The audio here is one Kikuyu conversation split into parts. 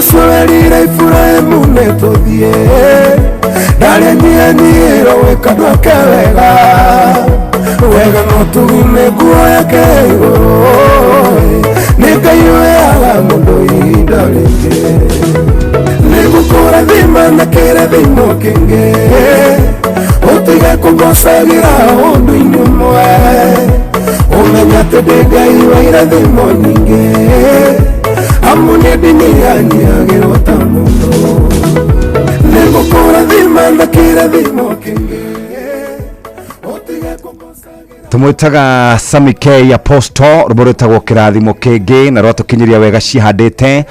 Ũcio werire Iburahĩmu nĩ tũthiĩ, ndarĩ nyihanyiihĩrwo gwĩka andũ ake wega. Wega no tũgime nguo yake igũrũ, nĩ Ngai ũheaga mũndũ ihinda rĩngĩ. Nĩngũkũrathima na kĩrathimo kĩngĩ, ũtige kũngocagĩra ũndũ-inĩ ũmwe. Ũmenye atĩ ndĩ Ngai wa irathimo nyingĩ, amu nĩ ndinyihanyiihagĩrwo ta mũndũ. Nĩngũkũrathima na kĩrathimo kĩngĩ, ũtige kũngocagĩra. Tũmwĩtaga Sami K Apostle, rwĩmbo rwĩtagwo Kĩrathimo Kĩngĩ, na rwatũkinyĩria wega cihandĩte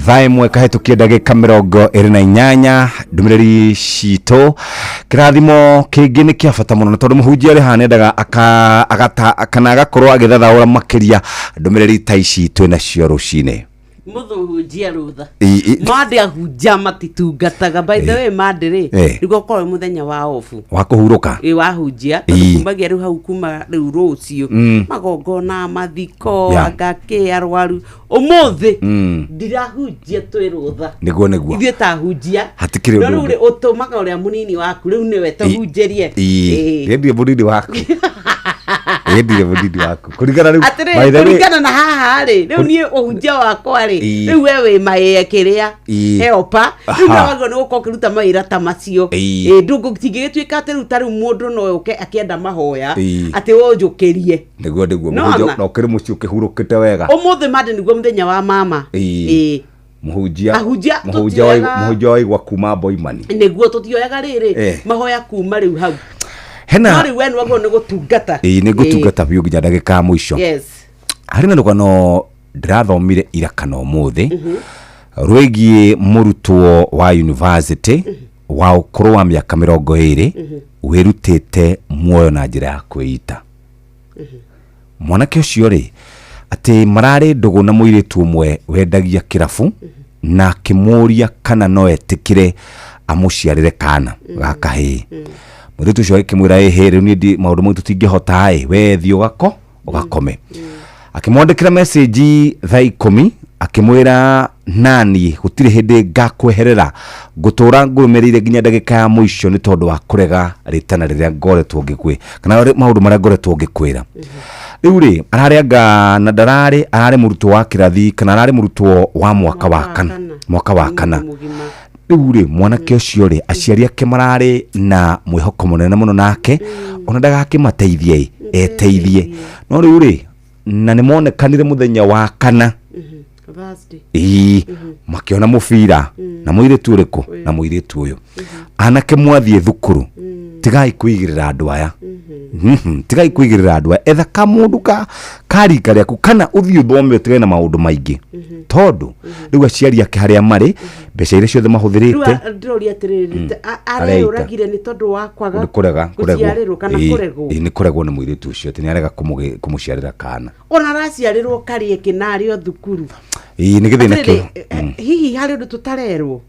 thaa 1 kahĩtũkie ndagĩka 28. Ndũmĩrĩri citũ, kĩrathimo kĩngĩ nĩ kĩa bata mũno, na tondũ mũhunjia arĩ haha nĩendaga agata kana agakorwo agĩthathaũra makĩria ndũmĩrĩri ta ici twĩ nacio rũcinĩ. Mũthũhunjia rũtha. I- Mande ahunjia matitungataga, by the way, mande rĩ, nĩguo ũkorwo wĩ mũthenya wa obu wa kũhurũka. Ĩ, wahunjia tondũ kumagia rĩu hau, kuma rĩu rũciũ, magongona, mathiko, anga kĩ arwaru. Ũmũthĩ ndirahunjia, twĩ rũtha. Nĩguo. Ithuĩ ta hunjia Hatikĩrĩ no ũndũ rĩu ũngĩ. rĩ, ũtũmaga ũrĩa mũnini waku rĩu nĩwe tũhunjĩrie. Ĩ, ndirĩ mũnini waku. Ĩ, ndirĩ mũnini waku kũringana rĩu, by Atĩrĩrĩ, the way. Kũringana na haha rĩ, rĩu niĩ ũhunjia wakwa rĩ, rĩu we wĩ maĩe kĩrĩa helper rĩu, nawagĩrĩirwo nĩ gũkorwo ũkĩruta mawĩra ta macio. Ĩ, ndũngĩgĩtuĩka atĩ rĩu ta rĩu mũndũ no ũke akĩenda mahoya atĩ ũnjũkĩrie. Nĩguo. No Mũhunjia, ona. na ũkĩrĩ mũciĩ ũkĩhurũkĩte wega. Ũmũthĩ mande nĩguo mũthenya wa mama. Mũhunjia Ahunjia mũhunjia mũhunjia waigua kuma Boimani. Nĩguo tũtioyaga rĩrĩ mahoya kuma rĩu hau, no Hena rĩu we nĩwagĩrĩirwo nĩ gũtungata. Ĩ, nĩ ngũtungata biũ nginya ndagĩka ya mũico. Harĩ na rũgano ndĩrathomire ira kana ũmũthĩ rwĩgiĩ mũrutwo wa university wa ũkũrũ wa mĩaka 20 wĩrutĩte muoyo na njĩra ya kwĩita. Mwanake ũcio rĩ, atĩ mararĩ ndũgũ na mũirĩtu ũmwe wendagia kĩrabu, na akĩmũria kana no etĩkĩre amũciarĩre kana ga kahĩĩ. Mũirĩtu ũcio agĩkĩmwĩra, ĩhĩ, rĩu niĩ maũndũ mau tũtingĩhota ĩ, we thiĩ ũgakome. Akĩmwandĩkĩra message thaa 10, akĩmwĩra, nani gũtirĩ hĩndĩ ngakweherera, ngũtũra ngũrũmĩrĩire nginya ndagĩka ya mũico, nĩ tondũ wa kũrega rĩtana rĩrĩa ngoretwo ngĩkwĩ kana maũndũ marĩa ngoretwo ngĩkwĩra. Rĩu rĩ, ararĩ anga na ndararĩ, ararĩ mũrutwo wa kĩrathi kana ararĩ mũrutwo wa mwaka wa kana, mwaka wa kana. Mũgima. Rĩu rĩ, mwanake ũcio rĩ, aciari ake mararĩ na mwĩhoko mũnene mũno nake, ona ndagakĩmateithie ĩ, eteithie. No rĩu rĩ, na nĩ monekanire mũthenya wa kana. Thursday. Ĩĩ, makĩona mũbira na mũirĩtu ũrĩkũ, na mũirĩtu ũyũ. Anake mwathiĩ thukuru, tigai kũigĩrĩra andũ aya. Tigai kũigĩrĩra andũ aya. Etha kamũndũ ka karika rĩaku kana ũthiĩ ũthome, ũtigane na maũndũ maingĩ, tondũ rĩu aciari ake harĩa marĩ, mbeca iria ciothe Rĩu mahũthĩrĩte. Ndĩroria atĩrĩrĩ, Areita. areyũragire nĩ tondũ wa kwaga Nĩ kũrega, kũregwo. gũciarĩrwo kana kũregwo? Ĩĩ, nĩ kũregwo nĩ mũirĩtu ũcio, atĩ nĩ arega kũmũciarĩra kana. Ona araciarĩrwo karĩe kĩnarĩ o thukuru. Ĩĩ, nĩ gĩthĩna Atĩrĩrĩ, kĩu. hihi harĩ ũndũ tũtarerwo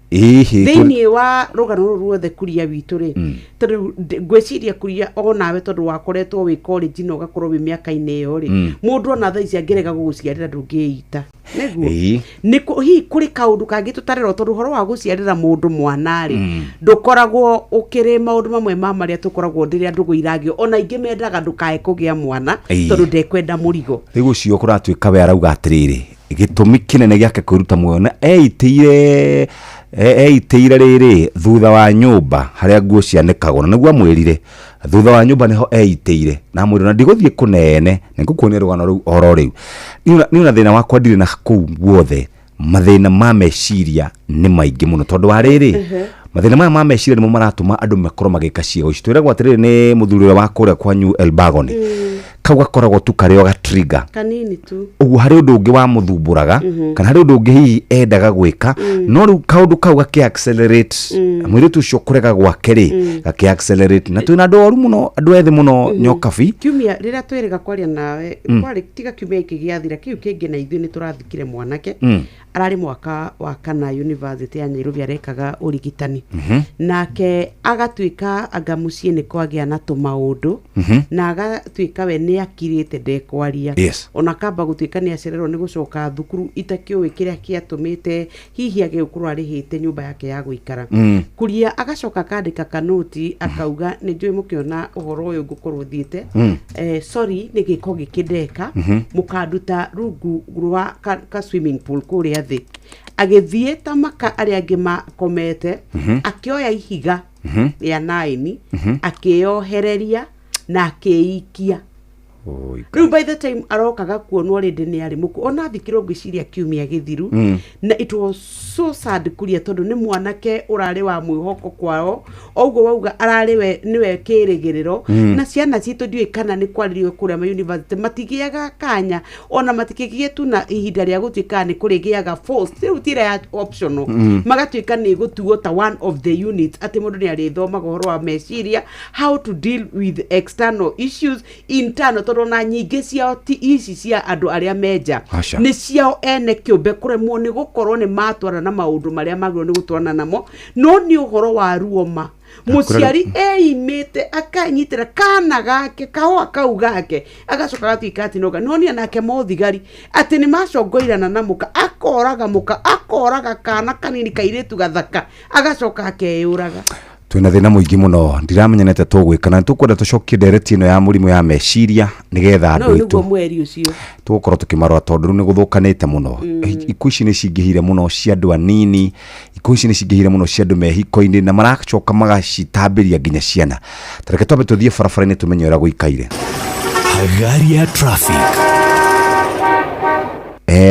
Hihi thĩinĩ wa rũgano rũrũ ruothe, kuria witũ rĩ? Tondũ ngwĩciria kuria onawe, tondũ wakoretwo wĩ college na ũgakorwo wĩ mĩaka-inĩ ĩyo rĩ, mũndũ ona thaa ici angĩrega gũgũciarĩra, ndũngĩita nĩguo? Nĩ hihi kũrĩ kaũndũ kangĩ tũtarerwo? Tondũ ũhoro wa gũciarĩra mũndũ mwana rĩ, ndũkoragwo ũkĩrĩ maũndũ mamwe ma marĩa tũkoragwo rĩrĩa ndũgũ iragio. Ona ingĩ mendaga ndũkae kũgĩa mwana tondũ ndekwenda mũrigo. Rĩu ũcio kũratuĩka we arauga atĩrĩrĩ, gĩtũmi kĩnene gĩake kwĩruta muoyo na eitĩire eitĩire rĩrĩ thutha wa nyũmba harĩa nguo cianĩkagwo, na nĩguo amwĩrire thutha wa nyũmba nĩho eitĩire, na amwĩrire na ndigũthiĩ kũnene, nĩngũkuonia rũgano rũu oro rĩu. Niĩ ona thĩna wakwa ndirĩ na kũu guothe. Mathĩna ma meciria nĩ maingĩ mũno, tondũ wa rĩrĩ, mathĩna maya ma meciria nĩmo maratũma andũ makorwo magĩka ciĩko ici. Twĩragwo atĩrĩrĩ, nĩ mũthuri ũrĩa wa kũrĩa kwanyu Elbagoni, kau gakoragwo tu karĩ o ga trigger. Kanini tu. Ũguo harĩ ũndũ ũngĩ wamũthumbũraga kana harĩ ũndũ ũngĩ hihi endaga gwĩka, no rĩu kaũndũ kau gakĩ accelerate mũirĩtu ũcio kũrega gwake rĩ, gakĩ accelerate. Na twĩna andũ oru mũno, andũ ethĩ mũno, nyokabi. Kiumia rĩrĩa twĩrĩga kwaria nawe, kwarĩ tiga kiumia gĩkĩ gĩathira, kĩu kĩngĩ, na ithuĩ nĩ tũrathikire mwanake ararĩ mwaka wa kana university ya Nairobi, arekaga ũrigitani. Nake agatuĩka anga mũciĩ nĩ kwagĩa na tũmaũndũ, na agatuĩka we nĩ Nĩ akirĩte ndekwaria. Ona kamba gũtuĩka nĩ acererwo nĩ gũcoka thukuru, itakĩũĩ kĩrĩa kĩatũmĩte hihi age gũkorwo arĩhĩte nyũmba yake ya gũikara. Kuria agacoka akandĩka kanoti akauga, nĩ njũĩ mũkĩona ũhoro ũyũ ngũkorwo thiĩte, sorry nĩ gĩko gĩkĩ ndeka, mũkanduta rungu rwa ka swimming pool kũrĩa thĩ. Agĩthiĩ ta maka arĩa angĩ makomete, akĩoya ihiga rĩa naini, akĩyohereria na akĩikia. Oi. Rĩu by the time arokaga kuonwo rĩndĩ nĩ arĩ mũku, ona thikirwo ngwĩciria kiumia gĩthiru. Na it was so sad, Kuria, tondũ nĩ mwanake ũrarĩ wa mwĩhoko kwao, oguo wauga ararĩ we nĩwe kĩrĩgĩrĩro. Na ciana citũ ndiũĩ kana nĩ kwarĩrio kũrĩa ma university matigĩaga kanya, ona matikĩgĩe tu na ihinda rĩa gũtuĩka nĩ kũrĩgĩaga force rĩu tira ya optional, magatuĩka nĩ gũtuo ta one of the units, atĩ mũndũ nĩ arĩthomaga ũhoro wa meciria, how to deal with external issues, internal, tondũ ona nyingĩ ciao ti ici cia andũ arĩa menja. Aca. Nĩ ciao ene kĩũmbe kũremwo nĩ gũkorwo nĩ matwarana na maũndũ marĩa magĩrĩirwo nĩ gũtwarana namo. No nĩ ũhoro wa ruoma, mũciari eimĩte akanyitĩra kana gake kahũa kau gake, agacoka agatuĩka atĩ noga nonia nake mothigari atĩ nĩ macongoirana na mũka, akoraga mũka, akoraga kana kanini kairĩtu gathaka, agacoka akeyũraga. Twĩna thĩna mũingĩ mũno, ndiramenya nĩ atĩa tũgwĩka, na nĩtũkwenda tũcokie ndereti ĩno ya mũrimũ ya meciria nĩgetha no andũ nĩguo aitũ mweri ũcio tũgũkorwo tũkĩmarora, tondũ rĩu nĩ gũthũkanĩte mũno. Ikuũ ici nĩ cingĩhire mũno cia andũ anini, ikuũ ici nĩ cingĩhire mũno cia andũ mehiko-inĩ, na maracoka magacitambĩria nginya ciana. Ta reke twambe tũthiĩ barabara-inĩ tũmenye ũrĩa gũikaire. Hagaria traffic.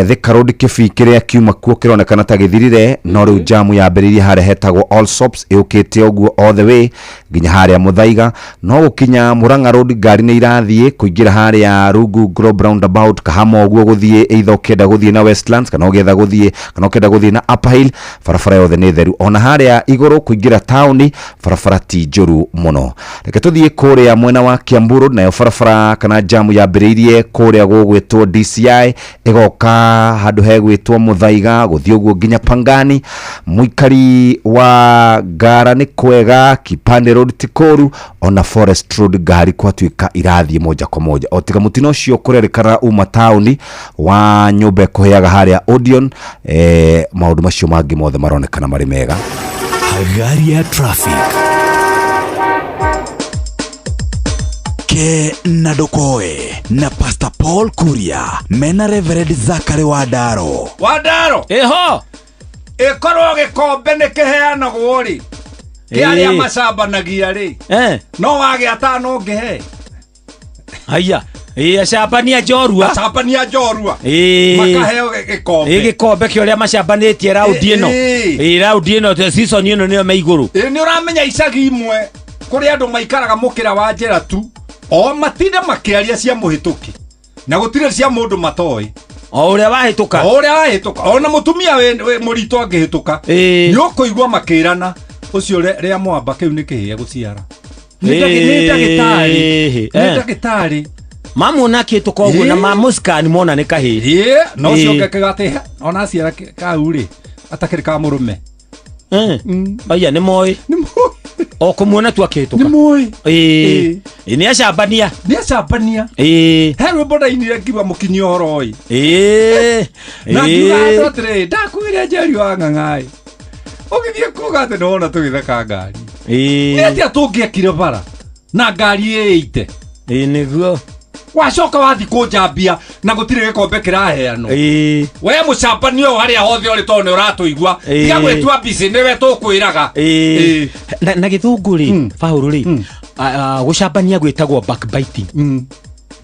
Thika Road kĩbii kĩrĩa kiuma kuo kĩronekana ta gĩthirire, no rĩu jamu yambĩrĩirie harĩa hetagwo All Sops, ĩũkĩte ũguo all the way nginya harĩa Mũthaiga. No gũkinya Murang'a Road ngari nĩ irathiĩ kũingĩra harĩa rungu Globe Roundabout Kahama ũguo, gũthiĩ either ũkĩenda gũthiĩ na Westlands kana ũgĩetha gũthiĩ kana ũkĩenda gũthiĩ na Upper Hill, barabara yothe nĩ theru. Ona harĩa igũrũ kũingĩra taũni barabara ti njũru mũno. Reke tũthiĩ kũrĩa mwena wa Kiambu Road, nayo barabara kana jamu yambĩrĩirie kũrĩa gũgwĩtwo DCI, ĩgoka handũ hegwĩtwo Mũthaiga, gũthiĩ ũguo nginya Pangani. Mũikari wa Ngara nĩ kwega, Kipande Road ti kũru, ona Forest Road ngari kwatuĩka irathiĩ moja kwa moja, o tiga mũtino ũcio kũrerĩkana uma taũni wa nyũmba ĩkũheaga harĩa Odeon. Maũndũ macio mangĩ mothe maronekana marĩ mega. Hagaria traffic. Ke na Ndokoe na Pastor Paul Kuria mena Reverend Zachary Wandaro. Wandaro. Ĩho. Ĩkorwo gĩkombe nĩ kĩheanagwo rĩ, kĩa arĩa macambanagia rĩ, no wagĩa atano ũngĩhe. Haya, ĩ acambania njorua. Acambania njorua makaheo gĩkombe. Ĩ gĩkombe kĩa ũrĩa macambanĩtie raundi ĩno. Ĩ raundi ĩno, season ĩno nĩyo me igũrũ. Ĩ nĩ ũramenya icagi imwe kũrĩ andũ maikaraga mũkĩra wa njĩra tu, o matinda makĩaria cia mũhĩtũki na gũtirĩ cia mũndũ matoĩ. O ũrĩa wahĩtũka. O ũrĩa wahĩtũka, ona mũtumia wĩ mũritũ angĩhĩtũka, nĩ ũkũigua makĩrana ũcio rĩa mwamba kĩu nĩ kĩhĩe gũciara. Nĩ ndagĩtarĩ, nĩ ndagĩtarĩ. Mamuona akĩhĩtũka ũguo na mamũscan mona nĩ kahĩĩ. Ĩĩ, na ũcio ũngĩ akiuga atĩ ona aciara kau rĩ, atakĩrĩ ka mũrũme. Aya nĩ moĩ. O kũmuona tu akĩhĩtũka. Nĩ moĩ. Ĩĩ. Ĩĩ, nĩ acambania. Nĩ acambania. Ĩĩ. He rwĩmbo ndainire ngiuga mũkinyie ũhoro ĩ. Ĩĩ. Na ngiuga andũ atĩrĩ, ndakuire Njeri wa Ng'ang'aĩ. Ũgĩthiĩ kuga atĩ nĩwona tũgĩtheka ngari. Ĩĩ. Nĩ atĩa tũngĩekire bara na ngari ĩite? Ĩĩ nĩguo. Wacoka wathi kũnjambia na gũtirĩ gĩkombe kĩraheanwo. Ĩĩ. We mũcambanio ũyũ harĩa hothe ũrĩ, tondũ nĩ ũratũigua. Ĩĩ. Tiga gwĩtua busy, nĩwe tũkwĩraga. Ĩĩ. Na gĩthũngũ rĩ, Paũlũ rĩ, gũcambania gwĩtagwo backbiting.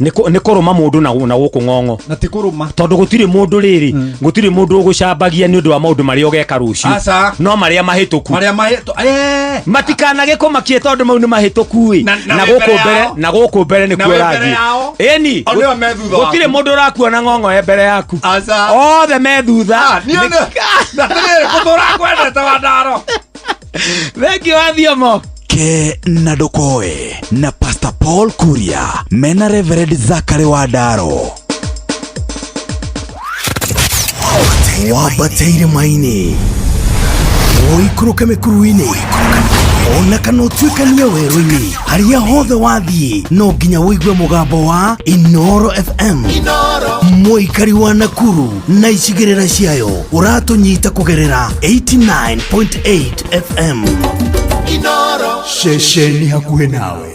Nĩ kũrũma mũndũ na gũkũ ng'ong'o. Na ti kũrũma. Tondũ gũtirĩ mũndũ rĩrĩ, gũtirĩ mũndũ ũgũcambagia nĩ ũndũ wa maũndũ marĩa ũgeka rũciũ. Aca. No marĩa mahĩtũku. Marĩa mahĩtũ-. Matikanagĩkũmakie tondũ mau nĩ mahĩtũku ĩ. Na Na wĩ gũkũ mbere mbere, yao. na gũkũ mbere Na nĩkuo wĩ mbere ũrathiĩ. yao. Ĩni. O nĩo me thutha Gũtirĩ waku. mũndũ ũrakuona ng'ong'o e mbere yaku. Aca. Othe me thutha. Niĩ nĩ- na atĩrĩrĩ, gũtũra kwendete Wandaro. Thengiũ wa Thiomo. Ke na Ndokoe na Pastor Paul Kuria mena Reverend Zachary Wandaro. Wambateire maini, ũikũrũke mĩkuru-inĩ. Ona kana ũtuĩkanie werũ-inĩ, harĩa hothe wathiĩ no nginya ũigue mũgambo wa Inoro FM. Mũikari wa Nakuru na icigĩrĩra ciayo ũratũnyita kũgerera 89.8 FM. Ceceni hakuhĩ nawe.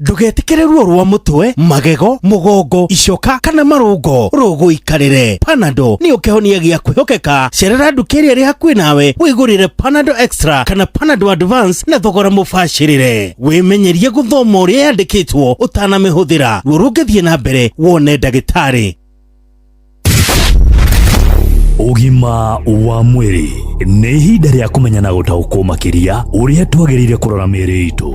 Ndũgetĩkĩre ruo rwa mũtwe, magego, mũgongo, icoka kana marũngo rũgũikarĩre. Panado nĩyo kĩhonia gĩa kwĩhokeka. Cerera nduka ĩrĩa ĩrĩ hakuhĩ nawe wĩgũrĩre Panado Extra kana Panado Advance na thogora mũbacĩrĩre. Wĩmenyerie gũthoma ũrĩa yandĩkĩtwo ũtanamĩhũthĩra. Ruo rũngĩthiĩ na mbere wone ndagĩtarĩ. Ũgima wa mwĩrĩ nĩ ihinda rĩa kũmenya na gũtaũkwo makĩria ũrĩa twagĩrĩire kũrora mĩĩrĩ itũ.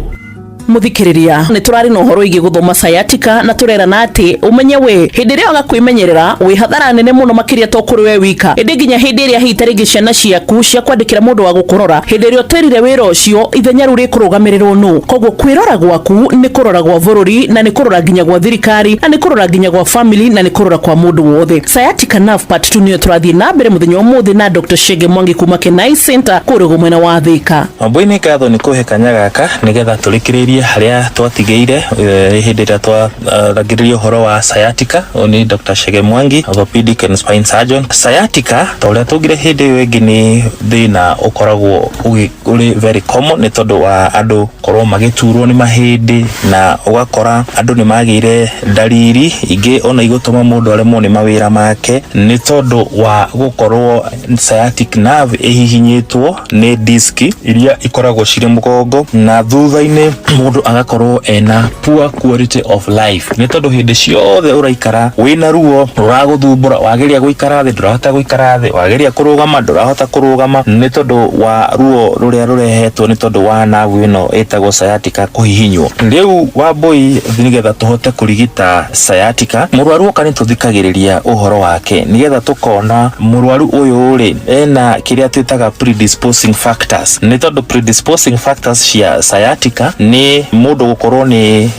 Muthikiriria, nĩ tũrarĩ na ũhoro wĩgiĩ gũthoma sciatica na tũrerana atĩ ũmenye we hĩndĩ ĩrĩa waga kwĩmenyerera wĩ hathara nene mũno makĩria to kũrĩ we wika, ĩndĩ nginya hĩndĩ ĩrĩa hihi ta rĩngĩ ciana ciaku cia kwandĩkĩra mũndũ wa gũkũrora, hĩndĩ ĩrĩa ũtwĩrire wĩra ũcio ithenya rĩu rĩkũrũgamĩrĩrwo nũ. Koguo kwĩrora gwaku nĩ kũrora gwa bũrũri na nĩ kũrora nginya gwa thirikari na nĩ kũrora nginya gwa family na nĩ kũrora kwa mũndũ wothe. Sciatica nerve part 2 nĩyo tũrathiĩ na mbere mũthenya ũmũthĩ na Dr. Shege Mwangi kuma Kenai Center kũrĩa mwena wa Thika. Wambui, nĩ ngatho nĩ kũhe kanya gaka nĩgetha tũrĩkĩrĩrie harĩa twatigĩire hĩndĩ ĩrĩa twaragĩrĩria ũhoro wa sciatica. Ũyũ nĩ Dr. Chege Mwangi, orthopedic and spine surgeon. Sciatica, ta ũrĩa twaugire hĩndĩ ĩyo ĩngĩ, nĩ thĩna ũkoragwo ũrĩ very common nĩ tondũ wa andũ korwo magĩturwo nĩ mahĩndĩ, na ũgakora andũ nĩ magĩire ndariri ingĩ ona igũtũma mũndũ aremwo nĩ mawĩra make nĩ tondũ wa gũkorwo sciatic nerve ĩhihinyĩtwo nĩ disk iria ikoragwo cirĩ mũgongo, na thutha-inĩ mũndũ agakorwo ena poor quality of life nĩ tondũ hĩndĩ ciothe ũraikara wĩna ruo rũragũthumbũra. Wageria gũikara thĩ, ndũrahota gũikara thĩ, wageria kũrũgama, ndũrahota kũrũgama, nĩ tondũ wa ruo rũrĩa rũrehetwo nĩ tondũ wa nerve ĩno ĩtagwo sciatica kũhihinywo. Rĩu Wambui, nĩgetha tũhote kũrigita sciatica, mũrwaru oka nĩ tũthikagĩrĩria ũhoro wake nĩgetha tũkona mũrwaru ũyũ rĩ ena kĩrĩa twĩtaga predisposing factors, nĩ tondũ predisposing factors cia sciatica nĩ mũndũ gũkorwo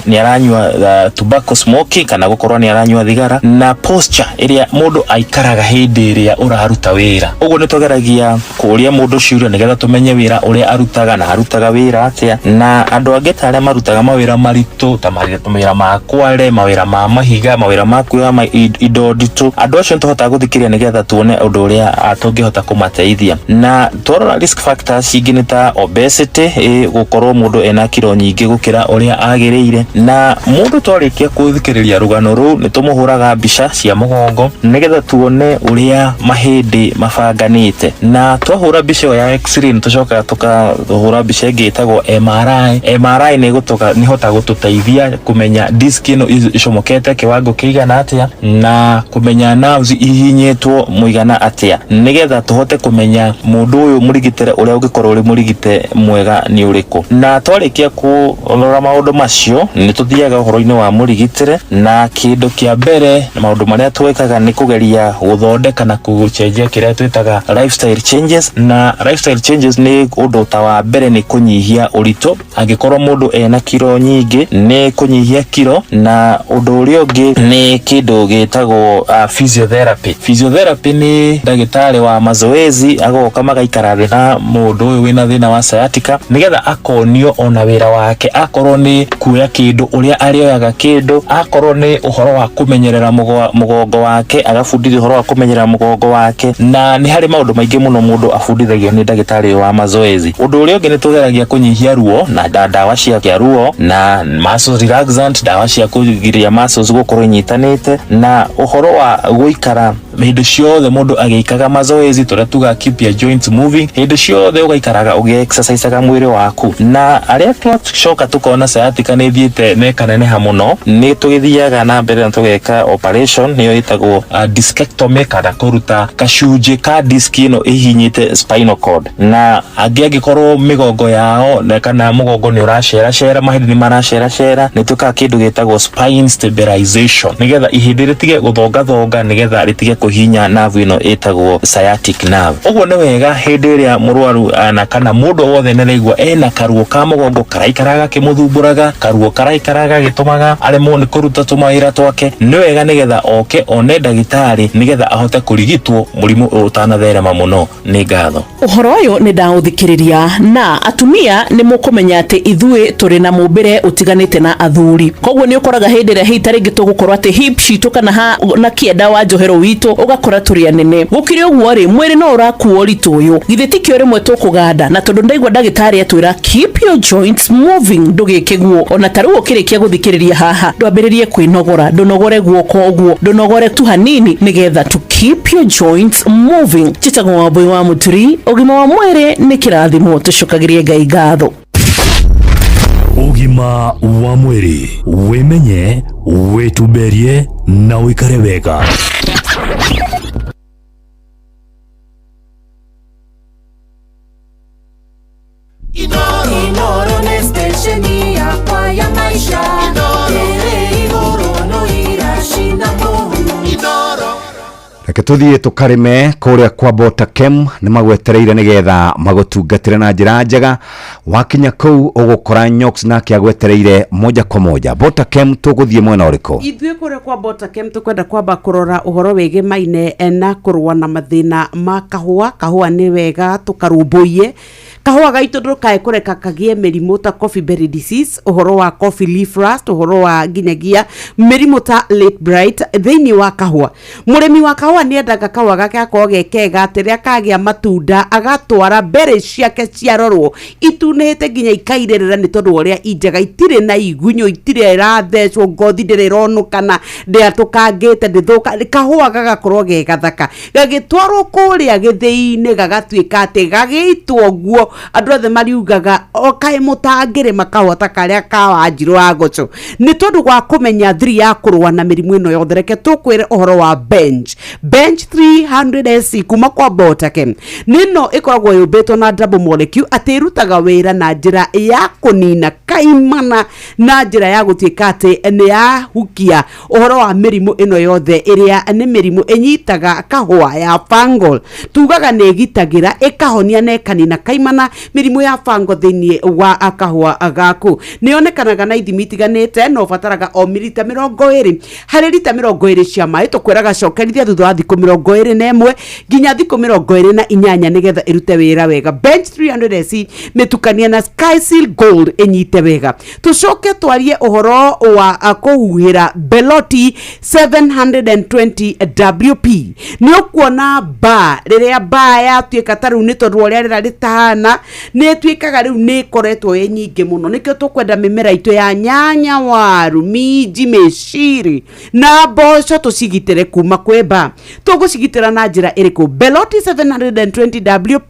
nĩ aranyua tobacco smoking kana gũkorwo nĩ aranyua thigara, na posture ĩrĩa mũndũ aikaraga hĩndĩ ĩrĩa ũraruta wĩra. Ũguo nĩ tũgeragia kũũria mũndũ ciũria nĩgetha tũmenye wĩra ũrĩa arutaga na arutaga wĩra atĩa, na andũ angĩ ta arĩa marutaga mawĩra maritũ ta mawĩra ma kware, mawĩra ma mahiga, mawĩra ma kuoya indo nditũ, andũ acio nĩ tũhotaga gũthikĩrĩria nĩgetha tuone ũndũ ũrĩa tũngĩhota kũmateithia. Na twarora risk factors ingĩ nĩ ta obesity, gũkorwo mũndũ ena kiro nyingĩ gũkĩra ũrĩa agĩrĩire. Na mũndũ twarĩkia gũthikĩrĩria rũgano rũu, nĩ tũmũhũraga mbica cia mũgongo nĩgetha tuone ũrĩa mahĩndĩ mabanganĩte, na twahũra mbica ĩyo ya x-ray nĩ tũcokaga tũkahũra mbica ĩngĩ ĩtagwo MRI. MRI nĩ ĩgũtũka nĩ ĩhota gũtũteithia kũmenya disk ĩno ĩcomokete kĩwango kĩigana atĩa na kũmenya nerves ihihinyĩtwo mũigana atĩa, nĩgetha tũhote kũmenya mũndũ ũyũ mũrigitĩre ũrĩa ũngĩkorwo ũrĩ mũrigite mwega nĩ ũrĩkũ. Na twarĩkia kũrora maũndũ macio, nĩ tũthiaga ũhoro-inĩ wa mũrigitĩre, na kĩndũ kĩa mbere maũndũ marĩa twĩkaga nĩ kũgeria gũthondeka na gũcenjia kĩrĩa twĩtaga lifestyle changes. Na lifestyle changes nĩ ũndũ ta wa mbere nĩ kũnyihia ũritũ. Angĩkorwo mũndũ ena kiro nyingĩ, nĩ kũnyihia kiro. Na ũndũ ũrĩa ũngĩ nĩ kĩndũ gĩtagwo physiotherapy. Physiotherapy nĩ ndagĩtarĩ wa mazoezi agoka magaikara thĩ na mũndũ ũyũ wĩna thĩna wa sciatica nĩgetha akonio ona wĩra wake, akorwo nĩ kuoya kĩndũ ũrĩa arĩoyaga kĩndũ, akorwo nĩ ũhoro wa kũmenyerera mũgongo wake, agabundithio ũhoro wa kũmenyerera mũgongo wake. Na nĩ harĩ maũndũ maingĩ mũno mũndũ abundithagio nĩ ndagĩtarĩ ũyũ wa mazoezi. Ũndũ ũrĩa ũngĩ nĩ tũgeragia kũnyihia ruo na ndawa cia ruo na muscle relaxant, ndawa cia kũgiria muscles gũkorwo inyitanĩte, na ũhoro wa gũikara hĩndĩ ciothe mũndũ agĩikaga mazoezi, tũrĩa tuga keep your joints moving, hĩndĩ ciothe ũgaikaraga ũgĩ-exercisaga mwĩrĩ waku. Na arĩa twacoka tukona sciatica nĩ ĩthiĩte na ĩkaneneha mũno, nĩ tũgĩthiaga na mbere na tũgeka operation, nĩyo ĩtagwo discectomy, kana kũruta gacunjĩ ka disc ĩno ĩhihinyĩte spinal cord. Na angĩ angĩkorwo mĩgongo yao na kana mũgongo nĩ ũraceracera, mahĩndĩ nĩ maraceracera, nĩ twĩkaga kĩndũ gĩtagwo spine stabilization nĩgetha ihĩndĩ rĩtige gũthongathonga, nĩgetha rĩtige. kũhihinya nerve ĩno ĩtagwo sciatic nerve. Ũguo nĩ wega hĩndĩ ĩrĩa mũrwaru na kana mũndũ o wothe nĩaraigua ena karuo ka mũgongo karaikara gakĩmũthumbũraga, karuo karaikara gagĩtũmaga aremwo nĩ kũruta tũmawĩra twake, nĩ wega nĩgetha oke one ndagĩtarĩ nĩgetha ahote kũrigitwo mũrimũ ũyũ ũtanatherema mũno. Nĩ ngatho. Ũhoro ũyũ nĩ ndaũthikĩrĩria na atumia nĩ mũkũmenya atĩ ithuĩ tũrĩ na mũmbĩre ũtiganĩte na athuri. Koguo nĩ ũkoraga hĩndĩ ĩrĩa hihi ta rĩngĩ tũgũkorwo atĩ hip citũ kana ha na kĩenda wa njohero witũ ũgakora tũrĩ anene. Gũkĩrĩ ũguo rĩ, mwĩrĩ no ũrakua ũritũ ũyũ. Githĩ tikĩo rĩmwe tũkũganda? Na tondũ ndaigua ndagĩtarĩ atwĩra keep your joints moving ndũgĩke guo. Ona ta rĩu ũkĩrĩkia gũthikĩrĩria haha ndwambĩrĩrie kwĩnogora, ndũnogore guoko ũguo, ndũnogore tu hanini nĩgetha to keep your joints moving. Njĩtagwo Wambũi wa Mũturi, ũgima wa mwĩrĩ nĩ kĩrathimo, tũcokagĩrie Ngai ngatho. Ũgima wa mwĩrĩ, wĩmenye, wĩtumberie na ũikare wega. Inoro nĩ stesheni yakwa ya maisha ĩrĩ igũrũ no iracina mũhu. Reke tuthiĩ tũkarĩme kũrĩa kwa Botakem, nĩ magwetereire nĩgetha magũtungatĩre na njĩra njega. Wakinya kũu ũgũkora Nyox nake agwetereire moja kwa moja. Botakem tũgũthiĩ mwena ũrĩkũ? Ithuĩ kũrĩa kwa Botakem tũkwenda kwamba kũrora ũhoro wĩgĩmaine na kũrũa na mathĩna ma kahũa. Kahũa nĩ wega tũkarũmbũiye kahũa gaitũ, ndũkae kũreka kagĩe mĩrimũ ta coffee berry disease, ũhoro wa coffee leaf rust, ũhoro wa nginyagia mĩrimũ ta late blight thĩinĩ wa kahũa. Mũrĩmi wa kahũa nĩ endaga kahũa gake gakorwo ge kega, atĩ rĩrĩa kagĩa matunda agatwara mbere ciake ciarorwo itunĩhĩte nginya ikairĩrĩra nĩ tondũ wa ũrĩa injega, itirĩ na igunyũ, itirĩ irathecwo ngothi, ndĩrĩ ĩronũkana, ndĩatũkangĩte, ndĩthũka, kahũa gagakorwo ge gathaka, gagĩtwarwo kũrĩa gĩthĩi-inĩ gagatuĩka atĩ gagĩitwo guo andũ othe mariugaga o kaĩ mũtangĩrĩma kahũa ta karĩa ka Wanjirũ wa Goco. Nĩ tondũ wa kũmenya thiri ya kũrũa na mĩrimũ ĩno yothe, reke tũkwĩre ũhoro wa Bench 300 SC kuma kwa Botakem. Nĩno ĩkoragwo yũmbĩtwo na double molecule, atĩ ĩrutaga wĩra na njĩra ya kũnina kaimana na njĩra ya gũtuĩka atĩ nĩ yahukia ũhoro wa mĩrimũ ĩno yothe ĩrĩa nĩ mĩrimũ ĩnyitaga kahũa ya fungal. Tugaga nĩ ĩgitagĩra, ĩkahonia na ĩkanina kaimana mĩrimũ ya fungal thĩinĩ wa kahũa gaku. Nĩ yonekanaga na ithimi itiganĩte, no ũbataraga o milita 20 harĩ rita 20 cia maĩ. Tũkwĩraga cokerithia thutha wa thikũ 21 nginya thikũ 28 nĩgetha ĩrute wĩra wega. Bench 300 SC mĩtukania na Skyseal Gold ĩnyite wega. Tũcoke twarie ũhoro wa kũhuhĩra Beloti 720 WP. Nĩ ũkuona ba rĩrĩa ba yatuĩka ta rĩu nĩ tondũ wa ũrĩa rĩera rĩtahana, nĩ ĩtuĩkaga rĩu nĩ ĩkoretwo ĩ nyingĩ mũno. Nĩkĩo tũkwenda mĩmera itũ ya nyanya, waru, minji, mĩciri na mboco tũcigitĩre kuma kwĩ mbaa. Tũgũcigitĩra na njĩra ĩrĩkũ? Beloti 720 WP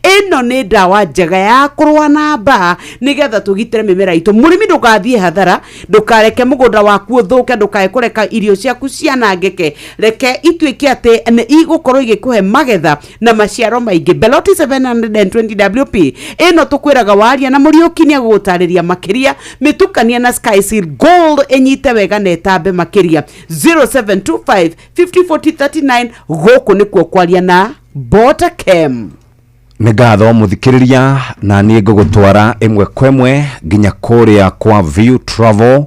ĩno nĩ ndawa njega ya kũrũa na mbaa nĩgetha tũgitĩre mĩmera itũ. Mũrĩmi ndũgathiĩ hathara, ndũkareke mũgũnda waku ũthũke, ndũkae kũreka irio ciaku cianangĩke, reke ituĩke atĩ nĩ igũkorwo igĩkũhe magetha na maciaro maingĩ. Beloti 720 WP ĩno tũkwĩraga waria na Mũriũki nĩ agũgũtarĩria makĩria. Mĩtukania na Skyseal Gold ĩnyite wega na ĩtambe makĩria. 0725 504039 gũkũ nĩkuo kwaria na Botakem. Nĩ ngatho mũthikĩrĩria, na niĩ ngũgũtwara ĩmwe kwa ĩmwe nginya kũrĩa kwa View Travel.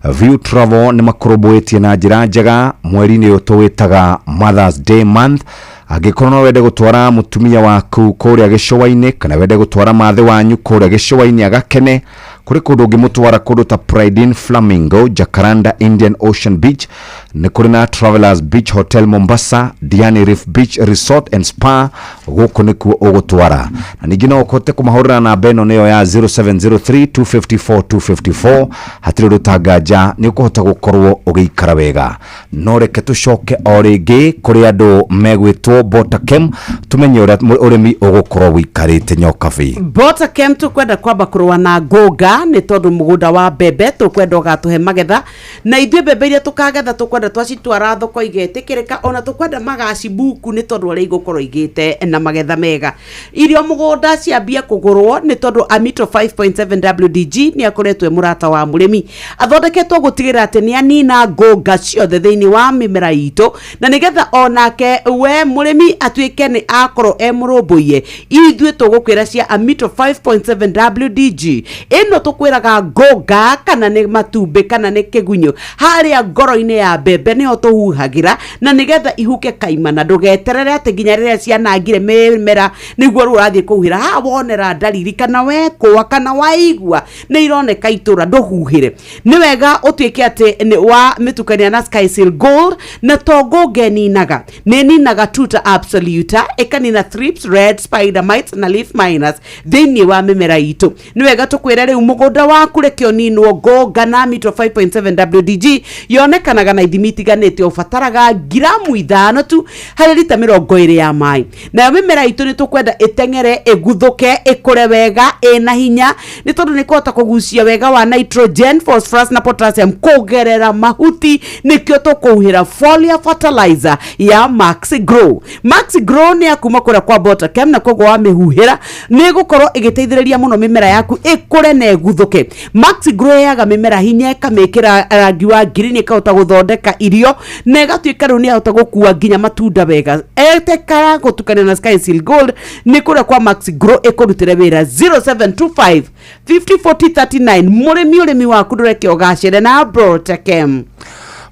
View Travel nĩ makũrũmbũĩtie na njĩra njega mweri-inĩ ũyũ tũwĩtaga Mothers Day month. Angĩkorwo no wende gũtwara mũtumia waku kũrĩa gĩcũa-inĩ, kana wende gũtwara mathĩ wanyu kũrĩa gĩcũa-inĩ agakene, kũrĩ kũndũ ũngĩmũtwara kũndũ ta Pride Inn Flamingo, Jacaranda Indian Ocean Beach, nĩ kũrĩ na Travelers Beach Hotel Mombasa, Diani Reef Beach Resort and Spa. Gũkũ nĩkuo ũgũtwara, na ningĩ no ũhote kũmahũrĩra namba ĩno, nĩyo ya 0703 254 254. Hatirĩ ũndũ tanganja, nĩ ũkũhota gũkorwo ũgĩikara wega. No reke tũcoke o rĩngĩ kũrĩ andũ megwĩtwo Botakem, tũmenye ũrĩa ũrĩmi ũgũkorwo wĩikarĩte Nyokabi. Botakem tũkwenda kwamba kũrũa na ngũnga. Mũgũnda nĩ tondũ mũgũnda wa mbembe tũkwenda ũgatũhe magetha, na ithuĩ mbembe iria tũkagetha tũkwenda twacitwara thoko igetĩkĩrĩka, ona tũkwenda magacibuku nĩ tondũ ũrĩa igũkorwo igĩte na magetha mega. Irio mũgũnda ciambia kũgũrwo nĩ tondũ Amito 5.7 WDG nĩ akoretwo e mũrata wa mũrĩmi, athondeketwo gũtigĩrĩra atĩ nĩ anina ngũnga ciothe thĩinĩ wa mĩmera itũ, na nĩgetha onake we mũrĩmi atuĩke nĩ akorwo e mũrũmbũiye. Ithuĩ tũgũkwĩra cia Amito 5.7 WDG ĩno tũkwĩraga ngũnga kana nĩ matumbĩ kana nĩ kĩgunyũ harĩa ngoro-inĩ ya mbembe nĩho tũhuhagĩra, na nĩgetha ihuke kaimana. Ndũgeterere atĩ nginya rĩrĩa cianangire mĩmera nĩguo rĩu ũrathiĩ kũhuhĩra. Haha wonera ndariri kana wekũa kana waigua nĩ ironeka itũra, ndũhuhĩre. Nĩ wega ũtuĩke atĩ nĩ wa mĩtukania na Skysail Gold, na to ngũnga ĩninaga, nĩ ĩninaga tuta absoluta, ĩkanina thrips, red spider mites na leaf miners thĩinĩ wa mĩmera itũ. Nĩ wega tũkwĩre rĩu mũgũnda waku reke ũninwo ngũnga na Amito 5.7 WDG yonekanaga na ithimi itiganĩte, ũbataraga ngiramu 5 tu harĩ rita 20 ya maĩ. Nayo mĩmera itũ nĩ tũkwenda ĩteng'ere, ĩguthũke, ĩkũre wega, ĩna hinya, nĩ tondũ nĩ kũhota kũgucia wega wa nitrogen, phosphorus na potassium kũgerera mahuti. Nĩkĩo tũkũhuhĩra foliar fertilizer ya Max Grow. Max Grow nĩ ya kuma kũrĩa kwa Botachem, na koguo wamĩhuhĩra nĩ ĩgũkorwo ĩgĩteithĩrĩria mũno mĩmera yaku ĩkũre na ĩguthũke. Max Grow ĩheaga mĩmera hinya, ĩkamĩkĩra rangi wa green, ĩkahota gũthondeka irio na ĩgatuĩka rĩu nĩ yahota gũkua nginya matunda wega. Etekara gũtukania na Skysail Gold nĩ kũrĩa kwa Max Grow ĩkũrutĩre wĩra. 0725 50 40 39. Mũrĩmi, ũrĩmi waku ndũreke ũgacĩre na Brotechem.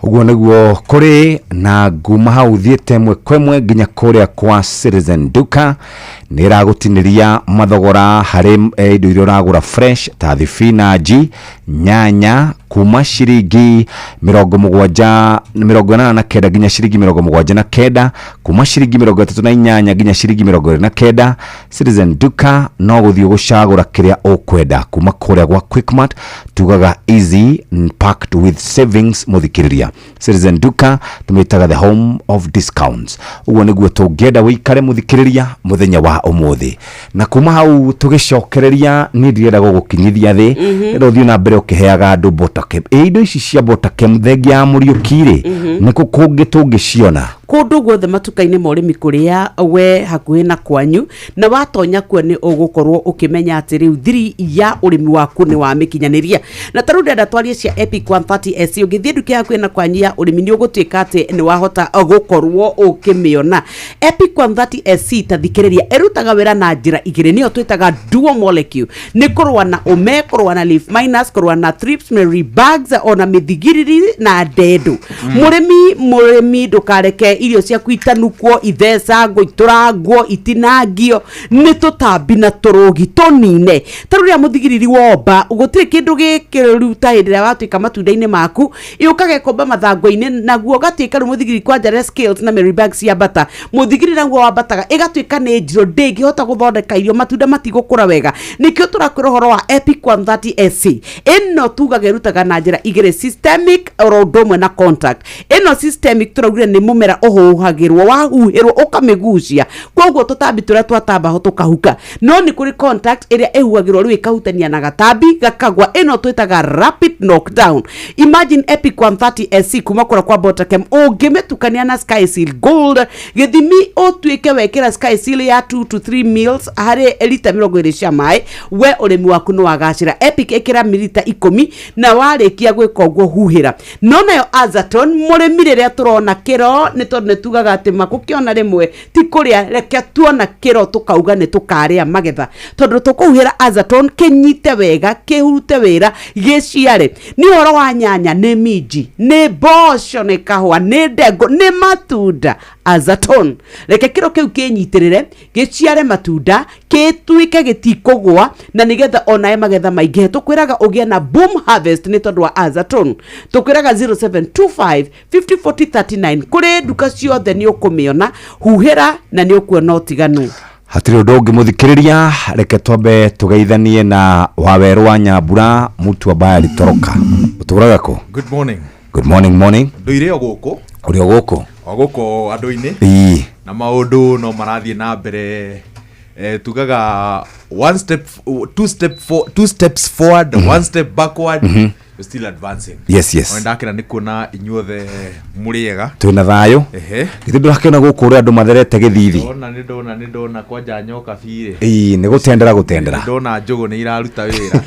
Ũguo nĩguo kũrĩ na nguma hau thiĩte ĩmwe kwa ĩmwe nginya kũrĩa kwa Citizen Duka. Nĩ ĩragũtinĩria mathogora harĩ indo iria ũragũra fresh ta thibinanji, nyanya kuma ciringi 70 89 nginya ciringi 79, kuma ciringi 38 nginya ciringi 29. Citizen Duka no gũthiĩ gũcagũra kĩrĩa ũkwenda kuma kũrĩa gwa Quickmart, tugaga easy and packed with savings. Mũthikĩrĩria, Citizen Duka tũmĩtaga the home of discounts. Ũguo nĩguo tũngĩenda wĩikare mũthikĩrĩria mũthenya wa ũmũthĩ. Na kuma hau tũgĩcokereria, niĩ ndirenda gũgũkinyithia thĩ, nĩgetha ũthiĩ na mbere ũkĩheaga andũ Botachem. Ĩ indo ici cia Botachem thengia ya Mũriũki rĩ, nĩkũ kũngĩ tũngĩciona? Kũndũ guothe matuka-inĩ ma ũrĩmi kũrĩa we hakuhĩ na kwanyu, na watonya kuo nĩ ũgũkorwo ũkĩmenya atĩ rĩu thiri ya ũrĩmi waku nĩ wamĩkinyanĩria. Na ta rĩu ndĩrenda twarie cia Epic 130 SC, ũngĩthiĩ nduka hakuhĩ na kwanyu ya ũrĩmi nĩ ũgũtuĩka atĩ nĩ wahota gũkorwo ũkĩmĩona. Epic 130 SC, ta thikĩrĩria, ĩrutaga wĩra na njĩra igĩrĩ, nĩyo twĩtaga dual molecule, nĩ kũrũa na ũme, kũrũa na leaf miners, kũrũa na thrips, mary bugs, ona mĩthigiriri na ndendũ. Mũrĩmi ndũkareke irio ciaku itanukwo, ithecangwo, itũrangwo, itinangio nĩ tũtambi na tũrũgi, tũnine. Ta rĩu rĩrĩa mũthigiriri womba, gũtirĩ kĩndũ gĩkĩruta hĩndĩ ĩrĩa watuĩka matunda-inĩ maku, yũkaga ĩkomba mathangũ-inĩ, naguo ũgatuĩka rĩu mũthigiriri kwanja rĩa scales na mary bugs ciambata, mũthigiriri naguo wambataga ĩgatuĩka nĩ njirũ, ndĩngĩhota gũthondeka irio, matunda matigũkũra wega. Nĩkĩo tũrakwĩra ũhoro wa Epic 130 SC. Ĩno tugaga ĩrutaga na njĩra igĩrĩ, systemic oro ũndũ ũmwe na contact. Ĩno systemic tũraugire nĩ mũmera ũhuhagĩrwo, wahuhĩrwo ũkamĩgucia, koguo tũtambi tũrĩa twatamba ho tũkahuka. No nĩ kũrĩ contact ĩrĩa ĩhuhagĩrwo rĩu ĩkahutania na gatambi gakagwa, ĩno twĩtaga rapid knockdown. Imagine Epic 130 SC kuma kũrĩa kwa Botachem ũngĩmĩtukania na Skyseal Gold, gĩthimi ũtuĩke wekĩra Skyseal ya 2 to 3 mils harĩ lita 20 cia maĩ, we ũrĩmi waku nĩ wagacĩra. Epic ĩkĩra milita 10 na warĩkia gwĩka ũguo huhĩra. No nayo Azaton, mũrĩmi rĩrĩa tũrona kĩro, nĩ tondũ nĩ tugaga atĩ makũkĩona rĩmwe ti kũrĩa, reke tuona kĩro tũkauga nĩ tũkarĩa magetha, tondũ tũkũhuhĩra Azaton kĩnyite wega, kĩrute wĩra, gĩciare. Nĩ ũhoro wa nyanya, nĩ minji, nĩ mboco, nĩ kahũa, nĩ ndengũ, nĩ matunda. Azaton, reke kĩro kĩu kĩnyitĩrĩre, gĩciare matunda, gĩtuĩke gĩtikũgũa, na nĩgetha onae magetha maingĩhe. Tũkwĩraga ũgĩe na boom harvest nĩ tondũ wa Azaton. Tũkwĩraga 0725 50 40 39, kũrĩ nduka ciothe nĩ ũkũmĩona, huhĩra na nĩ ũkuona ũtiganu. Hatirĩ ũndũ ũngĩ mũthikĩrĩria, reke twambe tũgeithanie na Wawerũ wa Nyambura Mutu ambaye alitoroka. Ũtũraga kũ? Good morning. Good morning, morning. Ndũire o gũkũ. Ũrĩ o gũkũ? O gũkũ andũ-inĩ. Ĩĩ. Na maũndũ no marathiĩ na mbere Tugaga one step, two step two steps forward, one step backward, you're still advancing. Yes. Ndakena nĩ kuona inyuothe mũrĩ ega. Twĩna thayũ. Githĩ ndũrakĩona gũkũ ũrĩa andũ matherete gĩthithi? Ndona, nĩ ndona, nĩ ndona kwanja nyoka birĩ. Ĩĩ, nĩ gũtendera gũtendera. Ndona njũgũ nĩ iraruta wĩra.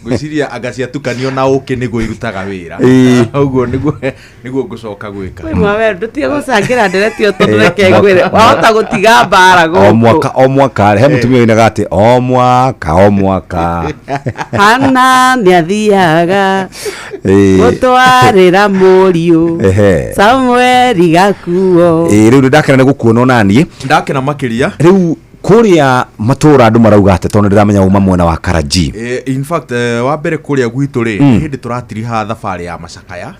Ngwĩciria anga ciatukanio na ũkĩ nĩguo irutaga wĩra. Ũguo nĩguo ngũcoka gwĩka. Wĩ mwawe ndũtige gũcangĩra ndereti ĩyo, tondũ reke ngwĩre, wahota gũtiga mbara O gũkũ. mwaka o mwaka he mũtumia ũinaga atĩ o mwaka o mwaka. Hana nĩ athiaga gũtwarĩra mũriũ Samueli gakuo. Ĩĩ, rĩu nĩ ndakena nĩ gũkuona ona niĩ. Ndakena makĩria. Rĩu kũrĩa matũũra andũ marauga atĩ, tondũ ndĩramenya uma mwena wa Karanji. In fact, wa mbere kũrĩa gwitũ rĩ, hĩndĩ tũratiriha thabarĩ ya macakaya.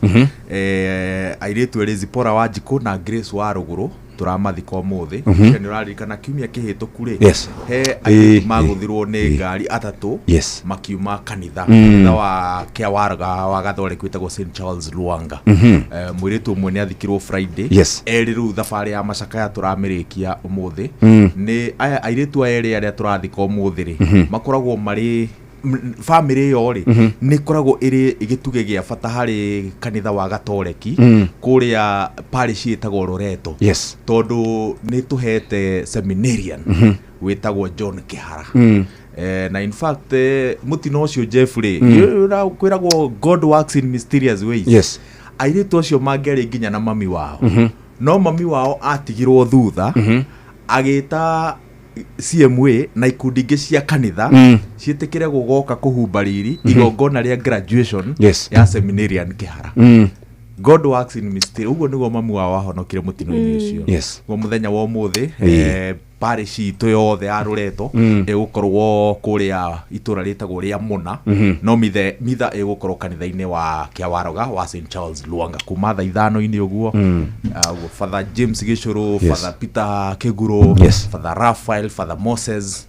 Airĩtu erĩ, Zipora wa Njikũ na Grace wa Rũgũrũ, tũramathika ũmũthĩ. Nĩ ũraririkana kiumia kĩhĩtũku rĩ, he airĩtu magũthirwo nĩ ngari atatũ makiuma kanitha, kanitha wa Kĩawaraga wa Gathoreki wĩtagwo St Charles Luanga. Mũirĩtu ũmwe nĩ athikirwo Friday. Erĩ rĩu thabarĩ ya macakaya tũramĩrĩkia ũmũthĩ. Nĩ aya airĩtu aya erĩ arĩa tũrathika ũmũthĩ rĩ, makoragwo marĩ famĩlĩ ĩyo rĩ, nĩ ĩkoragwo ĩrĩ gĩtugĩ gĩa bata harĩ kanitha wa Gatoreki kũrĩa parish ĩtagwo Loreto, tondũ nĩ tũhete seminarian wĩtagwo John Kĩhara. Na in fact, mũtino ũcio, Jeff rĩ, kwĩragwo God works in mysterious ways. Airĩtu acio mangĩarĩ nginya na mami wao, no mami wao atigirwo thutha, agĩta CMA na ikundi ingĩ cia kanitha ciĩtĩkĩre gũgoka kũhumba riri igongona rĩa graduation ya seminarian Kĩhara. God works in mystery. Ũguo nĩguo mami wao ahonokire mũtino-inĩ ũcio. Guo mũthenya wa ũmũthĩ, parish itũ yothe ya Rũreto ĩgũkorwo kũrĩa itũra rĩtagwo rĩa Mũna, no mitha ĩgũkorwo kanitha-inĩ wa Kĩawaroga wa St Charles Luanga kuma thaa 5-inĩ ũguo. Ũguo Father James Gĩcũrũ, Father Peter Kĩgurũ, Father Raphael, Father Moses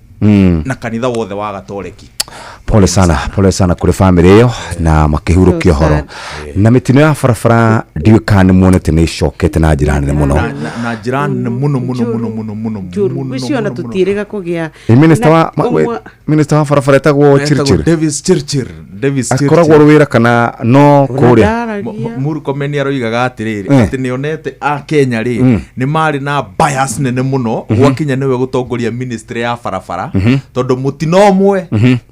na kanitha wothe wa Gatoreki. Pole sana, pole sana kũrĩ famĩlĩ ĩyo na makĩhurũkia So ũhoro. sad. Na mĩtino ya barabara, ndiũĩ kana nĩ muonete nĩ ĩcokete na njĩra nene mũno. Na njĩra nene mũno mũno mũno mũno mũno Njũru. mũno. Ngwĩciria ona Mũno, mũno. tũtiĩrĩga kũgĩa Ĩ, minister Na wa minister wa barabara etagwo Etagwo Chirchir. Davis Chirchir, Davis Akoragwo Chirchir. rwĩra kana no kũrĩa? Ndaragia. Murkomen aroigaga atĩrĩrĩ, atĩ nĩonete a Kenya rĩ, nĩ marĩ na bias nene mũno gwakinya nĩwe gũtongoria ministry ya barabara, tondũ mũtino ũmwe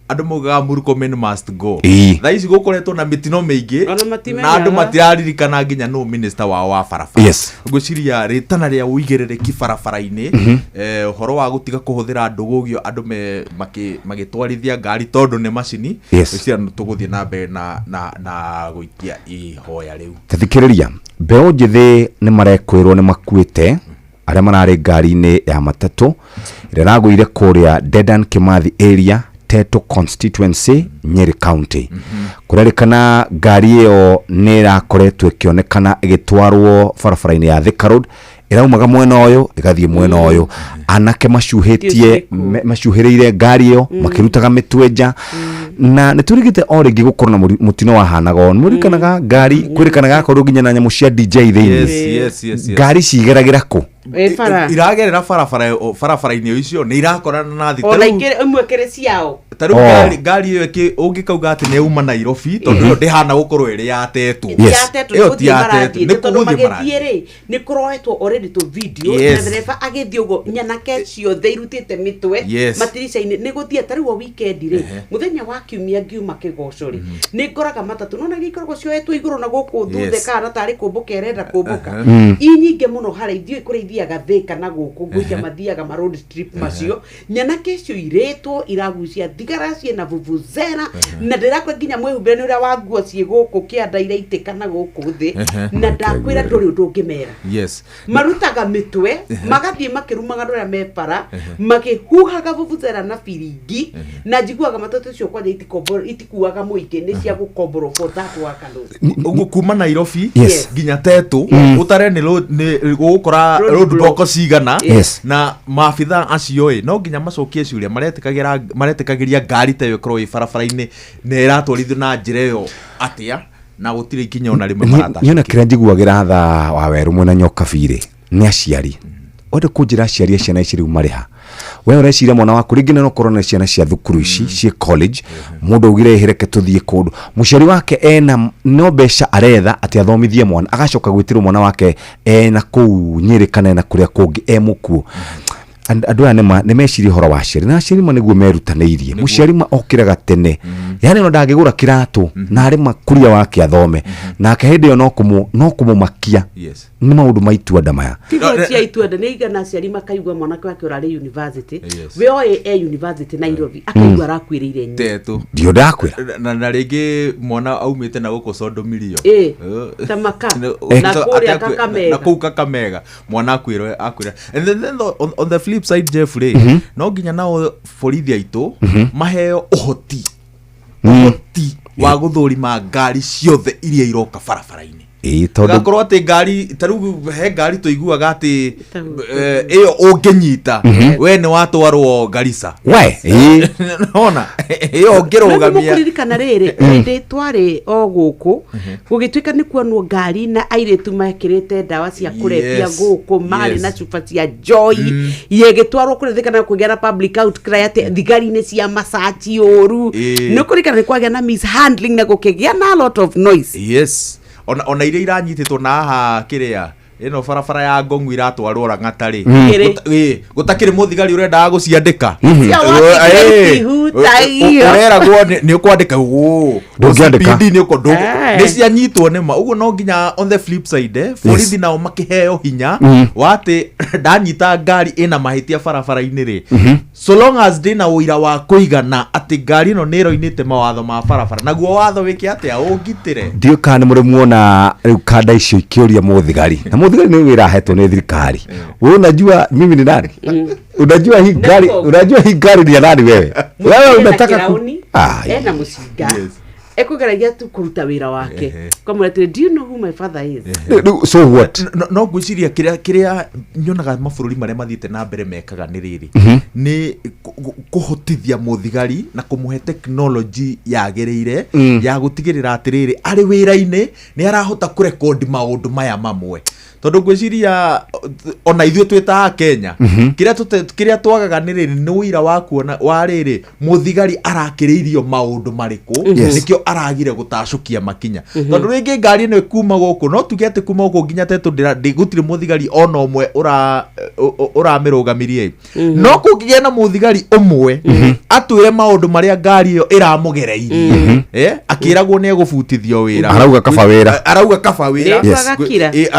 andũ maugaga Murkomen must go. Thaa ici gũkoretwo na mĩtino mĩingĩ Ona na matimenyaga. andũ matiraririkana nginya nũ minister wao wa barabara. Ngwĩciria rĩtana rĩa ũigĩrĩrĩki barabara-inĩ, ũhoro wa gũtiga kũhũthĩra ndũgũgio andũ magĩtwarithia ngari tondũ nĩ macini. Ngwĩciria nĩ tũgũthiĩ na mbere na gũikia ihoya rĩu. Tathikĩrĩria, mbeũ njĩthĩ nĩ marekwĩrwo nĩ makuĩte arĩa mararĩ ngari-inĩ ya matatũ ĩrĩa ĩragũire kũrĩa Dedan Kimathi area, Teto constituency, Nyeri County. Kũrerĩkana ngari ĩyo nĩ ĩrakoretwo ĩkĩonekana ĩgĩtwarwo barabara-inĩ ya Thika Road, ĩraumaga mwena ũyũ ĩgathiĩ mwena ũyũ, anake macuhĩtie macuhĩrĩire ngari ĩyo makĩrutaga mĩtwe nja, na nĩ twĩrĩgĩte o rĩngĩ gũkorwo na mũtino wahanaga ũũ. Nĩ mũririkanaga ngari kwĩrĩkanaga akorwo nginya na nyamũ cia DJ thĩinĩ? Yes. Ngari cigeragĩra kũ? Ĩ bara. Iragerera barabara barabara-inĩ icio nĩ irakorana na thĩ. Ona Ta rĩu- ikĩrĩ ĩmwe kĩrĩ ciao. Ta rĩu ngari ĩyo ũngĩkauga atĩ nĩ yauma Nairobi, tondũ ĩyo ndĩhana gũkorwo ĩrĩ ya Tetũ. Yatetwo. Ĩyo nĩ ti gũthiĩ ya Tetũ, marathiĩ nĩ tondũ kũgũthiĩ magĩthiĩ marathiĩ. rĩ, nĩ kũroetwo already tũ video na ndereba agĩthiĩ ũguo, nyanake ciothe irutĩte mĩtwe matirica-inĩ nĩ gũthiĩ. Ta rĩu o weekend rĩ, mũthenya wa kiumia ngiuma kĩgoco rĩ, nĩ ngoraga matatũ nona iria ikoragwo cioetwo igũrũ na gũkũ thutha, kana tarĩ kũmbũka ĩrenda kũmbũka, i nyingĩ mũno harĩa ithiĩ kũrĩa ithiaga Thĩka na gũkũ. Ngwĩcia mathiaga ma road trip macio. Nyanake icio irĩtwo iragucia thigara ciĩna vuvuzela, na ndĩrakwĩra nginya mwĩhumbĩre nĩ ũrĩa wa nguo ciĩ gũkũ kĩanda iraitĩka na gũkũ thĩ, na ndakwĩra ndũrĩ ũndũ ũngĩmera. Marutaga mĩtwe magathiĩ makĩrumaga andũ arĩa me bara makĩhuhaga vuvuzela na biringi, na njiguaga matatũ icio kwanja itikuaga mũingĩ, nĩ cia gũkomborwo for that work alone. Ũguo kuma Nairobi nginya Tetũ ũtare nĩ gũgũkora Road road block. block cigana. Na maabitha acio ĩ no nginya macokie ciũria, maretĩkagĩria ngari ta ĩyo ĩkorwo ĩ barabara-inĩ na ĩratwarithio na njĩra ĩyo atĩa, na gũtirĩ ikinya ona rĩmwe marata. Niĩ ona kĩrĩa njiguagĩra tha wa werũ mwena nyoka birĩ nĩ aciari. Wende kũnjĩra aciari a ciana ici rĩu marĩ ha? We ũreciria mwana waku rĩngĩ no korwo na ciana cia thukuru ici ciĩ college, mũndũ augire ĩhĩreke tũthiĩ kũndũ, mũciari wake ena no mbeca aretha atĩ athomithie mwana, agacoka gwĩtĩrwo mwana wake ena kũu Nyĩrĩ kana ena kũrĩa kũngĩ e mũkuũ. Andũ aya nĩma nĩmeciria ũhoro wa aciari, na aciari ma nĩguo merutanĩirie. Mũciari ma okĩraga tene, yani ona ndangĩgũra kĩratũ na arĩ makuria wake athome nake hĩndĩ ĩyo no kũmũmakia. Nĩ maũndũ ma itua-nda maya. Tigo cia ituenda nĩ igana aciari makaigua mwanake wake ũrarĩ university, we oĩ e university Nairobi, akaigua arakuĩrĩire nyina. Tetu. Ndio ndakwĩra. Na rĩngĩ mwana aumĩte na gũkũ Sodomirio. Tamaka. Na kũrĩa Kakamega. Na kũu Kakamega mwana akwĩrwo akwĩra. And then on the flip side, Jeff rĩ, no nginya nao borithi aitũ maheo ũhoti wa gũthũrima ngari ciothe iria iroka barabara-inĩ. Ĩĩ, tondũ Gakorwo atĩ ngari ta rĩu he ngari tũiguaga atĩ ĩyo ũngĩnyita we nĩ watwarwo Garissa. We ĩĩ. Nona ĩyo ũngĩrũgamia. Mũkũririkana rĩrĩ hĩndĩ twarĩ o gũkũ gũgĩtuĩka nĩ kuonwo ngari na airĩtu mekĩrĩte ndawa cia kũrebia gũkũ marĩ na cuba cia joy yegĩtwarwo kũrĩa thika na kũgĩa na public outcry atĩ thigari nĩ cia macaci ũru. Nĩ ũkũririkana nĩ kwagĩa na mishandling na gũkĩgĩa na a lot of noise. Yes. Ona iria iranyitĩtwo na haha kĩrĩa ĩno barabara ya Ngong'u iratwarwo Lang'ata rĩ, gũtakĩrĩ mũthigari ũrendaga gũciandĩka. Cia wathigari ihutagio. Ũreragwo nĩ ũkwandĩka Ndũngĩandĩka. OCPD nĩ cianyitwo nĩ ma ũguo. No nginya on the flip side, borithi nao makĩheo hinya wa atĩ ndanyita ngari ĩna mahĩtia barabara-inĩ rĩ, so long as ndĩna ũira wa kũigana atĩ ngari ĩno nĩ ĩroinĩte mawatho ma barabara, naguo watho wĩke atĩa ũngitĩre. Ndiũ kana nĩ mũrĩ muona rĩu kanda icio ikĩũria mũthigari, na mũthigari nĩ wĩra ahetwo nĩ thirikari. Wewe unajua mimi ni nani? Unajua hii gari, unajua hii gari ni ya nani? Wewe unataka Kirauni, ena mũcinga ekũgeragia tu kũruta wĩra wake kamwĩra atĩrĩ, do you know who my father is? So what? No ngwĩciria kĩrĩa nyonaga mabũrũri marĩa mathiĩte na mbere mekaga nĩ rĩrĩ, nĩ kũhotithia mũthigari na kũmũhe technology yagĩrĩire ya gũtigĩrĩra atĩrĩrĩ arĩ wĩra-inĩ nĩ arahota kũrekondi maũndũ maya mamwe, tondũ ngwĩciria ona ithuĩ twĩ ta Kenya kĩrĩa twagaga nĩ rĩrĩ, nĩ ũira wa kuona wa rĩrĩ mũthigari arakĩrĩirio maũndũ marĩkũ, nĩkĩo aragire gũtacũkia makinya. Tondũ rĩngĩ ngari ĩno ĩkuma gũkũ, no tuge atĩ kuma gũkũ nginya Tetũ gũtirĩ mũthigari ona ũmwe ũramĩrũgamirie, no kũngĩgĩa na mũthigari ũmwe atwĩre maũndũ marĩa ngari ĩyo ĩramũgereirie, akĩragwo nĩ egũbutithio wĩra, arauga kaba wĩra, arauga kaba wĩra,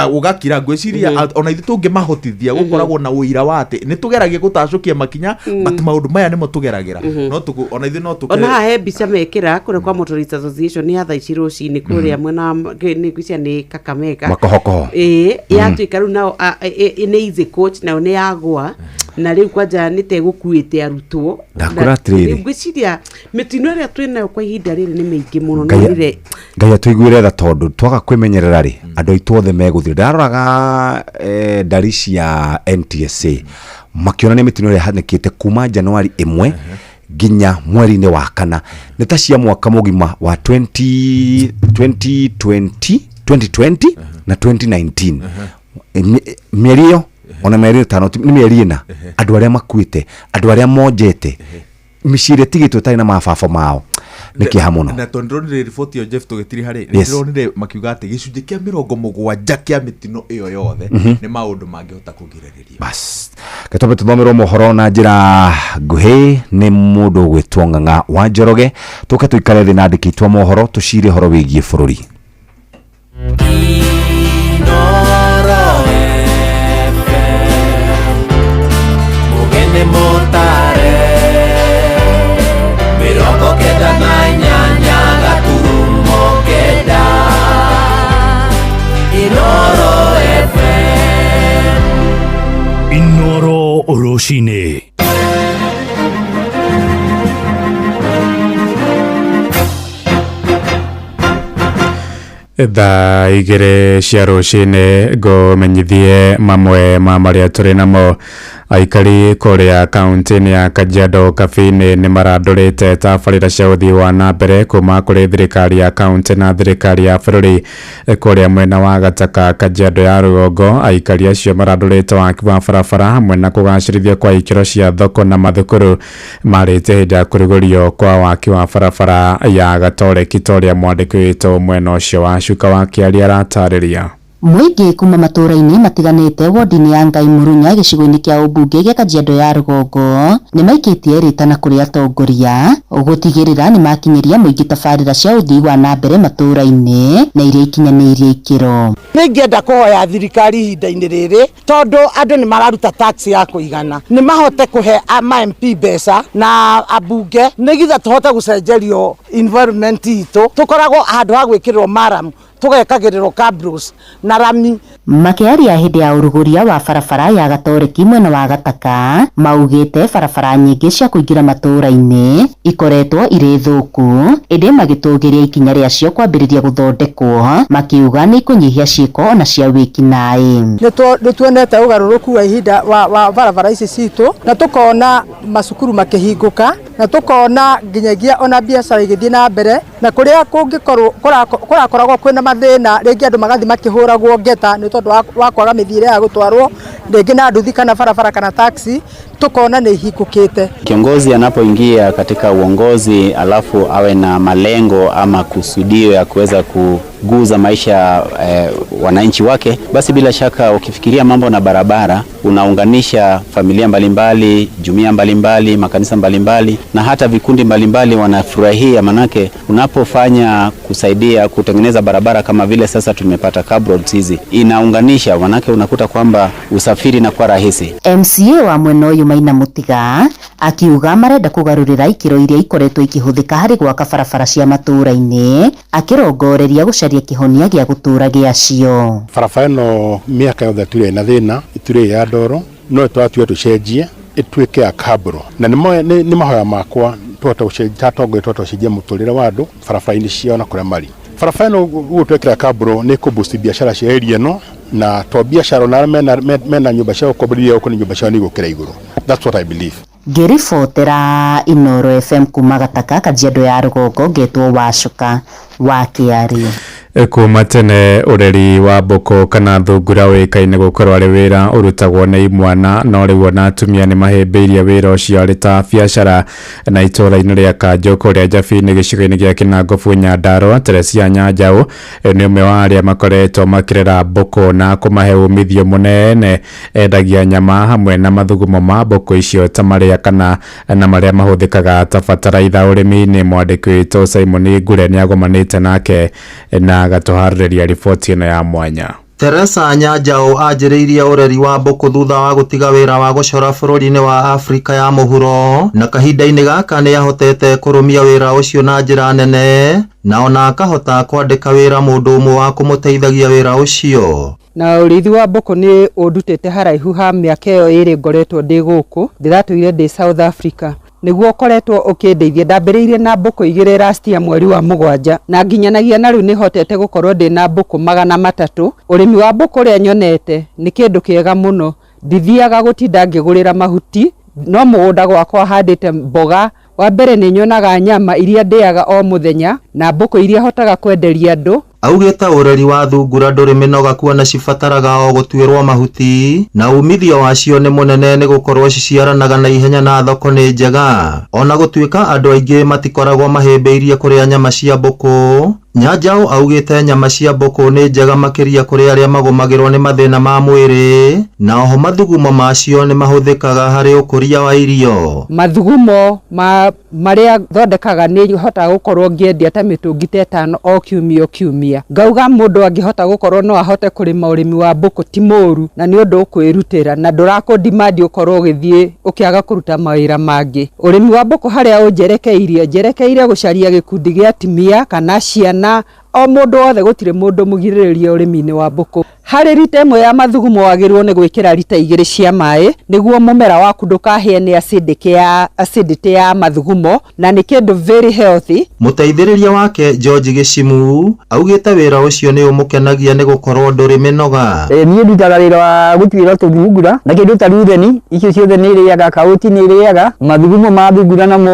ũgakira. Ngwĩciria ona ithuĩ tũngĩmahotithia gũkoragwo na ũira wa atĩ nĩ tũgeragia gũtacũkia makinya, but maũndũ maya nĩmo tũgeragĩra, no ona ithuĩ no tũkere. Ona haha he mbica mekĩra kũrĩa kwa Motorist Association ya thaa ici rũcinĩ kũrĩa mwena nĩ ngwĩciria nĩ Kakamega makohokoho. Ĩĩ, yatuĩka rĩu nao nĩ easy coach nao nĩ yagwa, na rĩu kwanja nĩ ta ĩgũkuĩte arutwo. Ndakwĩra atĩrĩrĩ, ngwĩciria mĩtino ĩrĩa twĩnayo kwa ihinda rĩrĩ nĩ mĩingĩ mũno. Nonire Ngai atũiguĩre tha, tondũ twaga kwĩmenyerera rĩ, andũ aitũ othe megũthira. Ndaroraga ndari cia NTSA makĩonania mĩtino ĩrĩa ĩhanĩkĩte kuma Januari 1 nginya mweri-inĩ wa kana, nĩ ta cia mwaka mũgima wa 2020 2020 na 2019, mĩeri ĩyo ona mĩeri ĩtano nĩ mĩeri ĩna, andũ arĩa makuĩte, andũ arĩa monjete, mĩciĩ ĩrĩa ĩtigĩtwo ĩtarĩ na mababa mao, nĩ kĩeha mũno. Na tondũ ndĩronire riboti ĩyo, Jeff, tũgĩtiri harĩ ndĩronire makiuga atĩ gĩcunjĩ kĩa 70 kĩa mĩtino ĩyo yothe nĩ maũndũ mangĩhota kũgirĩrĩria. Bas getwambe tũthomerwo mohoro na njĩra nguhĩ nĩ mũndũ ũgwĩtwo Ng'ang'a wa Njoroge, tũke tũikare thĩ na andĩki aitũ a mohoro tũcire ũhoro wĩgiĩ bũrũri. Inoro FM, mugene motare, 98.9 Inoro FM. Inoro rũcinĩ. Thaa 2 cia rũcinĩ ngũmenyithie mamwe ma marĩa tũrĩ namo. Aikari kũrĩa kaunti-inĩ ya Kajiado Kabini nĩ marandũrĩte tabarĩra cia ũthii wa na mbere kuma kũrĩ thirikari ya kaunti na thirikari ya bũrũri. Kũrĩa mwena wa Gataka, Kajiado ya rũgongo, aikari acio marandũrĩte waki wa barabara hamwe na kũgacĩrithio kwa ikĩro cia thoko na mathukuru. Marĩte hĩndĩ ya kũrugũrio kwa waki wa barabara ya Gatoreki ta ũrĩa mwandĩki witũ mwena ũcio wa Cuka wa Kĩaria aratarĩria. Mũingĩ kuma matũũra-inĩ matiganĩte wodi-inĩ ya Ngai Murunya gĩcigo-inĩ kĩa ũmbunge gĩa Kajiado ya rũgongo nĩ maikĩtie rĩtana kũrĩ atongoria gũtigĩrĩra nĩ makinyĩria mũingĩ tabarĩra cia ũthii wa na mbere matũũra-inĩ na iria ikinyanĩirie ikĩro. Nĩ ingĩenda kũhoya thirikari ihinda-inĩ rĩrĩ tondũ andũ nĩ mararuta tax ya kũigana, nĩ mahote kũhe ma MP mbeca na ambunge nĩgetha tũhote gũcenjerio environment itũ. Tũkoragwo handũ ha gwĩkĩrĩrwo maram tũgekagĩrĩrwo cabros na rami. Makĩaria hĩndĩ ya ũrugũria wa barabara ya Gatoreki mwena wa Gataka, maugĩte barabara nyingĩ cia kũingĩra matũũra-inĩ ikoretwo irĩ thũku, ĩndĩ magĩtũgĩria ikinya rĩacio kwambĩrĩria gũthondekwo, makiuga nĩ ikũnyihia ciĩko ona cia wĩkinaĩ. Nĩ tuonete ũgarũrũku wa ihinda wa barabara ici citũ, na tũkona macukuru makĩhingũka, na tũkona nginyagia ona biacara igĩthiĩ na mbere, na kũrĩa kũngĩkorwo kũrakoragwo kwĩna mathĩna rĩngĩ andũ magathiĩ makĩhũragwo ngeta nĩ tondũ wa kwaga mĩthiĩre ya gũtwarwo rĩngĩ na nduthi kana barabara kana taxi, tukona nĩ ihingũkĩte. Kiongozi anapoingia katika uongozi alafu awe na malengo ama kusudio ya kuweza kuguza maisha wananchi wake, basi bila shaka ukifikiria mambo na barabara unaunganisha familia mbalimbali, jumuiya mbalimbali, makanisa mbalimbali na hata vikundi mbalimbali wanafurahia, manake unapofanya kusaidia kutengeneza barabara kama vile sasa tumepata cabroads hizi, inaunganisha, manake unakuta kwamba usafiri na kwa rahisi. MCA wa mwena ũyũ Maina Mũtiga akiuga marenda kũgarũrĩra ikĩro iria ikoretwo ikĩhũthĩka harĩ gwaka barabara cia matũũra-inĩ, akĩrongoreria gũcaria kĩhonia gĩa gũtũũra gĩacio. Barabara ĩno mĩaka yothe tũrĩ na thĩna, ĩtũrĩ ya ndoro, no twatue tũcenjie ĩtuĩke ya kabro, na nĩ mahoya makwa tũhote gũcenjia atongoria, tũhote gũcenjia mũtũrĩre wa andũ barabara-inĩ ciao na kũrĩa marĩ. Barabara ĩno ũguo twekĩra kabro nĩ kũboost biacara cia area ĩno, na to biacara na mena nyũmba cia gũkomborithia gũkũ nĩ nyũmba ciao nĩ igũkĩra igũrũ. That's what I believe. Ngĩribotera Inooro FM kuma Gataka, Kajiado ya rũgongo, ngetwo Wacuka wa Kĩari. Kuma tene ũreri wa mbũkũ kana thungura ũĩkaine gũkorwo arĩ wĩra ũrutagwo nĩ imwana, no rĩu ona atumia nĩ mahĩmbĩirie wĩra ũcio arĩ ta biacara. Na itũũra-inĩ rĩa Kanjũ kũrĩa Njabi-inĩ gĩcigo-inĩ gĩa Kĩnangobu Nyandarũa, Teresia Nyanjaũ nĩ ũmwe wa arĩa makoretwo makĩrera mbũkũ na kũmahe umithio mũnene. Endagia nyama hamwe na mathugumo ma mbũkũ icio ta marĩa kana na marĩa mahũthĩkaga ta bataraitha ũrĩmi-inĩ. Mwandĩki witũ Simon Ngure nĩagomanĩte nake na agatuharĩrĩria riboti ĩno ya mwanya. Teresa Nyanjaũ anjĩrĩirie ũreri wa mbũkũ thutha wa gũtiga wĩra wa gũcora bũrũri-inĩ wa Afrika ya mũhuro, na kahinda-inĩ gaka nĩ ahotete kũrũmia wĩra ũcio na njĩra nene, na ona akahota kwandĩka wĩra mũndũ ũmwe wa kũmũteithagia wĩra ũcio. Na ũrĩithi wa mbũkũ nĩ ũndutĩte haraihu ha mĩaka ĩyo ĩrĩ ngoretwo ndĩ gũkũ, ndĩratũire ndĩ South Africa. Nĩguo ũkoretwo ũkĩndeithia. Ndambĩrĩirie na mbũkũ igĩrĩ last year mweri wa 7, na nginyanagia na rĩu nĩhotete gũkorwo ndĩ na mbũkũ 300. Ũrĩmi wa mbũkũ ũrĩa nyonete nĩ kĩndũ kĩega mũno, ndithiaga gũtinda ngĩgũrĩra mahuti, no mũgũnda gwakwa handĩte mboga. Wa mbere nĩ nyonaga nyama iria ndĩaga o mũthenya na mbũkũ iria hotaga kwenderia andũ. Augĩte ũreri wa thungura ndũrĩ mĩnoga kuona cibataraga o gũtuĩrwo mahuti, na umithio wacio nĩ mũnene nĩ gũkorwo ciciaranaga na ihenya na thoko nĩ njega. Ona gũtuĩka andũ aingĩ matikoragwo mahĩmbĩirie kũrĩa nyama cia mbũkũ, Nyanjaũ augĩte nyama cia mbũkũ nĩ njega makĩria kũrĩ arĩa magũmagĩrwo nĩ mathĩna ma mwĩrĩ, na oho mathugumo macio nĩ mahũthĩkaga harĩ ũkũria wa irio. Mathugumo marĩa thondekaga nĩ hotaga gũkorwo ngĩendia ta mĩtũngi ta 5 o kiumia o kiumia. Ngauga mũndũ angĩhota gũkorwo no ahote kũrĩma ũrĩmi wa mbũkũ ti mũru, na nĩ ũndũ ũkwĩrutĩra na ndũrakũdimandi ũkorwo ũgĩthiĩ ũkĩaga kũruta mawĩra mangĩ. Ũrĩmi wa mbũkũ harĩa ũnjerekeirie, njerekeire gũcaria gĩkundi gĩa atumia kana ciana, o mũndũ wothe, gũtirĩ mũndũ mũgirĩrĩria ũrĩmi-inĩ wa mbũkũ. Harĩ rita ĩmwe ya mathugumo wagĩrĩirwo nĩ gwĩkĩra rita 2 cia maĩ nĩguo mũmera waku ndũkahĩe nĩ acidity ya mathugumo, na nĩ kĩndũ very healthy. Mũteithĩrĩria wake George Gĩcimu augĩte wĩra ũcio nĩ ũmũkenagia nĩ gũkorwo ndũrĩ mĩnoga. Niĩ ndutaga wĩra wa gũtuĩra tũthungura na kĩndũ ta rutheni, icio ciothe nĩ irĩaga, kauti nĩ irĩaga, mathugumo ma thungura namo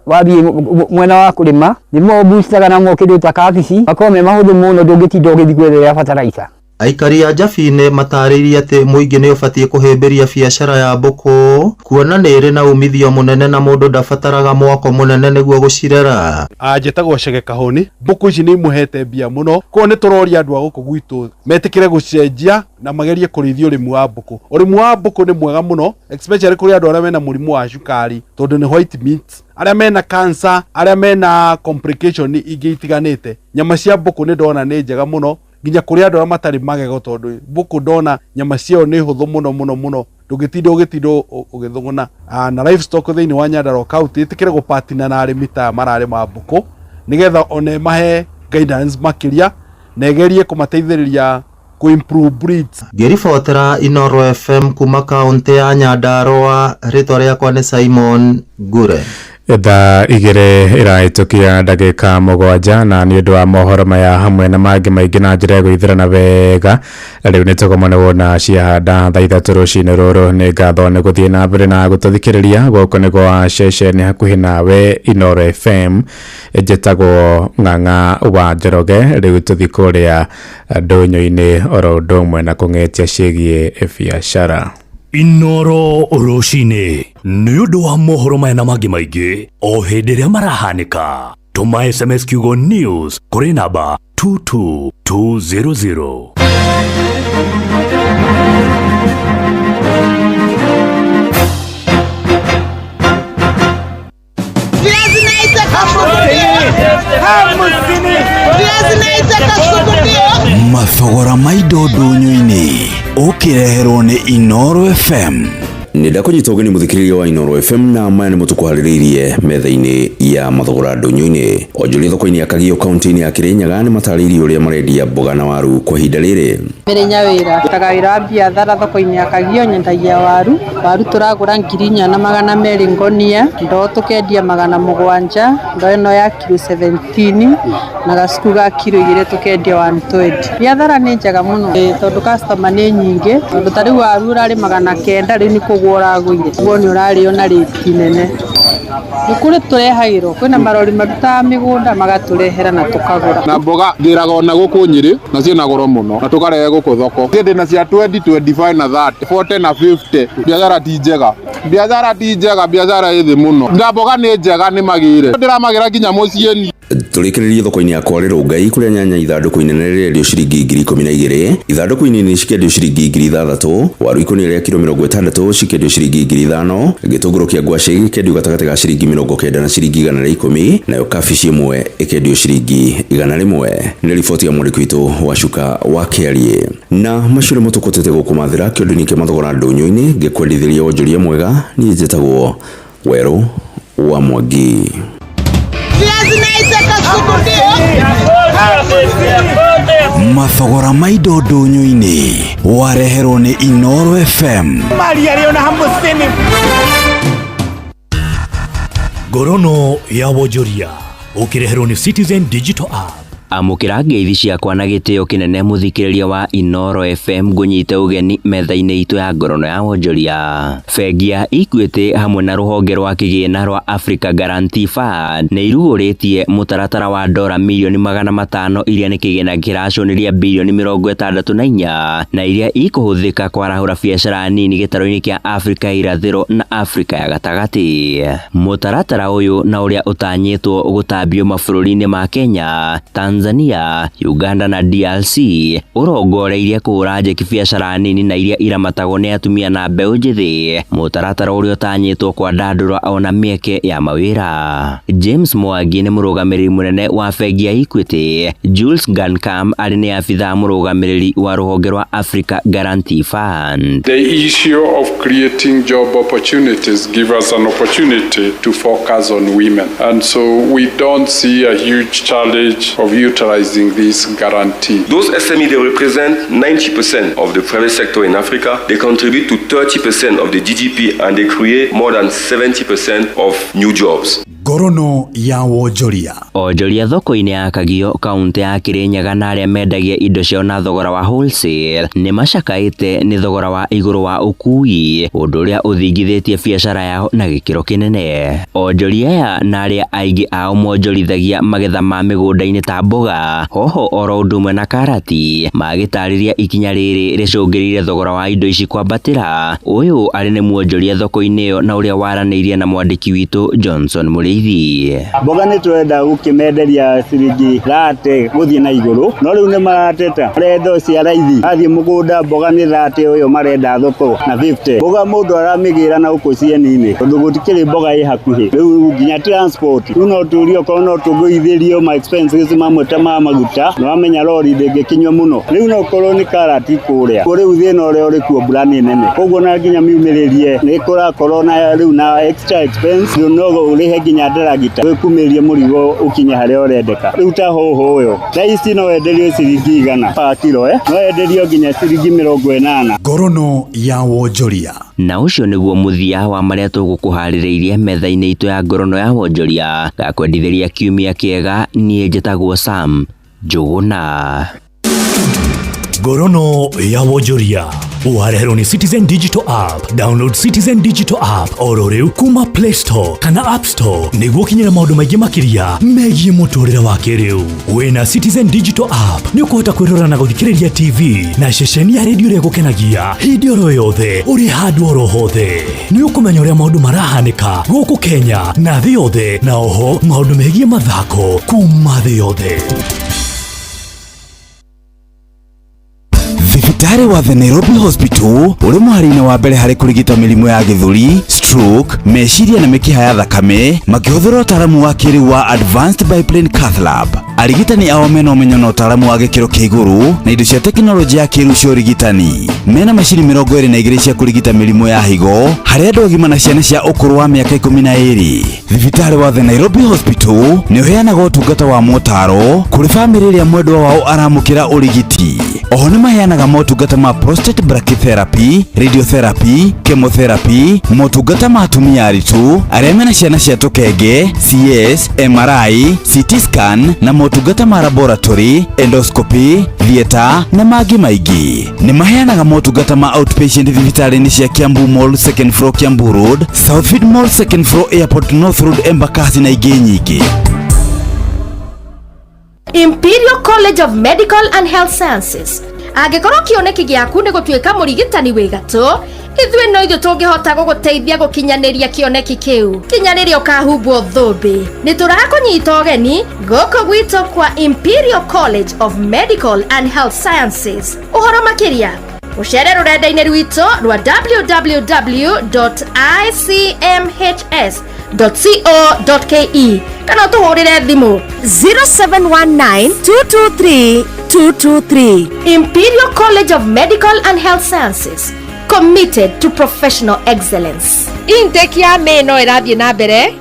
wathiĩ mwena wa kũrĩma nĩmo boostaga namo kĩndũ ta kabici, makoragwo me mahũthũ mũno, ndũngĩtinda ũgĩthiĩ gwetherera bataraitha. Aikari a Njabini matarĩirie atĩ mũingĩ nĩ ũbatiĩ kũhĩmbĩria biacara ya mbũkũ kuona nĩ ĩrĩ na umithio mũnene na mũndũ ndabataraga mwako mũnene nĩguo gũcirera. Njĩtagwo Chege Kahũni. Mbũkũ ici nĩ imũhete mbia mũno, koguo nĩ tũroria andũ a gũkũ gwitũ metĩkĩre gũcenjia na magerie kũrĩithia ũrĩmi wa mbũkũ. Ũrĩmi wa mbũkũ nĩ mwega mũno, especially kũrĩ andũ arĩa mena mũrimũ wa cukari, tondũ nĩ white meat, arĩa mena cancer, arĩa mena complication ingĩ itiganĩte. Nyama cia mbũkũ nĩ ndona nĩ njega mũno, nginya kũrĩ andũ arĩa matarĩ magego, tondũ mbũkũ ndona nyama ciayo nĩ hũthũ mũno mũno mũno, ndũngĩtinda ũgĩtinda ũgĩthũgũna. Na livestock thĩinĩ wa Nyandarua County ĩtĩkĩre gũpatina na arĩmi ta aya mararĩma mbũkũ, nĩgetha one mahe guidance makĩria na ĩgerie kũmateithĩrĩria kũ improve breeds. Ngĩribotera Inooro FM kuma kaũntĩ ya Nyandarua, rĩtwa rĩakwa nĩ Simon Ngure. Thaa 2 ĩrahĩtũkia ndagĩka 7, na nĩ ũndũ wa mohoro maya hamwe na mangĩ maingĩ na njĩra ya gũithĩrana wega, rĩu nĩ tũgomane wona ciahanda thaa 3 rũcinĩ rũrũ. Nĩ ngatho nĩ gũthiĩ na mbere na gũtũthikĩrĩria. Gũkũ nĩ gwa ceceni hakuhĩ nawe Inooro FM, njĩtagwo Ng'ang'a wa Njoroge. Rĩu tũthiĩ kũrĩa ndũnyũ-inĩ oro ũndũ ũmwe na kũng'etia ciĩgiĩ biacara. Inooro rũcinĩ nĩ ũndũ wa mohoro maya na mangĩ maingĩ o hĩndĩ ĩrĩa marahanĩka. Tũma SMS kiugo news kũrĩ namba 22200. Mathogora ma indo ndũnyũ-inĩ ũkĩreherwo nĩ Inooro FM. Nĩ ndakũnyita ũgeni mũthikĩrĩria wa Inooro FM, na maya nĩmo tũkũharĩrĩirie metha-inĩ ya mathogora ndũnyũ-inĩ. Onjoria thoko-inĩ ya Kagio kaunti-inĩ ya Kirinyaga nĩ matarĩirie ũrĩa marendia mboga na waru kwa ihinda rĩrĩ. Mĩrĩ wĩra ndutaga wĩra wa biathara thoko-inĩ ya Kagio, nyendagia waru. Waru tũragũra 4200 ngonia, ndoo tũkendia 700, ndoo ĩno ya kiro 17 na gacuku ga kiro 2 tũkendia 120. Biathara nĩ njega mũno tondũ customer nĩ nyingĩ, tondũ ta rĩu waru ũrarĩ 900 rĩu nĩ kũgũa ũragũire, ũguo nĩ ũrarĩo na rĩti nene. Nĩ kũrĩ tũrehagĩrwo, kwĩna marori marutaga mĩgũnda magatũrehera na tũkagũra. Na mboga ngĩraga ona gũkũ Nyĩrĩ na ciĩna goro mũno na tũkarehe gũkũ thoko. Ndĩ na cia 20, 25 na 30, 40 na 50. Biacara ti njega, biacara ti njega, biacara ĩ thĩ mũno. Na mboga nĩ njega, nĩ magĩre, ndĩramagĩra nginya mũciĩ. Tũrĩkĩrĩrie thoko-inĩ ya Kwarĩrwo Ngai kũrĩa nyanya ithandũkũ inene rĩrendio ciringi 12,000, ithandũkũ inini cikĩendio ciringi 6,000, waru ikũnia rĩa kiro 60 cikĩendio ciringi 5,000, gĩtũngũrũ kĩa ngwacĩ gĩkĩendio gatagatĩ ga ciringi 90 na ciringi 110, nayo kabici ĩmwe ĩkĩendio ciringi 100. Nĩ riboti ya mwandĩki witũ wa Cuka wa Kĩariĩ. Na macio nĩmo tũkũtĩte gũkũmathĩra kĩũndũ-inĩ kĩa mathogora ndũnyũ-inĩ. Ngĩkwendithĩria wonjoria mwega, niĩ njĩtagwo Werũ wa Mwangi. Mathogora ma indo ndũnyũ-inĩ wareherwo nĩ Inooro FM. Ngorono ya wonjoria ũkĩreherwo nĩ Citizen Digital App. Amũkĩra ngeithi ciakwa na gĩtĩo kĩnene mũthikĩrĩria wa Inooro FM, ngũnyite ũgeni metha-inĩ itũ ya ngorono ya wonjoria. Bengi ya Equity hamwe na rũhonge rwa kĩgĩna rwa Africa Guarantee Fund nĩ irugũrĩtie mũtaratara wa dora mirioni 500 iria nĩ kĩgĩna kĩraconĩria birioni 64 na iria ikũhũthĩka kwarahũra biacara nini gĩtarũ-inĩ kĩa Afrika ya irathĩro na Afrika ya gatagatĩ. Mũtaratara ũyũ na ũrĩa ũtanyĩtwo gũtambio mabũrũri-inĩ ma Kenya, Tanzania, Uganda na DRC ũrongoreirie kũhũra njeki biacara nini na iria iramatagwo nĩ atumia na mbeũ njĩthĩ, mũtaratara ũrĩa ũtanyĩtwo kwandandũra ona mĩeke ya mawĩra. James Mwangi nĩ mũrũgamĩrĩri mũnene wa bengi ya Equity. Jules Ngankam arĩ nĩ abithaa mũrũgamĩrĩri wa rũhonge rwa Africa Guarantee Fund. The issue of creating job opportunities give us an opportunity to focus on women, and so we don't see a huge challenge of utilizing this guarantee. Those SME, they represent 90% of the private sector in Africa. They contribute to 30% of the GDP and they create more than 70% of new jobs. Ngorono ya wonjoria. Onjoria thoko-inĩ ya Kagio kaunti ya Kirinyaga na arĩa mendagia indo ciao na thogora wa wholesale nĩ macakaĩte nĩ thogora wa igũrũ wa ũkui, ũndũ ũrĩa ũthingithĩtie biacara yao na gĩkĩro kĩnene. Onjoria aya na arĩa aingĩ ao monjorithagia magetha ma mĩgũnda-inĩ ta mboga, hoho oro ũndũ ũmwe na karati, magĩtarĩria ikinya rĩrĩ rĩcũngĩrĩirie thogora wa indo ici kwambatĩra. Ũyũ arĩ nĩ mwonjoria thoko-inĩ ĩyo na ũrĩa waranĩirie na mwandĩki witũ Johnson Mũrĩithi. Mboga nĩ tũrenda gũkĩmenderia ciringi 30 gũthiĩ na igũrũ, no rĩu nĩ marateta marenda cia raithi. Athiĩ mũgũnda mboga nĩ 30 ũyũ marenda thoko na 50. Mboga mũndũ aramĩgĩra na gũkũ cieni-inĩ tondũ gũtikĩrĩ mboga ĩ hakuhĩ. Rĩu nginya transport rĩu no tũrie okorwo no tũgũithĩrio ma expenses mamwe ta ma maguta, nĩ wamenya rori ndĩngĩkinywo mũno. Rĩu no korwo nĩ karati kũrĩa rĩu thĩna ũrĩa ũrĩ kuo mbura nĩ nene, koguo na nginya miumĩrĩrie nĩ kũrakorwo na rĩu na extra expense, rĩu no ũrĩhe nginya ndaragita wĩkumĩrie mũrigo ũkinye harĩa ũrendeka. Rĩu ta hoho ũyũ thaa ici no wenderio ciringi 100 pa kiro, no wenderio nginya ciringi 80. Ngorono ya wonjoria. Na ũcio nĩguo mũthia wa marĩa tũgũkũharĩrĩirie metha-inĩ itũ ya ngorono ya wonjoria. Ngakwendithĩria kiumia kĩega. Niĩ njĩtagwo Sam Njũgũna. Ngorono ya wonjoria wareherwo nĩ Citizen Digital App. Download Citizen Digital App oro rĩu kuma Play Store kana App Store nĩguo ũkinyĩre maũndũ maingĩ makĩria megiĩ mũtũrĩre wa kĩrĩu. Wĩna Citizen Digital App nĩ ũkũhota kwĩrora na gũthikĩrĩria TV na ceceni ya redio ĩrĩa ĩgũkenagia hĩndĩ oro yothe ũrĩ handũ oro hothe. Nĩ ũkũmenya ũrĩa maũndũ marahanĩka gũkũ Kenya na thĩ yothe, na oho maũndũ megiĩ mathako kuma thĩ yothe. Thibitarĩ wa The Nairobi Hospital ũrĩ mũhari-inĩ wa mbere harĩ kũrigita mĩrimũ ya gĩthũri, stroke, meciria na mĩkiha ya thakame makĩhũthĩra ũtaaramu wa kĩrĩu wa Advanced Biplane Cath Lab. Arigitani ao mena ũmenyo na ũtaaramu wa gĩkĩro kĩa igũrũ na indo cia tekinoronjĩ ya kĩrĩu cia ũrigitani. Mena macini 22 cia kũrigita mĩrimũ ya higo harĩ andũ agima na ciana cia ũkũrũ wa mĩaka 12. Thibitarĩ wa The Nairobi Hospital nĩ ũheanaga ũtungata wa motaro kũrĩ bamĩrĩ ĩrĩa mwendwa wao aramũkĩra ũrigiti. Oho nĩ maheanaga motungata ma prostate brachytherapy, radiotherapy, chemotherapy, motungata ma atumia aritũ arĩa mena ciana cia tũkenge, CS, MRI, CT scan na motungata ma laboratory, endoscopy, theater na mangĩ maingĩ. Nĩ maheanaga motungata ma outpatient thibitarĩ-inĩ cia Kiambu Mall second floor Kiambu Road, Southfield Mall second floor Airport North Road Embakasi na ingĩ nyingĩ. Imperial College of Medical and Health Sciences. Angĩkorwo kĩoneki gĩaku nĩ gũtuĩka mũrigitani wĩ gatũ, ithuĩ no ithuĩ tũngĩhota gũgũteithia gũkinyanĩria kĩoneki kĩu. Kinya rĩrĩa ũkahumbwo thũmbĩ. Nĩ tũrakũnyita ũgeni gũkũ gwitũ kwa Imperial College of Medical and Health Sciences. Ũhoro makĩria ũcere rũrenda-inĩ rwitũ rwa www.icmhs.co.ke kana ũtũhũrĩre thimũ 0719 223 223. Imperial College of Medical and Health Sciences, committed to professional excellence. Intake ya May no ĩrathiĩ na mbere.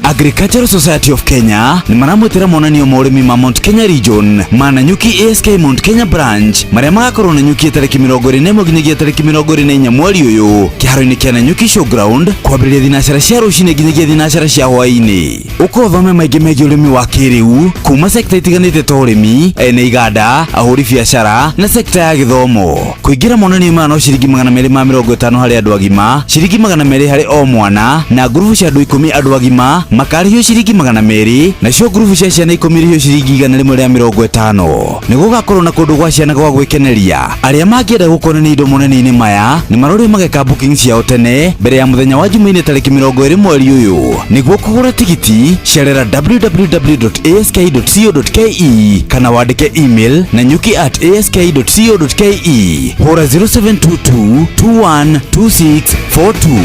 Agricultural Society of Kenya nĩ maramwĩtĩra monanio ma ũrĩmi ma Mount Kenya Region ma Nanyuki ASK Mount Kenya Branch marĩa magakorwo Nanyuki tarĩki 21 nginyagia tarĩki 24 mweri ũyũ kĩharo-inĩ kĩa Nanyuki Showground kwambĩrĩria thinacara cia rũcinĩ nginyagia thinacara cia hwaĩ-inĩ. Ũka ũthome maingĩ megiĩ ũrĩmi wa kĩrĩu kuma sekta itiganĩte ta ũrĩmi, ene iganda, ahũri biacara na sekta ya gĩthomo. Kũingĩra monanio maya no ciringi 250 harĩ andũ agima, ciringi 200 harĩ o mwana na ngurubu cia andũ 10 andũ agima makarĩhio ciringi 200 nacio ngurubu cia ciana 10 irĩhio ciringi 150. Nĩ gũgakorwo na kũndũ gwa ciana gwa gwĩkeneria. Arĩa mangĩenda gũkonania indo monanio-inĩ maya nĩ marorio mageka booking ciao tene mbere ya mũthenya wa Jumaine tarĩki 20 mweri ũyũ. Nĩguo kũgũra tigiti cerera www.ask.co.ke kana wandĩke email nanyuki@ask.co.ke. Hũra 0722 212642.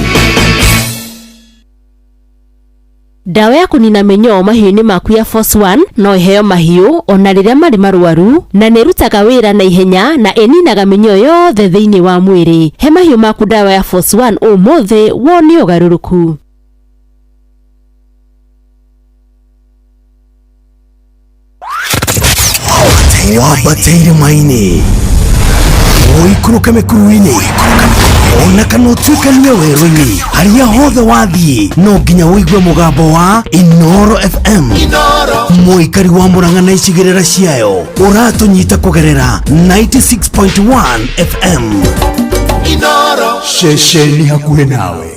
Ndawa ya kũnina mĩnyoo mahiũ-inĩ maku ya Force One no ĩheo mahiũ ona rĩrĩa marĩ marwaru na nĩ ĩrutaga wĩra na ihenya na ĩninaga mĩnyoo yothe thĩinĩ wa mwĩrĩ. He mahiũ maku ndawa ya Force One ũmũthĩ wone ũgarũrũku. Wambate irĩma-inĩ, ũikũrũke mĩkuru-inĩ, ona kana ũtuĩkanie werũ-inĩ, harĩa hothe wathiĩ no nginya ũigue mũgambo wa Inoro FM. Mũikari wa Murang'a na icigĩrĩra ciayo ũratũnyita kũgerera 96.1 FM. Inoro. Ceceni hakuhĩ nawe.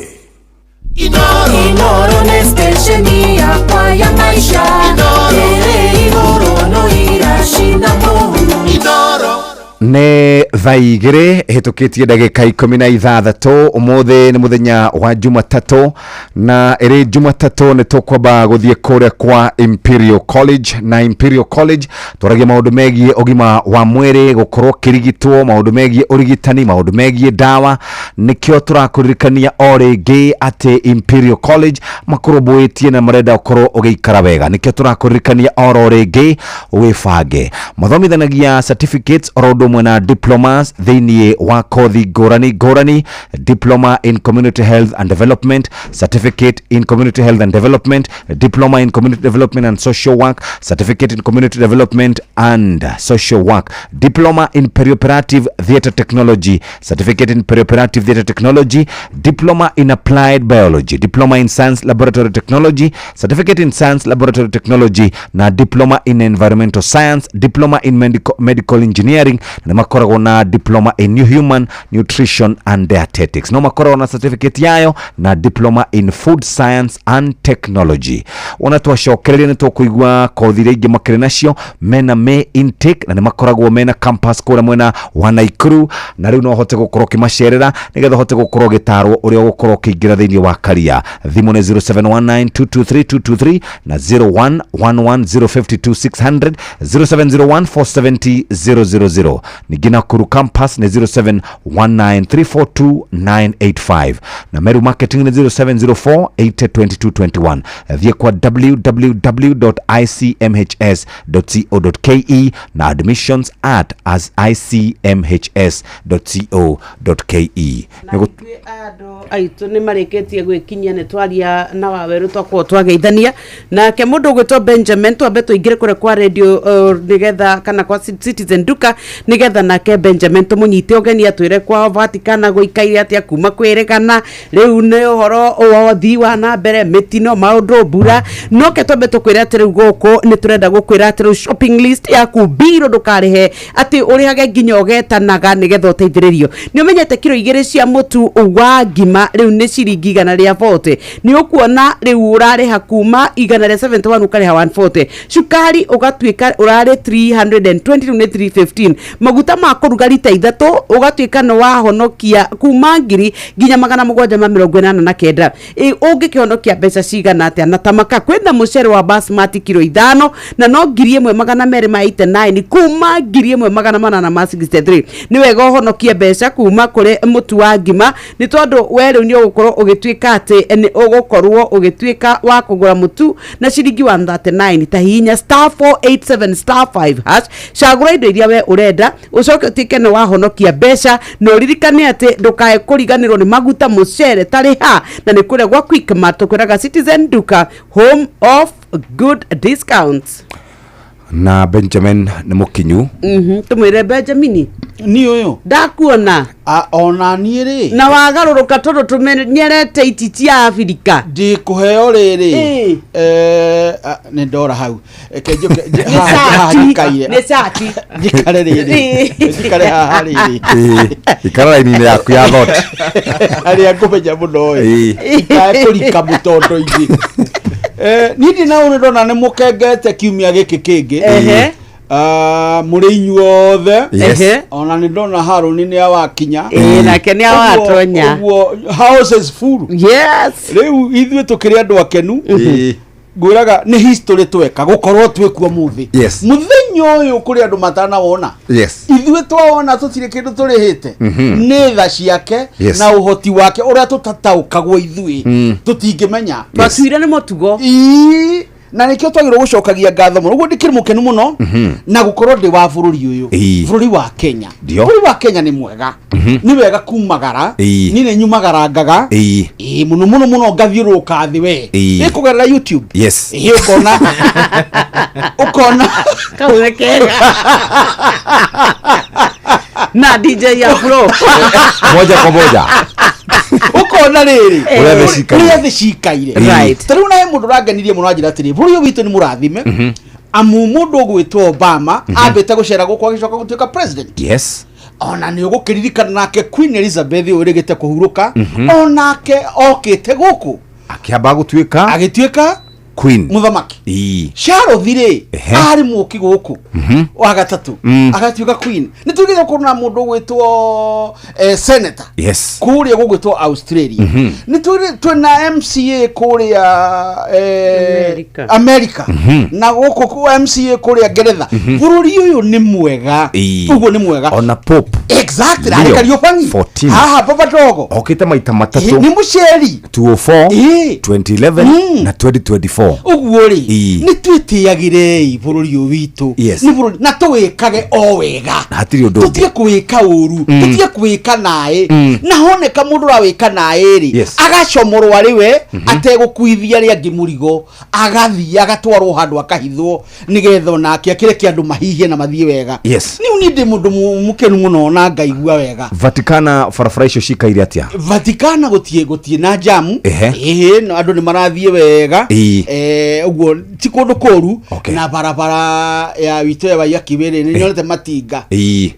Inoro nĩ stesheni yakwa ya maisha. Ĩrĩ igũrũ no iracina mũhu. Inoro. Nĩ thaa 2 ĩhĩtũkĩtie ndagĩka 16. Ũmũthĩ nĩ mũthenya wa Jumatatũ, na ĩrĩ Jumatatũ nĩ tũkwamba gũthiĩ kũrĩa kwa Imperial College. Na Imperial College twaragia maũndũ megiĩ ũgima wa mwĩrĩ, gũkorwo ũkĩrigitwo, maũndũ megiĩ ũrigitani, maũndũ megiĩ ndawa. Nĩkĩo tũrakũririkania o rĩngĩ atĩ Imperial College makũrũmbũĩtie na marenda ũkorwo ũgĩikara wega. Nĩkĩo tũrakũririkania oro rĩngĩ wĩbange. Mathomithanagia certificates oro ũndũ ũmwe na diplomas thĩinĩ wa kothi ngũrani ngũrani: diploma in community health and development, certificate in community health and development, diploma in community development and social work, certificate in community development and social work, diploma in perioperative theatre technology, certificate in perioperative theatre technology, diploma in applied biology, diploma in science laboratory technology, certificate in science laboratory technology na diploma in environmental science, diploma in medical engineering, na nĩ makoragwo na diploma in human nutrition and dietetics, no makoragwo na certificate yayo na diploma in food science and technology. Wona twacokereria nĩ tũkũigua kothi iria ingĩ makĩrĩ nacio mena May intake, na nĩ makoragwo mena campus kũrĩa mwena wa Naikuru, na rĩu no ũhote gũkorwo ũkĩmacerera nĩgetha ũhote gũkorwo ũgĩtarwo ũrĩa ũgũkorwo ũkĩingĩra thĩinĩ wa karia. Thimũ nĩ 0719223223 na 0111052600, 0701470000. Ningĩ Nakuru campus nĩ 0719342985 na Meru marketing nĩ 0704 802221. Thiĩ kwa www.icmhs.co.ke na admissions at as icmhs.co.ke. Aitũ nĩ marĩkĩtie gwĩkinyia, nĩ twaria na Wawerũ, twakorwo twageithania nake mũndũ ũgwĩtwo Benjamin. Twambe tũingĩre kũrĩa kwa radio nĩgetha kana kwa Citizen Duka, nĩgetha nake Benjamin tũmũnyite ũgeni atwĩre kwao Vatikana gũikaire atĩa kuma kwĩrĩgana rĩu nĩ ũhoro wa ũthii wa na mbere, mĩtino, maũndũ, mbura. No ke twambe tũkwĩre atĩ rĩu gũkũ nĩ tũrenda gũkwĩra atĩ rĩu shopping list yaku mbirũ, ndũkarĩhe atĩ ũrĩhage nginya ũgetanaga nĩgetha ũteithĩrĩrio. Nĩ ũmenyete kiro 2 cia mũtu wa ngima rĩu nĩ ciringi 140. Nĩ ũkuona rĩu ũrarĩha kuma 171 ũkarĩha 140. Cukari ũgatuĩka ũrarĩ 320, rĩu nĩ 315. Maguta ma kũruga rita 3 ũgatuĩka nĩ wahonokia kuma ngiri nginya 789. Ũngĩkĩhonokia mbeca cigana atĩa? Na tamaka kwĩna mũcere wa basmati kiro 5 na no 1289 kuma 1863. Nĩ wega ũhonokie mbeca kuma kũrĩ mũtu wa ngima, nĩ tondũ we rĩu nĩ ũgũkorwo ũgĩtuĩka atĩ nĩ ũgũkorwo ũgĩtuĩka wa kũgũra mũtu na ciringi 139. Ta hihinya *487*5#, cagũra indo iria we ũrenda, ũcoke ũtuĩke nĩ wahonokia mbeca. Na ũririkane atĩ ndũkae kũriganĩrwo nĩ maguta, mũcere tarĩ ha na nĩ kũrĩa gwa Quickmart. Tũkwĩraga Citizen Duka, home of good discounts. Na Benjamin nĩ mũkinyu. Tũmwĩre Benjamini. Niĩ ũyũ. Ndakuona. Ona niĩ rĩ. Na wagarũrũka tondũ tũmenyerete iti cia Afrika. Ndĩkũheo rĩrĩ. Ĩĩ. Nĩ ndora hau. Reke njũke Nĩ haha cati. njikaire. Nĩ cati. Njikare rĩrĩ. Njikare haha rĩrĩ. Ĩĩ, ikara raini-inĩ yaku ya thoti. Harĩa ngũmenya mũno ĩ. Ĩĩ. Ndikae kũrika mũtondo-inĩ. Niĩ ndĩ na ũrĩ ndona nĩ mũkengete kiumia gĩkĩ kĩngĩ. Ehe. Mũrĩ inyuothe. Yes. Ehe. Ona nĩ ndona Harũni nĩ awakinya. Ĩĩ, nake nĩ awatonya. Ũguo house is full. Yes. Rĩu ithuĩ tũkĩrĩ andũ akenu. Ĩĩ. Ngwĩraga nĩ history tweka gũkorwo twĩkuo mũthĩ. Yes. Mũthenya ũyũ kũrĩ andũ matanawona. Yes. Ithuĩ twawona tũtirĩ kĩndũ tũrĩhĩte. Nĩ tha ciake Yes. na ũhoti wake ũrĩa tũtataũkagwo ithuĩ. Tũtingĩmenya. Twatuire nĩ mũtugo. Ii, Na nĩkĩo twagĩrĩirwo gũcokagia ngatho mũno. Ũguo ndĩkĩrĩ mũkenu mũno na gũkorwo ndĩ wa bũrũri ũyũ, bũrũri wa Kenya. Bũrũri wa Kenya nĩ mwega, nĩ wega kumagara. Niĩ nĩ nyumagarangaga ĩĩ mũno mũno mũno, ngathiũrũrũka thĩ we ĩ kũgerera YouTube. Ĩĩ, ũkona ũkona kau nĩ kega na DJ ya Flo. Moja kwa moja. Ũkona rĩrĩ Ũrĩa thĩ cikaire. ũrĩa thĩ cikaire. Ta rĩu nahe mũndũ ũrangenirie mũno anjĩra atĩrĩ, bũrũri ũyũ witũ nĩ mũrathime, amu mũndũ ũgwĩtwo Obama ambĩte gũcera gũkũ agĩcoka gũtuĩka president. Ona nĩ ũgũkĩririkana nake Queen Elizabeth ũyũ ũrĩgĩte kũhurũka, onake okĩte gũkũ akĩamba gũtuĩka agĩtuĩka queen, mũthamaki. Charles rĩ, arĩ mũki gũkũ wa gatatũ, agatuĩka queen. Nĩ tugĩte gũkorwo na mũndũ ũgwĩtwo senator kũrĩa gũgwĩtwo Australia. Nĩ twĩna MCA kũrĩa America. America, na gũkũ MCA kũrĩa Ngeretha. Bũrũri ũyũ nĩ mwega. Ũguo nĩ mwega. Ona Pope Exactly. Leo arĩ Kariũbangi 14. haha baba dogo okĩte maita matatũ. Nĩ mũceri. 204, 2011 na 2024. Ũguo rĩ, nĩ twĩtĩagĩrei bũrũri ũyũ witũ. Nĩ bũrũri na tũwĩkage o wega. Hatirĩ ũndũ ũngĩ. Tũtige kwĩka ũru, tũtige kwĩka naĩ, na honeka mũndũ ũrawĩka naĩ rĩ, agacomorwo arĩ we ategũkuithia arĩa angĩ mũrigo, agathiĩ agatwarwo handũ akahithwo nĩgetha onake akĩreke andũ mahihie na mathiĩ wega. Niu niĩ ndĩ mũndũ mũkenu mũno na ngaigua wega. Vatikana barabara icio cikaire atĩa? Vatikana gũtiĩ na jamu. Ĩhĩ, no andũ nĩ marathiĩ wega. Ũguo ti kũndũ kũru. Na barabara ya witũ ya Waiyaki rĩ, nĩ nyonete matinga,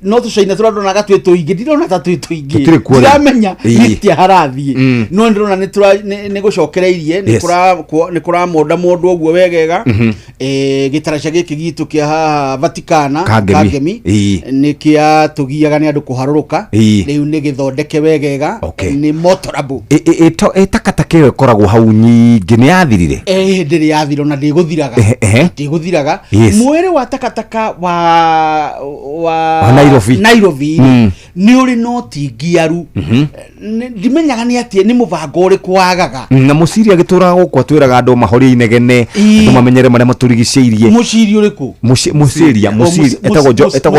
no tũcaina tũrĩa ndonaga twĩ tũingĩ ndirona ta twĩ tũingĩ. Tũtirĩ kuo rĩu. Ndiramenya nĩkĩa harathiĩ, no ndĩrona nĩ gũcokereirie, nĩ kũramonda mũndũ ũguo wegega. Gĩtaraca gĩkĩ gitũ kĩa haha Vatikana Kangemi. Kangemi nĩ kĩa tũgiaga nĩ andũ kũharũrũka. Rĩu nĩ gĩthondeke wegega, nĩ motorable. Ĩtakataka ĩyo ĩkoragwo hau nyingĩ nĩ yathirire? Ndĩrĩ yathira na ndĩgũthiraga. Ehe, ehe. Ndĩgũthiraga. Mwĩrĩ wa takataka wa wa Wa Nairobi. Nairobi nĩ ũrĩ noti ngiaru. Ndimenyaga nĩ atĩ nĩ mũbango ũrĩkũ wagaga. Na mũciri agĩtũraga gũkũ atwĩraga andũ mahorie inegene, andũ mamenyere marĩa matũrigicĩirie. Mũciri ũrĩkũ? Mũciria O, Mũciri etagwo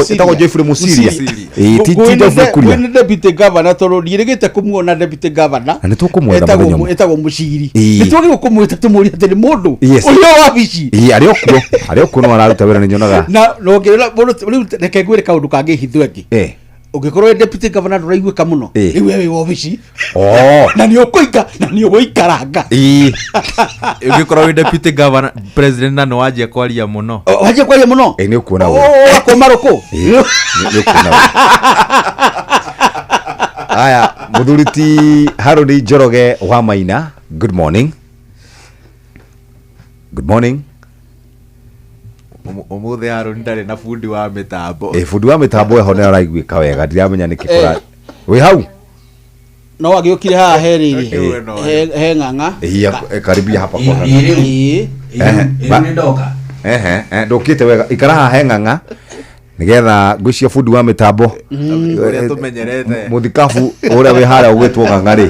etagwo Geoffrey Mũciria. Ĩĩ, ti Geoffrey Kuria. Ngwĩ nĩ deputy governor tondũ ndiĩrĩgĩte kũmuona deputy governor. Na nĩ tũkũmwetha mũthenya ũmwe. Etagwo Mũciri. Nĩ twagĩrĩirwo kũmwĩta tũmũrie atĩ nĩ mũndũ ũrĩa wabici. Ĩĩ, arĩ o kuo, arĩ o kuo no araruta wĩra nĩ nyonaga. Na ũngĩrora mũndũ rĩu, reke ngwĩre kaũndũ kangĩ hithũ ĩngĩ. Ũngĩkorwo wĩ deputy governor ndũraiguĩka mũno, rĩu we wĩ wabici na nĩ ũkũinga na nĩ ũgũikaranga. Ũngĩkorwo wĩ deputy governor president na nĩ wanjia kwaria mũno. Wanjia kwaria mũno. Ĩĩ, nĩ ũkuona ũru. Ũgakũma rũkũ. Ĩĩ, nĩ ũkuona ũru. Aya, mũthuri ti Harũni Njoroge wa Maina, good morning. Good morning. Ũmũthĩ Harũni ndarĩ na bundi wa mĩtambo. Ĩ, bundi wa mĩtambo eho nĩ araiguĩka wega, ndiramenya nĩkĩ kũra wĩ hau. No agĩũkire haha he rĩrĩ, he ng'ang'a. Ĩ, karibia hapa kwa ng'ang'a. Ehe, ehe, ndũkĩte wega, ikara haha he ng'ang'a nĩgetha ngwĩciria bundi wa mĩtambo Ũrĩa tũmenyerete. Mũthikabu ũrĩa wĩ harĩa ũgwĩtwo ng'ang'a rĩ.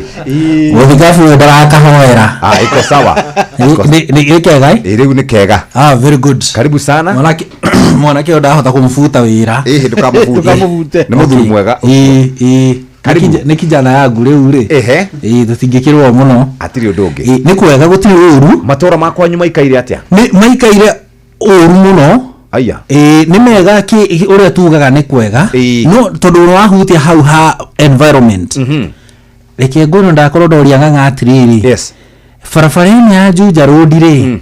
Mũthikabu ũyũ ndarakahoera. Ah, iko sawa. Nĩ kega? Ĩ, rĩu nĩ kega. Ah, very good. Karibu sana. Mwanake mwanake ũyũ ndahota kũmũbuta wĩra. Ĩhĩ, ndũkamũbute. Nĩ mũthuri mwega. Ĩĩ, ĩĩ. Karibu. Nĩ kijana yangu rĩu rĩ. Ĩĩ, tũtingĩkĩrwo mũno. Hatirĩ ũndũ ũngĩ. Nĩ kwega, gũtirĩ ũru. Matũra makwanyu maikaire atĩa? Nĩ maikaire ũru mũno. Aya. Ĩĩ, nĩ mega kĩ ũrĩa tugaga nĩ kwega, no tondũ nĩ wahutia hau ha environment, reke ngwĩrwo ndakorwo ndoria ng'ang'a atĩrĩrĩ, barabara ĩno ya Juja Road rĩ,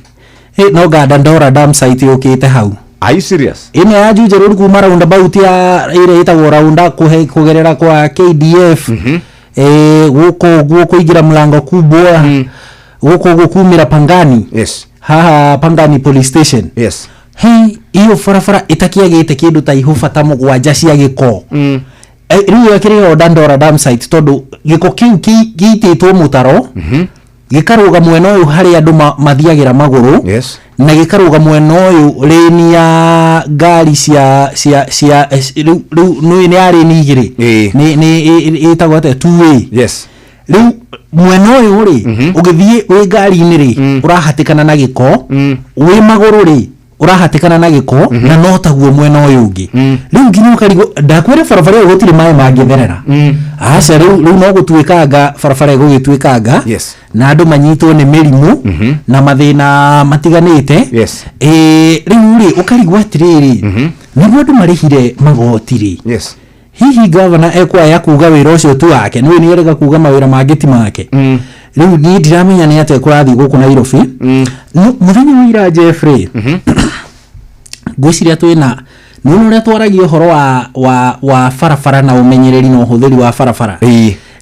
no nga Dandora dam site yũkĩte hau. Are you serious? Ĩno ya Juja Road kuma roundabout ya ĩrĩa ĩtagwo raunda kũgerera kwa KDF, gũkũ ũguo kũingĩra Mlango Kubwa, gũkũ ũguo kumĩra Pangani, haha Pangani police station. Hei, iyo barabara ĩtakĩagĩte kĩndũ ta ihũba ta mũgwanja cia gĩko. Rĩu ĩkĩrĩ o Dandora dam site tondũ gĩko kĩu gĩitĩtwo mũtaro, gĩkarũga mwena ũyũ harĩa andũ mathiagĩra magũrũ, na gĩkarũga mwena ũyũ rĩni ya ngari cia cia cia rĩu nĩ ya rĩni igĩrĩ, nĩ ĩtagwo atĩa, two way. Rĩu mwena ũyũ rĩ, ũgĩthiĩ wĩ ngari-inĩ rĩ, ũrahatĩkana na gĩko, wĩ magũrũ rĩ, ũrahatĩkana na gĩko, na no taguo mwena ũyũ ũngĩ. Rĩu nginya ũkarigwo, ndakwĩra barabara ĩyo gũtirĩ maĩ mangĩtherera. Aca, rĩu no gũtuĩkanga barabara ĩgũgĩtuĩkanga. Yes. Na andũ manyitwo nĩ mĩrimũ na mathĩna matiganĩte. Yes. Rĩu rĩ, ũkarigwo atĩrĩrĩ, nĩguo andũ marĩhire magoti rĩ, Yes. hihi gavana ekwaya kuga wĩra ũcio tu wake nĩwe nĩ erega kuga mawĩra mangĩ ti make? Rĩu niĩ ndiramenya nĩ atĩa kũrathiĩ gũkũ Nairobi. No, mũthenya wa ira, Jeffrey, ngwĩciria twĩna nĩwona ũrĩa twaragia ũhoro wa barabara na ũmenyereri na ũhũthĩri wa barabara.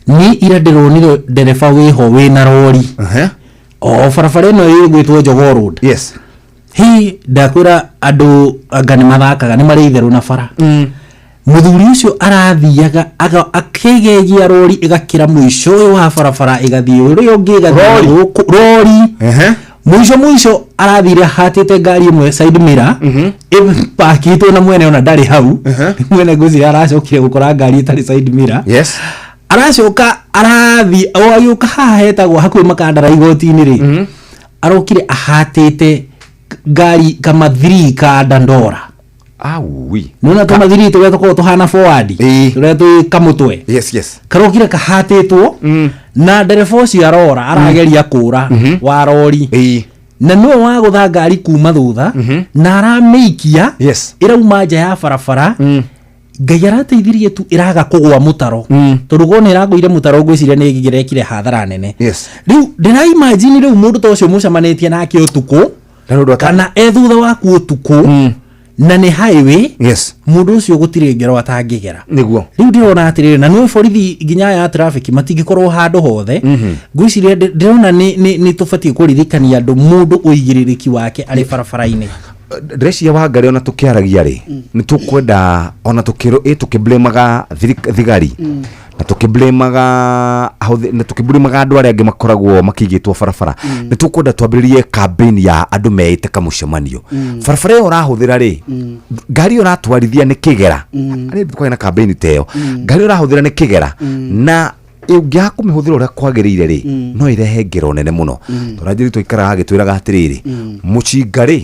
Niĩ ira ndĩronire ndereba wĩho wĩna rori o barabara ĩno ĩgwĩtwo Jogoo Road. Yes. Hi, ndakwĩra andũ anga nĩ mathakaga, nĩ marĩ itherũ na bara. Mũthuri ũcio arathiaga akĩgegia rori ĩgakĩra mũico ũyũ wa barabara, ĩgathiĩ ũrĩa ũngĩ, ĩgathiĩ Rori? gũkũ rori. Mũico mũico arathire ahatĩte ngari ĩmwe side mirror ĩpakĩtwo na mwene ona ndarĩ hau. Mwene ngwĩciria aracokire gũkora ngari ĩtarĩ side mirror. Yes. Aracoka arathiĩ o agĩũka haha hetagwo hakuhĩ Makandara igoti-inĩ rĩ, arokire ahatĩte ngari kama 3 ka Dandora. Aui. Nĩwona tũmathiri tũrĩa tũkoragwo tũhana forward, tũrĩa twĩ kamũtwe? Yes. Karokire kahatĩtwo na ndereba ũcio arora arageria kũra wa rori, na nĩwe wagũtha ngari kuma thutha na aramĩikia. Yes. Ĩrauma nja ya barabara. Ngai arateithirie tu ĩraga kũgwa mũtaro, tondũ korwo nĩ ĩragũire mũtaro, ngwĩciria nĩ ĩngĩrekire hathara nene. Yes. Rĩu ndĩra imagine rĩu mũndũ ta ũcio mũcemanĩtie nake ũtukũ kana e thutha waku ũtukũ na nĩ highway. Yes. Mũndũ ũcio gũtirĩ ngero atangĩgera. Nĩguo. Rĩu ndĩrona atĩrĩrĩ, na nĩ borithi nginya aya a traffic matingĩkorwo handũ hothe. Ngwĩciria ndĩrona nĩ tũbatiĩ kũririkania andũ mũndũ ũigĩrĩrĩki wake arĩ barabara-inĩ. Ndĩreciria Wangari, ona tũkĩaragia rĩ, nĩ tũkwenda ona tũkĩblemaga thigari na tũkĩblemaga na tũkĩblemaga andũ arĩa angĩ makoragwo makĩigĩtwo barabara, nĩ tũkwenda twambĩrĩrie campaign ya andũ meĩte kamũcemanio. Barabara ĩyo ũrahũthĩra rĩ, ngari ĩyo ũratwarithia nĩ kĩgera. Arĩ kwagĩa na campaign ta ĩyo, ngari ĩyo ũrahũthĩra nĩ kĩgera, na ũngĩaga kũmĩhũthĩra ũrĩa kwagĩrĩire rĩ, no ĩrehe ngero nene mũno. Tondũ Njeri twaikaraga agĩtwĩraga atĩrĩrĩ, mũcinga rĩ,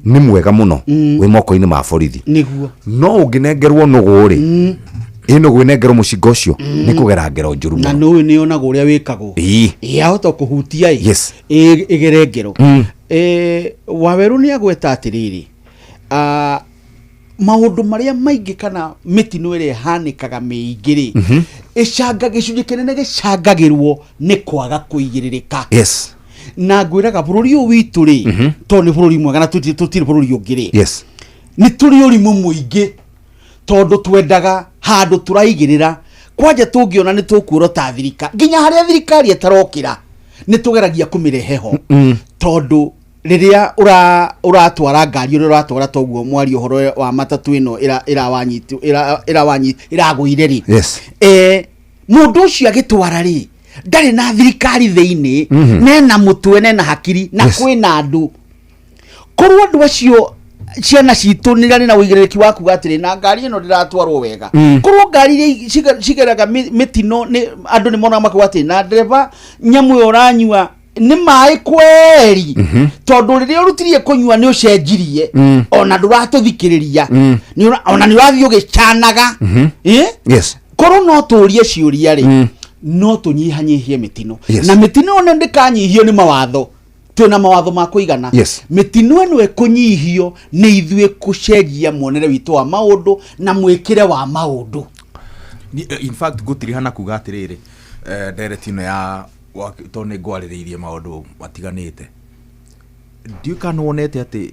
nĩ mwega mũno wĩ moko-inĩ ma borithi, Nĩguo. no ũngĩnengerwo nũgũ rĩ, ĩ nũgũ ĩnengerwo mũcinga ũcio nĩ kũgera ngero njũru Na mũno. nũĩ nĩ yonaga ũrĩa wĩkagwo. Ĩ ahota kũhutia ĩ Yes. ĩgere ngero. Wawerũ nĩ agweta atĩrĩrĩ, maũndũ marĩa maingĩ kana mĩtino ĩrĩa ĩhanĩkaga mĩingĩ rĩ, ĩcanga gĩcunjĩ kĩnene gĩcangagĩrwo nĩ kwaga kũigĩrĩrĩka. Yes. Na ngwĩraga bũrũri ũyũ witũ rĩ, tondũ nĩ bũrũri mwega na tũtirĩ bũrũri ũngĩ rĩ, Yes. nĩ tũrĩ ũrimũ mũingĩ, tondũ twendaga handũ tũraigĩrĩra kwanja tũngĩona nĩ tũkuorota thirikari, nginya harĩa thirikari ĩtarokĩra nĩ tũgeragia kũmĩrehe ho, tondũ rĩrĩa ũratwara ngari ũrĩa ũratwara toguo mwaria ũhoro wa matatũ ĩno ĩrawanyiti ĩragũire rĩ, Yes. Mũndũ ũcio agĩtwara rĩ, ndarĩ na thirikari thĩinĩ, nena mũtwe, nena hakiri na kwĩna andũ. Korwo andũ acio ciana citũ nĩ irarĩ na ũigĩrĩrĩki wa kuga atĩrĩ, na ngari ĩno ndĩratwarwo wega, korwo ngari iria cigeraga mĩtino nĩ andũ nĩ monaga makuga atĩrĩ, na ndereba, nyamũ ĩyo ũranyua nĩ maĩ kweri, tondũ rĩrĩa ũrutirie kũnyua nĩ ũcenjirie, ona ndũratũthikĩrĩria, ona nĩ ũrathiĩ ũgĩcanaga. Eh? Yes. Korwo no tũrie ciũria rĩ, no tũnyihanyihie mĩtino. Yes. Na mĩtino ĩno ndĩkanyihio nĩ mawatho, twĩna mawatho ma kũigana. Yes. Mĩtino ĩno ĩkũnyihio nĩ ithuĩ kũcenjia muonere witũ wa maũndũ na mwĩkĩre wa maũndũ. In fact, ngũtirihana kuga atĩrĩrĩ, ndereti ĩno ya tondũ nĩ ngwarĩrĩirie maũndũ matiganĩte, ndiũĩ kana nĩwonete atĩ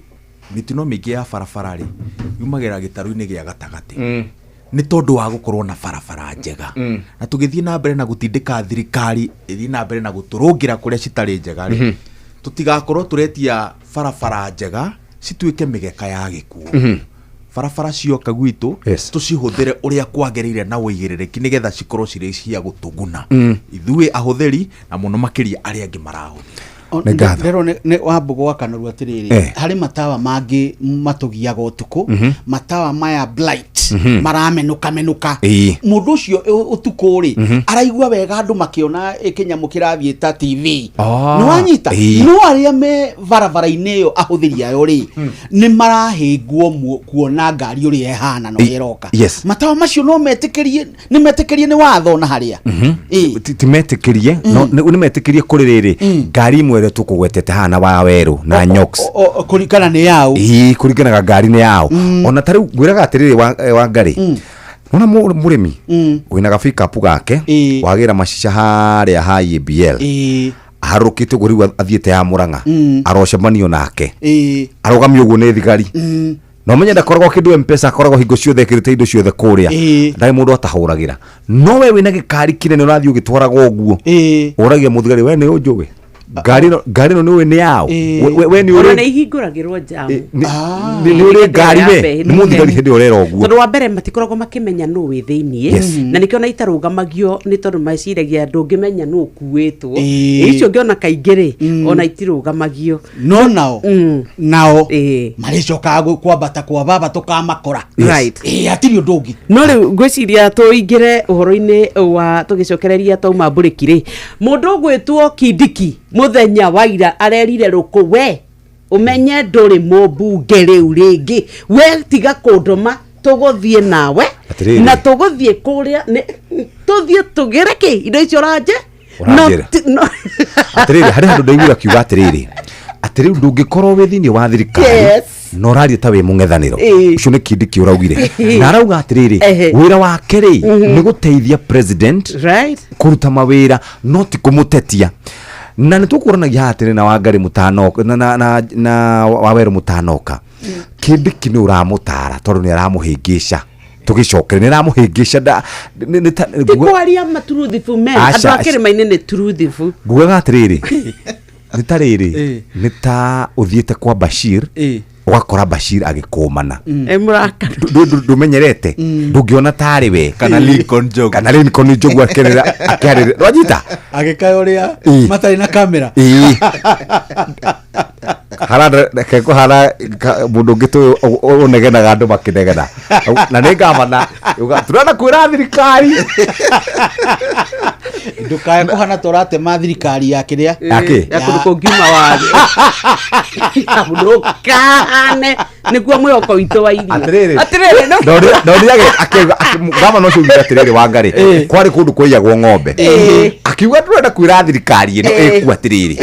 mĩtino mĩingĩ ya barabara rĩ, yumagĩra gĩtarũ-inĩ gĩa gatagatĩ, nĩ tondũ wa gũkorwo na barabara njega, na tũgĩthiĩ na mbere na gũtindĩka thirikari ĩthiĩ na mbere na gũtũrũngĩra kũrĩa citarĩ njega rĩ, tũtigakorwo tũretia barabara njega cituĩke mĩgeka ya gĩkuũ. Barabara cioka gwitũ, tũcihũthĩre ũrĩa kwagĩrĩire na ũigĩrĩrĩki, nĩgetha cikorwo cirĩ cia gũtũguna ithuĩ ahũthĩri na mũno makĩria arĩa angĩ marahũthĩra. Nĩ ngatho. Rero nĩ wambũgũ wa Kanoru atĩrĩrĩ, harĩ matawa mangĩ matũgiaga ũtukũ, matawa maya blight, maramenũka menũka. Mũndũ ũcio ũtukũ rĩ, araigua wega andũ makĩona kĩnyamũ kĩrathiĩ ta TV. Nĩ wanyita? No arĩa me barabara-inĩ ĩyo, ahũthĩri ayo rĩ, nĩ marahĩngwo kuona ngari ũrĩa ĩhana na ũrĩa ĩroka. Matawa macio no metĩkĩrie, nĩ metĩkĩrie nĩ watho na harĩa? Ti metĩkĩrie, no nĩ metĩkĩrie kũrĩ rĩrĩ ngari imwe ĩrĩa tũkũgwetete haha na wa werũ na nyox. Kũringana nĩ yaũ. Ĩĩ, kũringanaga ngari nĩ yao. Ona ta rĩu ngwĩraga atĩrĩrĩ, wa ngarĩ, nona mũrĩmi wĩna gabikapu gake, wagĩra macica harĩa ha EABL, aharũrũkĩte ũguo rĩu athiĩte ya Mũrang'a, arocemanio nake, arũgamio ũguo nĩ thigari, na ũmenye ndakoragwo kĩndũ Mpesa, akoragwo hingo ciothe ekĩrĩte indo ciothe kũrĩa. Ndarĩ mũndũ atahũragĩra, no we wĩna gĩkari kĩnene ũrathiĩ ũgĩtwaraga ũguo, ũragia mũthigari, "We nĩ ũnjũĩ? Ngari ĩno nĩ ũĩ nĩ yaũ? We nĩ Ona ũrĩ nĩ ihingũragĩrwo njamu. Nĩ ũrĩ ngari we?" Nĩ mũthigari hĩndĩ ĩyo ũrera ũguo. Tondũ wa mbere matikoragwo makĩmenya nũ wĩ thĩiniĩ, na nĩkĩo na itarũgamagio, nĩ tondũ meciragia ndũngĩmenya nũ ũkuĩtwo. Icio ũngĩona kaingĩ rĩ, ona itirũgamagio. No nao marĩcokaga kwambata kwa baba tũkamakora. Right. Ĩĩ, hatirĩ ũndũ ũngĩ. No rĩu ngwĩciria tũingĩre ũhoro-inĩ wa tũgĩcokereria twauma mbũrĩki rĩ, mũndũ ũgwĩtwo Kindiki mũthenya wa ira arerire rũkũ, "We ũmenye ndũrĩ mũmbunge rĩu rĩngĩ, we tiga kũndũma, tũgũthiĩ nawe." Atĩrĩrĩ. Na tũgũthiĩ kũrĩa tũthiĩ tũgĩre kĩ indo icio ũranje. Ũranjĩra. Atĩrĩrĩ, harĩ handũ ndaiguire akiuga atĩrĩrĩ, atĩ rĩu ndũngĩkorwo wĩ thĩinĩ wa thirikari na ũraria ta wĩ mũng'ethanĩro. Ũcio nĩ Kindiki ũraugire, na arauga atĩrĩrĩ, wĩra wake rĩ, nĩ gũteithia president kũruta mawĩra, no ti kũmũtetia. Na nĩ tũkũranagia haha atĩrĩ na Wangari mũtanoka na Wawerũ mũtanoka, Kindiki nĩ ũramũtara tondũ nĩ aramũhĩngĩca, tũgĩcokere nĩ aramũhĩngĩca Ti kwaria ma truthful men. Aca, Andũ a kĩrĩma-inĩ nĩ truthful. Ngugaga atĩrĩrĩ, nĩ ta rĩrĩ, nĩ ta ũthiĩte kwa Bashir, ũgakora Bashir agĩkũmana. Ĩ mũrakara. Ndũmenyerete, ndũngĩona tarĩ we. Kana Lincoln Njogu. Kana Lincoln Njogu akĩrĩra akĩarĩrĩra, wanyita? Agĩkaya ũrĩa matarĩ na kamera. Ĩĩ. Haranda reke kũhana mũndũ ũngĩ tũĩ ũnegenaga andũ makĩnegena, na nĩ ngavana tũrenda kwĩra thirikari. Ndũkae kũhana ta ũratema thirikari ya kĩrĩa. Ya kĩ? Ya kũndũ kũngiuma watho ndũkahane nĩguo mwĩhoko witũ wa irio. Atĩrĩrĩ. Atĩrĩrĩ, no. Ndonire akiuga gavana ũcio augire atĩrĩrĩ, Wangarĩ, kwarĩ kũndũ kwaiyagwo ng'ombe, akiuga tũrenda kwĩra thirikari ĩno ĩkuo atĩrĩrĩ,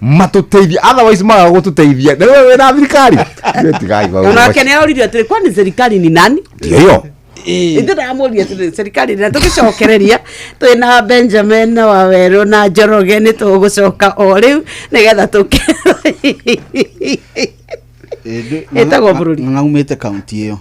matũteithie, otherwise maga gũtũteithia na wewe wĩna thirikari. Ithuĩ tigai maũndũ Onake macio. nĩ aroririo atĩrĩ, "Kwani serikali ni nani?" Ndio hiyo. Ithuĩ ndamũria atĩrĩ, serikali nĩ tũgĩcokereria twĩna Benjamin na Wawerũ na Njoroge, nĩ tũgũcoka o rĩu nĩgetha tũke Ĩtagwo bũrũri. Ng'aumĩte kaunti ĩyo.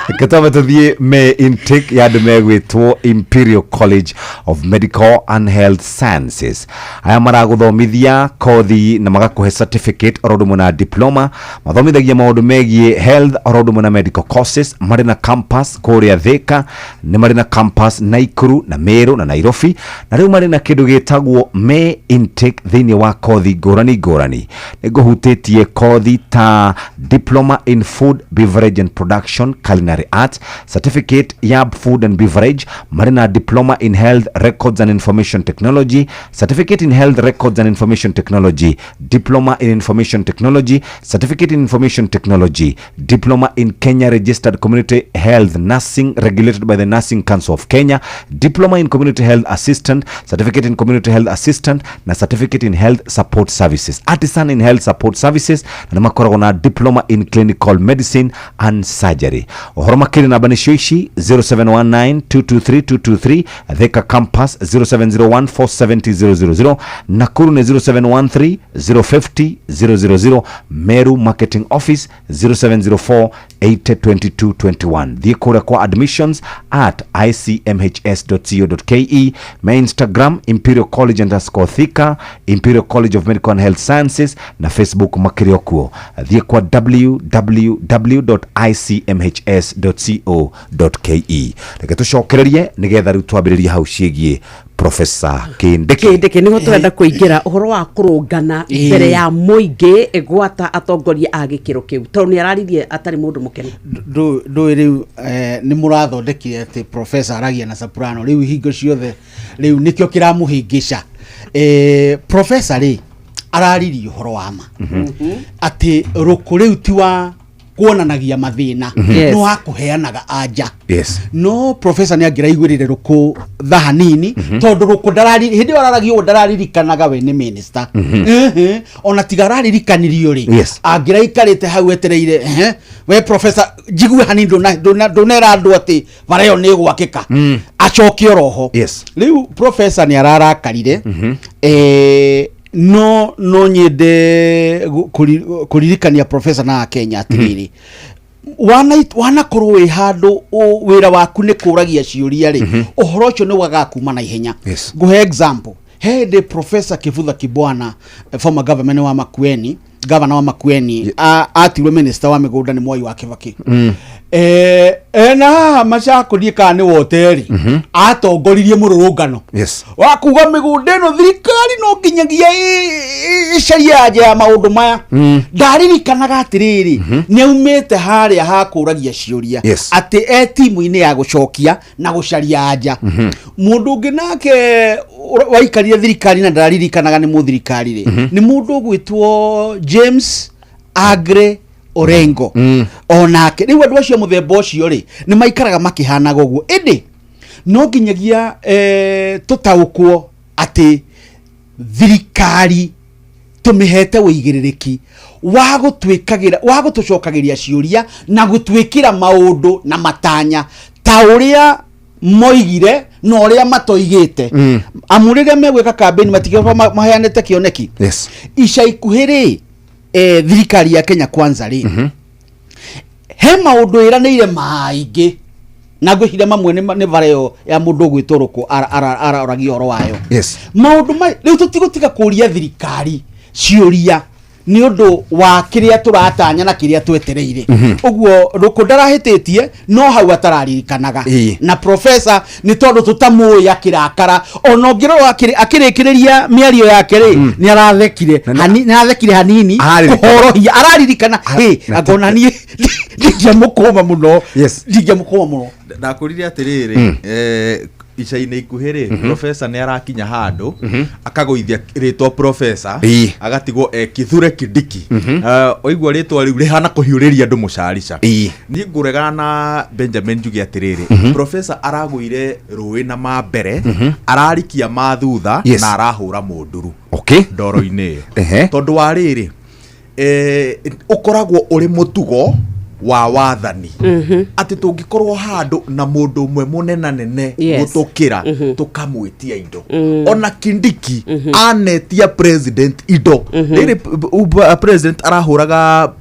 Reke twambe tũthiĩ May intake ya andũ megwĩtwo Imperial College of Medical and Health Sciences. Aya maragũthomithia kothi na magakũhe certificate oro ũndũ ũmwe na diploma. Mathomithagia maũndũ megiĩ health oro ũndũ ũmwe na medical courses. Marĩ na campus kũrĩa Thika, nĩ marĩ na campus Naikuru na Meru na Nairobi, na rĩu marĩ na kĩndũ gĩtagwo May intake thĩinĩ wa kothi ngũrani ngũrani. Nĩ ngũhutĩtie kothi ta diploma in food beverage and production culinary arts, certificate ya food and beverage, marĩ na diploma in health records and information technology, certificate in health records and information technology, diploma in information technology, certificate in information technology, diploma in Kenya registered community health nursing regulated by the Nursing Council of Kenya, diploma in community health assistant, certificate in community health assistant na certificate in health support services, artisan in health support services, na nĩ makoragwo na diploma in clinical medicine and surgery. Ũhoro makĩria namba nĩcio ici: 0719 223 223 Thika campus, 0701 470 000 Nakuru nĩ 0713 050 000, Meru marketing office 0704 8022 21. Thiĩ kũrĩa kwa admissions at icmhs.co.ke. Me Instagram Imperial College underscore Thika, Imperial College of Medical and Health Sciences, na Facebook makĩrĩ o kuo. Thiĩ kwa www.icmhs. ws.co.ke. Reke tũcokererie nĩgetha rĩu twambĩrĩrie hau ciĩgiĩ Professor Kindiki. Kindiki nĩho tũrenda kũingĩra ũhoro wa kũrũngana mbere ya mũingĩ gwata atongoria a gĩkĩro kĩu, tondũ nĩ araririe atarĩ mũndũ mũkenu. Ndũĩ rĩu nĩ mũrathondekire atĩ professor aragia na soprano rĩu hingo ciothe, rĩu nĩkĩo kĩramũhĩngĩca. Professor rĩ araririe ũhoro wa ma atĩ rũkũ rĩu ti wa kuonanagia mathĩna, no wa kũheanaga anja. No professor nĩ angĩraiguĩrĩre rũkũ tha hanini, tondũ rũkũ ndarari hĩndĩ ĩyo araragia ũguo ndararirikanaga we nĩ minister. Ona tiga araririkanirio rĩ, angĩraikarĩte hau etereire, ehe, we professor njigue hanini, ndũnera andũ atĩ bara ĩyo nĩ ĩgwakĩka, acoke oroho. Rĩu professor nĩ ararakarire. No nyende kũririkania professor na Akenya atĩrĩrĩ, wanakorwo wĩ handũ wĩra waku nĩ kũragia ciũria rĩ, ũhoro ũcio nĩ wagaga kuma na ihenya. Ngũhe example, he hĩndĩ Professor Kivutha Kibwana, former governor wa Makueni, governor wa Makueni, atirwo minister wa mĩgũnda nĩ Mwai wa Kibaki. Ena haha Machakos ndiĩ kana nĩ woteri atongoririe mũrũrũngano wa kuga mĩgũnda ĩno thirikari no nginyagia ĩcarie anja ya maũndũ maya. Ndaririkanaga atĩrĩrĩ, nĩ aumĩte harĩa hakũragia ciũria, atĩ e timu-inĩ ya gũcokia na gũcaria anja. Mũndũ ũngĩ nake waikarire thirikari na ndaririkanaga nĩ mũthirikari rĩ, nĩ mũndũ ũgwĩtwo James Agre Orengo. Onake rĩu andũ acio mũthemba ũcio rĩ nĩ maikaraga makĩhanaga ũguo, ĩndĩ no nginyagia tũtaũkwo atĩ thirikari tũmĩhete ũigĩrĩrĩki wa gũtwĩkagĩra, wa gũtũcokagĩria ciũria na gũtwĩkĩra maũndũ na matanya ta ũrĩa moigire na ũrĩa matoigĩte. Amu rĩrĩa megwĩka campaign matigĩkorwo maheanĩte kĩoneki. Ica ikuhĩ rĩ, thirikari ya Kenya Kwanza rĩ, he maũndũ ĩranĩire maingĩ na ngwĩciria mamwe nĩ bara ĩyo ya mũndũ ũgwĩtwo rũkũ aroragia ũhoro wayo. Maũndũ rĩu tũtigũtiga kũria thirikari ciũria nĩ ũndũ wa kĩrĩa tũratanya na kĩrĩa twetereire. Ũguo rũkũ ndarahĩtĩtie, no hau atararirikanaga. Na professor nĩ tondũ tũtamũĩ akĩrakara, ona ũngĩrora akĩrĩkĩrĩria mĩario yake rĩ, nĩ arathekire nĩ arathekire hanini kũhorohia, araririkana hĩ angona niĩ ndingĩamũkũma mũno. Ndingĩamũkũma mũno. Ndakũrire atĩrĩrĩ, ica-inĩ ikuhĩ rĩ, professor nĩ arakinya handũ akagũithia rĩtwa professor, agatigwo Kithure Kindiki. Waigua rĩtwa rĩu rĩhana kũhiũrĩria andũ mũcarica. Niĩ ngũregana na Benjamin njuge atĩrĩrĩ, professor aragũire rũĩ na ma mbere, ararikia ma thutha, na arahũra mũnduru ndoro-inĩ ĩyo. Tondũ wa rĩrĩ, ũkoragwo ũrĩ mũtugo wa wathani atĩ tũngĩkorwo handũ na mũndũ ũmwe mũnenanene gũtũkĩra, tũkamwĩtia indo. Ona Kindiki anetia president indo. Rĩrĩ president arahũraga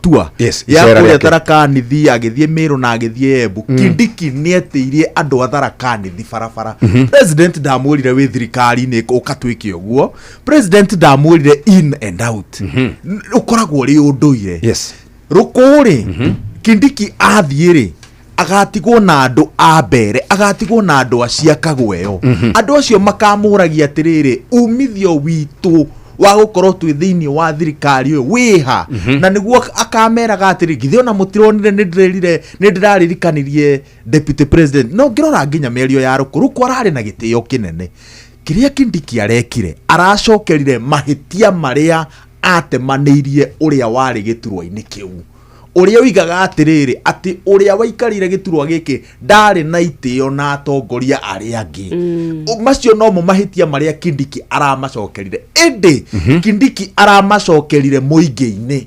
tua ya Icera kũrĩa rĩake. Tharaka Nithi, agĩthiĩ Mĩrũ na agĩthiĩ Embu. Kindiki nĩetĩirie andũ a Tharaka Nithi barabara. President ndamwĩrire wĩ thirikari-inĩ ũkatwĩke ũguo. President ndamwĩrire in and out. Ũkoragwo ũrĩ ũndũire. Rũkũ rĩ, Kindiki athiĩ rĩ, agatigwo na andũ a mbere, agatigwo na andũ a ciakagweo. Andũ acio makamũragia atĩrĩrĩ, umithio witũ wa gũkorwo twĩ thĩinĩ wa thirikari ũyũ wĩha? Na nĩguo akameraga atĩrĩ, githĩ ona mũtironire nĩ ndĩrerire, nĩ ndĩraririkanirie deputy president. No ngĩrora nginya mĩario ya rũkũ, rũkũ ararĩ na gĩtĩo kĩnene. Kĩrĩa Kindiki arekire, aracokerire mahĩtia marĩa atemanĩirie ũrĩa warĩ gĩturwa-inĩ kĩu, ũrĩa oigaga atĩrĩrĩ, atĩ ũrĩa waikarĩire gĩturwa gĩkĩ ndarĩ na itĩo na atongoria arĩa angĩ. Macio nomo mahĩtia marĩa Kindiki aramacokerire, ĩndĩ Kindiki aramacokerire mũingĩ-inĩ.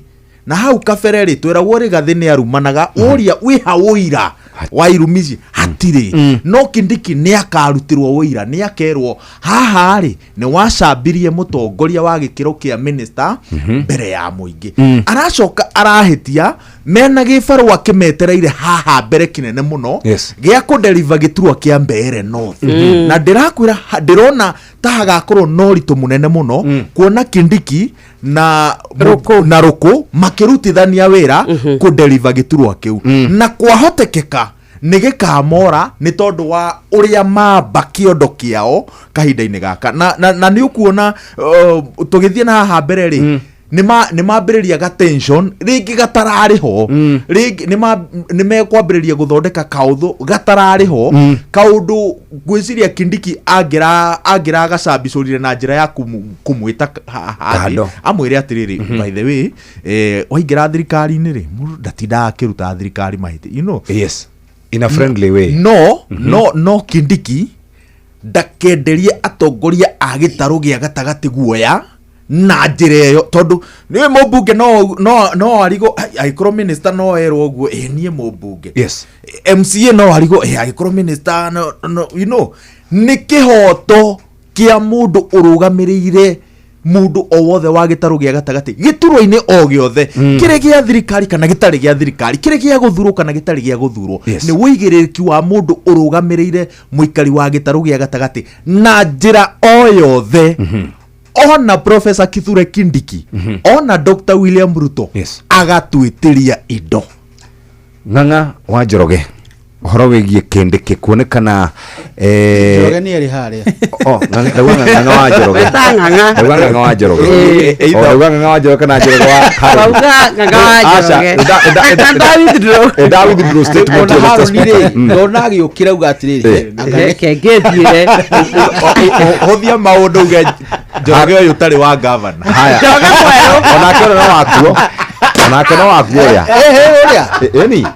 Na hau kabere rĩ, tweragwo Rigathĩ nĩ arumanaga, ũria wĩha ũira wa irumi ici hatirĩ. No Kindiki nĩ akarutirwo ũira, nĩ akerwo haha rĩ nĩ wacambirie mũtongoria wa gĩkĩro kĩa minister mbere ya mũingĩ. Aracoka arahĩtia mena gĩbarũa kĩmetereire haha mbere kĩnene mũno gĩa kũdeliver gĩturwa kĩa Mbeere North. Na ndĩrakwĩra ndĩrona ta hagakorwo na ũritũ mũnene mũno kuona Kindiki Na Rũkũ, na Rũkũ makĩrutithania wĩra kũdeliver gĩturwa kĩu, na kwahotekeka nĩ gĩkamora nĩ tondũ wa ũrĩa mamba kĩondo kĩao kahinda-inĩ gaka, na nĩ ũkuona tũgĩthiĩ na haha mbere rĩ, nĩ mambĩrĩria ga tension rĩngĩ gatararĩ ho, rĩngĩ nĩ mekwambĩrĩria gũthondeka kaũthũ gatararĩ ho, kaũndũ ngwĩciria Kindiki angĩragacambicũrire na njĩra ya kũmwĩta hathi Kando. Amwĩre atĩrĩrĩ, by the way, waingĩra thirikari-inĩ rĩ, mũndũ ndatindaga akĩruta thirikari mahĩtia. Yes, in a friendly way. No no Kindiki ndakenderie atongoria a gĩtarũ gĩa gatagatĩ guoya na njĩra ĩyo, tondũ nĩwe mũmbunge no arigwo angĩkorwo minister no erwo ũguo, ĩ niĩ mũmbunge, MCA no arigwo ĩ angĩkorwo minister no nĩ kĩhoto kĩa mũndũ ũrũgamĩrĩire mũndũ o wothe wa gĩtarũ gĩa gatagatĩ gĩturwa-inĩ o gĩothe, kĩrĩ gĩa thirikari kana gĩtarĩ gĩa thirikari, kĩrĩ gĩa gũthurwo kana gĩtarĩ gĩa gũthurwo, nĩ wũigĩrĩrĩki wa mũndũ ũrũgamĩrĩire mũikari wa gĩtarũ gĩa gatagatĩ na njĩra o yothe, ona Professor Kithure Kindiki, ona Dr. William Ruto, agatwĩtĩria indo. Ng'ang'a wa Njoroge, ũhoro wĩgiĩ Kindiki kuonekana Njoroge nĩ arĩ harĩa. Oh, ndauga Ng'ang'a wa Njoroge. Weta Ng'ang'a. Ndauga Ng'ang'a wa Njoroge. Oh, ndauga Ng'ang'a wa Njoroge kana Njoroge wa Harũni. Wauga Ng'ang'a wa Aca, Njoroge. Nda withdraw statement Ona ya Mr. Harũni rĩ, Speaker. ndona agĩũkĩra auga atĩrĩrĩ, anga Reke ngĩthiĩre. Hũthia maũndũ uge Njoroge ũyũ ũtarĩ wa gavana. Haya. Njoroge mwerũ. Onake ũrĩa no wakuo. Onake no wakuo ũrĩa. Ũrĩa. Ĩni.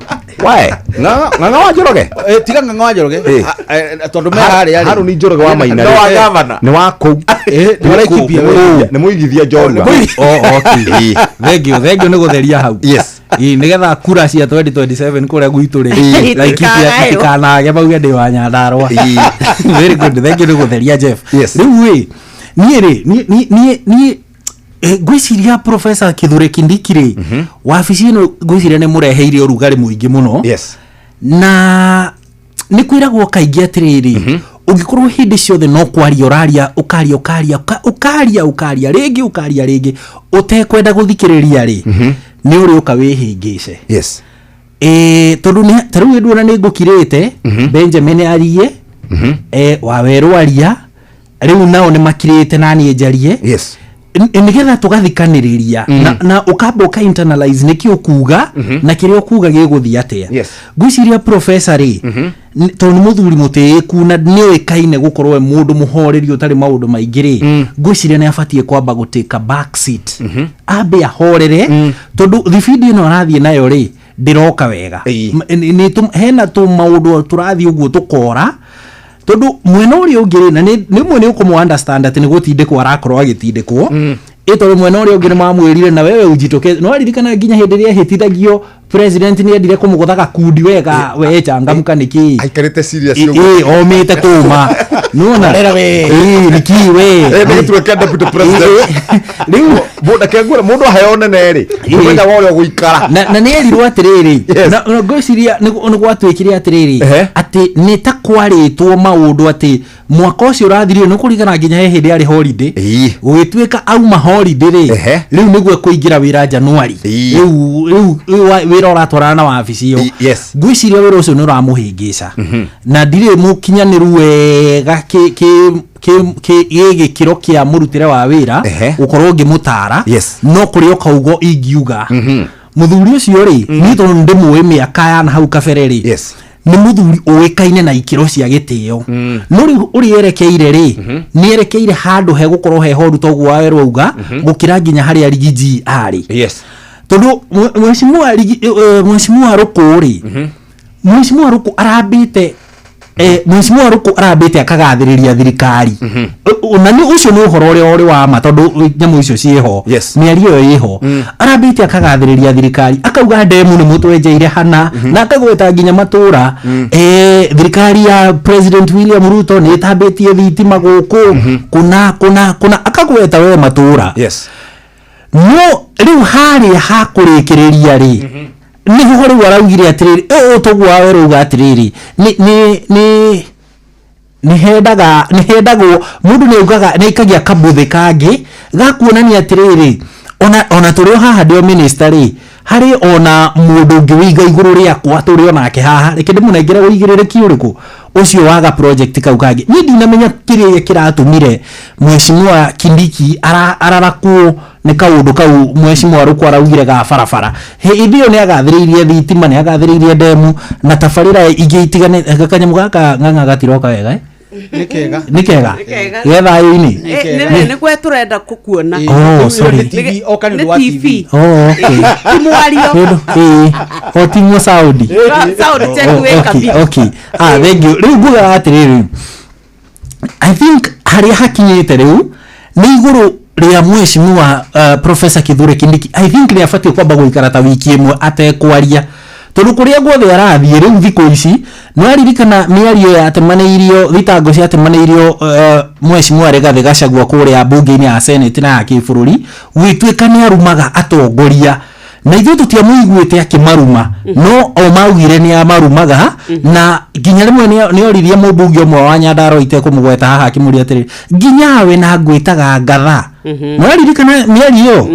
Wae, Ng'ang'a wa Njoroge. Tiga Ng'ang'a wa Njoroge. Tondũ me harĩa rĩ. Harũni Njoroge wa Maina No wa rĩ. gavana. Nĩ wa kũu. Nĩ wa Laikipia. Nĩ mũigithia njorua. Oh, okay. Thengio, thengio nĩ gũtheria hau. Yes. Ĩ, nĩgetha kura cia 2027 kũrĩa gwitũ rĩ, Laikipia itikanage mauge ndĩ wa Nyandarũa. Very good, thengio nĩ gũtheria, Jeff. Yes. Rĩu ĩ, niĩ rĩ, niĩ ngwĩciria Professor Kithure Kindiki rĩ, wabici ĩno ngwĩciria nĩ mũreheire ũrugarĩ mũingĩ mũno. Yes. Na nĩ kwĩragwo kaingĩ atĩrĩrĩ, ũngĩkorwo hĩndĩ ciothe no kwaria ũraria, ũkaria, ũkaria, ũkaria, ũkaria rĩngĩ, ũkaria rĩngĩ, ũtekwenda gũthikĩrĩria rĩ, nĩ ũrĩũka wĩhĩngĩce. Yes. Tondũ ta rĩu nduona nĩ ngũkirĩte, Benjamin arie, Wawerũ aria, rĩu nao nĩ makirĩte na niĩ njarie. Yes. Nĩgetha tũgathikanĩrĩria na ũkamba ũka internalize nĩkĩ ũkuga na kĩrĩa ũkuga gĩgũthiĩ atĩa. Yes. Ngwĩciria professor rĩ, tondũ nĩ mũthuri mũtĩĩku na nĩoĩkaine gũkorwo e mũndũ mũhoreri ũtarĩ maũndũ maingĩ rĩ, ngwĩciria nĩ abatiĩ kwamba gũtĩka back seat, ambe ahorere, tondũ thibindi ĩno arathiĩ nayo rĩ, ndĩroka wega. Hena tũmaũndũ tũrathiĩ ũguo tũkora, tondũ mwena ũrĩa ũngĩ rĩ, na nĩ rĩmwe nĩ ũkũmũ understand atĩ nĩ gũtindĩkwo arakorwo agĩtindĩkwo, ĩ tondũ mwena ũrĩa ũngĩ nĩ mamwĩrire na wewe ujitoke. No aririkana nginya hĩndĩ ĩrĩa ehĩtithagio, president nĩ endire kũmũgũtha gakundi wega, we changamka nĩkĩ Aikarĩte serious. Ĩ omĩte kũma nĩwona. Rera we. Ĩ nĩkĩ we. Nĩ gĩturwa deputy president. Rĩu Mũndũ mũndũ aheo nene rĩ, mũthenya wa ũrĩa ũgũikara. Na nĩ erirwo atĩrĩrĩ, Yes. na ngwĩciria nĩ gwatuĩkire atĩrĩrĩ, atĩ nĩ ta kwarĩtwo maũndũ atĩ mwaka ũcio ũrathirire, nĩ kũringana nginya he hĩndĩ yarĩ holiday, gũgĩtuĩka auma holiday rĩ, rĩu nĩguo ekũingĩra wĩra January, rĩu wĩra ũratwarana na wabici ĩyo. Yes. Ngwĩciria wĩra ũcio nĩ ũramũhĩngĩca na ndirĩ mũkinyanĩru wega kĩ gĩkĩro kĩa mũrutĩre wa wĩra gũkorwo ngĩmũtara, Yes. no kũrĩ o kaugo ingiuga mũthuri ũcio rĩ, niĩ tondũ ndĩmũĩ mĩaka ya na hau kabere rĩ, Yes. nĩ mũthuri ũĩkaine na ikĩro cia gĩtĩo, no rĩu ũrĩa erekeire rĩ, nĩ erekeire handũ hegũkorwo he horu toguo Wawerũ auga, gũkĩra nginya harĩa Rigiji arĩ. Yes. Tondũ mheshimiwa Rũkũ rĩ, mheshimiwa Rũkũ arambĩte, mheshimiwa Rũkũ arambĩte akagathĩrĩria thirikari. Na nĩ ũcio nĩ ũhoro ũrĩa ũrĩ wa ma, tondũ nyamũ icio ciĩho, Yes. mĩario ĩyo ĩho, arambĩte akagathĩrĩria thirikari, akauga ndemu nĩ mũtwenjeire hana, na akagweta nginya matũra, thirikari ya President William Ruto nĩ ĩtambĩtie thitima gũkũ kũna kũna kũna, akagweta we matũra. Yes. No rĩu harĩa hakũrĩkĩrĩria rĩ, nĩho rĩu araugire atĩrĩrĩ, ũũ toguo Wawerũ auga atĩrĩrĩ, nĩ nĩ hendaga nĩ hendagwo mũndũ nĩ augaga nĩ aikagia kabũthĩ kangĩ ga kuonania atĩrĩrĩ, Ona tũrĩ o haha ndĩ o minister rĩ, harĩ ona mũndũ ũngĩ wĩiga igũrũ rĩakwa tũrĩ o nake haha, reke ndĩmũnengere ũigĩrĩrĩki ũrĩkũ ũcio waga project kau kangĩ. Niĩ ndinamenya kĩrĩa kĩratũmire Mheshimiwa Kindiki ararakwo nĩ kaũndũ kau Mheshimiwa Ruku araugire ga barabara. Hĩndĩ ĩyo nĩ agathĩrĩirie thitima, nĩ agathĩrĩirie ndemu na tabarĩra ingĩ itiganĩte. Kanyamũ gaka ng'ang'a gatiroka wega, eh? Nĩ kega. Nĩ kega. Ge thayũ-inĩ. Nĩ gwe tũrenda kũkuona. Oh, sorry. Nĩ TV, oka nĩ ũndũ wa TV. Oh, okay. Ti mwario. Nĩ ĩĩ, o timwo sound. Sound check Oh, wĩ okay, kabisa. okay. Ah, thank you. Rĩu ngugaga atĩrĩrĩ, I think harĩa hakinyĩte rĩu nĩ igũrũ rĩa Mheshimiwa Professor Kithure Kindiki. I think nĩ abatiĩ kwamba gũikara ta wiki ĩmwe atekwaria, tondũ kũrĩa guothe arathiĩ rĩu thikũ ici, nĩ waririkana mĩario yatemanĩirio, thitango ciatemanĩirio Mheshimiwa Rigathĩ Gachagua kũrĩa mbunge-inĩ ya Senate na ya kĩbũrũri, gwĩtuĩka nĩ arumaga atongoria, na ithuĩ tũtiamũiguĩte akĩmaruma, no o maugire nĩ amarumaga. Na nginya rĩmwe nĩ oririe mũmbunge ũmwe wa Nyandarua itekũmũgweta haha, akĩmũria atĩrĩrĩ, nginya we na ngwĩtaga ngatha. Nĩwaririkana mĩario ĩyo?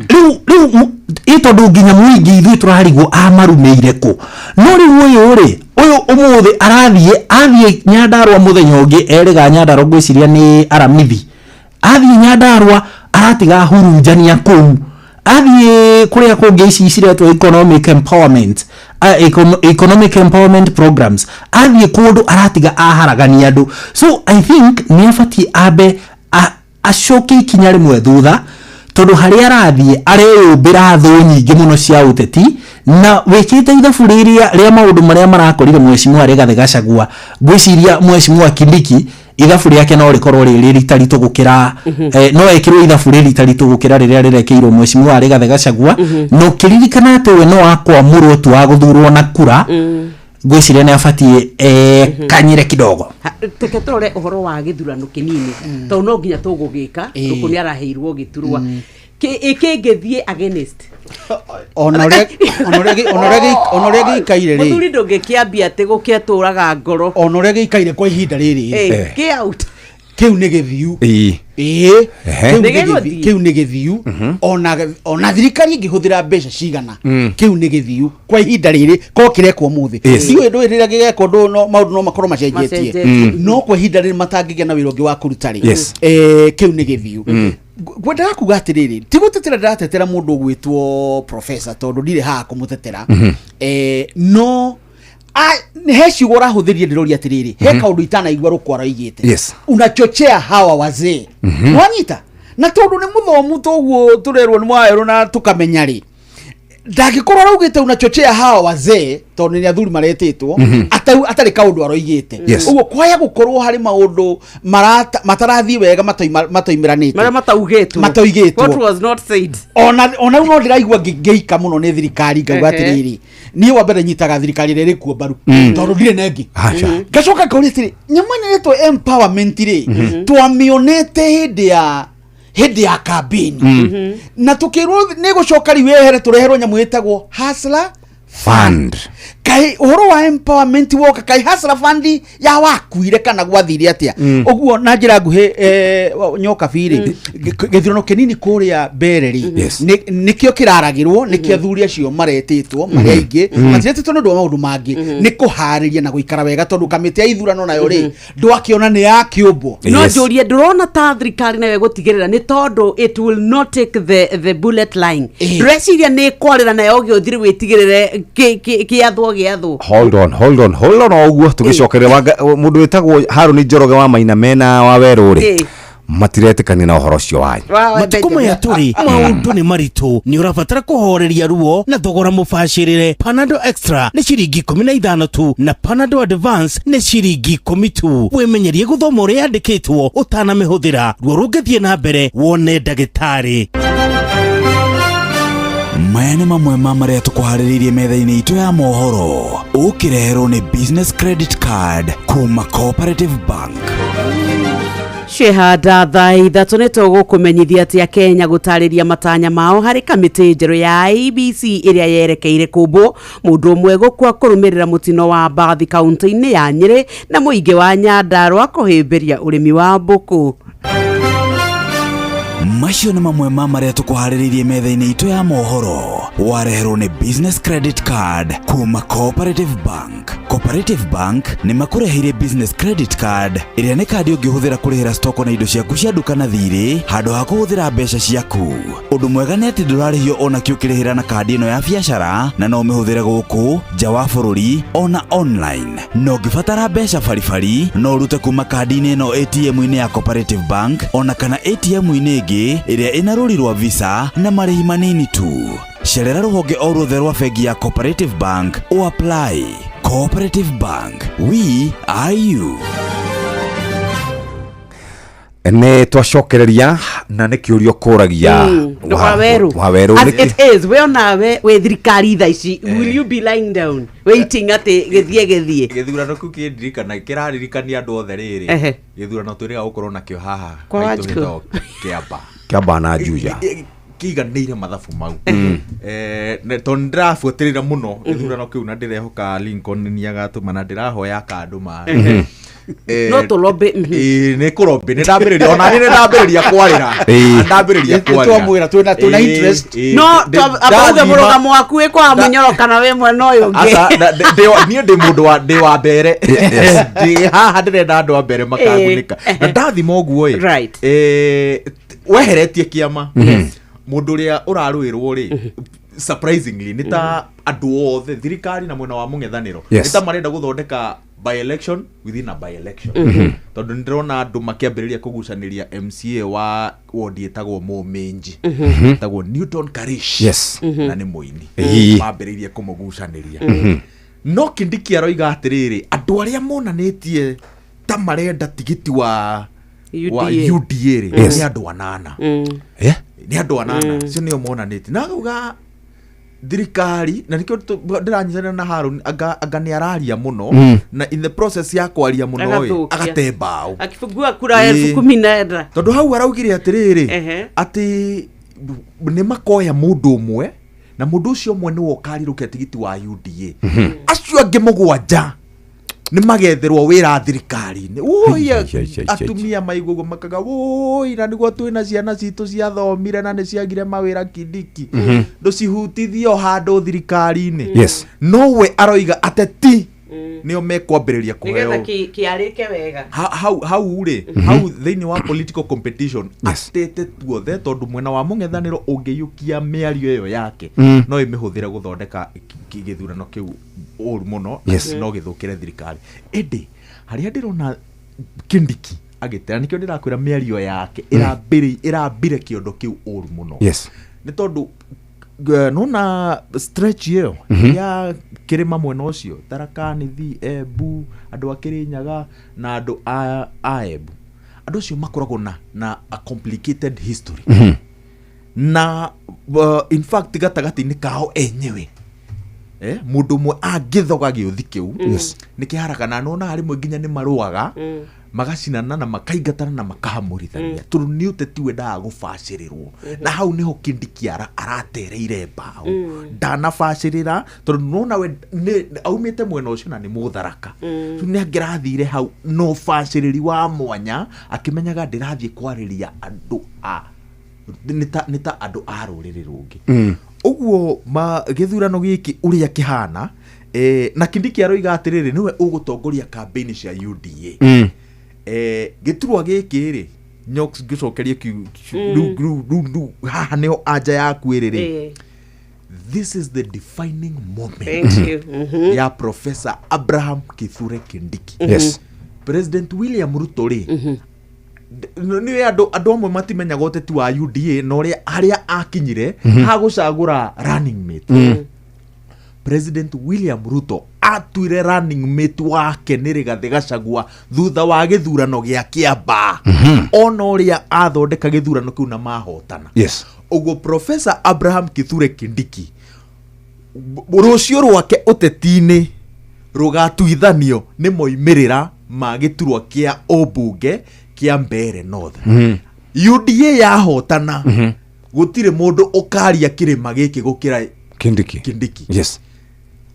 Rĩu ĩ tondũ nginya mũingĩ ithuĩ tũrarigwo amarumĩire kũ. No rĩu ũyũ rĩ, ũyũ ũmũthĩ arathiĩ, athiĩ Nyandarua mũthenya ũngĩ, erĩga Nyandarua, ngwĩciria nĩ Aramithi, athiĩ Nyandarua aratiga hurunjania kũu, athiĩ kũrĩa kũngĩ ici ciretwo economic empowerment, economic empowerment programs, athiĩ kũndũ aratiga aharagania andũ. So I think nĩ abatiĩ ambe acoke ikinya rĩmwe thutha, tondũ harĩa arathiĩ areyũmbĩra thũ nyingĩ mũno cia ũteti, na wĩkĩte ithabu rĩrĩa rĩa maũndũ marĩa marakorire Mheshimiwa Rigathĩ Gachagua, ngwĩciria Mheshimiwa Kindiki ithabu rĩake no rĩkorwo rĩ rĩtaritũ gũkĩra, no ekĩrwo ithabu rĩ ritaritũ gũkĩra rĩrĩa rĩrekĩirwo Mheshimiwa Rigathĩ Gachagua. Na ũkĩririkana atĩ we no akwamũrwo tu wa gũthurwo na kura, ngwĩciria nĩ abatiĩ kanyire kidogo. Teke tũrore ũhoro wa gĩthurano kĩnini, tondũ no nginya tũgũgĩka. Rũkũ nĩ araheirwo gĩturwa ĩkĩngĩthiĩ against. Ona ũrĩa gĩikaire rĩ, Mũthuri, ndũngĩkĩambia atĩ gũkĩatũraga ngoro. Ona ũrĩa gĩikaire kwa ihinda rĩrĩ, kĩ out. Kĩu nĩ gĩthiu. Ĩĩ. Kĩu Nĩ nĩ gĩthiu. gĩgũthiĩ. Kĩu nĩ gĩthiu. Ona thirikari ĩngĩhũthĩra mbeca cigana, kĩu nĩ gĩthiu kwa ihinda rĩrĩ ko kĩrekwo ũmũthĩ. Ndiũĩ ndũĩ rĩrĩa gĩgekwo ndũ no maũndũ no makorwo macenjetie. Macenjetie. No kwa ihinda rĩrĩ matangĩgĩa na wĩra ũngĩ wa kũruta rĩ, kĩu nĩ gĩthiu. Ngwendaga kuga atĩrĩrĩ, ti gũtetera ndĩratetera mũndũ ũgwĩtwo professor, tondũ ndirĩ haha kũmũtetera. No he ciugo ũrahũthĩrire, ndĩroria atĩrĩrĩ, he kaũndũ itanaigua rũkũ aroigĩte, unachochea hawa wazee. Wanyita na tondũ nĩ mũthomu toguo tũrerwo nĩ mwaerwo na tũkamenya rĩ, ndangĩkorwo araugĩte unachochea hawa wazee tondũ nĩ athuri maretĩtwo, atarĩ kaũndũ aroigĩte. Ũguo kwaya gũkorwo harĩ maũndũ matarathiĩ wega, matoimĩranĩte. Marĩa mataugĩtwo. Matoigĩtwo. What was not said. Ona rĩu no ndĩraigua ngĩika mũno nĩ thirikari, ngauga atĩrĩrĩ, niĩ wa mbere nyitaga thirikari ĩrĩa ĩrĩ kuo mbaru, tondũ ndirĩ na ĩngĩ. Aca. Ngacoka ngauria atĩrĩ, nyamũ ĩno ĩretwo empowerment rĩ, twamĩonete hĩndĩ ya kambĩni, na tũkĩrwo nĩ gũcoka rĩu yehere, tũreherwo nyamũ ĩtagwo Hustler Fund. Kaĩ ũhoro wa empowerment woka, kaĩ Hustler Fund ya wakuire kana gwathire atĩa? Ũguo na njĩra nguhĩ, nyoka birĩ gĩthurano kĩnini kũrĩa mbere rĩ, nĩkĩo kĩraragĩrwo, nĩkĩo athuri acio maretĩtwo marĩ aingĩ. Matiretĩtwo nĩ ũndũ wa maũndũ mangĩ, nĩ kũharĩria na gũikara wega, tondũ kamĩtĩ ya ithurano nayo rĩ, ndwakĩona nĩ ya kĩũmbwo. No njũrie, ndũrona ta thirikari nayo ĩgũtigĩrĩra nĩ tondũ it will not take the bullet line? Ndũreciria nĩ ĩkwarĩra nayo gĩũthiri wĩtigĩrĩre kĩathwo gĩathwo? Hold on, hold on, hold on. O ũguo tũgĩcokerera mũndũ wĩtagwo Harũni Njoroge wa Maina mena wa werũ rĩ, matiretĩkania na ũhoro ũcio wanyu. Matukũ maya tũrĩ maũndũ nĩ maritũ, nĩ ũrabatara kũhoreria ruo na thogora mũbacĩrĩre. Panado Extra nĩ ciringi 15 tu, na Panado Advance nĩ ciringi 10 tu. Wĩmenyerie gũthoma ũrĩa yandĩkĩtwo ũtanamĩhũthĩra. Ruo rũngĩthiĩ na mbere, wone ndagĩtarĩ. Maya nĩ mamwe ma marĩa tũkũharĩrĩirie metha-inĩ itũ ya mohoro, ũkĩreherwo nĩ Business Credit Card kuma Cooperative Bank. Ciehanda thaa 3 nĩ tũgũkũmenyithia atĩ Akenya gũtarĩria matanya mao harĩ kamĩtĩ njerũ ya IEBC ĩrĩa yerekeire kũmbwo, mũndũ ũmwe gũkua kũrũmĩrĩra mũtino wa mbathi kaunti-inĩ ya Nyĩrĩ, na mũingĩ wa Nyandarũa kũhĩmbĩria ũrĩmi wa mbũkũ. Macio nĩ mamwe ma marĩa tũkũharĩrĩirie metha-inĩ itũ ya mohoro. Wareherwo nĩ Business Credit Card kuma Cooperative Bank. Cooperative Bank nĩ makũreheire Business Credit Card ĩrĩa nĩ kandi ũngĩhũthĩra kũrĩhĩra stoko na indo ciaku cia nduka na thirĩ handũ ha kũhũthĩra mbeca ciaku. Ũndũ mwega nĩ atĩ ndũrarĩhio ona kĩ ũkĩrĩhĩra na kandi ĩno ya biacara na no ũmĩhũthĩre gũkũ nja wa bũrũri ona online. Na ũngĩbatara mbeca baribari no ũrute kuma kandi-inĩ ĩno ATM-inĩ ya Cooperative Bank ona kana ATM-inĩ ĩngĩ ĩrĩa ĩna rũri rwa Visa na marĩhi manini tu. Cerera rũhonge o ruothe rwa bengi ya Cooperative Bank o apply. Cooperative Bank, we are you. Nä twacokereria na nä kä å ria å kå ragia. Waweru. Waweru. As it is, we onawe wĩ thirikari thaa ici, will you be lying down waiting atĩ gĩthiĩ gĩthiĩ? Gĩthurano kĩu kĩndirikana kĩraririkania andũ othe rĩrĩ gĩthurano twĩrĩga gũkorwo nakĩo haha. Kwa haitũ Wanjikũ. gĩtagwo kĩamba. Kĩamba na Juja. Kĩiganĩire mathabu mau. Tondũ nĩndĩrabuatĩrĩra mũno gĩthurano kĩu na ndĩrehoka Lincoln nĩ agatũma na ndĩrahoya akandũma. No tũlobby. Ĩĩ, nĩ kũrobĩ nĩ ndambĩrĩria ona niĩ nĩ ndambĩrĩria kwarĩra. Ndambĩrĩria Nĩ kwarĩra. twamwĩra twĩna interest. No ambauge mũrũgamo waku wĩ kwa mũnyoro kana wĩ mwena ũyũ ũngĩ. Aca, niĩ ndĩ mũndũ wa ndĩ wa mbere, ndĩ haha ndĩrenda andũ a mbere makagunĩka na ndathima ũguo ĩ. Weheretie kĩama mũndũ ũrĩa ũrarũĩrwo rĩ, surprisingly nĩ ta andũ othe thirikari na mwena wa mũng'ethanĩro nĩ ta marenda gũthondeka by election within a by election, tondũ nĩ ndĩrona andũ makĩambĩrĩria kũgucanĩria MCA wa wodi ĩtagwo Mũminji, ĩtagwo Newton Karish, na nĩ mũini. Mambĩrĩirie kũmũgucanĩria, no Kindiki aroiga atĩrĩrĩ, andũ arĩa monanĩtie ta marenda tigiti wa UDA. UDA rĩ, nĩ andũ anana. Nĩ andũ anana cio nĩo monanĩtie na akauga thirikari, na nĩkĩo ndĩranyitanĩra na Harũni, anga nĩ araria mũno, na in the process ya kwaria mũno ĩ, Agathũkia. agate mbaũ. Akibungua kura 19,000. Tondũ hau araugire atĩrĩrĩ, atĩ nĩ makoya mũndũ ũmwe na mũndũ ũcio ũmwe nĩwe ũkarirũkia tigiti wa UDA, acio angĩ mũgwanja nĩ magetherwo wĩra thirikari-inĩ. Wũi, Ai, ai, ai, ai, ai. Atumia maigua ũguo makaga wũi, na nĩguo twĩna ciana citũ ciathomire na nĩ ciagire mawĩra, Kindiki, ndũcihutithie o handũ thirikari-inĩ. No we aroiga ateti nĩo mekwambĩrĩria kũheo Nĩgetha kĩarĩke wega. Hau rĩ, hau thĩinĩ wa political competition atete tuothe, tondũ mwena wa mũng'ethanĩro ũngĩiyũkia mĩario ĩyo yake, no ĩmĩhũthĩre gũthondeka gĩthurano kĩu ũru mũno na no gĩthũkĩre thirikari. Ĩndĩ harĩa ndĩrona Kindiki agĩtera, nĩkĩo ndĩrakwĩra mĩario yake ĩrambire kĩondo kĩu ũru mũno, nĩ tondũ nona stretch ĩyo ya kĩrĩma mwena ũcio, Tharaka Nithi, Embu, andũ a Kĩrĩnyaga na andũ a Embu, andũ acio makoragwo na a complicated history, na in fact gatagatĩ-inĩ kao enyewe, mũndũ ũmwe angĩthoga gĩũthi kĩu, nĩ kĩharaga, na nona rĩmwe nginya nĩ marũaga, magacinana na makaingatana na makahamũrithania, tondũ nĩ ũteti wendaga gũbacĩrĩrwo, na hau nĩho Kindiki aratereire mbaũ. Ndanabacĩrĩra tondũ nona we aumĩte mwena ũcio na nĩ mũtharaka. So nĩ angĩrathire hau na ũbacĩrĩri wa mwanya akĩmenyaga ndĩrathiĩ kwarĩria andũ a nĩ ta andũ a rũrĩrĩ rũngĩ. Ũguo ma gĩthurano gĩkĩ ũrĩa kĩhana, na Kindiki aroiga atĩrĩrĩ, nĩwe ũgũtongoria campaign cia UDA. Gĩturwa gĩkĩ rĩ, Nyox, ngĩcokerie rĩu haha nĩho anja yaku ĩrĩ rĩ. This is the defining moment Thank you. Ya Professor Abraham Kithure Kindiki. President William Ruto rĩ, nĩ andũ amwe matimenyaga ũteti wa UDA na ũrĩa harĩa akinyire hagũcagũra running mate. President William Ruto atuire running mate wake nĩ Rigathĩ Gachagua thutha wa gĩthurano gĩa Kĩambaa, ona ũrĩa athondeka gĩthurano kĩu na mahotana. Ũguo Professor Abraham Kithure Kindiki rũciũ rwake ũteti-inĩ rũgatuithanio nĩ moimĩrĩra ma gĩturwa kĩa ũmbunge kĩa Mbeere North. UDA yahotana, gũtirĩ mũndũ ũkaria kĩrĩma gĩkĩ gũkĩra Kindiki. Kindiki.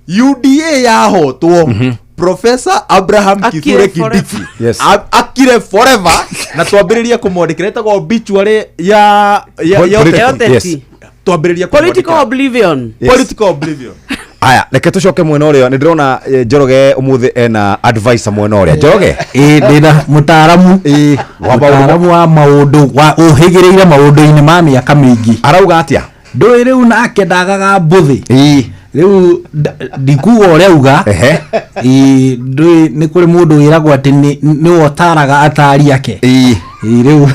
UDA yahotwo, Professor Abraham Akire Kithure forever. Kindiki Yes. akire forever na twambĩrĩrie kũmwandĩkĩra ĩtagwo obituary ya ya Political, ũteti. yes. Twambĩrĩrie Political kũmwandĩkĩra. oblivion. Yes. Political oblivion. Aya, reke tũcoke mwena ũrĩa nĩ ndĩrona Njoroge ũmũthĩ ena advisor mwena ũrĩa Njoroge. Ĩ, ndĩna mũtaaramu. Ĩ, wa maũndũ. Mũtaaramu wa maũndũ wa ũhĩgĩrĩire maũndũ-inĩ ma mĩaka mĩingĩ. Arauga atĩa? Ndũĩ rĩu nake ndagaga mbũthĩ. Ĩ. Rĩu ndikuga ũrĩa auga. Ehe. Ĩ, ndũĩ nĩ kũrĩ mũndũ wĩragwo atĩ nĩwe ũtaraga atari ake. Ĩ. Ĩ, rĩu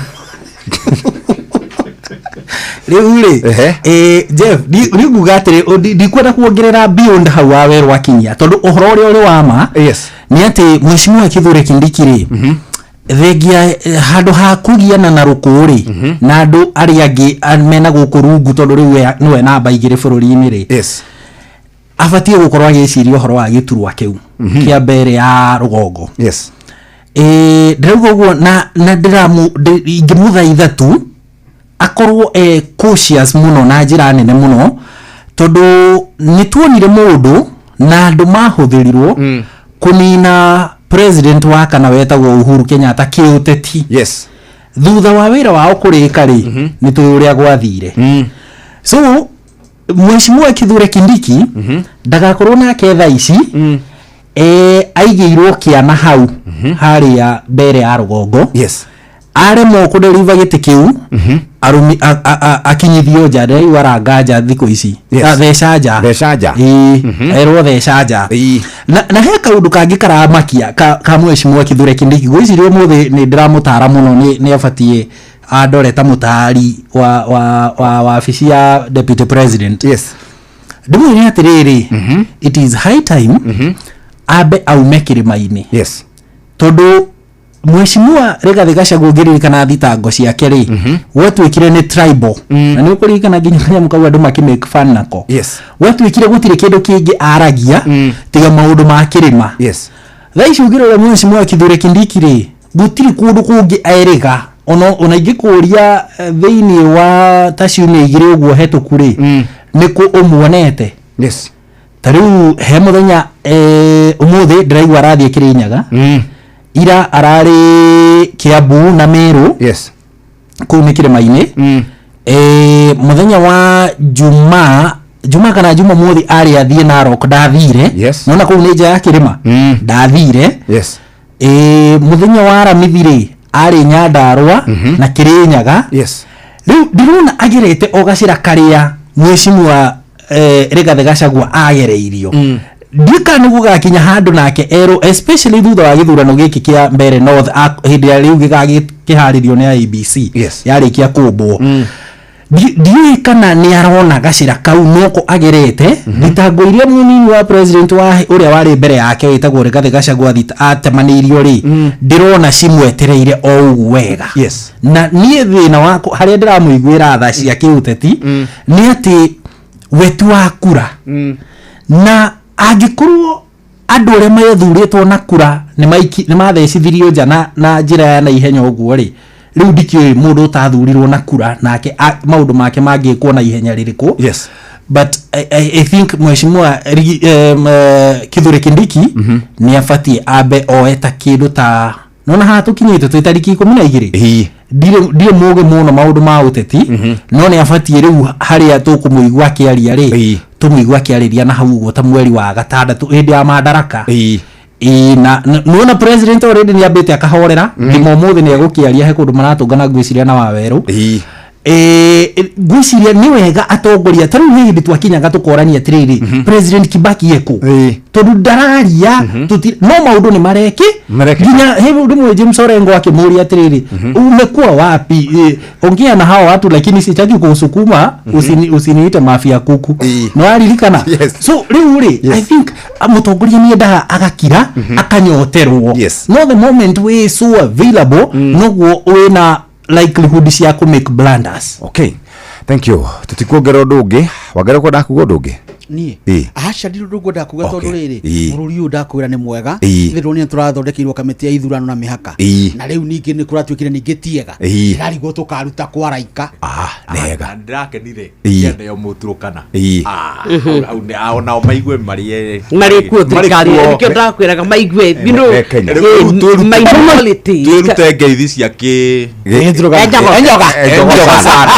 rĩu rĩ, Ehe. Jeff, ni nguga atĩrĩ, ndikwenda kuongerera beyond hau wa werũ akinyia, tondũ ũhoro ũrĩa ũrĩ wa ma Yes. nĩ atĩ Mheshimiwa Kithure Kindiki rĩ, thengia handũ ha kũgiana na rũkũ rĩ, na andũ arĩa angĩ mena gũkũ rungu, tondũ rĩu nĩwe namba igĩrĩ bũrũri-inĩ rĩ, Yes. abatiĩ gũkorwo agĩciria ũhoro wa gĩturwa kĩu kĩa mbere ya rũgongo. Yes. Ndĩrauga ũguo na ingĩmũthaitha tu akorwo cautious mũno na njĩra nene mũno, tondũ nĩ tuonire mũndũ na andũ mahũthĩrirwo kũnina president wa kana wetagwo Uhuru Kenyatta kĩũteti. Yes. Thutha wa wĩra wao kũrĩka rĩ, nĩ tũĩ ũrĩa gwathire. So Mheshimiwa Kithure Kindiki ndagakorwo nake thaa ici aigĩirwo kĩana hau harĩa mbere ya rũgongo. Yes. Aremwo kũdeliver gĩtĩ kĩu, arũmi akinyithio nja, ndĩraigua aranga nja thikũ ici. Yes. Theca nja. Theca nja. Ĩĩ, erwo theca nja. Ĩĩ. Na he kaũndũ kangĩ karamakia ka Mheshimiwa Kithure Kindiki, ngwĩciria ũmũthĩ nĩ ndĩramũtara mũno, nĩ abatiĩ andore ta mũtaari wa wabici ya deputy president. Yes. Ndĩmwĩre atĩrĩrĩ, it is high time ambe aume kĩrĩma-inĩ. Yes. Tondũ Mheshimiwa Rigathĩ Gachagua, ũngĩririkana thitango ciake rĩ, gwatuĩkire nĩ tribal, na nĩ ũkũririkana nginya kanyamũ kau andũ makĩ make fun nako. Yes. Gwatuĩkire gũtirĩ kĩndũ kĩngĩ aragia tiga maũndũ ma kĩrĩma. Yes. Thaa ici ũngĩrora Mheshimiwa Kithure Kindiki rĩ, gũtirĩ kũndũ kũngĩ erĩga, ona ingĩkũria thĩinĩ wa ta ciumia igĩrĩ ũguo hetũku rĩ, nĩ kũ ũmuonete? Yes. Ta rĩu he mũthenya, ũmũthĩ ndĩraigua arathiĩ Kĩrĩnyaga, ira ararĩ Kiambu na Meru. Yes. Kũu nĩ kĩrĩma-inĩ. Mũthenya wa juma kana jumamothi arĩ athiĩ Narok, ndathire. Yes. Nona kũu nĩ nja ya kĩrĩma, ndathire. Yes. Mũthenya wa aramithi rĩ, arĩ Nyandarũa na Kĩrĩnyaga. Yes. Rĩu ndĩrona agerete o gacĩra karĩa Mheshimiwa Rigathĩ Gachagua agereirio. Ndiũĩ kana nĩ gũgakinya handũ nake erwo, especially thutha wa gĩthurano gĩkĩ kĩa Mbeere North, hĩndĩ ĩrĩa rĩu gĩgakĩharĩrio nĩ IEBC. Yes. Yarĩkia kũmbwo. Ndiũĩ kana nĩ arona gacĩra kau noko agerete, thitango iria mũnini wa president wa ũrĩa warĩ mbere yake wĩtagwo Rigathĩ Gachagua atemanĩirio rĩ, ndĩrona cimwetereire o ũguo wega. Yes. Na niĩ thĩna wakwa harĩa ndĩramũiguĩra tha cia kĩũteti nĩ atĩ wetu wa kura, na angĩkorwo andũ arĩa mathurĩtwo na kura nĩ mathecithirio nja na njĩra ya naihenya ũguo rĩ, rĩu ndikĩũĩ mũndũ ũtathurirwo na kura nake maũndũ make mangĩkwo na ihenya rĩrĩkũ. Yes. But I think Mheshimiwa Kithure Kindiki nĩ abatiĩ ambe oe ta kĩndũ ta nona haha tũkinyĩte twĩ tarĩki 12. Ĩĩ. Ndirĩ mũgĩ mũno maũndũ ma ũteti, no nĩ abatiĩ rĩu harĩa tũkũmũigua akĩaria rĩ, Ĩĩ. tũmũigua akĩarĩria na hau ũguo ta mweri wa gatandatũ hĩndĩ ya madaraka. Ĩĩ. Ĩĩ, na nĩwona president already nĩ ambĩte akahorera ngima ũmũthĩ nĩ egũkĩaria he kũndũ maratũngana ngwĩciria na Wawerũ. Ĩĩ. Ngwĩciria nĩ wega atongoria ta rĩu he hĩndĩ twakinyaga tũkorania atĩrĩrĩ, President Kibaki ekũ, tondũ ndararia, no maũndũ nĩ mareki. Marekĩka. Nginya he rĩmwe James Orengo akĩmũria atĩrĩrĩ, umekuwa wapi? Ongea na hao watu, lakini sitaki kusukuma, usiniite mafia kuku. Ĩĩ. Nĩwaririkana? Yes. So rĩu rĩ, Yes. I think mũtongoria nĩ endaga agakira, akanyoterwo. Yes. No the moment wĩ so available, noguo wĩna likelihood cia kũ make blunders. Okay, thank you. Tũtikuongerera ũndũ ũngĩ. Wangere, kwenda kuga ũndũ ũngĩ? Niĩ? Ĩĩ. Aca, ndirĩ ũndũ ngwendaga kuga tondũ rĩrĩ, bũrũri ũyũ ndakwĩra nĩ mwega. Ithuĩ ndonire tũrathondekeirwo kamĩtĩ ya ithurano na mĩhaka, na rĩu ningĩ nĩ kũratuĩkire ningĩ tiega. Ndĩrarigwo tũkaruta kwa raika. Nega. Ndĩrakenire kĩaneo mũturũkana. Onao maigue marĩ Marĩ kuo thirikari nĩkĩo ndakwĩraga maigue, Me Kenya. Minority. Twĩrute ngeithi cia kĩ Enjoga. Enjoga. Enjoga sana.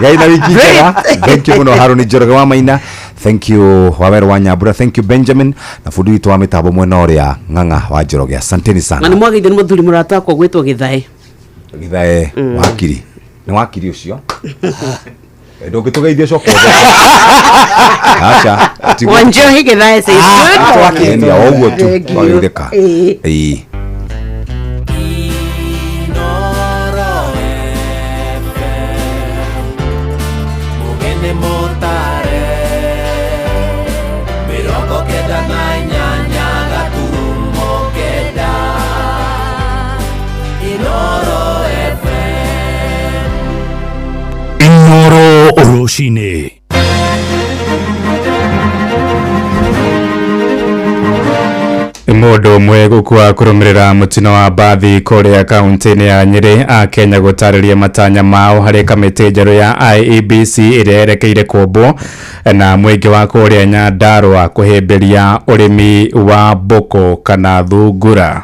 Ngai na wiki njega. Thank you muno Haruni Njoroge wa Maina, thank you Waweru wa Nyambura, thank you Benjamin na fundi witũ wa mĩtambo mwena ũrĩa Ng'ang'a wa Njoroge, asanteni Na sana. nĩ mwageithio nĩ mũthuri mũrata wakwa gwĩtwo Gĩthae. Githae. Wakiri nĩ wakiri ũcio. Ndũngĩtũgeithia coke aca. Wanjohi Gĩthae says good morning. Twakenia o ũguo tu. Thank you. Twageithĩka. Ĩĩ. Ĩĩ. Mugene motare 98 gaturumo 9 Inoro FM. Inoro rũcinĩ. Mũndũ ũmwe gũkua kũrũmĩrĩra mũtino wa mbathi kũrĩa kaunti-inĩ ya Nyĩrĩ. A Kenya gũtarĩria matanya mao harĩ kamĩtĩ njerũ ya IEBC ĩrĩa yerekeire kũmbwo, na mũingĩ wa kũrĩa Nyandarũa kũhĩmbĩria ũrĩmi wa mbũkũ kana thungura.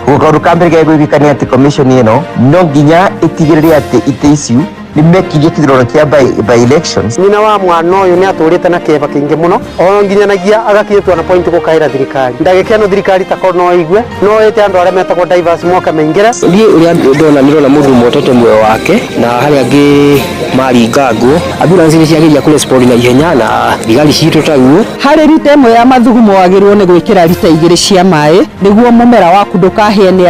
Kaũndũ ka mbere gĩa gwĩkĩka nĩ atĩ commission ĩno no nginya ĩtigĩrĩre atĩ itĩ icio nĩ mekirie kĩthurano kĩa by elections. Nyina wa mwana ũyũ nĩ atũrĩte na kĩeva kĩingĩ mũno, o nginyanagia agakinyĩtwo na point gũkaĩra thirikari. Ndagĩka ĩno thirikari takorwo no ĩigue, no ĩte andũ arĩa metagwo divers moke maingĩre. Niĩ ũrĩa ndona, nĩndona mũndũ ũmwe ũtete muoyo wake na harĩa angĩ maringangwo. Ambulance nĩ ciageria kũrespond na ihenya na thigari citũ taguo. Harĩ rita ĩmwe ya mathugumo wagĩrĩirwo nĩ gwĩkĩra rita 2 cia maĩ nĩguo mũmera waku ndũkahĩe nĩ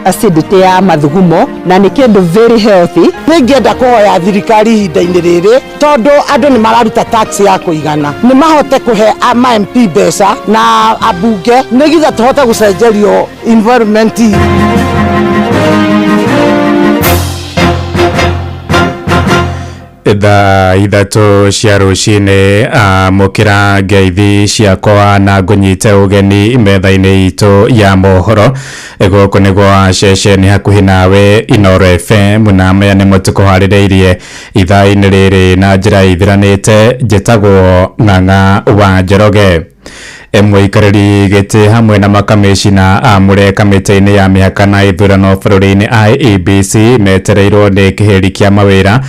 acidity ya mathugumo, na nĩ kĩndũ very healthy. Nĩngĩenda kũhoya thirikari ihinda-inĩ rĩrĩ, tondũ andũ nĩ mararuta tax ya kũigana, nĩ mahote kũhe ma MP mbeca na ambunge nĩgetha tũhote gũcenjerio environment itũ. Thaa 3 cia rũcinĩ, amũkĩra ngeithi ciakwa na ngũnyite ũgeni metha-inĩ itũ ya mohoro. Gũkũ nĩ gwa ceceni hakuhĩ nawe Inoro FM, na maya nĩmo tũkũharĩrĩirie ithaa-inĩ rĩrĩ na njĩra ithiranĩte. Njĩtagwo Ng'ang'a wa Njoroge. Mũikarĩri gĩtĩ hamwe na makamĩcina amũre kamĩtĩ-inĩ ya mĩhaka na ithurano bũrũri-inĩ IEBC metereirwo nĩ kĩhĩri kĩa mawĩra,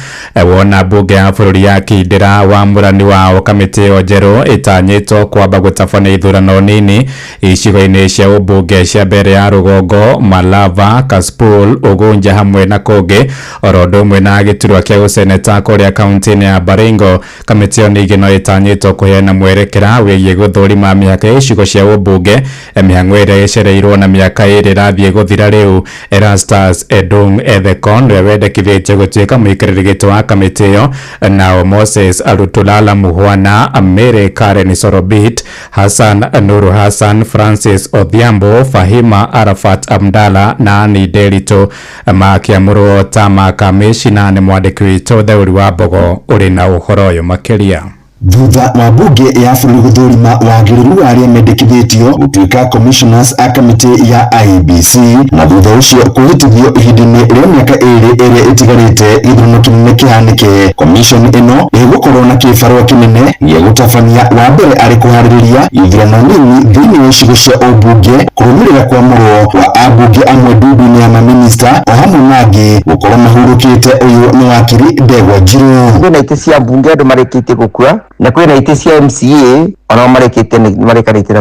wona mbunge ya bũrũri yakindĩra wamũrani wao. Kamĩtĩ ĩyo njerũ ĩtanyĩtwo kwamba gũtabania ithurano nini icigo-inĩ cia ũmbunge cia mbere ya rũgongo Malava, Kasipul, Ugunja hamwe na kũngĩ, oro ũndũ ũmwe na gĩturwa kĩa gũceneta kũrĩa kaunti-inĩ ya Baringo. Kamĩtĩ ĩyo ningĩ no ĩtanyĩtwo kũheana mwerekera wĩgiĩ gũthũrima mĩhaka ya icigo cia ũmbunge, mĩhang'o ĩrĩa ĩcereirwo na mĩaka 2 ĩrathiĩ gũthira rĩu. Erastus Edung Ethekon nĩwe wendekithĩtio gũtuĩka mũikarĩri gĩtĩ wa kamĩtĩ ĩyo, nao Moses Arutulala Muhwana, Mary Karen Sorobit, Hassan Nuru Hassan, Francis Odhiambo, Fahima Arafat Abdalla na Annie Nderitu makĩamũrwo ta makamĩcina. Nĩ mwandĩki witũ Theuri wa Mbogo ũrĩ na ũhoro ũyũ makĩria. Thutha wa bunge ya bũrũri gũthũrima wagĩrĩru wa arĩa mendekithĩtio gũtuĩka commissioners a kamĩtĩ ya IEBC, na thutha ũcio kũhĩtithio ihinda-inĩ rĩa mĩaka 2 ĩrĩa ĩtigarĩte gĩthurano kĩnene kĩhanĩke, commission ĩno ĩgũkorwo na kĩbarũa kĩnene gĩa gũtabania wa mbere arĩ kũharĩrĩria ithurano nini thĩinĩ wa icigo cia ũmbunge, kũrũmĩrĩra kwamũrwo kwa ambunge amwe ndundu-inĩ ya mamĩnĩsta o hamwe na angĩ gũkorwo mahurũkĩte. Ũyũ nĩ wakiri Ndegwa Njiru. Kwĩna itĩ cia mbunge andũ marĩkĩtie gũkua, na kwĩna itĩ cia MCA onao marĩkĩtie marĩkanĩtie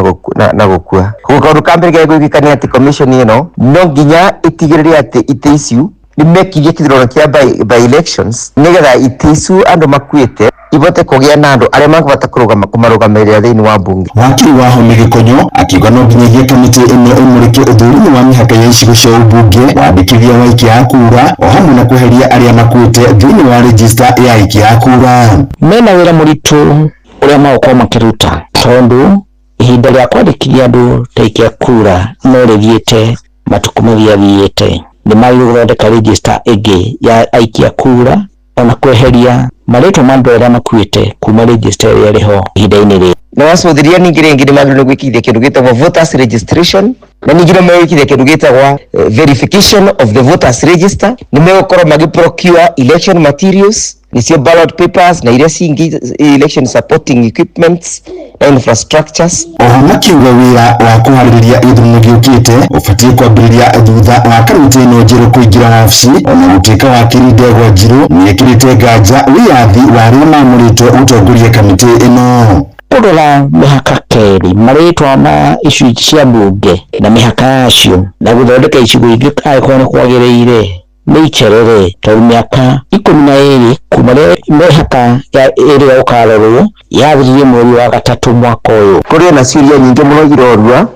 na gũkua. Koguo kaũndũ ka mbere gĩa gwĩkĩka nĩ atĩ commission ĩno no nginya ĩtigĩrĩre atĩ itĩ icio nĩ mekirie kĩthurano kĩa by elections nĩgetha itĩ icio andũ makuĩte ibote kũgĩa na andũ arĩa mangĩhota kũmarũgamĩrĩra thĩinĩ wa mbunge. Wakiri wa Home Gĩkonyo akiuga no nginyagia kamĩtĩ ĩno ĩmũrĩke ũthũrimi wa mĩhaka ya icigo cia ũmbunge, wandĩkithia wa aikia a kura o hamwe na kweheria arĩa makuĩte thĩinĩ wa rejista ya aikia a kura. Mena wĩra mũritũ ũrĩa magũkorwo makĩruta, tondũ ihinda rĩa kwandĩkithia andũ ta aikia kura no rĩthiĩte Matukũ mathiathiĩte nĩ magĩrĩirwo gũthondeka register ĩngĩ ya aikia kura ona kweheria marĩtwa ma andũ arĩa makuĩte kuma register ĩrĩa ĩrĩ ho ihinda-inĩ rĩrĩ. Na wacũthĩria ningĩ rĩngĩ nĩ magĩrĩirwo nĩ gwĩkithia kĩndũ gĩtagwo voters registration, na ningĩ no megwĩkithia kĩndũ gĩtagwo verification of the voters register. Nĩ megũkorwo magĩ procure election materials, nĩcio ballot papers na iria cingĩ, election supporting equipments na infrastructures. Oho makiuga wĩra wa kũharĩrĩria gĩthurano gĩũkĩte ũbatiĩ kwambĩrĩria thutha wa kamĩtĩ ĩno njerũ kũingĩra wabici. Ona gũtuĩka wakiri Ndegwa Njirũ nĩekĩrĩte nganja wĩyathi wa arĩa mamũrĩtwo gũtongoria kamĩtĩ ĩno. Kũrora mĩhaka kerĩ, marĩtwa ma icunjĩ cia mbunge na mĩhaka yacio, na gũthondeka icigo ingĩ angĩkorwo nĩ kwagĩrĩire nĩ icerere, tondũ mĩaka 12 kuma rĩrĩa mĩhaka ĩrĩa ũkarorwo yathirire mweri wa 3 mwaka ũyũ. Kũrĩ na ciũria nyingĩ mũno irorua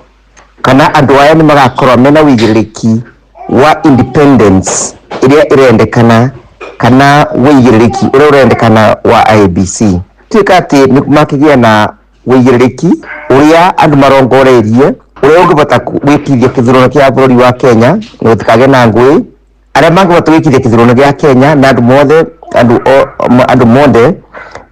kana andũ aya nĩ magakorwo mena ũigĩrĩrĩki wa independence ĩrĩa ĩrendekana kana ũigĩrĩrĩki ũrĩa ũrendekana wa IEBC. Tuĩka atĩ nĩ makĩgĩa na ũigĩrĩrĩki ũrĩa andũ marongoreirie, ũrĩa ũngĩhota gwĩkithia kĩthurano kĩa bũrũri wa Kenya na gũtikagĩe na ngũĩ, arĩa mangĩhota gwĩkithia kĩthurano gĩa Kenya na andũ mothe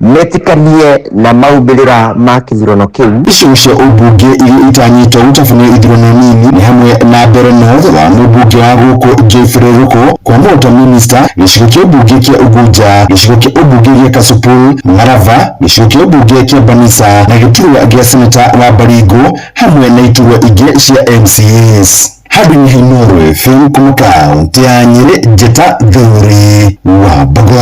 metĩkanie na maumĩrĩra ma kĩthurano kĩu. Icigo cia ũmbunge iria itanyĩtwo gũtabania ithurano nini nĩ hamwe na Mbeere North wa mũmbunge wa gũkũ Geoffrey Ruku, kwa Mũrata Minister, gĩcigo kĩa ũmbunge kĩa Ugunja, gĩcigo kĩa ũmbunge gĩa Kasipul, Marava, gĩcigo kĩa ũmbunge kĩa Banisa na gĩturwa gĩa seneta wa Baringo hamwe na iturwa ingĩ cia MCAs. Handũ-inĩ ha Inooro FM kuma kaũntĩ ya Nyĩrĩ, Njĩta Thuri wa Mbogo.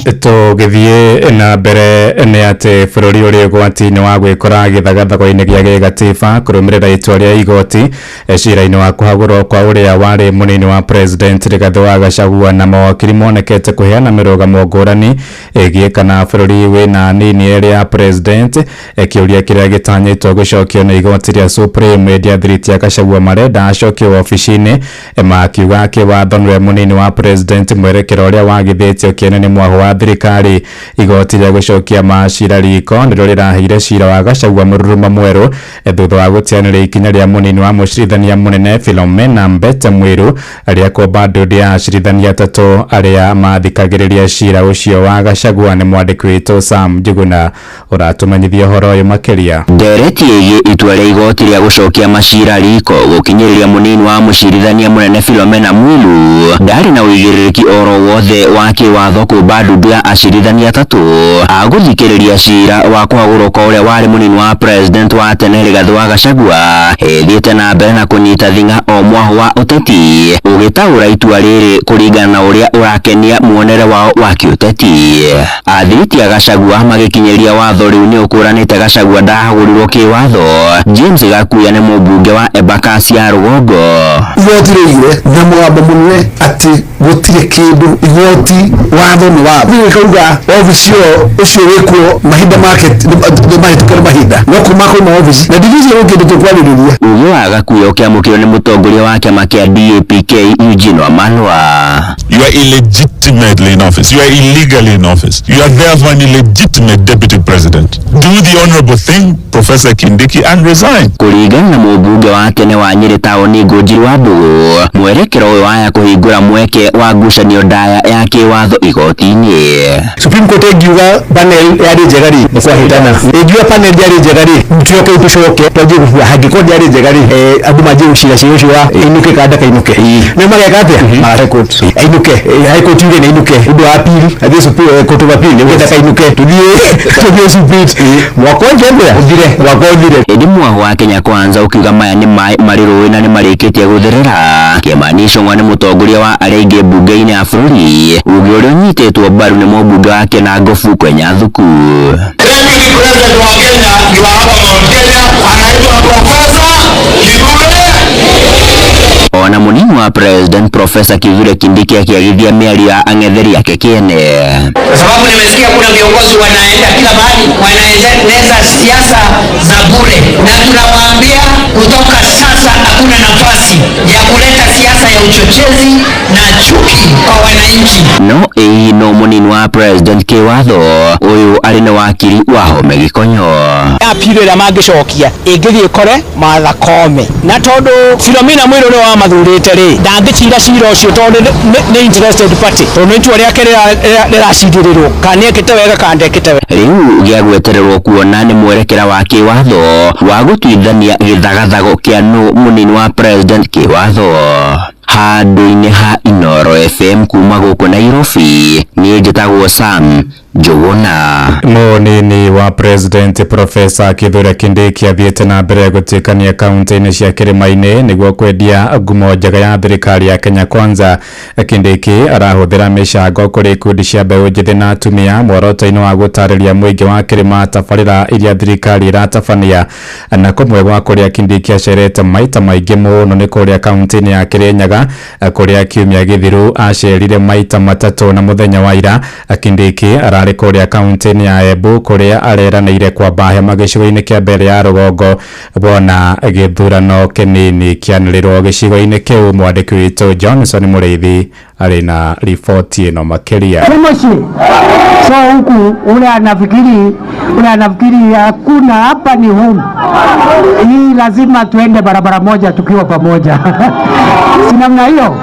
Tũgĩthiĩ na mbere nĩ atĩ bũrũri ũrĩ ũgwati-inĩ wa gwĩkora gĩthagathago-inĩ gĩa gĩgatiba kũrũmĩrĩra itua rĩa igoti cira-inĩ wa kũhagũrwo kwa ũrĩa warĩ mũnini wa president Rigathĩ wa Gachagua, na mawakiri monekete kũheana mĩrũgamo ngũrani ĩgiĩ kana bũrũri wĩna nini ĩrĩa ya president. Kĩũria kĩrĩa gĩtanyĩtwo gũcokio nĩ igoti rĩa Supreme ĩrĩa athiriti a Gachagua marenda acokio wabici-inĩ, makiuga kĩwatho nĩwe mũnini wa president mwerekero ũrĩa wagithĩtio kĩene nĩ mwaho wa thirikari. Igoti rĩa gũcokia macira riko nĩrĩo rĩraheire cira wa Gachagua mũrurumo mwerũ thutha wa gũteanĩria ikinya rĩa mũnini wa mũcirithania mũnene Philomena Mbete Mwiru rĩa kũmba ndundu ya acirithania 3 arĩa mathikagĩrĩria cira ũcio wa Gachagua. Nĩ mwandĩki witũ Sam Njuguna ũratũmenyithia ũhoro ũyũ makĩria. Ndereti ĩgiĩ itua rĩa igoti rĩa gũcokia macira riko gũkinyĩrĩria mũnini wa mũcirithania mũnene Philomena Mwilu ndarĩ na ũigĩrĩrĩki oro wothe wa kĩwatho kũmba ndundu ya acirithania 3 agũthikĩrĩria cira wa kũhagũrwo kwa ũrĩa warĩ mũnini wa president wa tene Rigathĩ wa Gachagua ĩthiĩte na mbere na kũnyita thing'a o mwaho wa ũteti ũgĩtaũra itua rĩrĩ kũringana na ũrĩa ũrakenia muonere wao wa kĩũteti. Athiriti a Gachagua magĩkinyĩria watho rĩu nĩ ũkũranĩte Gachagua ndahagũrirwo kĩwatho. James Gakuya nĩ mũmbunge wa Embakasi ya rũgongo. Igoti rĩoigire na mũgambo mũnene atĩ gũtirĩ kĩndũ igoti watho nĩ watho. Rĩu rĩkauga obici ĩyo ũcio wĩkuo mahinda make nĩ mahĩtũke nĩ mahinda no kuma kuma obici na ndivisi ĩyo kĩndũ tũkwarĩrĩria. Uge wa Gakuya ũkĩamũkĩrwo nĩ mũtongoria wa kĩama kĩa DAPK Eugene Wamalwa. You are illegitimately in office. You are illegally in office. You are therefore an illegitimate deputy president. Do the honorable thing, Professor Kindiki, and resign. Kũringana na mũmbunge wa tene wa Nyĩrĩ taũni Ngũnjiri wa Mbũgũ, mwerekero ũyũ waya kũhingũra mweke wa ngucanio ndaya ya kĩwatho igoti-inĩ. Supreme Court ĩngiuga panel yarĩ njega rĩ, nĩ kwahĩtana. Ĩngiuga panel ndĩarĩ njega rĩ, tuoke tũcoke twanjie gũbua. Hangĩkorwo ndĩarĩ njega rĩ, andũ manjie gũcira cira ũcio wa ĩinũke kana ndakainũke. Nĩ mageka atĩa? High Court ainũke, High Court yuge nĩ ainũke. Ũndũ wa appeal, athiĩ Supreme Court of Appeal, nĩguo ndakainũke. Tũthiĩ Supreme mwaka ũngĩ atĩa? Ũthire, mwaka ũthire. Ĩndĩ mwaho wa Kenya Kwanza ũkiuga maya nĩ maĩ marĩ rũĩ na nĩ marĩkĩtie gũtherera. Kĩmani Ichung'wa nĩ mũtongoria wa arĩa aingĩ mbunge-inĩ ya bũrũri, uge ũrĩa ũnyitĩtwo mbaru nĩ mũmbunge wa Kĩnangobu Kwenyanthuku. Deputy President wa Kenya ni wa hapa Mount Kenya, anaitwa Professor Kithure. Ona mũnini wa President Professor Kithure Kindiki akĩagithia mĩario ya ang'etheri ake kĩene. Kwa sababu nimesikia kuna viongozi wanaenda kila mahali wanaeneza siasa za bure, na tunawaambia kutoka sasa hakuna nafasi ya kuleta siasa ya uchochezi na chuki kwa wananchi. No ĩĩ no no munini wa president kĩwatho ũyũ arĩ na wakiri Wahome Gĩkonyo. Appeal ĩrĩa mangĩcokia ĩngĩthiĩ kore Martha Koome, na tondũ Philomena Mwilu nĩwe wamathurĩte rĩ, ndangĩcira cira ũcio tondũ nĩ interested party, tondũ nĩ itua rĩake rĩracirĩrĩrwo kana nĩekĩte wega kana ndekĩte wega. Rĩu gĩa gwetererwo kuona nĩ mwerekera wa kĩwatho wa gũtuithania gĩthagathago kĩa nũ munini wa president kĩwatho. Handũ-inĩ ha Inooro FM kuma gũkũ Nairobi, niĩ njĩtagwo Sam Njuguna. Munini wa president Professor Kithure Kindiki athiĩte na mbere gũtuĩkania kaunti-inĩ cia kĩrĩma-inĩ nĩguo kwendia ngumo njega ya thirikari ya Kenya Kwanza. Kindiki arahũthĩra mĩcango kũrĩ ikundi cia mbeũ njĩthĩ na atumia muoroto-inĩ wa gũtarĩria mũingĩ wa kĩrĩma tabarĩra iria thirikari ĩratabania. Na kũmwe gwa kũrĩa Kindiki acerete maita maingĩ mũno nĩ kũrĩa kaunti-inĩ ya Kirinyaga, kũrĩa kiumia gĩthiru acerire maita matatũ na mũthenya wa ira. Kindiki ararĩ kũrĩa kaunti-inĩ ya Embu kũrĩa areranĩire kwamba hema gĩcigo-inĩ kĩa mbere ya rũgongo wona gĩthurano kĩnini kĩanĩrĩrwo gĩcigo-inĩ kĩu. Mwandĩki witũ Johnson Mũrĩithi arĩ na riboti ĩno makĩria. So huku ule anafikiri hakuna, hapa ni home. Hii lazima tuende barabara moja tukiwa pamoja. Si namna hiyo.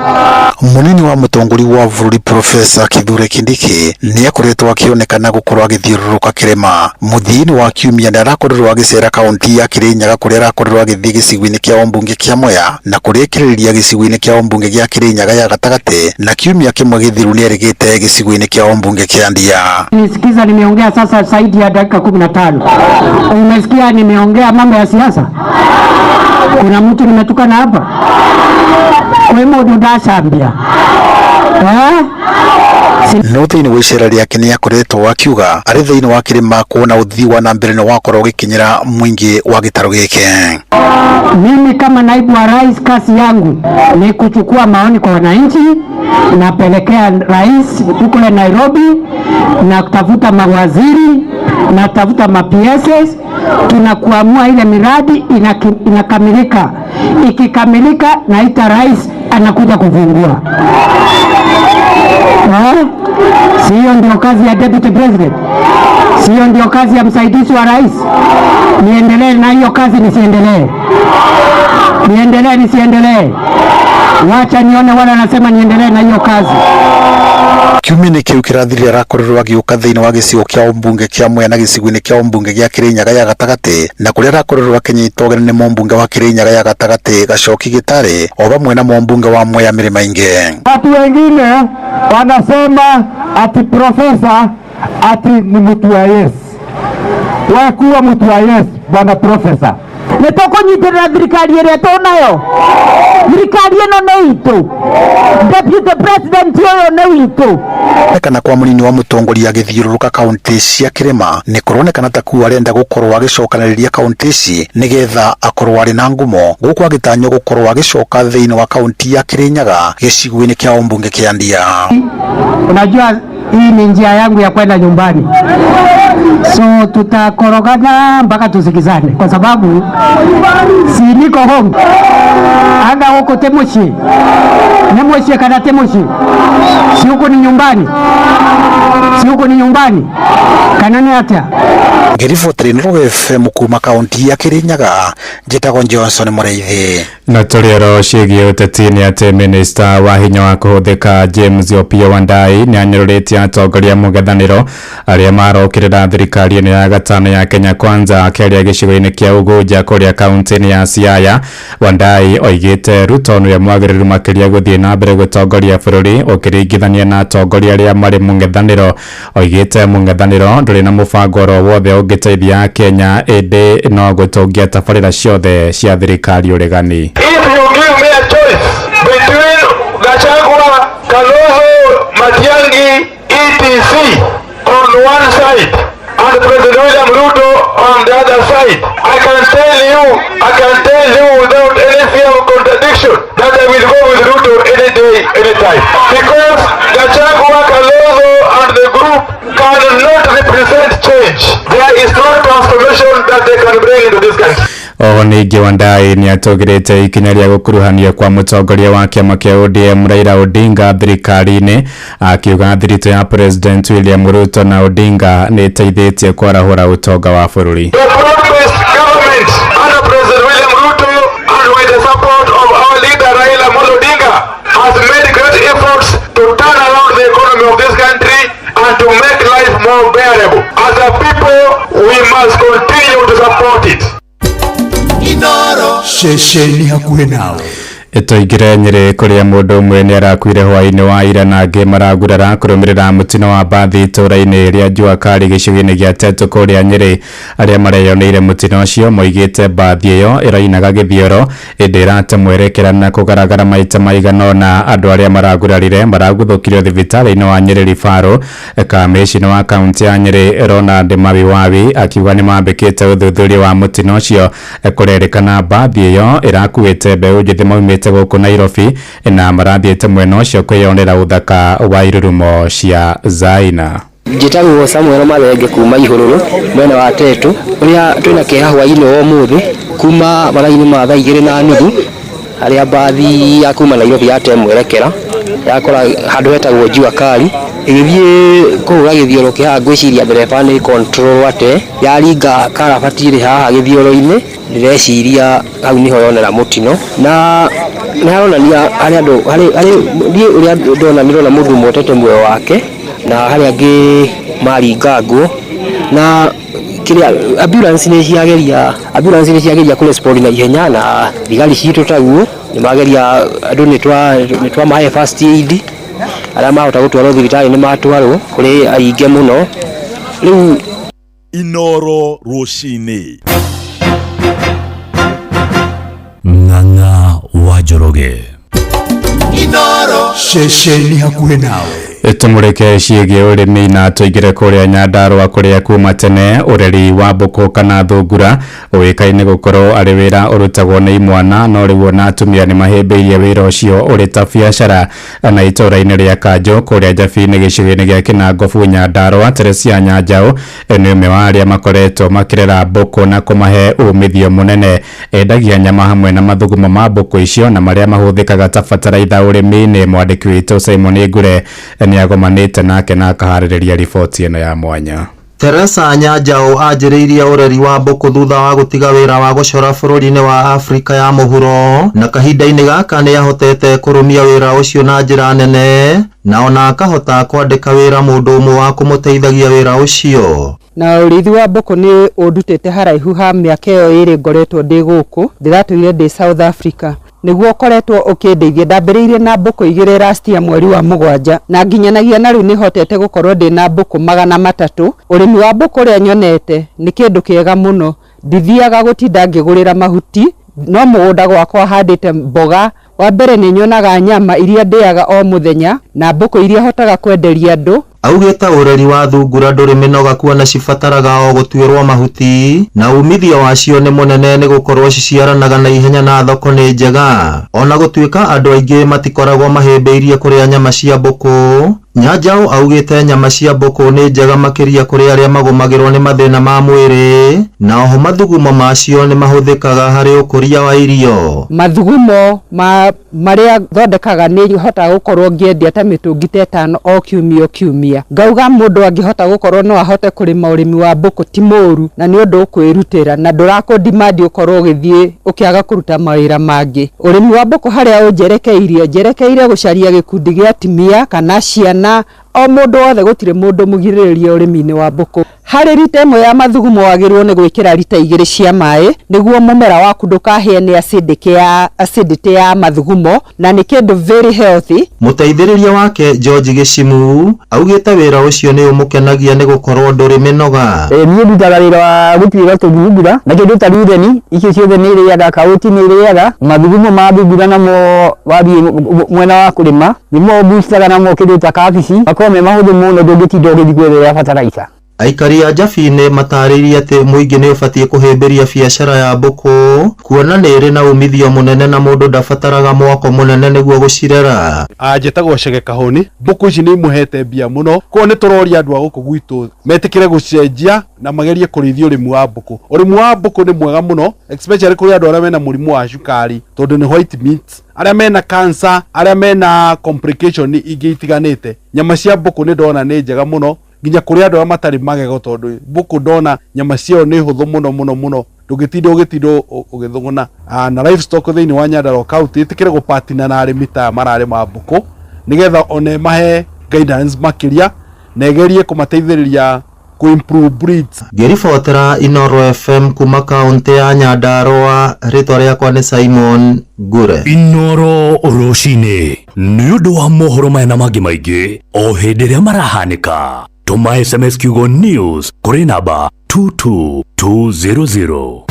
Munini wa mũtongoria wa bũrũri Professor Kithure Kindiki nĩakoretwo akĩonekana gũkorwo agĩthiũrũrũka kĩrĩma. Mũthia-inĩ wa kiumia nĩarakorirwo agĩcera kaunti ya Kirinyaga kũrĩa arakorirwo agĩthiĩ gĩcigo-inĩ kĩa ũmbunge kĩa Mwea na kũrĩkĩrĩria gĩcigo-inĩ kĩa ũmbunge gĩa Kirinyaga ya gatagatĩ, na kiumia kĩmwe gĩthiru nĩerĩgĩte gĩcigo-inĩ kĩa ũmbunge kĩa Ndia. Nisikiza, nimeongea sasa zaidi ya dakika 15. Umesikia nimeongea mambo ya siasa? Kuna mtu nimetukana hapa? Kwa mũndũ ndacambia. No thĩinĩ wa icera rĩake nĩakoretwo akiuga arĩ thĩinĩ wa kĩrĩma kuona ũthii wa na mbere nĩ wakorwo ũgĩkinyĩra mũingĩ wa gĩtarũ gĩkĩ. Mimi kama naibu wa rais, kazi yangu ni kuchukua maoni kwa wananchi, napelekea rais huko Nairobi, na kutafuta mawaziri, na tafuta ma PSs, tunakuamua ile miradi inakamilika. Ikikamilika naita rais anakuja kufungua. Sio ndio kazi ya deputy president? Sio ndio kazi ya msaidizi wa rais? Niendelee na hiyo kazi nisiendelee? Niendelee nisiendelee? Wacha nione wala nasema niendelee na hiyo kazi. Kiumia-inĩ kĩu kĩrathirire arakorirwo agĩũka thĩinĩ wa gĩcigo kĩa ũmbunge kĩa Mwea na gĩcigo-inĩ kĩa ũmbunge gĩa Kirinyaga ya gatagatĩ, na kũrĩa arakorirwo akĩnyitwo ũgeni nĩ mũmbunge wa Kirinyaga ya gatagatĩ Gacoki Gĩtarĩ o vamwe na mũmbunge wa Mwea Mĩrĩma Ingĩ. Watu wengine wanasema ati profesa ati ni mtu wa yes. Wewe kuwa mtu wa yes bwana profesa. Nĩ tũkũnyitĩrĩra thirikari ĩrĩa tũnayo. Thirikari ĩno nĩ itũ. Deputy president ũyũ nĩ witũ. Kana kwa munini wa mũtongoria agĩthiũrũrũka kaunti cia kĩrĩma nĩ kũronekana ta kuo arenda gũkorwo agĩcokanĩrĩria kaunti ici nĩgetha akorwo arĩ na ngumo, gũkũ agĩtanywo gũkorwo agĩcoka thĩinĩ wa kaunti ya Kirinyaga gĩcigo-inĩ kĩa ũmbunge kĩa Ndia. Unajua hii ni njia yangu ya kwenda nyumbani, so tutakorogana mpaka tusikizane, kwa sababu si niko home anga huko temushi ni mushi kana temushi, si huko ni nyumbani, si huko ni nyumbani kana ni atia. Ngĩribotera Inooro FM kuma kaunti ya Kirinyaga, njĩtagwo Johnson Mũrĩithi. Na tũrĩero ciĩgiĩ ũteti nĩ atĩ minista wa hinya wa kũhũthĩka James Opiyo Wandayi nĩ anyũrũrĩtie atongoria mũng'ethanĩro arĩa marokĩrĩra thirikari ĩno ya gatano ya Kenya Kwanza. Akĩaria gĩcigo-inĩ kĩa Ugunja kũrĩa kaunti-inĩ ya Siaya, Wandayi oigĩte Ruto nĩwe mwagĩrĩru makĩria gũthiĩ na mbere gũtongoria bũrũri ũkĩringithania na atongoria arĩa marĩ mũng'ethanĩro. Oigĩte mũng'ethanĩro ndũrĩ na mũbango oro wothe ũngĩteithia Kenya ĩndĩ no gũtongia tabarĩra ciothe cia thirikari ũregani. If you give me a choice between Gachagua, Kalonzo, Matiang'i, etc. on one side and President William Ruto on the other side, I can tell you without any fear of contradiction that I will go with Ruto any day, any time. Because Gachagua, Kalonzo and the group cannot represent change. There is no transformation that they can bring into this country. Oho ningĩ Wandayi nĩatũgĩrĩte ikinya rĩa gũkuruhanio kwa mũtongoria wa kĩama kĩa ODM Raila Odinga thirikari-inĩ, akiuga thiritũ ya President William Ruto na Odinga nĩ ĩteithĩtie kwarahũra ũtonga wa bũrũri. The broad-based government under President William Ruto and with the support of our leader Raila Amolo Odinga has made great efforts to turn around the economy of this country and to make life more bearable. As a people, we must continue to support it. Inoro ceceni hakuhĩ nawe. Tũingĩre Nyĩrĩ kũrĩa mũndũ ũmwe nĩ arakuire hwaĩ-inĩ wa ira na angĩ maragurara kũrũmĩrĩra mũtino wa mbathi itũũra-inĩ rĩa Jua Kali gĩcigo-inĩ gĩa Tetu kũrĩa Nyĩrĩ. Arĩa mareyoneire mũtino ũcio moigĩte mbathi ĩyo ĩrainaga gĩthioro ĩndĩ ĩrate mwerekera na kũgaragara maita maigana ũna. Andũ arĩa maragurarire maraguthũkirio thibitarĩ-inĩ wa Nyĩrĩ Ribaro. Kamĩcina wa kaunti ya Nyĩrĩ Ronald Mawiwawi akiuga nĩ mambĩkĩte ũthuthuria wa mũtino ũcio. Kũrerĩkana mbathi ĩyo ĩrakuĩte mbeũ njĩthĩ maumĩte gũkũ Nairobi na marathiĩte mwena ũcio kwĩyonera ũthaka wa irurumo cia Zaina. Njĩtagwo Samuel Mathenge kuma Ihũrũrũ mwena wa Tetu ũrĩa twĩna kĩeha hwaĩ-inĩ wa ũmũthĩ kuma mathaa-inĩ ma thaa 2:30 harĩa mbathi ya kuma Nairobi yate mwerekera yakora handũ hetagwo Jua Kali ĩgĩthiĩ kũhũra gĩthioro kĩa haha. Ngwĩciria ndereba nĩ control ate yaringa karabati ĩrĩ haha gĩthioro-inĩ, ndĩreciria hau nĩho yonera mũtino na nĩ haronania harĩ andũ harĩ niĩ ũrĩa ndona nĩndona mũndũ ũmwe ũtete muoyo wake na harĩa angĩ maringangwo na kĩrĩa ambulance nĩ ciageria kũrespond na ihenya na thigari citũ taguo nĩ mageria andũ nĩ twamahe first aid arĩa mahota gũtwarwo thibitarĩ nĩ matwarwo kũrĩ aingĩ mũno rĩu. Inoro rũcinĩ. Ng'ang'a wa Njoroge. Inoro ceceni hakuhĩ nawe. Tũmũrĩke ciĩgiĩ ũrĩmi na tũingĩre kũrĩa Nyandarũa kũrĩa kuma tene ũreri wa mbũkũ kana thungura ũĩkaine gũkorwo arĩ wĩra ũrutagwo nĩ imwana, no rĩu ona atumia nĩ mahĩmbĩirie wĩra ũcio ũrĩ ta biacara. Na itũũra-inĩ rĩa Kanjũ kũrĩa Njabi-inĩ gĩcigo-inĩ gĩa Kĩnangobu Nyandarũa, Teresia Nyanjaũ nĩ ũmwe wa arĩa makoretwo makĩrera mbũkũ na kũmahe umithio mũnene. Endagia nyama hamwe na mathugumo ma mbũkũ icio na marĩa mahũthĩkaga ta bataraitha ũrĩmi-inĩ. Mwandĩki witũ Simon Ngure nĩagomanĩte nake na akaharĩrĩria riboti ĩno ya mwanya. Teresa Nyanjaũ anjĩrĩirie ũreri wa mbũkũ thutha wa gũtiga wĩra wa gũcora bũrũri-inĩ wa Afrika ya mũhuro na kahinda-inĩ gaka nĩ ahotete kũrũmia wĩra ũcio na njĩra nene na ona akahota kwandĩka wĩra mũndũ ũmwe wa kũmũteithagia wĩra ũcio. Na ũrĩithi wa mbũkũ nĩ ũndutĩte haraihu ha mĩaka ĩyo ĩrĩ ngoretwo ndĩ gũkũ, ndĩratũire ndĩ South Africa nĩguo ũkoretwo ũkĩndeithia. Ndambĩrĩirie na mbũkũ 2 last year mweri wa 7 na nginyanagia na rĩu nĩhotete gũkorwo ndĩ na mbũkũ 300. Ũrĩmi wa mbũkũ ũrĩa nyonete nĩ kĩndũ kĩega mũno, ndithiaga gũtinda ngĩgũrĩra mahuti, no mũgũnda gwakwa handĩte mboga. Wa mbere nĩ nyonaga nyama iria ndĩaga o mũthenya na mbũkũ iria hotaga kwenderia andũ. Augĩte ũreri wa thungura ndũrĩ mĩnoga kuona cibataraga o gũtuĩrwo mahuti na umithio wacio nĩ mũnene nĩ gũkorwo ciciaranaga na ihenya na thoko nĩ njega. Ona gũtuĩka andũ aingĩ matikoragwo mahĩmbĩirie kũrĩa nyama cia mbũkũ, Nyanjaũ augĩte nyama cia mbũkũ nĩ njega makĩria kũrĩ arĩa magũmagĩrwo nĩ mathĩna ma mwĩrĩ na oho mathugumo macio nĩ mahũthĩkaga harĩ ũkũria wa irio. Mathugumo ma marĩa thondekaga nĩ hotaga gũkorwo ngĩendia ta mĩtũngi ta 5 o kiumia o kiumia. Ngauga mũndũ angĩhota gũkorwo no ahote kũrĩma ũrĩmi wa mbũkũ ti mũũru na nĩ ũndũ ũkwĩrutĩra na ndũrakũ demand ũkorwo ũgĩthiĩ ũkĩaga kũruta mawĩra mangĩ. Ũrĩmi wa mbũkũ harĩa ũnjerekeirie, njerekeire gũcaria gĩkundi gĩa atumia kana ciana, o mũndũ wothe, gũtirĩ mũndũ mũgirĩrĩria ũrĩmi-inĩ wa mbũkũ. Harĩ rita ĩmwe ya mathugumo wagĩrĩirwo nĩ gwĩkĩra rita 2 cia maĩ nĩguo mũmera waku ndũkahĩe nĩ acidity ya mathugumo na nĩ kĩndũ very healthy. Mũteithĩrĩria wake George Gĩcimu augĩte wĩra ũcio nĩ ũmũkenagia nĩ gũkorwo ndũrĩ mĩnoga. Niĩ ndutaga wĩra wa gũtuĩra tũthungura na kĩndũ ta rureni icio ciothe nĩ irĩaga, kauti nĩ irĩaga, mathugumo ma thungura namo wathiĩ mwena wa kũrĩma nĩmo boostaga namo kĩndũ ta kabici makorwo me mahũthũ mũno, ndũngĩtinda ũgĩthiĩ gwetherera bataraitha. Aikari a Njabi-inĩ matarĩirie atĩ mũingĩ nĩ ũbatiĩ kũhĩmbĩria biacara ya mbũkũ kuona nĩ ĩrĩ na umithio mũnene na mũndũ ndabataraga mwako mũnene nĩguo gũcirera. Njĩtagwo Chege Kahũni. Mbũkũ ici nĩ imũhete mbia mũno, koguo nĩ tũroria andũ a gũkũ gwitũ metĩkĩre gũcenjia na magerie kũrĩithia ũrĩmi wa mbũkũ. Ũrĩmi wa mbũkũ nĩ mwega mũno, especially kũrĩ andũ arĩa mena mũrimũ wa cukari, tondũ nĩ white meat, arĩa mena cancer, arĩa mena complication ingĩ itiganĩte. Nyama cia mbũkũ nĩ ndona nĩ njega mũno nginya kũrĩ andũ arĩa matarĩ magego, tondũ mbũkũ ndona nyama ciayo nĩ hũthũ mũno mũno mũno, ndũngĩtinda ũgĩtinda ũgĩthũgũna. Na livestock thĩinĩ wa Nyandarua County ĩtĩkĩre gũpatina na arĩmi ta aya mararĩma mbũkũ, nĩgetha one mahe guidance makĩria na ĩgerie kũmateithĩrĩria kũ-improve breeds. Ngĩribotera Inooro FM kuma kaũntĩ ya Nyandarua, rĩtwa rĩakwa nĩ Simon Ngure. Inooro rũcinĩ nĩ ũndũ wa mohoro maya na mangĩ maingĩ o hĩndĩ ĩrĩa marahanĩka. Tũma SMS kiugo news kũrĩ namba 22200.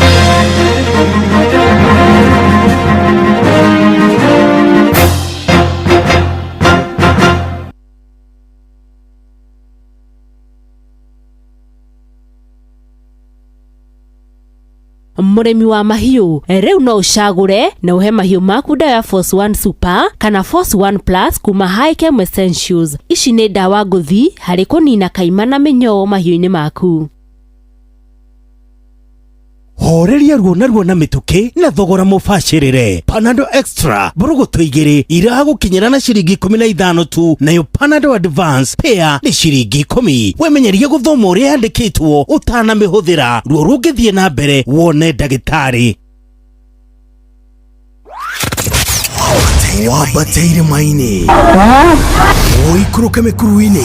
Mũrĩmi wa mahiũ rĩu no ũcagũre na ũhe mahiũ maku ndawa ya Force One Super kana Force One Plus kuma Hikem Essentials. Ici nĩ ndawa ngũthi harĩ kũnina kaima na mĩnyoo mahiũ-inĩ maku. Horeria ruo na ruo na mĩtũkĩ na thogora mũbacĩrĩre. Panadol Extra mbũrũgũtũ igĩrĩ iragũkinyĩra na ciringi 15 tu, nayo Panadol Advance pair nĩ ciringi 10. Wemenyerie gũthoma ũrĩa yandĩkĩtwo ũtanamĩhũthĩra. Ruo rũngĩthiĩ na mbere wone ndagĩtarĩ. Wambateire maini ũikũrũke mĩkuru-inĩ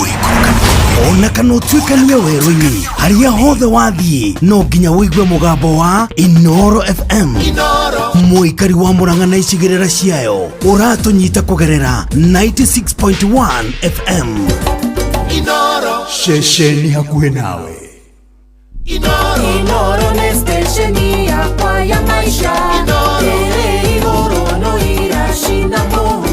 ona kana ũtuĩkanie werũ-inĩ, harĩa hothe wathiĩ no nginya ũigue mũgambo wa Inooro FM. Mũikari wa Murang'a na icigĩrĩra ciayo ũratũnyita kũgerera 96.1 FM. Ceceni hakuhĩ nawe. Inooro nĩ stesheni yakwa ya maisha. Ĩrĩ igũrũ no iracina mũhu.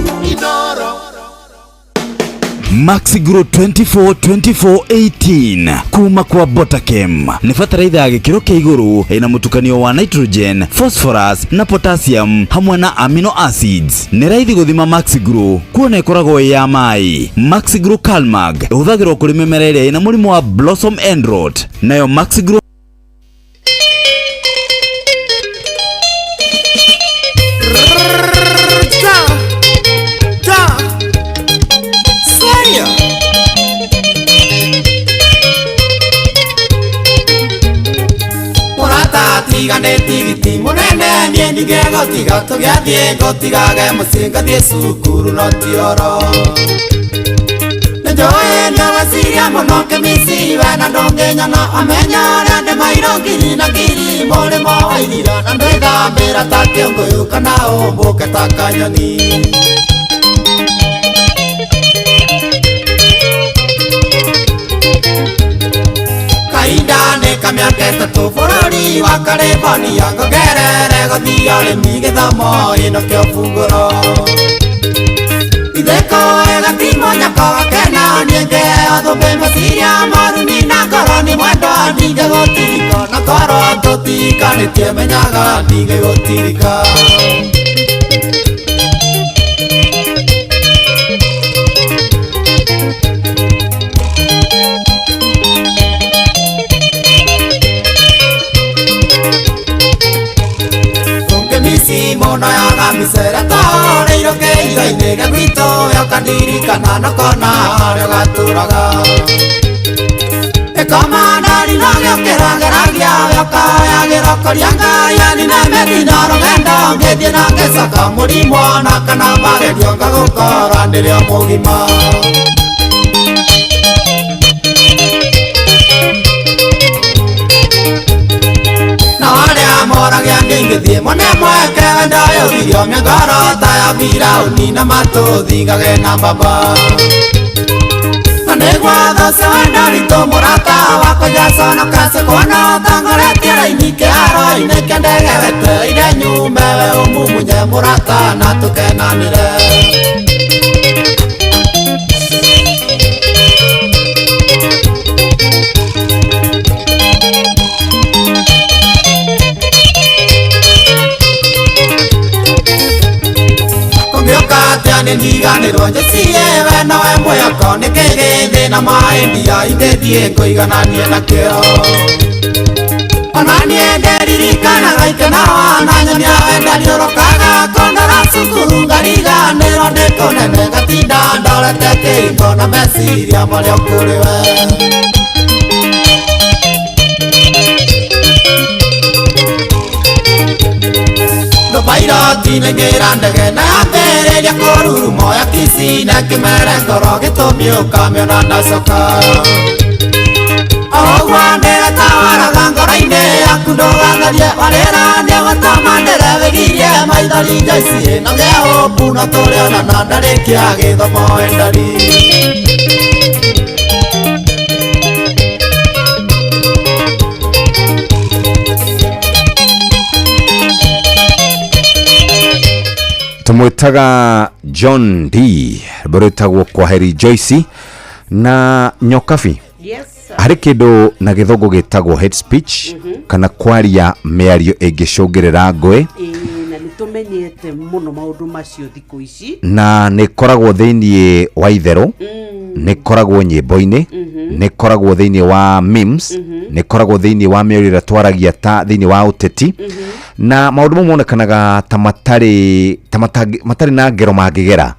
Maxigro 24-24-18 kuma kwa Botakem nĩ bataraitha ya gĩkĩro kĩa igũrũ ĩna mũtukanio wa nitrogen, phosphorus na potassium hamwe na amino acids. Nĩ raithi gũthima Maxigro kuona ĩkoragwo ĩ ya maĩ. Maxigro Calmag ĩhũthagĩrwo kũrĩ mĩmera ĩrĩa ĩna mũrimũ wa blossom end rot, nayo Maxigro Tigane tigiti munene niĩ ndigegũtiga tũgĩathiĩ ngũtigage mũciĩ ngathiĩ cukuru no ti oro. Nĩnjũĩ nĩũgwĩciria mũno kĩmici we na ndũngĩnyona amenya ũrĩa ndĩ mairũ ngiri na ngiri mũrĩmo wa iria na ndwĩthambĩra ta kĩũngũyũ kana ũmbũke ta kanyoni. Kahinda nĩ kamĩaka ĩtatũ bũrũri wa California ngongerere gũthiĩ ũrĩmi gĩthomo ĩno kĩo bungũro. Itheko ĩgatimwo nyako gakena niĩ ngĩheo thũmbĩ meciria moru nina ngoro nĩ mwendwa ndingĩgũtirika na korwo tũtikanĩtie menyaga ndingĩgũtirika. Mono yaga micere tũhũrĩirwo kĩiga-inĩ gĩa gwitũ yokandirikana na kona harĩa gatũraga. Ĩkoma ndari no gĩũkĩra ngeragia yokoya gĩrokoria Ngai anine mĩtino rũgendo ngĩthiĩ na ngĩcoka mũrimũ ona kana magerio ngagũkora ndĩrĩ o mũgima. Moragia ndingĩthiĩ mwene mweke wendo ũyũ mĩngoro ta ya Firaũni na matũthigage na mbamba. Na nĩguo thũ wendo witũ mũrata wakwa njaconoka kuona ũtongoretie raini kĩharo-inĩ kĩa ndege wetereire nyume we ũmumunye mũrata na tũkenanĩre. Ngĩndiganĩrwo njĩcirie we nowe mwĩhoko nĩkĩ gĩthĩ na maĩndia ingĩthiĩ kũigananie nakĩo ona niĩ ndĩririkanaga ikeno na nyonia wenda nĩũrokaga kũndora cukuru ngariganĩrwo nĩ kũnene ngatinda ndorete kĩhingo na meciria marĩa kũrĩ we. Pairoti nĩngĩra ndege na yambĩrĩria kũruruma ya Kisii na kĩmere ngoro gĩtũmi ũkamĩona ndacoka oũguo ndĩretawaraga ngoro-inĩ yaku ndũgatharie warĩra nĩgũtũma ndĩre wĩgirie maithori Joyce no gĩa hope no tũrĩonana ndarĩkia gĩthomo endari. Tumwitaga John D rwĩmbo rwĩtagwo Kwaheri Joyce na Nyokabi. Yes. Harĩ kĩndũ na gĩthũngũ gĩtagwo hate speech kana kwaria mĩario ĩngĩcũngĩrĩra ngũĩ. Na nĩ tũmenyete mũno maũndũ macio thikũ ici na nĩ ĩkoragwo thĩinĩ wa itherũ, nĩ ĩkoragwo nyĩmbo-inĩ, nĩ ĩkoragwo thĩinĩ wa memes, nĩ ĩkoragwo thĩinĩ wa mĩario ĩrĩa twaragia ta thĩinĩ wa ũteti, na maũndũ mau monekanaga ta matarĩ ta matarĩ na ngero mangĩgera.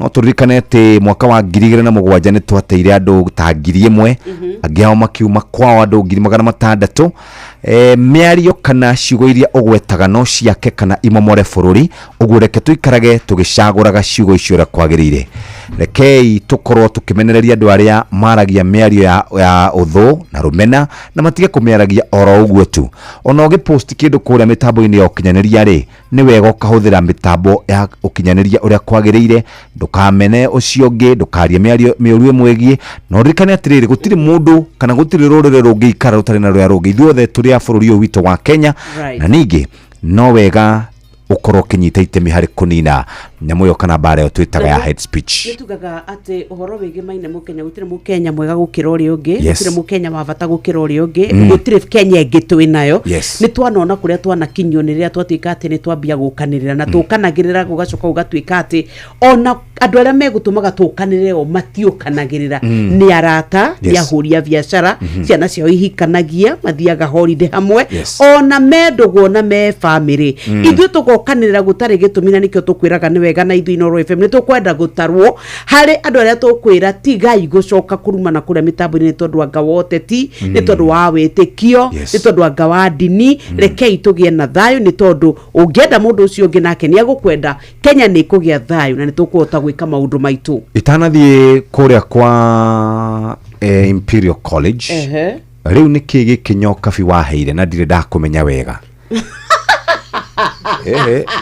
No tũririkane atĩ mwaka wa 2007 nĩ twateire andũ ta 1000, angĩ ao makiuma kwao andũ 600,000. Mĩario kana ciugo iria ũgwetaga no ciake kana imomore bũrũri, ũguo reke tũikarage tũgĩcagũraga ciugo icio ũrĩa kwagĩrĩire. Rekei tũkorwo tũkĩmenereria andũ arĩa maragia mĩario ya ũthũ na rũmena na matige kũmĩaragia oro ũguo tu. Ona ũgĩpost kĩndũ kũrĩa mĩtambo-inĩ ya ũkinyanĩria rĩ, nĩ wega ũkahũthĩra mĩtambo ya ũkinyanĩria ũrĩa kwagĩrĩire, ndũkamene ũcio ũngĩ, ndũkarie mĩario mĩũru ĩmwĩgiĩ, na ũririkane atĩrĩrĩ, gũtirĩ mũndũ kana gũtirĩ rũrĩrĩ rũngĩikara rũtarĩ na rũrĩa rũngĩ. Ithuothe tũrĩ a bũrũri ũyũ witũ wa Kenya. Na ningĩ no wega ũkorwo ũkĩnyita itemi harĩ kũnina nyamũ ĩyo kana mbara ĩyo twĩtaga ya hate speech. Nĩ tugaga atĩ ũhoro wĩgĩmaine Mũkenya, gũtirĩ Mũkenya mwega gũkĩra ũrĩa ũngĩ, gũtirĩ Mũkenya wa bata gũkĩra ũrĩa ũngĩ, gũtirĩ Kenya ĩngĩ twĩ nayo. Nĩ twanona kũrĩa twanakinyio nĩ rĩrĩa twatuĩka atĩ nĩ twambia gũkanĩrĩra na tũkanagĩrĩra gũgacoka gũgatuĩka atĩ ona andũ arĩa megũtũmaga tũkanĩrĩre o matiũkanagĩrĩra. Nĩ arata, nĩ ahũri a biacara, ciana ciao ihikanagia, mathiaga holiday hamwe, ona me ndũgũ ona me bamĩrĩ. Ithuĩ tũgokanĩrĩra gũtarĩ gĩtũmi na nĩkĩo tũkwĩraga nĩ wega na ithuĩ Inooro FM nĩ tũkwenda gũtarwo harĩ andũ arĩa tũkwĩra tigai gũcoka kũrumana kũrĩa mĩtambo-inĩ nĩ tondũ anga wa ũteti, nĩ tondũ wa wĩtĩkio, nĩ tondũ anga wa ndini. Rekei tũgĩe na thayũ nĩ tondũ ũngĩenda mũndũ ũcio ũngĩ nake nĩ egũkwenda. Kenya nĩ ĩkũgĩa thayũ na nĩ tũkũhota gwĩka maũndũ maitũ. Itanathiĩ kũrĩa kwa Imperial College, rĩu nĩ kĩ gĩkĩ Nyokabi waheire na ndirĩ ndakũmenya wega?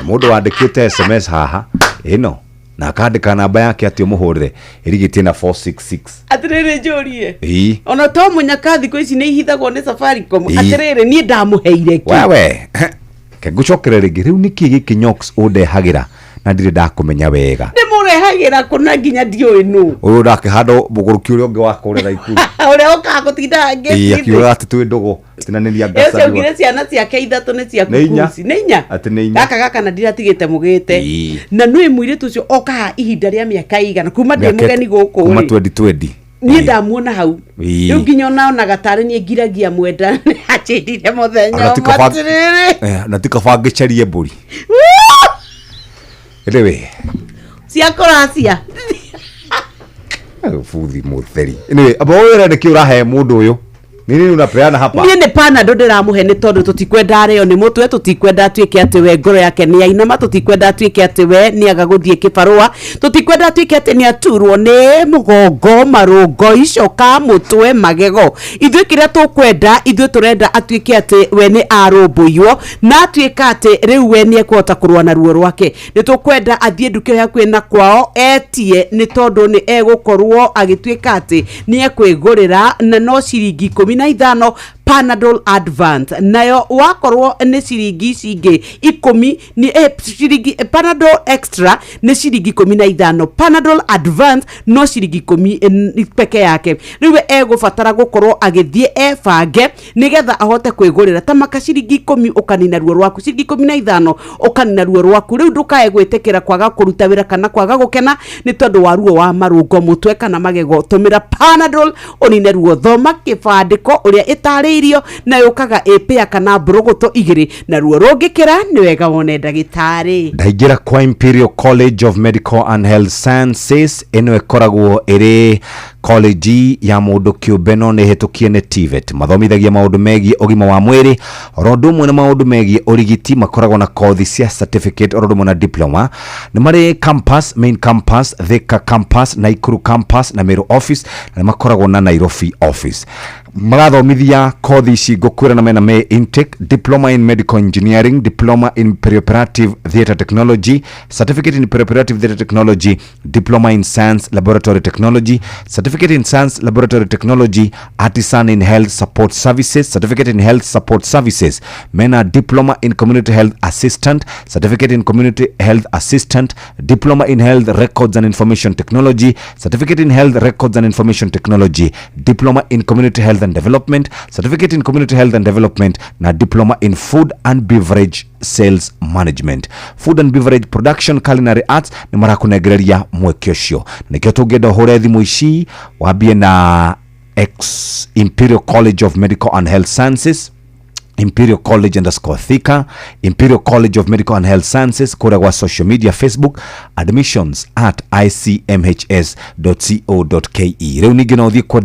Mũndũ wandĩkĩte SMS haha ĩno na akandĩka namba yake atĩ ũmũhũrĩre ĩrigĩtie na 466. Atĩrĩrĩ njũrie, ona to mũnyaka thikũ ici nĩ ihithagwo nĩ Safaricom. Atĩrĩrĩ niĩ ndamũheire kĩ? Wewe ke ngũcokere rĩngĩ, rĩu nĩ kĩ gĩkĩ Nyox ũndehagĩra na ndirĩ ndakũmenya wega? Ndĩmũrehagĩra kũna nginya ndiũĩ nũ. Ũyũ ndakĩhanda mũgũrũki ũrĩa ũngĩ wa kũrĩa Naikuru. Ũrĩa ũkaga gũtinda ngĩti. Akiuga atĩ twĩ ndũgũ tinanĩria ngaca. Ũcio augire ciana ciake ithatũ nĩ cia kukuci. Nĩ inya. Atĩ nĩ inya. Gaka gaka na ndiratigĩte mũgĩte. Na nĩ mũirĩtu ũcio okaga ihinda rĩa mĩaka igana kuma ndĩ mũgeni gũkũ. Kuma 2020. Niĩ ndamuona hau. Rĩu nginya onaonaga tarĩ niĩ ngiragia mwenda anjĩrire mũthenya ũmwe atĩrĩrĩ. Na ti kaba ngĩcarie mbũri. Anyway. Cia kũracia. Buthi mũtheri. Anyway, amba wĩra nĩkĩ ũrahe mũndũ ũyũ? Nini unapeana hapa? Niĩ nĩ Panadol ndĩramũhe nĩ tondũ tũtikwenda arĩo nĩ mũtwe, tũtikwenda atuĩke atĩ we ngoro yake nĩ yainama, tũtikwenda atuĩke atĩ we nĩ aga gũthiĩ kĩbarũa, tũtikwenda atuĩke atĩ nĩ aturwo nĩ mũgongo, marũngo, icoka, mũtwe, magego. Ithuĩ kĩrĩa tũkwenda, ithuĩ tũrenda atuĩke atĩ we nĩ arũmbũiywo na atuĩka atĩ rĩu we nĩ ekũhota kũrũa na ruo rwake. Nĩ tũkwenda athiĩ nduka ĩyo hakuhĩ na kwao etie nĩ tondũ nĩ egũkorwo agĩtuĩka atĩ nĩ ekwĩgũrĩra na no ciringi 15. Panadol Advance nayo wakorwo nĩ ciringi ici ingĩ 10 nĩ ciringi, Panadol Extra nĩ ciringi 15, Panadol Advance no ciringi 10 peke yake. Rĩu we egũbatara gũkorwo agĩthiĩ ebange nĩgetha ahote kwĩgũrĩra ta maka ciringi 10 ũkanina ruo rwaku, ciringi 15 ũkanina ruo rwaku. Rĩu ndũkae gwĩtĩkĩra kwaga kũruta wĩra kana kwaga gũkena nĩ tondũ wa ruo wa marũngo, mũtwe kana magego. Tũmĩra Panadol ũnine ruo. Thoma kĩbandĩko ũrĩa ĩtarĩirio na yũkaga ĩpĩa kana mbũrũgũtũ 2, na ruo rũngĩkĩra nĩ wega wone ndagĩtarĩ. Ndaingĩra kwa Imperial College of Medical and Health Sciences, ĩno ĩkoragwo ĩrĩ college ya mũndũ kĩũmbe no nĩ ĩhĩtũkie nĩ TVET. Mathomithagia maũndũ megiĩ ũgima wa mwĩrĩ oro ũndũ ũmwe na maũndũ megiĩ ũrigiti. Makoragwo na kothi cia certificate oro ũndũ ũmwe na diploma. Nĩ marĩ campus, main campus, Thika campus, Nakuru campus na Meru office, na nĩ makoragwo na Nairobi office. Marathomithia kothi ici ngũkwĩra na mena May intake: diploma in medical engineering, diploma in perioperative theatre technology, certificate in perioperative theatre technology, diploma in science laboratory technology, certificate in science laboratory technology, artisan in health support services, certificate in health support services. Mena diploma in community health assistant, certificate in community health assistant, diploma in health records and information technology, certificate in health records and information technology, diploma in community health and development, certificate in community health and development, na diploma in food and beverage sales management, food and beverage production, culinary arts. Nĩ marakũnengereria mweke ũcio, na nĩkĩo tũngĩenda ũhũre thimũ ici wambie na ex Imperial College of Medical and Health Sciences, Imperial College underscore Thika, Imperial College of Medical and Health Sciences kũrĩa gwa social media Facebook, admissions at icmhs.co.ke. Rĩu ningĩ no ũthiĩ kwa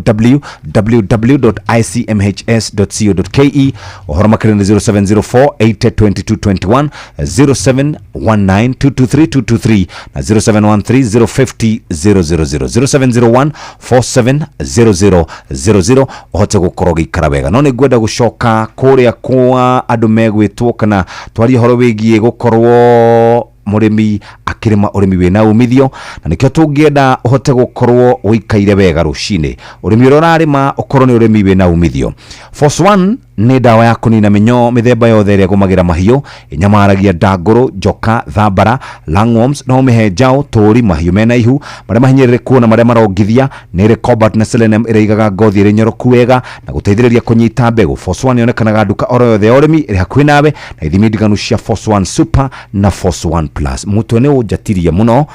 www.icmhs.co.ke. Ũhoro makĩria nĩ 0704 802221, 0719 223 223 na 0713 050 000, 0701 470000, ũhote gũkorwo ũgĩikara wega. No nĩ ngwenda gũcoka kũrĩa kwa andũ megwĩtwo kana twarie ũhoro wĩgiĩ gũkorwo mũrĩmi akĩrĩma ũrĩmi wĩna umithio, na nĩkĩo tũngĩenda ũhote gũkorwo ũikaire wega rũcinĩ, ũrĩmi ũrĩa ũrarĩma ũkorwo nĩ ũrĩmi wĩna umithio. Force One nĩ ndawa ya kũnina mĩnyoo mĩthemba yothe ĩrĩa ĩgũmagĩra mahiũ. Ĩnyamaragia ndangũrũ, njoka, thambara, lungworms. No ũmĩhe njaũ, tũri, mahiũ mena ihu, marĩa mahinyĩrĩrĩku na marĩa marongithia. Nĩ ĩrĩ cobalt na selenium ĩrĩa ĩigaga ngothi ĩrĩ nyoroku wega na gũteithĩrĩria kũnyita mbegũ. Force One yonekanaga nduka oro yothe ya ũrĩmi ĩrĩ hakuhĩ nawe, na ithimi ndiganu cia Force One Super na Force One Plus. Mũtwe nĩ ũnjatirie mũno,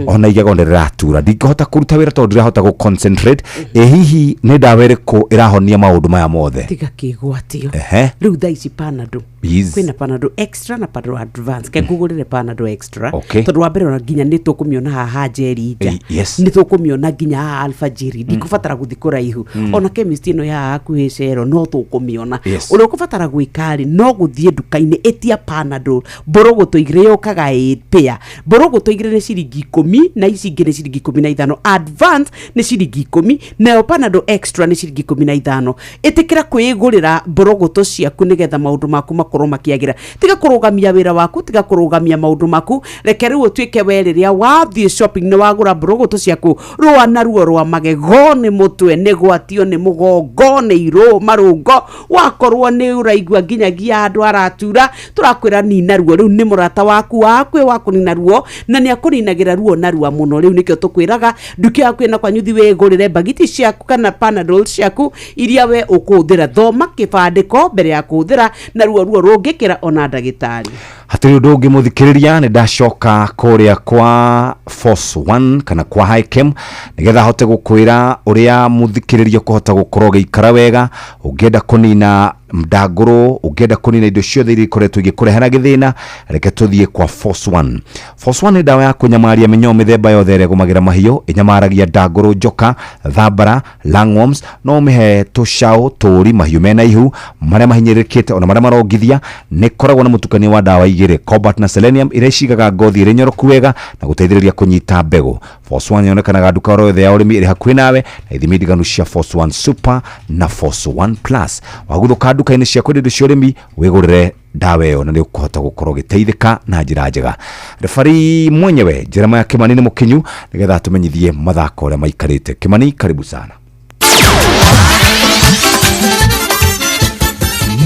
ona igego nĩ rĩratura, ndingĩhota kũruta wĩra tondũ ndirahota gũ concentrate. Ĩ hihi nĩ ndawa ĩrĩkũ ĩrahonia maũndũ maya mothe? Tiga kĩgwatio. Ehe. Rĩu thaa ici Panadol, Yes. kwĩna Panadol Extra na Panadol Advance. Ke ngũgũrĩre Panadol Extra, Okay. tondũ wa mbere ona nginya nĩ tũkũmĩona haha Njeri nja, Yes. nĩ tũkũmĩona nginya haha Alfajiri, ndikũbatara gũthiĩ kũraihu. Ona chemist ĩno ya haha hakuhĩ cero no tũkũmĩona. Yes. Ũrĩa ũkũbatara gwĩka rĩ, no gũthiĩ nduka-inĩ, ĩtia Panadol mbũrũgũtũ 2, yũkaga ĩ pĩa. Mbũrũgũtũ 2 nĩ ciringi 10, na ici ingĩ nĩ ciringi 15. Advance nĩ ciringi 10, nayo Panadol Extra nĩ ciringi 15. Ĩtĩkĩra kwĩgũrĩra mbũrũgũtũ ciaku nĩgetha maũndũ maku makorwo makĩagĩra. Tiga kũrũgamia wĩra waku, tiga kũrũgamia maũndũ maku. Reke rĩu ũtuĩke we rĩrĩa wathiĩ shopping nĩ wagũra mbũrũgũtũ ciaku. Rũa na ruo rwa magego, nĩ mũtwe, nĩ gwatio, nĩ mũgongo, nĩ irũ marũngo, wakorwo nĩ ũraigua nginyagia andũ aratura, tũrakwĩra nina ruo. Rĩu nĩ mũrata waku wa hakuhĩ wa kũnina ruo, na nĩ akũninagĩra ruo narua mũno. Rĩu nĩkĩo tũkwĩraga nduka yaku ĩna kwanyuthi, wĩgũrĩre mbagiti ciaku kana Panadol ciaku iria we ũkũhũthĩra. Thoma kĩbandĩko mbere ya kũhũthĩra, na ruo ruo rũngĩkĩra ona ndagĩtarĩ. Hatirĩ ũndũ ũngĩ mũthikĩrĩria, nĩ ndacoka kũrĩa kwa Force One kana kwa Hikem nĩgetha hote gũkwĩra ũrĩa mũthikĩrĩria ũkũhota gũkorwo ũgĩikara wega. Ũngĩenda kũnina ndangũrũ, ũngĩenda kũnina indo ciothe iria ikoretwo igĩkũrehera gĩthĩna, reke tũthiĩ kwa Force One. Force One nĩ ndawa ya kũnyamaria mĩnyoo mĩthemba yothe ĩrĩa ĩgũmagĩra mahiũ. Ĩnyamaragia ndangũrũ, njoka, thambara, lungworms. No ũmĩhe tũcaũ, tũri, mahiũ mena ihu, marĩa mahinyĩrĩrĩkĩte ona marĩa marongithia. Nĩ ĩkoragwo na mũtukanio wa ndawa 2, cobalt na selenium, iria icigaga ngothi ĩrĩ nyoroku wega na gũteithĩrĩria kũnyita mbegũ. Force One yonekanaga nduka oro yothe ya ũrĩmi ĩrĩ hakuhĩ nawe, na ithimi ndiganu cia Force One Super na Force One Plus. Waguthũka nduka-inĩ cia kwendia indo cia ũrĩmi, wĩgũrĩre ndawa ĩyo na nĩ ũkũhota gũkorwo ũgĩteithĩka na njĩra njega. Refari mwenyewe Jeremiah Kimani nĩ mũkinyu nĩgetha atũmenyithie mathako ũrĩa maikarĩte. Kimani, karibu sana.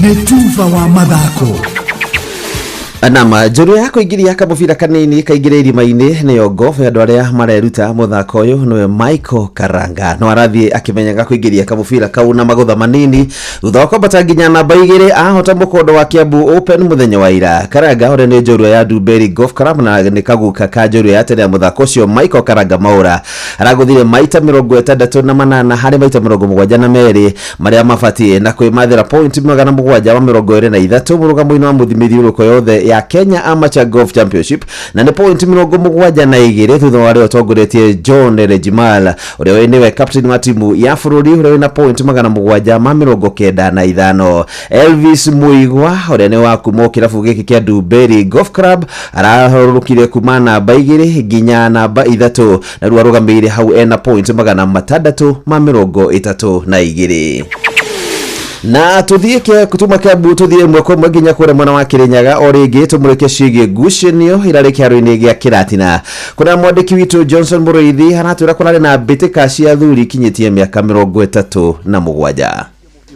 Nĩ tuba wa mathako. Nama njorua ya kũingĩria kamũbira kanini kaingĩre irima-inĩ nĩyo golf ya andũ arĩa mareruta mũthako ũyũ nĩwe Michael Karanga. No arathiĩ akĩmenyaga kũingĩria kamũbira kau na magũtha manini thutha wa kwambata nginya namba 2 ahota mũkondo wa Kiambu Open mũthenya wa ira. Karanga ũrĩa nĩ njorua ya Ndumberi Golf Club na nĩ kaguka ka njorua ya tene ya mũthako ũcio Michael Karanga Maura aragũthire maita 68 harĩ maita 72 marĩa mabatiĩ na kwĩmathĩra point 723 mũrũgamo-inĩ wa mũthimĩthiũrũrũko yothe ya Kenya Amateur Golf Championship na nĩ point 72 thutha wa arĩa ũtongoretie John Regimal ũrĩa nĩwe captain wa timu ya bũrũri ũrĩa wĩna point 795. Elvis Muigwa ũrĩa nĩ wa kuma kĩrabu gĩkĩ kĩa Ndumberi Golf Club arahũrũkire kuma namba 2 nginya namba 3 na rĩu arũgamĩrĩire hau ena point 632. Na tuthie kia kutuma Kiambu tuthie ĩmwe kwa ĩmwe nginya kũrĩa mwena wa Kirinyaga o rĩngĩ tũmũrĩke ciĩgiĩ ngucanio irarĩ kĩharo-inĩ gĩa Kĩratina kũrĩa mwandĩki witũ Johnson Mũrĩithi aratwĩra kũrarĩ na mbĩtĩka cia athuri ikinyĩtie mĩaka 37.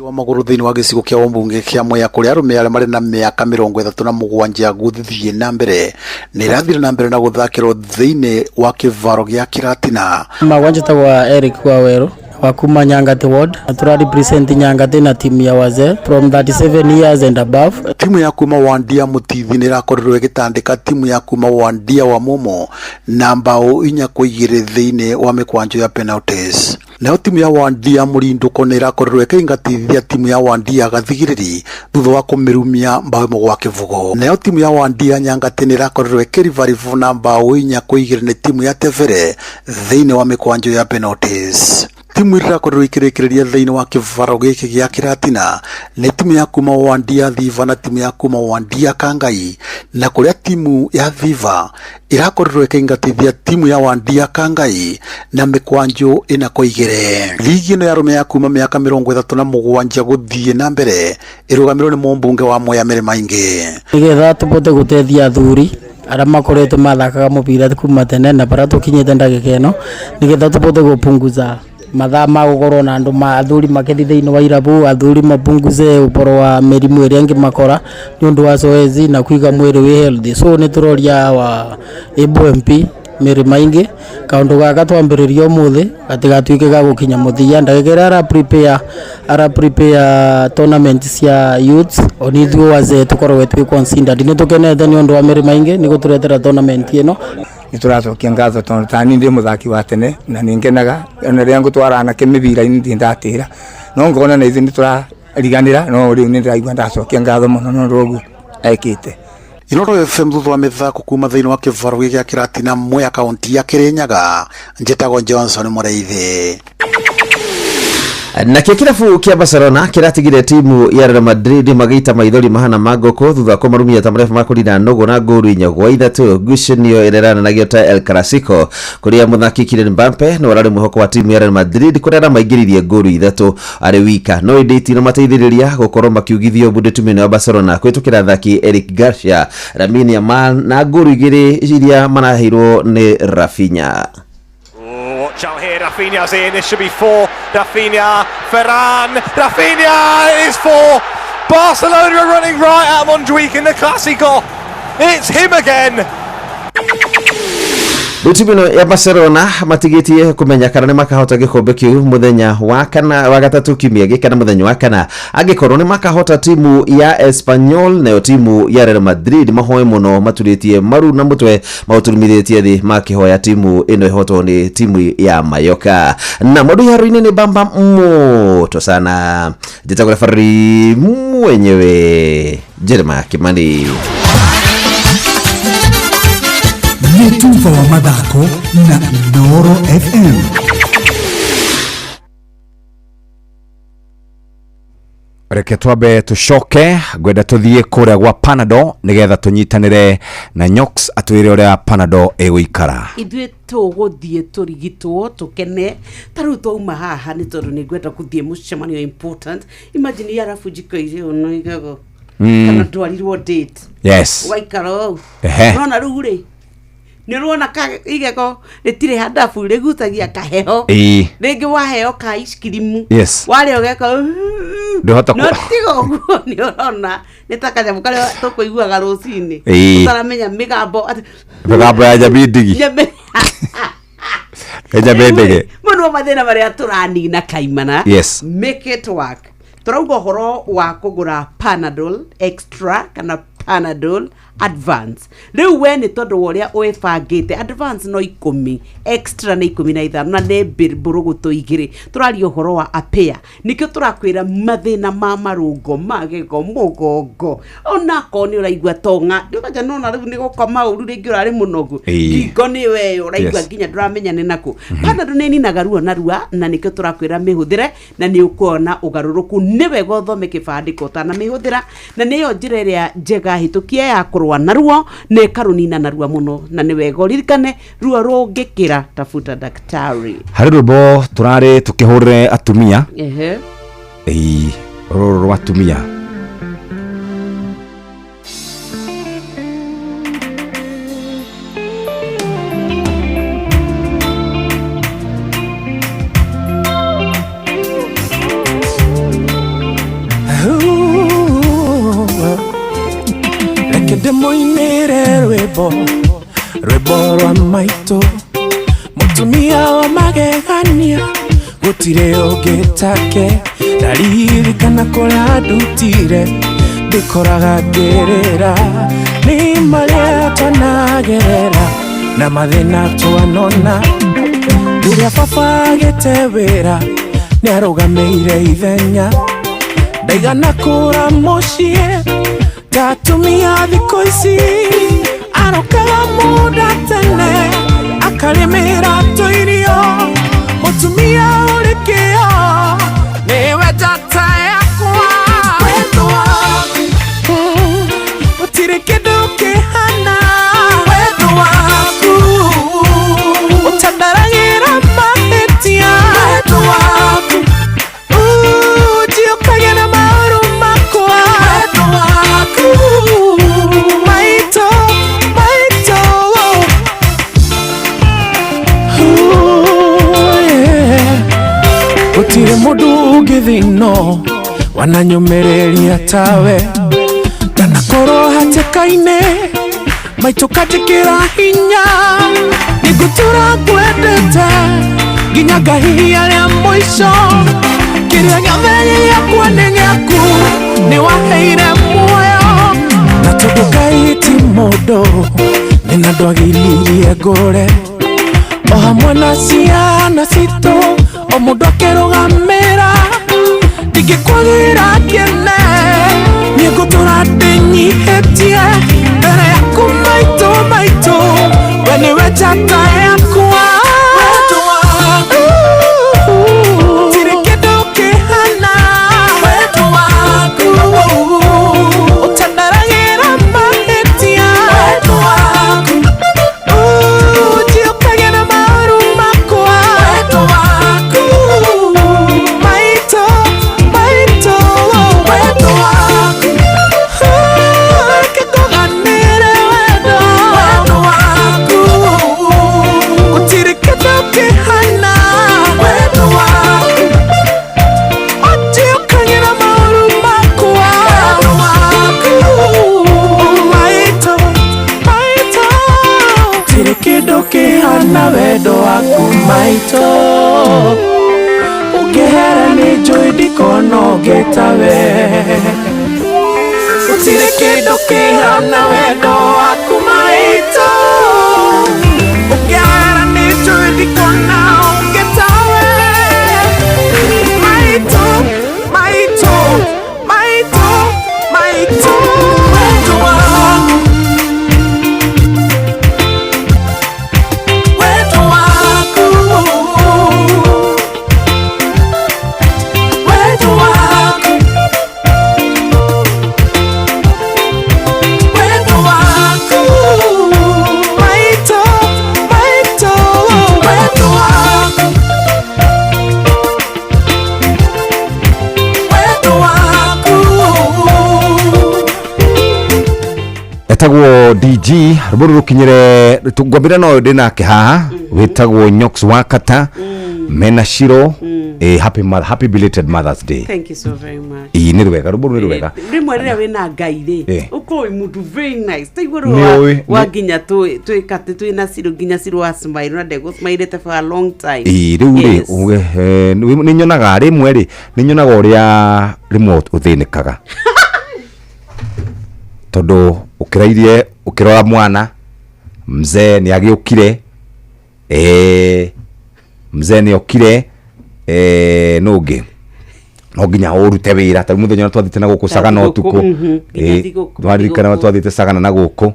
Wa magũrũ thĩinĩ wa gĩcigo kĩa ũmbunge kĩa Mwea kũrĩa arũme arĩa marĩ na mĩaka 37 gũthiĩ na mbere nĩ ĩrathire na mbere na gũthakĩrwo thĩinĩ wa kĩvaro gĩa Kĩratina. Magwanja wa Eric Waweru wa kuma Nyangati ward tura represent Nyangati na timu ya wazee from 37 years and above. Timu ya kuma Wandia Mutithi nĩ ĩrakorirwo ĩgĩtandĩka timu ya kuma Wandia wa Momo na mbao 4-2 thĩinĩ wa mĩkwanjo ya penalties. Nayo timu ya Wandia Mũrindũko nĩ ĩrakorirwo ĩkĩingatithia timu ya Wandia Gathigiriri thutha wa kũmĩrumia mbao 1-0. Nayo timu ya Wandia Nyangati nĩ ĩrakorirwo ĩkĩrivarivu na mbao 4-2 nĩ timu ya Tevere thĩinĩ wa mĩkwanjo ya penalties. Timu ĩrakorirwo ĩkĩrĩkĩrĩria thĩinĩ wa kĩvaro gĩkĩ gĩa Kĩratina nĩ timu ya kuma Wandia Thiva na timu ya kuma Wandia Kangai, na kũrĩa timu ya Thiva ĩrakorirwo ĩkĩingatithia timu ya Wandia Kangai na mĩkwanjo 4-2. Ligi ĩno ya arũme ya kuma mĩaka 37 gũthiĩ na mbere ĩrũgamĩrĩirwo nĩ mũmbunge wa Mwea Mĩrĩ Maingĩ. Nĩgetha tũbote gũteithia athuri arĩa makoretwo mathakaga mũbira kuma tene na bara tũkinyĩte ndagĩka ĩno, nĩgetha tũbote gũpunguza mathaa ma gũkorwo na andũ ma athuri makĩthi thĩinĩ wa irabu, athuri mapunguze ũboro wa mĩrimũ ĩrĩa ĩngĩ makora nĩ ũndũ wa zoezi na kũiga mwĩrĩ wĩ healthy. So nĩ tũroria wa able MP Mĩrĩ Maingĩ kaũndũ gaka twambĩrĩria ũmũthĩ gatigatuĩke ga gũkinya mũthia. Ndagĩka ĩrĩa ara prepare tournament cia youths ona ithuĩ wazee tũkorwo twĩ considered. Nĩ tũkenete nĩ ũndũ wa Mĩrĩ Maingĩ nĩ gũtũretera tournament ĩno. Nĩ tũracokia ngatho tondũ tani ndĩ mũthaki wa tene na nĩ ngenaga ona rĩrĩa ngũtwara anake mĩbira-inĩ ndirĩ ndatĩra no ngona na ithuĩ nĩ tũrariganĩra no rĩu nĩ ndĩraigua ndacokia ngatho mũno nĩ ũndũ ũguo ekĩte. Inooro FM thutha wa mĩthako kuma thĩinĩ wa kĩvaro gĩa Kĩratina Mwea kaunti ya Kirinyaga, njĩtagwo Johnson Mũrĩithi. Nakĩo kĩrabu kĩa Barcelona kĩratigire timu ya Real Madrid magĩita maithori mahana ma ngũkũ thutha wa kũmarumia ta marefu ma kũrinda nũgũ na ngũru 4-3. Ngucanio ĩrĩa ĩrananagio ta El Clasico kũrĩa mũthaki Kylian Mbappe nĩwe ũrarĩ mwĩhoko wa timu ya Real Madrid kũrĩa aramaingĩririe ngũru 3 arĩ wika, no ĩndĩ itinamateithĩrĩria gũkorwo makiugithio mbunde timu ĩno ya Barcelona kũhĩtũkĩra athaki Eric Garcia, Lamine Yamal na ngũru 2 iria maraheirwo nĩ Rafinha. Watch out here, Rafinha's in, this should be 4. Rafinha, Ferran, Rafinha, it is 4. Barcelona are running right at Montjuic in the Clasico. It's him again. Rĩu timu ĩno ya Barcelona matigĩtie kũmenya kana nĩ makahota gĩkombe kĩu mũthenya wa kana wa gatatũ kiumia gĩkĩ kana mũthenya wa kana, angĩkorwo nĩ makahota timu ya Espanyol nayo timu ya Real Madrid mahoe mũno maturĩtie maru na mũtwe maũturumithĩtie thĩ makĩhoya timu ĩno ĩhotwo nĩ timu ya Mallorca. Na mũndũ iharo-inĩ nĩ bamba moto sana. Njĩtagwo referee mwenyewe Jeremiah Kimani. Nĩ tuba wa mathako na Inooro FM. Reke twambe tũcoke ngwenda tũthiĩ kũrĩa gwa Panadol nĩgetha tũnyitanĩre na Nyox atwĩre ũrĩa Panadol ĩgũikara. Ithuĩ tũgũthiĩ tũrigitwo tũkene ta rĩu twauma haha nĩ tondũ nĩ ngwenda kũthiĩ mũcemanio important. Imagine arabu njikaire ũno igego kana ndwarirwo date. Yes. Waikara ũũ. Ũrona rĩu rĩ nĩ ũrona igego rĩtirĩ handabu rĩgutagia kaheho. Rĩngĩ waheo ka ice cream. Yes. Warĩa ũgeka Ndũhota No tiga ũguo nĩ ũrona nĩ ta kanyamũ karĩa tũkũiguaga rũcinĩ. Ĩĩ. Ũtaramenya mĩgambo atĩ Mĩgambo ya nyamindigi. Nyamindigi. Mũno mathĩna marĩa tũranina kaimana. Yes. Make it work. Tũrauga ũhoro wa kũgũra Panadol Extra kana Panadol Advance. Rĩu we nĩ tondũ wa ũrĩa ũĩbangĩte, advance no 10, extra nĩ 15, na nĩ mbũrũgũtũ 2. Tũraria ũhoro wa apea, nĩkĩo tũrakwĩra mathĩna ma marũngo, magego, mũgongo, onakorwo nĩ ũraigua tonga ndũkanja nona rĩu nĩ gũkoma ũru, rĩngĩ ũrarĩ mũnogu, ngingo nĩ weyo ũraigua nginya ndũramenya nĩ nakũ. Panadol nĩ ĩninaga ruo narua, na nĩkĩo tũrakwĩra mĩhũthĩre na nĩ ũkuona ũgarũrũku. Nĩ wega ũthome kĩbandĩko ũtanamĩhũthĩra, na nĩyo njĩra ĩrĩa njega hĩtũkie ya kũrũa na ruo na ĩkarũnina narua mũno, na nĩ wega ũririkane ruo rũngĩkĩra tafuta daktari. Harĩ rwĩmbo tũrarĩ tũkĩhũrĩre atumia. Ĩĩ, rũrũ rwa atumia. Reke ndĩmũinĩre rwĩmbo, rwĩmbo rwa maitũ, mũtumia wa magegania, gũtirĩ ũngĩ take. Ndaririkana kũrĩa ndutire, ndĩkoraga ngĩrĩra, nĩ marĩa twanagerera na mathĩna twanona. Rĩrĩa baba agĩte wĩra, nĩarũgamĩire ithenya, ndaigana kũra mũciĩ ta atumia thikũ ici. Arokaga mũnda tene, akarĩmĩra tũirio, mũtumia ũrĩ kĩo nĩwe njata yakwa. Wendo waku gũtirĩ kĩndũ kĩhana wendo waku, ũtandaragĩra mahĩtia. Wendo waku njiyũkagia na maũru makwa. Wendo waku maitũ, maitũ. Gũtirĩ mũndũ ũngĩ thĩ-ĩno wananyũmĩrĩria tawe, ndanakorwo hatĩka-inĩ maitũ kanjĩkĩra hinya, nĩngũtũra ngwendete nginya ngahihia rĩa mũico. Kĩrĩa gĩothe gĩakwa nĩ gĩaku, nĩ waheire muoyo, na tondũ Ngai ti mũndũ nĩ na ndwagiririe ngũre, o hamwe na ciana citũ, o mũndũ akĩrũgamĩra, ndingĩkwagĩra kĩene, niĩ ngũtũra ndĩnyihĩtie mbere yaku maitũ, maitũ, we nĩwe njata yakwa. Wendo waku gũtirĩ kĩndũ kĩhana wendo waku, ũtandaragĩra mahĩtia. Wendo waku njiyũkagia na maũru makwa. Wendo waku maitũ, maitũ. Wendo waku reke ngũganĩre wendo. Wendo waku gũtirĩ kĩndũ kĩhana wendo waku, ũnjiyũkagia na maũru makwa. Wendo waku maitũ, maitũ, gũtirĩ kĩndũ kĩhana wendo waku maitũ, ũngĩhera nĩ njũĩ ndikona ũngĩ tawe, gũtirĩ kĩndũ kĩhana wendo waku maitũ, ũngĩhera nĩ njũĩ ndikona ũngĩ tawe, maitũ, maitũ, maitũ, maitũ. Wendo waku, wendo waku, wendo waku, wendo waku maitũ, maitũ. Wendo waku, wendo waku. Etagwo DG, rwĩmbo rũrũ rũkinyĩre ngwambĩra no ndĩ nake haha, wĩtagwo Nyox Wakata. Mena Shiro, happy mother, happy belated Mother's Day. Thank you so very much. Ĩĩ, nĩ rwega rũmbũ, nĩ rwega. Rĩmwe rĩrĩa wĩna Ngai rĩ, ũkorwo wĩ mũndũ very nice taigua Nĩ ũĩ, wa nginya twĩka atĩ twĩna Ciro, nginya Ciro wa smile na ndegũ smilete for a long time. Ĩĩ, rĩu rĩ, nĩ nyonaga rĩmwe rĩ, nĩ nyonaga ũrĩa rĩmwe ũthĩnĩkaga tondũ ũkĩrairie ũkĩrora mwana mzee nĩ agĩũkire, mzee nĩ okire, nũ ũngĩ no nginya ũrute wĩra. Ta rĩu mũthenya ũrĩa twathiĩte na gũkũ Ta Sagana thigũkũ, ũtukũ. Nginya thigũkũ, Twaririkana thigũkũ. twathiĩte Sagana na gũkũ.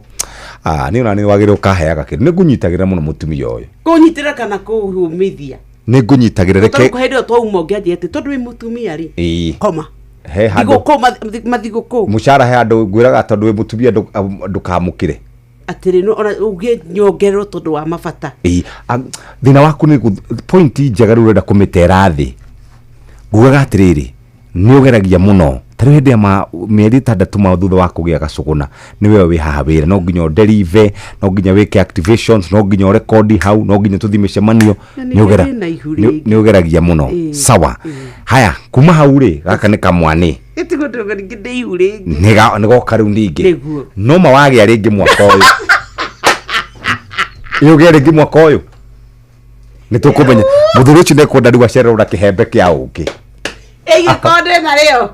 Ah, nĩ ona nĩ wagĩrĩirwo ũkaheaga kĩndũ. Nĩ ngũnyitagĩrĩra mũno mũtumia ũyũ. Kũnyitĩra kana kũhũmithia? Nĩ ngũnyitagĩrĩra, reke. Tondũ hĩndĩ ĩyo twauma ũngĩanjia atĩ tondũ wĩ mũtumia rĩ, koma He handũ thigũkũ, mathigũkũ. Mũcara, he handũ ngwĩraga tondũ wĩ mũtumia ndũkamũkĩre. Atĩrĩ, no ona ũngĩnyongererwo tondũ wa mabata. Ĩĩ, thĩna waku nĩ point njega rĩu ũrenda kũmĩtera thĩ. Ngugaga atĩrĩrĩ, nĩ ũgeragia mũno. Ta rĩu hĩndĩ ya mĩeri 6 ma thutha wa kũgĩa gacũgũna, nĩwe wĩ haha wĩra, no nginya ũderive, no nginya wĩke activations, no nginya ũrekondi hau, no nginya tũthiĩ mĩcemanio. Na Nĩ ningĩ ũgera ndĩ na ihu rĩngĩ. Nĩ ũgeragia mũno. Sawa, haya, kuma hau rĩ, gaka nĩ kamwanĩ. Ĩtigwo ndũga ningĩ ndĩ ihu rĩngĩ. Nĩ goka rĩu ningĩ. Nĩguo. No ma wagĩa rĩngĩ mwaka ũyũ, ĩ ũgĩe rĩngĩ mwaka ũyũ, nĩ tũkũmenya mũthuri ũcio nĩekwenda rĩu acererwo na kĩhembe kĩa ũngĩ. Ĩgĩkorwo ndĩ narĩo.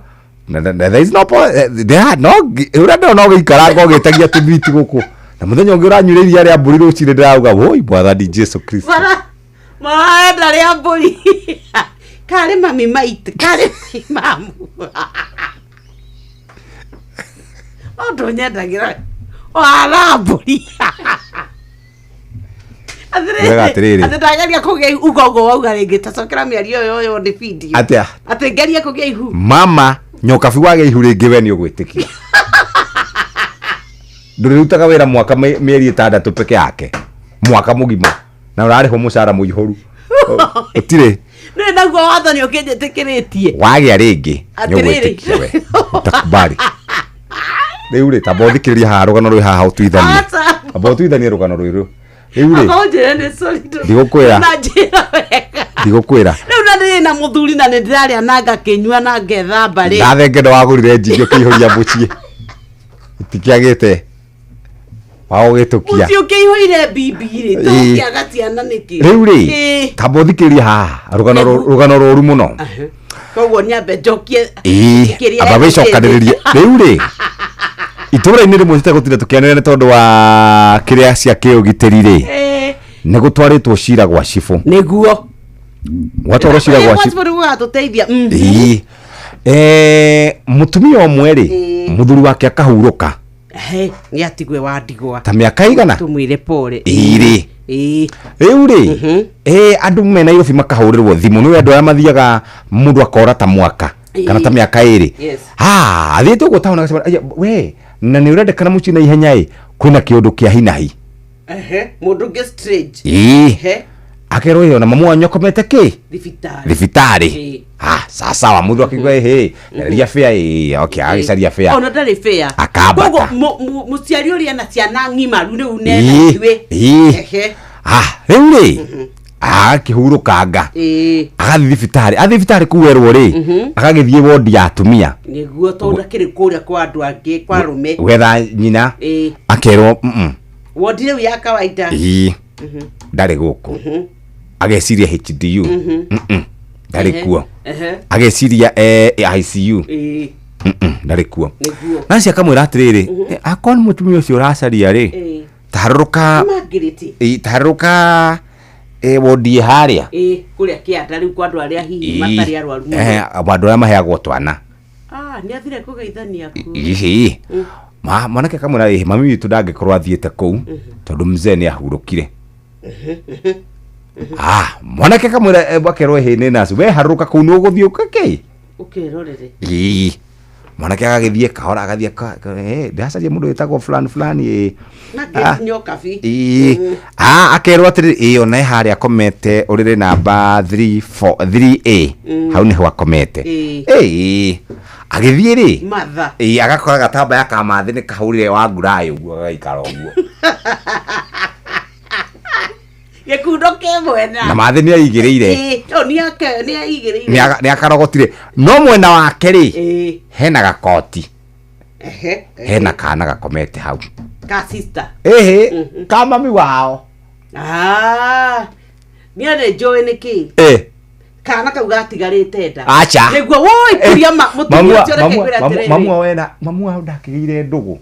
Na there is no point, there no ũrĩa ndĩrona ũgĩikaranga ũgĩtagia tũmiti gũkũ, na mũthenya ũngĩ ũranyuĩra iria rĩa mbũri rũcinĩ, ndĩrauga woi mwathani Jesu Kristo. Marenda rĩa mbũri karĩ mami maitũ, karĩ mami mamu, no ndũnyendagĩra wara mbũri. Ngugaga atĩrĩrĩ. Atĩ ndageria kũgĩa ihu, uga ũguo wauga rĩngĩ, tacokera mĩario ĩyo ĩyo nĩ video. Atĩa? Atĩ ngerie kũgĩa ihu. Mama nyokabi wagĩa ihu rĩngĩ, we nĩ ũgwĩtĩkia ndũrĩrutaga wĩra mwaka mĩeri 6 peke yake, mwaka mũgima, na ũrarĩhwo mũcara mũihũru ũtirĩ. Nĩ naguo watho nĩ ũkĩnjĩtĩkĩrĩtie. Wagĩa rĩngĩ nĩ Atĩrĩrĩ. ũgwĩtĩkia we utakubali. Rĩu rĩ, tamba ũthikĩrĩrie haha rũgano rwĩ haha ũtuithanie. Aca. Amba ũtuithanie rũgano rũrũ rĩu rĩ. Amba ũnjĩre nĩ sorry Ndigũkwĩra. Na njĩra wega. Ndigũkwĩra. Rĩu na ndĩrĩ na mũthuri na nĩ ndĩrarĩa na ngakĩnyua na ngethamba rĩ. Ndathenge wagũrire njigi ũkĩihũria mũciĩ, itikĩagĩte wa ũgĩtũkia. Mũciĩ ũkĩihũire bibi rĩ, tũgũkĩaga ciana nĩkĩ? Rĩu rĩ, tamba ũthikĩrĩrie haha rũgano rũgano rũru mũno. Koguo nyambe njokie kĩrĩa Amba wĩcokanĩrĩrie. Rĩu rĩ, itũũra-inĩ rĩmwe tũtegũtinda tũkĩanĩrĩra nĩ tondũ wa kĩrĩa cia kĩũgitĩri rĩ, nĩ gũtwarĩtwo cira gwa cibũ. Nĩguo. Gwatwarwo cira gwa cibũ. Nĩ gũgatũteithia. Ĩĩ. Mũtumia ũmwe rĩ, mũthuri wake akahurũka. He, nĩ atigwe wa ndigwa. Ta mĩaka igana? Tũmwĩre pole. Ĩĩ rĩ. Rĩu rĩ, andũ me Nairobi makahũrĩrwo thimũ nĩ andũ arĩa mathiaga mũndũ akora ta mwaka kana ta mĩaka 2. Ah, athiĩte ũguo taũni agacemania, "Aya, we na nĩ ũrendekana mũciĩ na ihenya ĩ, kwĩna kĩũndũ kĩa hinahi." Ehe, mũndũ ũngĩ strange. Akerwo ĩyo na mamu wanyu akomete kĩ Thibitarĩ. Thibitarĩ. Ah, sawa, mũndũ akigua ĩhĩ caria bĩa ĩ, okay, agĩcaria bĩa. Ona ndarĩ fair. Akambata. Koguo mũciari ũrĩa ena ciana ng'imaru rĩu nena ithuĩ. Ah, rĩu rĩ, agakĩhurũkanga, agathiĩ thibitarĩ, athiĩ thibitarĩ kũu erwo rĩ, agagĩthiĩ wondi ya atumia. Nĩguo, tondũ akĩrĩ kũrĩa kwa andũ angĩ, kwa arũme. Gwetha nyina. Akerwo Wondi rĩu ya kawaida. Ĩĩ, ndarĩ gũkũ. Ageciria HDU. Ndarĩ kuo. Ageciria ICU. Ndarĩ kuo. Naci akamwĩra atĩrĩrĩ, akorwo nĩ mũtumia ũcio ũracaria rĩ, taharũrũka. Margaret. Ĩĩ, taharũrũka wondi ĩ harĩa. Ĩĩ, kũrĩa kĩanda rĩu kwa andũ arĩa hihi matarĩ arwaru mũno. Andũ arĩa maheagwo twana. Ah, nĩ athire kũgeithania kuo. Ihi. Ma mwanake akamwĩra, ĩhĩ, mami witũ ndangĩkorwo athiĩte kũu tondũ mzee nĩ ahurũkire. Ah, mwanake akamwĩra, akerwo ĩhĩ nĩ nacu we harũrũka kũu nĩ ũgũthiĩ ũkakĩ. Ũkerorere. Ĩĩ. Mwanake agagĩthiĩ kahora, agathiĩ ndĩracaria mũndũ wĩtagwo fulani fulani ĩ. Margaret Nyokabi. Ĩĩ. Ah, akerwo atĩrĩrĩ, ĩĩ, ona e harĩa akomete ũrĩrĩ namba 3 4 3A. Hau nĩho akomete. Ĩĩ. Agĩthiĩ rĩ, Matha. Ĩĩ, agakora gatambaya ka mathĩ nĩ kahũrire wa nguraĩ ũguo, gagaikara ũguo. Gĩkundo kĩ mwena Na mathĩ nĩ aigĩrĩire. Ĩĩ, o nĩ ake nĩ aigĩrĩire. Nĩ akarogotire no mwena wake rĩ, hena gakoti, hena kana gakomete hau. Ka sister. Ĩhĩ, ka mami wao. Ah, niĩ nĩ njũĩ nĩ kĩ kana kau gatigarĩte nda. Acha. Nĩguo woi kuria mũtumia ũcio, reke ngwĩre atĩrĩrĩ. Mamu wao ena mamu wao ndakĩgĩire ndũgũ.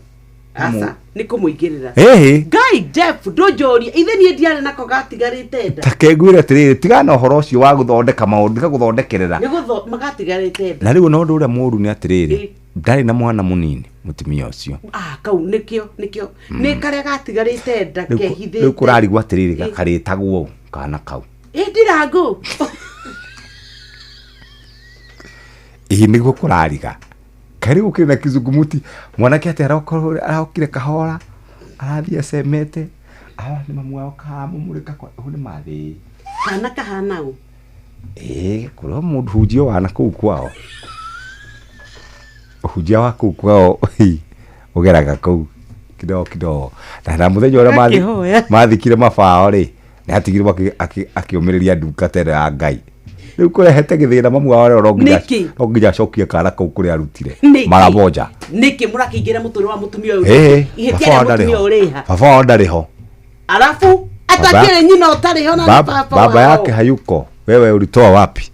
Aca, nĩ kũmũingĩrĩra. Ĩhĩ. Ngai Jeff, ndũnjũrie ithe niĩ ndiarĩ nako gatigarĩte nda. Take ngwĩre atĩrĩrĩ, tigana na ũhoro ũcio wa gũthondeka maũndũ, tiga gũthondekerera. Nĩ gũtho magatigarĩte nda. Na rĩu ona ũndũ ũrĩa mũũru nĩ atĩrĩrĩ, ndarĩ na mwana mũnini mũtumia ũcio. Ah, kau nĩkĩo nĩkĩo nĩ karĩa gatigarĩte nda Rĩu kehithĩte. kũrarigwo atĩrĩrĩ, gakarĩtagwo ũ kana kau? Ĩ ndirangũ. Ĩĩ, nĩguo kũrariga kaĩ rĩu gũkĩrĩ na kizungumuti. Mwanake atĩ arokorwo arokire kahora, arathiĩ acemete awa nĩ mamu wao karamũmũrĩka kwa ũyũ nĩ mathĩ. Kana kahana ũ? Ĩĩ, kũrĩ o mũndũ hunjia wa na kũu kwao, ũhunjia wa kũu kwao ũgeraga kũu kidogo kidogo, na mũthenya ũrĩa Akĩhoya. mathikire mabao rĩ, nĩ atigirwo akĩũmĩrĩria ndungata ĩno ya Ngai. Rĩu kũrehete gĩthĩna mamu wao rĩo no nginya Nĩkĩ? no nginya acokie kana kau kũrĩa arutire Nĩkĩ? mara moja. Nĩkĩ mũrakĩingĩra mũtũrĩre wa mũtumia ũyũ? Ĩĩ, Ihĩtia baba wao rĩa ndarĩ mũtumia ho. ũrĩha. Baba wao ndarĩ ho. Alafu atakĩrĩ nyina ũtarĩ ho na nĩ baba Baba wao. yake hayuko. Wewe ulitoa wapi?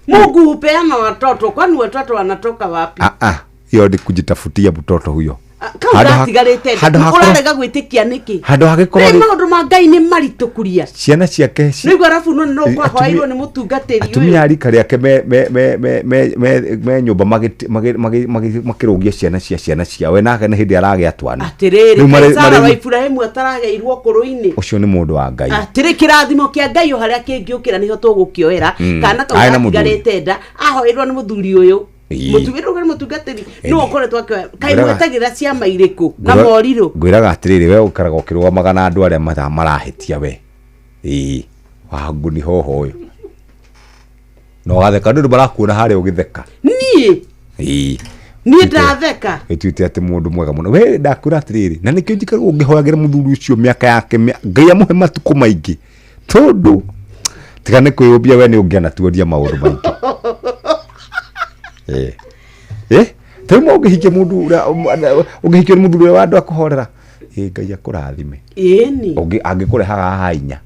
Mungu hupeana watoto, kwani watoto wanatoka wapi? Ah, ah, hiyo ni kujitafutia mtoto huyo. Kau gatigarĩte nda Handũ hakorwo- ũrarega gwĩtĩkia nĩkĩ? Handũ hagĩkorwo Rĩ maũndũ ma Ngai nĩ maritũ kuria. Ciana ciake Nĩguo arabu no no Atumia- kwahoairwo nĩ mũtungatĩri atumia ũyũ. a rika rĩake me nyũmba makĩrũgia ciana cia ciana ciao, we nake nĩ hĩndĩ aragĩa twana. Atĩrĩrĩ, Rĩu kaĩ Sara wa Iburahĩmu ataragĩirwo ũkũrũ-inĩ? Ũcio nĩ mũndũ wa Ngai. Atĩrĩ, kĩrathimo kĩa Ngai o harĩa kĩngĩũkĩra nĩho tũgũkĩoera. Kana kau Arĩ na mũthuri. gatigarĩte nda ahoeirwo nĩ mũthuri ũyũ. Mũtugĩrwo nĩ mũtungatĩri nĩwe ũkoretwo akĩoya. Kaĩ mwetagĩra ciama irĩkũ na morirũ? Ngwĩraga atĩrĩrĩ, we ũikaraga ũkĩrũgamaga na andũ arĩa marahĩtia we. Ĩĩ, wa nguni hoho ũyũ na ũgatheka nĩ ũndũ marakuona harĩa ũgĩtheka. Niĩ Ĩĩ. Niĩ ndatheka. Ĩtuĩte atĩ mũndũ mwega mũno we. Ndakwĩra atĩrĩrĩ, na nĩkĩo njikaraga ũngĩhoyagĩra mũthuri ũcio mĩaka yake Ngai amũhe matukũ maingĩ, tondũ tiga nĩ kwĩyũmbia we nĩ ũngĩanatuoria maũndũ maingĩ. Eh, eh, ta rĩu ũngĩhikia mũndũ ũrĩa ũngĩhikio nĩ mũthuri ũrĩa wa andũ akũhorera, ĩ Ngai akũrathime. Ĩni. Angĩkũrehaga haha inya.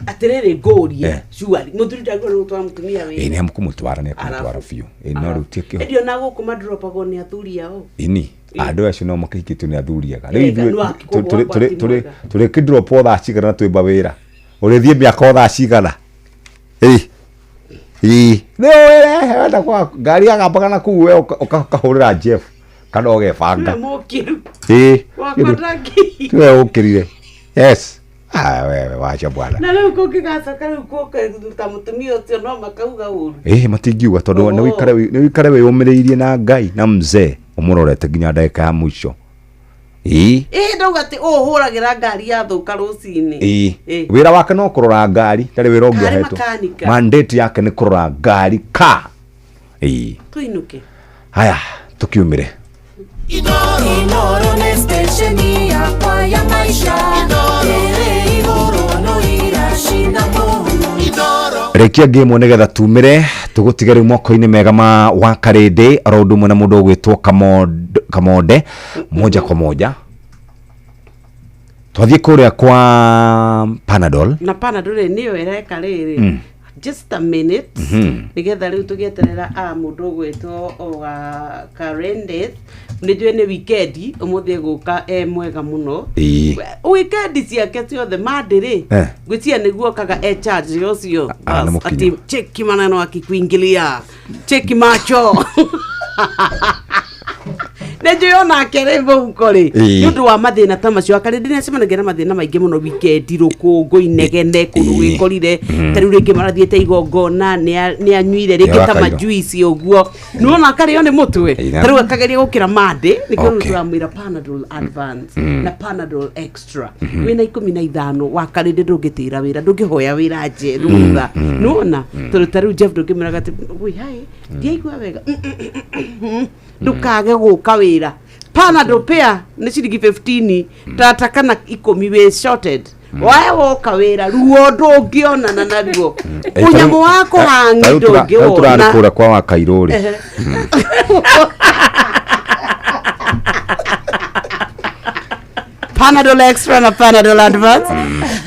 Atĩrĩrĩ, ngũrie, surely mũthuri ndagĩrĩirwo nĩ gũtwara mũtumia Ĩ, wĩra? nĩ amũkũmũtwara, nĩ akũmũtwara biũ. Ĩ, no rĩu ti kĩho. Ĩndĩ ona gũkũ mandropagwo nĩ athuri ao. Ini andũ acio no makĩhikĩtio nĩ athuri ega. Rĩu Ega, ithuĩ no akĩkũgwa gwati mwega. tũrĩkĩndropwo thaa cigana na twĩmba wĩra ũrĩthiĩ mĩaka o thaa cigana? Ĩ, ĩ, nĩ ũrehe wenda kwa ngari yagambaga na kũu, we ũkahũrĩra Jeff kana ũgebanga. Nĩwe mũkĩru. Ĩ. Wakwa ndangĩ. Tiwe ũkĩrire. Yes. Ah, wewe wacha bwana. Na rĩu kũngĩgacoka rĩu gũka mũtumia ũcio no makauga ũru. Ĩ, matingiuga tondũ nĩ wĩikare wĩyũmĩrĩirie na Ngai na mzee ũmũrorete nginya ndagĩka ya mũico. Ĩ. Ĩ, ndauga atĩ ũũ ũhũragĩra ngari yathũka rũcinĩ. Ĩ. Ĩ. Wĩra wake no kũrora ngari, ndarĩ wĩra ũngĩ Karĩ ahetwo. makanika. Mandate yake nĩ kũrora ngari ka. Ĩ. Tũinũke. Haya, tũkiumĩre. Inoro nĩ stesheni yakwa ya maisha ĩrĩ igũrũ no iracina mũhu. Rĩkia ngĩmwe nĩgetha tumĩre tũgũtige rĩu moko-inĩ mega ma wakarĩndĩ oro ũndũ ũmwe na mũndũ ũgwĩtwo Kamonde moja kwa moja. Twathiĩ kũrĩa kwa Panadol. Na Panadol rĩ nĩyo ĩreka rĩrĩ, just a minute, nĩgetha rĩu tũgĩeterera a mũndũ ũgwĩtwo wa Karendeth. Nĩ njũĩ nĩ wikendi ũmũthĩ egũka e mwega mũno. Wikendi ciake ciothe mandĩ rĩ, ngwĩciria nĩguo okaga e charge ũcio. Ah, nĩ Bas, mũkinyu. ati cheki maneno akikuingilia cheki macho. Nĩ njũĩ onake rĩ mũhuko rĩ, nĩ ũndũ wa mathĩna ta macio akarĩ ndĩ nĩacemanagia na mathĩna maingĩ mũno wikendi, rũkũngũ, inegene kũndũ gwĩkorire. Ta rĩu rĩngĩ marathiĩte igongona, nĩ anyuire rĩngĩ ta Nĩarakairwo. majuici ũguo, nĩwona akarĩo nĩ mũtwe. Ta rĩu akageria gũkĩra mandĩ, nĩkĩo rĩu tũramwĩra Panadol Advance na Panadol Extra wĩna 15 wa karĩndĩ. Ndũngĩtĩra wĩra, ndũngĩhoya wĩra nje rũtha, nĩwona, tondũ ta rĩu Jeff ndũngĩmwĩraga atĩ wĩ hai ndiaigua wega. Ndũkage gũka wĩra. Panadol pea nĩ ciringi 15 tata kana 10 wĩ shorted. Wae woka wĩra ruo ndũngĩonana naruo ũnyamũ wa kũhangi ndũngĩwona. Tũrarĩ kũrĩa kwa Wakairũ rĩ. Panadol Extra na Panadol Advance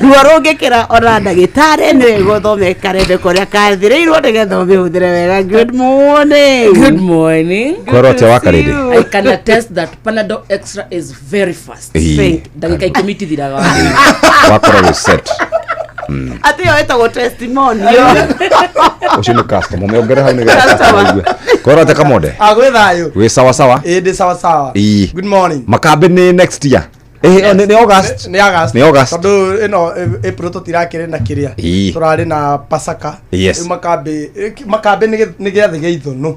ruo rũngĩkĩra ona ndagĩtarĩ nĩwe gũthome karembe kũrĩa kathĩrĩirwo nĩgetha ũmĩhũthĩre wega. Good morning. Good morning. Kwĩrwo atĩa Wakarĩndĩ? I can attest that Panadol Extra is very fast. Ndagĩka 10 itithiraga. Wakorwo wĩ set. Atĩ ĩyo ĩtagwo testimony. Ũcio nĩ customer ũmĩongere hau nĩgetha customer aigue. Kwĩrwo atĩa Kamonde? Agwĩ thayũ. Wĩ sawa sawa? Ĩ ndĩ sawa sawa. Good morning. Makambĩ nĩ next year. Nĩ August. Nĩ August. Nĩ August. Tondũ ĩno April tũtirakĩrĩ na kĩrĩa. Tũrarĩ na Pasaka. Yes. Rĩu makambĩ nĩ gĩathĩ gĩa ithũnũ.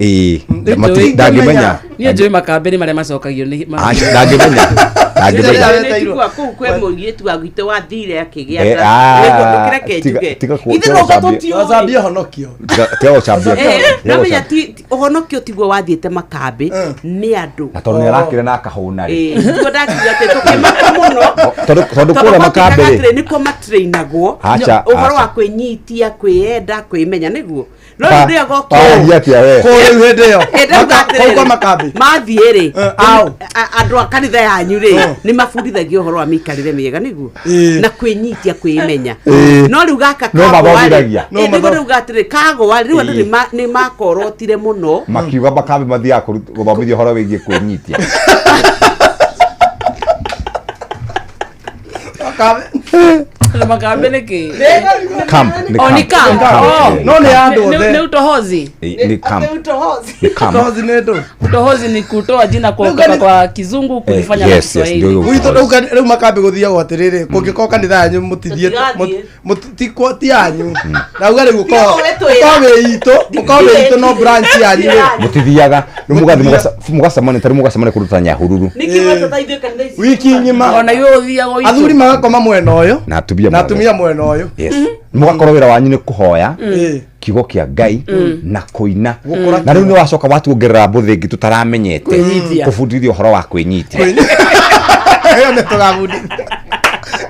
Ndangĩmenya. Niĩ njũĩ makambĩ nĩ marĩa macokagio nĩ Ndangĩmenya. Ndangĩmenya. Kũu kwĩ mũirĩtu wa gwitũ wathire akĩgĩa nda. Njuge. Ithe no tũtiũĩ. Wacambie honokio. Tiga gũcambia. Namenya ti ũhonokio tiguo wathiĩte makambĩ nĩ andũ. Na tondũ nĩ arakĩra na akahũna rĩ. Tiguo ndakiuga atĩ tũkĩmaka mũno. Tondũ kũrĩa makambĩ rĩ. Nĩkuo matrainagwo ũhoro wa kwĩnyitia, kwĩyenda, kwĩmenya nĩguo. No rĩu rĩrĩa goka kũu hĩndĩ ĩyo kũu kwa makambĩ mathiĩ rĩ, andũ a kanitha yanyu rĩ nĩ mabundithagio ũhoro wa mĩikarĩre mĩega nĩguo na kwĩnyitia, kwĩmenya. No rĩu gaka kagwa rĩ, nĩguo rĩu atĩrĩ kagwa rĩu andũ nĩ makorotire mũno makiuga makambĩ mathiaga gũthomithio ũhoro wĩgiĩ kwĩnyitia. Makambe nĩ kĩ? Camp. Nĩ camp. No nĩ andũ othe. Nĩ utohozi. Nĩ camp. Nĩ camp. Utohozi nĩ ndũ? Utohozi ni kutoa jina kwa kizungu kulifanya na Kiswahili. Gwitũ rĩu makambĩ gũthiagwo atĩrĩrĩ, kũngĩkorwo kanitha yanyu mũtithiĩte ti yanyu. Nauga rĩu ũkorwo wĩ itũ, ũkorwo wĩ itũ no branch yanyu rĩ. Mũtithiaga. Rĩu mũgathiĩ mũgacemania ta rĩu mũgacemania kũndũ ta Nyahururu. Wiki ng'ima. Ona ithuĩ ũthiaga itũ. Athuri magakoma mwena ũyũ na atumia mwena ũyũ. Yes. Mũgakorwo wĩra wanyu nĩ kũhoya kiugo kĩa Ngai na kũina. Na rĩu nĩ wacoka watuongerera mbũthĩ ĩngĩ tũtaramenyete kũbundithia ũhoro wa kwĩnyitia. Ĩyo nĩ tũgabundithia.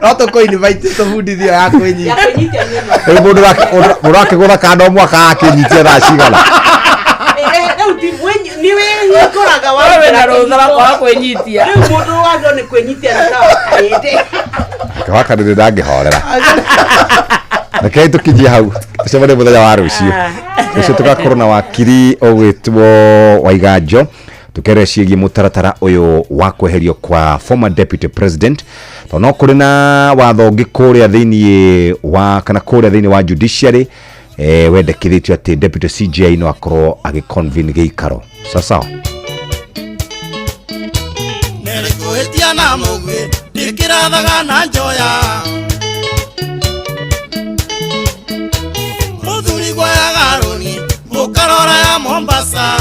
No tũkũ-invite tũbundithio ya kwĩnyitia. Rĩu mũndũ akĩgũra kanda o mwaka akĩnyitia thaa cigana. Nĩ wĩhingũraga wĩna rũtha rwa kwĩnyitia. Rĩu mũndũ wagĩrĩirwo nĩ kwĩnyitia na kawakarĩndĩ. Kawakarĩndĩ ndangĩhorera. Rekei tũkinyie hau tũcemanie mũthenya wa rũciũ. Rũciũ tũgakorwo na wakiri ũgwĩtwo Waiganjo tũkere ciĩgiĩ mũtaratara ũyũ wa kweherio kwa former deputy president tondũ no kũrĩ na watho ũngĩ kũrĩa thĩiniĩ wa kana kũrĩa thĩiniĩ wa judiciary wendekithĩtio atĩ deputy CJI no akorwo agĩconvene gĩikaro. Sawa. Nĩrĩkũhĩtia na mũguĩ ndĩkĩrathaga na njoya mũthuri gwayaga rũni mũkarora ya Mombasa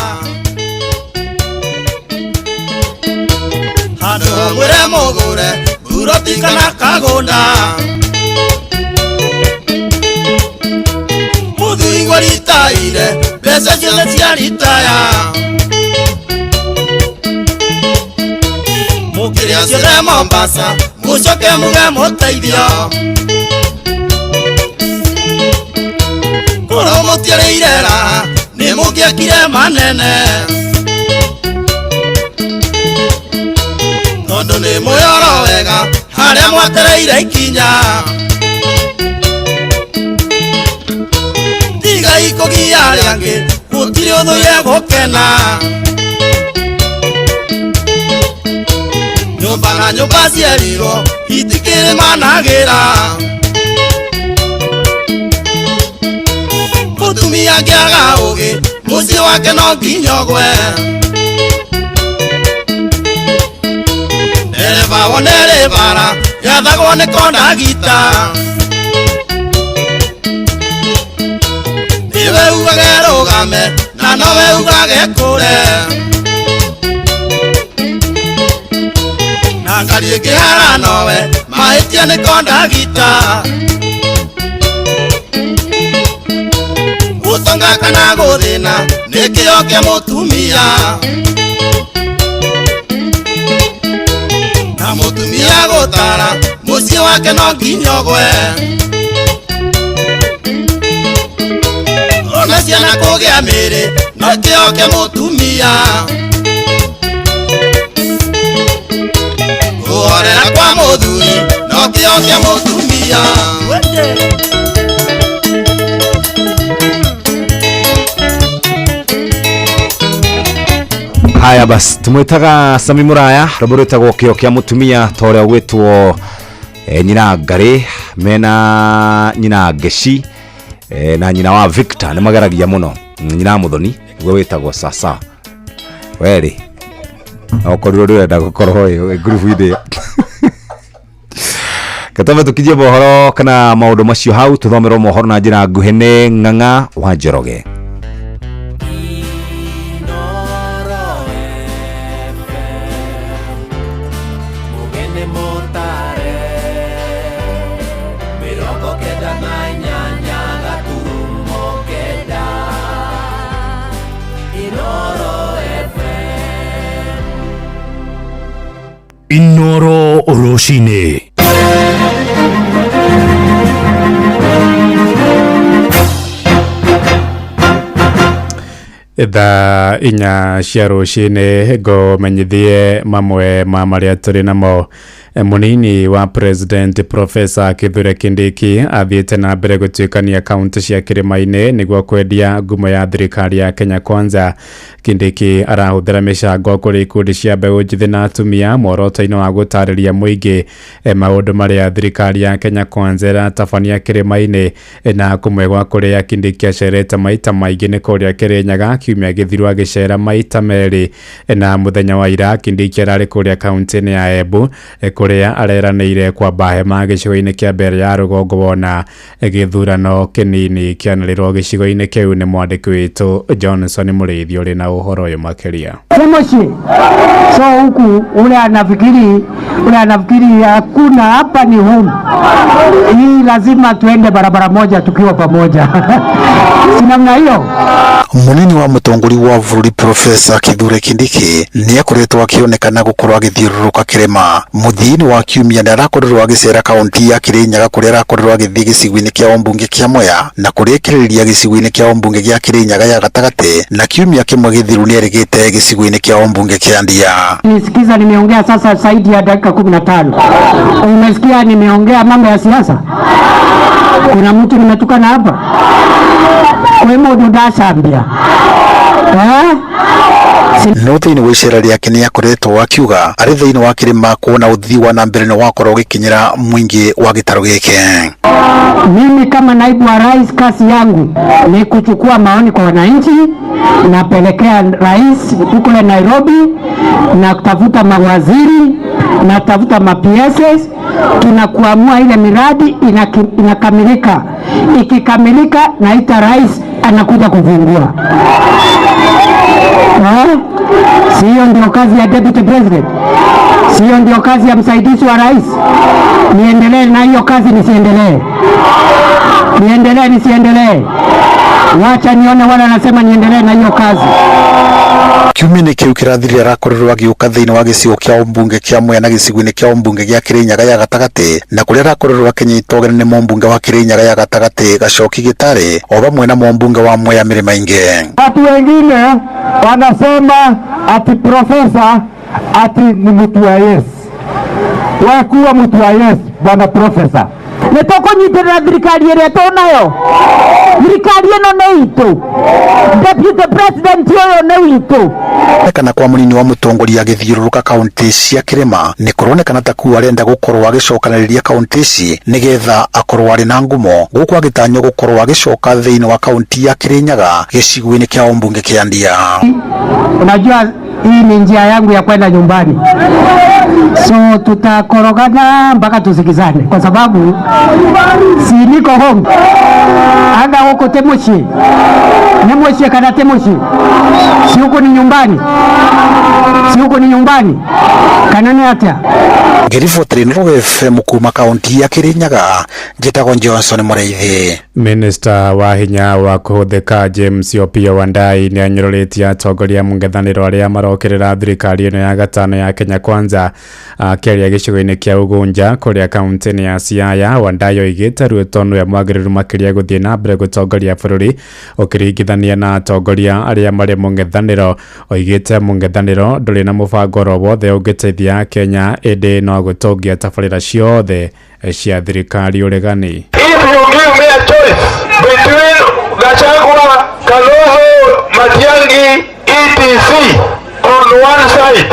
handũ hamwĩre mũgũre buroti kana kagũnda mũthuri gwaritaire mbeca ciothe cia ritaya mũkĩrĩa ciothe Mombasa mũcoke muge mũteithio korwo mũtiarĩire raha nĩ mũngĩakire manene tondũ nĩ mũyoro wega harĩa mwatereire ikinya tigai kũgia arĩa angĩ gũtirĩ ũthũire gũkena nyũmba na nyũmba cierirwo itikĩrĩ managĩra mũtumia angĩaga ũgĩ mũciĩ wake no nginya ũgwe ndereba wone rĩ bara yathagwo nĩ kondagita niwe ugage rũgame na nowe ugage kũre na ngari ĩngĩhara nowe mahĩtia nĩ kondagita gũtonga kana gũthĩna nĩ kĩo kĩa mũtumia na mũtumia gũtara mũciĩ Mũciĩ wake no nginya ũgwe. Ona ciana kũgĩa mĩĩrĩ no kĩo kĩa mũtumia. Kũhorera kwa mũthuri no kĩo kĩa mũtumia. Haya basi, tumwitaga Sami Muraya, rwimbo rwitagwo kĩo kĩa mũtumia ta ũrĩa gwĩtwo nyina Ngarĩ mena nyina Ngeci na nyina wa Victor nĩ mageragia mũno. Nyina Muthoni nĩguo wĩtagwo Sasa. Werĩ no ũkorirwo ndũrenda gũkorwo wĩ ngurubu-inĩ ĩyo. Katome tukinyie mohoro kana maũndũ macio hau tũthomerwo mohoro na njĩra nguhĩ nĩ Ng'ang'a wa Njoroge. Inoro rũcinĩ. Thaa 4 cia rũcinĩ ngũmenyithie mamwe ma marĩa tũrĩ namo. Mũnini wa President Professor Kithure Kindiki athiĩte na mbere gũtuĩkania kaunti cia kĩrĩma-inĩ nĩguo kwendia ngumo ya thirikari ya Kenya Kwanza. Kindiki arahũthĩra mĩcango kũrĩ ikundi cia mbeũ njĩthĩ na atumia muoroto-inĩ wa gũtarĩria mũingĩ maũndũ marĩa thirikari ya Kenya Kwanza ĩratabania kĩrĩma-inĩ, na kũmwe gwa kũrĩa Kindiki acerete maita maingĩ nĩ kũrĩa Kĩrĩnyaga kiumia gĩthiru agĩcera maita merĩ, na mũthenya wa ira Kindiki ararĩ kũrĩa kaunti-inĩ ya Embu kũrĩa areranĩire kwamba hema gĩcigo-inĩ kĩa mbere ya rũgongo wona gĩthurano kĩnini kĩanĩrĩrwo gĩcigo-inĩ kĩu. Nĩ mwandĩki witũ Johnson Mũrĩithi ũrĩ na ũhoro ũyũ makĩria. Moshi. So huku ule anafikiri hakuna, hapa ni home. Hii lazima tuende barabara moja tukiwa pamoja. Si namna hiyo. Munini wa mũtongoria wa bũrũri Professor Kithure Kindiki nĩ akoretwo akĩonekana gũkorwo agĩthiũrũrũka kĩrĩma. Mũthia-inĩ wa kiumia nĩ arakorirwo agĩcera kaunti ya Kĩrĩnyaga kũrĩa arakorirwo agĩthiĩ gĩcigo-inĩ kĩa ũmbunge kĩa Mwea na kũrĩkĩrĩria gĩcigo-inĩ kĩa ũmbunge gĩa Kĩrĩnyaga ya gatagatĩ, na kiumia kĩmwe gĩthiru nĩ erĩgĩte gĩcigo-inĩ kĩa ũmbunge kĩa Ndia. Nisikiza, nimeongea sasa zaidi ya dakika 15. Umesikia nimeongea mambo ya siasa? Kuna mtu nimetukana hapa? Kwa mũndũ ndacambia. No thĩinĩ wa icera rĩake nĩ akoretwo akiuga arĩ thĩinĩ wa kĩrĩma kuona ũthii wa na mbere nĩ wakorwo ũgĩkinyĩra mũingĩ wa gĩtarũ gĩkĩ. Mimi kama naibu wa rais, kazi yangu ni kuchukua maoni kwa wananchi, napelekea rais huko Nairobi, na kutafuta mawaziri, na tafuta ma PSs, tunakuamua ile miradi inakamilika. Ikikamilika naita rais anakuja kufungua. Sio ndio kazi ya deputy president? Sio ndio kazi ya msaidizi wa rais? Niendelee na hiyo kazi nisiendelee? Niendelee nisiendelee? Wacha nione wala nasema niendelee na hiyo kazi. Kiumia-inĩ kĩu kĩrathirire arakorirwo agĩũka thĩinĩ wa gĩcigo kĩa ũmbunge kĩa Mwea na gĩcigo-inĩ kĩa ũmbunge gĩa Kĩrĩnyaga ya gatagatĩ, na kũrĩa arakorirwo akĩnyitwo ũgeni nĩ mũmbunge wa Kĩrĩnyaga ya gatagatĩ Gacoki Gĩtarĩ o vamwe na mũmbunge wa Mwea Mĩrĩma Ingĩ. Watu wengine wanasema ati profesa ati ni mtu wa yes. Wakuwa mtu wa yes bwana profesa. Nĩ tũkũnyitĩrĩra thirikari ĩrĩa tũnayo. Thirikari ĩno nĩ itũ. Deputy president ũyũ nĩ witũ. Kana kwa munini wa mũtongoria agĩthiũrũrũka kaunti cia kĩrĩma nĩ kũronekana ta kuo arenda gũkorwo agĩcokanĩrĩria kaunti ici nĩgetha akorwo arĩ na ngumo, gũkũ agĩtanywo gũkorwo agĩcoka thĩinĩ wa kaunti ya Kĩrĩnyaga gĩcigo-inĩ kĩa ũmbunge kĩa Ndia. Unajua hii ni njia yangu ya kwenda nyumbani, so tutakorogana mpaka tusikizane, kwa sababu si niko home anga huko temoshi nemoshi kana temoshi, si huko ni nyumbani, si huko ni nyumbani kanani atia. Ngĩribotera Inooro FM kuma kaunti ya Kĩrĩnyaga, njĩtagwo Johnson Mũrĩithi. Minista wa hinya wa kũhũthĩka James Opiyo Wandayi nĩ anyũrũrĩtie atongoria a mũng'ethanĩro arĩa marokĩrĩra thirikari ĩno ya gatano ya Kenya Kwanza. Akĩaria gĩcigo-inĩ kĩa Ugunja kũrĩa kaunti-inĩ ya Siaya, Wandayi oigĩte Ruto nĩwe mwagĩrĩru makĩria gũthiĩ na mbere gũtongoria bũrũri ũkĩringithania na atongoria arĩa marĩ mũng'ethanĩro. Oigĩte mũng'ethanĩro ndũrĩ na mũbango oro wothe ũngĩteithia Kenya, ĩndĩ no gũtongia tabarĩra ciothe cia thirikari ũregani. If you give me a choice between Gachagua, Kalonzo, Matiang'i, etc. on one side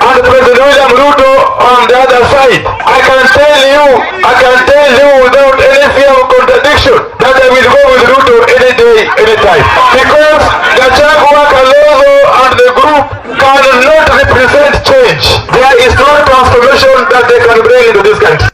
and President William Ruto on the other side, I can tell you, I can tell you without any fear of contradiction that I will go with Ruto any day, any time. Because Gachagua, Kalonzo and the group cannot represent change. There is no transformation that they can bring into this country.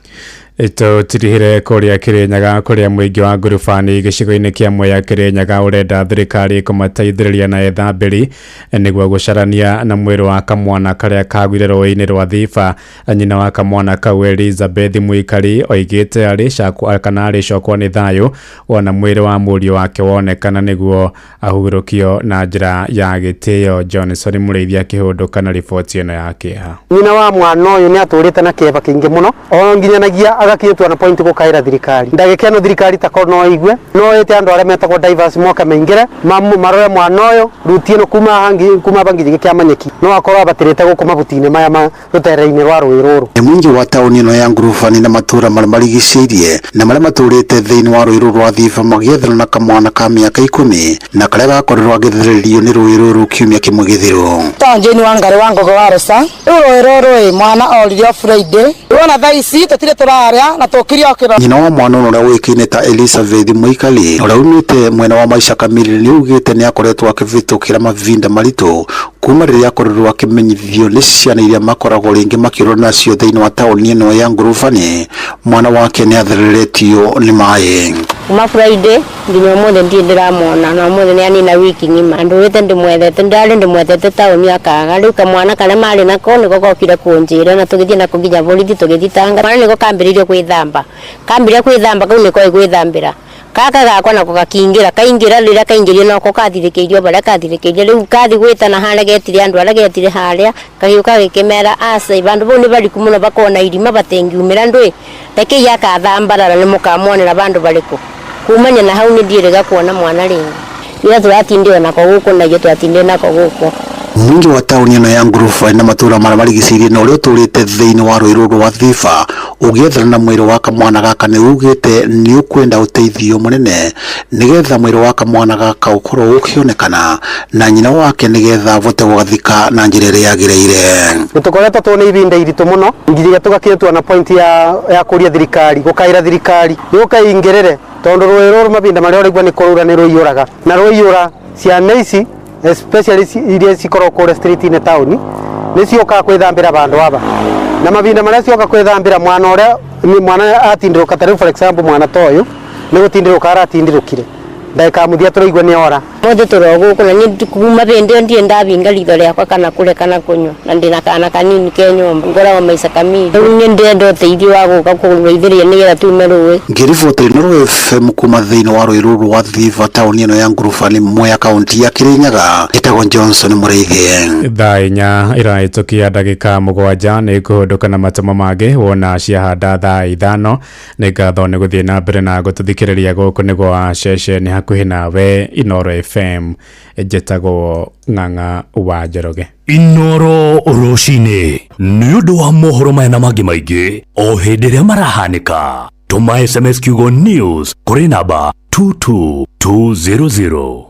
Tũtirihire kũrĩa Kĩrĩnyaga kũrĩa mũingĩ wa ngurubani gĩcigo-inĩ kĩa Mwea Kĩrĩnyaga ũrenda thirikari kũmateithĩrĩria na ethambĩri nĩguo gũcarania na mwĩrĩ wa kamwana karĩa kagwire rũĩ-inĩ rwa Thiba. Nyina wa kamwana kau Elizabeth Mwikari oigĩte arĩ kana arĩcokwo nĩ thayũ wona mwĩrĩ wa mũriũ wake wonekana nĩguo ahurũkio na njĩra ya gĩtĩo. Johnson Mũrĩithi akĩhũndũka na riboti ĩno ya kĩeha. Nyina wa mwana ũyũ nĩ atũrĩte na kĩeva kĩingĩ mũno o nginyanagia agakinyĩtwo na point gũkaĩra thirikari ndagĩka ĩno thirikari tako no igue no ĩte andũ arĩa metagwo divers moka maingĩre marore mwana ũyũ ruti ĩno kuma hangi kuma bangi gĩkĩamanyeki no akorwo abatĩrĩte gũkũ mabuti-inĩ maya ma rũtere-inĩ rwa rũĩ rũrũ. Nĩ mũingĩ wa taũni ĩno ya Ngurubani na matũũra marĩa marigicĩirie na marĩa matũrĩte thĩinĩ wa rũĩ rũrũ rwa Thiba magĩethana na kamwana ka mĩaka 10 na karĩa gakorirwo agĩthererio nĩ rũĩ rũrũ kiumia kĩmwe gĩthiru. Tonjeni wa Ngarĩ wa Ngogo wa Rosa rĩu rũĩ rũrũ ĩ mwana oririo Friday wona thaa ici tũtirĩ tũrarĩa na tũkirie o kĩro. Nyina wa mwana ũrĩa ũĩkaine ta Elizabeth Mwikali ũrĩa umĩte mwena wa Maisha Kamili nĩ augĩte nĩ akoretwo akĩvĩtũkĩra mavinda maritũ kuma rĩrĩa akorirwo akĩmenyithio nĩ ciana iria makoragwo rĩngĩ makĩũrwo nacio thĩinĩ wa taũni ĩno ya Ngurubani mwana wake nĩ athereretio nĩ maĩ. Kuma Friday nginya ũmũthĩ ndirĩ ndĩramwona na ũmũthĩ nĩ anina wiki ng'ima ndũrĩte ndĩmwethete ndarĩ ndĩmwethete taũni akaga rĩu kamwana karĩa marĩ nako nĩko gokire kũnjĩra na tũgĩthiĩ nako nginya borithi tũgĩthitanga mwana nĩko kambĩrĩirie gwĩthamba kambĩrĩria gwĩthamba kau nĩko gwĩthambĩra kaka gakwa nako gakĩingĩra kaingĩra rĩrĩa kaingĩrio nako kathirĩkĩirio barĩa kathirĩkĩirio rĩu kathi gwĩtana harĩa getire andũ arĩa getire harĩa kagĩũka gĩkĩmera aca bandũ bau nĩ bariku mũno bakona irima batengiumĩra ndũĩ rekei akathambarara nĩ mũkamwonera bandũ barĩkũ kumanya na hau nĩ ndiĩrĩga kuona mwana rĩngĩ ira tũratindire nako gũkũ na ithuĩ tũratindire nako gũkũ. Mũingĩ wa taũni ĩno ya Ngurubani na matũũra marĩa marigicĩirie na ũrĩa ũtũrĩte thĩinĩ wa rũĩ rũrũ rwa Thiba ũgĩethana na mwĩrĩ wa kamwana gaka nĩ ugĩte nĩ ũkwenda ũteithio mũnene nĩgetha mwĩrĩ wa kamwana gaka ũkorwo ũkĩonekana na nyina wake nĩgetha avote gũgathika na njĩra ĩrĩa yagĩrĩire. Nĩtũkoretwo twĩna ibinda iritũ mũno nginya tũgakinyĩtwo na point ya kũria thirikari gũkaĩra thirikari yũke ĩingĩrĩre tondũ rũĩ rũrũ mavinda marĩa ũraigua nĩ kũrura nĩ rũiyũraga na rũiyũra ciana ici especially iria cikoragwo kũrĩa street-inĩ taũni nĩ ciũkaga kwĩthambĩra bandũ aba na mavinda marĩa cioka kwĩthambĩra mwana ũrĩa mwana atindĩrũka ta rĩu for example mwana ta ũyũ nĩ gũtindĩrũka aratindĩrũkire ndagĩka mũthia tũraigua nĩ ora. Mũthĩ tũrĩ o gũkũ na niĩ kuma hĩndĩ ĩyo ndirĩ ndavinga ritho rĩakwa kana kũrĩa kana kũnyua na ndĩna kana kanini ke nyũmba ngoragwo maica kamiri rĩu niĩ ndĩrenda ũteithio wa gũka kũrũithĩria nĩgetha tume rũĩ. Ngĩriboti Inooro FM kuma thĩinĩ wa rũĩ rũrũ rwa Thiba taũni ĩno ya Ngurubani Mwea kaunti ya Kĩrĩnyaga ĩtagwo Johnson Mũrĩithi. Thaa 4 ĩrahĩtũkia ndagĩka 7 nĩ kũhũndũka na matũmo mangĩ wona ciahanda thaa 5. Nĩ ngatho nĩ gũthiĩ na mbere na gũtũthikĩrĩria gũkũ nĩguo wa ceceni hakuhĩ nawe Inooro FM. Njĩtagwo Ng'ang'a wa Njoroge. Inooro rũcinĩ nĩ ũndũ wa mohoro maya na mangĩ maingĩ o hĩndĩ ĩrĩa marahanĩka. Tũma SMS kiugo news kũrĩ namba 22200.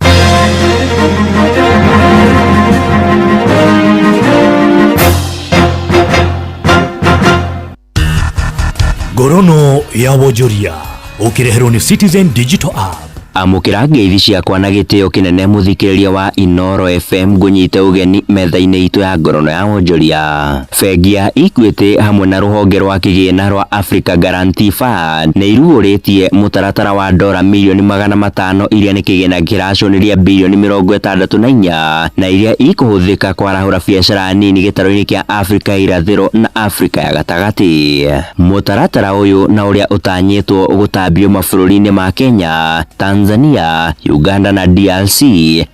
Ngorono ya wonjoria ũkĩreherwo nĩ Citizen Digital App. Amũkĩra ngeithi ciakwa na gĩtĩo kĩnene mũthikĩrĩria wa Inoro FM ngũnyite ũgeni metha-inĩ itũ ya ngorono ya wonjoria. Bengi ya Equity hamwe na rũhonge rwa kĩgĩna rwa Africa Guarantee Fund nĩ irugũrĩtie mũtaratara wa dora mirioni 500 iria nĩ kĩgĩna kĩraconĩria birioni 64 na iria ikũhũthĩka kwarahũra biacara nini gĩtarũ-inĩ kĩa Afrika ya irathĩro na Afrika ya gatagatĩ. Mũtaratara ũyũ na ũrĩa ũtanyĩtwo gũtambio mabũrũri-inĩ ma Kenya, Tanzania, Uganda na DRC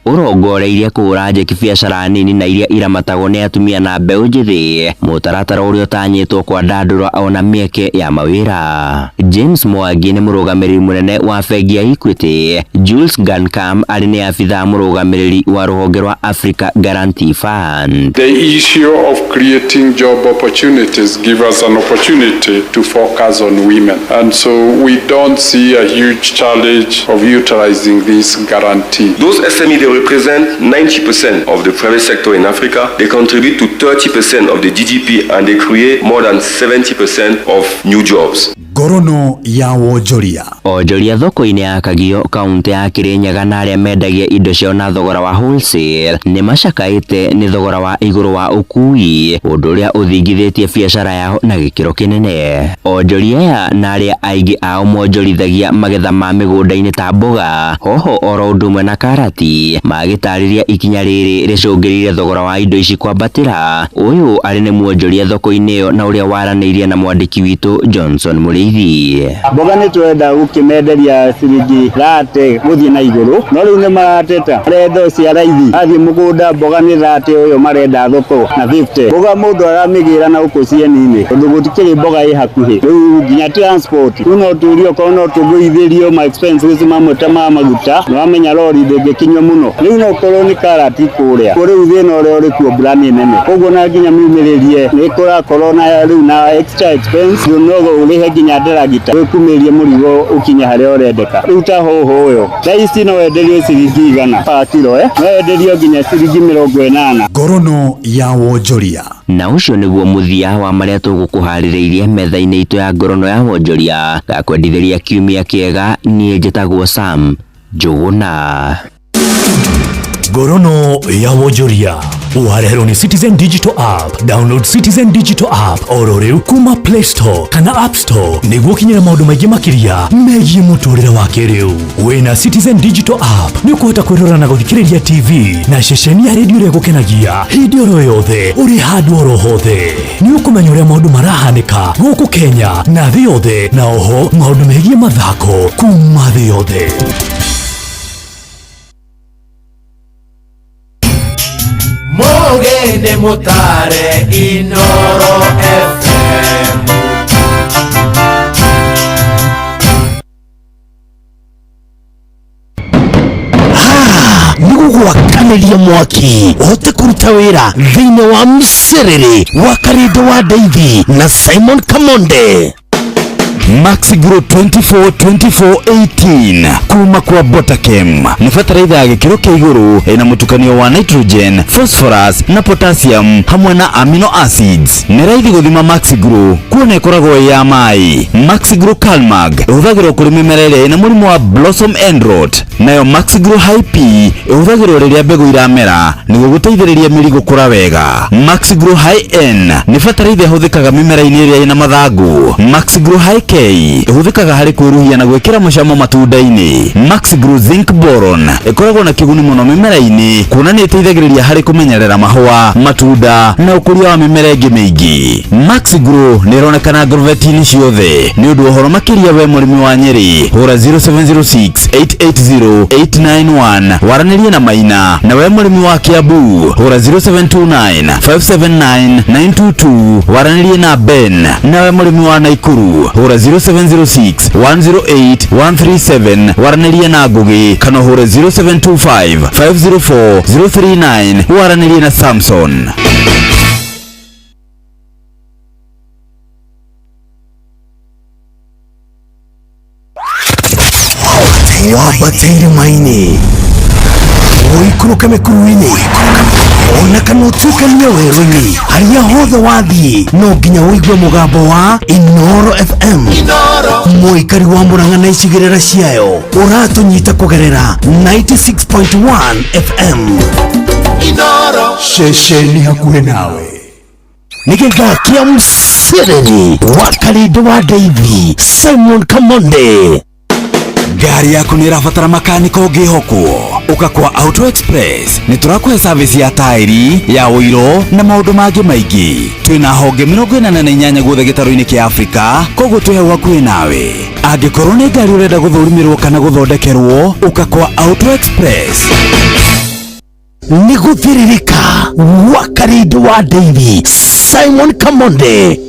ũrongoreirie kũhũra njeki biacara nini na iria iramatagwo nĩ atumia na mbeũ njĩthĩ, mũtaratara ũrĩa ũtanyĩtwo kwandandũra ona mĩeke ya mawĩra. James Mwangi nĩ mũrũgamĩrĩri mũnene wa bengi ya Equity. Jules Ngankam arĩ nĩ abithaa mũrũgamĩrĩri wa rũhonge rwa Africa Guarantee Fund. The issue of creating job opportunities give us an opportunity to focus on women. And so we don't see a huge challenge of utilizing this guarantee. Those SME, they represent 90% of the private sector in Africa. They contribute to 30% of the GDP and they create more than 70% of new jobs. Ngorono ya wonjoria. Onjoria thoko-inĩ ya Kagio kaunti ya Kirinyaga na arĩa mendagia indo ciao na thogora wa wholesale nĩ macakaĩte nĩ thogora wa igũrũ wa ũkui, ũndũ ũrĩa ũthingithĩtie biacara yao na gĩkĩro kĩnene. Onjoria aya na arĩa aingĩ ao monjorithagia magetha ma mĩgũnda-inĩ ta mboga, hoho oro ũndũ ũmwe na karati, magĩtarĩria ikinya rĩrĩ rĩcũngĩrĩire thogora wa indo ici kwambatĩra. Ũyũ arĩ nĩ mwonjoria thoko-inĩ ĩyo na ũrĩa waranĩirie na mwandĩki witũ Johnson Mũrĩithi. Mboga nĩ twenda gũkĩmenderia ciringi 30 gũthiĩ na igũrũ, no rĩu nĩ marateta marenda cia raithi. Athiĩ mũgũnda mboga nĩ 30 ũyũ marenda thoko na 50. Mboga mũndũ aramĩgĩra na gũkũ cieni-inĩ tondũ gũtikĩrĩ mboga ĩ hakuhĩ. Rĩu nginya transport rĩu no tũrio okorwo no tũgũithĩrio ma expenses mamwe ta ma maguta, nĩ wamenya rori ndĩngĩkinywo mũno. Rĩu no korwo nĩ karati kũrĩa rĩu thĩna ũrĩa ũrĩ kuo mbura nĩ nene, koguo na nginya miumĩrĩrie nĩ kũrakorwo na rĩu na extra expense, rĩu no ũrĩhe nginya nderagita wĩkumĩrie mũrigo ũkinye harĩa ũrendeka. Rĩu ta hoho ũyũ thaa ici no wenderio ciringi 100 pa kiro, no wenderio nginya ciringi 80. Ngorono ya wonjoria. Na ũcio nĩguo mũthia wa marĩa tũgũkũharĩrĩirie metha-inĩ itũ ya ngorono ya wonjoria. Gakwendithĩria kiumia kĩega, niĩ njĩtagwo Sam Njũgũna. Ngorono ya wonjoria wareherwo nĩ Citizen Digital App. Download Citizen Digital App oro rĩu kuma Play Store kana App Store nĩguo ũkinyĩre maũndũ maingĩ makĩria megiĩ mũtũrĩre wa kĩrĩu. Wĩna Citizen Digital App nĩ ũkũhota kwĩrora na gũthikĩrĩria TV na ceceni ya redio ĩrĩa ĩgũkenagia hĩndĩ oro yothe ũrĩ handũ oro hothe. Nĩ ũkũmenya ũrĩa maũndũ marahanĩka gũkũ Kenya na thĩ yothe, na oho maũndũ megiĩ mathako kuma thĩ yothe. Mugende mutare Inoro FM. Nĩgũgwakanĩria mwaki ũhote kũruta wĩra thĩinĩ wa mcerere wa Karindo wa Ndeithi na Simon Kamonde. Maxi Grow 24 24 18 kuma kwa Botakem nĩ bataraitha ya gĩkĩro kĩa igũrũ ĩna mũtukanio wa nitrogen, phosphorus na potassium hamwe na amino acids. Nĩ raithi gũthima Maxi Grow kuona ĩkoragwo ĩ ya maĩ. Maxi Grow Calmag ĩhũthagĩrwo kũrĩ mĩmera ĩrĩa ĩna mũrimũ wa blossom end rot, nayo Maxi Grow High P ĩhũthagĩrwo rĩrĩa mbegũ iramera nĩguo gũteithĩrĩria mĩri gũkũra wega. Maxi Grow High N nĩ bataraitha ĩhũthĩkaga mĩmera-inĩ ĩrĩa ĩna mathangũ. Maxi Grow High K ĩhũthĩkaga harĩ kwĩruhia na gwĩkĩra mũcamo matunda-inĩ. Maxi Grow Zinc Boron ĩkoragwo na kĩguni mũno mĩmera-inĩ kuona nĩ ĩteithagĩrĩria harĩ kũmenyerera mahũa, matunda na ũkũria wa mĩmera ĩngĩ mĩingĩ. Maxi Grow nĩ ĩronekana ngorobeti-inĩ ciothe. Nĩ ũndũ wa ũhoro makĩria we mũrĩmi wa Nyeri, hũra 0706 880 891 waranĩrie na Maina. Na we mũrĩmi wa Kiambu, hũra 0729 579 922 waranĩrie na Ben. Na we mũrĩmi wa Naikuru, hũra 0706 108 137 waranĩrie na Ngugi, kana ũhũre 0725 504 039 waranĩrie na Samson. Wambate irĩma-inĩ, ũikũrũke mĩkuru-inĩ, Ona kana ũtuĩkanie werũ-inĩ, harĩa hothe wathiĩ no nginya ũigue mũgambo wa Inoro FM. Mũikari wa Murang'a na icigĩrĩra ciayo ũratũnyita kũgerera 96.1 FM. Inoro Ceceni hakuhĩ nawe nĩ gĩthaa kĩa Museveni wa Karindo wa Davy Simon Kamonde. Ngari yaku nä ĩrabatara makaniko ũngĩhokwo, ũka kwa Auto Express. Nĩ tũrakũhe service ya taĩri ya ũiro na maũndũ mangĩ maingĩ. Twĩna honge 48 guothe gĩtarũ-inĩ kĩa Afrika, koguo twĩ hau hakuhĩ nawe. Angĩkorwo nĩ ngari ũrenda gũthũrimĩrwo kana gũthondekerwo, ũka kwa Auto Express. Nĩ gũthĩrĩrĩka wa Karindo wa Davy Simon Kamonde.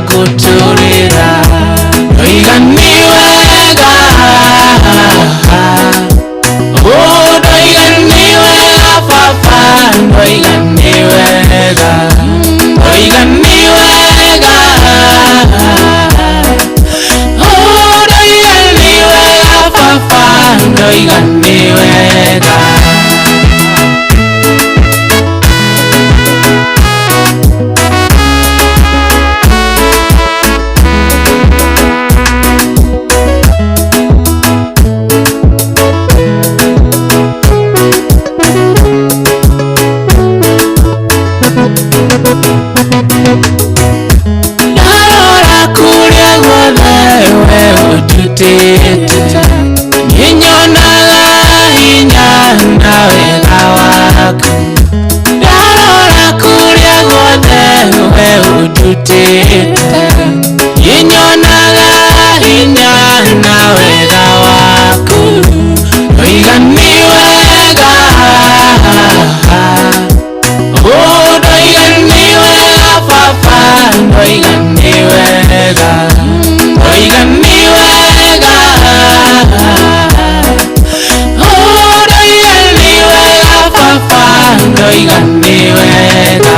Guturira ndoiga nĩ wega, oh ndoiga nĩ wega baba, ndoiga nĩ wega, ndoiga nĩ wega, oh ndoiga nĩ wega baba, ndoiga nĩ wega. Ninyonaga hinya na wega waku, ndarora kũrĩa guothe we ũndutĩte. Ninyonaga hinya na wega waku, ndoiga nĩ wega, oh ndoiga nĩ wega baba, ndoiga nĩ wega, ndoiga nĩ wega, oh ndoiga nĩ wega baba, ndoiga nĩ wega.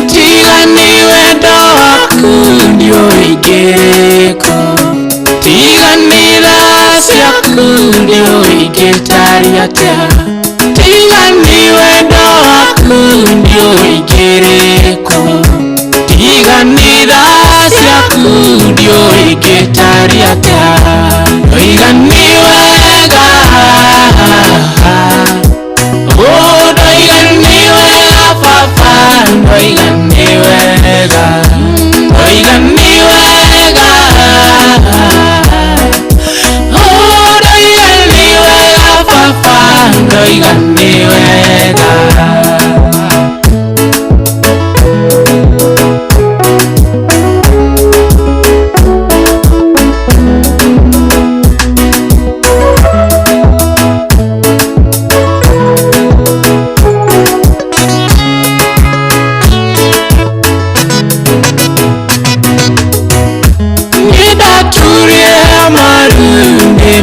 Tiga nĩ wendo waku nĩũingĩrĩko, tiga nĩ tha ciaku nĩũingĩtaria atĩa, tiga nĩ wendo waku nĩũingĩrĩko, tiga nĩ tha ciaku nĩũingĩtaria atĩa, ndoiga nĩ wega, oh ndoiga nĩ wega baba, ndoiga nĩ wega, ndoiga nĩ wega, oh ndoiga nĩ wega baba, ndoiga nĩ wega.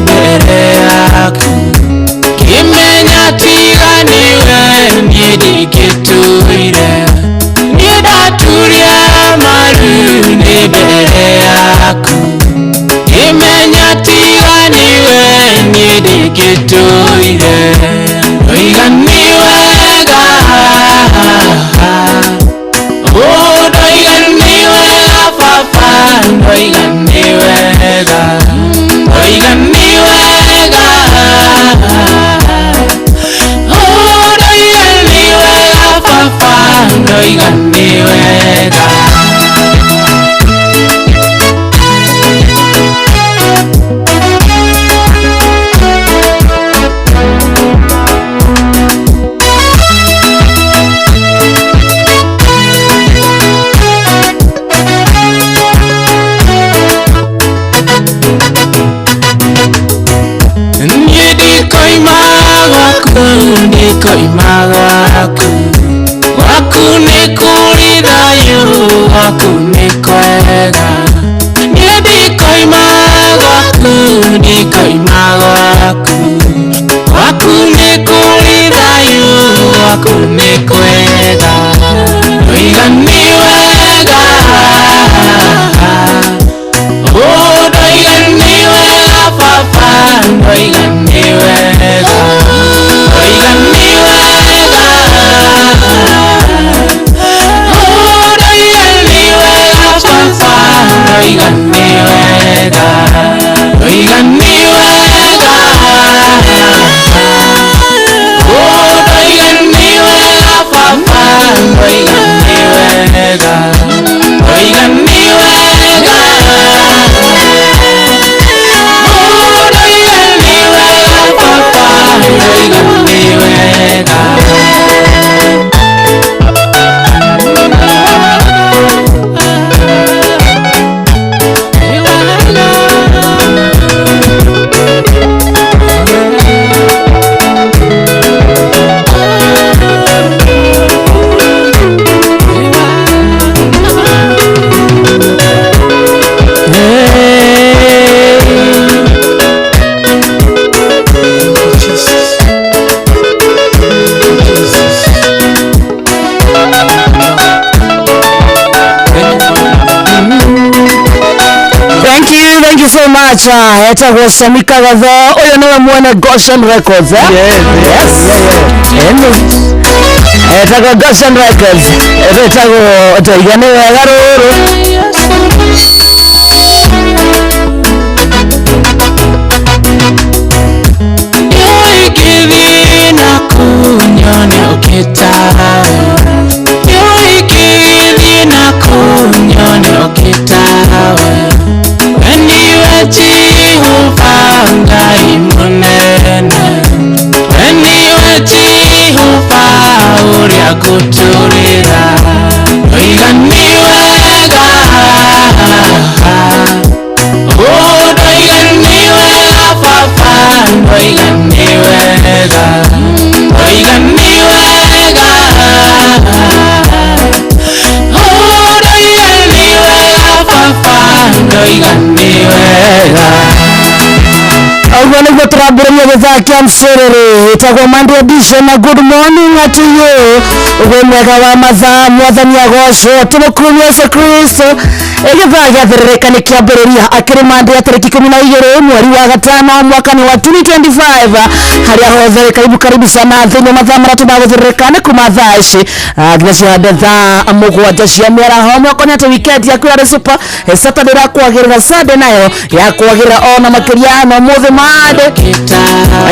Mbere yaku ngĩmenya tiga nĩwe niĩ ndingĩtũire, niĩ ndaturia maru nĩ mbere yaku ngĩmenya tiga nĩwe niĩ ndingĩtũire, ndoiga nĩ wega, oh ndoiga nĩ wega baba, ndoiga nĩ wega, ndoiga nĩ wega, Ndoiga nĩ wega. Ndikoima gwaku, gwaku nĩ kũrĩ thayũ, gwaku nĩ kwega. Niĩ ndikoima gwaku, ndikoima gwaku, gwaku nĩ kũrĩ thayũ, gwaku nĩ kwega. Ndoiga nĩ wega, oh ndoiga nĩ wega baba, ndoiga nĩ wega. Ndoiga nĩ wega, oh ndoiga nĩ wega baba, ndoiga nĩ wega. Ndoiga nĩ wega, oh ndoiga nĩ wega baba, ndoiga nĩ wega. Ndoiga nĩ wega, oh ndoiga nĩ wega baba, ndoiga nĩ wega. Thank you so much. Etagwo Samika Gatho, uyu niwe mwene Goshen Records, eh? Yes. Yes. Etagwo Goshen Records. Etagwo Ndoiga nĩ wega rũrũ. Nĩũingĩthiĩ na kũnyone ũkĩtawe, nĩũingĩthiĩ na kũnyone ũkĩtawe. We niwe Jehova Ngai mũnene, we niwe Jehova ũrĩa ngũtũrĩra. Ndoiga nĩ wega, oh ndoiga nĩ wega baba, ndoiga nĩ wega. Ndoiga nĩ wega, oh ndoiga nĩ wega baba, ndoiga nĩ wega. Ũguo nĩguo tũrambĩrĩria gĩthaa kĩa mcerere. Ĩtagwo Monday edition na good morning to you. Ũguo mwega wa mathaa, mwathani agocwo, tũmũkumie Yesu Kristo. Gĩthaa gĩathĩrĩrĩka nĩ kĩambĩrĩria akĩrĩ Monday ya tarĩki 12 mweri wa gatano mwaka-inĩ wa 2025. Harĩa hothe karibu karibu sana thĩinĩ wa mathaa matatũ ma gũthĩrĩrĩka nĩ kuma thaa ici nginya ciahande thaa 7 cia mĩaraho. Mwako nĩ atĩ weekend yaku yarĩ super, Saturday ĩrakwagĩrĩra, Sunday nayo yakwagĩrĩra ona makĩria, na ũmũthĩ Monday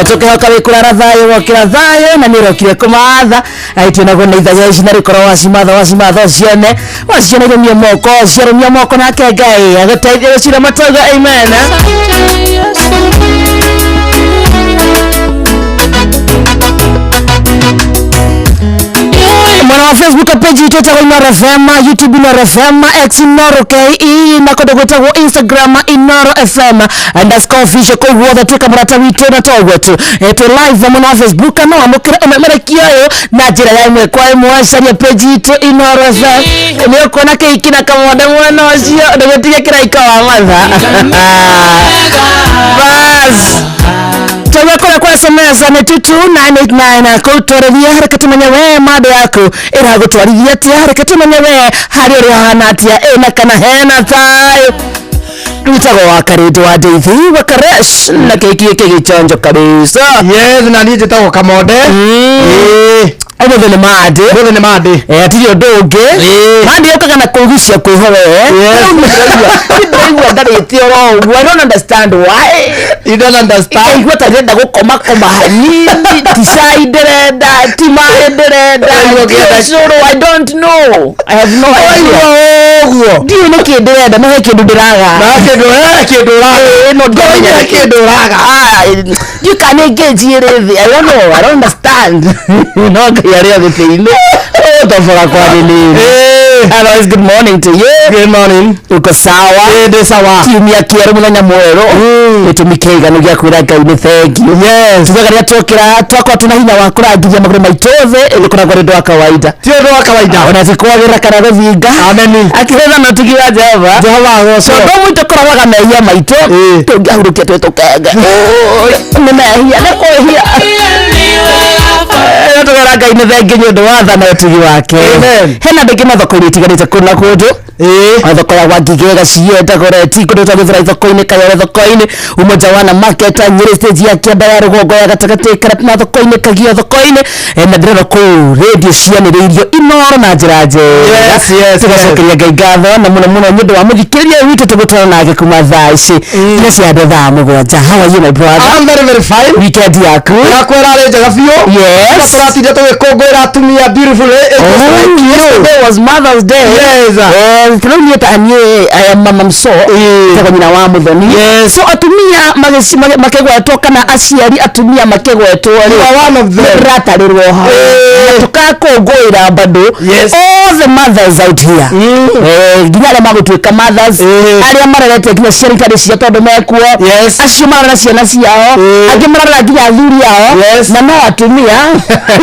tũkĩhoka wĩ kũrara thayũ, wokĩra thayũ na nĩ ũrokire kũmatha. Aitũ naguo nĩ ithaga ici na rĩkorwo wacimatha wacimatha ũcione wacione irũmie moko, ciarũmia moko nake Ngai agũteithie gũcira matauga amen. Mwana wa Facebook page itũ ĩtagwo Inooro FM, YouTube Inooro FM, X Inooro KE, na kũndũ gwĩtagwo Instagram Inooro FM underscore official. Kũu guothe tuĩka mũrata witũ na toguo tu twĩ live mwena wa Facebook, no wamũkĩre ũmemerekia ũyũ na njĩra ya ĩmwe kwa ĩmwe. Caria page itũ Inooro FM, nĩ ũkuona kĩhiki na kamonde mwena ũcio, ndũgĩtige kĩraika wa matha. Bas Twaigua kũrĩa kwa SMS nĩ 22989 kũu twarĩrie, reke tũmenye we mada yaku ĩragũtwarithia atĩa, reke tũmenye we harĩa ũrĩ hahana atĩa, ĩna kana hena thayũ. Witagwo wa Karĩndũ wa Ndeithi wa Karesh na kĩhiki gĩkĩ gĩchonjo kabisa. Yes, na niĩ njĩtagwo Kamonde. Ũmũthĩ nĩ Monday. Ũmũthĩ nĩ Monday. Hatirĩ ũndũ ũngĩ. Monday yũkaga na kũgucia kwĩho we. Ndĩraigua ndarĩte oro ũguo. I don't understand why. You don't understand. Ngaigua ta ndĩrenda gũkoma koma hanini, ti cai ndĩrenda, ti maĩ ndĩrenda, ti ũcũrũ. I don't know, I have no idea. Ũguo Ndiũĩ nĩkĩ ndĩrenda, no he kĩndũ ndĩraga. Na kĩndũ, he kĩndũ ũraga. Ĩĩ, no Ngoro-inĩ he kĩndũ ũraga. Ah, ndiũĩ kana nĩ ngĩnji ĩrĩ thĩ. I don't know, I don't understand. No Ngai arĩ o gĩtĩ-inĩ. Tobora kwa nini. Otherwise, good morning to you. Good morning. Uko sawa? Ndĩ sawa. Kiumia kĩerũ, mũthenya mwerũ, gĩtũmi kĩiganu gĩa kwĩra Ngai nĩ thank you. Yes. Tugaga rĩrĩa twokĩra twakorwo twĩna hinya wa kũrangithia magũrũ maitũ thĩ, ĩgĩkoragwo nĩ ũndũ wa kawaida. Ti ũndũ wa kawaida. Ona ti kwagĩra kana gũthinga. Amen. Akĩgetha na ũtugi wa Jehova. Jehova agocwo. Tondũ mwitũ kũroraga mehia maitũ, tũngĩahurũkia twĩ tũkenge. Nĩ mehia, nĩ kwĩhia. No tũgera Ngai nĩ thengi nĩ ũndũ wa tha na ũtugi wake. Amen. Hena andũ aingĩ mathoko-inĩ itiganĩte kũndũ na kũndũ. Thoko ya Wangigĩ, Gaciĩ, Dagoretti, kũndũ ta Gĩthũrai thoko-inĩ, Kayore thoko-inĩ, Umoja wana Market, Nyĩrĩ stage ya kĩanda ya rũgongo ya gatagatĩ, Karatina thoko-inĩ, Kagio thoko-inĩ. Na ndĩrona kũu radio cianĩrĩirio Inoro na njĩra njega. Yes. Tũgacokeria Ngai ngatho na mũno mũno nĩ ũndũ wa mũthikĩrĩria witũ tũgũtwarana nake kuma thaa ici nginya cia andũ 7:00. How are you, my brother? I'm very very fine. Weekend yaku? Ndakwĩra arĩ njega biũ. Yes. Na tũratinda tũgĩkũngũĩra atumia beautiful. It was like Yesterday was Mother's Day. Yes. Rĩu niĩ ta niĩ, I am mama mso, etagwo nyina wa Mũthoni. Yes. So atumia makĩgwetwo kana aciari atumia makĩgwetwo rĩ, You are one of them. nĩndĩratarĩrwo hau na tũkakũngũĩra bado. Yes. All the mothers out here, nginya arĩa magũtuĩka mothers, arĩa marerete nginya ciana itarĩ cia tondũ mekuo, Yes. acio mararera ciana ciao, angĩ mararera nginya athuri ao. Yes. Na no atumia,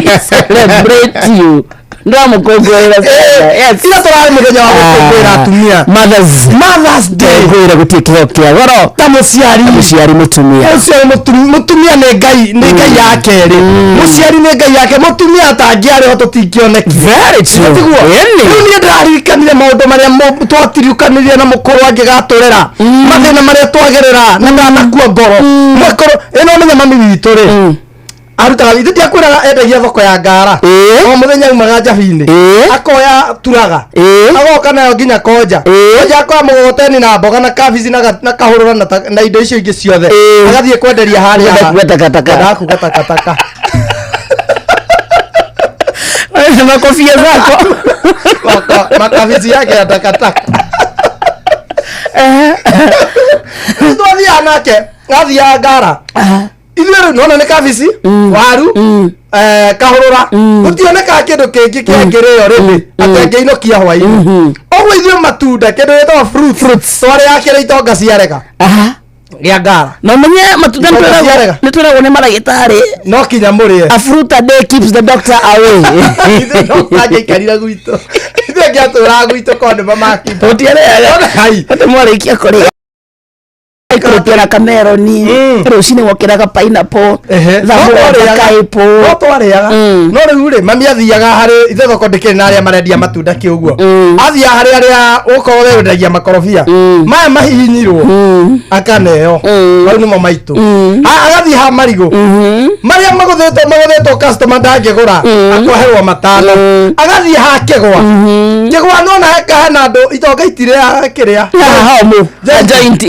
we celebrate you, ndamũkũngũĩra. Yes. Ira tũrarĩ mũthenya wa gũkũngũĩra atumia. Mothers Mother's Day. Ngwĩra gũtirĩ kĩheo kĩa goro Ta mũciari. Mũciari mũtumia. Mũciari mũtumia nĩ Ngai ya kerĩ. Mũciari nĩ Ngai yake. Mũtumia atangĩarĩ ho tũtingĩonekire. Very true. Tiguo? Ĩni. Rĩu niĩ ndĩraririkanire maũndũ marĩa twatiriũkanirie na mũkũrũ angĩgatũrera, mathĩna marĩa twagerera na ndanakua ngoro. Mwekũrũ ĩno menya mami witũ rĩ, arutaga ithe ndiakwĩraga endagia thoko ya ngara. O mũthenya aumaga njabi-inĩ, akoya turaga, agoka nayo nginya Konja. Konja akoya mũgogoteni na mboga na kabici na kahũrũra na indo icio ingĩ ciothe, agathiĩ kwenderia harĩa. Kuga takataka. Ndakuga takataka. Makobia zako. Makabici yake ya takataka. Twathiaga nake, athiaga ngara ithuĩ rĩu nona nĩ kabici, waru, kahũrũra, gũtionekaga kĩndũ kĩngĩ kĩangĩrĩo rĩndĩ atĩ angĩinũkia hwaĩ-inĩ. Ũguo ithuĩ matunda, kĩndũ gĩtagwo fruits, twarĩaga kĩrĩa itonga ciarega gĩa ngara. Na ũmenye matunda Itonga ciarega. nĩ twĩragwo nĩ maragĩtarĩ, no kinya mũrĩe. A fruit a day keeps the doctor away. Ithuĩ no tangĩaikarire gwitũ, ithuĩ angĩatũraga gwitũ korwo nĩ mamakimba. Ũtiarĩaga. Hai. Atĩ mwarĩkia kũrĩa ikũrũkia na kameroni, rũcinĩ wokĩraga pineapple, thaa 7 ka apple. No twarĩaga, no rĩu rĩ, mami athiaga harĩ ithe thoko ndĩkĩrĩ na arĩa marendia matunda kĩ ũguo, athiaga harĩ arĩa ũkorwo we wendagia makorobia maya mahihinyirwo, akaneo mau nĩmo maitũ. Agathiĩ ha marigũ marĩa magũthĩtwo customer ndangĩgũra, akoherwo 5. Agathiĩ ha kĩgwa, kĩgwa nona hena andũ itonga itirĩaga kĩrĩa. Haha homu joint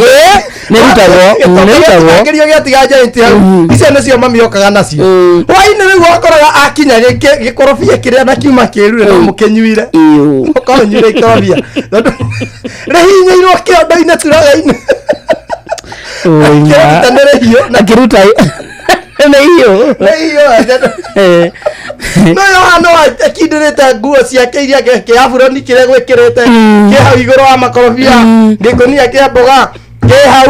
nĩrutagwo, nĩrutagwo. Kĩrio gĩatiga joint hau, icio nĩcio mami okaga nacio hwainĩ. Rĩu wakoraga akinya gĩkorobia kĩrĩa na kiuma kĩrure no mũkĩnyuire, ũkorwo nyuire ikorobia tondũ rĩhinyĩirwo kĩondo-inĩ turaga-inĩ. Akĩruta nĩ rĩhiũ. Na akĩruta nĩ hiũ. Nĩ hiũ. No yo hano akindĩrĩte nguo ciake iria kĩaburoni kĩrĩa gwĩkĩrĩte kĩ hau igũrũ wa makorobia, gĩkũnia kĩa mboga kĩ hau.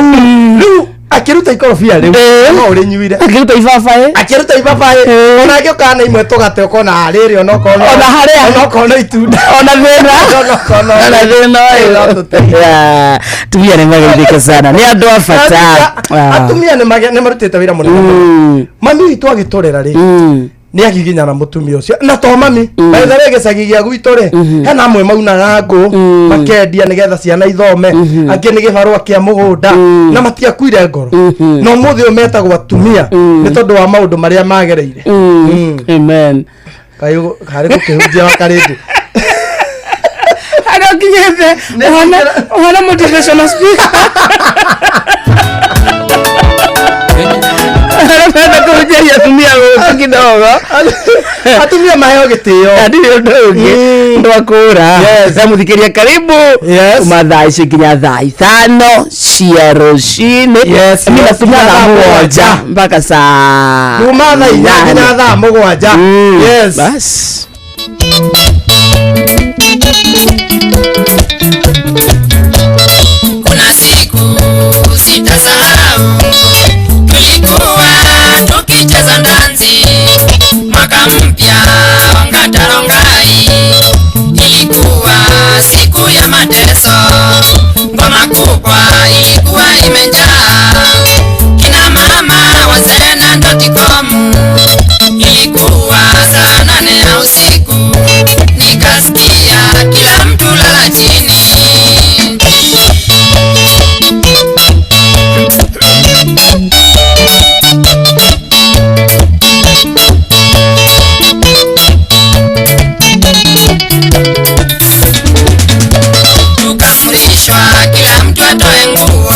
Rĩu akĩruta ikorobia rĩu no ũrĩnyuire. Akĩruta ibabaĩ. Akĩruta ibabaĩ onake ũkaga na imwe tũgate ũkona rĩrĩ onokorwo Ona harĩa. Onokorwo no itunda. Ona thĩna. Onokorwo no Ona thĩna ũyũ. No tũteithie. Yeah, atumia nĩ mageithĩke sana, nĩ andũ a bata. Atumia nĩ marutĩte wĩra mũnene mũno. Mami witũ agĩtũrera rĩ, nĩ agiginyana mũtumia ũcio na to mami maithe gĩcagi gĩa gwitũ rĩ, hena amwe maunaga ngũ makendia nĩgetha ciana ithome, angĩ nĩ gĩbarũa kĩa mũgũnda, na matiakuire ngoro. Na ũmũthĩ ũyũ metagwo atumia nĩ tondũ wa maũndũ marĩa magereire. Amen. Kaĩ harĩ gũkĩhunjia wa karĩndĩ. Harĩa ũkinyĩte. Kinyethe uhana motivational speaker. Arapenda kũhunjĩria atumia gũkũ kidogo. Atumia maheo gĩtĩo. Ndirĩ ũndũ ũngĩ ndwakũra. Ndamũthikĩria karibu kuma thaa ici nginya thaa 5 cia rũcinĩ. Mimi natumia thaa 7 mpaka saa kuma thaa 8 nginya thaa 7. Yes. Bas. Kuna siku sitasahau, tulikuwa tukicheza dansi mwaka mpya Ongata-Rongai. Ilikuwa siku ya mateso, ngoma kubwa ilikuwa imejaa, kina mama wazee na dotcom. Ilikuwa saa 8 ya usiku, nikasikia kila mtu lala chini. Tukamrishwa kila mtu atoe nguo,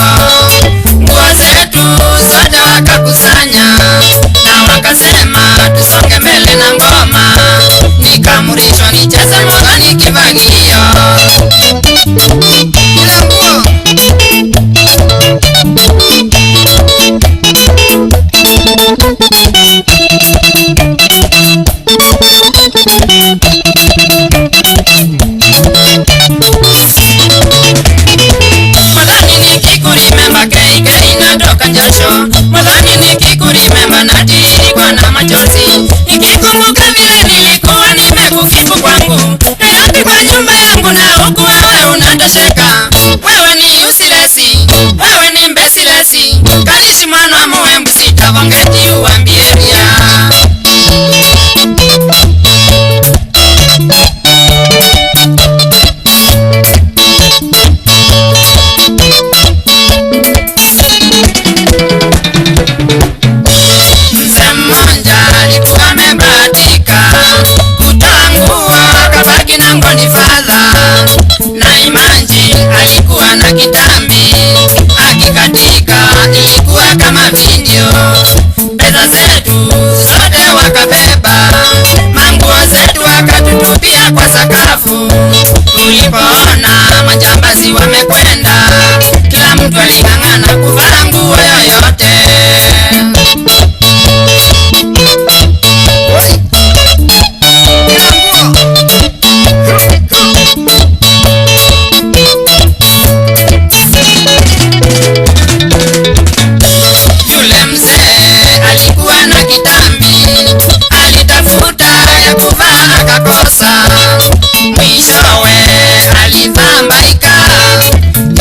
nguo zetu zote wakakusanya, na wakasema tusonge mbele na ngoma. Nikamrishwa nicheze mwagani kifagio. Kila nguo Mwadhani nikikurimemba keikei natoka jasho, mwadhani nikikurimemba natiririkwa na machozi, nikikumbuka vile nilikuwa nimekukipu kwangu Nairobi kwa nyumba yangu na huku wewe unatosheka. Wewe ni usilesi, wewe ni mbesilesi, kanishi mwana wa muwembu sitavongeti uambieria. Mzee mmoja alikuwa amebahatika kutoa nguo akabaki na ngoni fadha, na imanji alikuwa na kitambi akikatika ilikuwa kama video. Pesa zetu zote wakabeba, manguo zetu wakatutupia kwa sakafu. Tulipoona majambazi wamekwenda, kila mtu aling'ang'ana kuvaa nguo yoyote. Yule mzee alikuwa na kitambi, alitafuta ya kuvaa akakosa, mwishowe alivaa mbaika,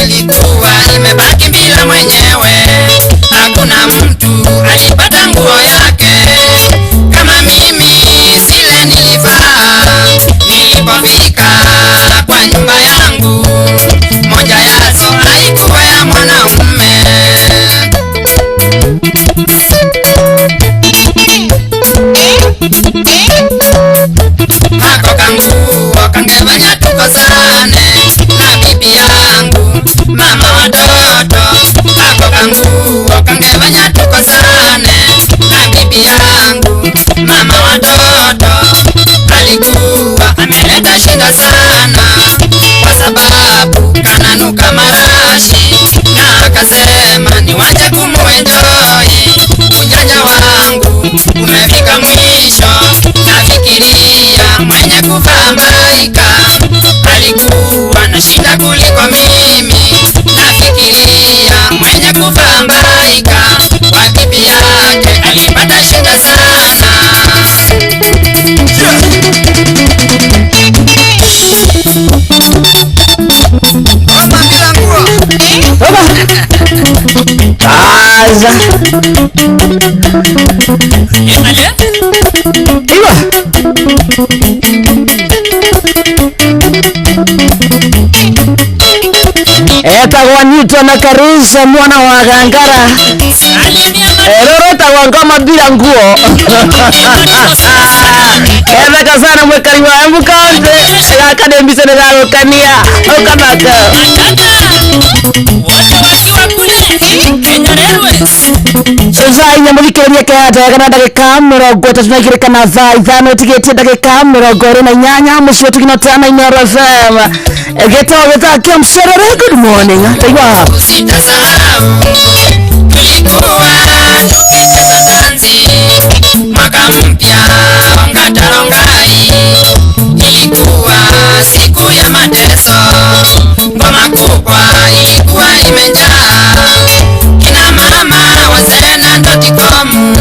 ilikuwa imebaki bila mwenyewe. Hakuna mtu alipata nguo yake kama mimi zile nilivaa. Nilipofika kwa nyumba yangu, moja yazo haikuwa ya mwanaume. Ako kanguo kangefanya tukosane na bibi yangu mama watoto. Ako kanguo kangefanya tukosane na bibi yangu mama watoto. Alikuwa ameleta shida sana, kwa sababu kananuka marashi, na akasema niwache kumuenjoy. Ujanja wangu umefika mwisho, nafikiria mwenye kuvaa mbaika alikuwa na shida kuliko mimi. Nafikiria mwenye kuvaa mbaika kwa bibi yake alipata shida sana. Ngoma bila nguo. Aza. Iwa. Etagwo Newton na Karisa mwana wa Gangara. Rũrũ rwĩtagwo ngoma bila nguo. Etheka sana mwikari wa Embu County. Gaka nĩ mbica nĩ gagũkania. Ũkanaka. Thaa inya mũthikĩrĩria kehata kana ndagĩka 32 kana thaa 5 ĩtigĩtie ndagĩka 28 mũciĩ tũkina tana Inooro FM gĩtagwo gĩthaa kĩa mcerere. Good morning, taigua. Sitasahau tulikuwa tukicheza dansi mwaka mpya Ongatarongai, ilikuwa siku ya mateso, ngoma kubwa ilikuwa imejaa kina mama wazee na dotcom.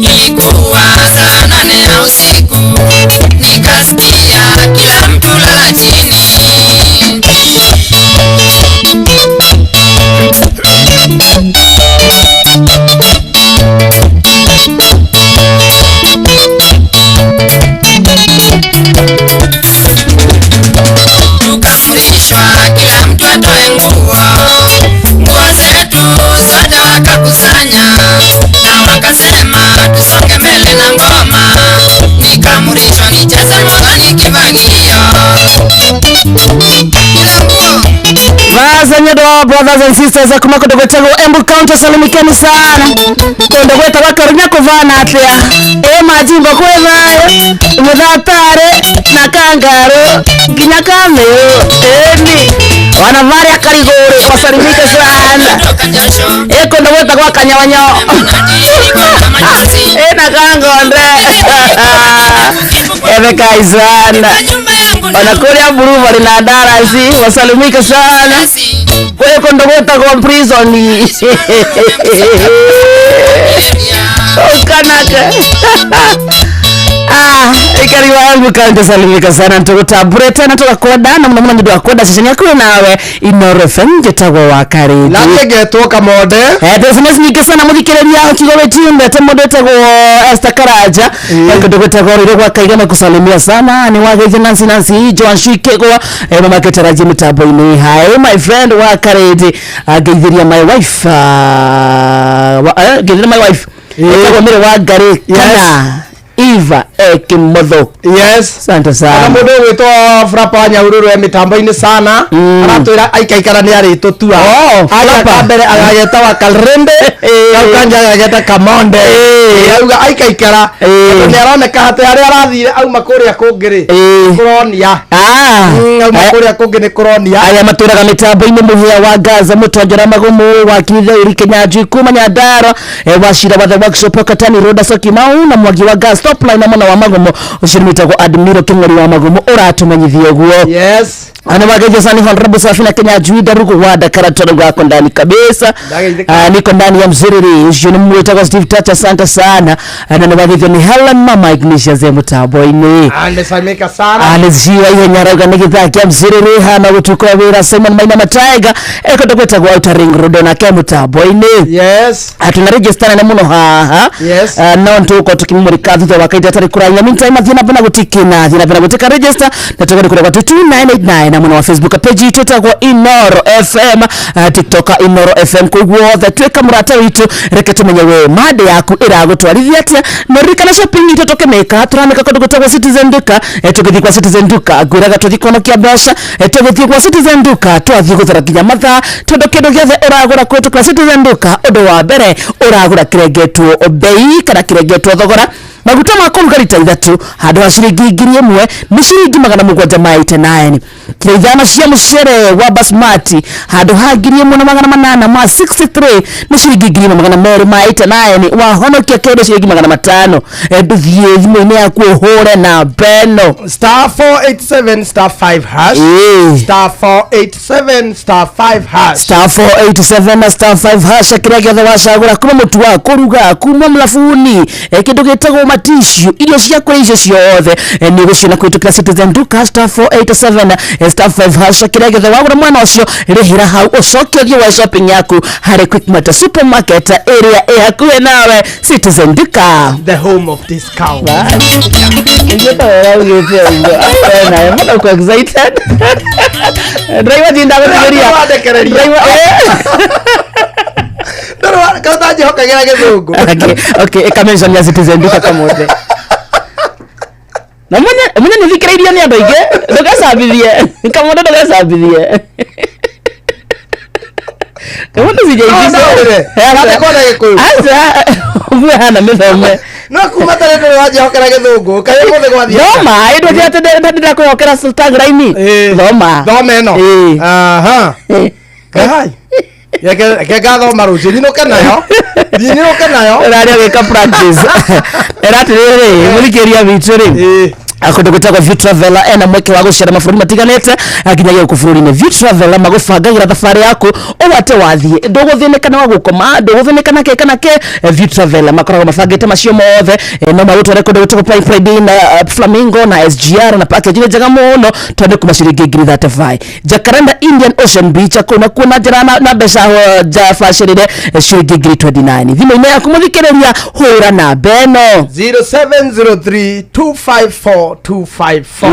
Ilikuwa saa 8 ya usiku, nikasikia kila mtu lala chini. Tukamrishwa kila mtu atoe nguo, nguo zetu zote wakakusanya na wakasema tusonge mbele na ngoma. Nikamrishwa nicheze mwana kivagio. Vaza nyodo brothers and sisters kuma kundu gwetagwo Embu County, salimikeni sana kundu gwetagwo Karunya kuvana atia e majimbo kwĩ thayo mũthatare na kangarũ nginya kamĩũ ĩni wanavaria karigũrĩ wasalimike sana ĩ kundu gwetagwo Kanyonyo ĩ na kangonde ethekai sana ona kuria Burubari na Ndarasi wasalimike sana kwi kundu gwitagwo prison ukanaka. Ikari wa Embu County salimika sana ntugutambure tena tugakwenda na muno muno ndu akwenda ceceni yaku nawe Inooro FM njitagwo wa Karĩngi Na ngetwo Kamonde. Business nyingĩ sana mũthikĩrĩria ukigo wĩtinde te mũndũ wĩtagwo Esther Karanja kundu gwĩtagwo Rũirũ gwa Kaiga na kusalimia sana ni wageithia Nancy Nancy Joan Shikegwa mama ketarajia mitambo-inĩ. Hi my friend wa Karĩngi, ngeithĩria my wife, ngeithĩria my wife wĩtagwo Mary wa Ngarĩ kana Eva Ekimotho. Yes. Asante sana. Ona mundu gwitwo Frapa wa Nyahururu e mitambo-inĩ sana aratwĩra aikaikara nĩ arĩtũtua. Aya mbere agageta wa Kalrende kau kanja agageta Kamonde. Auga aikaikara tondũ nĩ aroneka atĩ harĩa arathire auma kũrĩa kũngĩ rĩ kũronia. Auma kũrĩa kũngĩ nĩ kũronia. Aya matũraga mitambo-inĩ mũhĩa wa Gaza mũtonjora magumu wa Kithauri Kinyanjui kuma Nyandarua wa Shira wa the workshop Katani Road Syokimau na Mwangi wa Gas Stop Line na mwana wa magumu ũcio nĩ wĩtagwo Admiro Kĩng'ori wa magumu ũratũmenyithia ũguo. Yes. Ana wageja sana Honorable Safina Kenya Jui Darugu wa Dakara toro wako ndani kabisa. Niko ndani ya mziriri ucio ni mwitagwo Steve Touch, asante sana. Na nĩ wageithio ni Helen Mama Ignatius e mutambo-inĩ. Amesalimika sana. Aleziwa ihenya rauga nĩ gĩthaa kĩa mziriri hana gũtuka wĩra Simon Maina Mataiga ekondo gwĩtagwo Outer Ring Road nake mutambo-inĩ. Yes. Tuna register na muno haha. Yes. No ntuko tukimumurika thutha wa kaida tari kuraya meantime thiĩ na mbere na gũtikina thiĩ na mbere na gũtika register na tũgũthiĩ kũrĩa gwa 2989 na mwena wa Facebook page itũ ĩtagwo Inooro FM, TikTok Inooro FM kũu guothe tuĩka mũrata witũ reke tũmenye we mande yaku ĩragũtwarithia atĩa na ririkana shopping itũ tũkĩmĩka tũramĩka kũndũ gwĩtagwo Citizen Duka. Tũgĩthiĩ kwa Citizen Duka ngwĩraga tũthiĩ kũhonokia mbeca, tũgĩthiĩ kwa Citizen Duka twathiĩ gũthara nginya mathaa tondũ kĩndũ gĩothe ũragũra kũhĩtũkĩra Citizen Duka ũndũ wa mbere ũragũra kĩrengetwo bei kana kĩrengetwo thogora. Maguta ma kũruga rita 3 handũ ha ciringi 1000 nĩ ciringi 789. Kilo 5 cia mũcere wa basmati handũ ha 1863 nĩ ciringi 1289. Wahonokia kĩndũ ciringi 500. Ndũthiĩ thimũ-inĩ yaku ũhũre na beno star 487 star 5 hash star 487 star 5 hash star 487 star 5 hash kĩrĩa gĩothe wacagũra kuma mũtu wa kũruga kuma mlabuni kĩndũ gĩtagwo matissue, irio cia kũrĩa icio ciothe nĩ ũgũciona kũhĩtũkĩra Citizen Duka star 487 star 5 hash. Kĩrĩa gĩothe wagũra mwena ũcio, rĩhĩra hau, ũcoke ũthiĩ wa shopping yaku harĩ Quickmart supermarket ĩrĩa ĩ hakuhĩ nawe. Citizen Duka, the home of discount. Ingĩta wega ugĩte ũguo nawe mbona uko excited? Driver, tinda gũtigĩria. Wandekereria. Driver, Ndũrĩ ũtanjĩhokagĩra gĩthũngũ. Okay, ĩka mention ya Citizen Duka kamũthĩ na mwenye mwenye nĩthikĩrĩirio nĩ andũ aingĩ. Ndũgecambithie, kamũndũ, ndũgecambithie, kamũndũ. No, ndaũrĩre. Ndandĩkwo na Gĩkũyũ. Aca, ũguo hana mĩthome. No kuma tarĩ ndũrĩ wanjĩhokera gĩthũngũ, kaĩ ũmũthĩ gwathiĩ atĩa? Thoma ĩndũ atĩ ndĩrakwĩhokera tagline. Thoma. Thome ĩno. Aha. Kai. Reke ngathoma rũciũ, nyinũke nayo, nyinũke nayo. Ũrarĩ ũgĩka practice. Era atĩrĩrĩ, mũthikĩria witũ rĩ, kũndũ gwĩtagwo View Traveler ena mweke wa gũcera mabũrũri matiganĩte nginyagia gũkũ bũrũri-inĩ. View Traveler magũbangagĩra thabarĩ yaku ũũ atĩ wathiĩ ndũgũthĩnĩka nĩ wa gũkoma, ndũgũthĩnĩka na kĩ kana kĩ. View Traveler makoragwo mabangĩte macio mothe. No magũtware kũndũ gwĩtagwo Prime Friday na Flamingo na SGR, na package nĩ njega mũno tondũ kuma ciringi 35,000. Jacaranda Indian Ocean Beach kũu nakuo na njĩra na mbeca njabacĩrĩre, ciringi 29,000. Thimũ-inĩ yaku, mũthikĩrĩria, hũra namba ĩno: 0703 254 254.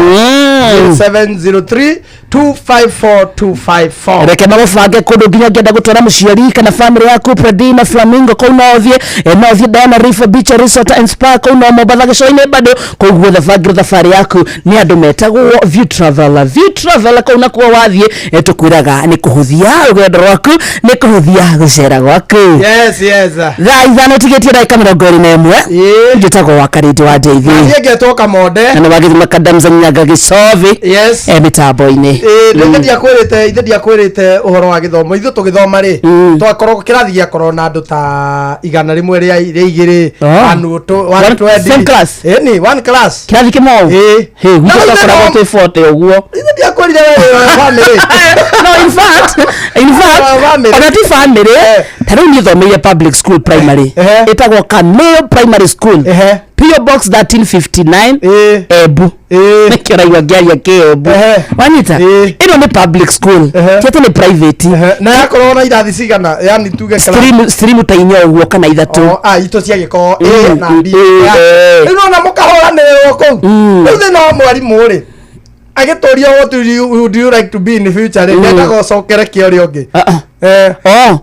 0703 254 254. Reke magũbange kũndũ nginya ũngĩenda gũtwara mũciari kana family yaku Predi na Flamingo kũu no ũthiĩ, no ũthiĩ Diana Reef Beach Resort and Spa kũu no Mombatha gĩcũa-inĩ bado. Kũu guothe bangĩrwo thabarĩ yaku nĩ andũ metagwo View Traveler. View Traveler kũu nakuo wathiĩ, tũkwĩraga nĩ kũhũthia rũgendo rwaku, nĩ kũhũthia gũcera gwaku. Yes. Thaa 5 tigĩtie ndagĩka 21. Njĩtagwo wa Karĩndĩ wa Ndeithi. Niĩ ngetwo Kamonde. Na nĩ wagĩthima Kadamza Nyaga Gĩcovi mĩtambo-inĩ. Ĩĩ, ndiakwĩrĩte ithe, ndiakwĩrĩte ũhoro wa gĩthomo. Ithuĩ tũgĩthoma rĩ, twakorwo kĩrathi gĩakorwo na andũ ta 102, 120. Same class? Ĩni, one class. Kĩrathi kĩmwe? Ĩĩ. Hey, Na gwitũ ithe twakoragwo twĩ 40 ũguo. Ithe ndiakwĩrire we family? No, in fact Family. ona ti family. Ta rĩu niĩ thomeire public school primary ĩtagwo Kameo Primary School, PO Box 1359, Embu. Nĩkĩo ũraigua ngĩaria kĩembu, wanyita? Ĩno nĩ public school, ti atĩ nĩ private. Na yakorwo na irathi cigana, yani tuge class? Stream ta inya ũguo kana ithatũ. Oh, ah, itũ ciagĩkorwo A na B. Eh. Rĩu nona mũkahũranĩrĩrwo kũu. Rĩu thĩna wa mwarimũ rĩ, agĩtũria, "What do you like to be in the future?" rĩ, ndendaga ũcokere kĩoria ũngĩ. Oh.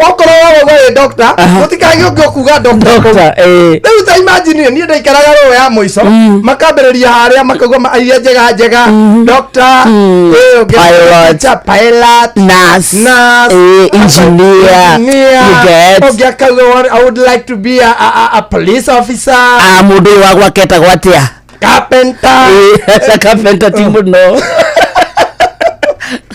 Okorwo wewe wĩ doctor, gũtikagĩe ũngĩ ũkuga doctor kũu. Doctor, eh. Rĩu ta imagine niĩ ndaikaraga row ya mũico, makambĩrĩria harĩa makauga iria njega njega, doctor, ũngĩ Pilot. teacher, pilot, nurse, nurse, engineer, engineer. You get? Ũngĩ akauga, "I would like to be a police officer." Ah, mũndũ ũyũ wa gwake etagwo atĩa? Carpenter. Aca, carpenter ti mũno.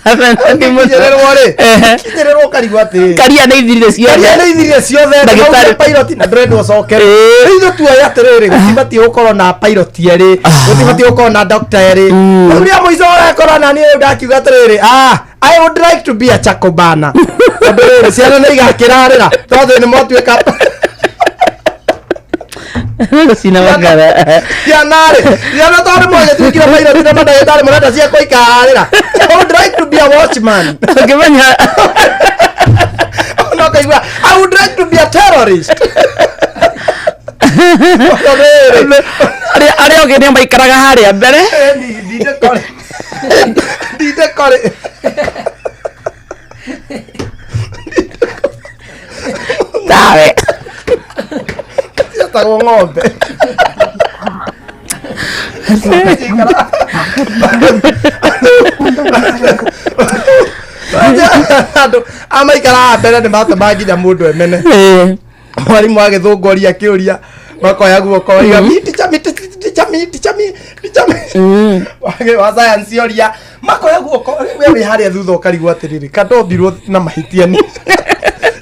Carpenter ti mũno. Kinyĩrĩrwo rĩ, kinyĩrĩrwo ũkarigwo atĩrĩrĩ, Karia nĩ ithirire ciothe. Karia nĩ ithirire ciothe. Ndagĩtarĩ. Ndagĩtarĩ, pilot, na ndũrenda ũcokere. Rĩu ithuĩ tuoya atĩrĩrĩ, gũtibatiĩ gũkorwo na pilot erĩ, gũtibatiĩ gũkorwo na doctor erĩ. Rĩu rĩa mũico ũrekora na niĩ rĩu ndakiuga atĩrĩrĩ, ah, I would like to be a chakobana, tondũ rĩrĩ ciana nĩ igakĩrarĩra tondũ nĩ mwatuĩka Gũcina makara. Ciana rĩ, ciana, tondũ mwagĩtuĩkire pilot na mandagĩtarĩ, mũrenda cia kũikarĩra. I would like to be a watchman. Ũngĩmenya. No kaigua, I would like to be a terrorist. Arĩa ũngĩ nĩo maikaraga harĩa mbere. Ndinde kore. Tawe. Cietagwo ng'ombe. Andũ amaikaraga mbere nĩ matũmaga nginya mũndũ emene. Mwarimũ agĩthũngũria kĩũria, makoya guoko, iga, "Mi teacher, mi teacher, mi teacher, mi teacher, mi." Wa science oria, makoya guoko. We wĩ harĩa thutha ũkarigwo atĩrĩrĩ, kandombirwo na mahĩtia nĩ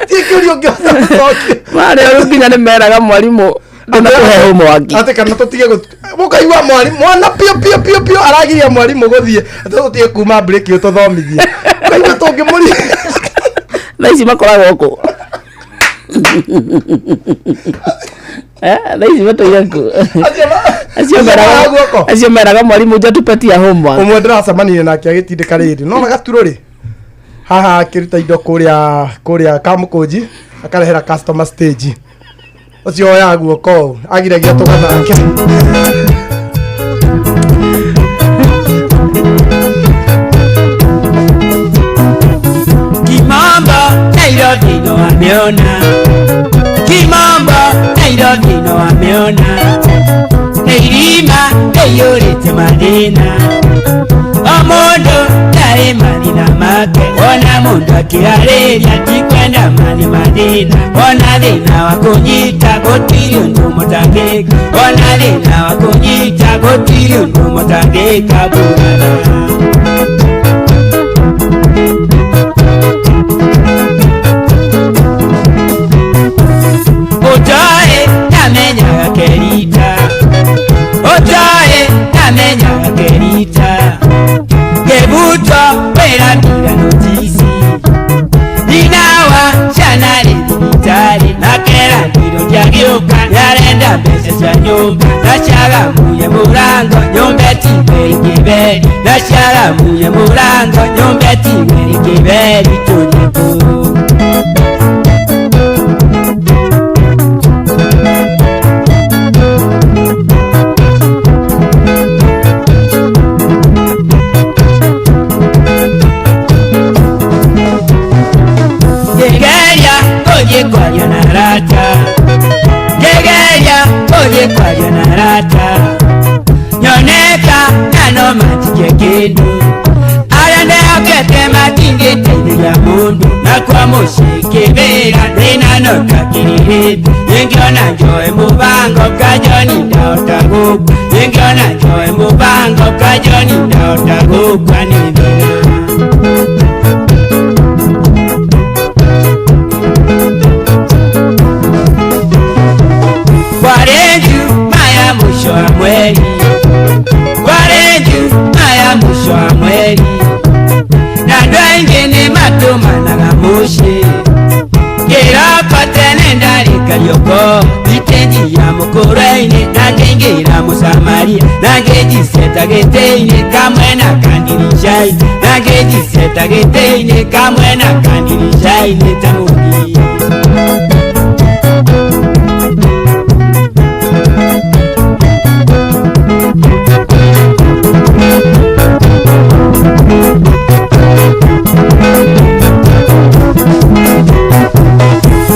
ti kĩũria ũngĩhota gũcokia. Marĩa rĩu nginya nĩ meraga mwarimũ ndũnatũhe homework. Atĩ kana tũtige mũkaigua mwarimũ mwana pio pio pio pio aragiria mwarimũ gũthiĩ, atĩ tũtige kuma break ũtũthomithie, ũkaigua tũngĩmũria. Thaa ici makoragwo kũ? Thaa ici matũire kũ? Acio meraga mwarimũ nja tupatia homework. Ũmwe ndĩracemanirie nake agĩtindĩka rĩrĩ nona gaturũ rĩ haha akĩruta indo kũrĩa Kamũkũnji akarehera customer stage ũcio oyaga guoko ũũ agiragia tũgathake. Kimambo Nairobi no ameona, Kimambo Nairobi no ameona, Neirima eyurite mathina, o mundu ndarĩ mathĩna make, ona mundu akĩarĩria tikwenda mathi mathĩna, ona thĩna wa kũnyita gũtirĩ ũndũ mũtangĩka, ona thĩna wa kũnyita gũtirĩ ũndũ mũtangĩka bwana. Otae namenyaga kerita, otae namenyaga kerita, kebuto wera mbira notisi, ninawa ciana rĩ thibitarĩ, na kera ndiro ndiagĩũka, nĩarenda mbeca cia nyũmba, na ciagamuye mũrango nyũmba ĩtigwe ĩkĩberi, na ciagamuye mũrango nyũmba ĩtigwe ĩkĩberi tũthiĩ kũ? Ngegeria kũthiĩ kwaria na arata, ngegeria kũthiĩ kwaria na arata, nyoneka na no manjikie kĩndũ, arĩa ndehokete matingĩteithĩria mũndũ, na kwa mũciĩ kĩbĩra thĩna no kakĩrĩrĩte, nĩngĩona njoe mũbango kajoni ndahota gũkua, nĩngĩona njoe mũbango kajoni ndahota gũkua nĩ thĩna. Kwarenju maya mwisho wa mweri, kwarenju maya mwisho wa mweri, na andũ aingĩ nĩ matũmanaga mũciĩ, kĩroko tene ndarĩ Karioko, itenji ya mũkũrwe-inĩ, na ngĩingĩra mũsamaria, na ngĩnjiceta gĩtĩ-inĩ kamwe na kandirisha-inĩ, na ngĩnjiceta gĩtĩ-inĩ kamwe na kandirisha-inĩ ta mũgiĩ.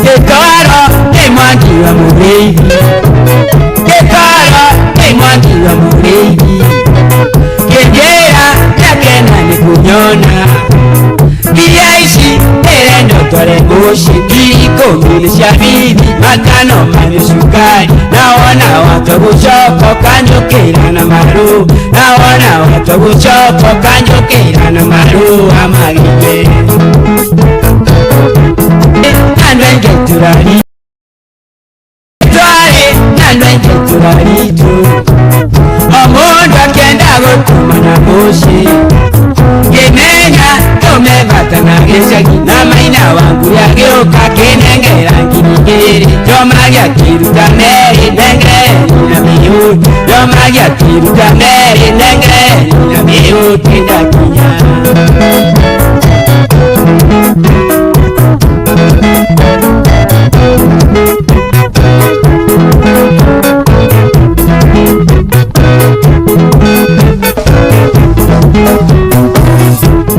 Kĩkoro nĩ mwangi wa mũrĩithi, kĩkoro nĩ mwangi wa mũrĩithi, kĩnjĩra ndakena nĩ kũnyona, mbia ici ndĩrenda ũtware mũciĩ, 10,000 nĩ cia bithi, 5 manyue cukari, na wona watua gũcoka ũkanjũkĩra na marũa, na wona watua gũcoka ũkanjũkĩra na marũa magite. Andũ aingĩ tũrari twarĩ na andũ aingĩ tũraritũ, o mũndũ akĩenda gũtũmana mũciĩ, ngĩmenya tũmebata na gĩcagi, na maina wangu agĩũka akĩnengera 2,000, njoma gĩakĩruta merĩ nengere na mĩyũti, njoma gĩakĩruta merĩ nengere na mĩyũti ndakinya.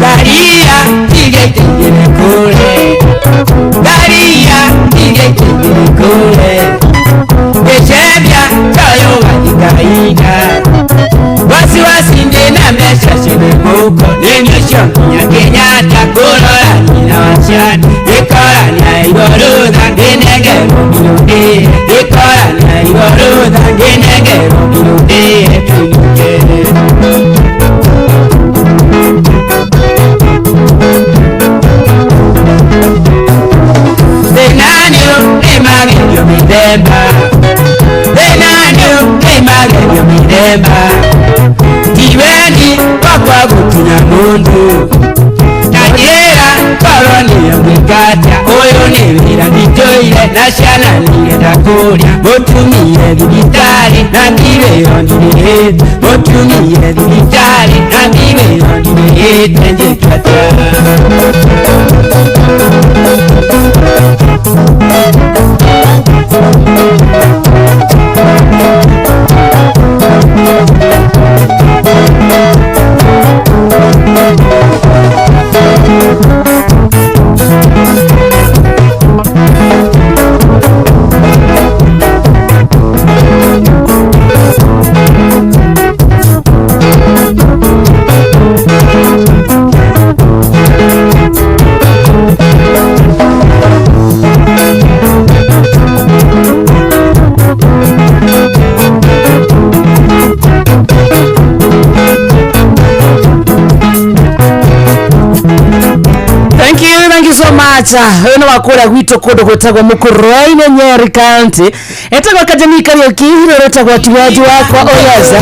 Daria tigaitingire kure, Daria tigaitingire kure, gĩcembia kĩoywo gathikainga, wasiwasi ndĩna mbeca ciĩ mũhuko, nĩ ũcio nginya Kenyatta kũrora nyina wa ciana, gĩkora nĩaigua rũtha ngĩnengerwo ngirũndĩe, gĩkora nĩaigua rũtha ngĩnengerwo ngirũndĩe tũinũke. Thĩna nĩ magerio mĩthemba, thĩna nĩ magerio mĩthemba, ti wendi wakwa gũkinya mũndũ, na njĩra korwo nĩyo ngĩka atĩa, ũyũ nĩ wĩra nditũire, Ndĩrakũria mũtumie thibitarĩ na ndirĩo ndirĩhĩte mũtumie thibitarĩ na ndirĩo ndirĩhĩte njĩke atĩa. Thank you, thank you so much. Ũyũ nĩ wa kũrĩa gwitũ kũndũ gwĩtagwo Mũkũrwe-inĩ Nyeri County. Etagwo Kajani Kariũki, rũrũ rwĩtagwo Tiwendi wakwa Oyeza.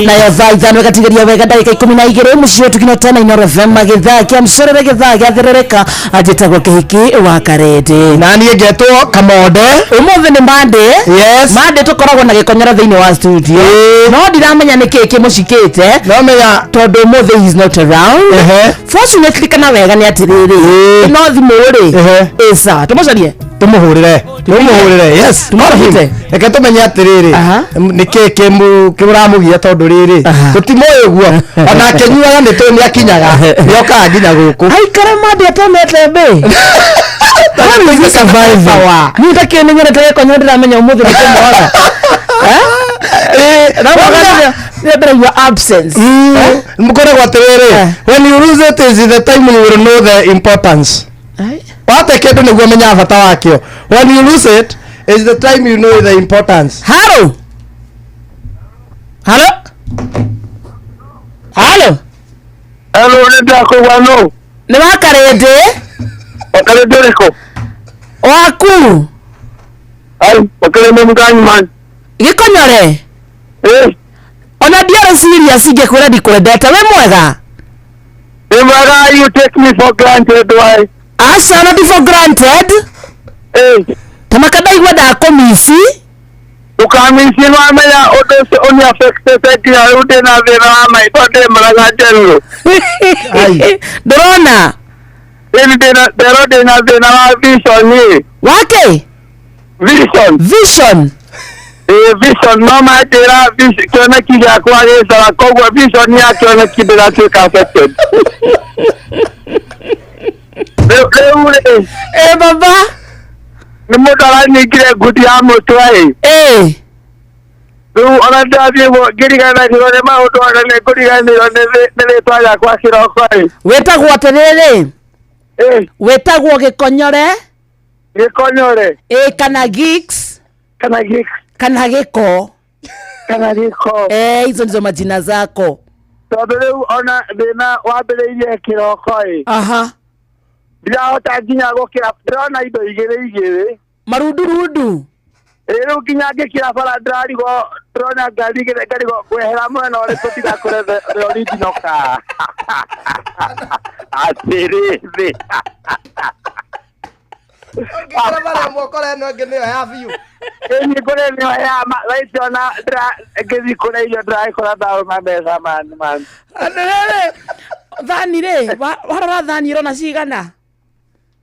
Nayo thaa 5 ĩgatigeria wega ndagĩka 12 mũciĩ wetu kinya tena Inooro FM gĩthaa kĩa mcerere gĩthaa gĩatherereka njĩtagwo Kĩhiki wa Karende. Na niĩ ngetwo Kamonde. Ũmũthĩ nĩ Monday. Yes. Monday tũkoragwo na gĩkonyora thĩinĩ wa studio. No ndiramenya nĩkĩĩ kĩmũcikĩte. No menya tondũ ũmũthĩ he is not around. Fortunately kana wega nĩ atĩrĩrĩ no thimũ rĩ ĩca tũmũcarie tumuhurire tumuhurire yes Tũmũhurire. Reke tumenye atiriri niki kimuramugia tondu riri tutimoĩ ũguo ona akĩnyuaga nĩ tũĩ nĩ akinyaga nĩ okaga nginya gũkũ aikare mandi atemete mbĩ How is he surviving? Niĩ ndakĩmenyerete gĩkonyora ndĩramenya ũmũthĩ nĩ kũmwaga. Ndĩraigua absence. Mũkoragwo atĩrĩrĩ, when you lose it is the time you will know the importance. Wate kĩndũ nĩguo ũmenyaga bata wakĩo. When you lose it is the time you know the importance. Halo. Halo. Halo. Halo, nĩ ndakũigua nũ? Nĩ wa Karĩndĩ. Wa Karĩndĩ ũrĩkũ? Waku. Ai, wa Karĩndĩ mũganyi man. Gĩkonyore. Eh. Ona ndiarĩ serious ingĩkwĩra ndikwendete wĩ mwega. Wĩ mwega, you take me for granted why? Aca ona ndi for granted. Eh. Tamaka ndaigua ndakũmici. Ndũkamici nĩ wamenya ũndũ ũcio ũni affectete nginya rĩu ndĩna thĩna wa maitho ndĩmaraga njerũ. Ndũrona? Ĩni ndĩna nderwo ndĩna thĩna wa vision ĩ. Wake? Vision. Vision. Ĩ vision no manjĩra kĩoneki gĩakwa gĩcora koguo vision ya kĩoneki ndĩratuĩka affected. Rĩu rĩ. Ĩ baba. Nĩ mũndũ aranyingire ngundi ya mũtwe ĩ. Ĩ. Rĩu ona ndĩrathiĩ ũguo ngĩriganagĩrwo nĩ maũndũ ona nĩ ngũriganĩrwo nĩ rĩtwa rĩakwa kĩroko ĩ. Wĩtagwo atĩrĩrĩ. Ĩ. Wĩtagwo Gĩkonyore. Gĩkonyore. Ĩ kana Geeks. Kana Geeks. Kana Gĩko. Kana Gĩko. Eh, hizo ndizo majina zako. Tondũ rĩu ona thĩna wambĩrĩirie kĩroko ĩ. Aha. Ndirahota nginya gũkĩra ndĩrona indo igĩrĩ igĩrĩ. Marundurundu. Ĩ rĩu nginya ngĩkĩra bara ndĩrarigwo ndĩrona ngari igĩrĩ ngarigwo ngwehera mwena ũrĩkũ ndigakore the original car. Atĩrĩrĩ. Ũngĩkora bara ĩmwe ũkore ĩno ĩngĩ nĩyo ya biũ. Ĩni kũrĩ nĩyo ya ma thaa ici ona ngĩthiĩ kũrĩa irio ndĩragĩkora ndaũma mbeca man man. Atĩrĩrĩ, thani rĩ, warora thani ũrona cigana?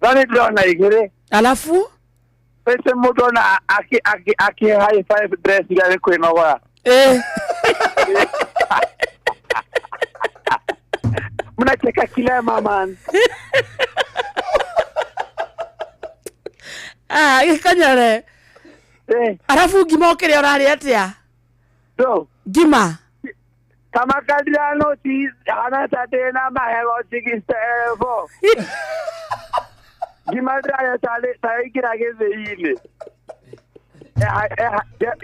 Thani ndĩrona igĩrĩ. Alafu? Pese mũndũ ona akĩ high five ndĩreciria nĩ kwĩnogora. Eh. Mnacheka kilema man. Ah, Gĩkonyore. Eh. Arabu ngima ũkĩrĩa ũrarĩa atĩa? No. Ngima. Kamaka ndirano hana ta ndĩna mahego 64. Ngima ndĩrarĩa ta ĩingĩra gĩthĩi-inĩ.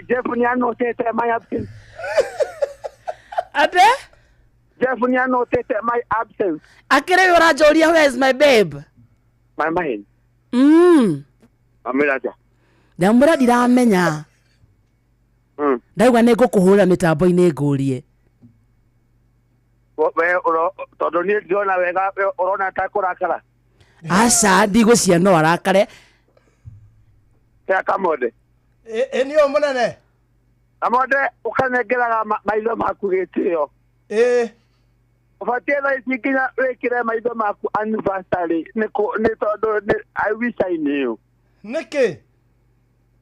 Jeff nĩanotete my absence. Ate? Jeff nĩanotete my absence. Akĩrĩ ũranjũria where is my babe? My mind. Amwĩra atĩa? Ndamwĩra ndiramenya. Ndauga nĩ ngũkũhũrĩra mĩtambo-inĩ ngũrie. We tondũ niĩ ndĩrona wega ũrona ta kũrakara. Aca ndigũcia no arakare. Tea Kamonde. Ĩ nĩ ũyũ mũnene. Amonde ũkanengeraga maitho maku gĩtĩo. Ĩ. Ũbatiĩ thaa ici nginya wĩkĩre maitho maku anniversary nĩ tondũ nĩ I wish I knew. Nĩkĩ?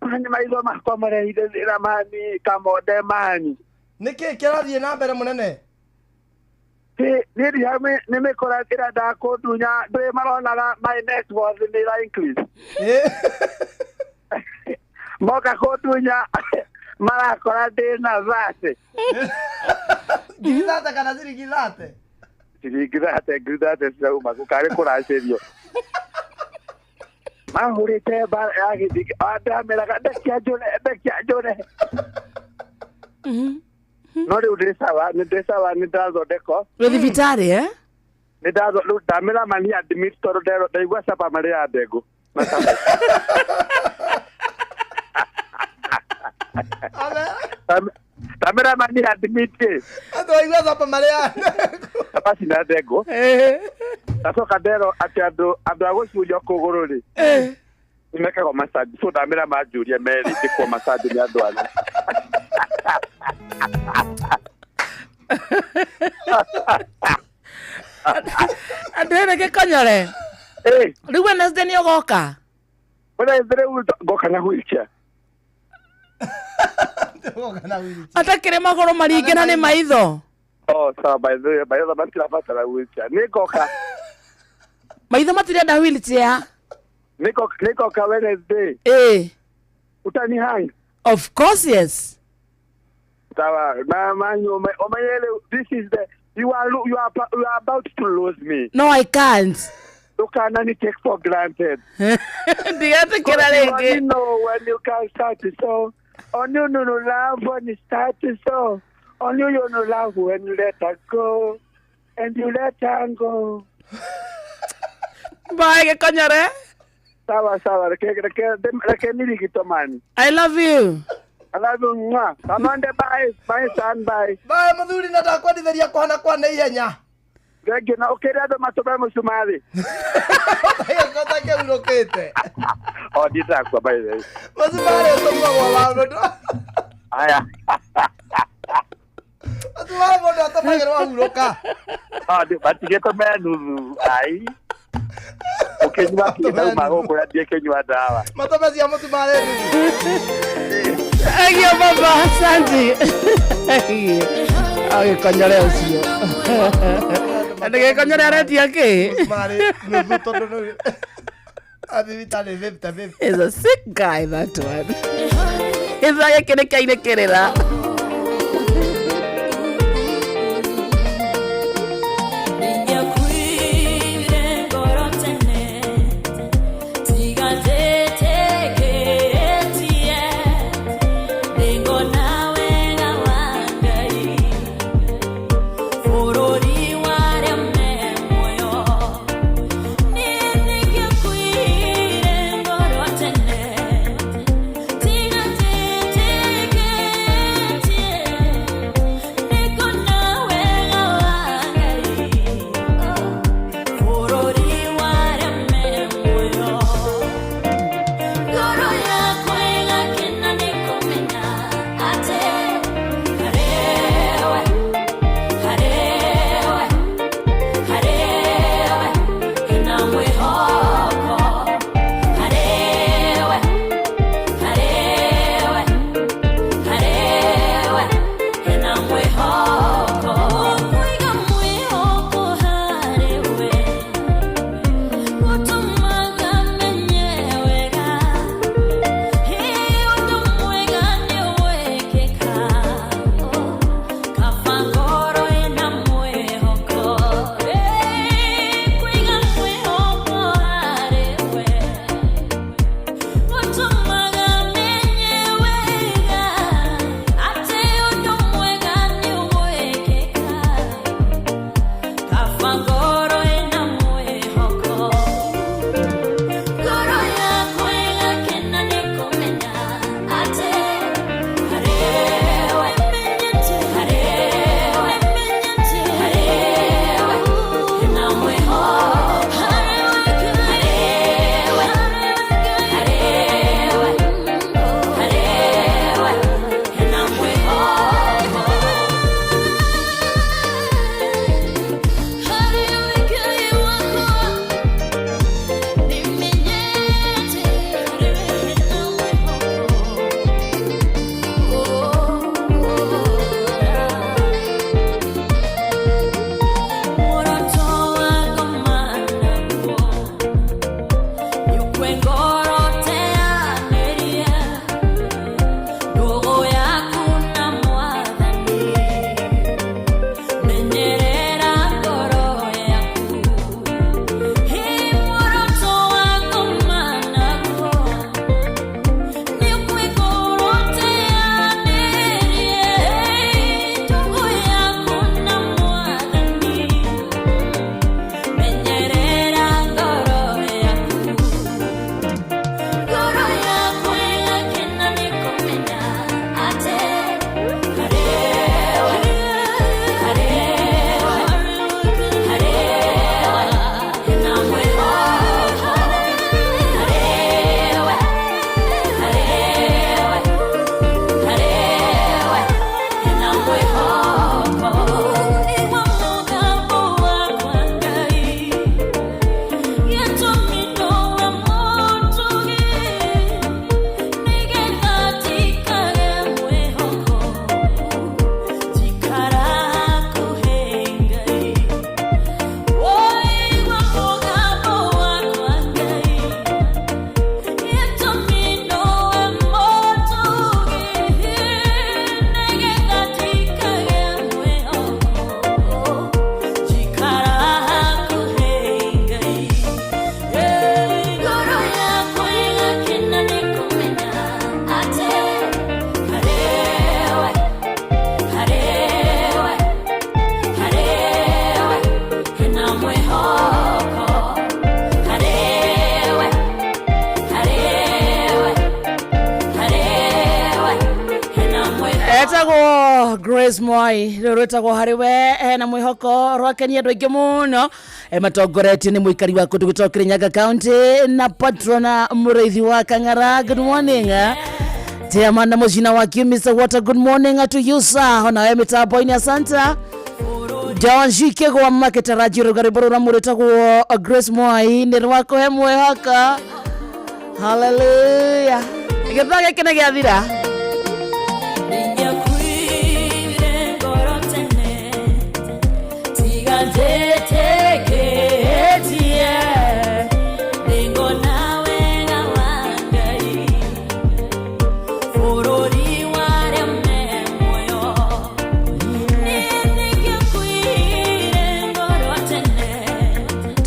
Mani maitho makwa marehire thĩna mani Kamonde mani. Nĩkĩ kĩrathiĩ na mbere mũnene? Niĩ nĩ mĩkora ĩrendaga kũndunya ndũĩ maronaga my net worth nĩ ĩra increase. Moka kũndunya marakora ndĩ na 30. Ngiri 30 kana ciringi 30? Ciringi 30, ngiri 30 cirauma gũkarĩ kũracĩrio. Mahũrĩte mbara ya gĩthigi ndameraga ndekia njũre ndekia njũre. No rĩu ndĩ sawa nĩ sawa nĩ ndathondekwo. Wĩ thibitarĩ eh? Nĩ rĩu ndamera mani admit tondũ ndaigua capa marĩ ya ndengũ. Ndamera mani admit. Andũ aigua capa marĩ ya ndengũ. Capa cina ndengũ. Ndacoka nderwo atĩ andũ a gũcurio kũgũrũ rĩ nĩmekagwo massage so ndamera manjũrie merĩ njĩkwo massage nĩ andũ ana. Andũ ene Gĩkonyore. Rĩu Wednesday nĩ ũgoka? Wednesday rĩu ngoka na wheelchair. Atakĩrĩ magũrũ maringe na nĩ maitho. Oh, sawa by the way, maitho matirabatara wheelchair. Nĩ ngoka. Maitho matirenda wheelchair. Nĩngoka Wednesday. Utani hang? Of course yes. Sawa, this is the you are about to lose me. No, I can't. You can only take for granted. You know when you can start to so. Only you know love when you start to so. Only you know love when you let her go. And you let her go. Bye, Gĩkonyore. Sawa sawa, reke nirigito man. I love you. I love you. Amande bye, bye son bye. Bye muthuri na ndakwendithĩria kũhana kwa na ihenya. Thank you na ũkĩre andũ matũme mũcumarĩ. Ũtakĩhurũkĩte. Oh, ndidakua by the way. Mũcumarĩ ũtũmagwo wa mũndũ. Aya. Mũcumarĩ mũndũ atũmagĩrwo ahurũka. Ah, matigĩtũme nuthu. Ai. Ũkĩnyua kĩndũ gũkũ na ndiĩkĩnyua ndawa. Matũme cia mũcumarĩ nuthu. Thank you, Baba. Asante. Agĩkonyore ũcio. Gĩkonyore aretia kĩ? Mũcumarĩ nuthu tondũ nĩ athibitarĩ 50-50. He's a sick guy, that one. Gĩthaa gĩkĩ nĩ kĩainĩkĩrĩra. Tiga Etagwo Grace Mwai rä rwätagwo harä we na mwĩhoko rwakenia andå aingä må matongoretio nä mũikari wa kũndũ gwĩtagwo Kirinyaga County na patrona mũrĩithi wa Kang'ara. Good morning chairman na mũcina wa Mr. Water, good morning to you sir. Onawe mĩtambo-inĩ asanta John Shikegwa makĩtarajio rũgarĩmbo rũra mũrĩtagwo Grace Mwai nĩ rwakũhe mwĩhoko. Hallelujah. Gĩthaa gĩkĩ nĩ gĩathira.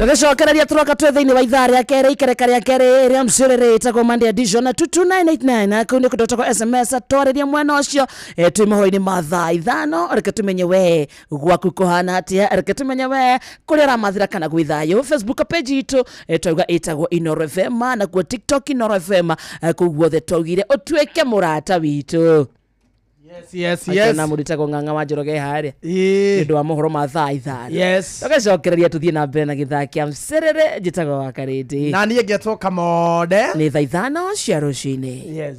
Tũgĩcokereria tũroka twĩ thĩinĩ wa ithaa rĩa kerĩ ikereka rĩa kerĩ rĩa mcĩrĩrĩ ĩtagwo Monday edition na 22989 kũu nĩ kũndũ gwĩtagwo SMS twarĩria mwena ũcio twĩ mohoro-inĩ ma thaa 5 reke tũmenye we gwaku kũhana atĩa, reke tũmenye we kũrĩa ũramathĩra kana gwĩ thayũ. Facebook page itũ twauga ĩtagwo Inooro FM na kuo TikTok Inooro FM kũu guothe twaugire ũtuĩke mũrata witũ. Yes, yes. Na mũritagwo Ng'ang'a wa Njoroge harĩa nĩ ũndũ wa mohoro ma thaa 5. Yes. Tũgacokereria tũthiĩ na mbere na gĩthaa kĩa mcerere. Njĩtagwo wa Karĩndĩ na niĩ ngetwo Kamode. Nĩ thaa 5 cia rũcinĩ. Yes.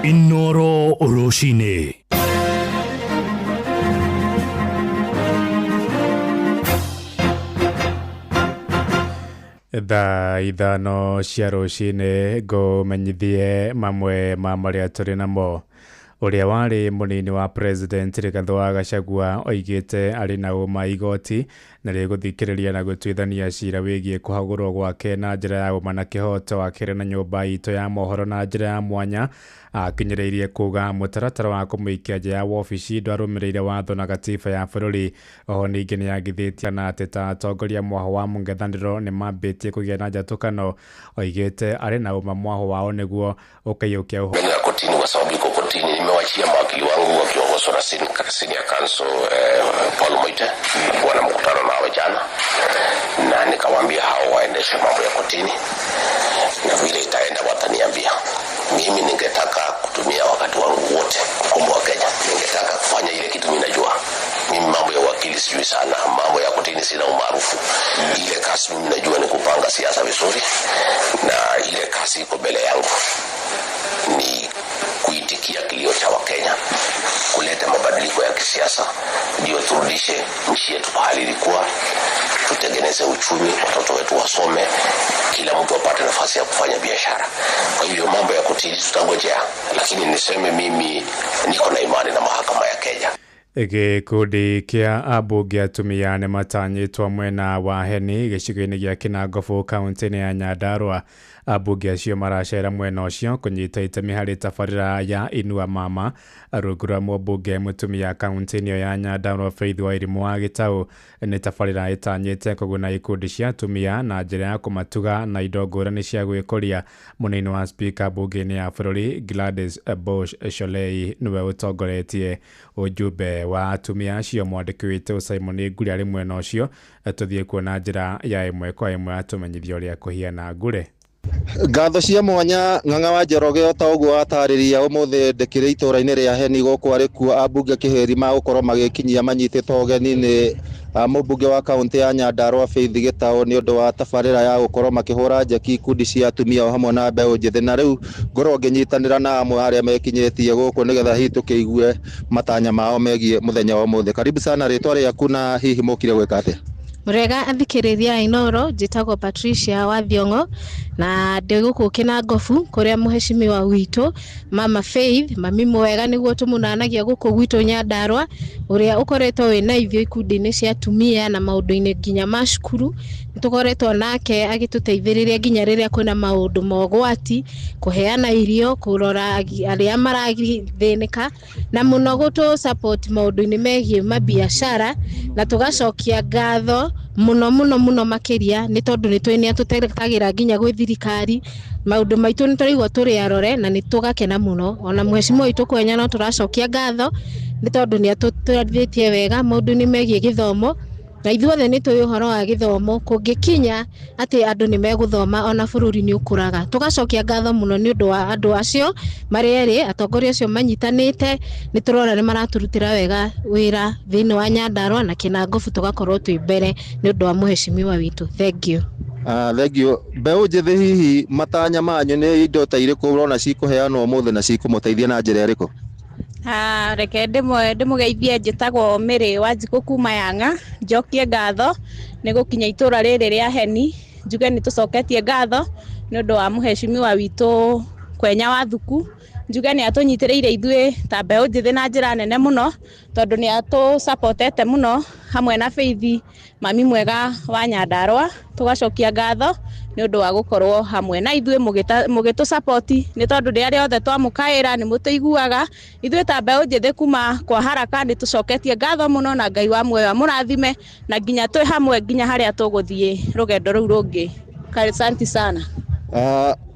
Inooro rũcinĩ. Thaa 5 cia rũcinĩ ngũmenyithie mamwe ma marĩa tũrĩ namo. Ũrĩa warĩ mũnini wa president Rigathĩ wa Gachagua oigĩte arĩ na ũma igoti na rĩgũthikĩrĩria na gũtuithania cira wĩgiĩ kũhagũrwo gwake na njĩra ya ũma na kĩhoto. Akĩrĩ na nyũmba itũ ya mohoro na njĩra ya mwanya akinyĩrĩirie kuga mũtaratara wa kũmũikia nja ya wabici ndwarũmĩrĩire watho na gatiba ya bũrũri. Oho ningĩ nĩagithĩtie na atĩ ta atongoria mwaho wa mũng'ethanĩro nĩmambĩtie kũgĩa na njatũkano. Oigĩte arĩ na ũma mwaho wao nĩguo ũkaiyũkia ũhoro kotini kwa sababu iko kotini. Nimewachia mawakili wangu wakiongozwa na senior counsel Paul Moite. Nilikuwa na mkutano nao jana na nikawaambia hao waendeshe mambo ya kotini na vile itaenda wataniambia. Mimi ningetaka kutumia wakati wangu wote kukomboa Kenya. Ningetaka kufanya ile kitu mimi najua. Mimi mambo ya wakili sijui sana, mambo ya kotini sina umaarufu. Ile kazi mimi najua ni kupanga siasa vizuri, na ile kazi iko mbele yangu ni kuitikia kilio cha Wakenya, kisiasa, ndio turudishe nchi yetu pahali ilikuwa, tutengeneze uchumi, watoto wetu wasome, kila mtu apate nafasi ya kufanya biashara. Kwa hivyo mambo ya kotini tutangojea, lakini niseme mimi niko na imani na mahakama ya Kenya. Gĩkundi kĩa ambunge atumia nĩ matanyĩtwo mwena wa Heni gĩcigo-inĩ gĩa Kinangofu kaunti-inĩ ya Nyandarua. Ambunge acio maracera mwena ũcio kũnyita itemi harĩ tabarĩra ya Inua Mama rungu rwa mũmbunge mũtumia kaunti-inĩ ĩyo ya Nyandarua Faith Wairimu wa Gĩtaũ. Nĩ tabarĩra ĩtanyĩte kũguna ikundi cia atumia na njĩra ya kũmatuga na indo ngũrani cia gwĩkũria. Mũnini wa spika mbunge-inĩ ya bũrũri Gladys Bosh Sholei nĩwe ũtongoretie ũjumbe wa atumia acio. Mwandĩki witũ Simon Ngure arĩ mwena ũcio, tũthiĩ kuona njĩra ya ĩmwe kwa ĩmwe atũmenyithia ũrĩa kũhiana. Ngure. Ngatho cia mwanya Ng'ang'a wa Njoroge o ta ũguo watarĩria ũmũthĩ ndĩkĩrĩ itũra-inĩ rĩa Heni gũkũ arĩ kuo ambunge kĩhĩri magũkorwo magĩkinyia manyitĩtwo ũgeni nĩ mũmbunge wa kaunti ya Nyandarua Faith Gĩtaũ nĩ ũndũ wa tabarĩra ya gũkorwo makĩhũra njeki ikundi cia atumia o hamwe na mbeũ njĩthĩ. Na rĩu ngorwo ngĩnyitanĩra na amwe arĩa mekinyĩtie gũkũ nĩgetha hihi tũkĩigue matanya mao megiĩ mũthenya wa ũmũthĩ. Karibu sana, rĩtwa rĩaku na hihi mũkire gwĩka atĩa? Mũrega athikĩrĩria Inooro, njĩtagwo Patricia wa Thiong'o na ndĩ gũkũ Kinangofu kũrĩa mũheshimiwa witũ Mama Faith, mami mwega nĩguo tũmũnanagia gũkũ gwitũ Nyandarua, ũrĩa ũkoretwo wĩna ithuĩ ikundi-inĩ cia atumia na maũndũ-inĩ nginya ma cukuru. Nĩtũkoretwo nake agĩtũteithĩrĩria nginya rĩrĩa kwĩna maũndũ ma ũgwati, kũheana irio, kũrora arĩa marathĩnĩka na mũno gũtũ support maũndũ-inĩ megiĩ mabiacara, na tũgacokia ngatho mũno mũno mũno makĩria nĩ tondũ nĩ atũtetagĩra nginya gwĩ thirikari. Maũndũ maitũ nĩ tũraigua tũrĩ arore na nĩ tũgakena mũno. Ona mheshimiwa witũ Kwenya no tũracokia ngatho nĩ tondũ nĩ atũtwarithĩtie wega maũndũ-inĩ megiĩ gĩthomo, na ithuothe nĩ tũĩ ũhoro wa gĩthomo kũngĩkinya atĩ andũ nĩ megũthoma ona bũrũri nĩ ũkũraga. Tũgacokia ngatho mũno nĩ ũndũ wa andũ acio marĩ erĩ, atongoria acio manyitanĩte, nĩ tũrona nĩ maratũrutĩra wega wĩra thĩinĩ wa Nyandarua na Kinangofu, tũgakorwo twĩ mbere nĩ ũndũ wa mũheshimiwa witũ. Thank you. Thank you. Mbeũ njĩthĩ, hihi matanya manyu nĩ indo ta irĩkũ ũrona cikũheanwo ũmũthĩ na cikũmũteithia na njĩra ĩrĩkũ? Reke ndĩmũgeithie, njĩtagwo Mary Wanjikũ kuma Yang'a. Njokie ngatho nĩ gũkinya itũra rĩrĩ rĩa Heni, njuge nĩ tũcoketie ngatho nĩ ũndũ wa mũheshimiwa witũ Kwenya wa Thuku. Njuge nĩ atũnyitĩrĩire ithuĩ ta mbeũ njĩthĩ na njĩra nene mũno, tondũ nĩ atũsupportete mũno hamwe na Faith mami mwega wa Nyandarua. Tũgacokia ngatho nĩ ũndũ wa gũkorwo hamwe na ithuĩ mũgĩtũ support, nĩ tondũ rĩrĩa rĩothe twamũkaĩra nĩ mũtũiguaga. Ithuĩ ta mbeũ njĩthĩ kuma kwa haraka nĩ tũcoketie ngatho mũno, na Ngai wa muoyo amũrathime na nginya twĩ hamwe nginya harĩa tũgũthiĩ rũgendo rũu rũngĩ. Asante sana.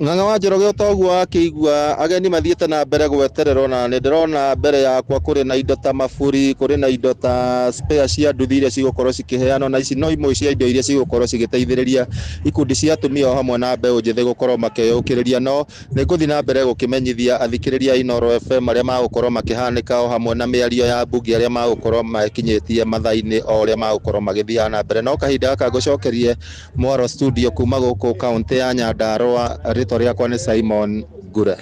Ng'ang'a wa Njoroge, o ta ũguo wakĩigua ageni mathiĩte na mbere gwetererwo, na nĩ ndĩrona mbere yakwa kũrĩ na indo ta maburi, kũrĩ na indo ta spare cia nduthi iria cigũkorwo cikĩheanwo, na ici no imwe cia indo iria cigũkorwo cigĩteithĩrĩria ikundi cia atumia o hamwe na mbeũ njĩthĩ gũkorwo makĩyũkĩrĩria. No nĩ ngũthiĩ na mbere gũkĩmenyithia athikĩrĩria a Inooro FM marĩa magũkorwo makĩhanĩka o hamwe na mĩario ya mbunge arĩa magũkorwo makinyĩtie mathaa-inĩ o ũrĩa magũkorwo magĩthiaga na mbere. No kahinda gaka ngũcokerie mwaro studio kuma gũkũ kaunti ya Nyandarua. Rĩtwa rĩakwa nĩ Simon Ngure.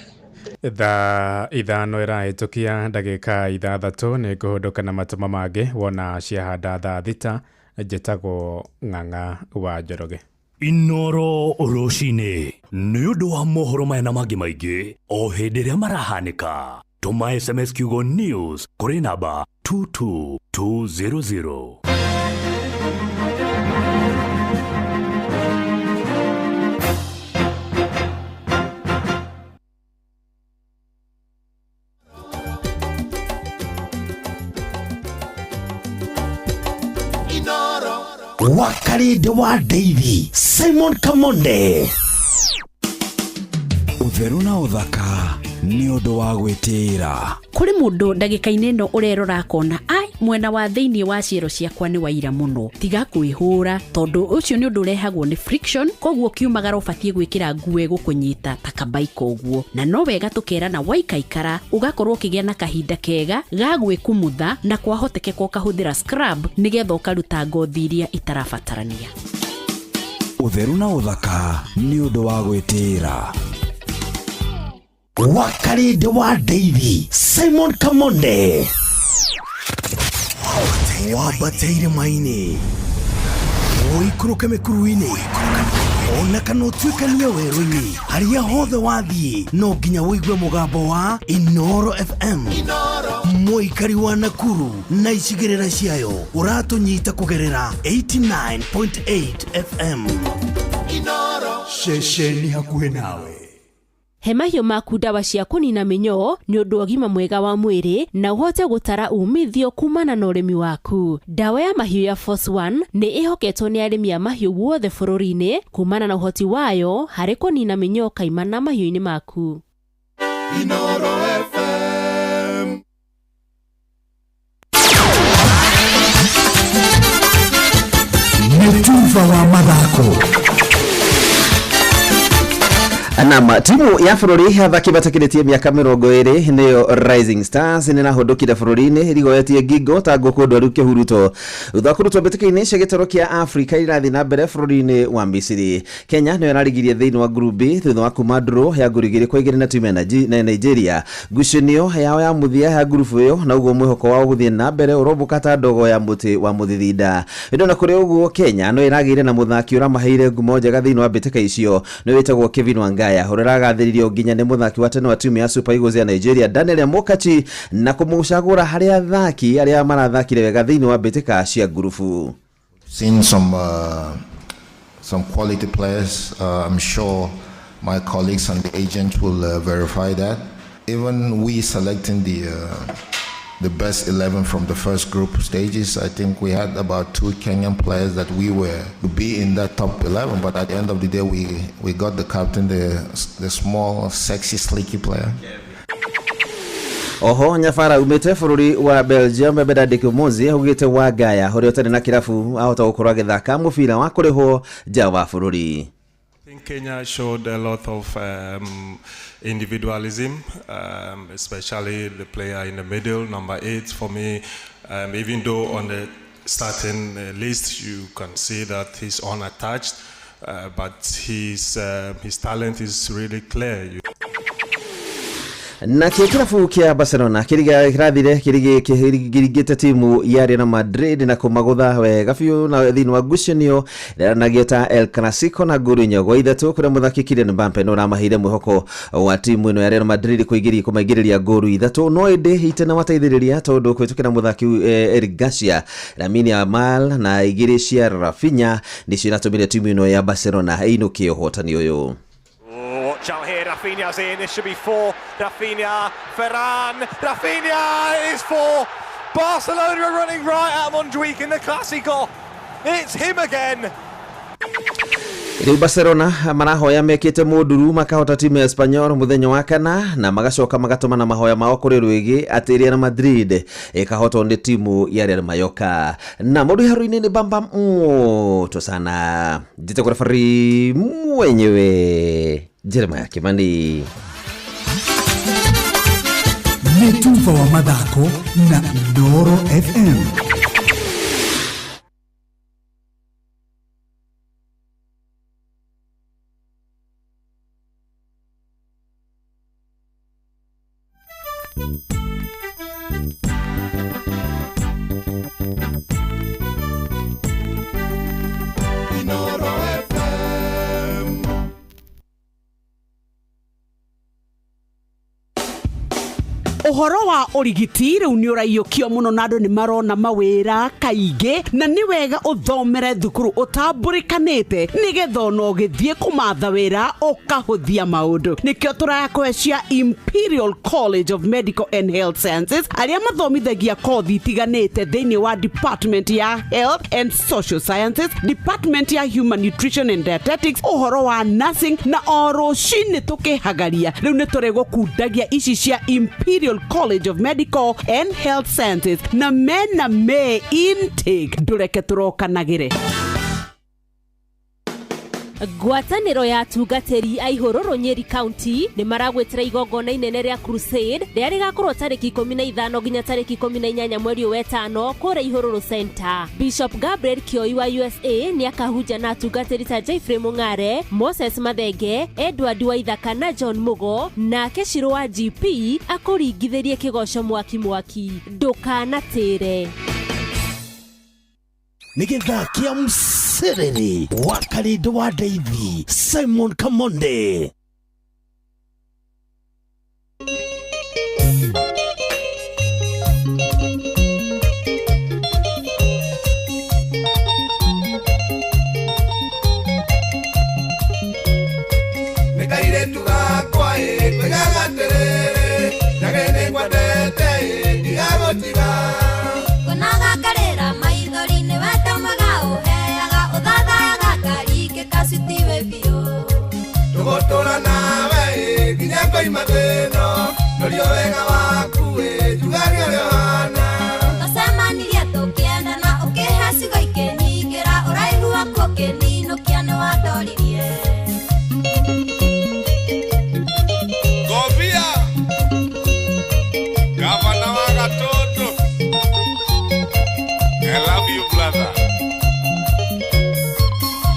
Thaa 5 ĩrahĩtũkia ndagĩka 6, nĩ ngũhũndũka na matũma mangĩ wona ciahanda thaa 6. Njĩtagwo Ng'ang'a wa Njoroge. Inoro rũcinĩ nĩ ũndũ wa mohoro maya na mangĩ maingĩ o hĩndĩ ĩrĩa marahanĩka, tũma SMS kiugo news kũrĩ namba 22200. Wakarĩndĩ wa Ndeithi Simon Kamonde. Ũtheru na ũthaka nĩ ũndũ wa gwĩtĩĩra. Kũrĩ mũndũ ndagĩka-inĩ ĩno ũrerora akona ai mwena wa thĩinĩ wa ciero ciakwa nĩ waira mũno. Tiga kwĩhũra, tondũ ũcio nĩ ũndũ ũrehagwo nĩ friction, koguo kiumagara ũbatiĩ gwĩkĩra nguo ĩgũkũnyita ta kabaiko ũguo. Na no wega tũkerana waikaikara ũgakorwo ũkĩgĩa na kahinda kega ga gwĩkumutha, na kwahotekeka ũkahũthĩra scrub nĩgetha ũkaruta ngothi iria itarabatarania. Ũtheru na ũthaka nĩ ũndũ wa gwĩtĩĩra. Wakarĩndĩ wa Ndeithi Simon Kamonde. Wambate irĩma-inĩ, ũikũrũke mĩkuru-inĩ, ona kana ũtuĩkanie werũ-inĩ, harĩa hothe wathiĩ no nginya ũigue mũgambo wa Inoro FM. Mũikari wa Nakuru na icigĩrĩra ciayo, ũratũnyita kũgerera 89.8 FM, ceceni hakuhĩ nawe. He mahiũ maku ndawa cia kũnina mĩnyoo nĩ ũndũ wa ũgima mwega wa mwĩrĩ na ũhote gũtara umithio kumana na ũrĩmi waku. Ndawa ya mahiũ ya Force One nĩ ĩhoketwo nĩ arĩmi a mahiũ guothe bũrũri-inĩ kumana na ũhoti wayo harĩ kũnina mĩnyoo kaimana mahiũ-inĩ maku. Inoro FM. Nĩ tuba wa mathako. Nama timu ya bũrũri athaki matakĩrĩtie mĩaka 20 nĩyo Rising Stars nĩ rahũndũkire bũrũri-inĩ ĩrigoetie ngingo ta ngũkũ ndwaru kĩhuruto thutha wa kũrutwo mbĩtĩka-inĩ cia gĩtarũ kĩa Afrika irathiĩ na mbere bũrũri-inĩ wa Misiri. Kenya nĩyo ĩrarigirie thĩinĩ wa Group B thutha wa kuma draw ya nguru 2-2 na timu ya Nigeria. Ngucanio yao ya mũthia ya ngurubu ĩyo na ũguo mwĩhoko wao gũthiĩ na mbere ũrombũka ta ndogo ya mũtĩ wa mũthithinda. Ĩndĩ ona kũrĩ ũguo, Kenya no ĩragĩire na mũthaki ũramaheire ngumo njega thĩinĩ wa mbĩtĩka icio, nĩwe wĩtagwo Kevin Wangaya, ũrĩa ũragathĩrĩrio nginya nĩ mũthaki wa tene wa timu ya Super Eagles ya Nigeria Daniel Amokachi na kũmũcagũra harĩ athaki arĩa marathakire wega thĩinĩ wa mbĩtĩka cia ngurubu. Seen some quality players. I'm sure my colleagues and the agent will verify that. Even we selecting the best 11 from the first group stages, I think we had about 2 Kenyan players that we were to be in that top 11. But at the end of the day, we got the captain, the small, sexy, slicky player. Oho nyabara umĩte bũrũri wa Belgium Bernard Kimozi augĩte Wangaya ũrĩa ũtarĩ na kĩrabu ahota gũkorwo agĩthaka mũbira wa kũrĩhwo nja wa bũrũri. I think Kenya showed a lot of individualism, especially the player in the middle, number 8 for me. Even though on the starting list you can see that he's unattached, but his talent is really clear. Na kĩrabu kĩa Barcelona kĩrathire kĩringĩte timu ya Real Madrid na kũmagũtha wega biũ na thĩinĩ wa ngucanio ĩranagio ta El Clasico na ngolu 4-3 kũrĩa mũthaki Kylian Mbappe nĩ ũramaheire mwĩhoko wa timu ĩno ya Real Madrid kũmaingĩrĩria ngolu 3, no ĩndĩ itanamateithĩrĩria tondũ kũhĩtũkĩra mũthaki Eric Garcia, Lamine Yamal na igĩrĩ cia Rafinha nĩcio iratũmire timu ĩno ya Barcelona ĩinũkie ũhotani ũyũ. Watch out here, Rafinha's in, this should be 4. Rafinha, Ferran, Rafinha is 4. Barcelona are running right at Montjuic in the Clasico. It's him again. Rĩu Barcelona marahoya mekĩte mũnduru makahota timu ya Espanyol mũthenya wa kana na magacoka magatũmana mahoya mao kũrĩ rwĩgĩ atĩ Real Madrid ĩkahotwo nĩ timu ya Real Mallorca. Na mũndũ haru-inĩ nĩ bamba moto sana, njĩtagwo referee mwenyewe Jeremiah Kimani. Nĩ tuba wa mathako na Inoro FM. Inoro FM. Ũhoro wa ũrigiti rĩu nĩ ũraiyũkio mũno na andũ nĩ marona mawĩra kaingĩ, na nĩ wega ũthomere thukuru ũtambũrĩkanĩte nĩgetha ona ũgĩthiĩ kũmatha wĩra ũkahũthia maũndũ. Nĩkĩo tũrakũhe cia Imperial College of Medical and Health Sciences arĩa mathomithagia kothi itiganĩte thĩinĩ wa Department ya Health and Social Sciences, Department ya Human Nutrition and Dietetics, ũhoro wa nursing, na o rũcinĩ tũkĩhagaria rĩu nĩ tũrĩgũkundagia ici cia Imperial College of Medical and Health Sciences na mena May intake, ndũreke tũrokanagĩre. Ngwatanĩro ya atungatĩri a Ihũrũrũ Nyeri County nĩ maragwĩtĩra igongona inene rĩa Crusade rĩrĩa rĩgakorwo tarĩki 15 nginya tarĩki 18 mweri ũyũ wetano kũrĩa Ihũrũrũ Center. Bishop Gabriel Kioi wa USA nĩ akahunja na atungatĩri ta Jeffrey Mung'are, Moses Mathenge, Edward Waithaka na John Mugo, nake Shiro wa GP akũringithĩrie kĩgoco mwaki mwaki. Ndũkanatĩre. Nĩ gĩthaa kĩa mcereri wa Karĩndũ wa Ndeithi Simon Kamonde. Nĩ kairĩtu gakwa ĩ ngoigaga atĩrĩrĩ njage nĩ ngwendete ĩ ndigagũtiga. Ngonaga ngarĩra maithori nĩ wendo mwega ũheaga ũthathayaga ngaringĩka citiwe biũ. Tũgũtũra nawe ĩ nginya ngoima thĩno norio wega waku ĩ njugage ũrĩa ũhana. Twacemanirie tũkĩendana ũkĩhe ciugo ikĩnyingĩra ũraihu waku ũkĩninũkia nĩ wandoririe. Ngobia gavana wa Gatoto, I love you brother.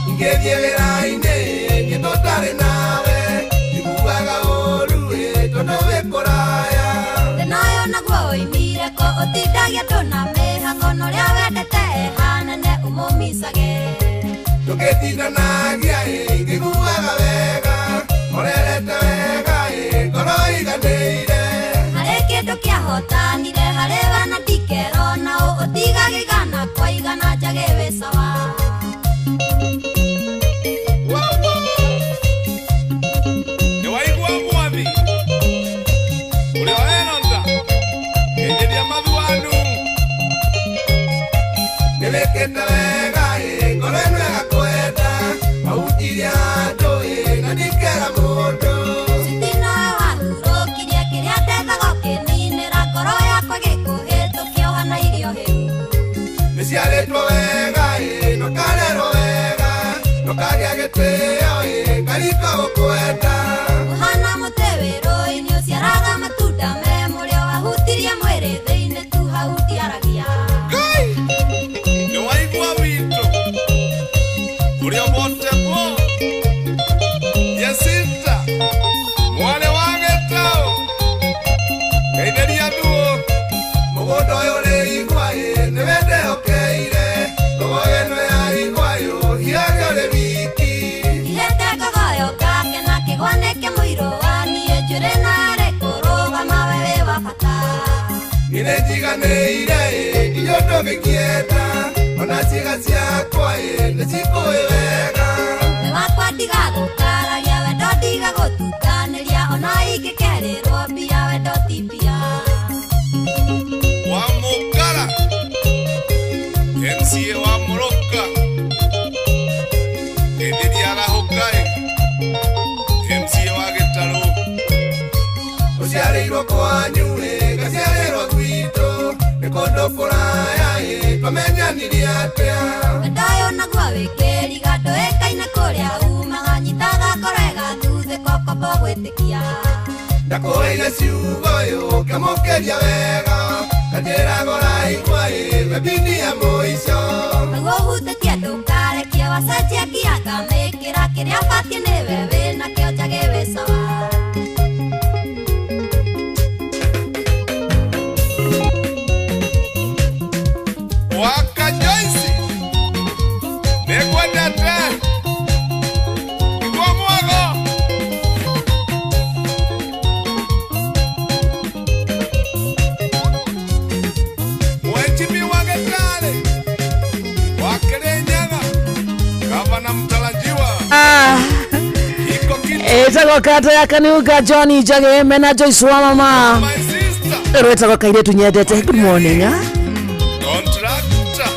Ingĩthiĩ wĩra-inĩ niĩ tũtarĩ nawe njiguaga ũũru ĩ tondũ wĩ kũraya. Thĩna ũyũ naguo woimire kũ ũtindagia andũ na mĩhang'o na ũrĩa wendete ehanene ũmũmicage. Tũgĩtindanagia ĩ ngĩiguaga wega horerete wega ĩ ngoro iganĩire. Harĩ kĩndũ kĩahotanire harĩ we na ndikerona ũ ũtigaga igana kwa igana njage wĩ sawa. Nĩ waigua mwathi ũrĩa wenonda kĩnjĩria mathuanu nĩ wĩkĩte wega ĩ ngoro ĩno ĩgakwenda wahutirie andũ ĩ na ndikera mũndũ. Citino wahurũkirie kĩrĩa ndethaga ũkĩninĩra ngoro yakwa ĩgĩkũhĩtũkia ũhana irio hĩu. Nĩciarĩtwo wega ĩ nũkarerwo wega nũkagĩa gĩtĩo ĩ ngarika gũkwenda. Ũhana mũtĩ wĩ rũĩ-inĩ ũciaraga matunda me mũrĩo wahutirie mwĩrĩ thĩinĩ tu hau ndiaragia. Nĩ waigua witũ ũrĩa ũbotegwo Jacinta mwarĩ wa Gĩtaũ ngeithĩria thuũ mũgũnda ũyũ ũrĩ igwa ĩ nĩwe ndehokeire ngogoyo ĩno ya igwa yũ hiage ũrĩ wiki. Ihete ngogoyo ngakena kĩgwa nĩkĩ mũirũ wa niĩ njuĩrĩ narĩ kũrũgama we wĩ wa bata. Niĩ nĩnjiganĩire ĩ ndirĩ ũndũ ũngĩngĩenda ona ciĩga ciakwa ĩ nĩcikũĩ wega. Wĩ wakwa ndigagũkararia wendo ndigagũtukanĩria ona ingĩkerĩrwo mbia wendo ti mbia. Wa Mũkara MCA wa Mũrũka ngeithĩria arahũka ĩ MCA wa Gĩtarũ. Ũciarĩirwo kwanyu ĩ ngaciarĩrwo gwitũ nĩ kũndũ kũraya ĩ twamenyanirie atĩa. Wendo ũyũ naguo wĩkĩriga ndũĩkaine kũrĩa umaga nyitaga ngoro ĩgathuthĩka ũkombo gwĩtĩkia. Ndakũheire ciugo ĩ ũkĩamũkĩria wega kanjĩraga ũraigua ĩ webini ya mũico. Naguo ũhutĩtie ndũkarekie wacenjia ngia ngamĩkĩra kĩrĩa batiĩ nĩwe wĩnakĩo njage wĩ sawa. Waka Joyce nĩngwendete igua mwago. Mheshimiwa Gĩtarĩ wa Kĩrĩnyaga gavana mtarajiwa iko kitu Ĩtagwo kata ya Kaniuga John Njage mena Joyce wa mama rwĩtagwo kairĩtu nyendete. Good morning ah. contractor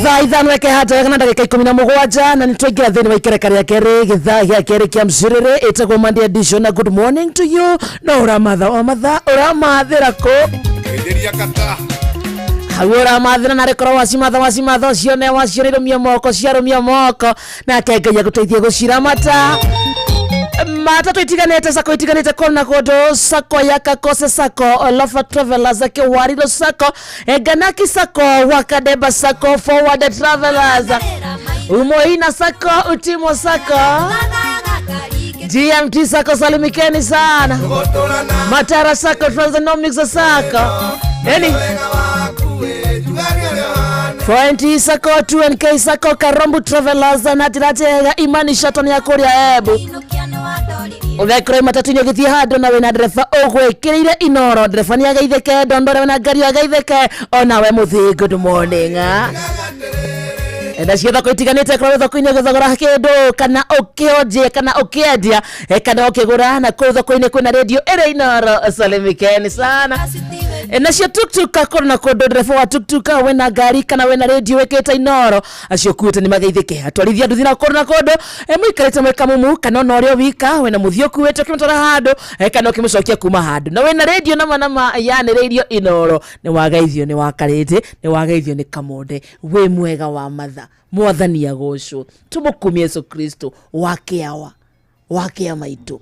Thaa 5 eke hata wega na ndagĩka 17 na nĩtwaingĩra thĩinĩ wa ikereka rĩa kerĩ gĩthaa gĩa kerĩ kĩa mcĩrĩrĩ ĩtagwo Monday edition na good morning to you no ũramatha o mathaa ũramathĩra kũ ngeithĩria kata hau ũramathĩra narĩ korwo wacimatha wacimatha ũcione wacionĩrũmia moko ciarũmia moko nake Ngai agũteithie gũciramata. Matatu itiganĩte sako itiganĩte kona kũndũ sako ya Kakose sako Olofa Travelers Kiwariro sako Ganaki sako Wakadeba sako Forward Travelers Umoina sako Utimo sako GMT sako salimikeni sana Matara sako Transonomics sako. Yani Point Sacco, 2NK Sacco, Karombu Travelers na njĩra njega. Imani Shaton ya kũrĩa Embu ũgekora matatu-inĩ ũgĩthiĩ handũ na wĩna ndereba ũgwĩkĩrĩire inoro, ndereba nĩ ageithĩke, ndondore wĩna ngari ageithĩke, onawe mũthĩ. Good morning, ah. Nacio thoko itiganĩte, korwo thoko-inĩ ũgĩthogora kĩndũ kana ũkĩonjia kana ũkĩendia, kana ũkĩgũra, na kũu thoko-inĩ kwĩna rĩndio ĩrĩ Inoro. Salimikeni sana. Nacio tuktuk kũndũ na kũndũ, ndereba wa tuktuk wĩna ngari kana wĩna rĩndio wĩkĩte Inoro, acio ũkuĩte nĩ mageithĩke. Atwarithia nduthi na kũndũ na kũndũ, mũikarĩte mwĩ kamumu kana ona ũrĩ o wika, wĩna mũthii ũkuĩte ũkĩmũtwara handũ, kana ũkĩmũcokia kuma handũ, na wĩna rĩndio nama nama yanĩrĩirio Inoro, nĩ wageithio nĩ wakarĩte, nĩ wageithio nĩ kamonde. Wĩ mwega wa matha, mwathani agocwo, tũmũkumie Yesu Kristo wakĩawa wakĩa maitũ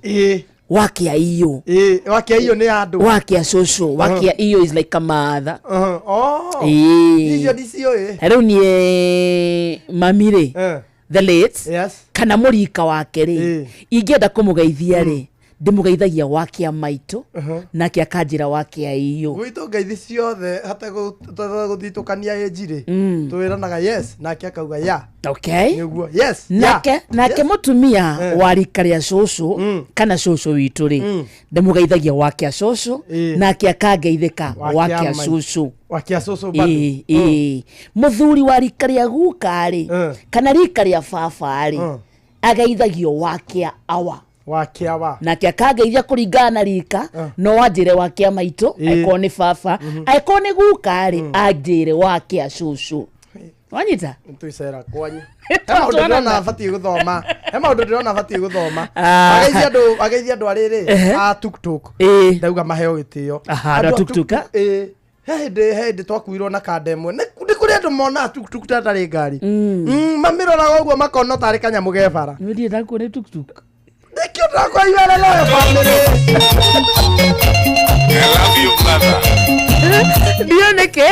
wakĩa iyo. Wakĩa iyo nĩ andũ. Wakĩa cũcũ, wakĩa iyo is like a mother. Oh. Ĩĩ. Icio ndiciũĩ. Rĩu niĩ mami rĩ, the late, kana mũrika wake rĩ, ingĩenda kũmũgeithia rĩ, ndĩmũgeithagia wakĩa maitũ, nake akanjĩra wakĩa iyo. Gwitũ ngeithi ciothe hategũthitũkania ĩnji rĩ, twĩranaga yes nake akauga ya. Okay. Nĩguo, yes, nake ya. Nake mũtumia wa rika rĩa cũcũ kana cũcũ witũ rĩ, ndĩmũgeithagia wakĩa cũcũ, nake akangeithĩka wakĩa cũcũ. Wakĩa cũcũ bado. Ĩĩ, ĩĩ. Mũthuri wa rika rĩa guka rĩ kana rika rĩa baba rĩ, ageithagio wakĩa awa. Wakĩa wa. Nake akangeithia kũringana na rika, no anjĩre wakĩa maitũ angĩkorwo nĩ baba, angĩkorwo nĩ guka rĩ, anjĩre wakĩa cũcũ. Wanyita? Twicera kwanyu, he maũndũ ndĩrona batiĩ gũthoma, he maũndũ ndĩrona batiĩ gũthoma. Ah. Ageithia andũ, ageithia andũ arĩrĩ a tuktuk, ndauga maheo gĩtĩo. Aha, andũ a tuktuk, ah? Ĩĩ, he hĩndĩ twakuirwo na kanda ĩmwe. Nĩ kũrĩ andũ monaga tuktuk ta tarĩ ngari. Mamĩroraga ũguo makona tarĩ kanyamũ ke bara. Nĩ ndakuo nĩ tuktuk. Nĩkĩo ndĩrakwaiwere noyo bamĩrĩ. I love you, brother. Ndiũ nĩkĩ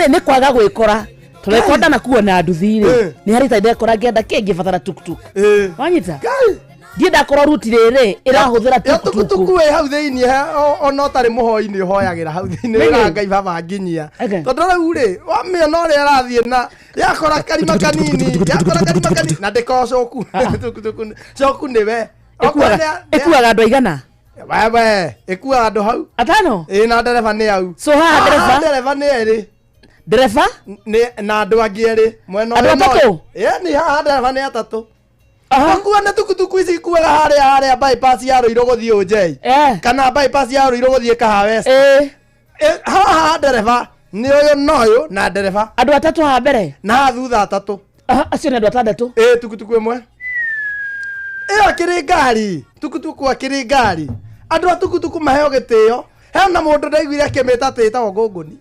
nĩ kwaga gwĩkora tondũ ndanakuo na nduthi rĩ, nĩ harĩ ta ndekora ngĩenda kĩ ngĩbatara tuktuk. Wanyita? Ndiĩ ndakorwo ruti rĩrĩ ĩrahũthĩra tuktuk. Tukutuku wĩ hau thĩiniĩ, ona ũtarĩ mũhoi nĩ ũhoyagĩra hau thĩiniĩ. Nĩkĩ? Wĩra Ngai baba nginyia, tondũ rĩu rĩ wamĩona ũrĩa ĩrathiĩ na yakora karima kanini, yakora karima kanini na ndĩkorwo coku tukutuku coku nĩwe. Ĩkuaga andũ aigana? Wewe, ĩkuaga andũ hau atano. Ĩ, na ndereba nĩ au. So haha ndereba? Ndereba nĩ erĩ. Ndereba nĩ na andũ angĩ erĩ mwena Andũ ũyũ na atatũ? ũyũ. Ĩ, nĩ haha ndereba nĩ atatũ. Gũkua nĩ tukutuku ici ikuaga harĩa bypass ya Rũirũ gũthiĩ Ũnjei kana bypass ya Rũirũ gũthiĩ Kahawa West. Haha ndereba nĩ ũyũ na ũyũ na ndereba. Andũ atatũ haha mbere na haha thutha atatũ. Acio nĩ andũ atandatũ. Ĩ, tukutuku ĩmwe ĩyo akĩrĩ ngari, tukutuku akĩrĩ ngari. Andũ a tukutuku maheo gĩtĩo. Hena mũndũ ndaiguire akĩmĩta atĩ ĩtagwo ngũngũni.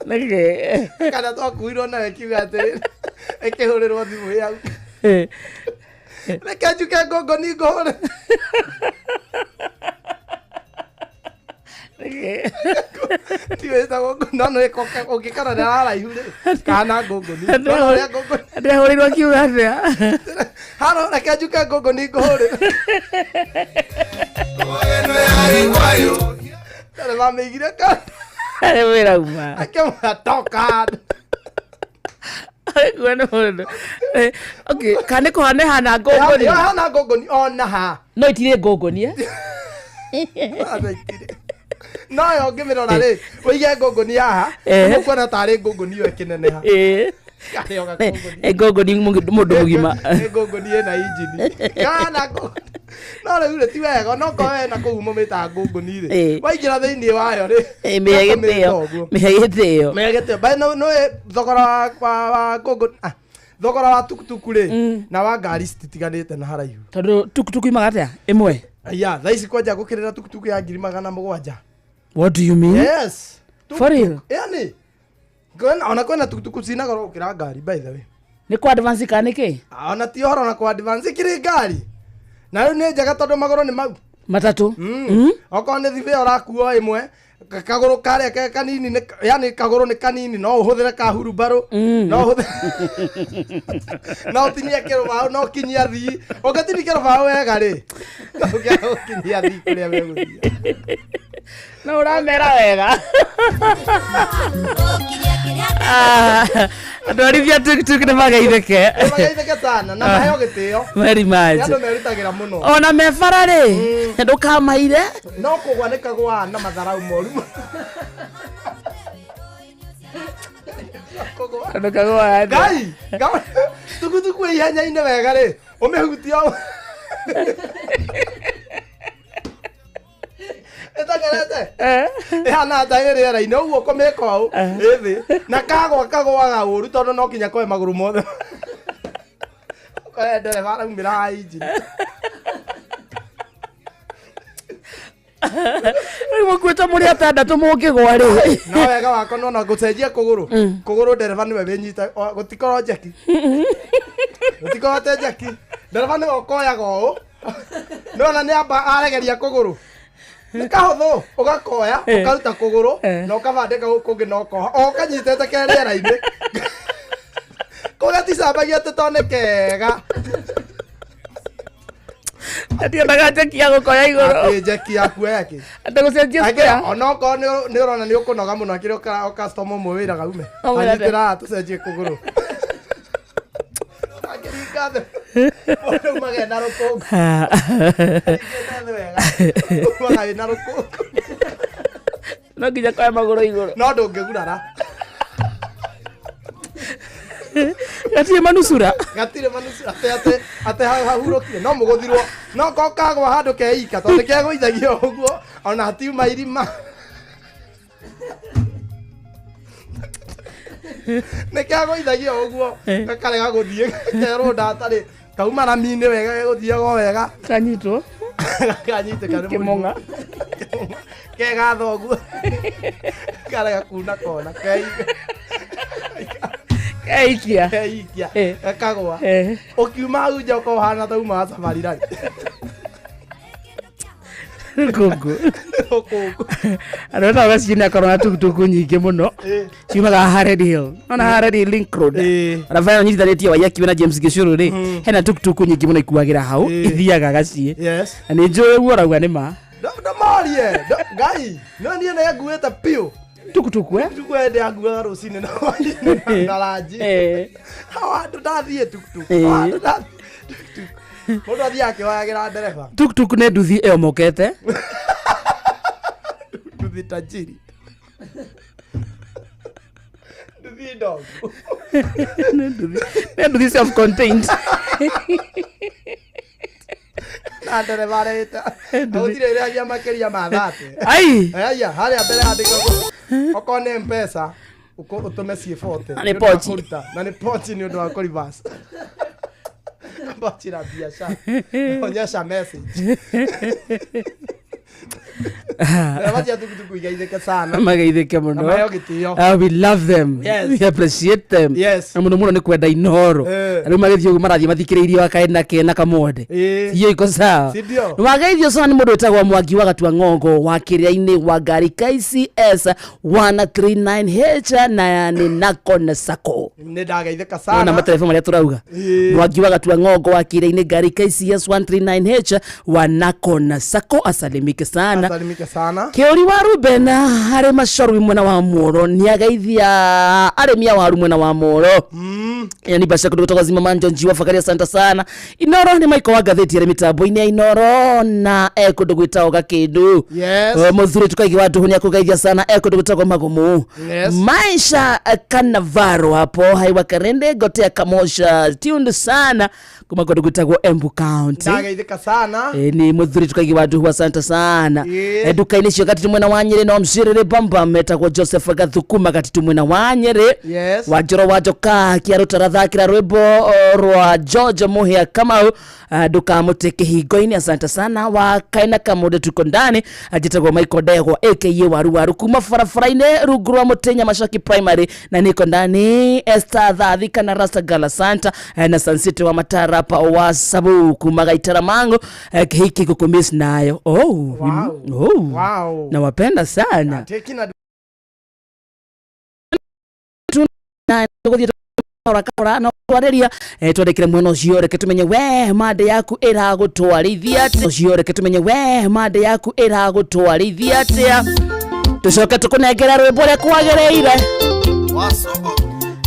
Nĩkĩ? Kana twakuirwo nayo ĩkiuga atĩrĩ, ĩkĩhũrĩrwo thimũ ĩ hau, reke njuke ngũngũni ngũhũre. Tiwĩtagwo no nĩ ũngĩkora nĩ haraihu rĩ kana ngũngũni. Ndona ũrĩa ngũngũni Ndehũrĩirwo akiuga atĩa? Haro, reke njuke ngũngũni ngũhũre. Ndarĩ mamĩigire kando. Arĩ wĩra uma. Akĩmwĩra toka. Kuo nĩ mũndũ. Okay, kana nĩ kũhana ĩhana ngũngũni? Ĩhana ngũngũni ona ha. No itirĩ ngũngũni, eh? No yo ũngĩmĩrora rĩ, ũige ngũngũni haha, ũkuona tarĩ ngũngũni ĩyo ĩkĩneneha. Karĩ o gakũngũni. Ngũngũni mũndũ mũgima. Nĩ ngũngũni ĩna injini kana ngũngũni. No rĩu rĩ ti wega, no korwo wena kũu mũmĩtaga ngũngũni rĩ, waingĩra thĩinĩ wayo rĩ, Mĩhe ũkamĩta gĩtĩo. ũguo. Mĩhe gĩtĩo. Mĩhe gĩtĩo. But no thogora wa ngũngũni, thogora wa tukutuku rĩ na wa ngari cititiganĩte na haraihu. Tondũ tukutuku imaga atĩa ĩmwe? Aya, thaa ici kwanja gũkĩrĩra tukutuku ya 700,000. What do you mean? Yes. For real? Yani ona kwĩna tukutuku cina goro gũkĩra ngari, by the way. Nĩ kwa advance kana nĩkĩ? Ah, ona ti ũhoro na kwa advance, ikĩrĩ ngari na rĩu nĩ njega tondũ magũrũ nĩ mau. Matatũ. Okorwo nĩ thibĩa ũrakuo ĩmwe, kagũrũ karĩa ke kanini yani kagũrũ nĩ kanini, no ũhũthĩre ka hurumbarũ, no ũhũthĩre, no ũtinie kĩrũbaũ, no ũkinyie athii. Ũngĩtinia kĩrũbaũ wega rĩ, ũngĩaga gũkinyia athii kũrĩa megũthiĩ. Na ũramera wega. Ah, andũ arithia tuktuk nĩ mageithĩke. Mageithĩke sana na maheo gĩtĩo. Very Nĩ much. andũ merutagĩra mũno. Ona me bara rĩ, ndũkamaire. No kũgwa nĩ kagwa na matharau moru. Ndũkagwa. Ngai, tukutuku ĩ ihenya-inĩ wega rĩ, ũmĩhutia ũũ. Ĩtengerete. Ĩhana ta ĩ rĩera-inĩ ũguo ũkũmĩka ũũ ĩ thĩ na kagwa kagwaga ũru tondũ no kinya koe magũrũ mothe. Ũkore ndereba araumĩra haha injini. Rĩu mũkuĩte mũrĩ atandatũ mũngĩgwa rĩ. No wega wakwa nona gũcenjia kũgũrũ kũgũrũ ndereba nĩwe wĩnyita gũtikorwo njeki, gũtikorwo te njeki, ndereba nĩwe ũkoyaga ũũ nona nĩ amba aregeria kũgũrũ nĩ kahũthũ ũgakoya ũkaruta kũgũrũ na ũkabandĩka gũkũ kũngĩ na ũkoha o kanyitĩte ke rĩera-inĩ kũu gaticambagia atĩ to nĩ kega. Ndiendaga njeki ya gũkoya igũrũ. Atĩ njeki ya kuoya kĩ? Atĩ gũcenjia Akĩra, spare. onokorwo nĩ ũrona nĩ ũkũnoga mũno akĩrĩ o customer ũmwe wĩraga ume Ũmwe anyitĩra haha tũcenjie kũgũrũ akĩringa thĩ rĩu magenda rũkũngũ Aringĩte thĩ wega umaga wĩna rũkũngũ. No nginya koya magũrũ igũrũ. No ndũngĩgurara. Gatirĩ manusura. Gatirĩ manusura atĩ atĩ atĩ hahurũkire no mũgũthirwo no ko kagwa handũ keika tondũ kegũithagio ũguo ona hatiuma irima nĩ kegũithagio ũguo gakarega gũthiĩ kerwo ndatarĩ kauma rami-inĩ wega gegũthiaga o wega. Kanyitwo. Kanyitĩka nĩ mũrimũ. Kĩmong'a. Kegatha ũguo karega kuna kona Keikia. Keikia gakagwa ũkiuma hau nja ũkorwo ũhana ta uma wa safari rally. Rũkũngũ. Andũ etagwo gaciĩ nĩ akorwo na tukutuku nyingĩ mũno ciumaga haha Red Hill, nona haha Red Hill Link Road barabara ĩno nyitithanĩtie Waiyaki na James Gĩcũrũ rĩ, hena tukutuku nyingĩ mũno ikuagĩra hau ithiaga gaciĩ. Yes. Na nĩ njũĩ ũguo ũrauga nĩ ma. Ndũmorie ngai no niĩ nĩ nguĩte piũ tukutuku eh? Tukutuku ĩndĩ anguaga rũcinĩ na hwainĩ na ranji hau handũ ndathiĩ tukutuku hau handũ ndathiĩ tukutuku mũndũ athiĩ akĩhoyagĩra ndereba. Tukutuku nĩ nduthi ĩomokete. Nduthi tajiri, nduthi ndogo. Nĩ nduthi self contained. Na ndereba arĩte gũtirĩ ĩrĩhagia makĩria ma 30. Ai! Aya harĩa mbere handĩkagwo okorwo nĩ mpesa ũtũme ciĩ 40. Na nĩ nĩ ũndũ wa pochi. kũruta. Na nĩ pochi nĩ ũndũ wa kũreverse. Pochi la biashara onyesha message. Ndereba cia tukutuku igeithĩke sana. Mageithĩke mũno. Na maheo gĩtĩo. Ah, we love them. Yes. We appreciate them. Yes. Na mũno mũno nĩ kwenda inoro. Rĩu magĩthiĩ ũguo marathiĩ mathikĩrĩirie wa kaĩ na kena kamwonde. Hiyo iko sawa. Si ndio? Wageithio sana nĩ mũndũ wĩtagwo Mwangi wa Gatua Ng'ongo wa kĩrĩa-inĩ wa ngari KCS 139H na nĩ Nakon Sacco. Nĩ ndageithĩka Nona sana. matereba marĩa tũrauga. Mwangi wa Gatua Ng'ongo wa kĩrĩa-inĩ ngari KCS 139H wa Nakon Sacco asalimike sana. Asalimike sana. Kĩũri wa Ruben harĩ macorwi mwena wa Moro nĩ ageithia arĩmi a waru mwena wa Moro yani basha kutoka kutoka zima manjo njiwa fakari asante sana Inoro nĩ Michael wa ngathĩti arĩ mĩtambo-inĩ ya Inoro na ekũndũ gwĩtagwo Gakĩndũ. Yes. Mũthuri tukaigi wa Nduhu nĩ akũgeithia sana ekũndũ gwĩtagwo Magumu. Yes. Maisha Kanavaro hapo haiwa Karende Gotea Kamosha tuned sana kuma kũndũ gwĩtagwo Embu County. Ndageithĩka sana. Nĩ mũthuri tukaigi wa Nduhu asante sana. Nduka-inĩ cio gatitu mwena wa Nyĩrĩ no mcirĩrĩ bamba metagwo Joseph Gathukuma gatitu mwena wa Nyĩrĩ. Yes. Wanjoro wa Njoka kĩarũtara thakĩra rwĩmbo rwa George Mũhĩa Kamau ndũkamũte kĩhingo-inĩ asante sana wa kaina kamũndũ tuko ndani. Njĩtagwo Michael Ndegwa aka waru waru kuma barabara-inĩ rungu rwa mũtĩ Nyamacoki Primary na niko ndani Esther Thathi kana Rasta Gala Santa na Sansiti wa Matarapa wa Sabu kuma Gaitara Mango kihiki kukumiss nayo oh, Wow. oh. Wow. Nawapenda sana. Teki na Na tũgũthiĩ Kahora kahora no twarĩria twandĩkĩre mwena ũcio, reke tũmenye we mande yaku ĩragũtwarithia atĩa. Ũcio reke tũmenye we mande yaku ĩragũtwarithia atĩa, tũcoke tũkũnengere rwĩmbo ũrĩa kwagĩrĩire.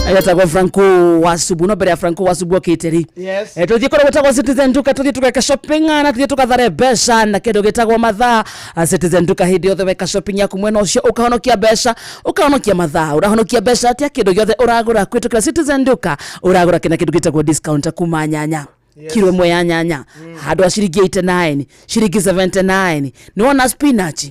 Agetagwo Franco Wasubu, no mbere ya Franco Wasubu okĩte rĩ, Yes. Tuthiĩ kũrĩa gwĩtagwo Citizen Duka, tuthiĩ tũgeka shopping na tuthiĩ tũkathare mbeca na kĩndũ gĩtagwo mathaa. Citizen Duka hĩndĩ yothe weka shopping yaku mwena ũcio ũkahonokia mbeca, ũkahonokia mathaa. Ũrahonokia mbeca atĩa? Kĩndũ gĩothe ũragũra kwĩtũkĩra Citizen Duka ũragũra kĩna kĩndũ gĩtagwo discount kuma nyanya. Yes. Kiro ĩmwe ya nyanya handũ ha ciringi 89, ciringi 79. Nĩwona spinach,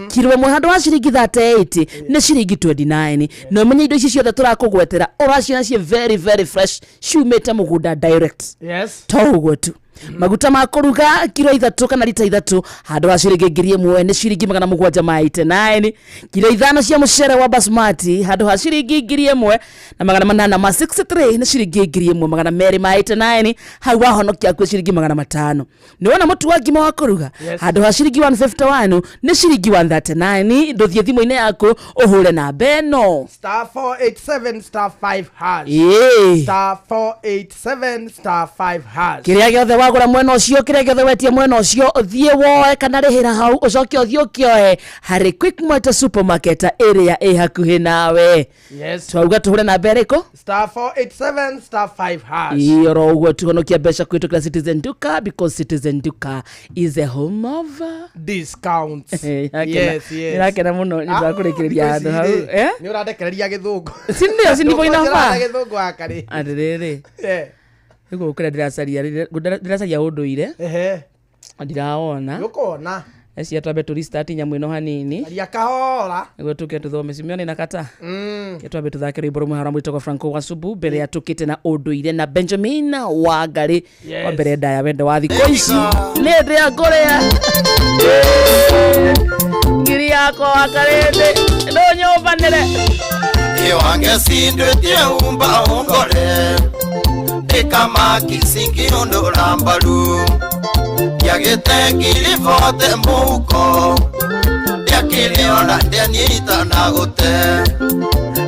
kiro ĩmwe handũ ha ciringi 38 nĩ ciringi 29. Na ũmenye indo ici ciothe tũrakũgwetera ũraciona ciĩ very very fresh, ciumĩte mũgũnda direct. Yes. To ũguo tu, maguta ma kũruga kiro 3 kana rita 3 handũ ha ciringi 1000 nĩ ciringi 789. Kiro 5 cia mũcere wa basmati handũ ha ciringi 1863 nĩ ciringi 1289. Hau wahonokia kwĩ ciringi 500. Nĩwona mũtu wa ngima wa kũruga Yes. handũ ha ciringi 151 nĩ ciringi 139. Ndũthiĩ thimũ-inĩ yaku ũhũre namba ĩno. Star 487 star 5 hash. Ĩĩ. Star 487 star 5 hash. Kĩrĩa gĩothe wagũra mwena ũcio, kĩrĩa gĩothe wetia mwena ũcio, ũthiĩ woe kana rĩhĩra hau, ũcoke ũthiĩ ũkĩoe harĩ Quickmart supermarket ĩrĩa ĩ hakuhĩ nawe. Yes. Twauga tũhũre namba ĩrĩkũ? Star 487 star 5 hash. Ĩĩ, oro ũguo tuhonokia mbeca kũhĩtũkĩra Citizen Duka, because Citizen Duka is a home of discounts. Yes, yes. Nĩrakena mũno nĩ ũndũ wa kũrĩkĩrĩria handũ hau. Eh? Nĩ ũrandekereria gĩthũngũ. Si ndio, si ndivyo inafaa? Gĩthũngũ hakarĩ. Atĩrĩrĩ, Eh. nĩguo kũrĩa ndĩracaria, ndĩracaria ũndũire. Ehe. Ndĩrawona. Nĩũkona. Eci twambe tũ restart nyamũ ĩno hanini. Caria kahora. Nĩguo tũke tũthome Simeone na kata. Ke twambe tũthake rwĩmbo rũmwe harĩa mwĩtagwo Franco Wasubu mbere ya tũkĩte na ũndũire na Benjamin Wangari. Yes. Wa mbere ndaya wendo wa thikũ ici nĩ ndĩa ngũrĩa ngiri yakwa wakarĩndĩ ndũnyũmbanĩre. Iwange sindwetie umba ungore ndikamaki singiundura mbaru ndiagite ngiri bote mũhuko ndiakĩrĩona ndianyita na gũte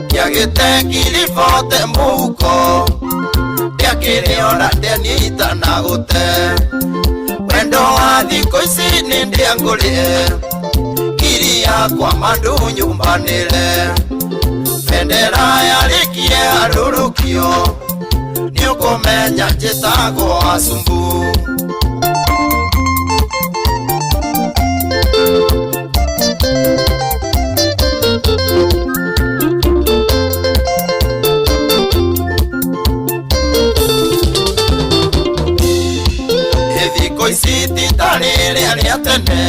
ndiagite ngiri bote mũhuko ndiakĩrĩona ndianyita na gũte wendo wa thikũ ici nĩ ndĩangũrĩe ngiri yakwa mandu nyumbanĩre bendera yarĩkie arũrũkio nĩũkũmenya njĩtagwo Asumbu. Thikũ ici ti ta rĩrĩa rĩa tene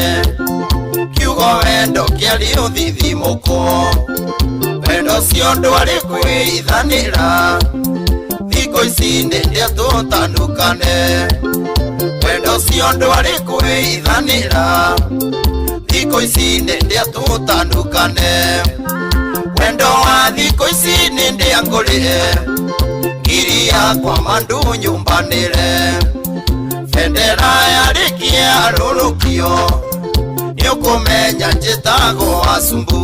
kiugo wendo kĩarĩ ũthithimũkwo wendo ũcio ndwarĩ kwĩithanĩra thikũ ici nĩ ndĩa tũtanukane wendo ũcio ndwarĩ kwĩithanĩra thikũ ici nĩ ndĩa tũtanukane wendo wa thikũ ici nĩ ndĩa ngũrĩre ngiri yakwa mandu nyumbanĩre bendera yarĩkie arũrũkio nĩũkũmenya njĩtagwo Asumbu.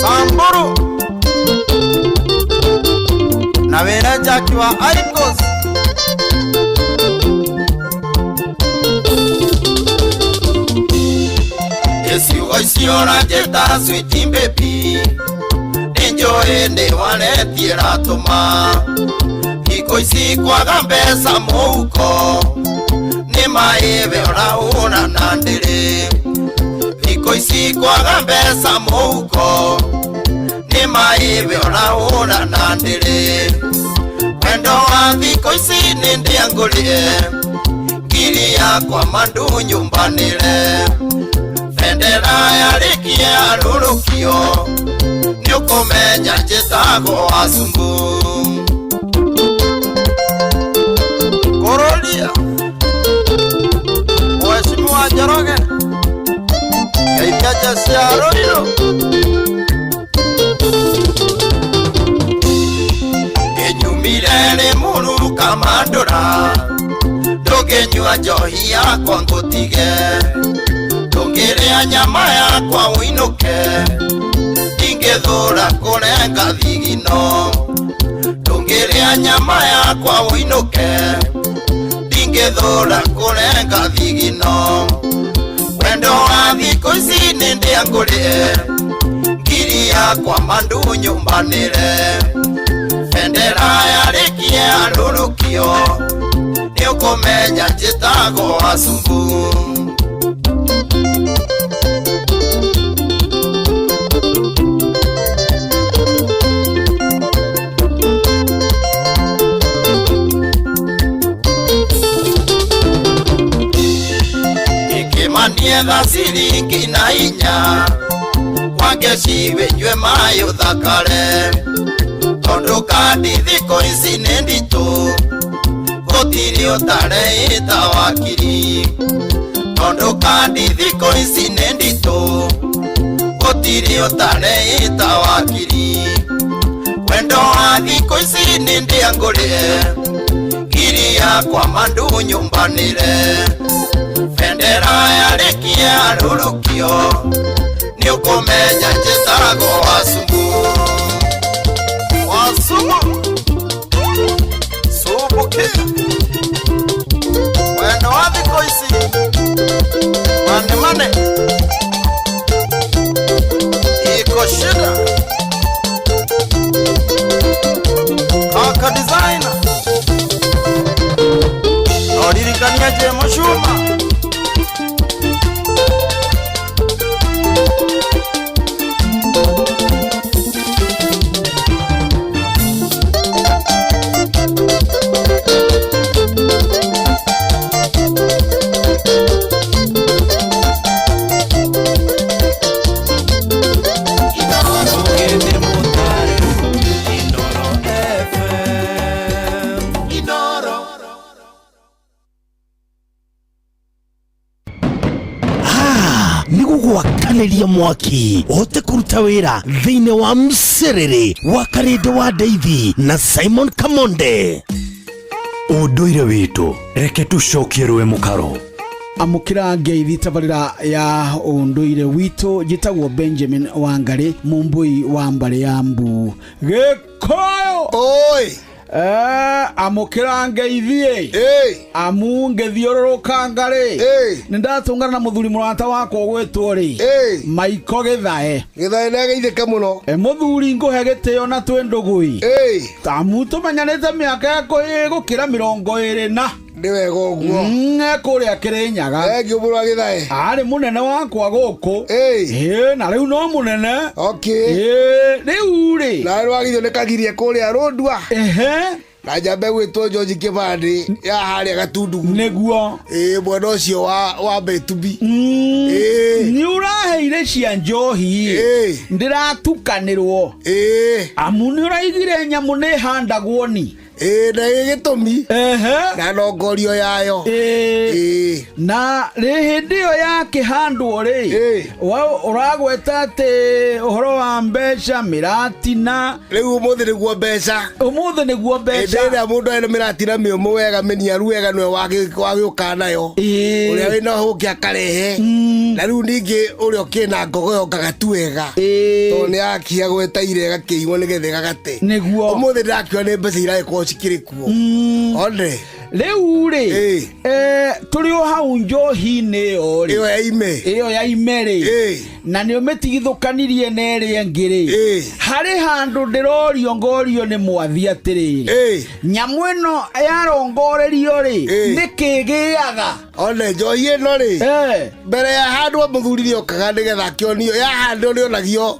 Samburu na wĩra Jackie wa Icos. Iciugo icio ũranjĩta sweet baby nĩnjũĩ nĩ waretie ratũma thikũ ici kwaga mbeca mũhuko nĩ maĩ we ũrahũra na ndĩrĩ thikũ ici kwaga mbeca mũhuko nĩ maĩ we ũrahũra na ndĩrĩ wendo wa thikũ ici nĩ ndĩangũrĩe ngiri yakwa mandu nyumbanĩre bendera yarĩkie arũrũkio nĩũkũmenya njĩtagwo Asumbu. Korolia Mheshimiwa Njoroge geithia jeshi ya Ruiru. Ngĩnyumire rĩ mũru kamandũra ndũngĩnyua njohi yakwa ngũtige ndũngĩrĩa nyama yakwa ũinũke. Ndingĩthũra kũrenga thigino ndũngĩrĩa nyama yakwa ũinũke ndingĩthũra kũrenga thigino wendo wa thikũ ici nĩ ndĩangũrĩe ngiri yakwa mandu nyũmbanĩre bendera yarĩkie arũrũkio nĩũkũmenya njĩtagwo Wacumbu. Ikimanietha ciringi na inya wangeciwĩnyue maĩ ũthakare tondũ kandi thikũ ici nĩ nditũ gũtirĩ ũtareĩta wakiri tondũ kandi thikũ ici nĩ nditũ gũtirĩ ũtareĩta wakiri wendo wa thikũ ici nĩ ndĩangũrĩe ngiri yakwa mandu nyũmbanĩre bendera yarĩkie arũrũkio nĩũkũmenya njĩtagwo Wacumbu. Wacumbu Sumbuki wendo wa thikũ ici mane mane iko shida kaka designer noririkania je Mucuma. Nĩgũgwakanĩria mwaki ũhote kũruta wĩra thĩinĩ wa mcerere wa Karĩndĩ wa Ndeithi na Simon Kamonde. Ũndũire witũ reke tũcokie rũĩ mũkaro. Amũkĩra ngeithi tabarĩra ya ũndũire witũ njĩtagwo Benjamin Wangari mũmbũi wa mbarĩ ya Mbu Gĩkũyũ. Oi. Amũkĩra ngeithi amu ngĩthiũrũrũka ngarĩ nĩ ndatũngana na mũthuri mũrata wakwa ũgwĩtwo rĩ Maiko Gĩthae. Gĩthae nĩageithĩke mũno. Mũthuri ngũhe gĩtĩo na twĩ ndũgũi tamu tũmenyanĩte mĩaka gũkĩra 20 na nĩ wega ũguo kũrĩa Kĩrĩnyaga. Thengiũ mũrũ wa Gĩthae. Arĩ mũnene wakwa gũkũ na rĩu no mũnene. Rĩu rĩ nawe nĩwagithio nĩ kagirie kũrĩa Rũndua na njambe gwĩtwo George Kĩbandĩ ya harĩa Gatundugu nĩguo mwena ũcio wa Mbĩtubi. Nĩ ũraheire cia njohi ndĩratukanĩrwo amu nĩ ũraigire nyamũ nĩ handagwo ni na gĩtũmi na nongorio yayo na hĩndĩ ĩyo yakĩhandwo rĩ ũragweta atĩ ũhoro wa mbeca mĩratina rĩu ũmũthĩ nĩguo mbeca ũmũthĩ nĩguo mbeca hĩndĩ ĩrĩa mũndũ ena mĩratina mĩũmũ wega mĩniaru wega nĩwe wagĩũka nayo ũrĩa wĩna hũkĩ akarehe na rĩu ningĩ ũrĩa ũkĩna ngogoyo ngagatu wega tondũ nĩ yakia gwetaire ĩgakĩiywo nĩgetha ĩgagate nĩguo ũmũthĩ ndĩrakiona nĩ mbeca iragĩkorwo cikĩrĩ kuo one rĩu rĩ tũrĩ o hau njohi-inĩ ĩyo rĩ ĩyo ya ime ĩyo ya ime rĩ na nĩ ũmĩtigithũkanirie na ĩrĩa ĩngĩ rĩ harĩ handũ ndĩrorio ngorio nĩ mwathi atĩrĩrĩ nyamũ ĩno yarongorerio rĩ nĩkĩ gĩaga one njohi ĩno rĩ mbere ya handwo mũthuri nĩokaga nĩgetha akĩonio yahandwo nĩonagio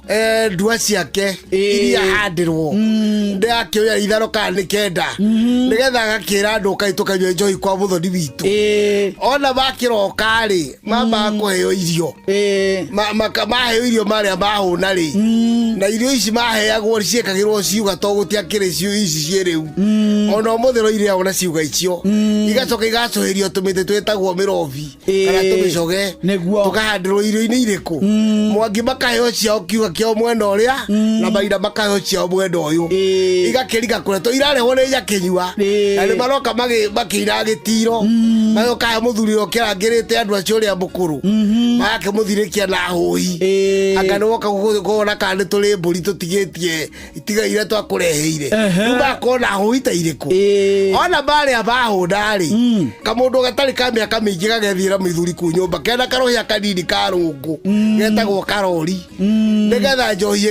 ndua ciake iria handĩrwo ndĩrakĩoya ithano kana nĩ kenda nĩgetha agakĩra andũ ũkai tũkanyue njohi kwa mũthoni witũ ona makĩroka rĩ mambaga kũheo irio maheo irio marĩa mahũna rĩ na irio ici maheagwo ciĩkagĩrwo ciuga to gũtiakĩrĩ ici ciĩ rĩu ona ũmũthĩ no irĩagwo na ciuga icio igacoka igacũhĩrio tũmĩtĩ twĩtagwo mĩrobi kana tũmĩcoge tũkahandĩrwo irio-inĩ irĩkũ mwangi makaheo ciao kiuga kĩao mwena ũrĩa na maina makaheo ciao mwena ũyũ igakĩringa kũrĩa to irarehwo nĩ nyakĩnyua na nĩ maroka makĩina gĩtiro magoka he mũthuri ũrĩa ũkĩrangĩrĩte andũ acio ũrĩa mũkũrũ Magakĩmũthirĩkia na hũhi. Anga nĩ woka kuona kana nĩ tũrĩ mbũri tũtigĩtie itiga iria twakũreheire. Rĩu magakorwo na hũhi ta irĩkũ. Ona marĩa mahũna rĩ, kamũndũ gatarĩ ka mĩaka mĩingĩ gagethiĩra mũthuri kuu nyũmba kena karũhĩa kanini ka rũngũ getagwo karori, nĩgetha njohi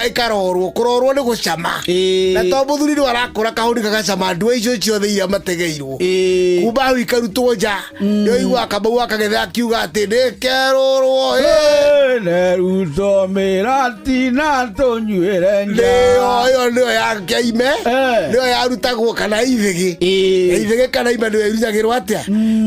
ĩkarorwo. Kũrorwo nĩ gũcama, na to mũthuri nĩ arakũra kahũri gagacama ndua icio ciothe iria mategeirwo kuma hau ikarutwo nja. Nĩ ũiguaga Kamau akagetha akiuga atĩ nĩkerũrwo neruto mĩratina tũnyuĩre nja. Nĩyo ĩyo nĩyo ya kĩaime, nĩyo yarutagwo kana ithĩgĩ. Ithĩgĩ kana ime nĩyo irutagĩrwo atĩa,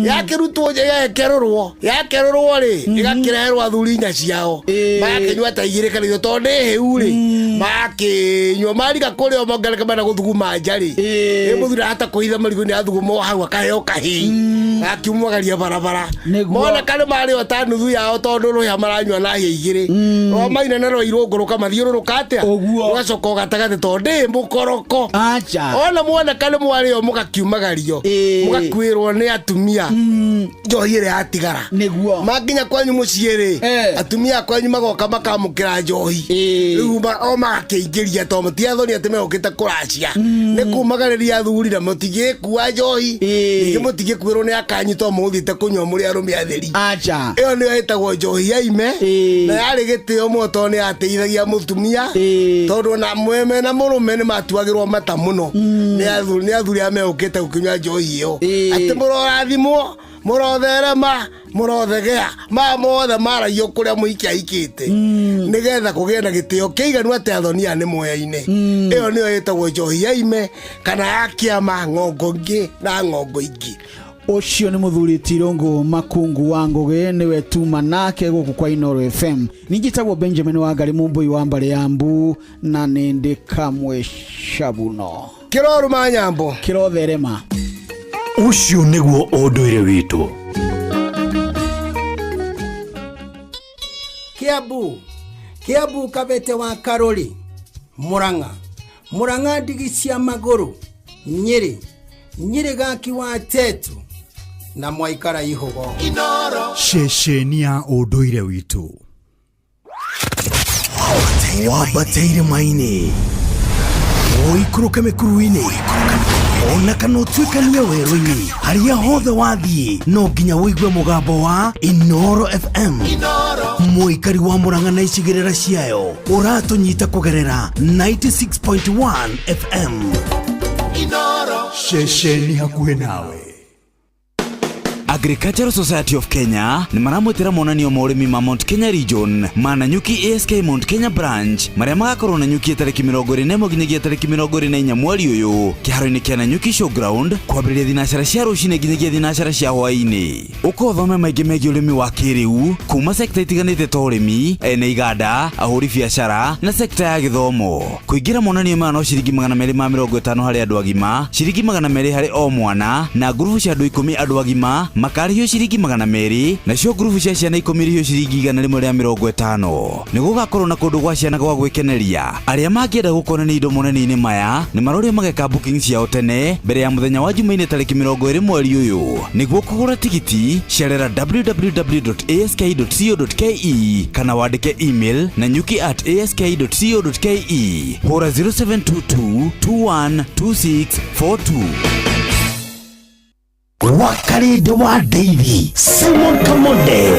yakĩrutwo nja ĩgekerũrwo, yakerũrwo rĩ ĩgakĩreherwo athuri inya ciao, magakĩnyua ta igĩrĩ kana ithatũ tondũ nĩ hĩu rĩ, magakĩnyua marika kũrĩa o mongereke mena gũthuguma nja rĩ, ĩ mũthuri ahota kũhitha marigũ nĩ athuguma o hau akaheo kahĩi gakiumagaria barabara. Mona kana marĩo ta nuthu yao tondũ rũhĩa maranyua na hĩa igĩrĩ rwa maina na rwa irũngũ rũkamathiũrũrũka atĩa, rũgacoka o gatagatĩ tondũ ndĩ mũkoroko. Ona mwona kana mwarĩo mũgakiumagario mũgakuĩrwo nĩ atumia njohi ĩrĩa yatigara. Makinya kwanyu mũciĩ rĩ, atumia kwanyu magoka makamũkĩra njohi rĩu o magakĩingĩria tondũ mũtiathoni atĩ megũkĩte kũracia nĩ kumagarĩria athuri na mũtigĩkua njohi, ningĩ mũtigĩkuĩrwo nĩ akanyu tondũ mũgũthiĩte kũnyua mũrĩ arũme atheri. Ĩyo nĩyo ĩtagwo njohi ya ime, na yarĩ gĩtĩo mũno tondũ nĩ yateithagia mũtumia, tondũ ona mena mũrũme nĩ matuagĩrwo mata mũno nĩ athuri arĩa megũkĩte gũkĩnyua njohi ĩyo, atĩ mũrorathimwo, mũrotherema, mũrothegea, maya mothe maragio kũrĩa mũhiki ahikĩte, nĩgetha kũgĩe na gĩtĩo kĩiganu atĩ athoni aya nĩ moyaine. Ĩyo nĩyo ĩtagwo njohi ya ime kana ya kĩama, ng'ongo ingĩ na ng'ongo ingĩ. Ũcio nĩ mũthuri Tirũngũ Makungu wa Ngũgĩ, nĩwe tuma nake gũkũ kwa Inooro FM. Ningĩ Benjamin Wangari Mũmbũi wa mbarĩ ya Mbu, na nĩ ndĩ kamwe cabuno. Kĩrorũma nyambo, kĩrotherema. Ũcio nĩguo ũndũire witũ. Kiambu, Kiambu Kabete wa Karori, Murang'a, Murang'a ndigi cia magũrũ, Nyĩrĩ, Nyĩrĩ gaki wa Tetu na mwaikara ihugo. Ceceni ya ũndũire witũ. Wambateire maini, ũikũrũke mĩkuru-inĩ, ona kana ũtuĩkanie werũ-inĩ, harĩa hothe wathiĩ no nginya ũigue mũgambo wa Inooro FM. Mũikari wa Murang'a na icigĩrĩra ciayo ũratũnyita kũgerera 96.1 FM. Ceceni hakuhĩ nawe. Agricultural Society of Kenya nĩ maramwĩtĩra monanio ma ũrĩmi ma Mount Kenya Region ma Nanyuki ASK Mount Kenya Branch marĩa magakorwo Nanyuki tarĩki 21 nginyagia tarĩki 24 mweri ũyũ kĩharo-inĩ kĩa Nanyuki Showground kwambĩrĩria thinacara cia rũcinĩ nginyagia thinacara cia hwaĩ-inĩ. Ũka ũthome maingĩ megiĩ ũrĩmi wa kĩrĩu kuma sekta itiganĩte ta ũrĩmi, ene iganda, ahũri biacara na sekta ya gĩthomo. Kũingĩra monanio maya no ciringi 250 harĩ andũ agima, ciringi 200 harĩ o mwana, na ngurubu cia andũ 10 andũ agima makarĩhio ciringi 200, nacio ngurubu cia ciana 10 irĩhio ciringi 150. Nĩ gũgakorwo na kũndũ gwa ciana gwa gwĩkeneria. Arĩa mangĩenda gũkonania indo monanio-inĩ maya nĩ marorio mageka booking ciao tene mbere ya mũthenya wa Jumaine tarĩki 20 mweri ũyũ. Nĩguo kũgũra tigiti cerera www.ask.co.ke kana wandĩke email na nyuki@ask.co.ke. Hũra 0722 212642. Wakarinde wa Ndeithi Simon Kamonde.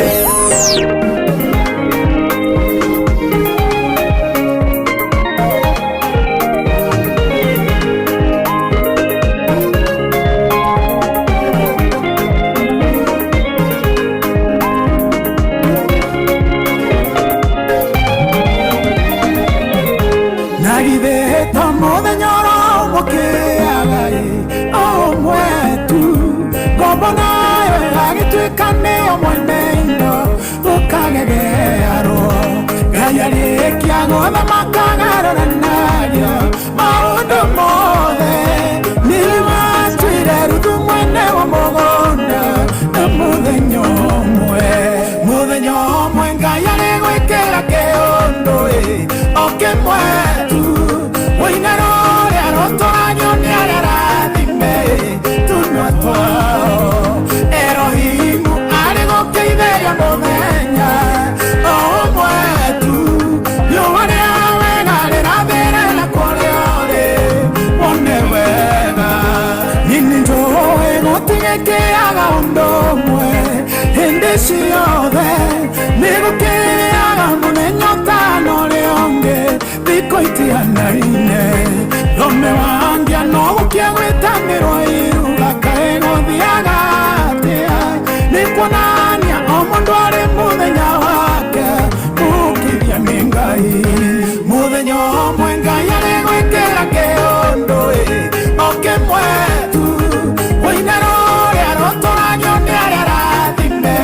Nagitheta muthenya ũramũkĩaga o mwetu ngombo nayo ĩgagĩtuĩka nĩyo mwene indo ũkagegearwo Ngai arĩkia gũthamaka agarũranagia maũndũ mothe nĩwatuire Ruthu mwene wa mũgũnda na mũthenya ũmwe mũthenya ũmwe Ngai arĩgwĩkĩra kĩũndũ o kĩmwe tu wĩina rũrĩa rũtũragio nĩ arĩa arathime tũnua twao Erohimu arĩ gũkĩithĩria mũthenya Hĩndĩ ciothe nĩgũkĩaga mũthenya ũtano ũrĩa ũngĩ thikũ itianaine thome wangia no gũkĩa gwĩtanĩrwo iruga kaĩ gũthiaga atĩa nĩ kuonania o mũndũ arĩ mũthenya wake mũkithia nĩ Ngai mũthenya ũmwe Ngai arĩ gwĩkĩra kĩũndũ ĩ o kĩmwe tu ũine rũrĩa rũtũragio nĩ arĩa arathime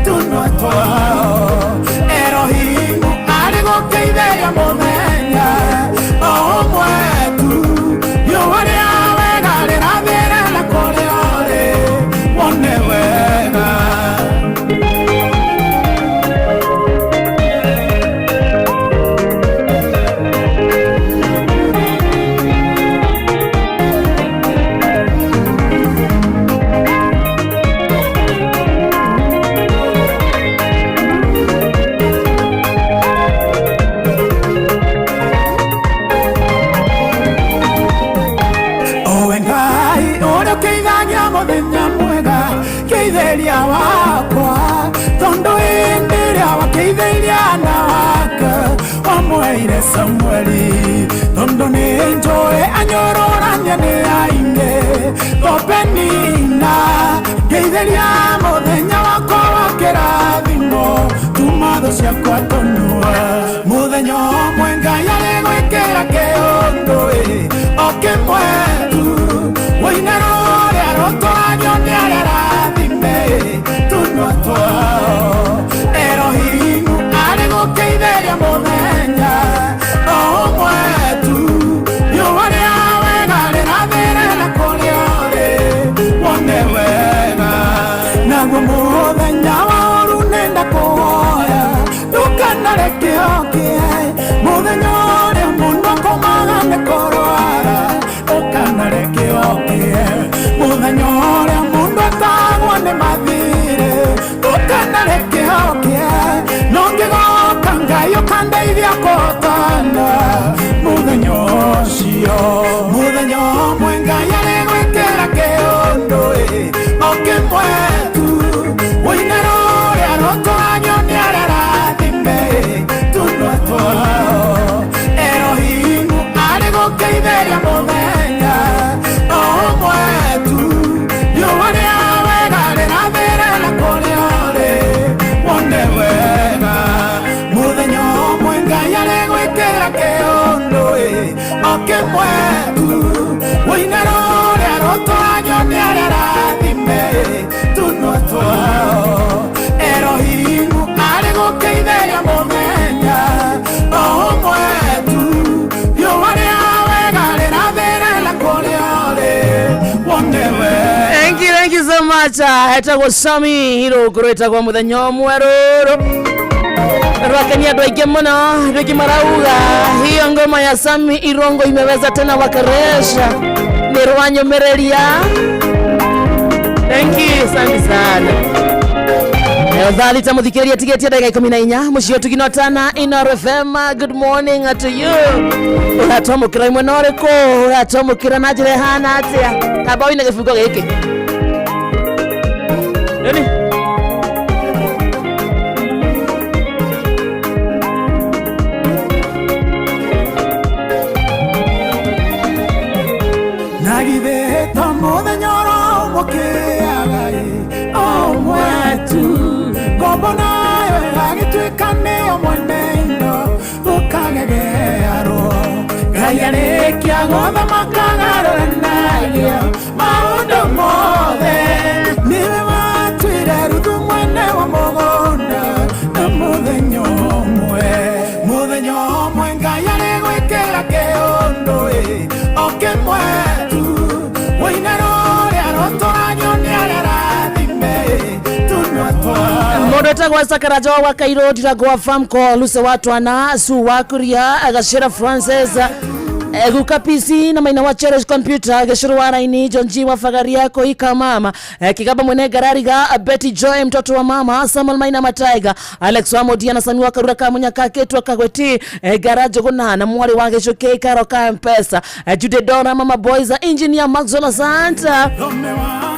tũnua twao Elohimu arĩ gũkĩitheria mũthenya o ũmwe tu riũa rĩa wega rĩrathĩre na kũrĩa ũrĩ wone wega. Owe Ngai ũrĩa ũkĩithagia mũthenya mwega kĩitheria wakwa tondũ hĩndĩ ĩrĩa wakĩitheria ana wake wamweire Samueli tondũ nĩ njũĩ anyũrũrania nĩ aingĩ Topenina ngĩitheria mũthenya wakwa wa kĩrathimo tuma thũ ciakwa tũnua mũthenya ũmwe Ngai arĩ gwĩkĩra kĩũndũ ĩ o kĩmwe tu ũine rũrĩa rũtũragio nĩ arĩa arathime tũnua twao Elohimu arĩ gũkĩitheria mũthenya o ũmwe tu riũa rĩa wega rĩrathĩre na kũrĩa ũrĩ wone wega naguo mũthenya wa ũru nĩndakũhoya ndũkanareke ũkĩe mũthenya ũrĩa mũndũ akomaga nĩ kũrwara ndũkanareke ũkĩe mũthenya ũrĩa mũndũ atagwo nĩ mathirĩ ndũkanareke ũkĩe no ngĩgoka Ngai ũkandeithia kũhotana mũthenya ũcio mũthenya ũmwe Ngai arĩ gwĩkĩra kĩũndũ ĩ o kĩmwe tu ũine rũrĩa rũtũragio nĩ arĩa arathime tũnua twao Elohimu arĩ gũkĩitheria mũthenya o ũmwe tu riũa rĩa wega rĩrathĩre na kũrĩa ũrĩ wone wega mũthenya ũmwe Ngai arĩ gwĩkĩra kĩũndũ ĩ o kĩmwe tu ũine rũrĩa rũtũragio nĩ arĩa arathime tũnua twao Elohimu arĩ gũkĩitheria mũthenya o ũmwe tu riũa rĩa wega rĩrathĩre na kũrĩa ũrĩ wone wega. Thank you so much. Etagwo Sami Irũngũ rwĩtagwo mũthenya ũmwe rũrũ rwakenia andũ aingĩ mũno andũ aingĩ marauga hiyo ngoma ya Sami Irongo imeweza tena wakaresha nĩ rwanyũmĩrĩria. Thank you asante sana. Thaa thita mũthikĩrĩria tigĩtie ndagĩka 14 mũciĩ ũtugino tana Inooro FM. Good morning to you. Ũratwamũkĩra imwe na ũrĩkũ ũratwamũkĩra na njĩra ĩhana atĩa tamba ũine gĩbungo gĩkĩ. Ready? Na githĩ to mũthenya ũromũkĩaga ĩ ũmwe tu ngombo nayo ĩgagĩtuĩka nĩyo mwene indo ũkagegearwo Ngai arĩkia gũthamaka agarũranagia maũndũ mothe nĩwe watuire Ruthu mwene wa mũgũnda na mũthenya ũmwe mũthenya ũmwe Ngai arĩ gwĩkĩra kĩũndũ ĩ o kĩmwe tu ũine rũrĩa rũtũragio nĩ arĩa arathime tũnua twao Mũndũ wĩtagwo Sakaraja wa Kairũ Ndirango wa Famco Luse wa Twana Su wa Kuria Gacĩra Francis Guka PC na maina wa Cherish Computer Gecuru wa Raini John G wa Fagaria Koika mama Kigaba mwene Garariga Betty Joy mtoto wa mama Samuel Maina Mataiga Alex wa Modia na Sami wa Karura Kamunya Kaketwa Kagweti Garajo Gona na mwari wa Gicuki Karo ka Mpesa Jude Dora Mama Boys Engineer Maxwell Santa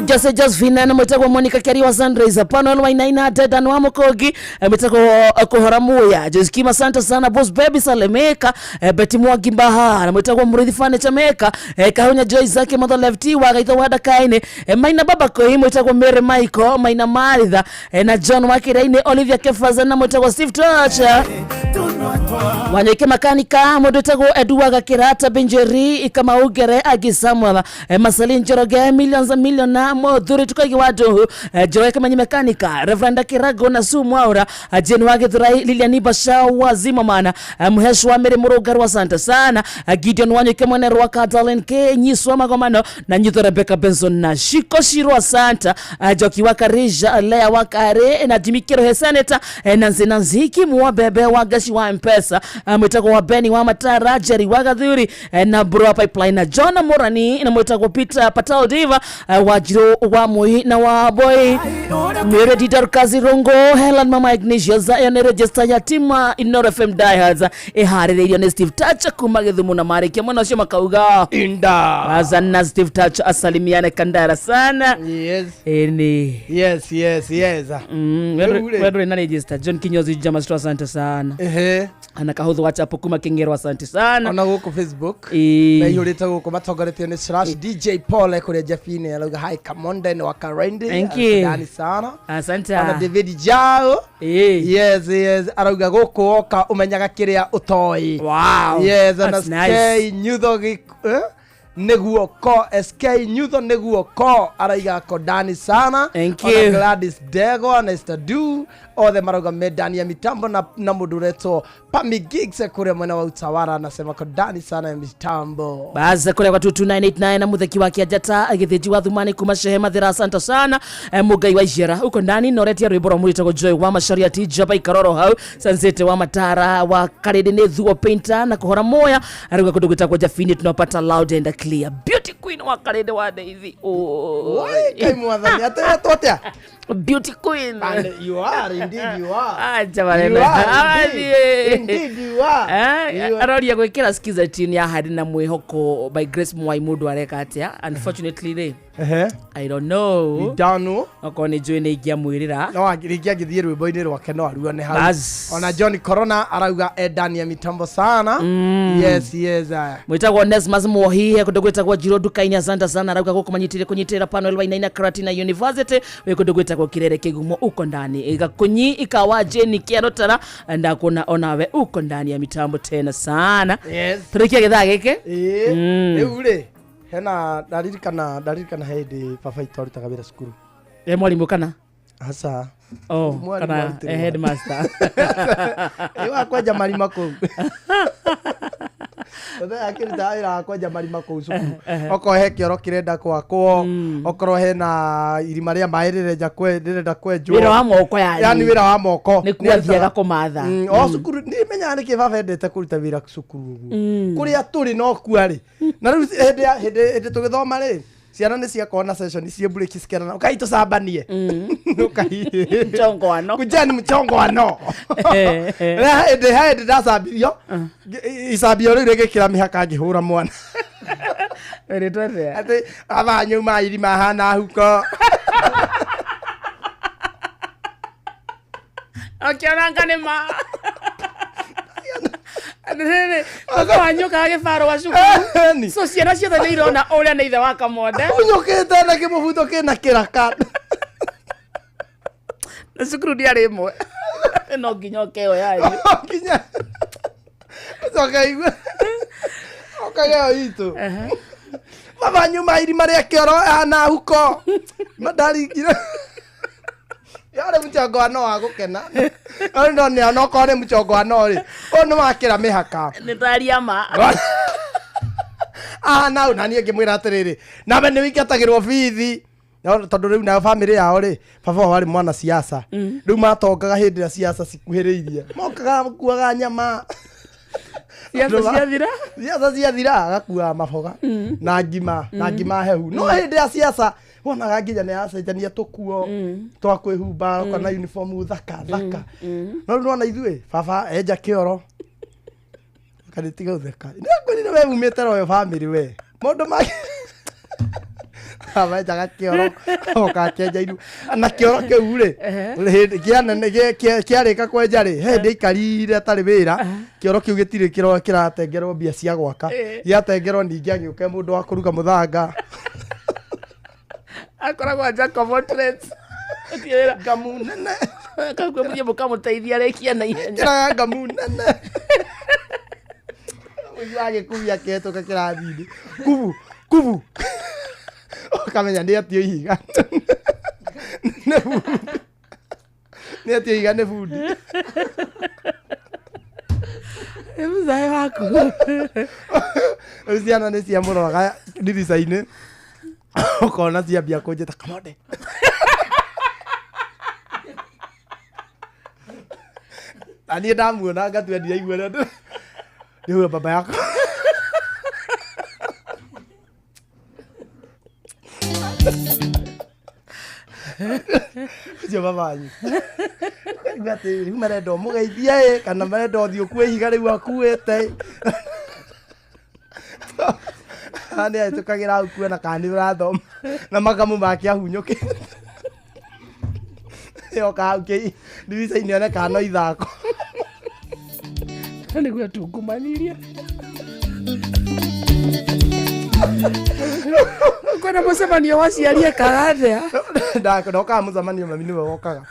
Jose Josephine na mwitagwo Monica Keri wa Sunrise Panuel Wainaina Dedan wa Mukogi mwitagwo Kuhora Muya Joskima Santa sana Boss Baby Salemeka Betty Mwagi Mbaha na mwitagwo Murithi Furniture Maker Kahunya Joy Zake Mother Lefty wa Gaitho wa Dakaine Maina Baba Koi mwitagwo Mary Michael Maina Maritha na John Wakiraine Olivia Kefaza na mwitagwo Steve Touch Wanyoike makanika mundu witagwo Edu Gakirata Benjeri Ikamaugere Agi Samuel Masalin Njoroge millions and million na muthuri tukaigi wa nduhu Njoroge Kimanyi mekanika Reverend Kirago na Su Mwaura Jane wa Githurai Lilian Basha wa Zimamana Muhesh wa Mary Murugaru asante sana Gideon Wanyoike mwene Rwaka Darlene K Nyiswa Magomano na Nyitho Rebecca Benson na Shiko Shiro asante Joki wa Karija Lea wa Kare na Jimmy Kirohe Senator Nanzi Nanziki Mwabebe wa Gashi wa Mpesa mwitagwo wa Beni wa Matara Jerry wa Gathuri na Bro Pipeline na John Morani na mwitagwo Peter Patel Diva wa Jiro wa Moi na wa Boy Mary Didar Kazirongo Helen Mama Ignatius Zion register ya tima Inoro FM Diehards iharĩrĩirio nĩ Steve Touch kuma Gĩthumo na marĩkia mwena ũcio makauga inda azana Steve Touch asalimiane kandara sana. Yes. Eni. Yes yes yes. Wewe na register John Kinyozi Jama asante sana. Ehe. Ana kahuthu WhatsApp kuma Kingero asante sana. Ona guku Facebook na ihurite guku matongoretio ni /DJ Paul kuria Jafine arauga hi Kamonde ni wakarende. Thank you. Ndani sana. Asante. Ona David Jao. Yes yes arauga guku woka umenyaga kiria utoi. Wow. Yes ana That's nice. SK Nyutho niguo ko SK Nyutho niguo ko araiga ko ndani sana. Thank Ona you. Gladys Dego na Esther Du othe marauga me ndani ya mitambo na mundu uretwo Pami Gigs kuria mwena wa Utawara anasema ko ndani sana ya mitambo. Baza kuria kwa 2989 na mutheki wa Kianjata agithiji wa Thumani kuma Shehe Mathira asante sana Mugai wa Ijera uko ndani noretia rwimbo rwa mwitagwo Joy wa Macharia Tija by Karoro hau Sansete wa Matara wa Karede ne Thuo Painter na Kuhora Moya aruga kundu gwitagwo Jafini tunapata loud and clear beauty queen wa Karede wa Daisy. Oh kai mwathani atetwo atia beauty queen. And you are indeed you are. Acha maneno. You are indeed, indeed you are. Aroria gwikira skiza tune ya hari na mwihoko by Grace Mwai mundu areka atia unfortunately re I don't know. You don't know. Okorwo ni njui ni ingiamwirira. No rĩngĩ angĩthiĩ rwĩmbo-inĩ rwake no aruone hau. Ona John Corona arauga endani ya mitambo sana. Yes yes. Mwitagwo Nesmas Mwohi kundu gwitagwo Njiro nduka-inĩ asante sana arauga guku manyitire kunyitira panel wa Inaina Karatina University wi kundu gwitagwo Kirere Kigumo uko ndani Gakunyi ikawa Jeni Kiarotara ndakuona onawe uko ndani ya mitambo tena sana. Yes. Turikia githaa giki. Rĩu rĩ hena ndaririkana hĩndĩ baba itũ arutaga wĩra cukuru. Mwalimu kana? Aca. Oh, kana headmaster. Ĩ wa kwenja marima kũu. Baba akĩruta wĩra wa kwenja marima kũu cukuru. Okorwo he kĩoro kĩrenda gwakwo, okorwo hena irima rĩa maĩ rĩrenda kwenjwo. Wĩra wa moko yani. Yani wĩra wa moko. Nĩkuo athiaga kũmatha. O cukuru nĩmenyaga nĩkĩ baba endete kũruta wĩra cukuru ũguo. Kũrĩa tũrĩ no kua rĩ. Na rĩu hĩndĩ tũgĩthoma rĩ, ciana nĩ ciakorwo na session ciĩ break cikerana ukai tũcambanie. Ukai mchongoano. Kujani mchongoano. Na hĩndĩ ndacambirio icambio rĩu rĩgĩkĩra mĩhaka ngĩhũra mwana. Wĩrĩtwo atĩa? Atĩ aba nyuma irima hana huko. Ũkĩona nĩ ma. Rĩrĩ wanyũkaga gĩbaro wa cukuru. So ciana ciothe nĩ irona ũrĩa nĩ ithe wa Kamonde. Ũnyũkĩte na kĩmũbuto kĩna kĩraka. Na cukuru ndiarĩ ĩmwe. No nginya ũke ĩyo yanyu. Nginya. Ũcoke igue. Ũkage ĩyo itũ. Baba nyuma irima rĩa kĩoro hana huko. Ndarigire. Yare mchongoano wa gũkena. No nĩ onokorwo nĩ mchongoano rĩ, ũyũ nĩ wakĩra mĩhaka. Nĩ ndaria ma. Na na niĩ ngĩmwĩra atĩrĩrĩ, nawe nĩ wĩingatagĩrwo bithi. No tondũ rĩu nayo bamĩrĩ yao rĩ, baba wao arĩ mwana siasa. Rĩu matongaga hĩndĩ ĩrĩa siasa cikuhĩrĩirie. Mokaga makuaga nyama. Ciaca ciathira? Ciaca ciathira agakuaga maboga na ngima na ngima hehu. No hĩndĩ ya ciaca wonaga nginya nĩ acenjania tũkuo twa kwĩhumba kana uniform thaka thaka. No rĩu nĩwona ithuĩ baba enja kĩoro kanitiga ũtheka. Nĩngwĩrire we umĩte royal family we. Maũndũ mangĩ baba enjaga kĩoro oka akĩenja iru na kĩoro kĩu rĩ hĩndĩ kĩanene kĩarĩka kwenja rĩ he hĩndĩ aikarire atarĩ wĩra kĩoro kĩu gĩtirĩ kĩratengerwo mbia cia gwaka gĩatengerwo ningĩ agĩũka mũndũ wa kũruga mũthanga akoragwo Jacob Trades ngamu nene kakwe mũthiĩ mũkamũteithia arĩkia na ihenya kĩraga ngamu nene ũguo agĩkubia akĩhetũka kĩrathi-inĩ kubu kubu ũkamenya nĩ atio ihiga nĩ bundi nĩ atio ihiga nĩ bundi nĩ mũcae waku. Rĩu ciana nĩ ciamũroraga ndirica-inĩ ũkona ciambia kũnjĩta Kamonde. Na niĩ ndamuona ngatua ndiraigua ũrĩa nĩ huyo baba yako. Ũcio baba wanyu. Ngaigua atĩ rĩu marenda ũmũgeithie ĩ kana marenda ũthiĩ ũkue ihiga rĩu akuĩte. Nĩ ahĩtũkagĩra hau kuona kana nĩ ũrathoma na makamu make ahunyũkĩte. Yoka hau ndirica-inĩ one kana no ithako. Nĩguo tungumanirie. Kwĩna mũcemanio wa aciari ekaga atĩa? Ndokaga mũcemanio mami nĩwe wokaga.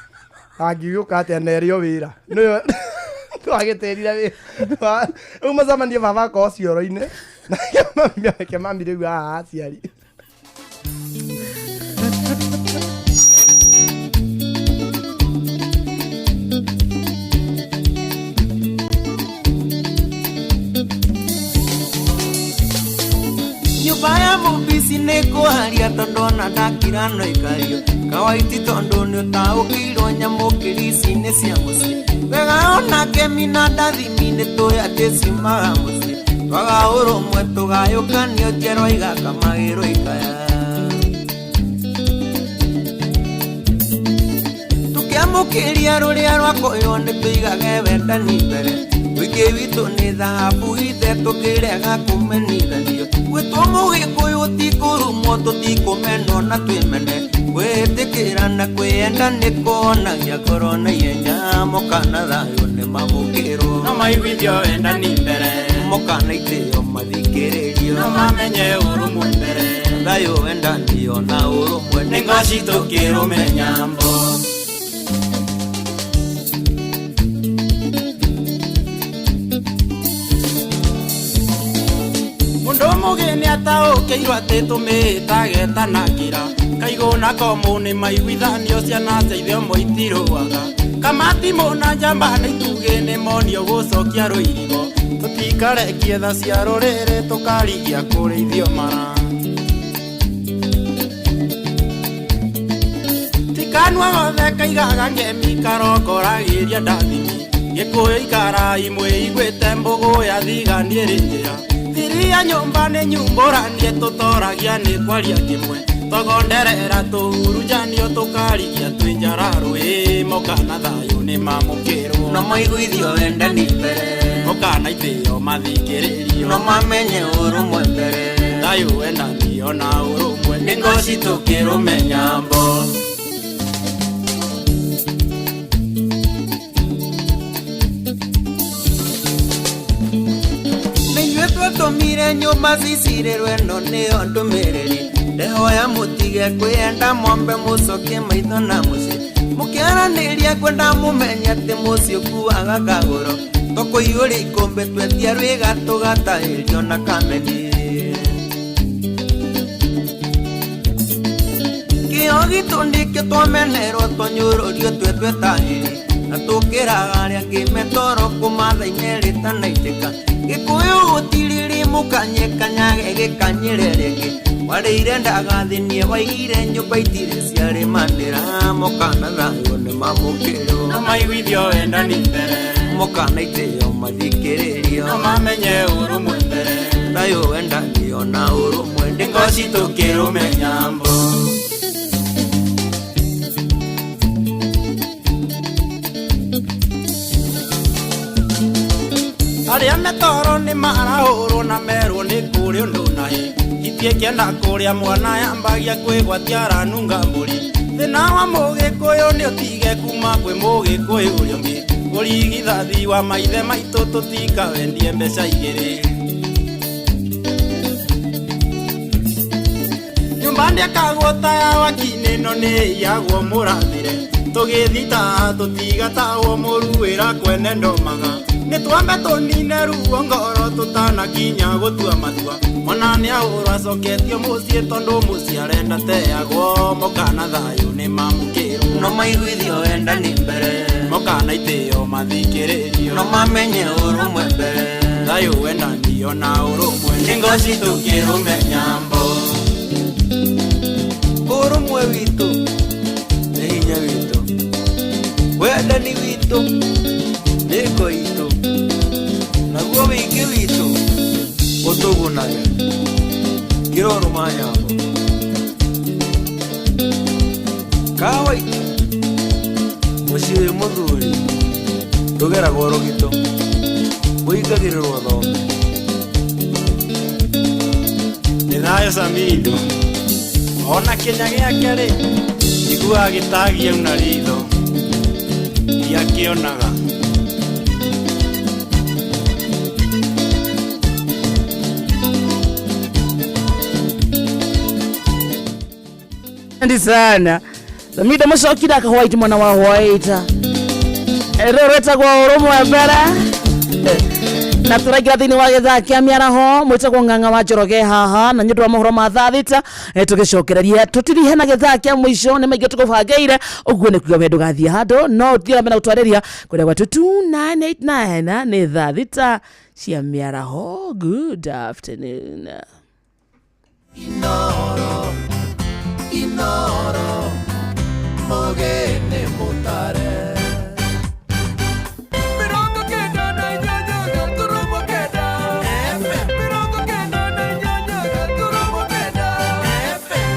Angĩgĩũka atĩa na erĩo wĩra. Nĩwe twagĩtĩrire wĩra. Rĩu mũcemanio baba akorwo cioro-inĩ. Nake mami rĩu haha aciari. Nyũmba ya mũbici nĩ kũharia tondũ ona ndakira no ikario kawaiti tondũ nĩ ũtaũkĩirwo nyamũkĩri ici nĩ cia mũciĩ wega ona kemi na ndathimi nĩ tũĩ atĩ ciumaga mũciĩ twaga ũrũmwe tũgayũkanio njerwa igakamagĩrwo ikaya tũkĩamũkĩria rũrĩa rwakoirwo nĩ tũigage wendani mbere wĩingĩ witũ nĩ thahabu ithe tũkĩrega kũmenithanio gwĩtwo mũgĩkũyũ ti kũrumwo tũtikũmenwo na twĩmene gwĩtĩkĩra na kwĩyenda nĩ kuonagia ngoro na ihenya moka na thayũ nĩ mamũkĩrwo no maiguithio wendani mbere moka na itĩo mathikĩrĩrio no mamenye ũrũmwe mbere thayũ wendanio na ũrũmwe nĩ ngoci tũkĩrũmenya mbo. Mũndũ mũgĩ nĩ ataũkĩirwo atĩ tũmĩĩtagetanakĩra kaigũ na komũ nĩ maiguithanio ciana cia ithe ũmwe itirũaga kamatimũ na njamba na itugĩ nĩ monio gũcokia rũirigo tũtikarekie tha cia rũrĩrĩ tũkarigia kũrĩithio mara tikanua gothe kaigaga ngemi karongoragĩria ndathimi gĩkũyũ ikara imwe iguĩte mbũgũ ya thigani ĩrĩ njĩra thiria nyũmba nĩ nyumbũranie tũtoragia nĩ kwaria kĩmwe twagonderera tũhurunjanio tũkarigia twĩ njara rũĩ moka na thayũ nĩ mamũkĩrwo no maiguithio wendani mbere moka na itĩo mathikĩrĩrio no mamenye ũrũmwe mbere thayũ wendanio na ũrũmwe nĩ ngoci tũkĩrũmenya mbo. Twatũmire nyũmba cicirĩrwo ĩno nĩyo ndũmĩrĩri ndehoya mũtige kwĩyenda mwambe mũcokie maitho na mũciĩ mũkĩaranĩria kwenda mũmenye atĩ mũciĩ ũkuaga kagũro tũkũiyũria ikũmbĩ twetia rwĩga tũgatahĩrio na kameni kĩo gitũ nĩkĩo twamenerwo tũnyũrũrio twetwe tahĩri na tũkĩraga arĩa angĩ metoro kũmatha imerĩ tanaitĩka gĩkũyũ gũtirĩrĩ mũkanye kanyage gĩkanyĩre rĩngĩ warĩire ndagathĩnie waigire nyũmba itirĩ ciarĩmanĩra moka na thayũ nĩ mamũkĩrwo no maiguithio wendani mbere Mokana itĩo mathikĩrĩrio. No mamenye ũrũmwe mbere. Thayũ wendanio na ũrũmwe nĩ ngoci tũkĩrũme nyambo. Arĩa metoro nĩ marahũrwo na merwo nĩ kũrĩ ũndũ nahi. Itiĩkĩenda kũrĩa mwana yambagia kwĩgwatia aranunga mbũri. Thĩna wa mũgĩkũyũ nĩ ũtige kuma kwĩ mũgĩkũyũ ũrĩa ũngĩ. Ũrigithathi wa maithe maitũ tũtikawendie mbeca igĩrĩ. Nyũmba ndĩakagwo ta ya wakinĩ no nĩ ĩiyagwo mũrathĩre. Tũgĩthita tũtigatahwo mũru wĩra kwene ndomaga. Nĩ twambe tũnine ruo ngoro tũtanakinya gũtua matua. Mwana nĩ ahũrwo acoketio mũciĩ tondũ mũciĩ arenda teagwo. Mokana thayũ nĩ mamũkĩrwo. No maiguithio wendani mbere. Mokana itĩo mathikĩrĩrio. No mamenye ũrũmwe mbere. Thayũ wendanio na ũrũmwe nĩ ngoci tũkĩrũme nyambo. Ũrũmwe witũ nĩ hinya witũ. Wendani witũ nĩ ngo itũ. Naguo wĩingĩ witũ ũtũgunage. Kĩrorũma nyambo. Kawaitũ mũciĩ wĩ mũthuri ndũgeragwo rũgito ũingagĩrĩrwo thome. Nĩ thayũ Samido. Ona kĩnya gĩake rĩ iguaga gĩtagia una ritho ndiakĩonaga. Asante sana. Samida mucokire ka white mwana wa white. Rĩu rwĩtagwo ũrũmwe mbere. Na tũraingĩra thĩinĩ wa gĩthaa kĩa mĩaraho mwĩtagwo Ng'ang'a wa Njoroge haha na nĩ ũndũ wa mohoro ma thaa thita tũgĩcokereria tũtirihe na gĩthaa kĩa mũico nĩ maingĩ tũkũbangĩire ũguo nĩ kuga we ndũgathiĩ handũ no ũthiĩ na mbere na gũtwarĩria kũrĩa gwatũ 2989 nĩ thaa thita cia mĩaraho. Good afternoon. Inoro, Inoro, mogene mutare. Mirongo kenda na inyanya gaturumo kenda. FM. Mirongo kenda na inyanya gaturumo kenda. FM.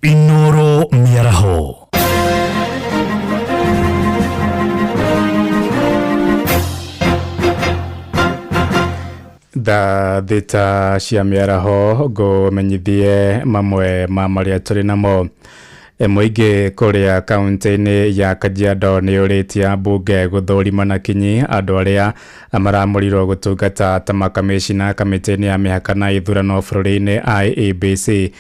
Inoro Mĩaraho. Thaa thita cia mĩaraho ngũmenyithie mamwe ma marĩa tũrĩ namo. Mũingĩ kũrĩa kaunti-inĩ ya Kajiado nĩ ũrĩtie ambunge gũthũrima na kinyi andũ arĩa maramũrirwo gũtungata ta makamĩcina kamĩtĩ-inĩ ya mĩhaka na ithurano bũrũri-inĩ IEBC.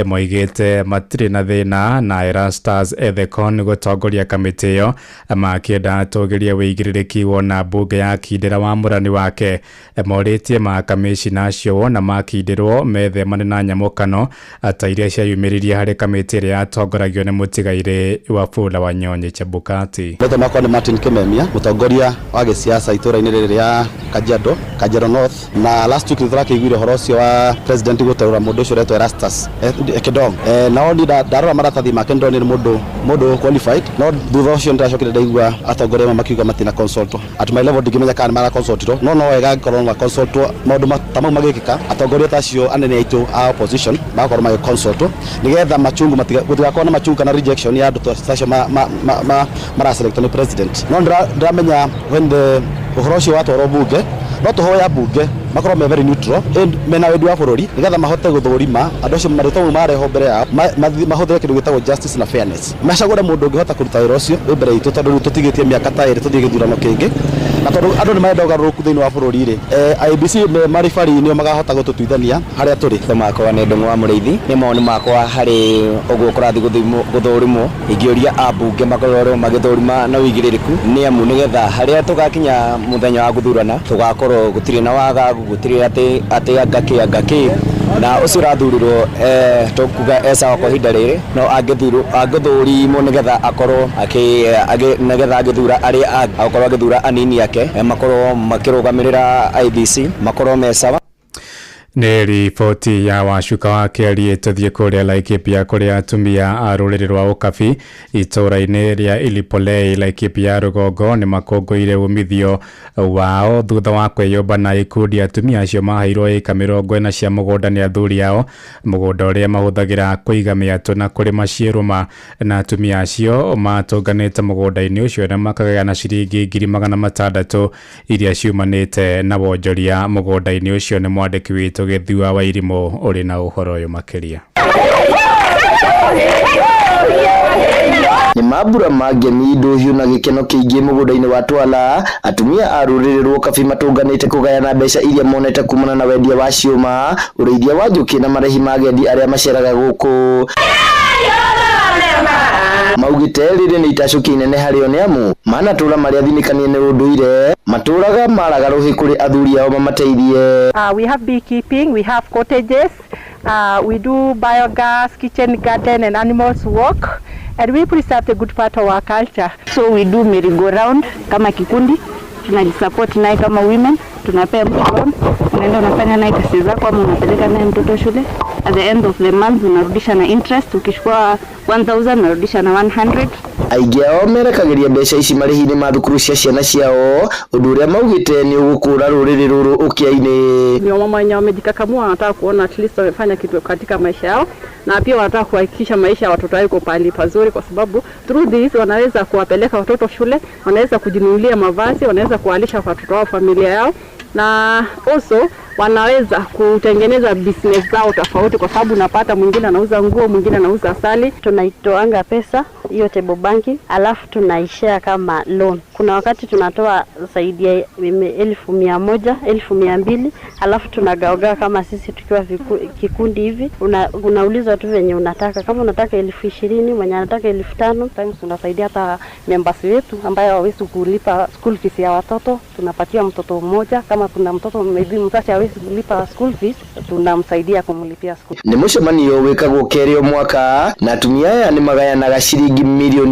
Moigĩte matirĩ na thĩna na Erastus Ethekon gũtongoria kamĩtĩ ĩyo makĩenda atũgĩrie wĩigĩrĩrĩki wona mbunge ya kindĩra wamũrani wake. Morĩtie makamĩcina acio wona makindĩrwo methemane na nyamũkano ta iria ciayumĩririe harĩ kamĩtĩ ĩrĩa yatongoria nĩ mũtigairĩ Wafula Wanyonyi Chebukati. Marĩtwa makwa nĩ Martin Kimemia, mũtongoria wa gĩsiasa itũra-inĩ rĩrĩ rĩa Kajiado, Kajiado North. Na last week nĩtũrakĩiguire ũhoro ũcio wa president gũteũra mũndũ ũcio ũretwo Erastus Kedong. Nao niĩ ndarora maratathi make nĩndonire nĩ mũndũ qualified, no thutha ũcio nĩndacokire ndaigua atongoria amwe makiuga matina consultwo. At my level ndingĩmenya kana nĩ maraconsultirwo, no wega angĩkorwo nĩ maconsultwo maũndũ ta mau magĩkĩka, atongoria ta acio anene aitũ a opposition magakorwo magĩconsultwo nĩgetha machungu gũtigakorwo na machungu kana rejection ya andũ ta acio maraselectwo nĩ president. No ndĩramenya when the ũhoro ũcio watwarwo bunge, no tũhoya bunge makorwo me very neutral and mena wendi wa bũrũri nĩgetha mahote gũthũrima andũ acio marĩtwa mau marehwo mbere yao, mahũthĩre kĩndũ gĩtagwo justice na fairness. Macagũre mũndũ ũngĩhota kũruta wĩra ũcio wĩ mbere itũ, tondũ rĩu tũtigĩtie mĩaka ta ĩrĩ tũthiĩ gĩthurano kĩngĩ, na tondũ andũ nĩ marenda ũgarũrũku thĩinĩ wa bũrũri rĩ, IEBC marĩ nĩo makahota gũtũtuithania harĩa tũrĩ. Marĩtwa makwa nĩ Ndung'u wa Mũrĩithi. Nĩ mawoni makwa harĩ ũguo kũrathiĩ gũthũrimwo, ingĩũria ambunge makorwo magĩthũrima na ũigĩrĩrĩku, nĩ amu nĩgetha harĩa tũgakinya mũthenya wa gũthurana tũgakorwo gũtirĩ na wagagu, gũtirĩ atĩ anga kĩ anga kĩ, na ũcio ũrathurirwo tũkuga e sawa kwa ihinda rĩrĩ, no angĩthũrimwo nĩgetha akorwo nĩgetha angĩthura arĩa angĩ, akorwo agĩthura anini ake, makorwo makĩrũgamĩrĩra IEBC, makorwo me sawa. Nĩ riboti ya Wacuka wa Kĩarie. Tũthiĩ kũrĩa Laikipia kũrĩa atumia a rũrĩrĩ rwa Ũkabi itũũra-inĩ rĩa Ilipolei, Laikipia rũgongo nĩ makũngũĩire umithio wao thutha wa kwĩyũmba na ikundi. Atumia acio maheirwo ĩka 40 cia mũgũnda nĩ athuri ao, mũgũnda ũrĩa mahũthagĩra kũiga mĩatũ na kũrĩma ciĩrũma, na atumia acio matũnganĩte mũgũnda-inĩ ũcio na makagaya na ciringi 600,000 iria ciumanĩte na wonjoria mũgũnda-inĩ ũcio. Nĩ mwandĩki witũ Gĩthua wa Irimũ ũrĩ na ũhoro ũyũ makĩria. Nĩ mambura ma ngemi, ndũhiũ na gĩkeno kĩingĩ mũgũnda-inĩ wa Twala. Atumia a rũrĩrĩ rwa Ũkabi matũnganĩte kũgayana mbeca iria monete kumana na wendia wa ciũma, ũrĩithia wa njũkĩ na marĩhi ma agendi arĩa maceraga gũkũ. Maugĩte rĩrĩ nĩ itacũki inene harĩo nĩ amu manatũra marĩa thinĩkanie nĩ ũndũire matũraga maraga rũhĩ kũrĩ athuri ao mamateithie. We have beekeeping, we have cottages, we do biogas, kitchen garden and animals work, and we preserve the good part of our culture. So we do merry-go-round kama kikundi, tunajisupport naye kama women, tunapea mtu loan, unaenda unafanya naye kazi zako ama unapeleka naye mtoto shule. At the end of the month unarudisha na interest, ukichukua 1000 unarudisha na 100. Aingĩ ao merekagĩria mbeca ici marĩhi-inĩ ma thukuru cia ciana ciao, ũndũ ũrĩa maugĩte nĩ ũgũkũra rũrĩrĩ rũrũ ũkĩa-inĩ. Ni wamama wenye wamejikakamua, wanataka kuona at least wamefanya kitu katika maisha yao, na pia wanataka kuhakikisha maisha ya watoto wao iko pahali pazuri, kwa sababu through this wanaweza kuwapeleka watoto shule, wanaweza kujinunulia mavazi, wanaweza kuwalisha watoto wao, familia yao, na also wanaweza kutengeneza business zao tofauti, kwa sababu unapata mwingine anauza nguo, mwingine anauza asali. Tunaitoanga pesa hiyo table banki, alafu tunaishare kama loan. Kuna wakati tunatoa zaidi ya 100,000, 200,000, alafu tunagaoga kama sisi tukiwa kikundi hivi. Unaulizwa tu venye unataka, kama unataka 20,000, mwenye anataka 5,000. Times tunasaidia hata members wetu ambaye hawawezi kulipa school fees ya watoto, tunapatia mtoto mmoja. Kama kuna mtoto maybe mzazi hawezi kulipa school fees, tunamsaidia kumlipia school. Nĩ mũcemanio wĩkagwo kerĩ o mwaka na atumia aya nĩ magayanaga ciringi 1.2 million.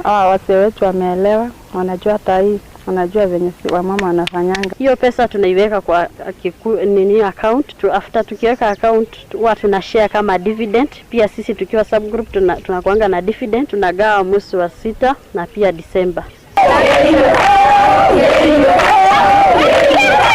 Wazee wetu wameelewa, wanajua hata hii, wanajua venye wamama wanafanyanga. Hiyo pesa tunaiweka kwa nini account after tukiweka account huwa tuna share kama dividend. Pia sisi tukiwa subgroup tunakuanga na dividend, tunagawa mwezi wa 6 na pia December.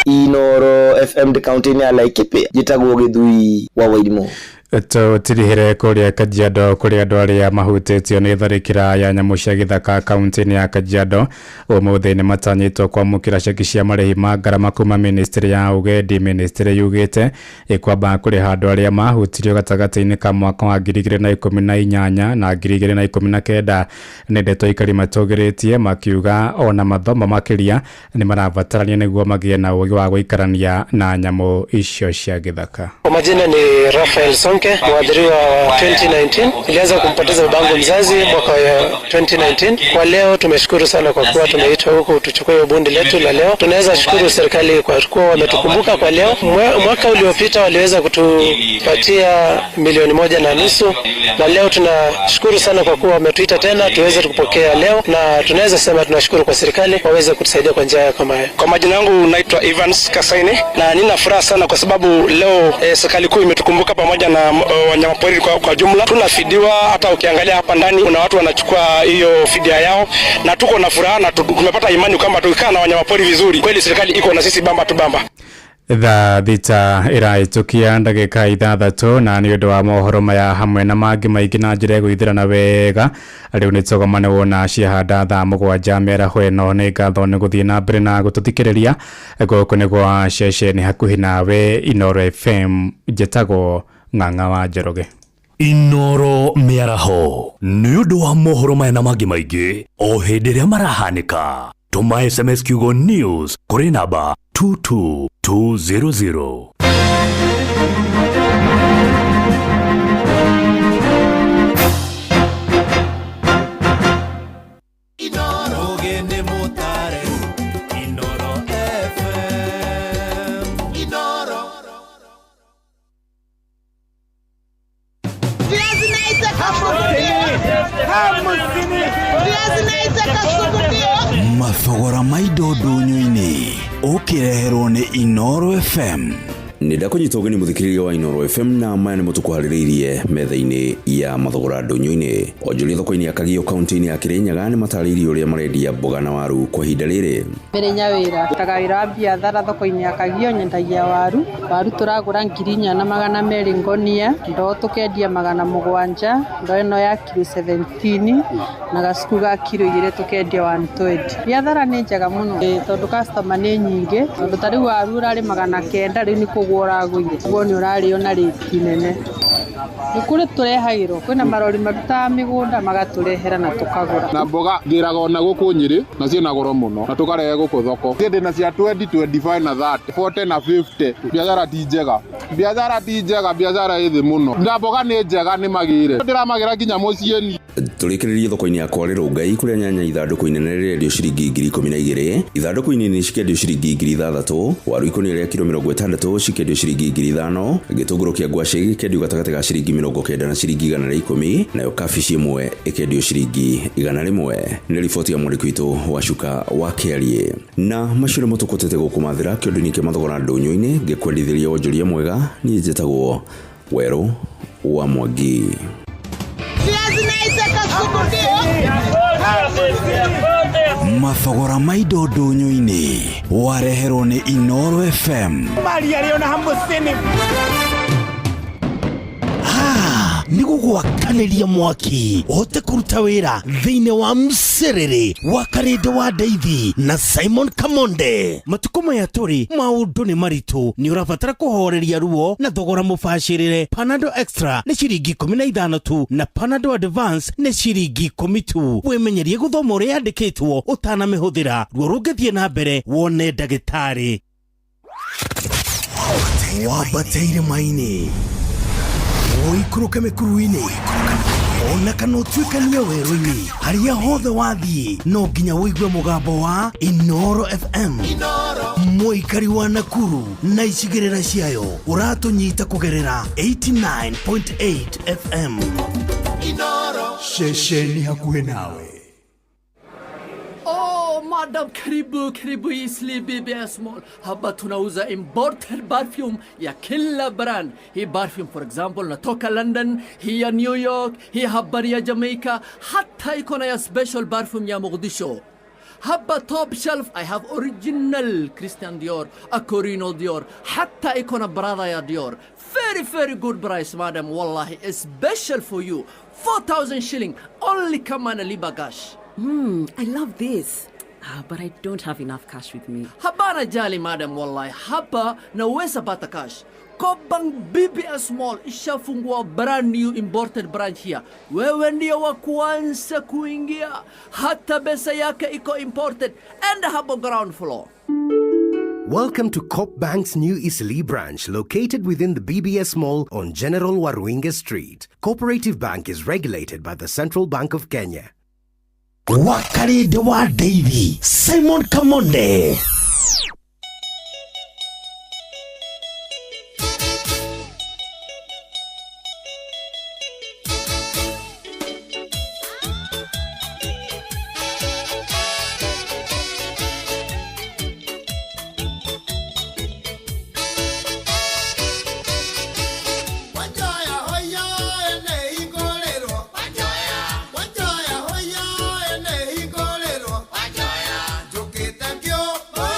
Inoro FM the county ya Laikipia, njĩtagwo Gĩthui wa Wairimũ. Tũtirihĩre kũrĩa Kajiado kũrĩa andũ arĩa mahutĩtio nĩ tharĩkĩra ya nyamũ cia gĩthaka kaunti-inĩ ya Kajiado ũmũthĩ nĩ matanyĩtwo kwamũkĩra ceki cia marĩhi ma ngarama kuma ministry ya ũgendi. Ministry yugĩte ĩkwamba kũrĩha andũ arĩa mahutirio gatagatĩ-inĩ ka mwaka wa 2018 na 2019. Nĩ ndeto aikari matũgĩrĩtie makiuga ona mathomo makĩria nĩ marabatarania nĩguo magĩe na ũũgĩ wa gũikarania na nyamũ icio cia gĩthaka. Kwa majina ni Rafael Sonke, mwadhiriwa wa 2019. Nilianza kumpoteza babangu mzazi mwaka wa 2019. Kwa leo tumeshukuru sana kwa kuwa tumeitwa huku tuchukue bundi letu la leo. Tunaweza shukuru serikali kwa kuwa wametukumbuka kwa leo. Mwaka uliopita waliweza kutupatia 1.5 milioni, na leo tunashukuru sana kwa kuwa wametuita tena tuweze kupokea leo, na tunaweza sema tunashukuru kwa serikali waweze kutusaidia kwa njia kama hiyo. Kwa majina yangu naitwa Evans Kasaine, na nina furaha sana kwa sababu leo serikali kuu imetukumbuka pamoja na wanyamapori kwa jumla. Tunafidiwa, hata ukiangalia hapa ndani kuna watu wanachukua hiyo fidia yao, na tuko na furaha na tumepata imani kwamba tukikaa na wanyamapori vizuri, kweli serikali iko na sisi bamba tu bamba. Thaa 6 ĩrahĩtũkia ndagĩka 6, na nĩ ũndũ wa mohoro maya hamwe na mangĩ maingĩ na njĩra ĩgũithĩrana wega, rĩu nĩ tũgomane wona ciahanda thaa 7 mĩaraho ĩno. Nĩ ngatho nĩ gũthiĩ na mbere na gũtũthikĩrĩria. Gũkũ nĩ gwa ceceni hakuhĩ nawe Inoro FM. Njĩtagwo Ng'ang'a wa Njoroge. Inoro mĩaraho nĩ ũndũ wa mohoro maya na mangĩ maingĩ o hĩndĩ ĩrĩa marahanĩka, tũma SMS kiugo news kũrĩ namba 22200. Ũgĩ mũtare Inoro FM Inoro. Mathogora ma indo ndũnyũ-inĩ. Ũkĩreherwo nĩ Inoro FM. Nĩ ndakũnyita ũgeni mũthikĩrĩria wa Inoro FM, na maya nĩmo tũkũharĩrĩirie metha-inĩ ya mathogora ndũnyũ-inĩ. Onjoria thoko-inĩ ya Kagio kaunti-inĩ ya Kirinyaga nĩ matarĩirie ũrĩa marendia mboga na waru kwa ihinda rĩrĩ. Mĩrĩnya wĩra taga wĩra wa biathara thoko-inĩ ya Kagio, nyendagia waru. Waru tũragũra 4200 ngonia, ndoo tũkendia 700, ndoo ĩno ya kiro 17 na gacuku ga kiro 2 tũkendia 120. Biathara nĩ njega mũno, tondũ customer nĩ nyingĩ, tondũ ta rĩu waru ũrarĩ 900, rĩu nĩ kũgũa ũragũire, ũguo nĩ ũrarĩo na rĩti nene. Nĩ kũrĩ tũrehagĩrwo, kwĩna marori marutaga mĩgũnda magatũrehera na tũkagũra. Na mboga ngĩraga ona gũkũ Nyĩrĩ na ciĩna goro mũno na tũkarehe gũkũ thoko. Ndĩ na cia 20, 25 na 30, 40 na 50. Biathara ti njega, biathara ti njega, biathara ĩ thĩ mũno. Na mboga nĩ njega, nĩ magĩre, ndĩramagĩra nginya mũciĩ. Tũrĩkĩrĩrie thoko-inĩ ya Kwarĩrwo Ngai kũrĩa nyanya ithandũkũ inene rĩrendio ciringi 12,000, ithandũkũ inini cikĩendio ciringi 6,000, waru ikũnia rĩa kiro 60 cikĩendio ciringi 5,000, gĩtũngũrũ kĩa ngwacĩ gĩkĩendio gatagatĩ ga ciringi 90 na ciringi 110, nayo kabici ĩmwe ĩkĩendio ciringi 100. Nĩ riboti ya mwandĩki witũ wa Cuka wa Kĩarie. Na macio nĩmo tũkũtete gũkũmathĩra kĩondo-inĩ kĩa mathogora ndũnyũ-inĩ, ngĩkwendithĩria wonjoria mwega. Niĩ njĩtagwo Werũ wa Mwangi. Mathogora ma indo ndũnyũ-inĩ wareherwo nĩ Inoro FM. Nĩ gũgwakanĩria mwaki ũhote kũruta wĩra thĩinĩ wa mcerere wa Karĩndĩ wa Ndeithi na Simon Kamonde. Matukũ maya tũrĩ maũndũ nĩ maritũ, nĩ ũrabatara kũhoreria ruo na thogora mũbacĩrĩre. Panadol Extra nĩ ciringi 15 tu na Panadol Advance nĩ ciringi 10 tu. Wĩmenyerie gũthoma ũrĩa yandĩkĩtwo ũtanamĩhũthĩra. Ruo rũngĩthiĩ na mbere wone ndagĩtarĩ. Wambateire maini ũikũrũke mĩkuru-inĩ ona kana ũtuĩkanie werũ-inĩ, harĩa hothe wathiĩ no nginya ũigue mũgambo wa Inoro FM. Mũikari wa Nakuru na icigĩrĩra ciayo ũratũnyita kũgerera 89.8 FM. Ceceni hakuhĩ nawe. Oh, madam, karibu karibu Eastleigh BBS Mall. Hapa tunauza imported perfume ya kila brand. Hii perfume for example natoka London, hii ya New York, hii habari ya Jamaica, hata iko na ya special perfume ya Mogadishu. Hapa top shelf I have original Christian Dior, Acorino Dior, hata iko na Prada ya Dior. Very very good price madam, wallahi special for you. 4,000 shilling only, kama nalipa cash. I love this. But I don't have enough cash with me. Hapana jali madam, wallahi hapa naweza pata cash. Co-op Bank BBS Mall ishafungua brand new imported branch here. Wewe ndio wa kwanza kuingia. Hata pesa yake iko imported and hapo ground floor. Welcome to Co-op Bank's new Eastleigh branch located within the BBS Mall on General Waruinge Street. Cooperative Bank is regulated by the Central Bank of Kenya. Wakarĩndĩ wa Ndeithi Simon Kamonde. Wanjoya hoya ene hingũrĩrwo, Wanjoya hoya ene hingũrĩrwo, njũkĩte ngĩũmũrĩra.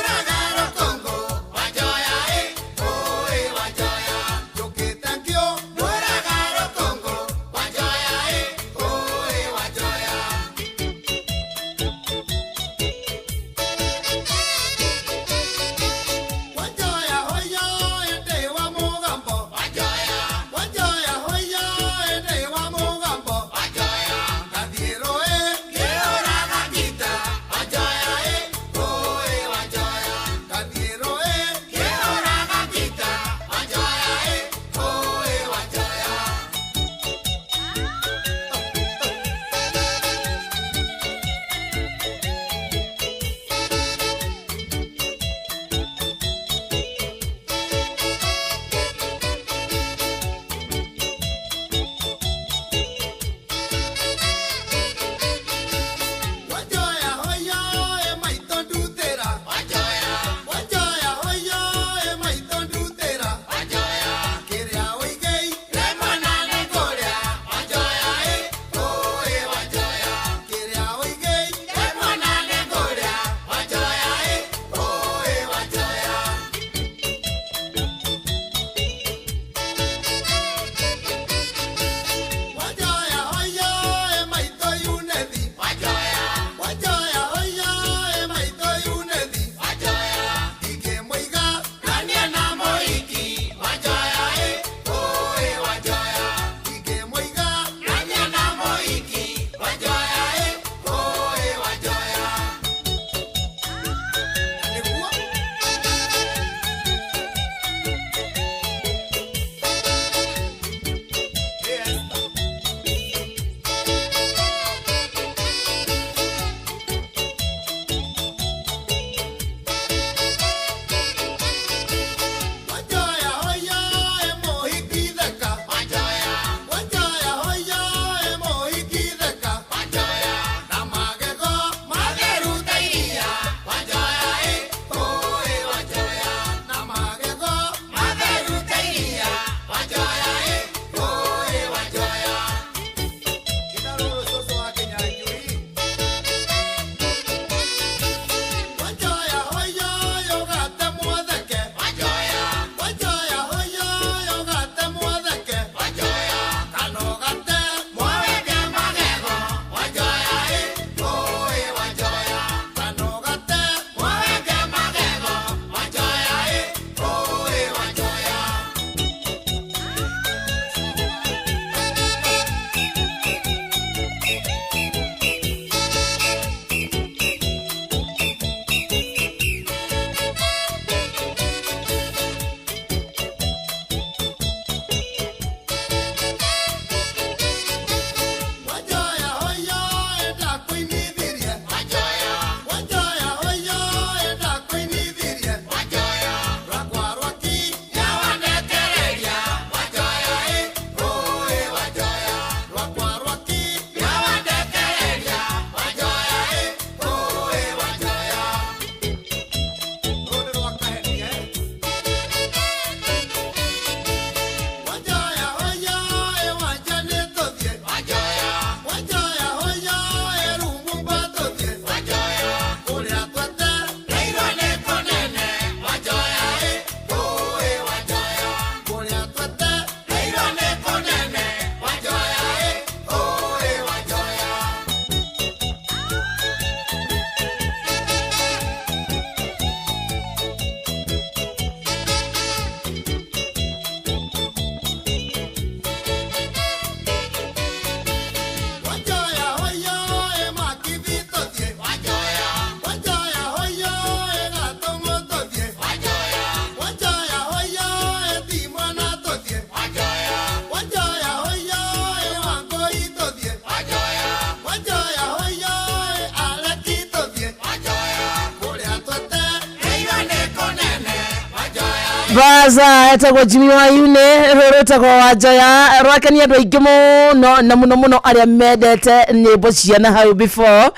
Baza etagwo Jimmy Wayune rũrũ rwĩtagwo Wanjoya rwakenia andũ aingĩ mũno na mũno mũno arĩa mendete nyĩmbo cia na hau before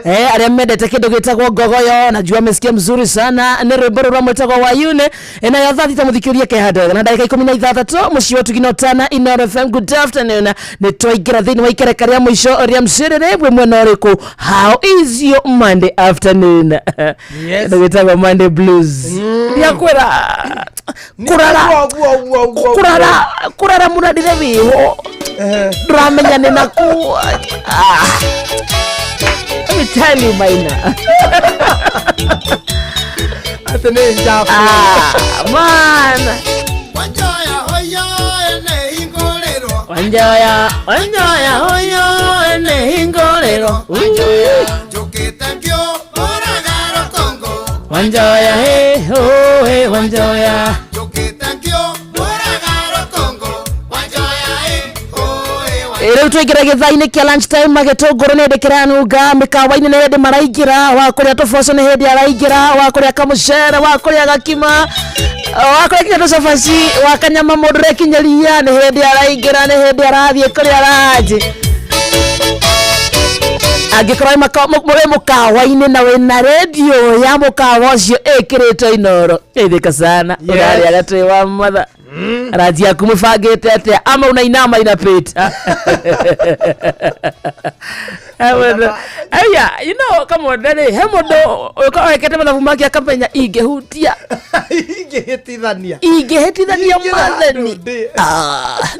arĩa mendete kĩndũ gĩtagwo ngogoyo najua amesikia mzuri sana nĩ rwĩmbo rũrũ rwamwĩtagwo Wayune. Nayo thaa thita mũthikĩrĩrie kehandũ wega na ndagĩka 16 mũciĩ wa Tugino Tana Inooro FM. Good afternoon, nĩ twaingĩra thĩinĩ wa ikereka rĩa mũico rĩa mcĩrĩrĩ wĩ mwena ũrĩkũ? How is your Monday afternoon? Yes. Kĩndũ gĩtagwo Monday blues ndiakwĩra kurara kurara kurara mũrandire wĩho ndũramenya nĩ naku. Ah. Let me tell you, Maina. Atĩ nĩ njabu. Ah, man. Wanjoya, wanjoya, hoyo, ene hingorero. Wanjoya, hey, ho, hey, wanjoya. Rĩu twaingĩra gĩthaa-inĩ kĩa lunch time magĩtũngũrũ nĩ hĩndĩ kĩranunga mĩkawa-inĩ nĩ hĩndĩ maraingĩra wa kũrĩa tũboco nĩ hĩndĩ araingĩra wa kũrĩa kamũcere wa kũrĩa gakima wa kũrĩa kinya tũcabaci wa kanyama mũndũ ũrekinyĩria nĩ hĩndĩ araingĩra nĩ hĩndĩ arathiĩ kũrĩa ranji angĩkorwo wĩ mũkawa-inĩ na wĩna redio ya mũkawa ũcio ĩkĩrĩtwo Inooro geithĩka sana. Yes. Ũrarĩaga twĩ wa mother ranji yaku mũbangĩte atĩa ama unainama inapita? Aya, you know, come on, rĩ he mũndũ ũkoragwo ekĩte mathabu make akamenya ingĩhutia ingĩhĩtithania ingĩhĩtithania mathani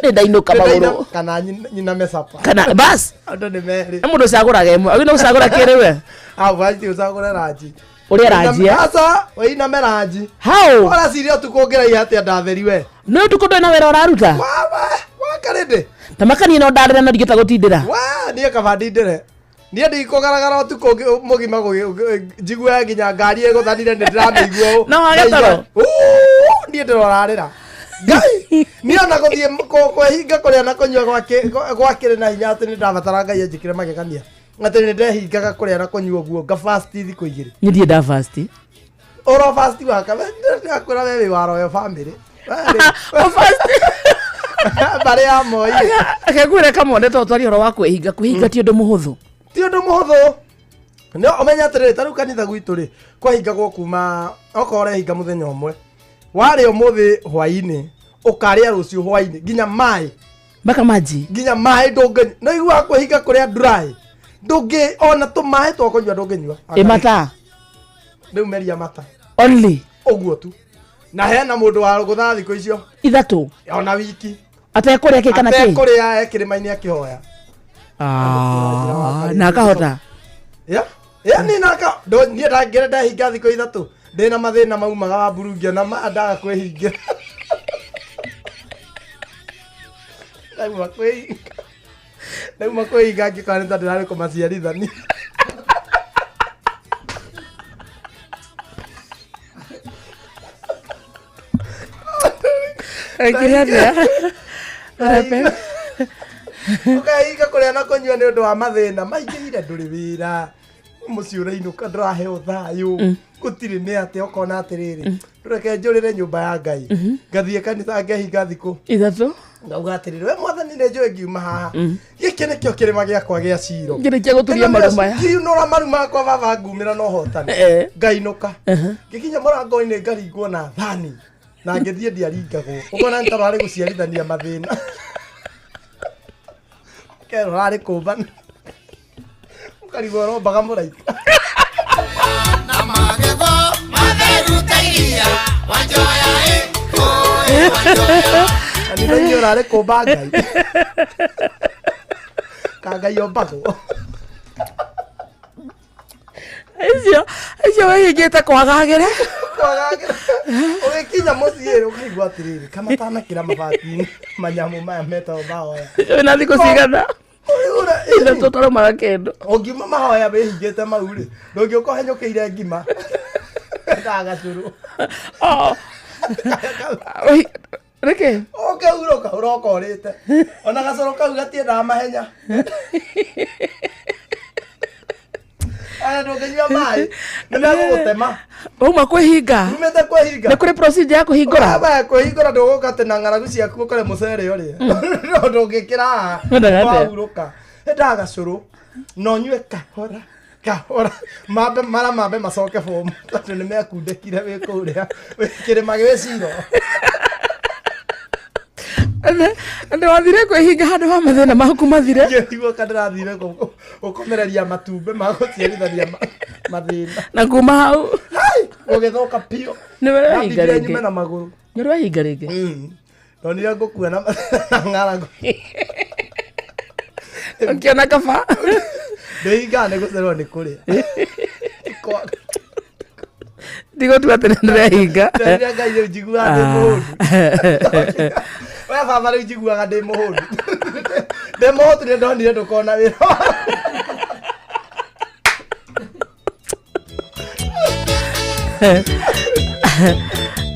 nĩ ndainũka magũrũ kana nyiname capa kana bas andũ nĩ merĩ. He mũndũ ũcagũraga ĩmwe agĩrĩirwo gũcagũra kĩrĩ we. Au basi ũcagũre ranji. Ũrĩa ranji, eh? Aca ũiname ranji. How? Ũraciria ũtukũ ũngĩraiha atĩa ndatheri we? Nĩ ũtukũ ndũrĩ na wĩra ũraruta. Wakarĩndĩ. Ta makanie no ndarĩra no ndingĩhota gũtindĩra. Wa niĩ kaba ndindĩre. Niĩ ndikũgaragara ũtukũ mũgima njigue nginya ngari ĩgũthanire nĩ ndĩramĩigua ũũ. No wage toro? Ũũ, niĩ ndĩrorarĩra. Ngai, niĩ ona gũthiĩ kwĩhinga kũrĩa na kũnyua gwakĩrĩ na hinya atĩ nĩ ndabatara Ngai anjĩkĩre magegania. Atĩ nĩ ndehingaga kũrĩa na kũnyua ũguo nga fast thikũ igĩrĩ. Niĩ ndirĩ nda fast. Oro fast waka, we ndĩrakwĩra we wĩ wa royal family. Mbarĩ ya Moi. Reke ngwĩre kamwone to twarie ũhoro wa kwĩhinga. Kwĩhinga ti ũndũ mũhũthũ. Ti ũndũ mũhũthũ. No ũmenye atĩrĩrĩ, ta rĩu kanitha gwitũ rĩ, kwahingagwo kuma okorwo ũrehinga mũthenya ũmwe. Warĩa ũmũthĩ hwaĩ-inĩ, ũkarĩa rũciũ hwaĩ-inĩ, nginya maĩ. Mpaka maji. Nginya maĩ ndũngĩnyua. No iguaga kwĩhinga kũrĩa dry. Ndũngĩ ona tũmaĩ twa kũnyua ndũngĩnyua. Ĩ mata. Rĩu meria mata. Only. Ũguo tu. Na hena mũndũ wa gũthaa thikũ icio. Ithatũ. Ona wiki. Atekũrĩa kĩ kana kĩ? Atekũrĩa e kĩrĩma-inĩ akĩhoya. Ah, na akahota. Ya. Ya ni naka ndo niĩ ndangĩra ndehinga thikũ ithatũ. Ndĩna mathĩna maumaga wa mburungi na ndaga kwĩhingĩra. Ndauma kwĩhinga. Ndauma kwĩhinga ngĩkora nĩ ta ndĩrarĩ kũmaciarithania. Ekire atĩa? Ũkehinga kũrĩa na kũnyua nĩ ũndũ wa mathĩna maingĩhire, ndũrĩ wĩra mũciĩ ũrainũka ndũraheo thayũ gũtirĩ nĩ atĩa ũkona atĩrĩrĩ ndũreke njũrĩre nyũmba ya Ngai ngathiĩ kanitha ngehinga thikũ ithatũ ngauga atĩrĩrĩ we mwathani nĩ njũĩ ngiuma haha gĩkĩ nĩkĩo kĩrĩma gĩakwa gĩa ciro Ngĩrĩkia gũturia maru maya. ngiunũra maru makwa baba ngumĩra na ũhotani ngainũka ngĩkinya mũrango-inĩ ngaringwo na thani na ngĩthiĩ ndiaringagwo ũkona nĩ ta rarĩ gũciarithania mathĩna kerwo rarĩ kũmbana ũkarigwo ũrombaga mũraika. Kanitha-inĩ ũrarĩ kũmba Ngai ka Ngai ombagwo. Icio icio wĩhingĩte kwagagĩra. Kwagagĩra ũgĩkinya mũciĩ ũkaigua atĩrĩrĩ kamatanakĩra mabati-inĩ manyamũ maya metagwo mahoya. Wĩna thikũ cigana? Ithatũ ũtaraumaga kĩndũ. Ũngiuma mahoya wĩhingĩte mau rĩ ndũngĩũka ũhanyũkĩire ngima ndaa gacũrũ. Nĩkĩ? Ũkĩhurũka ũroka ũrĩte ona gacũrũ kau gatiendaga mahenya. Aya ndũngĩnyua maĩ nĩ megũgũtema. Wauma kwĩhinga. Umĩte kwĩhinga. Nĩ kũrĩ procedure ya kũhingũra. Wa kwĩhingũra ndũgũka atĩ na ng'aragu ciaku ũkore mũcere ũrĩa. No ndũngĩkĩra haha. Wendaga atĩa? Wahurũka. Endaga gacũrũ. Na ũnyue kahora kahora mambe mara mambe macoke bomu tondũ nĩ mekundĩkire wĩ kũrĩa wĩ kĩrĩma gĩ ciro. Ndĩ wathire kwĩhinga handũ ha mathĩna maku mathire. Ngĩiguo ka ndĩrathire gũkomereria matumbĩ ma gũciarithania mathĩna. Na kuma hau. Gũgĩthũka biũ. Nĩ ũrehinga Ndambindire rĩngĩ. nyume na magũrũ. Nĩ ũrehinga rĩngĩ. Ndonire ngũkua na na ng'aragu. Ũkĩona kaba. Ndĩhingaga nĩ gũcererwo nĩ kũrĩa. Ndigũtua atĩ nĩ ndĩrehinga. Ndonire Ngai rĩu njiguaga ndĩ mũhũnu. We baba rĩu njiguaga ndĩ mũhũnu. Ndĩ mũhũtu nĩ ndonire ndũkona wĩra.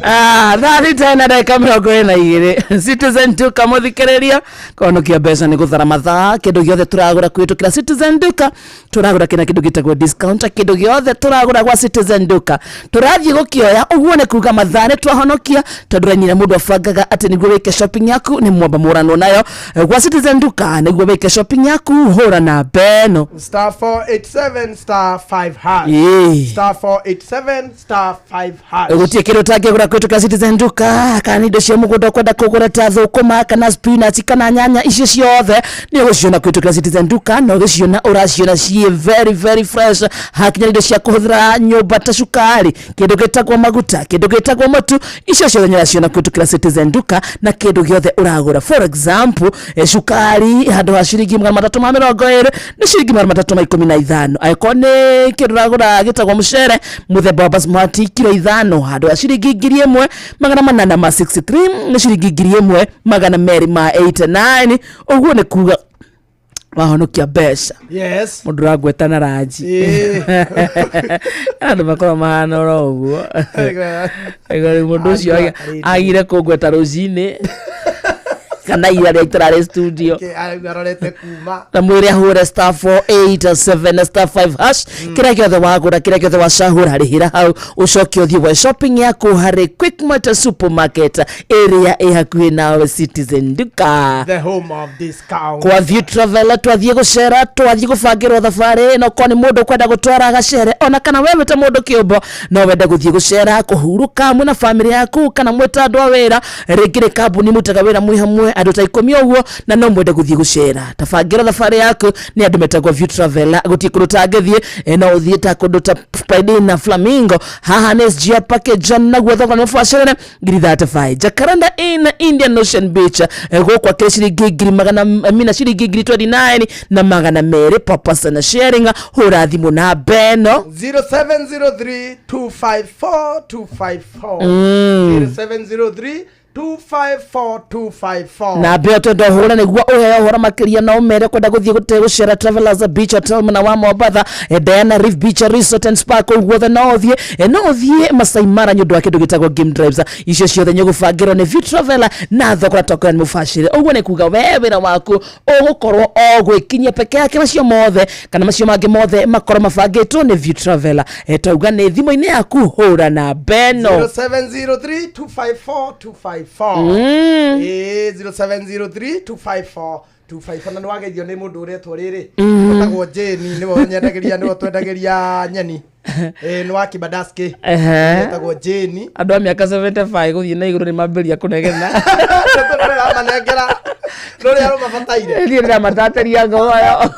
Ah, thaa thita na ndagĩka 22 Citizen Duka mũthikĩrĩria kũhonokia mbeca nĩ gũthara mathaa kĩndũ gĩothe tũragũra kũhĩtũkĩra Citizen Duka tũragũra kĩna kĩndũ gĩtagwo discount kĩndũ gĩothe tũragũra gwa Citizen Duka tũrathiĩ gũkĩoya ũguo nĩ kuga mathaa nĩ twahonokia tondũ raini ĩrĩa mũndũ abangaga atĩ nĩguo wĩke shopping yaku nĩ mwamba mũranwo nayo gwa Citizen Duka nĩguo wĩke shopping yaku hũra namba ĩno Star 487 star 5 hash. Ĩĩ. Star 487 star 5 hash. Gũtirĩ kĩndũ ũtangĩgũra kũhĩtũkĩra Citizen Duka kana nĩ indo cia mũgũnda ũkwenda kũgũra ta thũkũma kana spinach kana nyanya icio ciothe nĩ ũgũciona kũhĩtũkĩra Citizen Duka na ũgĩciona ũraciona ciĩ very very fresh. Hakinya indo cia kũhũthĩra nyũmba ta cukari, kĩndũ gĩtagwo maguta, kĩndũ gĩtagwo mũtu, icio ciothe nĩ ũraciona kũhĩtũkĩra Citizen Duka na kĩndũ gĩothe ũragũra. For example, cukari handũ ha ciringi 320 nĩ ciringi 315. Angĩkorwo nĩ kĩndũ ũragũra gĩtagwo mũcere mũthemba wa basmati kiro 5 handũ ha ciringi 1863 nĩ ciringi 1289. Ũguo nĩ kuga wahonokia mbeca. Yes. Mũndũ ũrangweta na ranji. Ĩĩ. Andũ makoragwo mahana oro ũguo. Aigua rĩu mũndũ ũcio agire kũngweta rũcinĩ kana ira rĩrĩa tũrarĩ studio. Arorete kuma. Na mwĩre ahũre star 487 star 5 hash kĩrĩa gĩothe wagũra kĩrĩa gĩothe wacahũra rĩhĩra hau ũcoke ũthiĩ woe shopping yaku harĩ Quickmart supermarket ĩrĩa ĩ hakuhĩ nawe Citizen Duka. The home of discount. Kwa View Travel twathiĩ gũcera twathiĩ gũbangĩrwo thabarĩ no korwo nĩ mũndũ ũkwenda gũtwara gacere ona kana we wĩ ta mũndũ kĩũmbo no wende gũthiĩ gũcera kũhurũka mwĩna bamĩrĩ yaku kana mwĩ ta andũ a wĩra rĩngĩ nĩ kambuni mũrutaga wĩra mwĩ hamwe andũ ta 10 ũguo na no mwende gũthiĩ gũcera tabangĩra thabarĩ yaku nĩ andũ metagwo View Travel gũtirĩ kũndũ ũtangĩthiĩ no ũthiĩ ta kũndũ ta Friday na Flamingo haha nĩ SGR package naguo thogora nĩ mũbacĩrĩre ngiri 35. Jacaranda Inn Indian Ocean Beach gũkũ akĩrĩ ciringi ngiri magana mina ciringi ngiri 29 na magana merĩ per person sharing. Hũra thimũ namba ĩno 0703 254 254. 0703 254 254. Na mbeo twenda ũhũre nĩguo ũheo ũhoro makĩria na ũmere kwenda gũthiĩ gũcera Travelers Beach Hotel mwena wa Mombatha, Diana Reef Beach Resort and Spa kũu guothe no ũthiĩ, no ũthiĩ Masai Mara nĩ ũndũ wa kĩndũ gĩtagwo game drives. Icio ciothe nĩ ũgũbangĩrwo nĩ View Traveler na thogora tokorwo nĩ mũbacĩrĩre. Ũguo nĩ kuga we wĩra waku ũgũkorwo o gwĩkinyia peke yake macio mothe kana macio mangĩ mothe makorwo mabangĩtwo nĩ View Traveler. Twauga nĩ thimũ-inĩ yaku hũra namba ĩno 0703 254 254. Ĩĩ, 0703 254 254. Na nĩ wageithio nĩ mũndũ ũretwo rĩrĩ ũtagwo Jane, nĩwe nyendagĩria, nĩwe twendagĩria nyeni. Ĩĩ, nĩ wa Kibadaski. Etagwo Jane. Andũ a mĩaka 75 gũthiĩ na igũrũ nĩ mambĩrĩria kũnegena. Manengera rũrĩa rũmabataire. Niĩ ndĩramatatĩria ngoyo.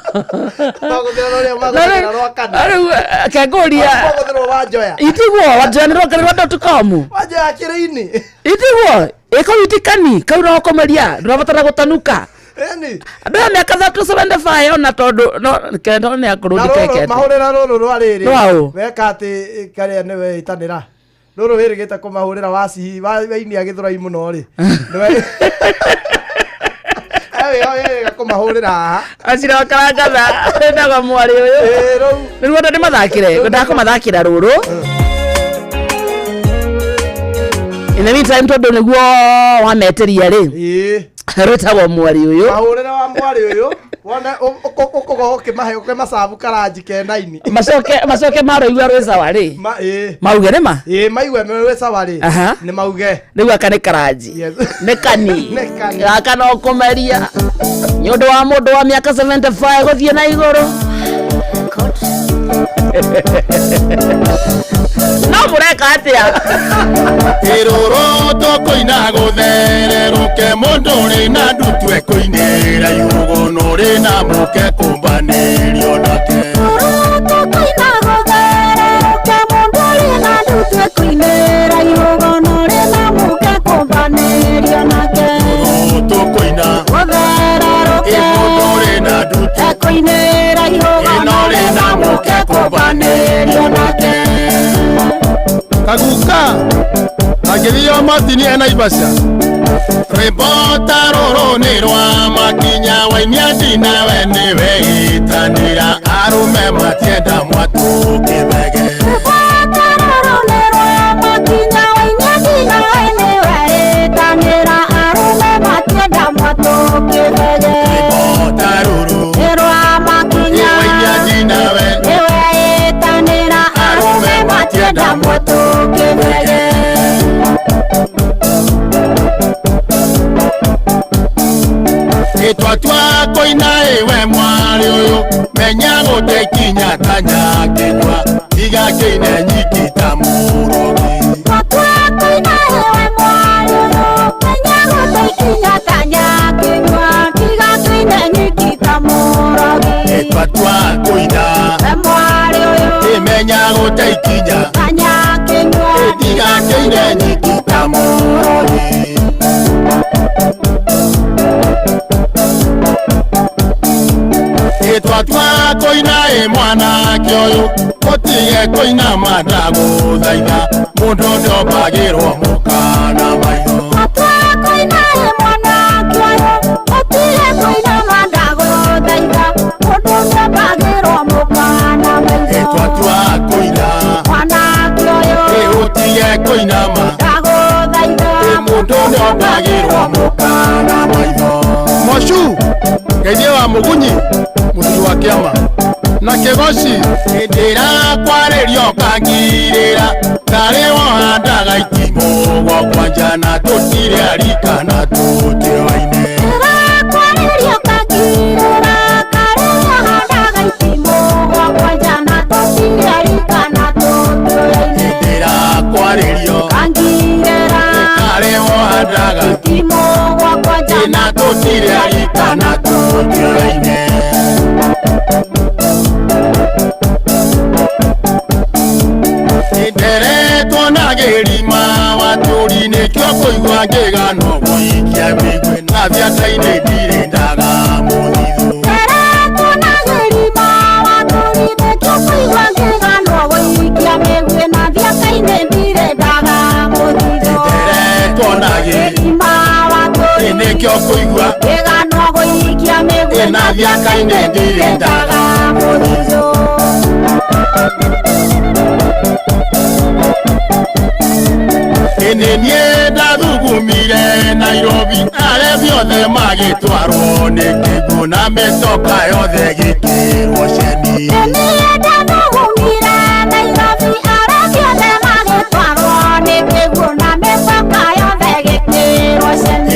Magũthĩra rũrĩa magũthĩra rwa kana. Rĩu kengũria. Magũthĩrwo wa Njoya. Itiguo wa Njoya nĩ rwa kana rwa .com. Wa Njoya kĩrĩ-inĩ. Itiguo ĩkau itikani kau ũrakomeria ndũrabatara gũtanuka. Ĩni. Andũ a mĩaka 75 ona tondũ no kendo nĩ akũrũ Na rũrũ ndikekete. mahũrĩra rũrũ rwa rĩrĩ. Rwa ũ? Weka atĩ karĩa nĩwe ĩtanĩra. Rũrũ wĩrĩgĩte kũmahũrĩra wacihi wainia gĩthũrai mũno rĩ. Nĩwe wĩrĩga kũmahũrĩra haha. Acirokarangatha ndagwa mwarĩ ũyũ. Nĩguo ndĩ mathakĩre, ngwendaga kũmathakĩra rũrũ. In the meantime tondũ nĩguo wametĩria rĩ. Rwĩtagwo mwarĩ ũyũ. Mahũrĩra wa mwarĩ ũyũ. Wona ũkũgo ũkĩmahe ũkĩmacabu karanji kenaini. Macoke macoke maroigua rwĩ sawa rĩ. Ma ĩĩ. Mauge nĩ ma? Ĩĩ maigue rwĩ sawa rĩ. Aha. Nĩ mauge. Rĩu aka nĩ karanji. Yes. Nĩ kani. Nĩ kani. Gaka no kũmeria. Nĩ ũndũ wa mũndũ wa mĩaka 75 gũthiĩ na igũrũ. No mũreka atĩa? Ĩrũrũ tũkũina gũthererũke mũndũ ũrĩ na ndutue kũinĩra iũgũnũ rĩ na mũke kũmbanĩrio nake. Ĩrũrũ tũkũina ĩ mũndũ ũrĩ na ndutue ĩno rĩ na mũke kũmbanĩrio nake. Kaguka angĩthio matini e Naivasha rwĩmbo ta rũrũ nĩ rwa makinya wainia ndinawe nĩwe ĩtanĩra arũme matienda mwatũ kĩthege. Rwĩmbo ta rũrũ wainia ndinawe arũme matienda mwatũ kĩthege. Ĩtwatua kũina ĩwe mwarĩ ũyũ menya gũtekinya ta nyakĩnyua tiga kĩine nyiki ta mũrogi. Ĩtwatua kũina ĩmenya gũteikinya tiga kĩine nyiki ta mũrogi. Ĩtwatua kũina ĩ mwanake ũyũ ũtige kũina mandagũthaitha mũndũ ndombagĩrwo mũkana maitho. Ĩtwatua kũina ĩ ũtige kũinama ĩ mũndũ ndombagĩrwo mũkana maitho. Mocu ngeithie wa mũgunyi mũthuri wa kĩama na kĩgoci ndĩrakwarĩrio kangirĩra tarĩ wohandaga itimũ gwakwa na tũtirĩ arika na tũtioaine. Ndĩrakwarĩrio tarĩ wohandaga na tũtirĩ arika na tũtioaine. Nderetwo na gĩrima watũri nĩkĩo kũigua ngĩgano gũikia mĩgwe na biaca-inĩ ndirĩ ndaga mũthithũ. Nderetwo na gĩrima nĩkĩo kũigua na biaca-inĩ ndirĩ ndaga mũthithũ. Ĩnĩ niĩ ndathugumire Nairobi arĩa biothe magĩtwarwo nĩ kĩguũ na mĩtoka yothe gĩkĩrwo ceni.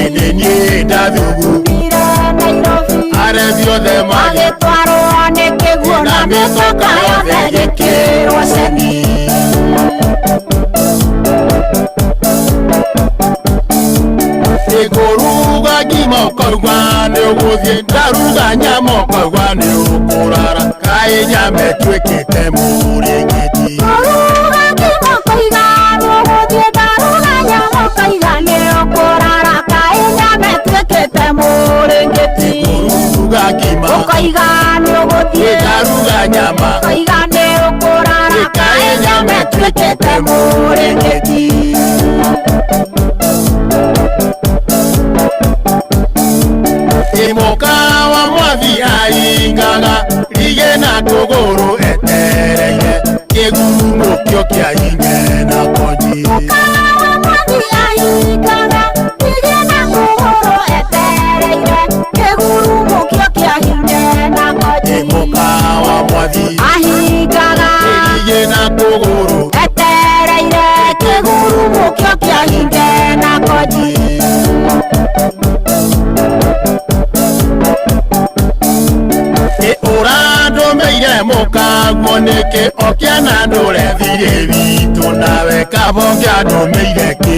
Ĩnĩ niĩ ndathugumire arĩa biothe magĩtwarwo nĩ kĩguũ na mĩtoka yothe gĩkĩrwo ceni. Ĩkũruga ngima ũkauga nĩ ũgũthiĩ ndaruga nyama ũkauga nĩ ũkũrara kaĩ nyama ĩtuĩkĩte mũrĩngĩti. Ĩkũruga ngima ndaruga nyama kaĩ nyama ĩtuĩkĩte mũrĩngĩti. Ĩmũka wa mwathi aingaga rige na kũgũrũ etereire kĩgurumo kĩo kĩa inge na konji. Kĩgurumo kĩo kĩa hinge. Mũkaguo nĩkĩ okĩana ndũre thirĩ witũ nawe kabonge andũmĩire kĩ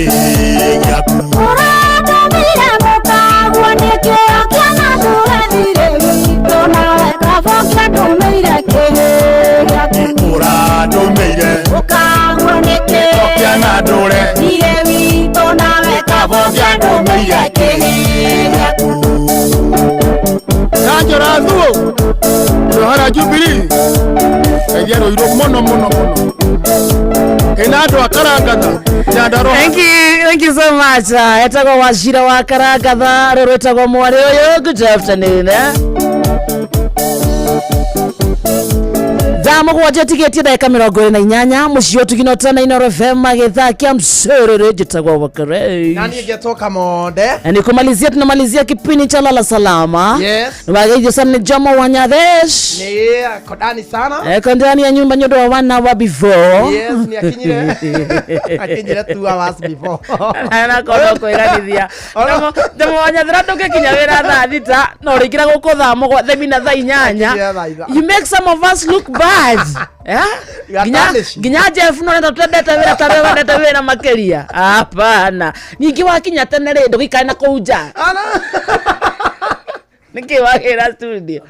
gĩaku. Ũratũmire mũkaguo nĩkĩ okĩana ndũre thirĩ witũ nawe kabonge andũmĩire kĩ gĩaku. Ũratũmĩire Mũkaguo nĩkĩ okĩana ndũre thirĩ witũ nawe kabonge andũmĩire kĩ gĩaku. Kanjũra thuo Rohara Jubilee Geithia Ruiru mũno mũno mũno ĩna andũ a Karangatha Nyandarua. Thank you, thank you so much. Etagwo Wachira wa Karangatha, rũrũ rwĩtagwo mwarĩ ũyũ. Good afternoon. Thaa mũgwanja ĩtigĩtie ndagĩka 28 mũciĩ ũtugino tena Inooro FM magĩthaa kĩa mcerere njĩtagwo Wakare Na niĩ ngetwo Kamonde. Na ni kumalizia tunamalizia kipindi cha lala salama. Yes. Wageithio sana ni Jomo Wanyathesh. Nĩ ako ndani sana. Eko ndani ya nyumba nyondo wa wana wa before. Yes, nĩ akinyire. Akinyire 2 hours before. Anakorwo kwĩranithia Jomo Wanyathera ndũngĩkinya wĩra thaa 6 no ũrĩingĩra gũkũ thaa mũgwanja themina thaa 8. Akinyire thaa 5. You make some of us look bad. Eh? You are Nginya tarnished. nginya Jeff no nenda twendete wĩra ta we wendete wĩra makĩria. Hapana. Ningĩ wakinya tene rĩ ndũgĩikare na kũu nja. Nĩkĩ wagĩra studio?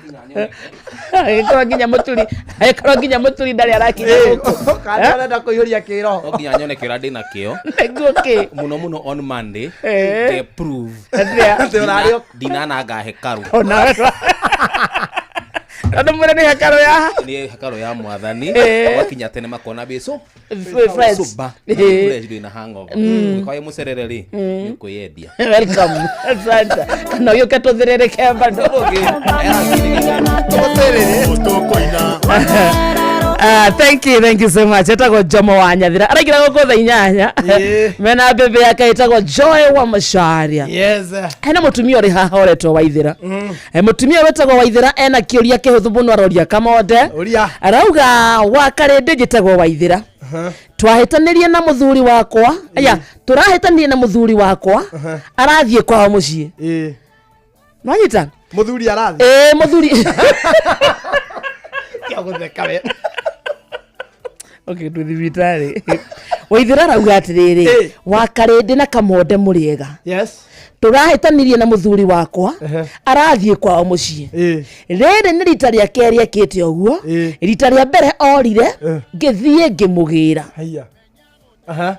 Agĩkorwo nginya mũturi, agĩkorwo nginya mũturi ndarĩ arakinya gũkũ. Kana ũrenda kũihũria kĩroho. No nginya nyone kĩrĩa ndĩna kĩo. Nĩguo kĩ? Mũno mũno on Monday. Eh. Nge prove. Atĩa? Atĩ ũrarĩ Ndinananga hekarũ. Onawe tondũ mwĩre nĩ hekarũ ya Nĩ hekarũ ya mwathani. Eh. Wakinya tene makona bĩco. Fresh. Sober. Eh. Fresh ndwĩna hangover. Ũngĩkorwo wĩ mũcerere rĩ, nĩ ũkwĩyendia. Welcome. Asante. Kana ũgĩũke tũthĩrĩrĩke bado. Thank you, thank you so much. Etagwo Jomo wa Nyathira. Araingĩra gũkũ thaa 8. Mena bebe yake ĩtagwo Joy wa Macharia. Yes. Hena mũtumia ũrĩ haha ũretwo Waithĩra. Mũtumia wĩtagwo Waithĩra ena kĩũria kĩhũthũ mũno aroria Kamonde. Ũria. Arauga wa karĩndĩ njĩtagwo Waithĩra. Twahĩtanirie na mũthuri wakwa. Aya, tũrahĩtanirie na mũthuri wakwa. Arathiĩ kwao mũciĩ. Nwanyita? Mũthuri arathiĩ. Ĩĩ mũthuri. Tiga gũtheka we. Okay, twĩ thibitarĩ. Waithĩra arauga atĩrĩrĩ, wa karĩndĩ na Kamonde mũrĩega. Yes. Tũrahĩtanirie na mũthuri wakwa arathiĩ kwao mũciĩ. Rĩrĩ nĩ rita rĩa kerĩ ekĩte ũguo. Rita rĩa mbere orire ngĩthiĩ ngĩmũgĩra. Haiya. Aha.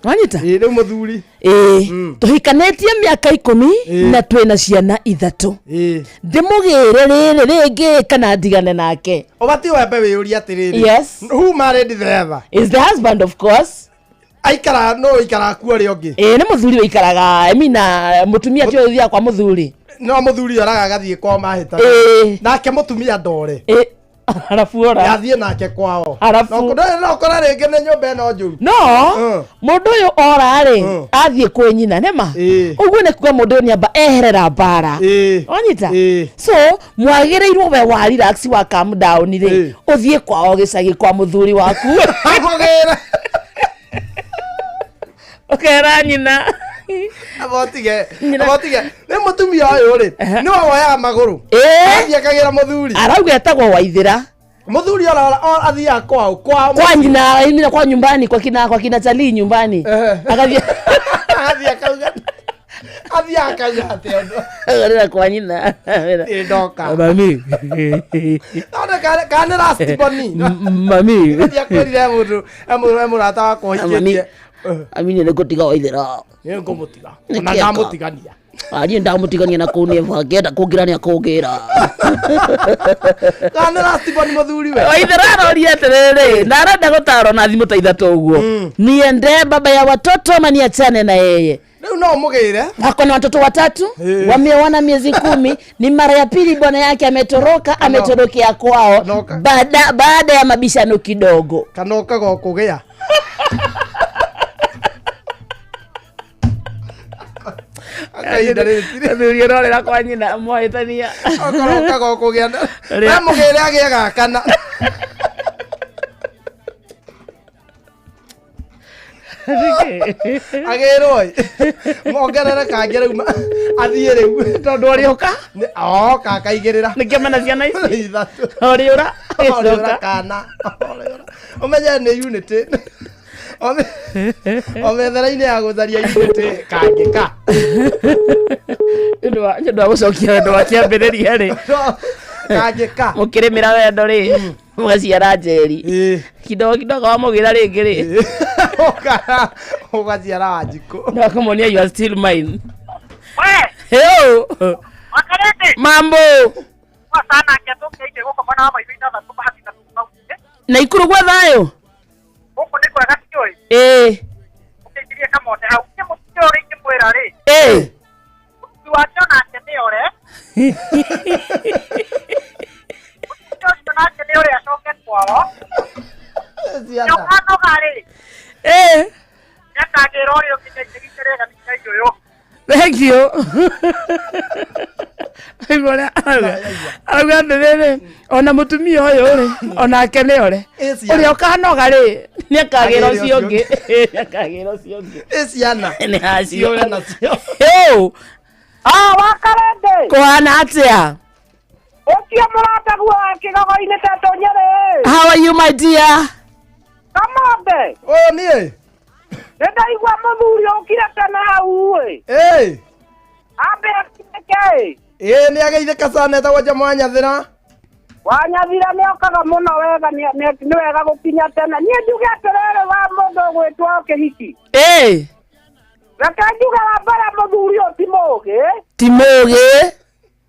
Wanyita? Rĩu mũthuri. Ĩĩ. Tũhikanĩtie mĩaka 10 na twĩna ciana 3. Ndĩmũgĩre rĩrĩ rĩngĩ kana ndigane nake. Ũbatiĩ wambe wĩyũrie atĩrĩrĩ. Yes. Who married the other? Is the husband of course. Aikara no aikara kuo ũrĩa ũngĩ. Ĩĩ nĩ mũthuri ũikaraga. I mean, mũtumia ti ũyũ ũthiaga kwa mũthuri. No mũthuri oraga agathiĩ kwao mahĩtania. Nake mũtumia ndore. Arabu ora. Yathiĩ nake kwao. Arabu. No ũkore rĩngĩ nĩ nyũmba ĩno njũru. No mũndũ ũyũ ora rĩ athiĩ kwĩ nyina nĩma ũguo nĩ kuga mũndũ ũyũ nĩamba eherera mbara. Wanyita? So mwagĩrĩirwo we wa relax wa calm down rĩ ũthiĩ kwao gĩcagi kwa mũthuri waku. Amũgĩre. Ũkera nyina. Abotige. Abotige. Nĩ mũtumia ũyũ rĩ nĩwe woyaga magũrũ. Athiĩ akagĩra mũthuri. Arauga etagwo Waithĩra. Mũthuri ora athiaga kwao kwao Kwa nyina, I mean, kwa nyumbani kwa kina Chalii nyumbani. Akathiĩ athiĩ akauga athiĩ akauga atĩ ũndũ. Agarĩra kwa nyina. Ĩ ndoka. Mami. None kana nĩ last born. Mami. Athiĩ akwĩrire mũndũ e mũrata wakwa ũhikĩtie. Ami nĩ ngũtiga Waithĩra. Nĩ ngũmũtiga. Nĩ Ona kĩeka. ndamũtigania. Niĩ ndamũtigania na kũu nĩ angĩenda kũngĩra nĩ akũngĩra. Kana nĩ last born mũthuri we. Waithĩra aroria atĩrĩrĩ na arenda gũtarwo na thimũ ta 3 ũguo. Niende baba ya watoto ama niachane na yeye? Rĩu no ũmũgĩre. Ako na watoto 3 wameoana miezi 10 ni mara ya pili bwana yake ametoroka, ametorokea kwao baada ya mabishano kidogo. Kana ũkaga kũgĩa. Akahinda rĩrĩ Mũthuri ũrorera kwa nyina mwahĩtania. Okorwo ũkaga kũgĩa. We mũgĩre agĩe gakana. Agĩrwo ĩ mongerere kangĩ rĩu athiĩ rĩu. Tondũ ũrĩũka. Oka akaigĩrĩra. Nĩkĩo mena ciana ici. Ithatũ. Ũrĩũra. Ũrĩũra kana. Ũrĩũra. Ũmenye nĩ unity. O methere-inĩ ya gũtharia unity kangĩ ka. Nĩ ũndũ wa gũcokia wendo wa kĩambĩrĩria rĩ. Kangĩ ka. Mũkĩrĩmĩra wendo rĩ. Mũgaciara njeri. Kidogo kidogo wamũgĩra rĩngĩ rĩ. Ũgaciara Wanjikũ. Na kũmonia you are still mine. Heyo. Mambo. Naikuru gwa thayũ. Gũkũ nĩ kwega tiũĩ Ĩĩ. ũkĩingĩrie kamonde hau niĩ mũtumia ũrĩa ingĩmwĩra rĩ Ĩĩ. mũthuri wake onake nĩ ore mũtumia ũcio nake nĩ ore acoke kwao nĩũkanoga rĩ Ĩĩ. nĩakagĩra ũrĩa ũngĩ nĩaingĩrite rĩega nĩ Ngai ũyũ. Thank you. Aigua ũrĩa arauga. Arauga atĩrĩrĩ, ona mũtumia ũyũ rĩ, onake nĩ ore. Ũrĩa ũkanoga rĩ, nĩ akagĩra ũcio ũngĩ. Nĩ akagĩra ũcio ũngĩ. Ĩ ciana. Nĩ hacio. Ciũre nacio. Hĩũ. Ah, wakarende. Kũhana atĩa? Ũcio mũrataguo wa kĩgogo-inĩ tetũ Nyĩrĩ. How are you my dear? Kamonde. Ũyũ niĩ. Nĩ ndaigua mũthuri ũkire tene hau ĩ. Ĩĩ. Ambe akinyĩke ĩ. Ĩĩ nĩ ageithĩka sana etagwo Njama wa Nyathĩra. Wanyathira nĩ okaga mũno wega nĩ wega gũkinya tene. Niĩ njuge atĩrĩrĩ wa mũndũ ũgwĩtwo kĩhiki. Ĩĩ. Reke njuge wa mbere mũthuri ũyũ ti mũũgĩ. Ti mũũgĩ.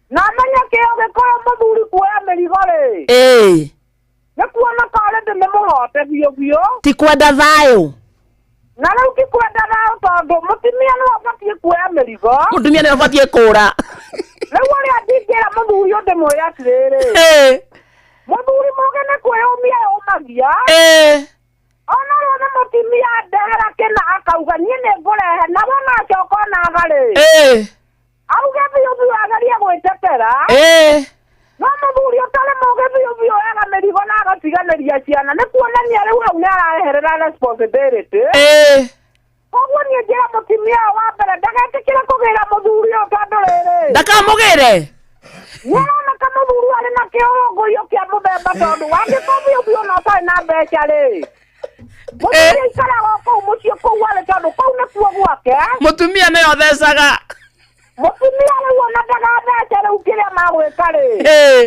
Na amenye kĩo gĩkorwo mũthuri kuoya mĩrigo rĩ. Ĩĩ. Nĩ kuona karĩndĩ nĩ mũhote biũ biũ. Ti kwenda thayũ. Na rĩu ti kwenda thayũ tondũ mũtumia nĩwe ũbatiĩ kuoya mĩrigo. Mũtumia nĩwe ũbatiĩ kũũra. Rĩu ũrĩa ndingĩra mũthuri ũyũ ndĩmwĩre atĩrĩrĩ. Ĩĩ. Mũthuri mũũgĩ nĩ kwĩyũmia yũmagia. Ĩĩ. Ona rĩu nĩ mũtumia ndehera kĩna akauga niĩ nĩ ngũrehe na wona acoka onaga rĩ. Ĩĩ. Auge biũ biũ agerie gwĩtetera. Ĩĩ. No mũthuri ũtarĩ mũũgĩ biũ biũ oyaga mĩrigo na agatiganĩria ciana nĩ kuonania rĩu hau nĩ arareherera responsibility. Ĩĩ. Koguo niĩ njĩra mũtumia ũyũ wa mbere ndagetĩkĩre kũgĩra mũthuri ũyũ tondũ rĩrĩ. Ndakamũgĩre. Nĩaroneka mũthuri arĩ na kĩũrũngũiyo kĩa mũthemba tondũ wangĩkorwo biũ biũ na ũtarĩ na mbeca rĩ. Mũthuri aikaraga o kũu mũciĩ kũu arĩ tondũ kũu nĩkuo gwake. Mũtumia nĩwe ũthecaga. Mũtumia rĩu ona ndagathece rĩu kĩrĩa magwĩka rĩ. Ĩĩ.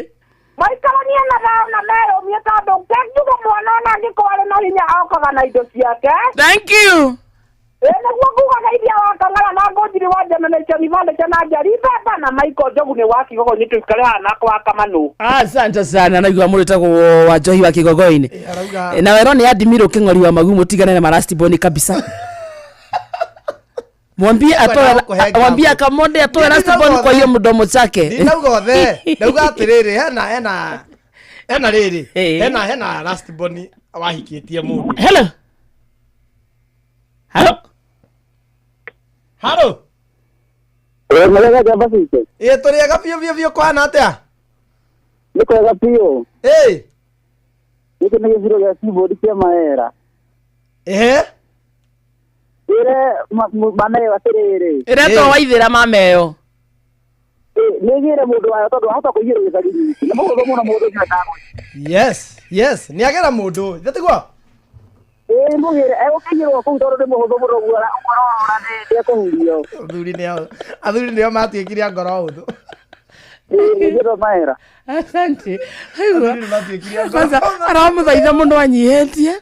Maikaranie na thayũ na meyũmie tondũ njuge mwana ona angĩkorwo arĩ na hinya okaga na indo ciake. Thank you. Ĩĩ nĩguo ngugaga iria wa Kang'ara na Ngũnjiri wa Generation Furniture na Njeri Mbemba na Michael Njogu nĩ wa Kigogo-inĩ tũikare haha na kwa Kamanũ. Asante sana naigua mũndũ wĩtagwo wa Njohi wa Kigogoinĩ. Na werwo nĩ Adimiro Kĩng'ori wa Magumu tigane na marastiboni kabisa. Mwambie atoe mwambie akamonde atoe rastiboni kwa hiyo mdomo chake. Ndinauga othe. Ndauga atĩrĩrĩ hena hena hena rĩrĩ. Hena hena last born wahikĩtie mũndũ. Hello. Hello. Hello. Ĩĩ tũrĩega biũ biũ biũ kũhana atĩa? Nĩ kwega biũ. Ĩĩ. Gĩkĩ nĩ gĩciro gĩa keyboard kĩa Maera. Ehe. Ĩre mameo atĩrĩrĩ. Ĩretwo waithĩra mameo. Nĩ gĩre mũndũ wayo tondũ ahota kũiyĩrwo gĩcagi gĩkĩ. Nĩ mũhũthũ mũno mũndũ ũcio ndagũiyĩra. Yes, yes, nĩ agĩra mũndũ. Ithe tiguo? Ĩĩ mũgĩre egũkĩiyĩrwo kũu tondũ nĩ mũhũthũ mũno ũguo ũrorora nĩekũhurio. Athuri nĩo athuri nĩo matuĩkire a ngoro hũthũ. Ĩĩ nĩguo Maera. Asante. Aigua. Kwanza aramũthaitha mũno anyihĩtie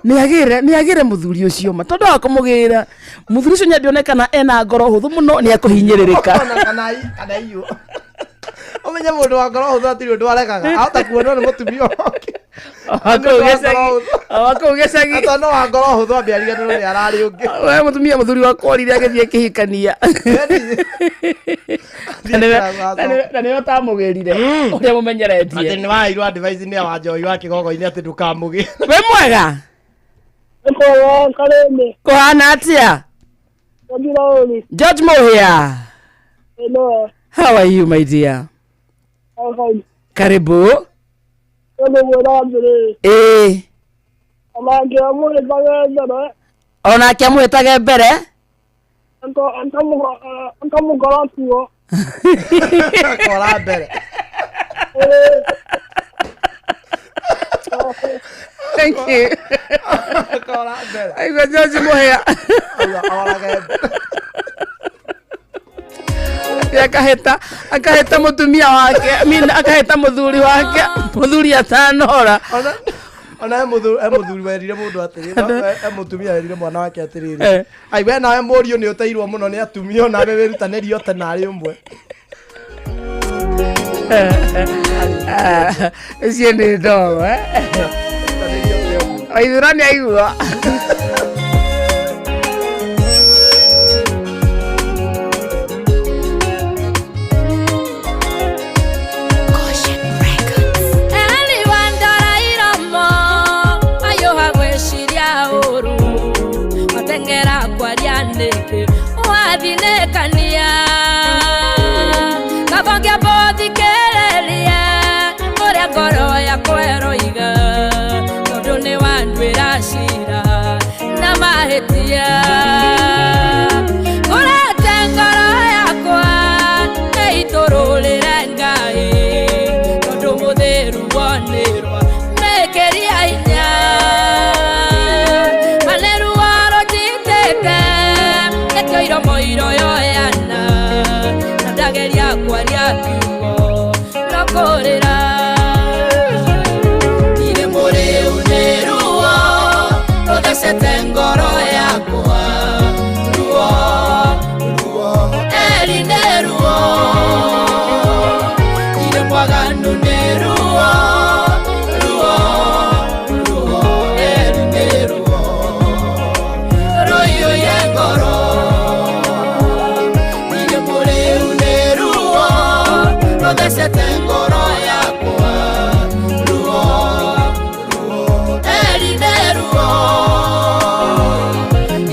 nĩagĩre nĩagĩre mũthuri ũcio ma tondũ akũmũgĩra mũthuri ũcio nĩandionekana ena ngoro hũthũ mũno nĩekũhinyĩrĩrĩka. Ona kana kana iyũ. Ũmenye mũndũ wa ngoro hũthũ hatirĩ ũndũ aregaga. Ahota kuonwo nĩ mũtumia wake. Wakũu gĩcagi. Ata no wa ngoro hũthũ ambe ariganĩrwo nĩ ararĩ ũngĩ. We mũtumia mũthuri wakwa orire agĩthiĩ kĩhikania. Na nĩwe ũtamũgĩrire ũrĩa mũmenyeretie. Atĩ nĩ waheirwo advice nĩ wa Njohi wa Kĩgogo-inĩ atĩ ndũkamũgĩre. Wĩ mwega? Kũhana atĩa? George Muhia. How are you my dear? Karibu. Ĩĩ. Onake amũhĩtage mbere. Nkamũkora tuo. Kora mbere. Thank you. Kora mbere. Aigua George Mũhĩa. Orage. Atĩ akahĩta akahĩta mũtumia wake, I mean, akahĩta mũthuri wake, mũthuri atanora. Ona he mũthuri, he mũthuri werire mũndũ atĩrĩ, he mũtumia werire mwana wake atĩrĩrĩ, Eh. ai we nawe mũriũ nĩ ũteirwo mũno nĩ atumia, onawe wĩrutanĩrie o tena arĩ ũmwe. Icio nĩ ndogo eh. Waithura nĩ aigua. Eli wandora iromo mayũha gwĩciria ũru mateng'era kwaria nĩkĩ wathinĩkania kaba ngĩambũthikĩrĩrie ũrĩa ngoro yakwa ĩroiga tondũ nĩ wanduĩra cira na mahĩtia ngũrete ngoro yakwa ĩitũrũrĩre Ngai tondũ mũthĩru wonĩrwa mĩkĩria hinya maneruo rũnjitĩte nĩkĩo iromo iroyoyana na ndageria kwaria kiugo no kũrĩra irĩ mũrĩu nĩ ruo rũthecete ngoro yakwa ruo ruo eri nĩ ruo irĩ mwaganu nĩ ruo ruo ruo eri nĩ ruo rũiyũire ngoro irĩ mũrĩu nĩ ruo rũthecete ngoro yakwa ruo ruo eri nĩ ruo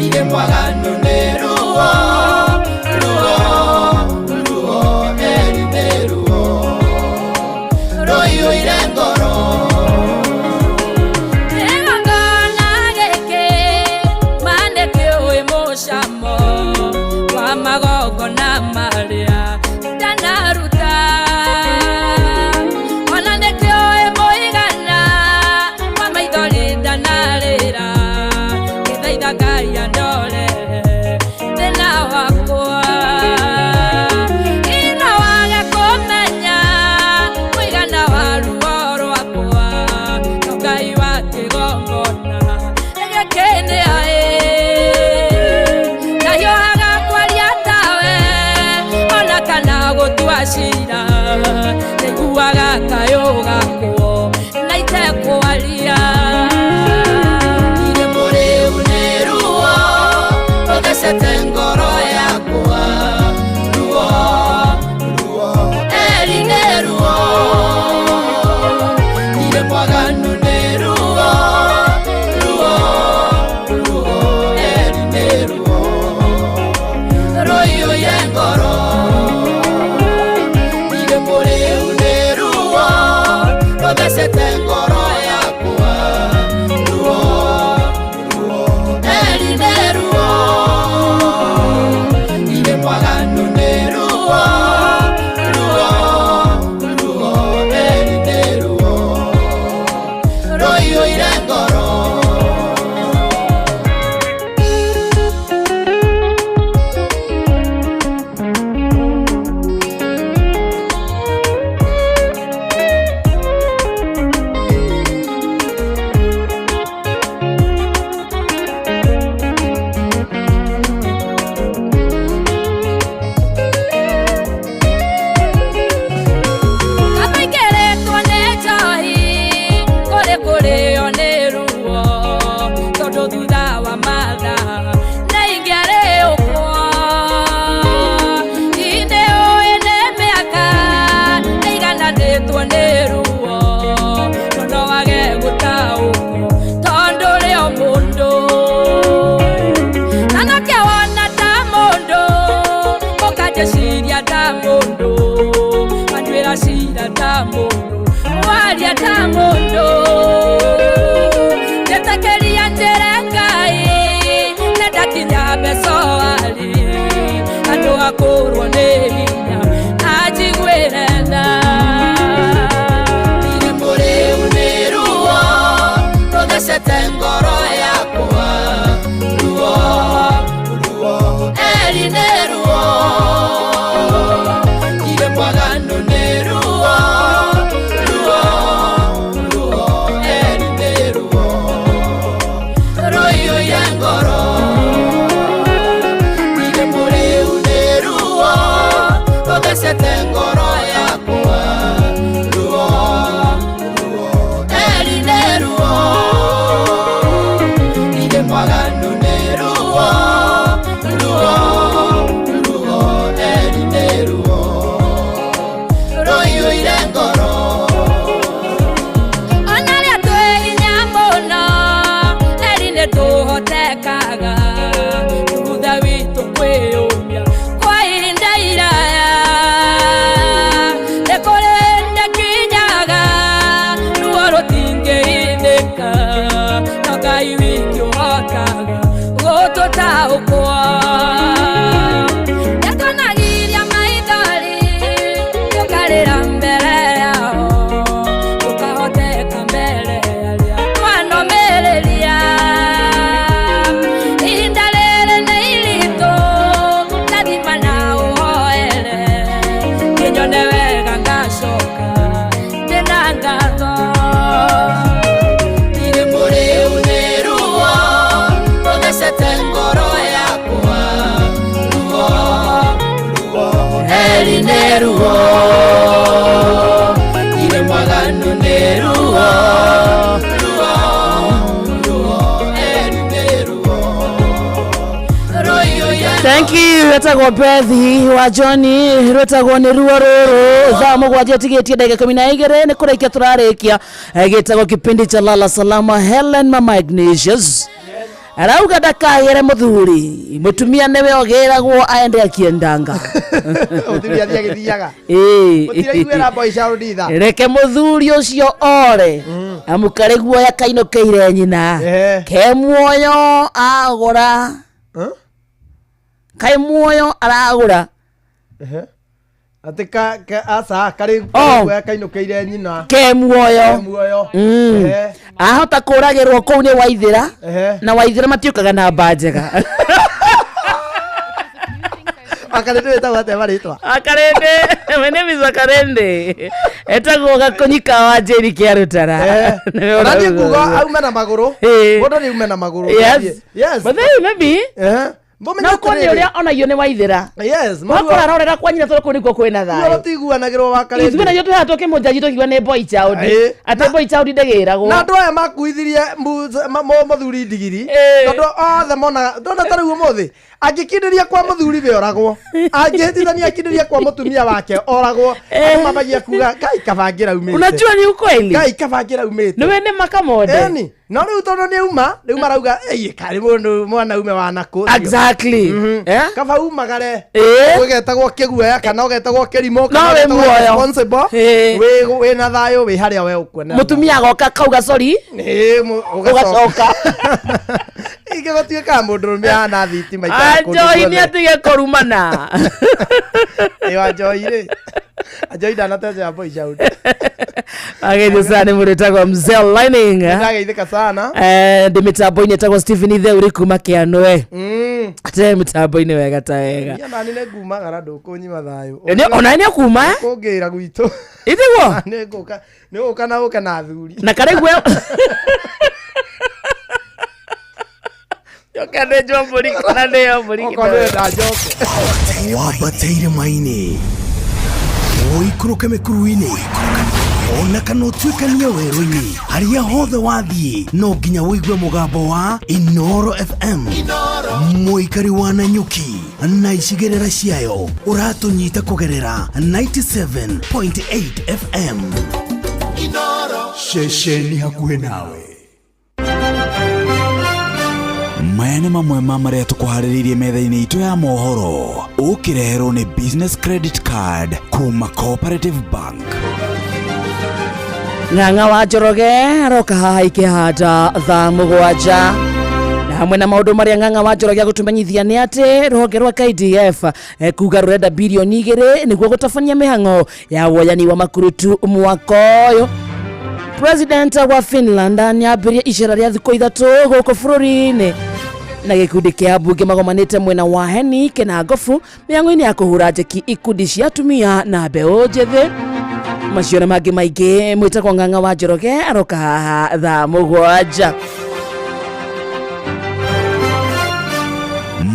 irĩ mwaganu nĩ ruo ruo ruo eri nĩ ruo rũiyũire ngoro kĩgongona gĩkĩ ma nĩkĩũĩ mũcamo wa magongona marĩa ndanaruta ona nĩkĩũĩ mũigana wa maithori ndanarĩra ngĩthaitha Ngai andore thĩna wakwa ina wage kũmenya mũigana wa ruo rwakwa no Ngai wa kĩgongona gĩkĩ nĩ aĩ ndahiũhaga kwaria tawe ona kana gũtua cira ndaiguaga kayũ gakwo na itekwaria irĩ mũrĩu nĩ ruo rũthecete ngoro yakwa ruo ruo eri nĩ ruo irĩ mwaganu nĩ ruo ruo ruo eri nĩ ruo rũiyũire ngoro irĩ mũrĩu nĩ ruo rũthecete ngoro yakwa ruo ruo eri nĩ ruo irĩ mwaganu nĩ ruo ruo ruo eri nĩ ruo rũiyũire ngoro. Kamaingĩrĩtwo nĩ njohi kũrĩ kũrĩo nĩ ruo Gũtaũkwo Yatuonagiria maithori Tũkarĩra mbere yao Tũkahoteka mbere arĩa twanomĩrĩria Ihinda rĩrĩ nĩ iritũ Ndathima na ũhoere Kĩnyone wega ngacoka Ndĩna ngatho Irĩ mũrĩu nĩ ruo Rũthecete ngoro yakwa Ruo, ruo, heri nĩ ruo Irĩ mwaganu nĩ ruo Ruo, ruo, heri nĩ ruo Rũiyũire Thank you etagwo Bethi wa Johnny rwetagwo nĩ ruo rũrũ thaa mũgwanja tigĩtie ndagĩka ikũmi na igĩrĩ nĩ kũrĩkia tũrarĩkia gĩtagwo kipindi cha lala salama Helen Mama Ignatius arauga ndakagĩre mũthuri mũtumia nĩwe ũgĩragwo aende akiendanga Mũthuri athiĩ agĩthiaga. Ĩĩ. Mũtiraiguĩra boy child itha. Reke mũthuri ũcio ore amu karĩ guoya kainũkĩire nyina ke muoyo agũra kaĩ muoyo aragũra Ehe. Atĩ ka ka aca karĩ Oh. guoya kainũkĩire nyina. Ke muoyo. Ke muoyo. Mm. Ehe. Ahota kũragĩrwo kũu nĩ waithĩra Ehe. na waithĩra matiũkaga na mba njega. Akarĩndĩ wĩtagwo atĩa marĩtwa? Akarĩndĩ, my name is Akarĩndĩ. Etagwo Gakunyi ka wa Njeri kĩa Rũtara. Nĩwe Ona niĩ ũrauga nguga ũguo. aume na magũrũ. Ĩĩ. Mũndũ nĩ aume na magũrũ. Yes. Yes. But then maybe Ehe. Mũmenye no korwo nĩ atĩrĩrĩ. ũrĩa onagio nĩ waithĩra. Yes. Wakora arorera kwa nyina tondũ kũu nĩkuo kwĩna Ruo thayũ. rũtiguanagĩrwo wa karĩndĩ. Ithuĩ naithuĩ twĩ haha tũkĩmũnjanji tũkiuga nĩ boy child. Ĩĩ. Atĩ boy child ndĩgĩragwo. Na andũ aya makuithirie mũthuri ndigiri tondũ othe monaga ndona ta rĩu ũmũthĩ angĩkindĩria kwa mũthuri we oragwo angĩhĩtithania akindĩria kwa mũtumia wake oragwo andũ mambagia kuga kai kabangĩra umĩte Unajua ni ukweli. kai kabangĩra umĩte Nĩwe nĩ makamonde. Ĩni no rĩu tondũ nĩ uma rĩu marauga "Ĩi, karĩ mũndũ mwanaume wa nakũ ũcio." Exactly. Eh? Kaba umagare Ĩĩ. ũgetagwo kĩguoya kana ũgetagwo kĩrimũ kana No wĩ ũgetagwo muoyo. responsible Ĩĩ. wĩna thayũ wĩ harĩa we ũkuona Mũtumia agoka kauga sorry. Ĩĩ, Ũgacoka. Ingĩ gũtuĩkaga mũndũrũme ahana thitima ikara kũndũ Anjoi nĩ guothe. atige kũrumana. Ĩyo Anjoi rĩ Anjoi ndanatetea boy child. Ageithio sana nĩ mũndũ wĩtagwo Mzee Lining. Nĩndageithĩka sana. Ndĩ mĩtambo-inĩ ĩtagwo Stephen Itheuri kuma Kĩanũe. Ate mĩtambo-inĩ wega ta wega. Niĩ nani nĩ ngumagara ndũkũnyima thayũ. Ona nĩ ũkuma? Kũngĩra gwitũ. Ĩtiguo? Nĩ ngũka nĩ ũgũka na ũke na athuri. Na karĩ guo Njoke nĩnjwo mbũri kana nĩyo mbũri. Okorwo nĩwenda njoke. Wambate irĩma-inĩ ũikũrũke mĩkuru-inĩ ona kana ũtuĩkanie werũ-inĩ harĩa hothe wathiĩ no nginya ũigue mũgambo wa Inoro FM mũikari wa Nanyuki na icigĩrĩra ciayo ũratũnyita kũgerera 97.8 FM ceceni hakuhĩ nawe maya nĩ mamwe ma marĩa tũkũharĩrĩirie metha-inĩ itũ ya mohoro ũkĩreherwo nĩ business credit card kuma cooperative bank Ng'ang'a wa Njoroge aroka haha ikĩhanda thaa mũgwanja na hamwe na maũndũ marĩa Ng'ang'a wa Njoroge agũtũmenyithia nĩ atĩ rũhonge rwa KDF kuga rũrenda birioni igĩrĩ nĩguo gũtabania mĩhang'o ya woyani wa makurutu mwaka ũyũ. President wa Finland nĩambĩrĩria icera rĩa thikũ ithatũ gũkũ bũrũri-inĩ na gĩkundi kĩa ambunge magomanĩte mwena wa Heni Kĩnangobu mĩhang'o-inĩ ya kũhũra njeki ikundi cia atumia na mbeũ njĩthĩ. Macio na mangĩ maingĩ mwĩtagwo Ng'ang'a wa Njoroge aroka haha thaa mũgwanja.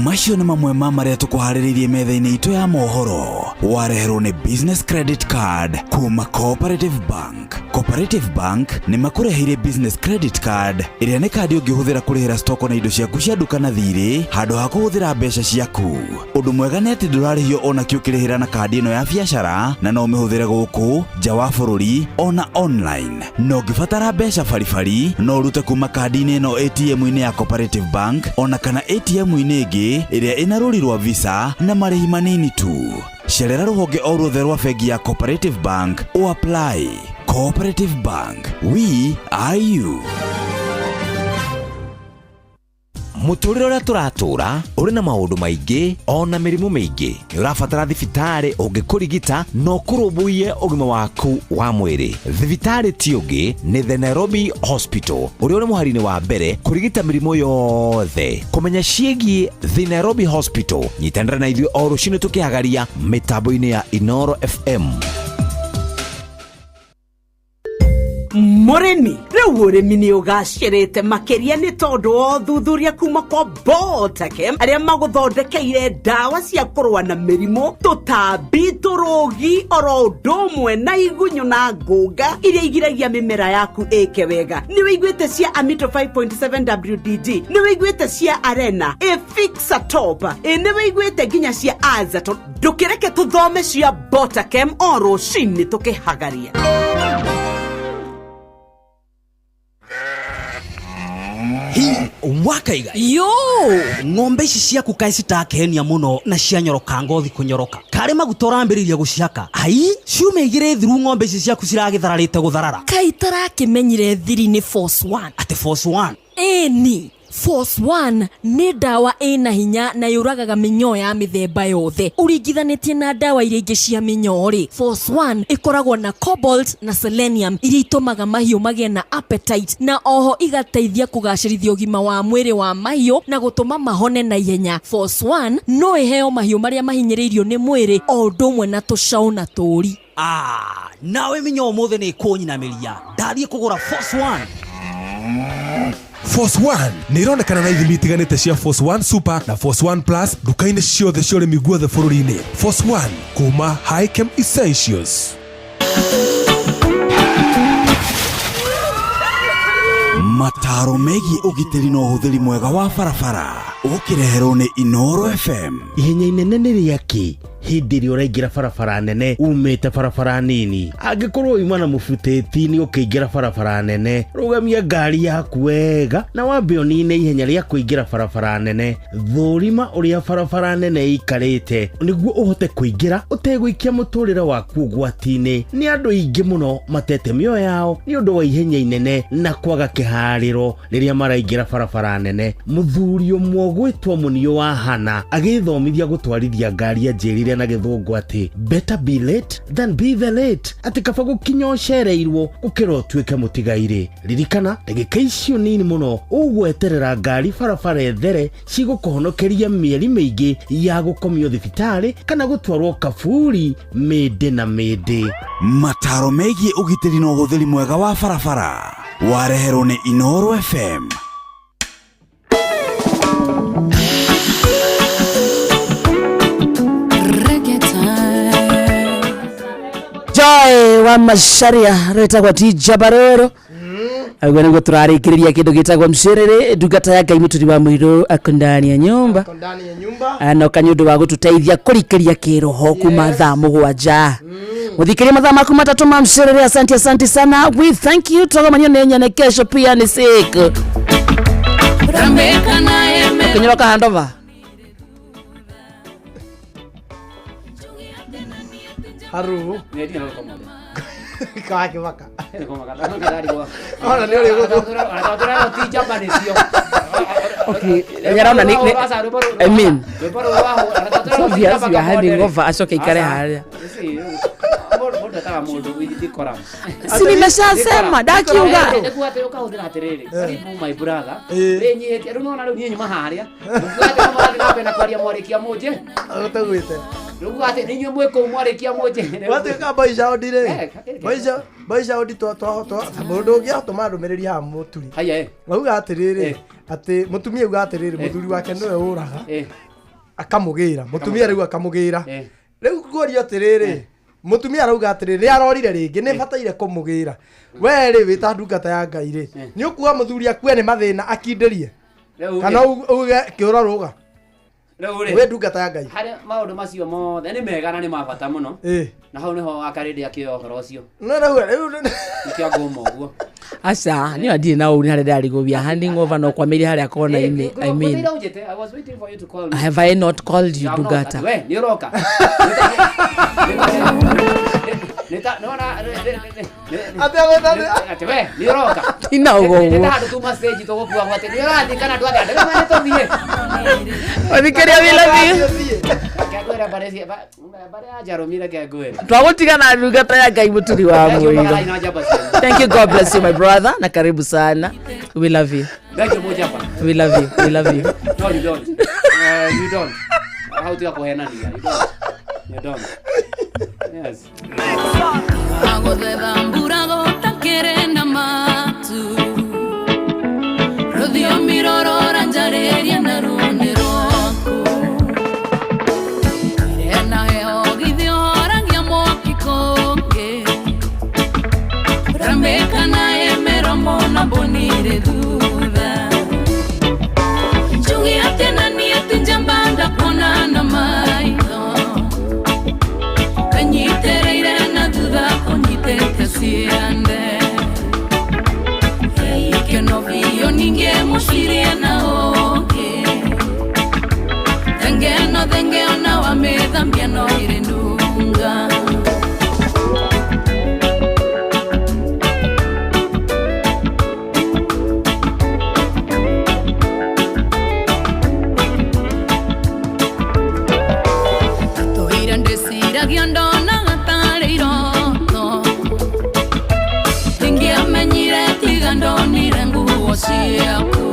Macio nĩ mamwe ma marĩa tũkũharĩrĩirie metha-inĩ itũ ya mohoro wareherwo nĩ business credit card kuma cooperative bank. Cooperative Bank nĩ makũreheire business credit card ĩrĩa nĩ kandi ũngĩhũthĩra kũrĩhĩra stoko na indo ciaku cia nduka na thirĩ handũ ha kũhũthĩra mbeca ciaku. Ũndũ mwega nĩ atĩ ndũrarĩhio ona kĩ ũkĩrĩhĩra na kandi ĩno ya biacara na no ũmĩhũthĩre gũkũ nja wa bũrũri ona online. Na ũngĩbatara mbeca baribari no ũrute kuma kandi-inĩ ĩno ATM-inĩ ya Cooperative Bank ona kana ATM-inĩ ĩngĩ ĩrĩa ĩna rũri rwa Visa na marĩhi manini tu. Cerera rũhonge o ruothe rwa bengi ya Cooperative Bank o apply. Cooperative Bank, we are you. Mũtũrĩre ũrĩa tũratũra ũrĩ na maũndũ maingĩ ona mĩrimũ mĩingĩ. Nĩ ũrabatara thibitarĩ ũngĩkũrigita na ũkũrũmbũiye ũgima waku wa mwĩrĩ. Thibitarĩ ti ũngĩ nĩ The Nairobi Hospital ũrĩa ũrĩ mũhari-inĩ wa mbere kũrigita mĩrimũ yothe. Kũmenya ciĩgiĩ The Nairobi Hospital, nyitanĩra na ithuĩ o rũcinĩ tũkĩhagaria mĩtambo-inĩ ya Inoro FM. Mũrĩmi rĩu ũrĩmi nĩ ũgacĩrĩte makĩria nĩ tondũ wa ũthuthuria kuma kwa Botakem arĩa magũthondekeire ndawa cia kũrũa na mĩrimũ, tũtambi, tũrũgi oro ũndũ ũmwe na igunyũ na ngũnga iria igiragia mĩmera yaku ĩke wega. Nĩ wĩiguĩte cia Amito 5.7 WDG, nĩ wĩiguĩte cia Arena, Efixa Top, ĩ nĩ wĩiguĩte nginya cia Azaton. Ndũkĩreke tũthome cia Botakem o rũcinĩ tũkĩhagaria. Hi, wakaiga Yo! Ng'ombe ici ciaku kaĩ citakenia mũno na cianyoroka ngothi kũnyoroka. Karĩ maguta ũrambĩrĩria gũcihaka. Ai, ciumia igĩrĩ thiru ng'ombe ici ciaku ciragĩthararĩte gũtharara. Kaĩ itarakĩmenyire thiri nĩ Force One. Atĩ Force One? Ĩni, Force One nĩ ndawa ĩna hinya na yũragaga mĩnyoo ya mĩthemba yothe. Ũringithanĩtie na ndawa iria ingĩ cia mĩnyoo rĩ, Force One ĩkoragwo na cobalt na selenium iria itũmaga mahiũ magĩe na appetite na oho igateithia kũgacĩrithia ũgima wa mwĩrĩ wa mahiũ na gũtũma mahone na ihenya. Force One no ĩheo mahiũ marĩa mahinyĩrĩirio nĩ mwĩrĩ o ũndũ ũmwe na tũcaũ na tũũri. Ah, nawe mĩnyoo ũmũthĩ nĩ ĩkũnyinamĩria. Ndathiĩ kũgũra Force One. Force One nĩ ironekana na ithimi itiganĩte cia Force One Super na Force One Plus nduka-inĩ ciothe cia ũrĩmi guothe bũrũri-inĩ. Force One kuma Hikem Essentials. Mataro megiĩ ũgitĩri na ũhũthĩri mwega wa barabara ũkĩreherwo nĩ Inoro FM. Ihenya inene nĩ rĩa kĩ hĩndĩ ĩrĩa ũraingĩra barabara nene umĩte barabara nini? Angĩkorwo uma na mũbutĩti nĩ ũkĩingĩra barabara nene, rũgamia ngari yaku wega na wambe ũnine ihenya rĩa kũingĩra barabara nene. Thũrima ũrĩa barabara nene ĩikarĩte nĩguo ũhote kũingĩra ũtegũikia mũtũrĩre waku ũgwati-inĩ. Nĩ andũ aingĩ mũno matete mĩoyo yao nĩ ũndũ wa ihenya inene na kwaga kĩharĩro rĩrĩa maraingĩra barabara nene. Mũthuri ũmwe ũgwĩtwo Mũniũ wa Hana agĩthomithia gũtwarithia ngari anjĩrire na gĩthũngũ atĩ better be late than be the late, atĩ kaba gũkinya ũcereirwo gũkĩra ũtuĩke mũtigairĩ. Ririkana ndagĩka icio nini mũno ũgweterera ngari barabara ĩthere cigũkũhonokeria mĩeri mĩingĩ ya gũkomio thibitarĩ kana gũtwarwo kaburi mĩndĩ na mĩndĩ. Mataro megiĩ ũgitĩri na ũhũthĩri mwega wa barabara wareherwo nĩ Inoro FM. Joy wa Macharia rwĩtagwo ti Jabarero aguo nĩguo tũrarĩkĩrĩria kĩndũ gĩtagwo mcĩrĩrĩ ndungata ya Ngai mũturi wa mũirũ ako ndani ya nyumba ndani ya nyumba anoka nĩ ũndũ wa gũtũteithia kũrikĩria kĩroho kuma thaa mũgwanja mũthikĩrie mathaa maku matatũ ma mcĩrĩrĩ. Asante, asante sana, we thank you. Twagomanio nĩ nyene kesho pia ni siku ũkĩnyoroka handova. Haru kawakĩbaka ona nĩ ũrĩ Okay, nyarona ni I mean, it's obvious you are handing over acoke ikare haria. Si nimeshasema ndakiuga. Ũkahũthĩra atĩrĩrĩ, karibu my brother, wĩnyihĩtie rĩu nona rĩu niĩ nyuma harĩa ũguo atĩ na kwaria mwarĩkia mũnje ũtagwĩte rĩu atĩ nĩ inyuĩ mwĩ kũu mwarĩkia mũnje. Watuĩka boicaũndi rĩ, boicaũndi mũndũ ũngĩ atũma ndũmĩrĩri haha mũturi auga atĩrĩrĩ atĩ mũtumia auga atĩrĩrĩ mũthuri wake nĩwe ũraga akamũgĩra mũtumia rĩu akamũgĩra rĩu ngũria atĩrĩrĩ mũtumia arauga atĩrĩrĩ nĩ arorire rĩngĩ nĩ bataire kũmũgĩra we rĩ wĩ ta ndungata ya Ngai rĩ nĩ ũkuga mũthuri akue nĩ mathĩna akindĩrie kana uge kĩũra rũga wĩ ndungata ya Ngai. Harĩ maũndũ macio mothe nĩ mega na nĩ ma bata mũno na hau nĩho akarĩndĩ akĩoya ũhoro ũcio. No rĩu rĩu nĩkĩo ngũma ũguo. Aca niĩ ndirĩ na ũru nĩ harĩa ndĩrarigwo we are handing over no kwamĩire harĩa kona-inĩ. I mean, I was waiting for you to call me. Have I not called you? You have not. Ndungata. We nĩ ũroka. Atĩ agwĩta Atĩ we nĩ ũroka. Tinauga Nĩ ũguo. ta handũ tuma stage tũgũkuagwo atĩ nĩ ũrathiĩ kana ndwathiĩ andũ nĩ tũthiĩ. Thikĩrĩria, we love you. Reke ngwĩre mbarĩ ya Njarũmi, reke ngwĩre. Twagũtiga na ndungata ya Ngai Mũturi wa Thank you, Mũirũ. Mbagalai na njamba cianyu. Thank you. God bless you, my brother, na karibu sana. We love you. Thank you, Mujamba. We love you, we love you. No, you don't. You don't. Hau tiga kũhenania. You don't. You don't. Yes. Agũthetha mbura gũtakĩrĩ na matu, rũthiomi rũrũ njarĩria na ruo nĩ rwaku, ire na heho githĩ ũhoragia mwaki kũngĩ, ramĩka na ĩmĩromo na mbũnirĩ thutha, njuge atĩ na niĩ ti njamba ndakuona na maitho, kanyitĩrĩire na thutha kũnyitĩte ciande, ikeno biũ ningĩ mũcirie na ũngĩ, thengeno thenge ona wamĩthambia no ĩrĩ nunga. Tũire ndĩciragia ndonaga tarĩ iroto, ndingĩamenyire tiga ndonire nguo ciaku,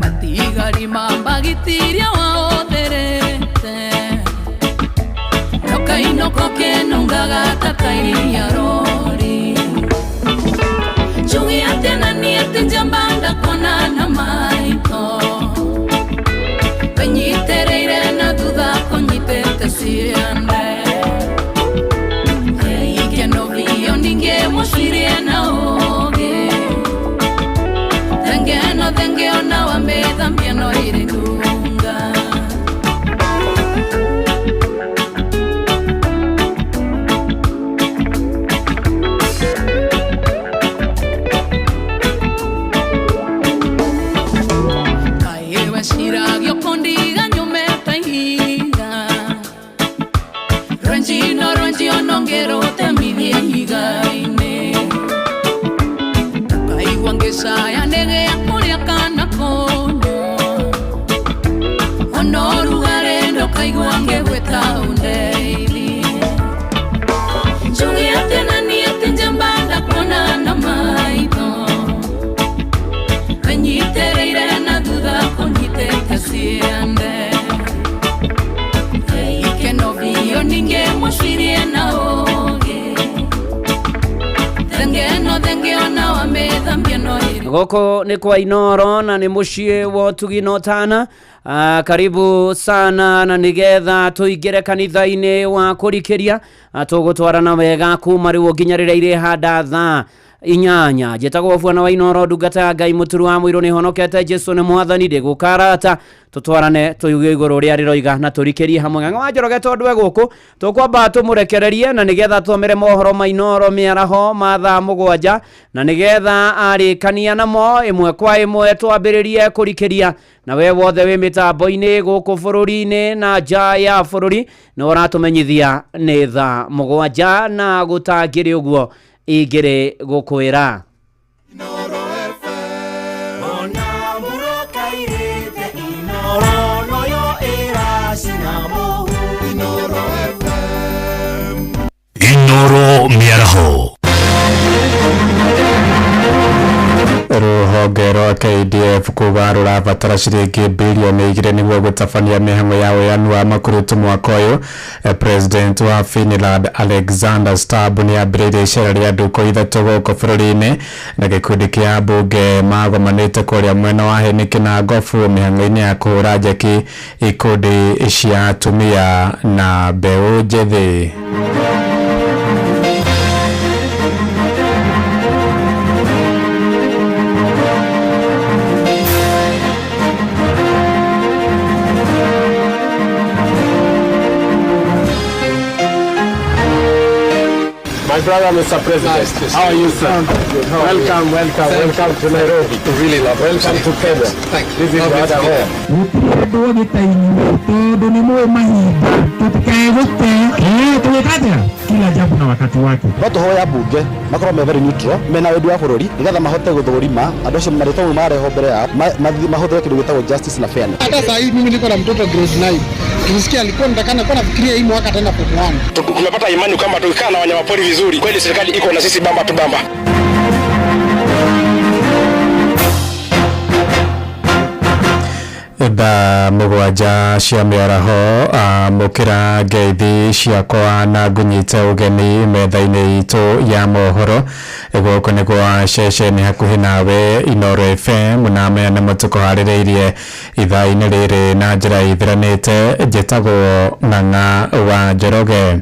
matigari ma mbagitiria waũthĩrĩte, nokainũka ũkĩnungaga ta tairia rori, njuge atĩ na niĩ ti njamba ndakuona na maitho, wenyitereire na thutha kũnyitĩte ciande, ikeno biũ ningĩ mũcirie na ũũgĩ, thengeno thenge ona wamĩthambia no ĩrĩ nunga. Kaĩ weciragia ũkũndiga nyũmĩte ihiga, rwenjino rwenji ona ũngĩrũtemithie ihiga-inĩ, ũkaigua ngĩcaya nĩgĩa kũrĩa kana kũnyua, ona ũrugarĩ ndũkaigua ngĩgwĩta ũndeithie, njuge atĩ na niĩ ti njamba ndakuona na maitho, wenyitĩrĩire na thutha kũnyitĩte ciande, ikeno biũ ningĩ mũcirie na ũũgĩ, thengeno thenge ona wamĩthambia no ĩrĩ. Gũkũ nĩ kwa Inoro na nĩ mũciĩ wa ũtugi na ũtana. Karibu sana na nĩgetha tũingĩre kanitha-inĩ wa kũrikĩria. Tũgũtwarana wega kuma rĩu nginya rĩrĩa irĩhanda thaa 8. Njĩtagwo Bwana wa Inoro, ndungata ya Ngai Mũturu wa Mũirũ, nĩhonokete Jesu nĩ mwathani, ndĩgũkarata tũtwarane tũigue igũrũ ũrĩa rĩroiga na tũrikĩrie hamwe. Ng'ang'a wa Njoroge tondũ e gũkũ tũkwamba tũmũrekererie na nĩgetha tũomere mohoro ma Inoro mĩaraho ma thaa 7 na nĩgetha arĩkania namo ĩmwe kwa ĩmwe twambĩrĩrie kũrikĩria na we wothe wĩ mĩtambo-inĩ gũkũ bũrũri-inĩ na nja ya bũrũri nĩ ũratũmenyithia nĩ thaa 7 na gũtangĩrĩ ũguo ingĩrĩ gũkwĩra. Inoro mĩaraho. Rũhonge rwa KDF kuga rũrabatara ciringi bilioni 2 nĩguo gũtabania mĩhang'o ya ũheani wa makurutu mwaka ũyũ. President wa Finland Alexander Stubb nĩambĩrĩirie icera rĩa ndukũ 3 gũkũ bũrũri-inĩ na gĩkundi kĩa ambunge magomanĩte kũrĩa mwena wa Henĩkĩ na Ngobu mĩhang'o-inĩ ya kũhũra njeki ikundi cia atumia na mbeũ njĩthĩ. My brother, Mr. President, Nice to see how are you, sir? I'm good. How are you? Welcome, welcome, Thank welcome to Nairobi. Really lovely. Welcome to Kenya. Thank you. This is Lovely the to other be here. home. Gũtirĩ andũ ogĩ ta inyuĩ tondũ nĩ mũĩ mahinda tũtikae gũte tũgĩka atĩa. Kila jambo na wakati wake. No tũhoe ambunge makorwo me very neutral, mena wendi wa bũrũri nĩgetha mahote gũthũrima andũ acio marĩtwa mau marehwo mbere yao, mahũthĩre kĩndũ gĩtagwo justice na fairness. Hata saa hii mimi niko na mtoto grade 9. Tulisikia alikuwa nitakana kwa nafikiria hii mwaka tena form 1. Tumepata imani kwamba tukikaa na wanyamapori vizuri, kweli serikali iko na sisi bamba tu bamba. Thaa 7 cia mĩaraho, amũkĩra ngeithi ciakwa na ngũnyite ũgeni metha-inĩ itũ ya mohoro. Gũkũ nĩ gwa ceceni hakuhĩ nawe Inooro FM, na maya nĩmo tũkũharĩrĩirie ithaa-inĩ rĩrĩ na njĩra ithiranĩte. Njĩtagwo Ng'ang'a wa Njoroge.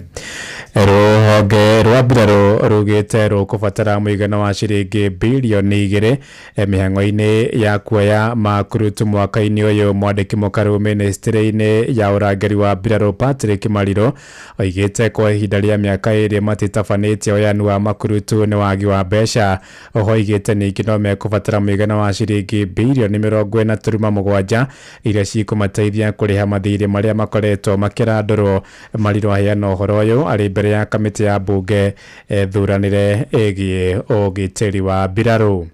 Rũhonge rwa mbirarũ rugĩte rũkũbatara mũigana wa ciringi birioni 2 mĩhang'o-inĩ ya kuoya makurutu mwaka-inĩ ũyũ. Mwandĩki mũkaru mĩnĩstĩrĩ-inĩ ya ũrangĩri wa mbirarũ Patrick Mariro oigĩte kwa ihinda rĩa mĩaka 2 matitabanĩtie ũyani wa makurutu nĩ wagi wa mbeca. Oho oigĩte ningĩ no mekũbatara mũigana wa ciringi birioni 40.7 iria cikũmateithia kũrĩha mathirĩ marĩa makoretwo makĩrandũrwo. Mariro aheana ũhoro ũyũ arĩ mbere ya kamĩtĩ ya mbunge thuranĩre ĩgiĩ ũgitĩri wa mbirarũ.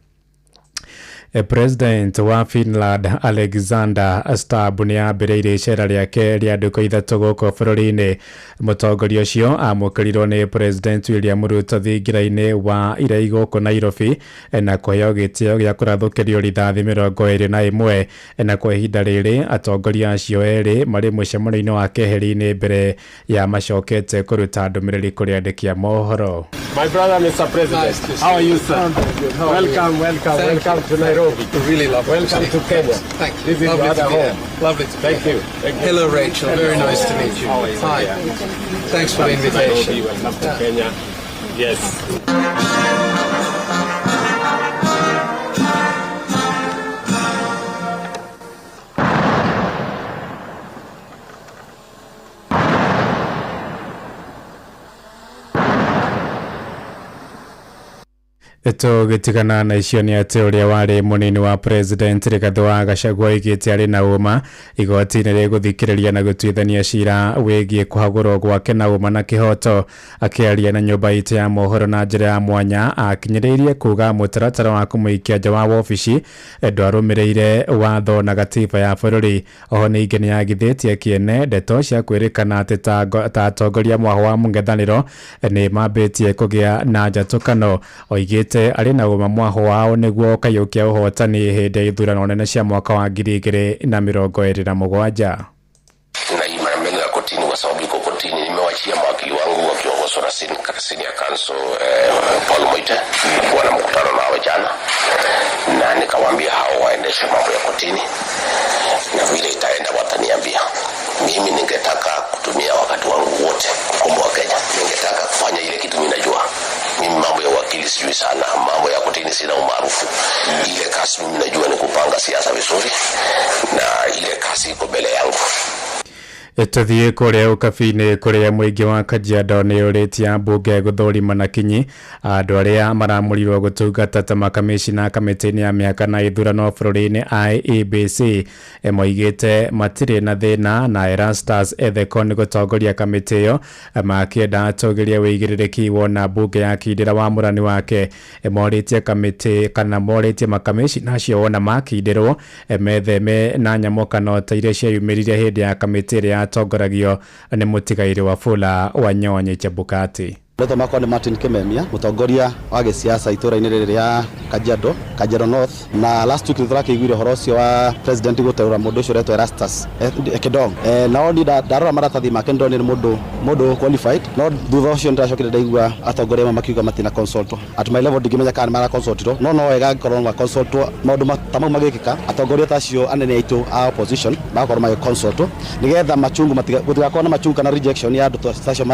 President wa Finland Alexander Stubb nĩ ambĩrĩirie icera rĩake rĩa ndukũ 3 gũkũ bũrũri-inĩ. Mũtongoria ũcio amũkĩrirwo nĩ President William Ruto thingira-inĩ wa Irei gũkũ Nairobi na kũheo gĩtĩo gĩa kũrathũkĩrio rithathi 21. Na kwa ihinda rĩrĩ atongoria acio erĩ marĩ mũcemanio-inĩ wa keheri-inĩ mbere ya macokete kũruta ndũmĩrĩri kũrĩ andĩki a mohoro. My brother, Mr. President, how are you, sir? Welcome, welcome, welcome to Nairobi. Really lovely. Welcome to Kenya. Thank you. This is Lovely your to other be here. home. Lovely to be Thank here. you. Thank you. Hello, Rachel. Very Hello. nice to meet you. How are you? Hi. Thanks for the Welcome to invitation. Nairobi. Welcome to Kenya. Yes. Tũgĩtigana na icio nĩ atĩ ũrĩa warĩ mũnini wa president Rigathĩ wa Gachagua oigĩte arĩ na ũma igoti nĩ rĩgũthikĩrĩria na gũtuithania cira wĩgiĩ kũhagũrwo gwake na ũma na kĩhoto. Akĩaria na nyũmba itũ ya mohoro na njĩra ya mwanya, akinyĩrĩirie kuga mũtaratara wa kũmũikia nja wa wobici ndwarũmĩrĩire watho na gatiba ya bũrũri. Oho ningĩ nĩ agithĩtie kĩene ndeto cia kwĩrĩkana atĩ ta atongoria mwaho wa mũng'ethanĩro nĩ mambĩtie kũgĩa na njatũkano. Oigĩte arĩ na ũma mwaho wao nĩguo ũkaiyũkia ũhotani hĩndĩ ya ithurano nene cia mwaka wa 2027. Na hii maneno ya kotini, kwa sababu iko kotini, nimewachia mawakili wangu wakiongozwa na senior counsel Paul Moite. Nilikuwa na mkutano nao jana na nikawaambia hao waendeshe mambo ya kotini, na vile itaenda wataniambia. Mimi ningetaka kutumia wakati wangu wote kukomboa Kenya. Ningetaka kufanya ile kitu mimi najua. Mimi mambo ya wakili sijui sana, mambo ya kotini sina umaarufu. Ile kazi mimi najua ni kupanga siasa vizuri, na ile kazi iko mbele yangu. Tũthiĩ kũrĩa ũkabi-inĩ kũrĩa mũingĩ wa Kajiado nĩ ũrĩtie ambunge gũthũrima na kinyi andũ arĩa maramũrirwo gũtungata ta makamĩcina kamĩtĩ-inĩ ya mĩhaka na ithurano bũrũri-inĩ IEBC. Moigĩte matirĩ na thĩna na Erastus Ethekon gũtongoria kamĩtĩ ĩyo, makĩenda atũgĩrie wĩigĩrĩrĩki wona mbunge ya kindĩra wamũrani wake. Morĩtie kamĩtĩ kana morĩtie makamĩcina acio wona makindĩrwo metheme na nyamũkano ta iria ciayumĩrire hĩndĩ ya kamĩtĩ ĩrĩa yatongoragio nĩ mũtigairĩ Wafula Wanyonyi Chebukati. Rĩtwa makwa nĩ Martin Kimemia, mũtongoria wa gĩsiasa itũra-inĩ rĩrĩ rĩa Kajiado, Kajiado North. Na last week nĩtũrakĩiguire ũhoro ũcio wa president gũteũra mũndũ ũcio ũretwo Erastus Kedong. Nao niĩ ndarora maratathi make nĩndonire nĩ mũndũ qualified, no thutha ũcio nĩndacokire ndaigua atongoria amwe makiuga matina consultwo. At my level ndingĩmenya kana nĩmaraconsultirwo, no wega angĩkorwo maconsultwo maũndũ ta mau magĩkĩka, atongoria ta acio anene aitũ a opposition magakorwo magĩconsultwo nĩgetha machungu gũtigakorwo na machungu kana rejection ya andũ ta acio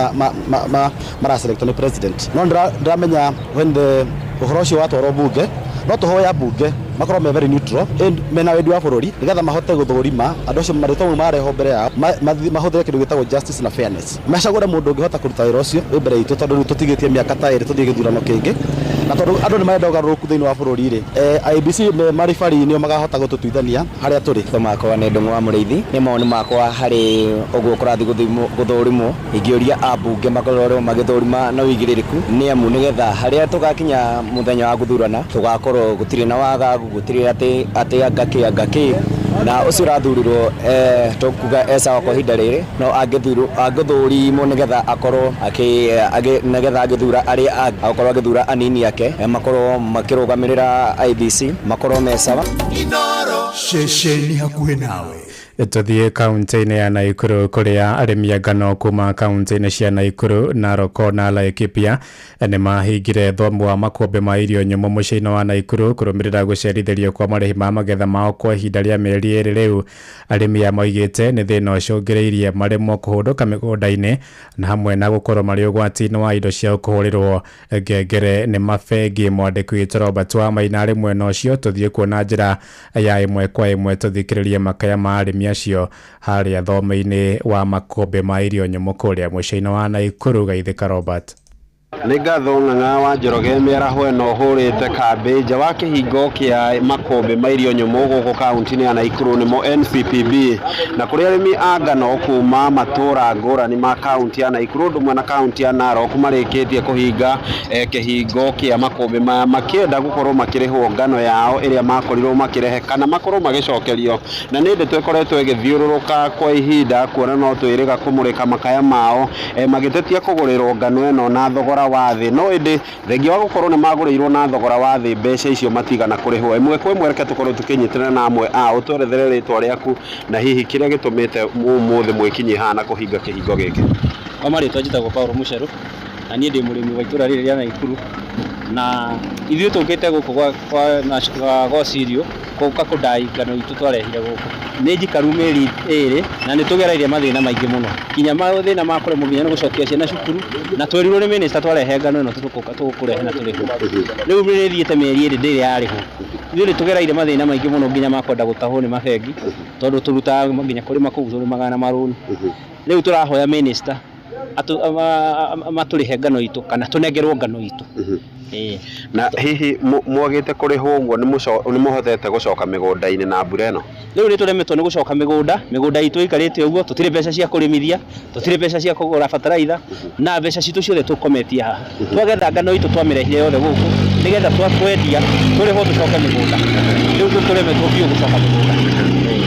maraselect nĩ president. No ndĩramenya when the ũhoro ũcio watwarwo bunge, no tũhoe ambunge makorwo me very neutral and mena wendi wa bũrũri nĩgetha mahote gũthũrima andũ acio marĩtwa mau marehwo mbere yao, mahũthĩre kĩndũ gĩtagwo justice na fairness. Macagũre mũndũ ũngĩhota kũruta wĩra ũcio wĩ mbere itũ, tondũ rĩu tũtigĩtie mĩaka ta 2 tũthiĩ gĩthurano kĩngĩ, na tondũ tondũ andũ nĩ marenda ũgarũrũku thĩinĩ wa bũrũri rĩ, IEBC marĩ bari nĩo makahota gũtũtuithania harĩa tũrĩ. Makwa nĩ Ndung'u wa Mũrĩithi. Nĩ mawoni makwa harĩ ũguo kũrathiĩ gũthũrimwo, ingĩũria ambunge makorwo magĩthũrima na ũigĩrĩrĩku, nĩ amu nĩgetha harĩa tũgakinya mũthenya wa gũthurana tũgakorwo gũtirĩ na wagagu, gũtirĩ atĩ anga kĩ na ũcio ũrathurirwo, tũkuga e sawa kwa ihinda rĩrĩ, no angĩthũrimwo nĩgetha akorwo nĩgetha angĩthura arĩa angĩ, akorwo agĩthura anini ake, makorwo makĩrũgamĩrĩra IEBC, makorwo me sawa. Ceceni hakuhĩ nawe. Tũthiĩ kaunti-inĩ ya Naikuru kũrĩa arĩmi a ngano kuma kaunti-inĩ cia Naikuru, Narok na Laikipia nĩ mahingire thomo wa makũmbĩ ma irio nyũmũ mũciĩ-inĩ wa Naikuru kũrũmĩrĩra gũcerithĩrio kwa marĩhi ma magetha mao kwa ihinda rĩa mĩeri 2 rĩu. Arĩmi aya moigĩte nĩ thĩna ũcũngĩrĩirie maremwo kũhũndũka mĩgũnda-inĩ na hamwe na gũkorwo marĩ ũgwati-inĩ wa indo ciao kũhũrĩrwo ngengere nĩ mabengi. Mwandĩki witũ Robert Wamaina arĩ mwena ũcio, tũthiĩ kuona njĩra ya ĩmwe kwa ĩmwe tũthikĩrĩrie makaya ma arĩmi acio harĩa thome-inĩ wa makũmbĩ ma irio nyũmũ kũrĩa mũciĩ-inĩ wa Naikuru. Geithĩka Robert. Nĩ ngatho Ng'ang'a wa Njoroge mĩaraho ĩno hũrĩte kambĩ nja wa kĩhingo kĩa makũmbĩ ma irio nyũmũ gũkũ kaunti-inĩ ya Naikuru nĩmo NCPB, na kũrĩa arĩmi a ngano kuma matũra ngũrani ma kaunti ya Naikuru ũndũ ũmwe na kaunti ya Narok marĩkĩtie kũhinga kĩhingo kĩa makũmbĩ maya makĩenda gũkorwo makĩrĩhwo ngano yao ĩrĩa makorirwo makĩrehe kana makorwo magĩcokerio. Na nĩ ndeto ĩkoretwo ĩgĩthiũrũrũka kwa ihinda kuona no twĩrĩga kũmũrĩka makaya mao, magĩtetia kũgũrĩrwo ngano ĩno na thogora wa thĩ, no ĩndĩ thengia wa gũkorwo nĩ magũrĩirwo na thogora wa thĩ mbeca icio matigana kũrĩhwo. Ĩmwe kwa ĩmwe reke tũkorwo tũkĩnyitana na amwe ao, twerethere rĩtwa rĩaku na hihi kĩrĩa gĩtũmĩte ũmũthĩ mwĩkinyie haha na kũhinga kĩhingo gĩkĩ. Kwa marĩtwa njĩtagwo Paul Mũcerũ na niĩ ndĩ mũrĩmi wa itũra rĩrĩ rĩa Naikuru, na ithuĩ tũkĩte gũkũ gwa Gocirio gũka kũndai ngano itũ twarehire gũkũ. Nĩ njikaru mĩeri 2 na nĩ tũgereire mathĩna maingĩ mũno, nginya mathĩna ma kũremwo nginya nĩ gũcokia ciana cukuru, na twerirwo nĩ minister twarehe ngano ĩno tũkũrehe na tũrĩhwo. Rĩu nĩ ĩthiĩte mĩeri 2 ndĩrĩ yarĩhwo. Ithuĩ nĩ tũgereire mathĩna maingĩ mũno nginya ma kwenda gũtahwo nĩ mabengi, tondũ tũrutaga nginya kũrĩma kũu tũrĩmaga na marũni. Rĩu tũrahoya minister matũrĩhe ngano itũ kana tũnengerwo ngano itũ. Na hihi mwagĩte kũrĩhwo ũguo nĩ mũhotete gũcoka mĩgũnda-inĩ na mbura ĩno? Rĩu nĩ tũremetwo nĩ gũcoka mĩgũnda itũ ĩikarĩte ũguo, tũtirĩ mbeca cia kũrĩmithia, tũtirĩ mbeca cia kũgũra bataraitha, na mbeca citũ ciothe tũkometie haha. Twagetha ngano itũ twamĩrehire yothe gũkũ nĩgetha twendia tũrĩhwo tũcoke mĩgũnda. Rĩu tũremetwo biũ gũcoka mĩgũnda.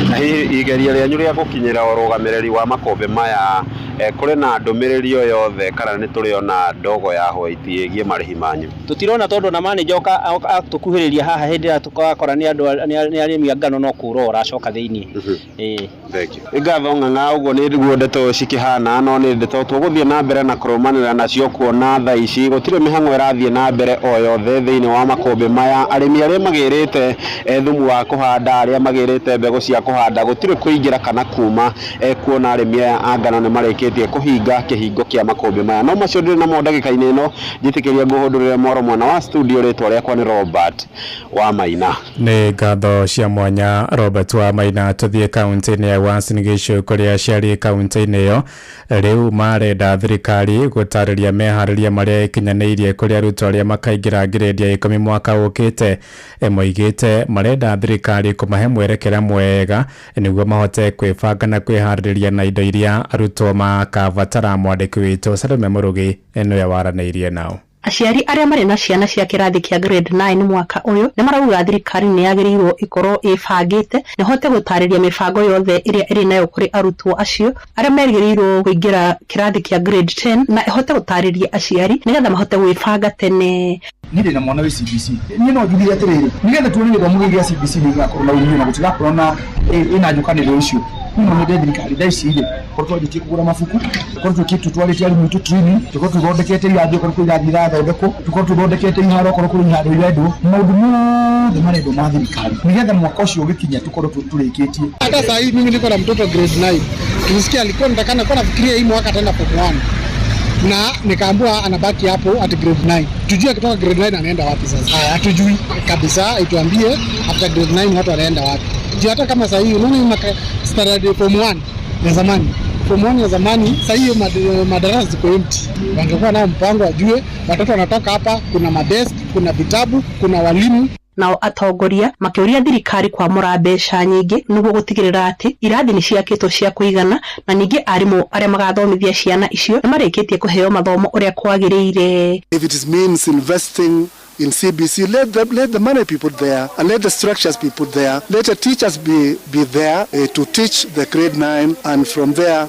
Na hihi igeria rĩanyu rĩa gũkinyĩra ũrũgamĩrĩri wa makũmbĩ maya, kũrĩ na ndũmĩrĩri o yothe kana nĩ tũrĩona ndogo ya hwaiti ĩgiĩ marĩhi manyu? Tũtirona tondũ na manager oka atũkuhĩrĩria haha hĩndĩ ĩrĩa tũkakora nĩ andũ nĩ arĩmi a ngano no kũra ũracoka thĩinĩ. Thank you. Nĩ ngatho Ng'ang'a, ũguo nĩguo ndeto cikĩhana, no nĩ ndeto tũgũthiĩ na mbere na kũrũmanĩrĩra nacio kuona thaa ici gũtirĩ mĩhang'o ĩrathiĩ na mbere o yothe thĩinĩ wa makũmbĩ maya. Arĩmi arĩa magĩrĩte thumu wa kũhanda, arĩa magĩrĩte mbegũ cia kũhanda, gũtirĩ kũingĩra kana kuma, kuona arĩmi aya a ngano nĩ marĩkĩtie kũhinga kĩhingo kĩa makũmbĩ maya. No macio ndĩrĩ namo ndagĩka-inĩ ĩno, njĩtĩkĩria ngũhũndũrĩre mwaro mwena wa studio. Rĩtwa rĩakwa nĩ Robert Wamaina. Nĩ ngatho cia mwanya Robert Wamaina. Tũthiĩ kaunti-inĩ ya Uasin Gishu kũrĩa aciari kaunti-inĩ ĩyo rĩu marenda thirikari gũtarĩria meharĩria marĩa ĩkinyanĩirie kũrĩ arutwo arĩa makaingĩra ngirĩndi ya 10 mwaka ũkĩte. Moigĩte marenda thirikari kũmahe mwerekera mwega nĩguo mahote kwĩbanga na kwĩharĩrĩria na indo iria arutwo makabatara. Mwandĩki witũ Salome Mũrugi nĩwe waranĩirie nao. Aciari arĩa marĩ na ciana cia kĩrathi kĩa grade 9 mwaka ũyũ nĩ marauga thirikari nĩ yagĩrĩirwo ĩkorwo ĩbangĩte na ĩhote gũtarĩria mĩbango yothe ĩrĩa ĩrĩ nayo kũrĩ arutwo acio arĩa merĩgĩrĩirwo kũingĩra kĩrathi kĩa grade 10 na ĩhote gũtarĩria aciari nĩgetha mahote gwĩbanga tene. Niĩ ndĩ na mwana wĩ CBC, niĩ no njugire atĩrĩrĩ, nĩgetha tuone gĩthomo gĩkĩ gĩa CBC nĩ gĩgakorwo na umithio na gũtigakorwo na ĩna njũkanĩrĩro icio. Niĩ no nyende thirikari thaa ici rĩ, korwo twanjĩtie kũgũra mabuku, korwo twĩkĩte twarĩtie arimũ aitũ training, tũkorwo tũthondekete irathi okorwo kwĩ irathi irathondekwo, tũkorwo tũthondekete iharo okorwo kũrĩ iharo irendwo, maũndũ mothe marendwo ma thirikari nĩgetha mwaka ũcio ũgĩkinya tũkorwo tũrĩkĩtie. Hata saa hii mimi niko na mtoto grade 9. Tulisikia alikuwa nitakana kwa nafikiria hii mwaka tena form 1. Na nikaambiwa anabaki hapo at grade 9. Tujue akitoka grade 9 anaenda wapi sasa? Haya, hatujui kabisa, ituambie after grade 9 watu wanaenda wapi. Juu hata kama saa hii unaona hii mwaka standard form 1 ya zamani, Form 1 ya zamani, sasa hiyo madarasa ziko empty. Wangekuwa nao mpango, wajue watoto wanatoka hapa, kuna madesk, kuna vitabu, kuna walimu. Nao atongoria makĩũria thirikari kwamũra mbeca nyingĩ nĩguo gũtigĩrĩra atĩ irathi nĩ ciakĩtwo cia kũigana na ningĩ arimũ arĩa magathomithia ciana icio nĩ marĩkĩtie kũheo mathomo ũrĩa kwagĩrĩire. If it means investing in CBC, let the money be put there and let the structures be put there. Let the teachers be there to teach the grade 9 and from there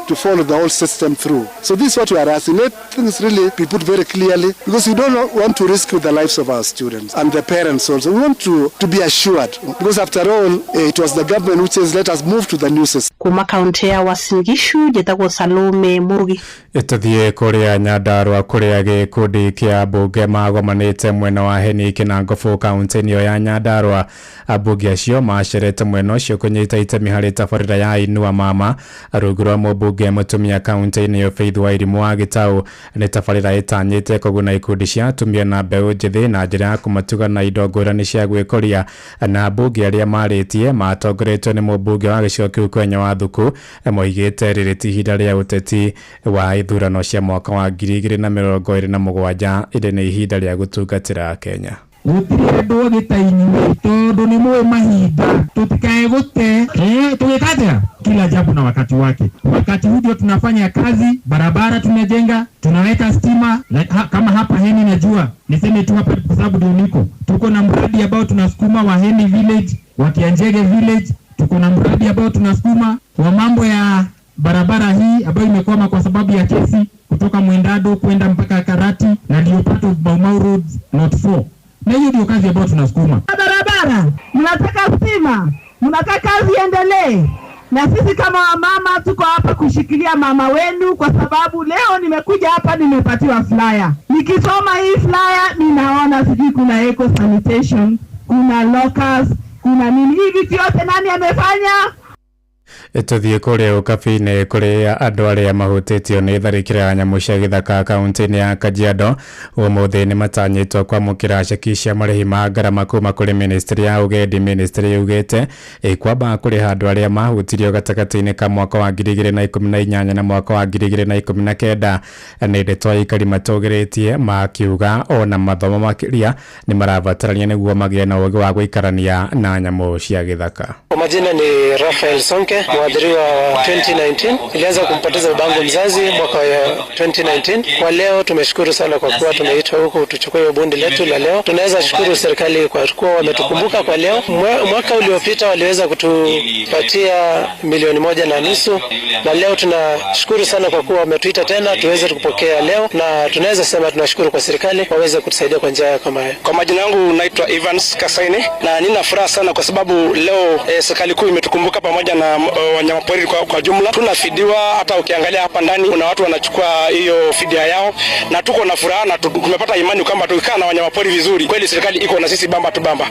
to follow the whole system through. So this is what we are asking. Let things really be put very clearly because we don't want to risk the lives of our students and the parents also. We want to be assured because after all, it was the government which says let us move to the new system. Kuma kaunti ya Uasin Gishu njĩtagwo Salome Murugi. Tũthiĩ kũrĩa Nyandarua kũrĩa gĩkundi kĩa ambunge magomanĩte mwena wa Heni Kinangobu kaunti-inĩ ĩyo ya Nyandarua. Ambunge acio macerete mwena ũcio kũnyita itemi harĩ tabarĩra ya Inua Mama rungu rwa mũmbunge mũtumia kaunti-inĩ ĩyo Faith Wairimu wa Gĩtaũ. Nĩ tabarĩra ĩtanyĩte kũguna ikundi cia atumia na mbeũ njĩthĩ na njĩra ya kũmatuga na indo ngũrani cia gwĩkũria. Na ambunge arĩa marĩtie matongoretio nĩ mũmbunge wa gĩcigo kĩu Kwenya wa Thuku moigĩte rĩrĩ ti ihinda rĩa ũteti wa ithurano cia mwaka wa 2027 ĩndĩ nĩ ihinda rĩa gũtungatĩra Kenya. Gũtirĩ andũ ogĩ ta inyuĩ tondũ nĩ mũĩ mahinda tũtikae gũte tũgĩka atĩa. Kila jambo na wakati wake. Wakati huu ndio tunafanya kazi, barabara tunajenga, tunaweka stima kama hapa Heni. Najua niseme tu hapa kwa sababu ndio niko, tuko na mradi ambao tunasukuma wa Heni Village, wa Kianjege Village, tuko na mradi ambao tunasukuma wa mambo ya barabara hii ambayo imekwama kwa sababu ya kesi kutoka Mwendado kwenda mpaka Karati na ndio part of Mau Mau Roads Lot 4. Na hiyo ndio kazi ambayo tunasukuma. Barabara, mnataka stima, mnataka kazi iendelee. Na sisi kama wamama tuko hapa kushikilia mama wenu, kwa sababu leo nimekuja hapa nimepatiwa flyer. Nikisoma hii flyer ninaona sijui kuna eco sanitation, kuna lockers, kuna nini. Hii vitu yote nani amefanya? Tũthiĩ kũrĩa Ũkabi-inĩ kũrĩa andũ arĩa mahutĩtio nĩ tharĩkĩra ya nyamũ cia gĩthaka kaunti-inĩ ya Kajiado ũmũthĩ nĩ matanyĩtwo kwamũkĩra ceki cia marĩhi ma ngarama kuma kũrĩ ministry ya ũgendi. Ministry yugĩte ĩkwamba kũrĩha andũ arĩa mahutirio gatagatĩ-inĩ ka mwaka wa 2018 na mwaka wa 2019. Nĩ ndeto aikari matũgĩrĩtie makiuga ona mathomo makĩria nĩ marabatarania nĩguo magĩe na ũũgĩ wa gũikarania na nyamũ cia gĩthaka. Kwa majina ni Rafael Sonke, mwathiriwa wa 2019. Nilianza kumpoteza babangu mzazi mwaka wa 2019. Kwa leo tumeshukuru sana kwa kuwa tumeitwa huku tuchukue hiyo bundi letu la leo. Tunaweza shukuru serikali kwa kuwa wametukumbuka kwa leo. Mwaka uliopita waliweza kutupatia 1.5 milioni, na leo tunashukuru sana kwa kuwa wametuita tena tuweze kupokea leo, na tunaweza sema tunashukuru kwa serikali waweze kutusaidia kwa njia kama hiyo. Kwa majina yangu naitwa Evans Kasaine na nina furaha sana kwa sababu leo serikali kuu imetukumbuka pamoja na wanyamapori kwa jumla. Tunafidiwa, hata ukiangalia hapa ndani kuna watu wanachukua hiyo fidia yao, na tuko na furaha na tumepata imani kwamba tukikaa na wanyamapori vizuri, kweli serikali iko na sisi bamba tu bamba.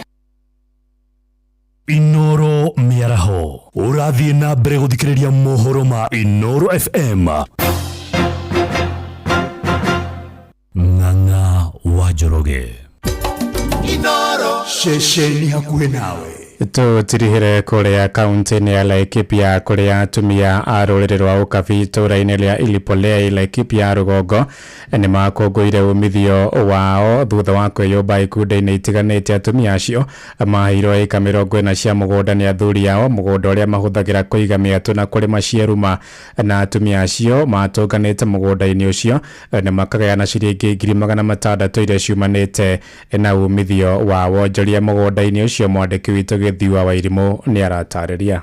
Inoro mĩaraho ũrathiĩ na mbere gũthikĩrĩria mohoro ma Inoro FM. Ng'ang'a wa Njoroge. Inoro ceceni hakuhĩ nawe. Tũtirihĩre kũrĩa kaunti-inĩ ya Laikipia kũrĩa atumia a rũrĩrĩ rwa Ũkabi itũũra-inĩ rĩa Ilipolei Laikipia rũgongo nĩ makũngũire umithio wao thutha wa kwĩyũmba ikundi-inĩ itiganĩte. Atumia acio maheirwo ĩka 40 cia mũgũnda nĩ athuri ao, mũgũnda ũrĩa mahũthagĩra kũiga mĩatũ na kũrĩma cieruma. Na atumia acio matũnganĩte mũgũnda-inĩ ũcio na makagayana ciringi 600,000 iria ciumanĩte na umithio wa wonjoria mũgũnda-inĩ ũcio. Mwandĩki witũ Gĩthiua Wairimũ nĩ aratarĩria.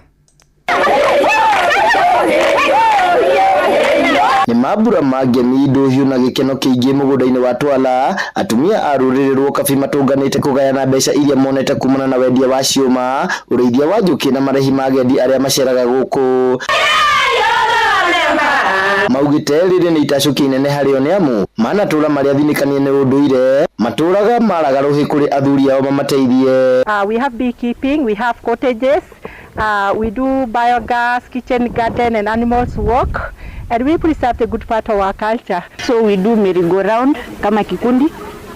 Nĩ mambura ma ngemi ndũhiũ na gĩkeno kĩingĩ mũgũnda-inĩ wa Twala. Atumia a rũrĩrĩ rwa Ũkabi matũnganĩte kũgayana mbeca iria monete kumana na wendia wa ciũma, ũrĩithia wa njũkĩ na marĩhi ma agendi arĩa maceraga gũkũ. Maugĩte rĩrĩ nĩ itacũki inene harĩo nĩ amu manatũra marĩa thinĩkanie nĩ ũndũire matũraga maraga rũhĩ kũrĩ athuri ao mamateithie. We have beekeeping, we have cottages, we do biogas, kitchen garden and animals work, and we preserve the good part of our culture. So we do merry-go-round kama kikundi,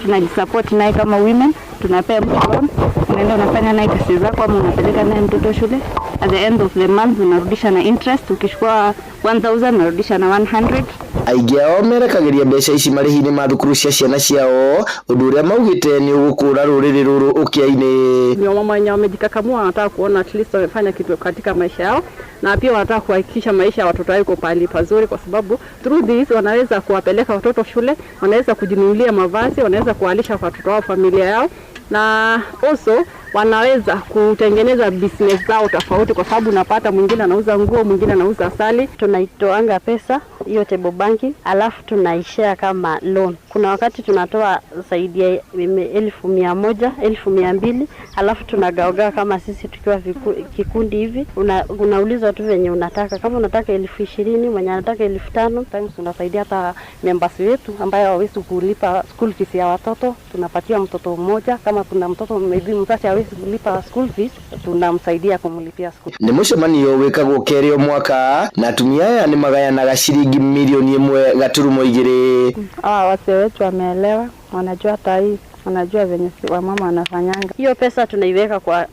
tunajisupport naye kama women, tunapea mtu loan, unaenda unafanya naye kazi zako ama unapeleka naye mtoto shule, At the end of the month unarudisha na interest. Ukichukua 1000 unarudisha na 100. Aingĩ ao merekagĩria mbeca ici marĩhi-inĩ ma thukuru cia ciana ciao, ũndũ ũrĩa maugĩte nĩ ũgũkũra rũrĩrĩ rũrũ ũkĩa-inĩ. Ni wamama wenye wamejikakamua, wanataka kuona at least wamefanya kitu katika maisha yao, na pia wanataka kuhakikisha maisha ya watoto wao iko pahali pazuri, kwa sababu through this wanaweza kuwapeleka watoto shule, wanaweza kujinunulia mavazi, wanaweza kuwalisha watoto wao, familia yao, na also wanaweza kutengeneza business zao tofauti, kwa sababu unapata mwingine anauza nguo, mwingine anauza asali. Tunaitoanga pesa hiyo table banking, alafu tunaishare kama loan. Kuna wakati tunatoa zaidi ya 100,000, 200,000, alafu tunagawaga kama sisi tukiwa kikundi hivi. Unaulizwa tu venye unataka, kama unataka 20,000, mwenye anataka 5,000. Times tunasaidia hata members wetu ambayo hawawezi kulipa school fees ya watoto, tunapatia mtoto mmoja. Kama kuna mtoto maybe mzazi hawezi kulipa school fees, tunamsaidia kumlipia school. Nĩ mũcemanio wĩkagwo kerĩ o mwaka na atumia aya nĩ magayanaga ciringi milioni 1.2. Hawa wasee wetu wameelewa, wanajua hata hii, wanajua venye wamama wanafanyanga. Hiyo pesa tunaiweka kwa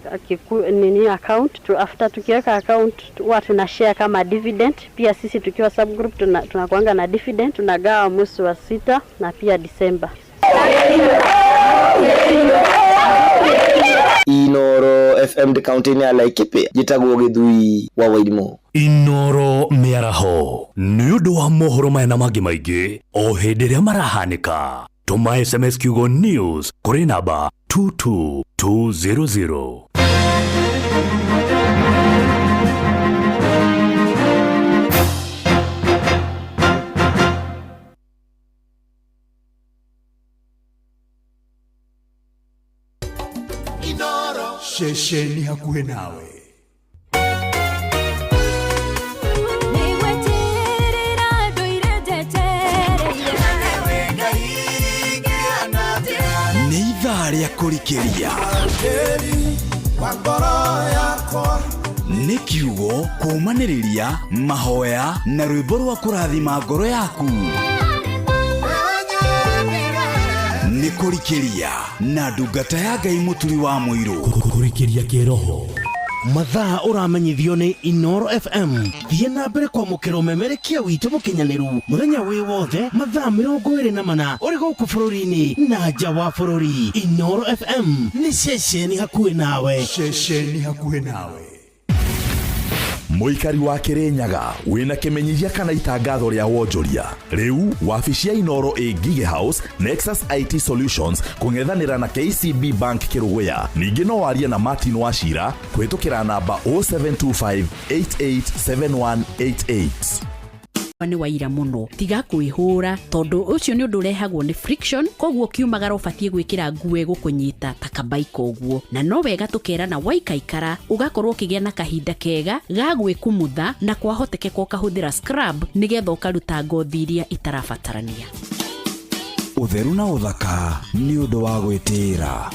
nini account. After tukiweka account huwa tuna share kama dividend. Pia sisi tukiwa subgroup tunakuanga na dividend, tunagawa mwezi wa 6 na pia Disemba. Inoro FM the county ya Laikipia, njĩtagwo Gĩthui wa Wairimu. Inoro mĩaraho nĩ ũndũ wa mohoro maya na mangĩ maingĩ o hĩndĩ ĩrĩa marahanĩka. Tũma SMS kiugo news kũrĩ namba 22200. Ceceni hakuhĩ nawe. Nĩ ithaa rĩa kũrikĩria, nĩ kiugo kũũmanĩrĩria, mahoya na rwĩmbo rwa kũrathima ngoro yaku. Nĩ kũrikĩria na ndungata ya Ngai Mũturi wa Mũirũ. Kũrikĩria kĩroho. Mathaa ũramenyithio nĩ Inoro FM. Thiĩ na mbere kwamũkĩra ũmemerekia witũ mũkinyanĩru mũthenya wĩ wothe mathaa 24 ũrĩ gũkũ bũrũri-inĩ na nja wa bũrũri. Inoro FM nĩ ceceni hakuhĩ nawe. Ceceni hakuhĩ nawe. Mũikari wa Kĩrĩnyaga wĩna kĩmenyithia kana itangatho rĩa wonjoria. Rĩu wabici ya Inoro ĩ Ngige House, Nexus IT Solutions kũng'ethanĩra na KCB Bank Kĩrũgũya. Ningĩ no warie na Martin Wachira kũhĩtũkĩra namba 0725 887188. Nĩ waira mũno, tiga kwĩhũra tondũ ũcio nĩ ũndũ ũrehagwo nĩ friction. Koguo ũkiumagara ũbatiĩ gwĩkĩra nguo ĩgũkũnyita ta kabaika ũguo, na no wega tũkerana waikaikara ũgakorwo ũkĩgĩa na kahinda kega ga gwĩkumutha, na kwahotekeka ũkahũthĩra scrub nĩgetha ũkaruta ngothi iria itarabatarania. Ũtheru na ũthaka nĩ ũndũ wa gwĩtĩĩra.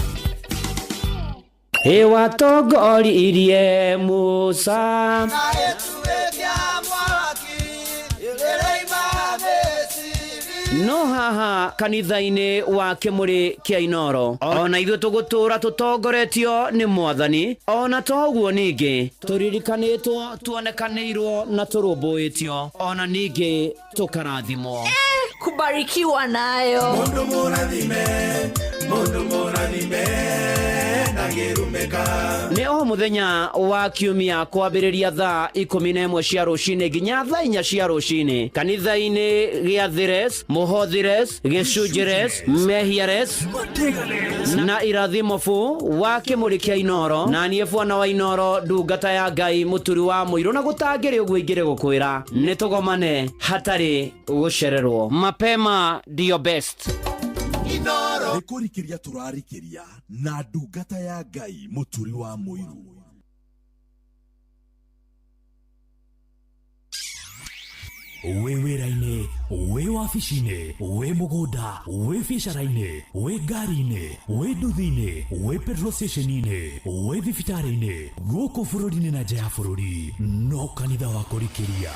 Ĩwatongoririe Musa. No haha kanitha-inĩ wa kĩmũrĩ kĩa Inoro ona ithuĩ tũgũtũra tũtongoretio nĩ Mwathani, ona to ũguo ningĩ tũririkanĩtwo, tuonekanĩirwo na tũrũmbũĩtio, ona ningĩ tũkarathimwo. Kubarikiwa nayo. Mundu mũrathime, mundu mũrathime ndangĩrumĩka. Nĩ o mũthenya wa kiumia kwambĩrĩria thaa 11 cia rũcinĩ nginya thaa 4 cia rũcinĩ kanitha-inĩ gĩa Thires, Mũhothires, Gĩcunjĩres, Mehiares na Irathimobu wa kĩmũrĩ kĩa Inoro. Na niĩ bwana wa Inoro, ndungata ya Ngai Mũturi wa Mũirũ, na gũtangĩrĩ ũguo ingĩrĩ gũkwĩra nĩ tũgomane hatarĩ gũcererwo. Mapema ndio best. Nĩ kũrikĩria tũrarikĩria na ndungata ya Ngai Mũturi wa Mũirũ. Wĩ wĩra-inĩ, wĩ wabici-inĩ, wĩ mũgũnda, wĩ biacara-inĩ, wĩ ngari-inĩ, wĩ nduthi-inĩ, wĩ petrol station-inĩ, wĩ thibitarĩ-inĩ, gũkũ bũrũri-inĩ na nja ya bũrũri, no kanitha wa kũrikĩria.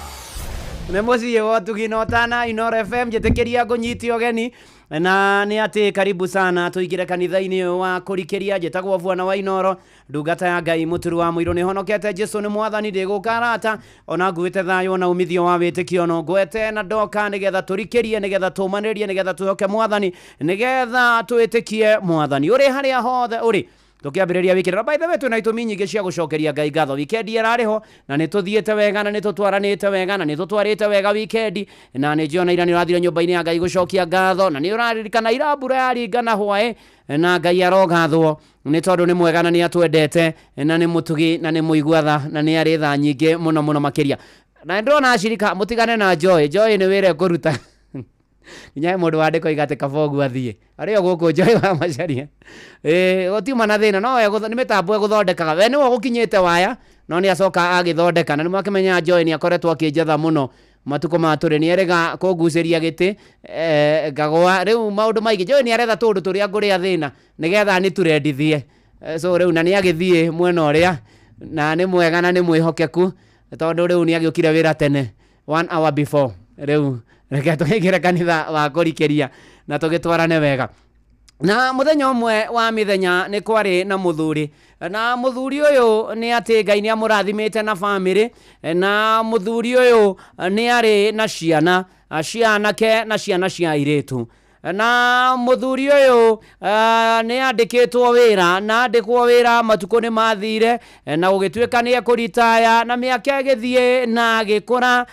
Nĩ mũciĩ wa ũtugi na ũtana Inooro FM, njĩtĩkĩria ngũnyite ũgeni na nĩ atĩ karibu sana tũingĩre kanitha-inĩ ũyũ wa kũrikĩria. Njĩtagwo Bwana wa Inooro, ndungata ya Ngai, mũturu wa mũirũ, nĩ honokete. Jesu nĩ mwathani, ndĩgũka arata ona nguĩte thayũ na umithio wa wĩtĩkio, no ngwete na ndoka nĩgetha tũrikĩrie, nĩgetha tũmanĩrie, nĩgetha twĩhoke mwathani, nĩgetha twĩtĩkie mwathani ũrĩ harĩa hothe ũrĩ. Tũkĩambĩrĩria wiki na by the way twĩna itũmi nyingĩ cia gũcokeria Ngai ngatho. Wikendi ĩrarĩ ho na nĩ tũthiĩte wega na nĩ tũtwaranĩte wega na nĩ tũtwarĩte wega wikendi, na nĩ njiona ira nĩ ũrathire nyũmba-inĩ ya Ngai gũcokia ngatho, na nĩ ũraririkana ira mbura yaringana hwaĩ, na Ngai arogathwo nĩ tondũ nĩ mwega na nĩ atwendete na nĩ mũtugi na nĩ mũigua tha na nĩ arĩ tha nyingĩ mũno mũno makĩria. Na nĩ ndĩrona acirika mũtigane na Joy. Joy nĩ wĩra ekũruta nginya he mũndũ wandĩka oiga atĩ kaba ũguo athiĩ arĩ o gũkũ Joy wa Macharia. Gũtiuma na thĩna, no we nĩ mĩtambo ĩgũthondekaga, we nĩwe ũgũkinyĩte waya no nĩ acoka agĩthondeka. Na nĩ mwakĩmenya Joy nĩ akoretwo akĩnjetha mũno matukũ ma tũrĩ, nĩ erĩga kũngucĩria gĩtĩ ngagũa. Rĩu maũndũ maingĩ Joy nĩ aretha tũũndũ tũrĩa ngũrĩa thĩna nĩgetha nĩturendithie. So rĩu na nĩ agĩthiĩ mwena ũrĩa, na nĩ mwega na nĩ mwĩhokeku tondũ rĩu nĩ agĩũkire wĩra tene 1 hour before. Rĩu reke tũingĩre kanitha wa kũrikĩria na tũgĩtwarane wega. Na mũthenya ũmwe wa mĩthenya nĩ kwarĩ na mũthuri, na mũthuri ũyũ nĩ atĩ Ngai nĩ amũrathimĩte na bamĩrĩ, na mũthuri ũyũ nĩ arĩ na ciana cia anake na ciana cia airĩtu. Na mũthuri ũyũ nĩ andĩkĩtwo wĩra, na andĩkwo wĩra matukũ nĩ mathire na gũgĩtuĩka nĩ ekũritaya, na mĩaka ĩgĩthiĩ na agĩkũra.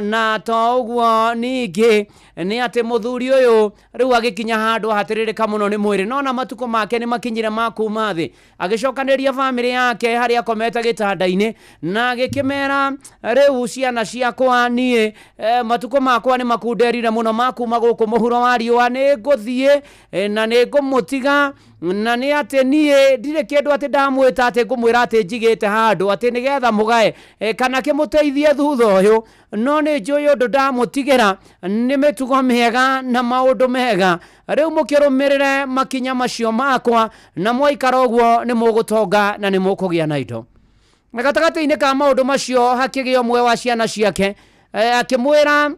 Na to ũguo ningĩ nĩ atĩ mũthuri ũyũ rĩu agĩkinya handũ ahatĩrĩrĩka mũno nĩ mwĩrĩ, no na matukũ make nĩ makinyire ma kuma thĩ. Agĩcokanĩria bamĩrĩ yake harĩa akomete gĩtanda-inĩ na agĩkĩmera, rĩu ciana ciakwa niĩ matukũ makwa nĩ makunderire mũno ma kuma gũkũ mũhuro wa riũa, nĩ ngũthiĩ na nĩ ngũmũtiga, na nĩ atĩ niĩ ndirĩ kĩndũ atĩ ndamwĩta atĩ ngũmwĩra atĩ njigĩte handũ atĩ nĩgetha mũgae kana kĩmũteithie thutha ũyũ, no nĩ njũĩ ũndũ ndamũtigĩra nĩ mĩtugo mĩega na maũndũ mega. Rĩu mũkĩrũmĩrĩre makinya macio makwa, na mwaikara ũguo nĩ mũgũtonga na nĩ mũkũgĩa na indo. Na gatagatĩ-inĩ ka maũndũ macio hakĩgĩa ũmwe wa ciana ciake akĩmwĩra,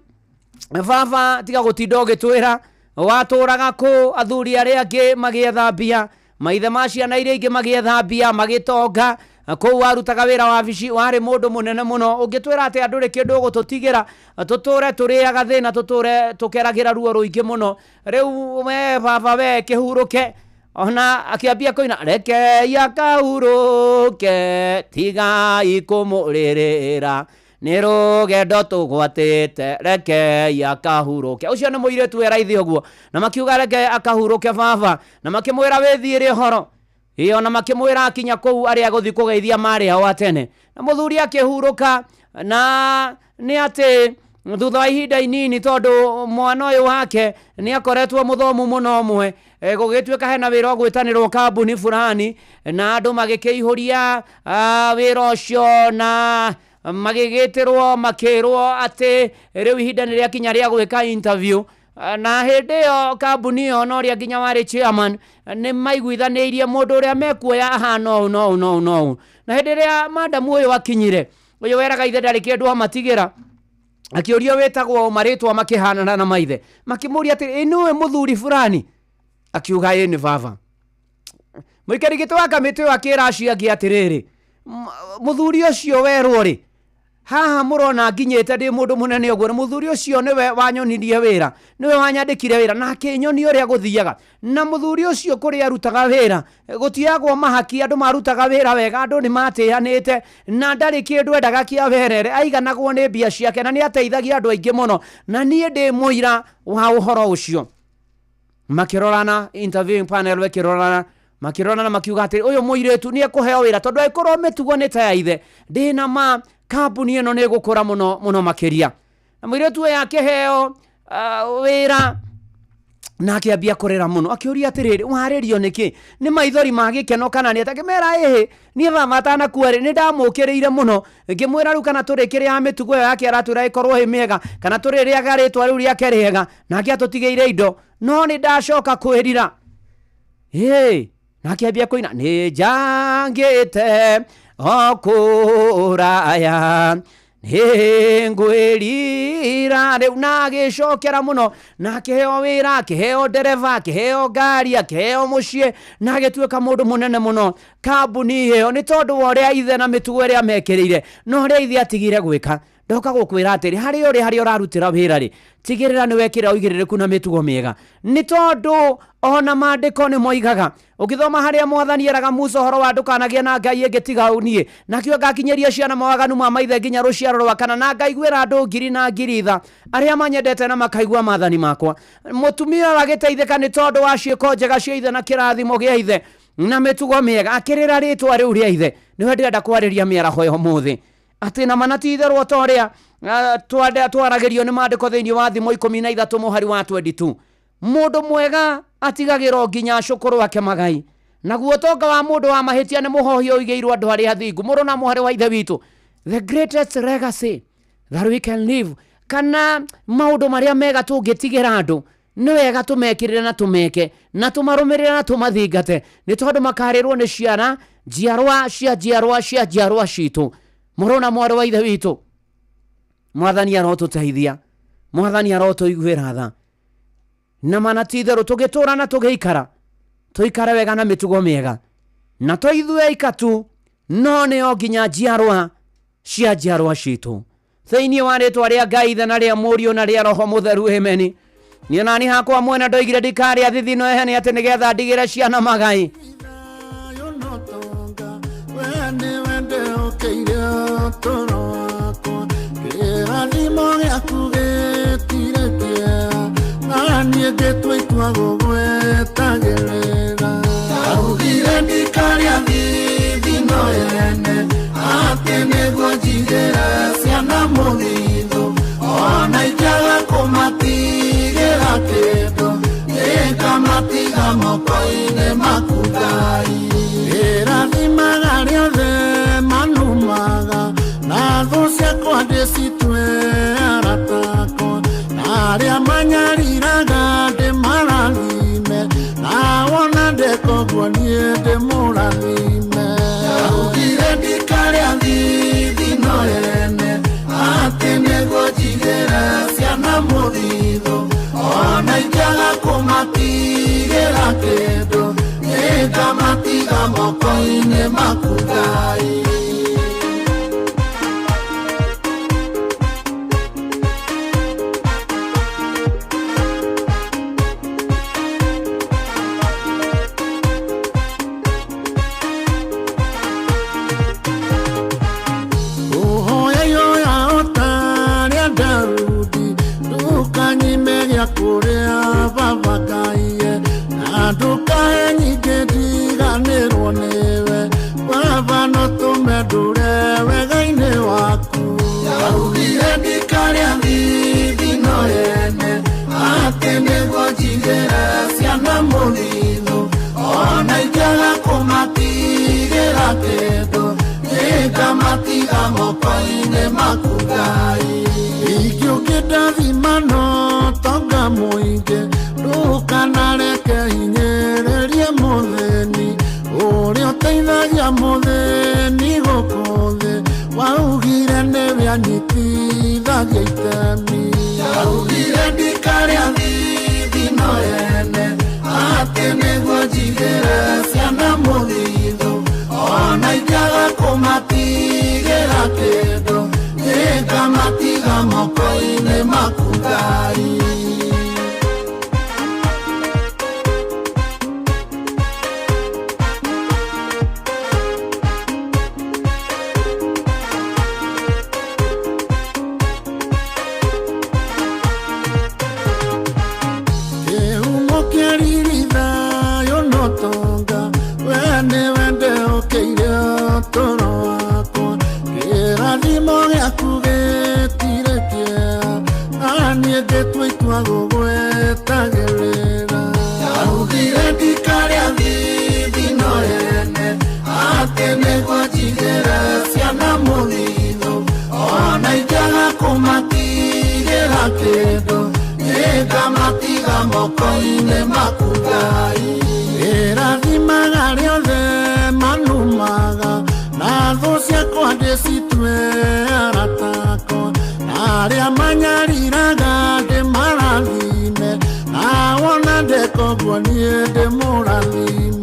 baba tiga gũtinda ũgĩtwĩra watũraga kũ, athuri arĩa angĩ magĩetha mbia, maithe ma ciana iria ingĩ magĩetha mbia magĩtonga, kũu warutaga wĩra wabici warĩ mũndũ mũnene mũno, ũngĩtwĩra atĩ andũ rĩ kĩndũ ũgũtũtigĩra tũtũre tũrĩaga thĩna, tũtũre tũkeragĩra ruo rũingĩ mũno. Rĩu we baba we kĩhurũke. Ona akĩambia kũina rekei akahurũke tigai kũmũrĩrĩra nĩ rũgendo tũgwatĩte rekei akahurũke. Ũcio nĩ mũirĩtu weraithe ũguo, na makiuga reke akahurũke baba, na makĩmwĩra wĩthiĩre ũhoro. Ĩĩ, ona makĩmwĩra akinya kũu arĩa agũthiĩ kũgeithia marĩ ao a tene. Na mũthuri akĩhurũka, na nĩ atĩ thutha wa ihinda inini tondũ mwana ũyũ wake nĩ akoretwo mũthomu mũno ũmwe, gũgĩtuĩka hena wĩra ũgwĩtanĩrwo kambuni fulani, na andũ magĩkĩihũria wĩra ũcio na magĩgĩtĩrwo makĩrwo atĩ rĩu ihinda nĩ rĩakinya rĩa gwĩka interview. Na hĩndĩ ĩyo kambuni ĩyo na ũrĩa nginya warĩ chairman nĩ maiguithanĩirie mũndũ ũrĩa mekuoya ahana ũũ na ũũ na ũũ na ũũ. Na hĩndĩ ĩrĩa madamu ũyũ akinyire, ũyũ weraga ithe ndarĩ kĩndũ amatigĩra, akĩũrio wĩtagwo marĩtwa makĩhanana na maithe, makĩmũria atĩrĩ, ĩ nĩũĩ mũthuri fulani? Akiuga ĩ nĩ baba. Mũikari gĩtĩ wa kamĩtĩ ĩyo akĩra acio angĩ atĩrĩrĩ, mũthuri ũcio werwo rĩ, haha mũrona nginyĩte ndĩ mũndũ mũnene ũguo, na mũthuri ũcio nĩwe wanyonirie wĩra, nĩwe wanyandĩkire wĩra na akĩnyonia ũrĩa gũthiaga. Na mũthuri ũcio kũrĩa arutaga wĩra gũtiagwo mahaki, andũ marutaga wĩra wega, andũ nĩ matĩanĩte, na ndarĩ kĩndũ endaga kĩa werere, aiganagwo nĩ mbia ciake na nĩ ateithagia andũ aingĩ mũno, na niĩ ndĩ mũira wa ũhoro ũcio. Makĩrorana, interviewing panel ĩkĩrorana, makĩrorana makiuga atĩ ũyũ mũirĩtu nĩ ekũheo wĩra tondũ angĩkorwo mĩtugo nĩ ta ya ithe, ndĩna ma kambuni ĩno nĩ ĩgũkũra mũno mũno makĩria. Na mũirĩtu ũyũ akĩheo wĩra na akĩambia kũrĩra mũno, akĩũria atĩrĩrĩ, warĩrio nĩkĩ? Nĩ maithori ma gĩkeno kana nĩ atĩa? Akĩmera ĩhĩ, niĩ baba atanakua rĩ, nĩ ndamũkĩrĩire mũno, ngĩmwĩra rĩu kana tũrĩkĩrĩaga mĩtugo ĩyo yake aratwĩra ĩkorwo ĩ mĩega, kana tũrĩrĩaga rĩtwa rĩu rĩake rĩega, nake atũtigĩire indo, no nĩ ndacoka kwĩrira. Ĩĩ, na akĩambia kũina, nĩ njangĩte o kũraya, Nĩngwĩrira rĩu. Na agĩcokera mũno, na akĩheo wĩra, akĩheo ndereba, akĩheo ngari, akĩheo mũciĩ, na agĩtuĩka mũndũ mũnene mũno kambuni ĩyo, nĩ tondũ wa ũrĩa ithe na mĩtugo ĩrĩa mekĩrĩire na ũrĩa ithe atigire gwĩka. Ndoka gũkwĩra atĩrĩ, harĩa ũrĩ, harĩa ũrarutĩra wĩra rĩ, tigĩrĩra nĩ wekĩra ũigĩrĩrĩku na mĩtugo mĩega, nĩ tondũ ona maandĩko nĩ moigaga, ũgĩthoma harĩa Mwathani eraga Musa ũhoro wa ndũkanagĩe na ngai ĩngĩ tiga niĩ, nakĩo ngakinyĩria ciana mawaganu ma maithe nginya rũciaro rwa kana, na ngaiguĩra andũ ngiri na ngiri tha arĩa manyendete na makaigua maathani makwa. Mũtumia ũyũ agĩteithĩka nĩ tondũ wa ciĩko njega cia ithe na kĩrathimo gĩa ithe na mĩtugo mĩega, akĩrĩra rĩtwa rĩu rĩa ithe. Nĩwe ndĩrenda kwarĩria mĩaraho ya ũmũthĩ, atĩ na mana ti itherũ, ta ũrĩa twaragĩrio nĩ maandĩko thĩinĩ wa Thimo 13 mũhari wa 22, mũndũ mwega atigagĩrwo nginya cũkũrũ ake magai, naguo ũtonga wa mũndũ wa mahĩtia nĩ mũhohio ũigĩirwo andũ arĩa athingu. Mũrũ na mwarĩ wa ithe witũ, the greatest legacy that we can live, kana maũndũ marĩa mega tũngĩtigĩra andũ, nĩ wega tũmekĩrĩre na tũmeke na tũmarũmĩrĩre na tũmathingate, nĩ tondũ makarĩrwo nĩ ciana, njiarwa cia njiarwa cia njiarwa citũ. Mũrũ na mwarĩ wa ithe witũ, Mwathani arotũteithia, Mwathani arotũiguĩra tha. Na mana ti itherũ, tũgĩtũra na tũgĩikara, tũikare wega na mĩtugo mĩega, na to ithuĩ aika tu, no nĩo nginya njiarwa cia njiarwa citũ, thĩinĩ wa rĩtwa rĩa Ngai Ithe na rĩa Mũriũ na rĩa Roho Mũtheru, ameni. Niĩ nani hakwa mwene ndoigire ndikarĩa thithino ehene, atĩ nĩgetha ndigĩre ciana magai. Wende ũtũro wakwa, kĩrathimo gĩaku gĩtirĩ kĩea, na niĩ ngĩtua itua gũgwetagĩrĩra. Ndaugire ndikarĩa thithino yene, atĩ nĩguo njigĩre ciana mũthithũ, ona ingĩaga kũmatigĩra kĩndũ, nĩngamatiga moko-inĩ maku Ngai. Ĩrathimaga rĩothe manumaga, na thũ ciakwa ndĩcitue aratakwa, na arĩa manyariraga ndĩmarathime, na wona ndekoguo niĩ ndĩmũrathime. Ndaugire ndikarĩa thithino yene, atĩ nĩguo njigĩre ciana mũthithũ, ona ingĩaga kũmatigĩra kĩndũ, nĩngamatiga moko-inĩ maku Ngai. Ũhoya ũtarĩa Daudi, ndũkanyime gĩa kũrĩa baba Ngaiye, na ndũkahe nyingĩ ndiganĩrwo nĩwe, baba no tũme ndũre wega-inĩ waku. Ndaugire ndikarĩa thithino yene, atĩ nĩguo njigĩre ciana mũthithũ, ona ingĩaga kũmatigĩra kĩndũ, nĩngamatiga moko-inĩ maku Ngai. Ingĩũkĩndathima no tonga mũingĩ, ndũkanareke hinyĩrĩrie mũthĩni, ũrĩa ũteithagia mũthĩni gũkũ thĩ, waugire nĩwe anyitithagia itemi. Ndaugire ndikarĩa thithino yene, atĩ nĩguo njigĩre ciana mũthithũ, ona ingĩaga kũmatigĩra kĩndũ, nĩngamatiga moko-inĩ maku Ngai. Kĩhumo kĩa riri thayũ no tonga, we nĩwe ndehokeire ũtũro wakwa, kĩrathimo gĩaku gĩtirĩ kĩea, na niĩ ngĩtua itua gũgwetagĩrĩra. Ndaugire ndikarĩa thithino yene, atĩ nĩguo njigĩre ciana mũthithũ, ona ingĩaga kũmatigĩra kĩndũ, nĩngamatiga moko-inĩ maku Ngai. Ĩrathimaga rĩothe manumaga, na thũ ciakwa ndĩcitue aratakwa. Nĩguo niĩ ndĩmũrathime.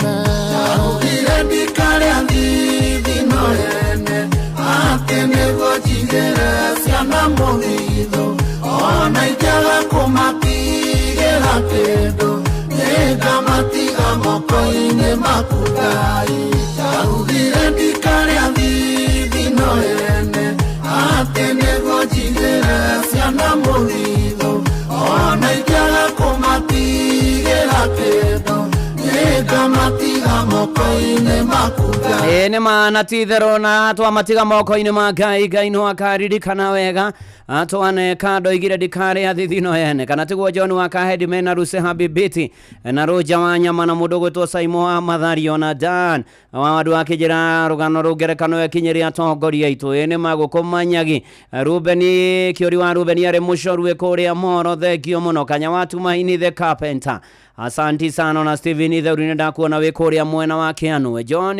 Ndarugire ndikarĩa thithino yene, atĩ nĩguo njigĩre ciana mũthithũ, ona ingĩaga kũmatigĩra kĩndũ, nĩngamatiga moko-inĩ maku Ngai. Ndarugire ndikarĩa thithino yene, atĩ nĩguo njigĩre ciana mũthithũ, ona ingĩaga kũmatigĩra kĩndũ, nĩngamatiga moko-inĩ maku Ngai. Ĩĩ nĩ ma na ti itherũ na twamatiga moko-inĩ ma Ngai, Ngai no akaririkana wega. Atwane ndoigire ndikarĩa thithino yene, kana tiguo John wa Kahedi mena Ruse Habibiti na Rũja wa Nyama na mũndũ ũgwĩtwo Saimo wa Mathario na Dan wa andũ akĩnjĩra rũgano rũu ngerekano ĩkinyĩre atongoria aitũ. Ĩĩ nĩ ma gũkũmanyagi. Rubeni Kĩũri wa Rubeni arĩ mũcorue kũrĩa Moro, thengio mũno. Kanya wa Tumaini the Carpenter, asanti sana. Na Steven Itheru nĩ ndakuona wĩ kũrĩa mwena wa Kĩanũ. John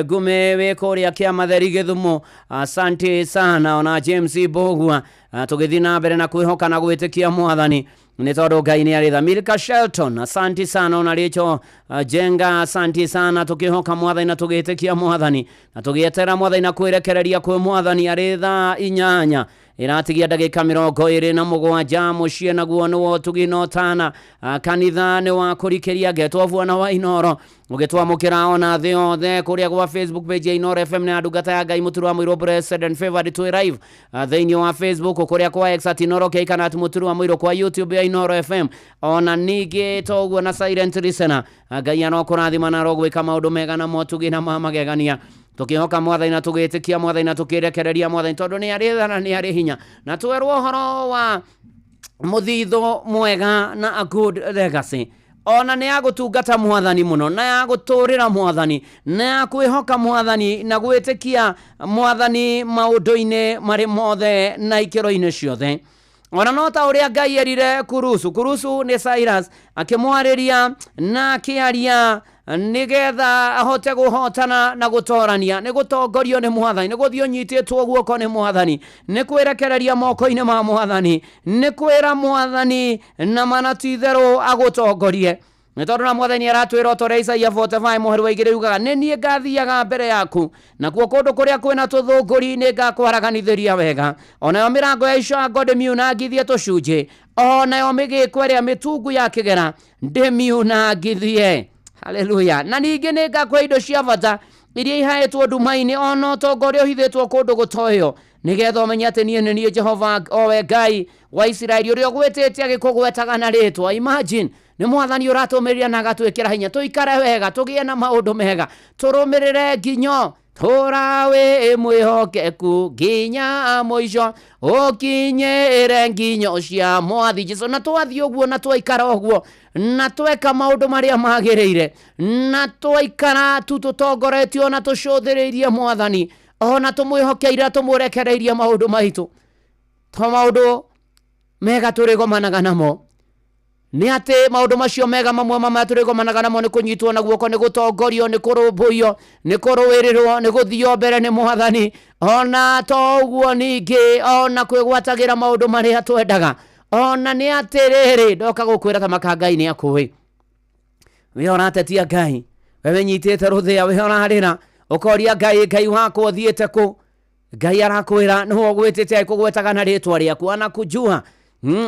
Gume wĩ kũrĩa Kĩamatheri Gĩthumo, asanti sana. Ona James Mbũgua, tũgĩthiĩ na mbere na kwĩhoka na gwĩtĩkia Mwathani nĩ tondũ Ngai nĩ arĩ tha. Milka Shelton, asanti sana. Ona Rĩcho Jenga, asanti sana. Tũkĩhoka Mwathani na tũgĩtĩkia Mwathani na tũgĩetera Mwathani na kwĩrekereria kwĩ Mwathani. Arĩ thaa 8 ĩratigia ndagĩka 27, mũciĩ naguo nĩ wa ũtugi na ũtana. Kanitha nĩ wa kũrikĩria ngetwo bwana wa Inoro, ũgĩtwamũkĩra ona thĩ yothe kũrĩa gwa Facebook page ya Inoro FM na ndungata ya Ngai Mũturu wa Mũirũ, blessed and favored twĩ live thĩinĩ wa Facebook, kũrĩa kwa X at Inoro K kana at Mũturu wa Mũirũ, kwa YouTube ya Inoro FM ona ningĩ toguo na silent listener. Ngai arokũrathima na arogwĩka maũndũ mega na motugi na ma magegania, tukihoka Mwathani na tugĩtĩkia Mwathani na tukĩrekereria Mwathani, tondũ nĩ arĩ tha na nĩ arĩ hinya. Na twerwo ũhoro wa mũthithũ mwega na a good legacy, ona nĩ ya gũtungata Mwathani mũno na ya gũtũrĩra Mwathani na ya kwĩhoka Mwathani na gwĩtĩkia Mwathani maũndũ-inĩ marĩ mothe na ikĩro-inĩ ciothe. Ona no ta ũrĩa Ngai erire Kurusu, Kurusu nĩ Cyrus, akĩmwarĩria na akĩaria nĩgetha ahote kũhotana na gũtorania, nĩ gũtongorio nĩ Mwathani, nĩ gũthiĩ ũnyitĩtwo guoko nĩ Mwathani, nĩ kwĩrekereria moko-inĩ ma Mwathani, nĩ kwĩra Mwathani na mana ti itherũ agũtongorie. Nĩ tondũ na Mwathani aratwĩra o ta ũrĩa Isaia 45 mũhari wa 2 yugaga, nĩ niĩ ngathiaga mbere yaku, nakuo kũndũ kũrĩa kwĩna tũthũngũri nĩ ngakwaraganithĩria wega, onayo mĩrango ya icango ndĩmiunangithie tũcunjĩ, onayo mĩgĩko ĩrĩa mĩtungu ya kĩgera ndĩmiunangithie. Haleluya. Na ningĩ nĩ ngakũhe indo cia bata iria ihaĩtwo nduma-inĩ, ona ũtonga ũrĩa ũhithĩtwo kũndũ gũtoĩo, nĩgetha ũmenye atĩ niĩ nĩ niĩ Jehova owe Ngai wa Isiraeli ũrĩa ũgwĩtĩte agĩkũgwetaga na rĩtwa. Imagine, nĩ Mwathani ũratũmĩrĩria na agatwĩkĩra hinya tũikare wega, tũgĩe na maũndũ mega, tũrũmĩrĩre nginyo tũra wĩ mwĩhokeku nginya mũico, ũkinyĩre nginyo cia Mwathi Jesũ. Na twathiĩ ũguo na twaikara ũguo na tweka maũndũ marĩa magĩrĩire na twaikara tu tũtongoretio na tũcũthĩrĩirie Mwathani, ona tũmwĩhokeire tũmũrekereirie maũndũ maitũ, to maũndũ mega tũrĩgomanaga namo. Nĩ atĩ maũndũ macio mega mamwe mama tũrĩgomanaga namo nĩ kũnyitwo na guoko, nĩ gũtongorio, nĩ kũrũmbũiyo, nĩ kũrũĩrĩrwo, nĩ gũthio mbere nĩ Mwathani. Ona to ũguo ningĩ ona kwĩgwatagĩra maũndũ marĩa twendaga. Ona nĩ atĩrĩrĩ, ndoka gũkwĩra ta maka Ngai nĩ akũĩ. We ũratetia Ngai, we wĩnyitĩte rũthĩa, we ũrarĩra ũkoria Ngai, Ngai wakwa ũthiĩte kũ? Ngai arakwĩra nĩwe ũgwĩtĩte agĩkũgwetaga na rĩtwa rĩaku, anakujua,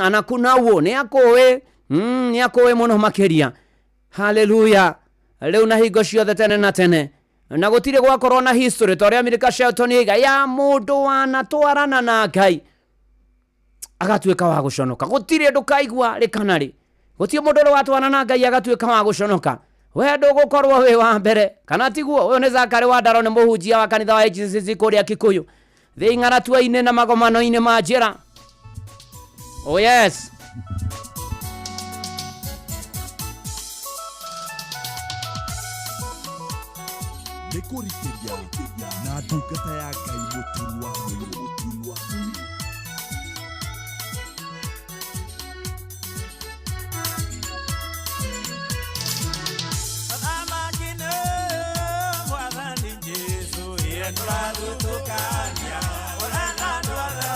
anakunauo, nĩ akũĩ, nĩ akũĩ mũno makĩria. Haleluya. Rĩu na hingo ciothe tene na tene, na gũtirĩ gwakorwo na history ta ũrĩa Milka Shelton oiga ya mũndũ wanatwarana na Ngai agatuĩka wa gũconoka. Gũtirĩ ndũkaigua rĩ kana rĩ, gũtirĩ mũndũ ũrĩ watwarana na Ngai agatuĩka wa gũconoka. We ndũgũkorwo wĩ wa mbere, kana tiguo? Ũyũ nĩ Zakari wa Ndaro, nĩ mũhunjia wa kanitha wa HCC kũrĩa Kikuyu, thĩ ng'aratua-inĩ na magomano-inĩ ma njĩra. Oh yes. Nĩ kũrikĩria na ndungata ya Ngai Mũturu wa Mũirũ. Mũthamaki nĩ Mwathani Jesũ, ye nĩũrathutũkania. Ũrenda andũ othe,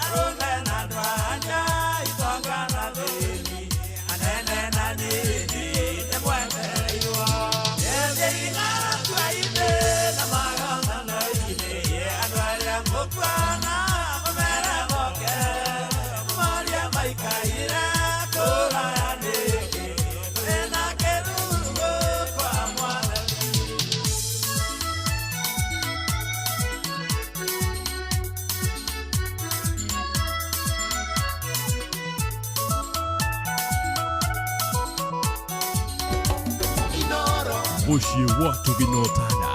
arũme na andũ anja, itonga na athĩni, anene na anini. Mũciĩ wa Tũginotana.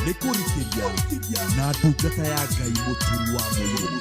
Nĩ kũrikĩria na ndungata ya Ngai mũturi wa mũirũ.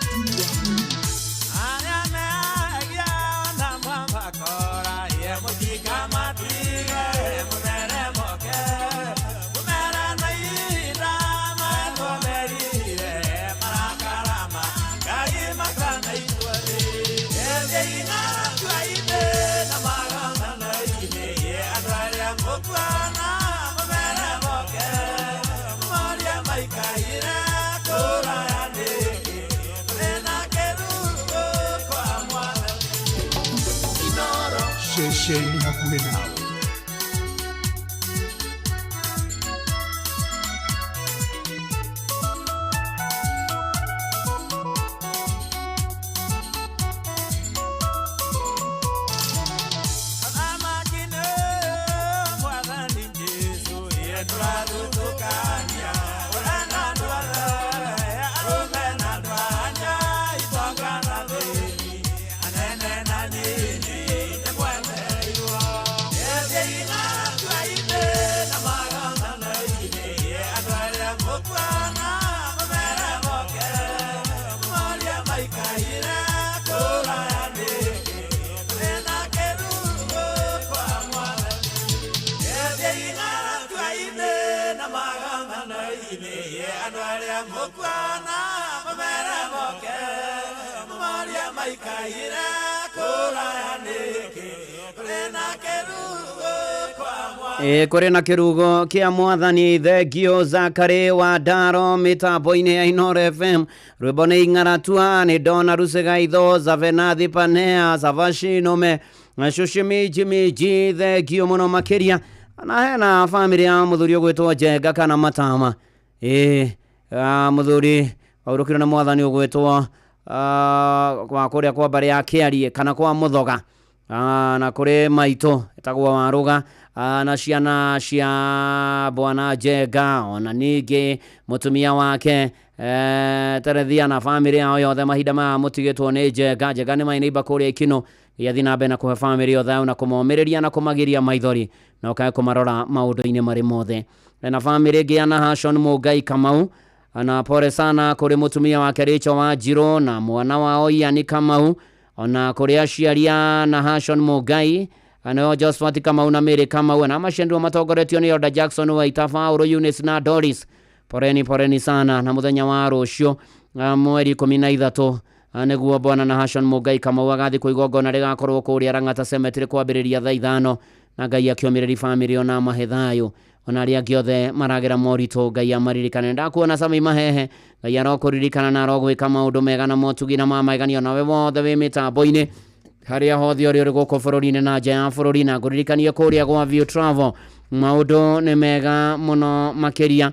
Ceceni hakuhĩ nawe. Ĩ kũrĩ na kĩrugo kĩa mwathani thengio Zakari wa Ndaro mĩtambo-inĩ ya Inoro FM. Rwĩmbo nĩ ing'aratua nĩ Dona Rusegaitho Zavenathi Panea Savashinome Shushimiji miji thengio mũno makĩria. Na hena bamĩrĩ ya mũthuri ũgwĩtwo Njenga kana Matama. Ĩ mũthuri waurũkirwo nĩ mwathani ũgwĩtwo wa kũrĩa kwa mbarĩ ya Kĩarie kana kwa Mũthoga, na kũrĩ maitũ etagwo Waruga, na ciana cia bwana Njenga ona ningĩ mũtumia wake Terethia na bamĩrĩ yao yothe. Mahinda maya mũtigĩtwo nĩ Njenga. Njenga nĩ mainĩimba kũrĩa Ikino gĩathiĩ na mbere na kũhe bamĩrĩ yothe na kũmomĩrĩria na kũmagiria maithori na ũkae kũmarora maũndũ-inĩ marĩ mothe. Na bamĩrĩ ĩngĩ ya Nahashon Mũngai Kamau, na pole sana kũrĩ mũtumia wake Rachel Wanjirũ na mwana wao Ian Kamau. Ona kũrĩ aciari a Nahashon Mũngai, nĩo Josephat Kamau na Mary Kamau, na macendirwo matongoretio nĩ Oda Jackson Waita, Paulo Eunice na Doris. Poreni poreni sana. Na mũthenya wa rũciũ, mweri 13, nĩguo bwana Nahashon Mũngai Kamau agathikwo. Igongona rĩgakorwo kũrĩa Lang'ata Cemetery kwambĩrĩria thaa 5, na Ngai akĩũmĩrĩri bamĩrĩ ona amahe thayũ, ona arĩa angĩ othe maragera moritũ Ngai amaririkane. Ndakuona Sami Mahehe, Ngai arokũririkana na arogwĩka maũndũ mega na motugi na mamagegania. Nawe wothe wĩ mĩtambo-inĩ harĩa hothe ũrĩ, ũrĩ gũkũ bũrũri-inĩ na nja ya bũrũri, na ngũririkanie kũrĩa gwa View Travel maũndũ nĩ mega mũno makĩria.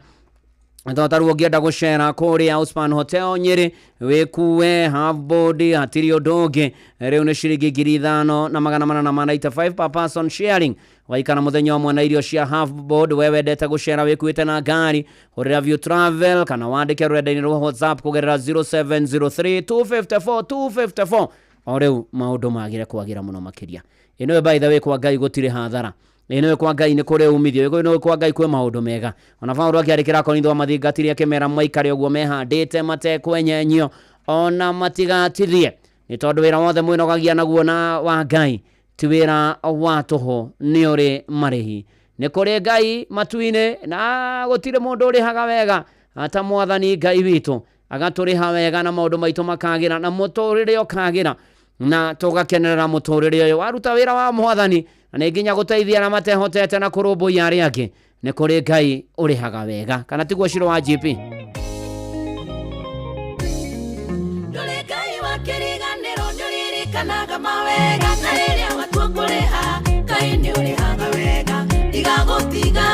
To tarĩu ũngĩenda gũcera kũrĩa Uspan Hotel Nyĩrĩ, wĩkue half board, hatirĩ ũndũ ũngĩ, rĩu nĩ ciringi 5495 per person sharing, waikara mũthenya ũmwe na irio cia half board. We wendete gũcera wĩkuĩte na ngari, hũrĩra View Travel kana wandĩke rũrenda-inĩ rwa WhatsApp kũgerera 0703 254 254. O rĩu maũndũ magĩre kwagĩra mũno makĩria. Ĩno, by the way, kwa Ngai gũtirĩ hathara. Ĩno kwa Ngai nĩ kũrĩ umithio. Ĩno kwa Ngai kwĩ maũndũ mega. Ona Paulo akĩandĩkĩra Korintho amathingatire, akĩmera maikare ũguo mehandĩte, matekwenyenyio ona matigatithie, nĩ tondũ wĩra wothe mwĩnogagia naguo na wa Ngai ti wĩra wa tũhũ, nĩ ũrĩ marĩhi. Nĩ kũrĩ Ngai matu-inĩ, na gũtirĩ mũndũ ũrĩhaga wega ta Mwathani Ngai witũ. Agatũrĩha wega na maũndũ maitũ makagĩra na mũtũrĩre ũkagĩra na tũgakenerera mũtũrĩre ũyũ. Waruta wĩra wa Mwathani, na nĩ nginya gũteithia arĩa matehotete na kũrũmbũiya arĩa angĩ, nĩ kũrĩ Ngai ũrĩhaga wega. Kana tiguo, Ciro wa GP? Ndũrĩ Ngai wa kĩriganĩro, nĩũririkanaga mawega, na rĩrĩa watua kũrĩha, Ngai nĩũrĩhaga wega. Ndigagũtiga,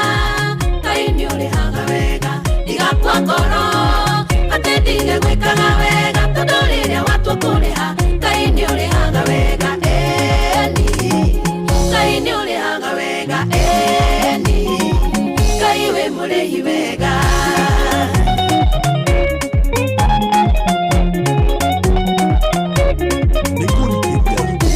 Ngai nĩũrĩhaga wega. Ndigakua ngoro atĩ ndige gwĩkaga wega, tondũ rĩrĩa watua kũrĩha, Ngai nĩũrĩhaga wega. Ĩni, Ngai nĩũrĩhaga wega. Ĩni, Ngai wĩ mũrĩhi wega.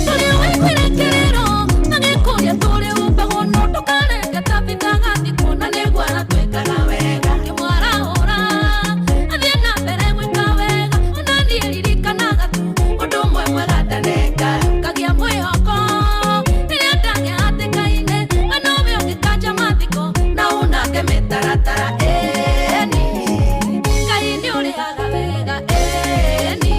Tũrĩ waiguire kĩrĩro magĩkũria, tũrĩ umbagwo, no ndũkareke Tabitha agathiĩ kuona nĩguo aratwĩkaga wega. Ngĩmwarahũra athiĩ na mbere gwĩka wega, ona niĩ ririkanaga tu ũndũ ũmwe mwega ndaneka, ngagĩa mwĩhoko rĩrĩa ndagĩa hatĩka-inĩ, we nowe ũngĩkanja mathiko na unange mĩtaratara. Ĩni, Ngai nĩũrĩhaga wega. Ĩni,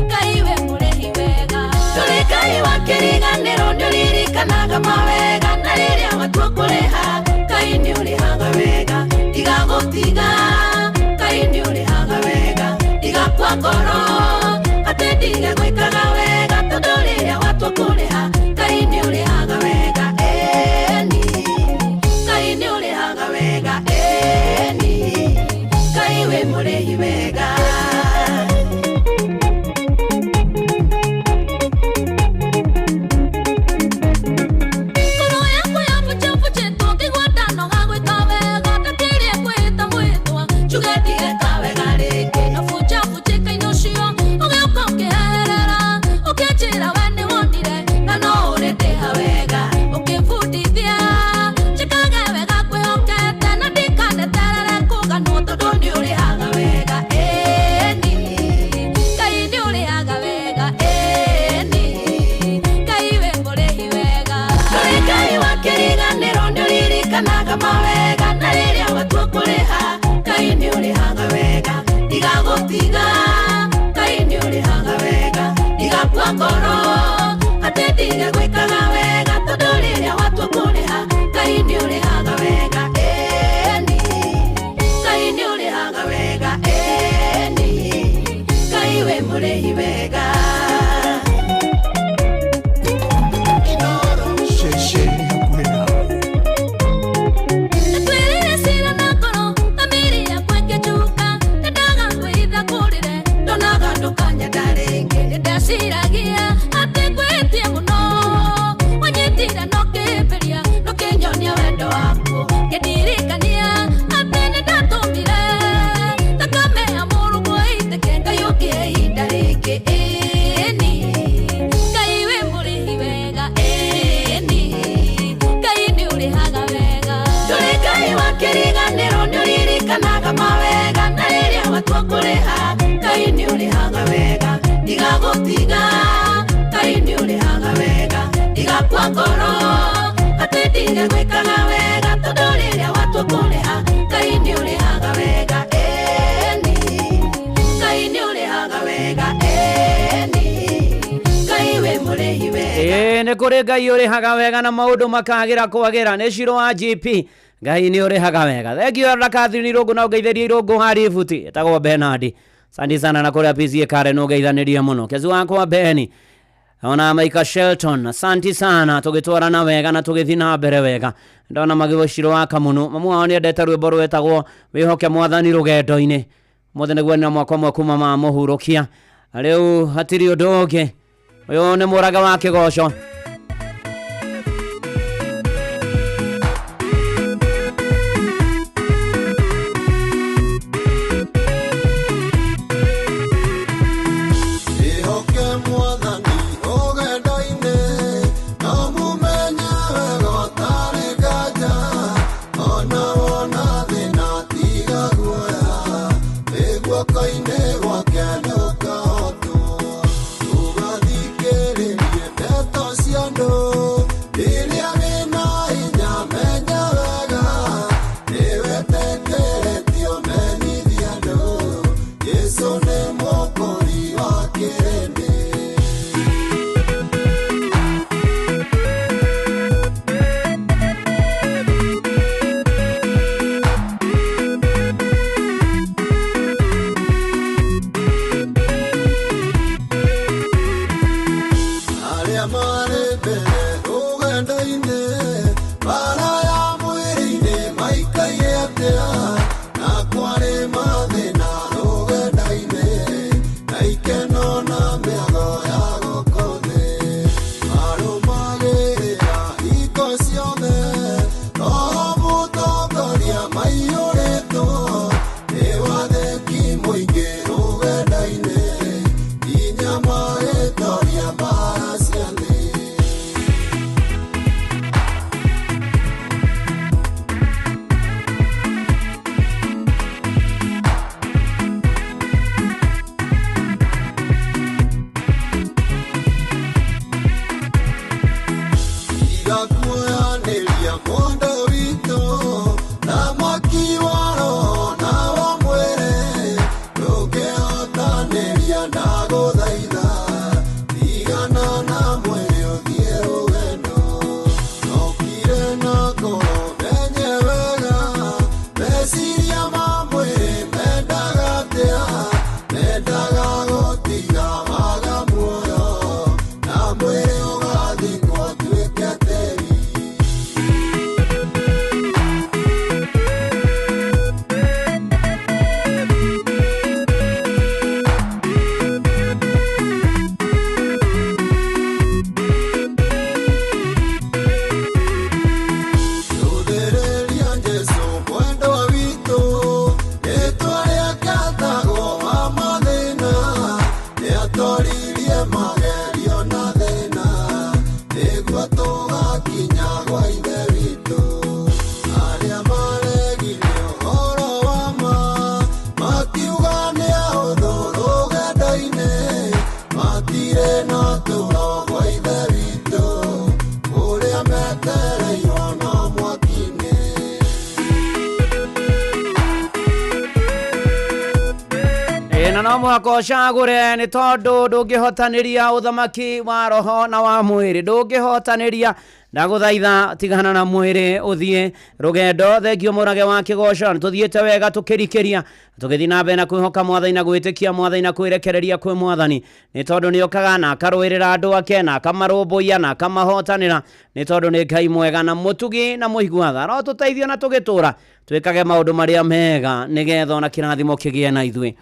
Ngai wĩ mũrĩhi wega. Ndũrĩ Ngai wa kĩriganĩro, nĩũririkanaga mawega, na rĩrĩa watua kũrĩha, Ngai nĩũrĩhaga wega. Ndigagũtiga, Ngai nĩũrĩhaga wega. Ndigakua ngoro atĩ ndige gwĩkaga wega, tondũ rĩrĩa watua kũrĩha, Ngai nĩũrĩhaga wega. Ĩni, Ngai nĩũrĩhaga wega. Ĩni, Ngai wĩ mũrĩhi wega. Ngoro yakwa yabunjabunjĩtwo, ngĩigua ndanoga gwĩka wega, ndakĩrĩe kwĩhĩta mwĩhĩtwa njuge ndigeka wega rĩngĩ, na bunjabunjĩka-inĩ ũcio ũgĩũka ũkĩherera, ũkĩnjĩra we nĩwonire na no ũrĩ ndĩha wega, ũkĩbundithia njĩkage wega kwĩhokete na ndikaneterere kũganwo, tondũ nĩũrĩhaga wega. Ĩni, Ngai nĩũrĩhaga wega. Ĩni, Ngai wĩ mũrĩhi wega. Ndũrĩ Ngai wa kĩriganĩro, nĩũririkanaga mawega, na rĩrĩa watua kũrĩha, Ngai nĩũrĩhaga wega. Ndigagũtiga, Ngai nĩũrĩhaga wega. Ndigakua ngoro atĩ ndige gwĩkaga wega, tondũ rĩrĩa watua kũrĩha, Ngai nĩũrĩhaga wega. Ĩni, Ngai nĩũrĩhaga wega. Ĩni, Ngai wĩ mũrĩhi wega. Ceceni hakuhĩ nawe. Ndatwĩrire cira na ngoro, thamiri yakwa ĩkĩnjuka, ndendaga kwĩhitha kũrĩre, ndonaga ndũkanyenda rĩngĩ. Nĩndeciragia atĩ ngwĩtie mũno, wanyitire no kĩhĩmbĩria, ndũkĩnyonia wendo waku, ngĩndirikania atĩ nĩndatũmire thakame ya mũrũguo ĩitĩke. Ngai ũkĩhe ihinda rĩngĩ. Ĩni, Ngai wĩ mũrĩhi wega. Ĩni, Ngai nĩũrĩhaga wega. Ndũrĩ Ngai wa kĩriganĩro, nĩũririkanaga mawega, na rĩrĩa watua kũrĩha, Ngai nĩũrĩhaga wega. Ndigagũtiga. gwakwa ngoro atĩ ndige gwĩkaga wega tondũ rĩrĩa watua kũrĩha Ngai nĩ ũrĩhaga wega ĩni Ngai nĩ ũrĩhaga wega ĩni Ngai wĩ mũrĩhi wega. Ĩĩ nĩ kũrĩ Ngai ũrĩhaga wega na maũndũ makagĩra kwagĩra. Nĩ Shiro wa GP. Ngai nĩ ũrĩhaga wega. Thank you Elder Catherine Irũngũ na ũngeithĩrie Irũngũ harĩ ibuti. Ĩtagwo Bernard. Asante sana na kũrĩa PCA Karen ũngeithanĩrie mũno. Kezi wakwa Beni. Ona Micah Shelton, asante sana tũgĩtwarana wega na tũgĩthiĩ na mbere wega. Ndona magĩwo Shiro wa Kamunu. Mamu wao nĩendete rwĩmbo rwĩtagwo Wĩhoke Mwathani Rũgendo-inĩ. Mũthĩ nĩguo nĩ mwaka ũmwe kuma mamũhurũkia. Rĩu hatirĩ ũndũ ũngĩ. Ũyũ nĩ mũraga wa kĩgoco. Wĩhoke Mwathani rũgendo-inĩ, no mũmenye wega ũtarĩ nganja. Ona wona thĩna tiga guoya, wĩ guoko-inĩ gwake ndũkahotwo. Ndũgathikĩrĩrie ndeto cia andũ, rĩrĩa wĩna hinya menya wega, nĩwetĩkĩrĩtio menyithia andũ, Jesũ nĩ Mwokozi wa kĩrĩndĩ. Arĩa marĩ mbere rũgendo-inĩ, mbaara ya mwĩrĩ-inĩ maikaire atĩa? Na kwarĩ mathĩna rũgendo-inĩ, na ikeno na mĩago ya gũkũ thĩ. Marũmagĩrĩra hingo ciothe, Roho mũtongoria maiyũrĩtwo nĩ wathĩki mũingĩ rũgendo-inĩ, nginya magĩtoria mbaara cia thĩ. Tiga kuoyanĩria mwondo witũ na mwaki wa roho na wa mwĩrĩ, ndũngĩhotanĩria ndagũthaitha, tigana na mwĩrĩ ũthiĩ rũgendo. Nokire na ngoro menye wega, meciria ma mwĩrĩ mendaga atĩa, mendaga gũtiga waga muoyo, na mwĩrĩ ũgathikwo ũtuĩke tĩri. Rũthĩrĩria Jesũ mwendwa witũ, rĩĩtwa rĩake etagwo wa mathĩna, nĩatoririe magerio na thĩna, nĩguo tũgakinya gwa Ithe witũ. Arĩa maregire ũhoro wa ma, makiuga nĩ ahũthũ rũgendo-inĩ, matirĩ na ũtũũro gwa Ithe witũ, ũrĩa metereirwo no mwaki-inĩ. Ĩĩ na no mũhaka ũcagũre nĩ tondũ ndũngĩhotanĩria ũthamaki wa roho na wa mwĩrĩ, ndũngĩhotanĩria. Ndagũthaitha tigana na mwĩrĩ ũthiĩ rũgendo. Thengio mũrage wa kĩgoco, nĩ tũthiĩte wega tũkĩrikĩria tũgĩthiĩ na mbere na kwĩhoka Mwathani na gwĩtĩkia Mwathani na kwĩrekereria kwĩ Mwathani, nĩ tondũ nĩ okaga na akarũĩrĩra andũ ake na akamarũmbũiya na akamahotanĩra, nĩ tondũ nĩ Ngai mwega na mũtugi na mũigua tha. No tũteithio na tũgĩtũra twĩkage maũndũ marĩa mega nĩgetha ona kĩrathimo kĩgĩe na ithuĩ.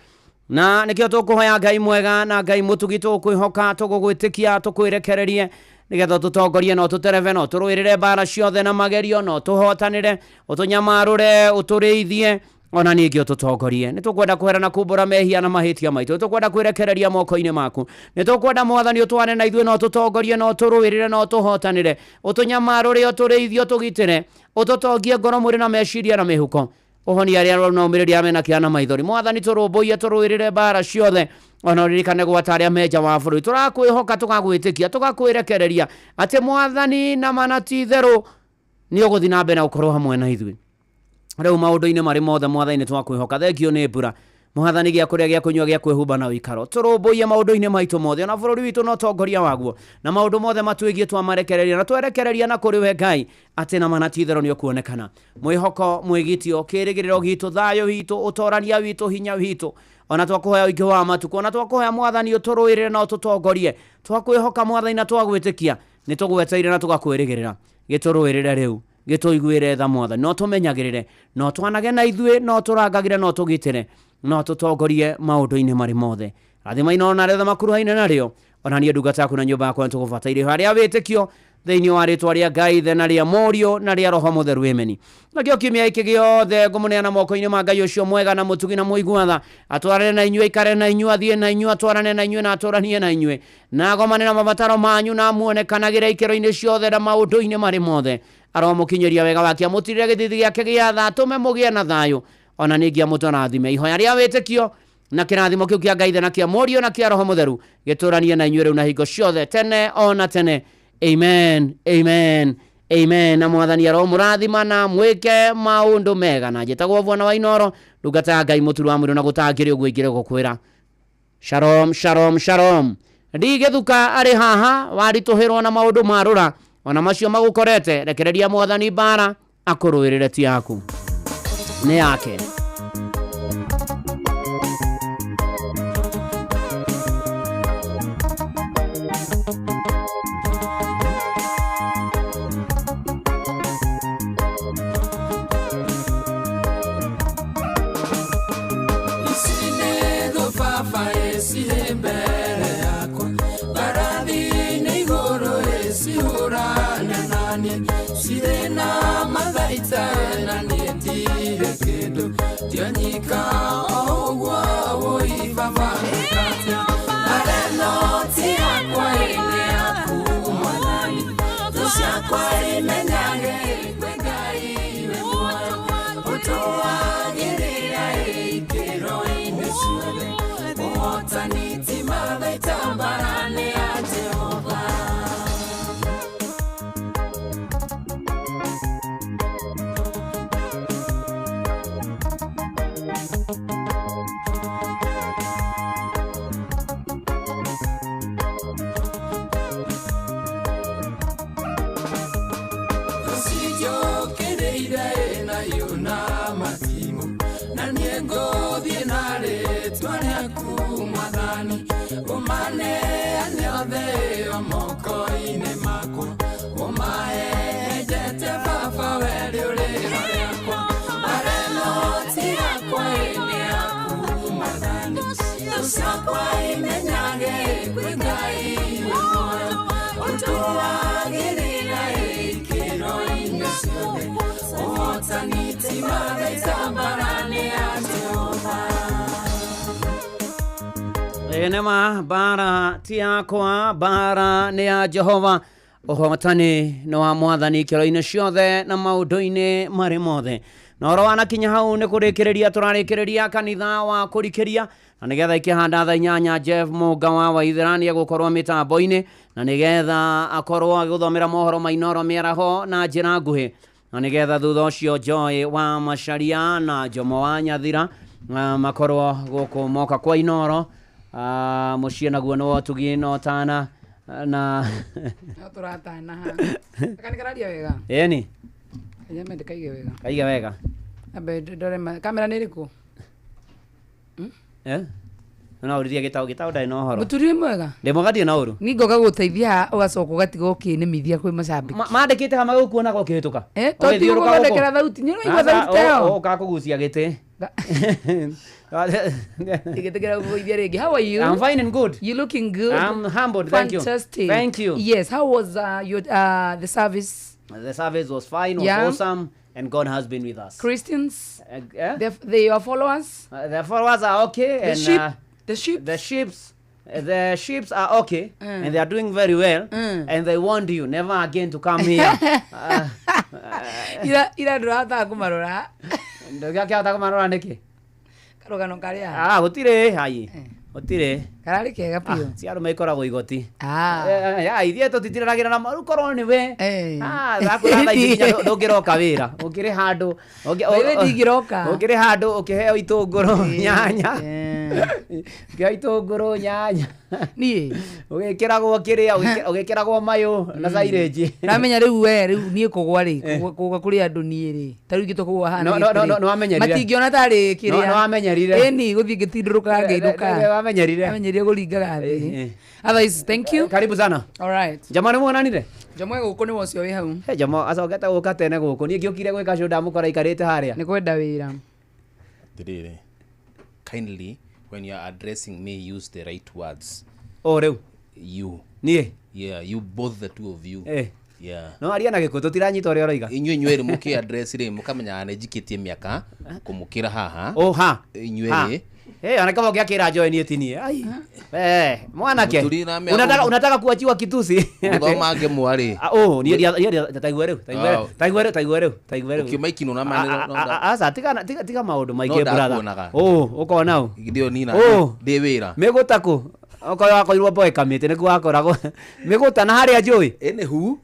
Na nĩkĩo tũkũhoya Ngai mwega na Ngai mũtugi, tũkwĩhoka, tũgũgwĩtĩkia, tũkwĩrekererie nĩgetha ũtũtongorie na ũtũterebe na ũtũrũĩrĩre mbara ciothe na magerio na ũtũhotanĩre, ũtũnyamarũre, ũtũrĩithie ona ningĩ ũtũtongorie. Nĩ tũkwenda kwĩra na kumbũra mehia na mahĩtia maitũ, nĩ tũkwenda kwĩrekereria moko-inĩ maku, nĩ tũkwenda Mwathani ũtwane na ithuĩ na ũtũtongorie na ũtũrũĩrĩre na ũtũhotanĩre, ũtũnyamarũre, ũtũrĩithie, ũtũgitĩre, ũtũtongie ngoro, mwĩrĩ na meciria na mĩhuko, ũhonie arĩa arwaru na ũmĩrĩrie arĩa mena kĩeha na maithori. Mwathani tũrũmbũiye, tũrũĩrĩre mbara ciothe Ona ũririkane gwata arĩa me nja wa bũrũri. Tũrakwĩhoka, tũgagwĩtĩkia, tũgakwĩrekereria atĩ Mwathani na mana ti itherũ nĩ ũgũthiĩ na mbere na gũkorwo hamwe na ithuĩ rĩu maũndũ-inĩ marĩ mothe. Mwathani, nĩ twakwĩhoka. Thengio nĩ mbura, Mwathani, gĩa kũrĩa, gĩa kũnyua, gĩa kwĩhumba na ũikaro. Tũrũmbũiye maũndũ-inĩ maitũ mothe, ona bũrũri witũ na ũtongoria waguo na maũndũ mothe matwĩgiĩ, twamarekereria na twerekereria na kũrĩ we Ngai, atĩ na mana ti itherũ nĩ ũkuonekana mwĩhoko, mwĩgitio, kĩrĩgĩrĩro gitũ, thayũ witũ, ũtorania witũ, hinya witũ. Ona twakũhoya ũingĩ wa matukũ, ona twakũhoya Mwathani ũtũrũĩrĩre na ũtũtongorie. Twakwĩhoka, Mwathani, na twagwĩtĩkia, nĩ tũgweteire na tũgakwĩrĩgĩrĩra. Gĩtũrũĩrĩre rĩu, gĩtũiguĩre tha, Mwathani, no tũmenyagĩrĩre, no twanage na ithuĩ, no tũrangagĩre, no tũgitĩre, no tũtongorie maũndũ-inĩ marĩ mothe. Rathima ino na arĩa makuruhaine narĩo, ona niĩ ndungata yaku na nyũmba yakwa nĩtũgũbataire harĩa wĩtĩkio, thĩinĩ wa rĩtwa rĩa Ngai Ithe na rĩa Mũriũ na rĩa Roho Mũtheru, ameni. Nakĩo kiumia gĩkĩ gĩothe ngũmũneana moko-inĩ ma Ngai ũcio mwega na mũtugi na mũigua tha, atwarane na inyuĩ, aikare na inyuĩ, athiĩ na inyuĩ, atwarane na inyuĩ na atũranie na inyuĩ, na agomane na mabataro manyu, na amuonekanagĩre ikĩro-inĩ ciothe na maũndũ-inĩ marĩ mothe. Aromũkinyĩria wega wake, amũtirĩre gĩthithi gĩake gĩa tha, atũme mũgĩe na thayũ, ona ningĩ amũtũrathime. Ihoya rĩa wĩtĩkio na kĩrathimo kĩu kĩa Ngai Ithe na kĩa Mũriũ na kĩa Roho Mũtheru gĩtũranie na inyuĩ rĩu na hingo ciothe, tene ona tene. Amen, amen, amen. Na Mwathani aromũrathima na mwĩke maũndũ mega. Na njĩtagwo Bwana wa Inoro, ndungata ya Ngai, mũturu wa mwĩrĩ na gũtangĩrĩ ũguo ingĩrĩ gũkwĩra shalom, shalom, shalom. Ndigĩthuka arĩ haha waritũhĩrwo na maũndũ marũra ona macio magũkorete, rekereria Mwathani mbara akũrũĩrĩre, ti yaku, nĩ yake. Ici nĩ baba ĩcihe mbere yakwa, mbarathi-inĩ igũrũ ĩcihũrane naniĩ, cirĩ na mathaita na niĩ ndirĩ kĩndũ, ndionyika o ũguo. Wũi baba, ngĩkatia mareno ti yakwa, ĩnĩ yaku Mwathani. Thũ ciakwa imenyage kwĩ Ngai wĩ muoyo, ũtũagĩrĩra ikĩro-inĩ ciothe. Ũhotani ti mathaita, mbara nĩ ya Jehova. Ũcinjũkĩrĩire na hiũ na matimũ, na niĩ ngũthiĩ na rĩtwa rĩaku Mwathani. Ũmaneane othe o moko-inĩ makwa, ũmahenjete baba, we rĩũrĩro rĩakwa. Mareno ti yakwa, ĩnĩ yaku Mwathani. Thũ ciakwa imenyage kwĩ Ngai wĩ muoyo, ũtũagĩrĩra ikĩro-inĩ ciothe. Ũhotani ti mathaita, mbara nĩ ya Jehova. Ĩ nĩma, mbara ti yakwa, mbara nĩ ya Jehova. Ũhotani nĩ wa Mwathani ikĩro-inĩ ciothe na maũndũ-inĩ marĩ mothe. Na ũhoro wanakinya hau nĩ kũrĩkĩrĩria tũrarĩkĩrĩria kanitha wa kũrikĩria, na nĩgetha ikĩhanda thaa 8, Jeff Mũnga wa Waithera nĩ egũkorwo mĩtambo-inĩ, na nĩgetha akorwo agĩgũthomera mohoro ma Inoro mĩaraho na njĩra nguhĩ, na nĩgetha thutha ũcio Joy wa Macharia na Jomo wa Nyathira makorwo gũkũ moka kwa Inoro. Mũciĩ naguo nĩ wotugi na ũtana na No tũratana haha. Aka nĩ kararia wega. Ĩni. Nyambe ndĩkaige wega. Kaige wega. Ambe ndore kamera nĩ ĩrĩkũ? Eh? No ũririe gĩtaũ, gĩtaũ ndarĩ na ũhoro. Mũturi wĩ mwega? Ndĩ mwega, ndirĩ na ũru. Ni ngoka gũgũteithia ũgacoka ũgatiga ũkĩnĩmithia kwĩ macambĩki. Mandĩkĩte ha magũkuonaga ũkĩhĩtũka. Eh, to ti gũgũthondekera thauti. Nĩ ũraigua thauti ta ĩyo? Ũkakũgucia gĩtĩ. Ndigĩtĩkĩra gũkũgeithia rĩngĩ. How are you? I'm fine and good. You looking good. I'm humbled, thank you. Fantastic. Thank you. Yes, how was your the service? The service was fine, was awesome, and God has been with us. Christians? Eh? The, your followers? The followers are okay. The and, sheep? The sheep? The sheep are okay, and they are doing very well, and they warned you never again to come here. Ira ndũrahotaga kũmarora. Ndũgĩakĩhota kũmarora nĩkĩ? Karũgano karĩa. Ah, gũtirĩ hai. Gũtirĩ. Kararĩ kega biũ. Cia arũme ikoragwo igoti. Ah. Ithuĩ tũtitindanagĩra na rĩu korwo nĩ we. Ndakwĩra thaa ici nginya ndũngĩroka wĩra. Ũkĩrĩ handũ. Wewe ndingĩroka. Ũkĩrĩ handũ ũkĩheo itũngũrũ, nyanya. Ũkĩheo itũngũrũ, nyanya. Niĩ. Ũgĩkĩragwo kĩrĩa, ũgĩkĩragwo mayũ na silage. Ramenya rĩu we rĩu niĩ kũgwa rĩ, kũgwa kũrĩ andũ niĩ rĩ, ta rĩu ingĩtua kũgwa haha na gĩkũ rĩ, Nĩwamenyerire. matingĩona tarĩ kĩrĩa. Nĩwamenyerire. Ĩni gũthiĩ ngĩtindũrũkaga ngĩinũka. Nĩwamenyerire. Amenyerire kũringaga thĩ. Otherwise, thank you. Karibu sana. All right. Jamaa nĩmuonanire? Jamaa gũkũ nĩwe ũcio wĩ hau. He jamaa acokete gũka tene gũkũ. Niĩ ngĩũkire gwĩka show ndamũkora aikarĩte harĩa. Nĩ kwenda wĩra. Atiriri, kindly when you are addressing me use the right words. O rĩu. You. Niĩ. Yeah, you both the two of you. Eh. Yeah. No aria na gĩkũ tũtiranyita ũrĩa ũroiga. Inyuĩ inyuerĩ mũkĩ address rĩ mũkamenyaga nĩ njikĩtie mĩaka kũmũkĩra haha. Oh ha. Inyuerĩ. Eh, ana kama ũngĩakĩra Joy niĩ ti niĩ. Ai. Eh, mwanake. Mũturi na mĩa- Unataka unataka kuachiwa kitusi. Gũthoma ngemwa rĩ. Oh, niĩ ndia taigua rĩu, taigua rĩu, taigua rĩu, taigua rĩu, taigua rĩu. Ũkiuma ikinũ na ma Aca, tiga tiga tiga maũndũ maingĩ No brother. ndakuonaga. Oh, ũkona ũ? Ndio nina. Oh. Ndĩ wĩra. Mĩgũta kũ? Okorwo wakorirwo mboe kamĩtĩ nĩkuo wakoragwo. Mĩgũta na harĩa njũĩ. Anywho.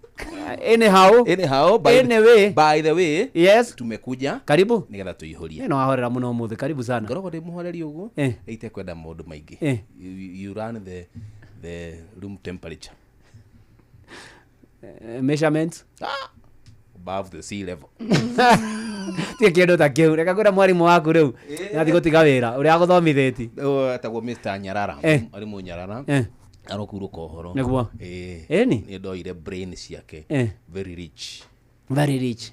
Anyhow. Anyhow, by Anyway. By the way. Yes. Tumekuja. Karibu. Nigetha tuihurie. Ĩ no wahorera mũno ũmũthĩ. Karibu sana. Ngoragwo ndĩ mũhoreri ũguo. Eh. Itekwenda maũndũ maingĩ. Eh. You run the room temperature. Measurements. Above the sea level. Tiga kĩndũ ta kĩu. Reke kwĩra mwarimũ waku rĩu. Nĩathiĩ gũtiga wĩra ũrĩa agũthomithĩtie. Etagwo Mr. Nyarara. Eh. Mwarimũ Nyarara. Eh. Arokurũka ũhoro. Nĩguo. Eh. Ĩni. Nĩ ndoire brain ciake. Eh. Very rich. Very rich.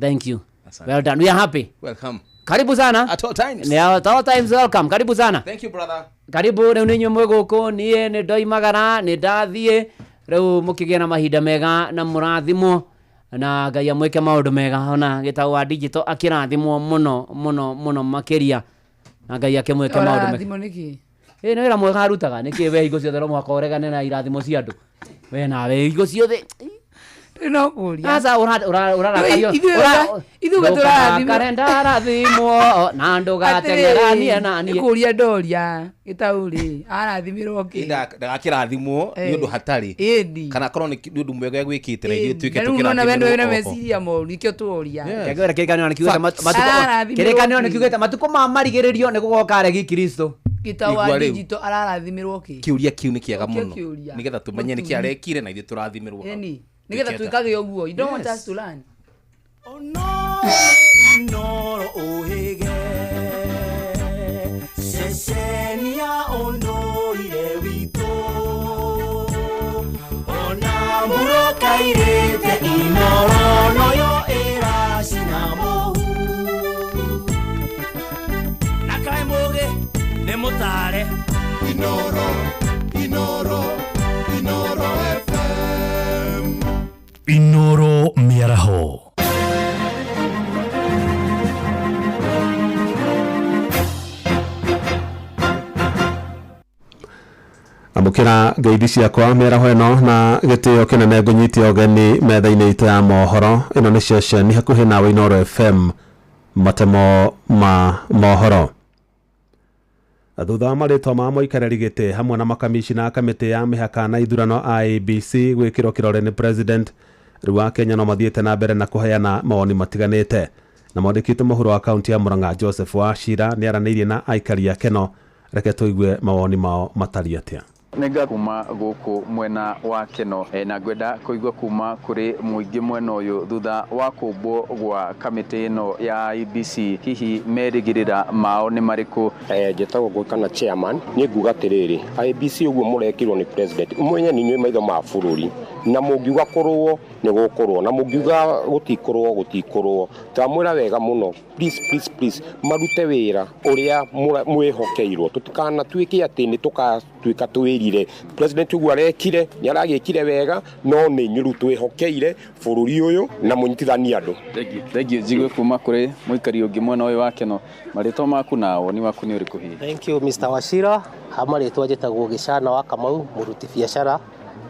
Thank you. Asante. Well done. We are happy. Welcome. Karibu sana. At all times. Yeah, at all times welcome. Karibu sana. Thank you brother. Karibu rĩu nĩ inyuĩ mwĩ gũkũ niĩ nĩ ndoimagara nĩ ndathiĩ rĩu mũkĩgĩe na mahinda mega na mũrathimwo na Ngai amwĩke maũndũ mega ona gĩtau wa digital akĩrathimwo mũno mũno mũno makĩria na Ngai akĩmwĩke maũndũ mega. Ũrathimwo nĩkĩ? Ĩ nĩ wĩra mwega arutaga nĩkĩ we hingo ciothe no mũhaka ũregane na irathimo cia andũ we nawe hingo ciothe Rĩu no kũria. Aca ũrarakario. Ithuĩ tũrathimwo. Ndũkarakare ndarathimwo na ndũgateng'eranie na niĩ. Nĩ kũria ndoria gĩtau rĩ arathimirwo kĩ? Ndagakĩrathimwo nĩ ũndũ hatarĩ. Ĩni. Kana korwo nĩ ũndũ mwega gwĩkĩte na ithuĩ tuĩke Na rĩu nona we nĩ wĩna tũkĩrathimĩrwo oho. meciria moru nĩkĩo tũoria. Kĩngĩwĩra kĩrĩkanĩro nĩ kiugĩte matukũ Ararathimĩrwo kĩrĩkanĩro nĩ kĩ? kiugĩte matukũ ma marigĩrĩrio nĩ gũgoka aregi Kristo. Gĩtau Igua wa rĩu. digital ararathimĩrwo kĩ? Kĩũria kĩu nĩ kĩega Kĩo mũno. kĩũria. Nĩgetha tũmenye nĩkĩ arekire na ithuĩ tũrathimĩrwo hau. Ĩni. Nĩgetha Twĩke atĩa? twĩkage ũguo. You don't want us to learn. Inoro ũhĩge ceceni ya ũndũire witũ ona mũrũkairĩte Inoro noyo ĩracina mũhu na kaĩ mũgĩ nĩ mũtare Inoro Inoro Inoro FM. Inoro mĩaraho. Amũkĩra ngeithi ciakwa mĩaraho ĩno na gĩtĩo kĩnene ngũnyite ũgeni metha-inĩ itũ ya mohoro ĩno nĩ ceceni hakuhĩ nawe Inoro FM matemo ma mohoro. Thutha wa marĩtwa ma mũikarĩri gĩtĩ hamwe na makamishina a kamĩtĩ ya mĩhaka na ithurano IEBC gwĩkĩrwo kĩrore nĩ president rĩu wa Kenya no mathiĩte na mbere na kũheana mawoni matiganĩte na mwandĩki witũ mũhuro wa kaunti ya Murang'a Joseph Wachira nĩaranĩirie na aikari a Keno. Reke tũigue mawoni mao matariĩ atĩa. Nĩnga kuma gũkũ mwena wa Keno na ngwenda kũigua kuma kũrĩ mũingĩ mwena ũyũ thutha wa kũmbwo gwa kamĩtĩ ĩno ya IEBC hihi merĩgĩrĩra mao nĩ marĩkũ? Njĩtagwo Ngũĩ chairman niĩ nguga atĩrĩrĩ IEBC ũguo mũrekirwo nĩ president mwenye nĩ inyuĩ maitho ma bũrũri na mũngiuga kũrũo nĩ gũkũrũo na mũngiuga gũtikũrũo gũtikũrũo twamwĩra wega mũno please please please marute wĩra ũrĩa mwĩhokeirwo tũtikanatuĩke atĩ nĩ tũkatuĩka twĩrire president ũguo arekire nĩ aragĩkire wega no nĩ inyuĩ rĩu twĩhokeire bũrũri ũyũ na mũnyitithanie andũ. Thank you. Njigue kuma kũrĩ mũikari ũngĩ mwena ũyũ wa Keno marĩtwa maku na woni waku nĩ ũrĩkũ hihi? Thank you Mr. Wachira. Ha marĩtwa njĩtagwo Gĩcana wa Kamau mũruti biacara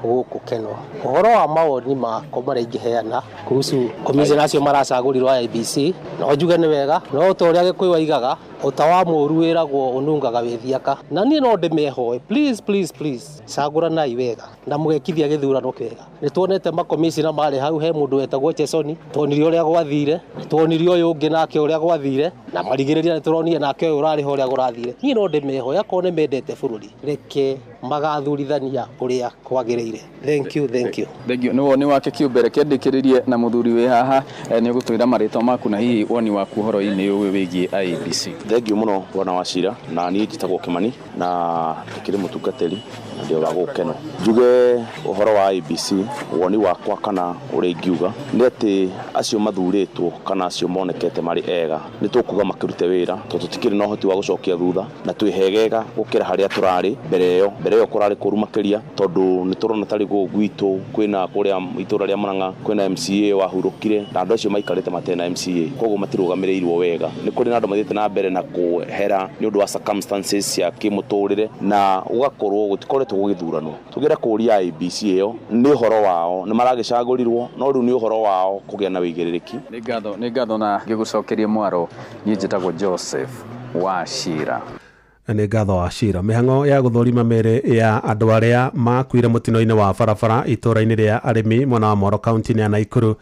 gũkũ Keno. Ũhoro wa mawoni makwa marĩa ingĩheana kuhusu commissioner acio maracagũrirwo IEBC no njuge nĩ wega no ta ũrĩa Gĩkũyũ aigaga Ũta wa mũru wĩragwo ũnungaga wĩ thiaka, na niĩ no ndĩmehoe, please, please, please, cagũranai wega na mũgekithia gĩthurano kĩega. Nĩ tuonete makomicina marĩ hau, he mũndũ wetagwo Chesoni, tuonire ũrĩa gwathire, tuonire ũyũ ũngĩ nake ũrĩa gwathire, na marigĩrĩria nĩ tũronire nake ũyũ ũrarĩ ho ũrĩa kũrathire. Niĩ no ndĩmehoe, akorwo nĩ mendete bũrũri, reke magathurithania ũrĩa kwagĩrĩire. Thank you, thank you. Thank you. Nĩ woni wake kĩũmbe. Reke ndĩkĩrĩrie na mũthuri wĩ haha. Nĩ ũgũtwĩra marĩtwa maku na hihi woni waku ũhoro-inĩ ũyũ wĩgiĩ IEBC. Thengiũ mũno bwana Wachira, na niĩ njĩtagwo Kĩmani na ndĩkĩrĩ mũtungatĩri na ndĩ wa gũkũ Kenol. Njuge ũhoro wa IEBC, woni wakwa kana ũrĩa ingiuga nĩ atĩ acio mathurĩtwo kana acio monekete marĩ ega nĩ tũkuga makĩrute wĩra, tondũ tũtikĩrĩ na ũhoti wa gũcokia thutha na twĩ hegega gũkĩra harĩa tũrarĩ mbere ĩyo. Mbere ĩyo kũrarĩ kũru makĩria, tondũ nĩ tũrona tarĩ gũkũ gwitũ kwĩna kũrĩa itũra rĩa Murang'a kwĩna MCA wahurũkire na andũ acio maikarĩte matarĩ na MCA, koguo matirũgamĩrĩirwo wega. Nĩ kũrĩ na andũ mathiĩte na mbere na kũhera nĩ ũndũ wa circumstances cia kĩmũtũrĩre na gũgakorwo gũtikoretwo gũgĩthuranwo. Tũngĩenda kũria IEBC ĩyo nĩ ũhoro wao, nĩ maragĩcagũrirwo no rĩu nĩ ũhoro wao kũgĩa na wĩigĩrĩrĩki. Nĩ ngatho, nĩ ngatho na ngĩgũcokeria mwaro. Niĩ njĩtagwo Joseph Wachira. Nĩ ngatho Wachira. Mĩhang'o ya gũthũrima mĩĩrĩ ya andũ arĩa makuire mũtino-inĩ wa barabara itũũra-inĩ rĩa arĩmi mwena wa Moro kaunti-inĩ ya Naikuru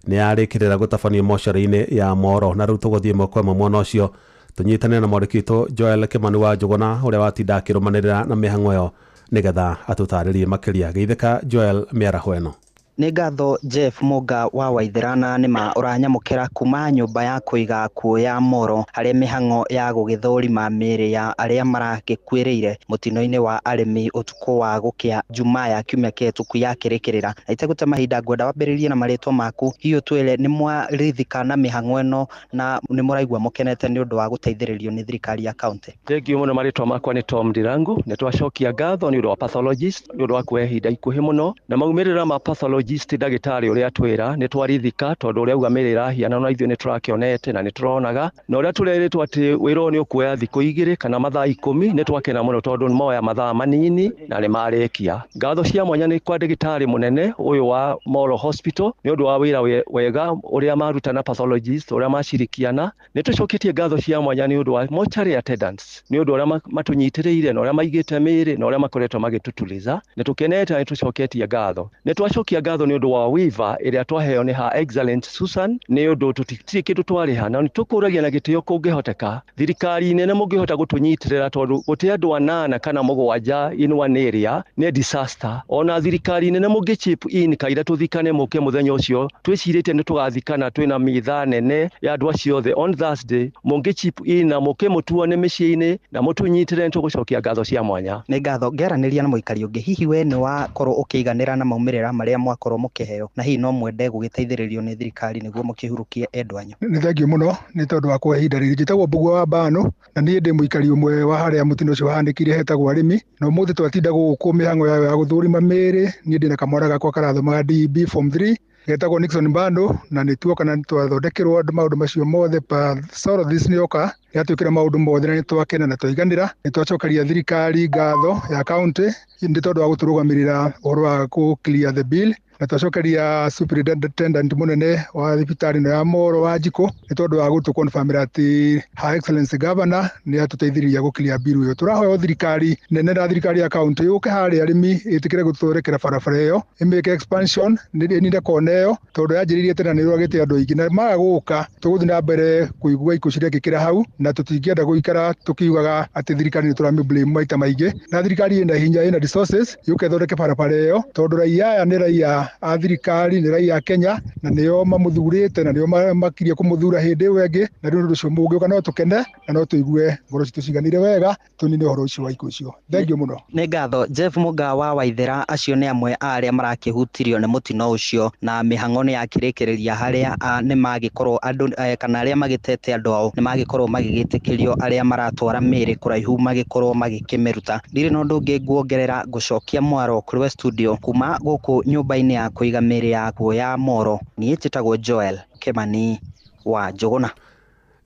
nĩ yarĩkĩrĩra gũtabanio mocarĩ-inĩ ya Moro, na rĩu tũgũthiĩ ĩmwe kwa ĩmwe mwena ũcio tũnyitanĩre na mwandĩki witũ Joel Kĩmani wa Njũgũna ũrĩa watinda akĩrũmanĩrĩra na mĩhang'o ĩyo nĩgetha atũtarĩrie makĩria. Geithĩka Joel mĩaraho ĩno. Nĩ ngatho Jeff Mũnga wa Waithera, na nĩma ũranyamũkĩra kuma nyũmba ya kũiga akuũ ya Moro harĩa mĩhang'o ya gũgĩthũrima mĩĩrĩ ya arĩa maragĩkuĩrĩire mũtino-inĩ wa arĩmi ũtukũ wa gũkĩa Jumaa ya kiumia kĩhĩtũku yakĩrĩkĩrĩra. Na itegũte mahinda ngwenda wambĩrĩrie na marĩtwa maku, hihi ũtwĩre nĩ mwarithika na mĩhang'o ĩno na nĩ mũraigua mũkenete nĩ ũndũ wa gũteithĩrĩrio nĩ thirikari ya kaunti? Thank you mũno. Marĩtwa makwa nĩ Tom Ndirangu. Nĩ twacokia ngatho nĩ ũndũ wa pathologist, nĩ ũndũ wa kuoya ihinda ikuhĩ mũno na maumĩrĩra ma pathologist ndagĩtarĩ ũrĩa atwĩra nĩ twarithika, tondũ ũrĩa auga mĩĩrĩ ĩrahiana na ithuĩ nĩ tũrakĩonete na nĩ tũronaga, na ũrĩa tũrerĩtwo atĩ wĩra ũyũ nĩ ũkuoya thikũ 2 kana mathaa 10, nĩ twakena mũno tondũ nĩ moya mathaa manini na nĩ marĩkia. Ngatho cia mwanya nĩ kwa ndagĩtarĩ mũnene ũyũ wa Moro Hospital nĩ ũndũ wa wĩra wega ũrĩa maruta na pathologist ũrĩa macirikiana. Nĩ tũcoketie ngatho cia mwanya nĩ ũndũ wa mortuary attendants nĩ ũndũ ũrĩa matũnyitĩrĩire na ũrĩa maigĩte mĩĩrĩ na ũrĩa makoretwo magĩtũtuliza. Nĩ tũkenete na nĩ tũcoketie ngatho. Nĩ twacokia ngatho nĩ ũndũ wa waiver ĩrĩa twaheo nĩ Her Excellence Susan, nĩ ũndũ tũtirĩ kĩndũ twarĩha, na nĩ tũkũragia na gĩtĩo kũngĩhoteka thirikari nene mũngĩhota gũtũnyitĩrĩra, tondũ gũte andũ 8 kana 7 in one area nĩ disaster. Ona thirikari nene mũngĩ chip in kaira tũthikane mũke mũthenya ũcio twĩcirĩtie nĩ tũgathikana twĩna mitha nene ya andũ acio othe on Thursday, mũngĩ chip in na mũke mũtuone mĩciĩ-inĩ na mũtũnyitĩrĩre, nĩ tũgũcokia ngatho cia mwanya. Nĩ ngatho. Ngĩaranĩria na mũikari ũngĩ, hihi we nĩ wakorwo ũkĩiganĩra na maumĩrĩra marĩa mwakorwo mũkĩheo, na hihi no mwende gũgĩteithĩrĩrio nĩ thirikari nĩguo mũkĩhurukie endwa anyu? Nĩ thengiũ mũno nĩ tondũ wa kũhe ihinda rĩrĩ. Njĩtagwo Mbugua wa Mbano na niĩ ndĩ mũikari ũmwe wa harĩa mũtino ũcio wahanĩkire hetagwo arĩmi, na ũmũthĩ twatinda gũkũ mĩhang'o yayo ya gũthũrima mĩĩrĩ. Niĩ ndĩna kamwana gakwa karathomaga DEB form 3 getagwo Nixon Mbano, na nĩ tuoka na nĩ twathondekerwo maũndũ macio mothe. Pathologist nĩ oka yatwĩkĩra maũndũ mothe na nĩ twakena na twaiganĩra. Nĩ twacokeria thirikari ngatho ya county nĩ tondũ wa gũtũrũgamĩrĩra ũhoro wa kũ clear the bill, na twacokeria superintendent mũnene wa thibitarĩ ĩno ya Moro wa Njikũ nĩ tondũ wa gũtũ confirmĩra atĩ Her Excellency Governor nĩ atũteithĩrĩria gũ clear bill ĩyo. Tũrahoya thirikari nene na thirikari ya county yũke harĩa arĩmi ĩtĩkĩre gũtũthondekera barabara ĩyo, ĩmĩke expansion ĩnine kona ĩyo, tondũ yanjĩrĩirie tene na nĩ ĩrwagĩte andũ aingĩ, na maga gũka tũgũthiĩ na mbere kũigua ikuũ cirekĩkĩra hau, na tũtingĩenda gũikara tũkiugaga atĩ thirikari nĩ tũramĩ blame maita maingĩ. Na thirikari ĩna hinya, ĩna resources, yũke ĩthondeke barabara ĩyo, tondũ raia aya nĩ raia a thirikari, nĩ raia a Kenya, na nĩo mamũthurĩte na nĩo makirie kũmũthura hĩndĩ ĩyo ĩngĩ. Na rĩu ũndũ ũcio mũngĩũka no tũkene na no tũigue ngoro citũ ciganĩire wega, tũnine ũhoro ũcio wa ikuũ icio. Thengiũ mũno. Nĩ ngatho Jeff Mũga wa Waithera. Acio nĩ amwe a arĩa marakĩhutirio nĩ mũtino ũcio, na mĩhang'o nĩ yakĩrĩkĩrĩria harĩa nĩ magĩkorwo andũ kana arĩa magĩtete andũ ao nĩ magĩkorwo magĩgĩtĩkĩrio arĩa maratwara mĩĩrĩ kũraihu magĩkorwo magĩkĩmĩruta. Ndirĩ na ũndũ ũngĩ nguongerera, ngũcokia mwaro kũrĩ we studio kuma gũkũ nyũmba-inĩ ya kũiga mĩĩrĩ ya kuo ya Moro. Niĩ njĩtagwo Joel Kĩmani wa Njũgũna.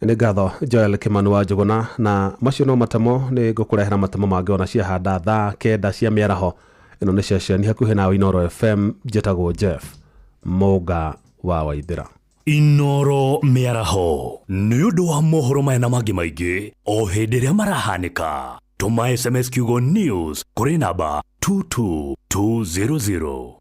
Nĩ ngatho Joel Kĩmani wa Njũgũna, na macio no matemo, nĩ ngũkũrehera matemo mangĩ ona ciahanda thaa 9 cia mĩaraho. Ĩno nĩ ceceni hakuhĩ nawe Inooro FM. Njĩtagwo Jeff Mũnga wa Waithĩra. Inoro mĩaraho nĩ ũndũ wa mohoro maya na mangĩ maingĩ o hĩndĩ ĩrĩa marahanĩka, tũma SMS kiugo news kũrĩ namba 22200.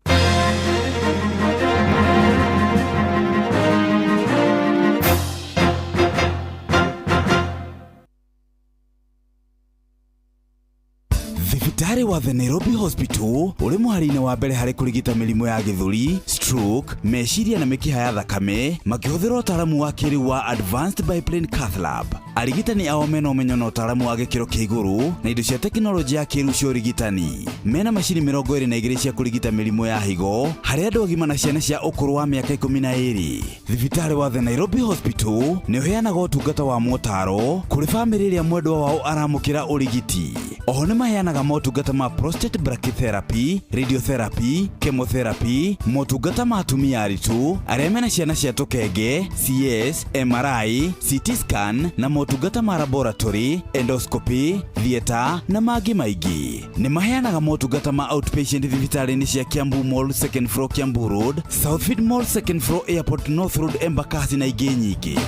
Thibitarĩ wa The Nairobi Hospital ũrĩ mũhari-inĩ wa mbere harĩ kũrigita mĩrimũ ya gĩthũri, stroke, meciria na mĩkiha ya thakame makĩhũthĩra ũtaaramu wa kĩrĩu wa Advanced Biplane Cath Lab. Arigitani ao mena ũmenyo na ũtaaramu wa gĩkĩro kĩa igũrũ na indo cia tekinoronjĩ ya kĩrĩu cia ũrigitani. Mena macini 22 cia kũrigita mĩrimũ ya higo harĩ andũ agima na ciana cia ũkũrũ wa mĩaka 12. Thibitarĩ wa The Nairobi Hospital nĩ ũheanaga ũtungata wa motaro kũrĩ bamĩrĩ ĩrĩa mwendwa wao aramũkĩra ũrigiti. Oho nĩ maheanaga motungata ma prostate brachytherapy, radiotherapy, chemotherapy, motungata ma atumia aritũ arĩa mena ciana cia tũkenge, CS, MRI, CT scan na motungata ma laboratory, endoscopy, theatre na mangĩ maingĩ. Nĩ maheanaga motungata ma outpatient thibitarĩ-inĩ cia Kiambu Mall second floor Kiambu Road, Southfield Mall second floor Airport North Road Embakasi na ingĩ nyingĩ.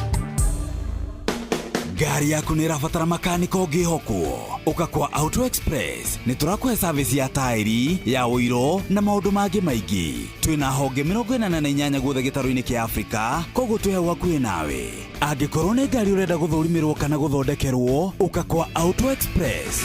Ngari yaku nä ĩrabatara makanika ũngĩhokwo, ũka kwa Auto Express. Nĩ tũrakũhe service ya taĩri ya ũiro na maũndũ mangĩ maingĩ. Twĩna honge 88 guothe gĩtarũ-inĩ kĩa Afrika, koguo twĩ hau hakuhĩ nawe. Angĩkorwo nĩ ngari ũrenda gũthũrimĩrwo kana gũthondekerwo, ũka kwa Auto Express.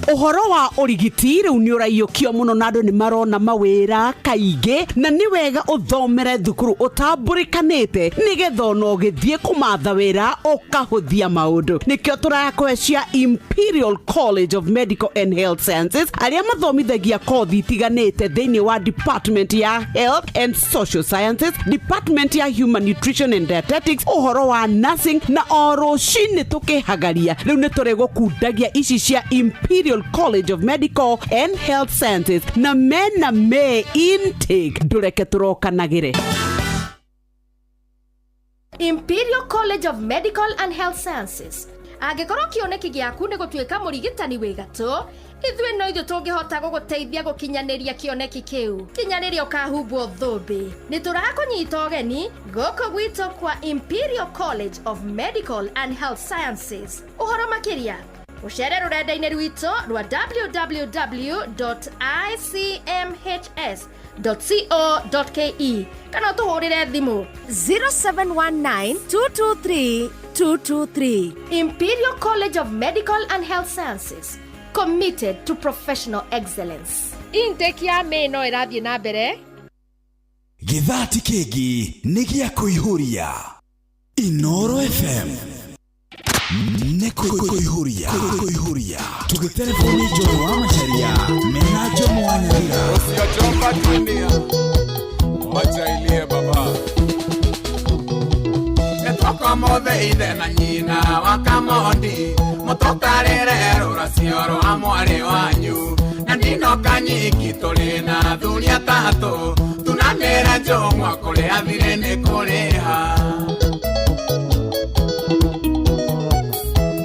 Ũhoro wa ũrigiti rĩu nĩ ũraiyũkio mũno na andũ nĩ marona mawĩra kaingĩ, na nĩ wega ũthomere thukuru ũtambũrĩkanĩte nĩgetha ona ũgĩthiĩ kũmatha wĩra ũkahũthia maũndũ. Nĩkĩo tũrakũhe cia Imperial College of Medical and Health Sciences, arĩa mathomithagia kothi itiganĩte thĩinĩ wa department ya Health and Social Sciences, department ya Human Nutrition and Dietetics, ũhoro wa nursing, na o rũcinĩ tũkĩhagaria rĩu nĩ tũrĩ gũkundagia ici cia Imperial College of Medical and Health Sciences, na mena May intake, ndũreke tũrokanagĩre. Imperial College of Medical and Health Sciences. Angĩkorwo kĩoneki gĩaku nĩ gũtuĩka mũrigitani wĩ gatũ, ithuĩ no ithuĩ tũngĩhota gũgũteithia gũkinyanĩria kĩoneki kĩu kinya rĩrĩa ũkahumbwo thũmbĩ. Nĩ tũrakũnyita ũgeni gũkũ gwitũ kwa Imperial College of Medical and Health Sciences. Ũhoro makĩria ũcere rũrenda-inĩ rwitũ rwa www.icmhs.co.ke kana ũtũhũrĩre thimũ 0719 223 223. Imperial College of Medical and Health Sciences, committed to professional excellence. Intake ya May no ĩrathiĩ na mbere. Gĩthati kĩngĩ nĩ gĩa kũihũria Inoro FM, nĩ kũihũria kũihũria tũgĩtereboni Njoro wa Macharia mena Jomo wa Nyarira. Usiyochoka dunia, wacha ilie baba. Nĩtwoka mothe ithe na nyina wa Kamondi mũtũtarĩre rũracio rwa mwarĩ wanyu, na ndinoka nyiki tũrĩ na athuri atatũ tunanĩre njũng'wa kũrĩa thirĩ nĩ kũrĩha.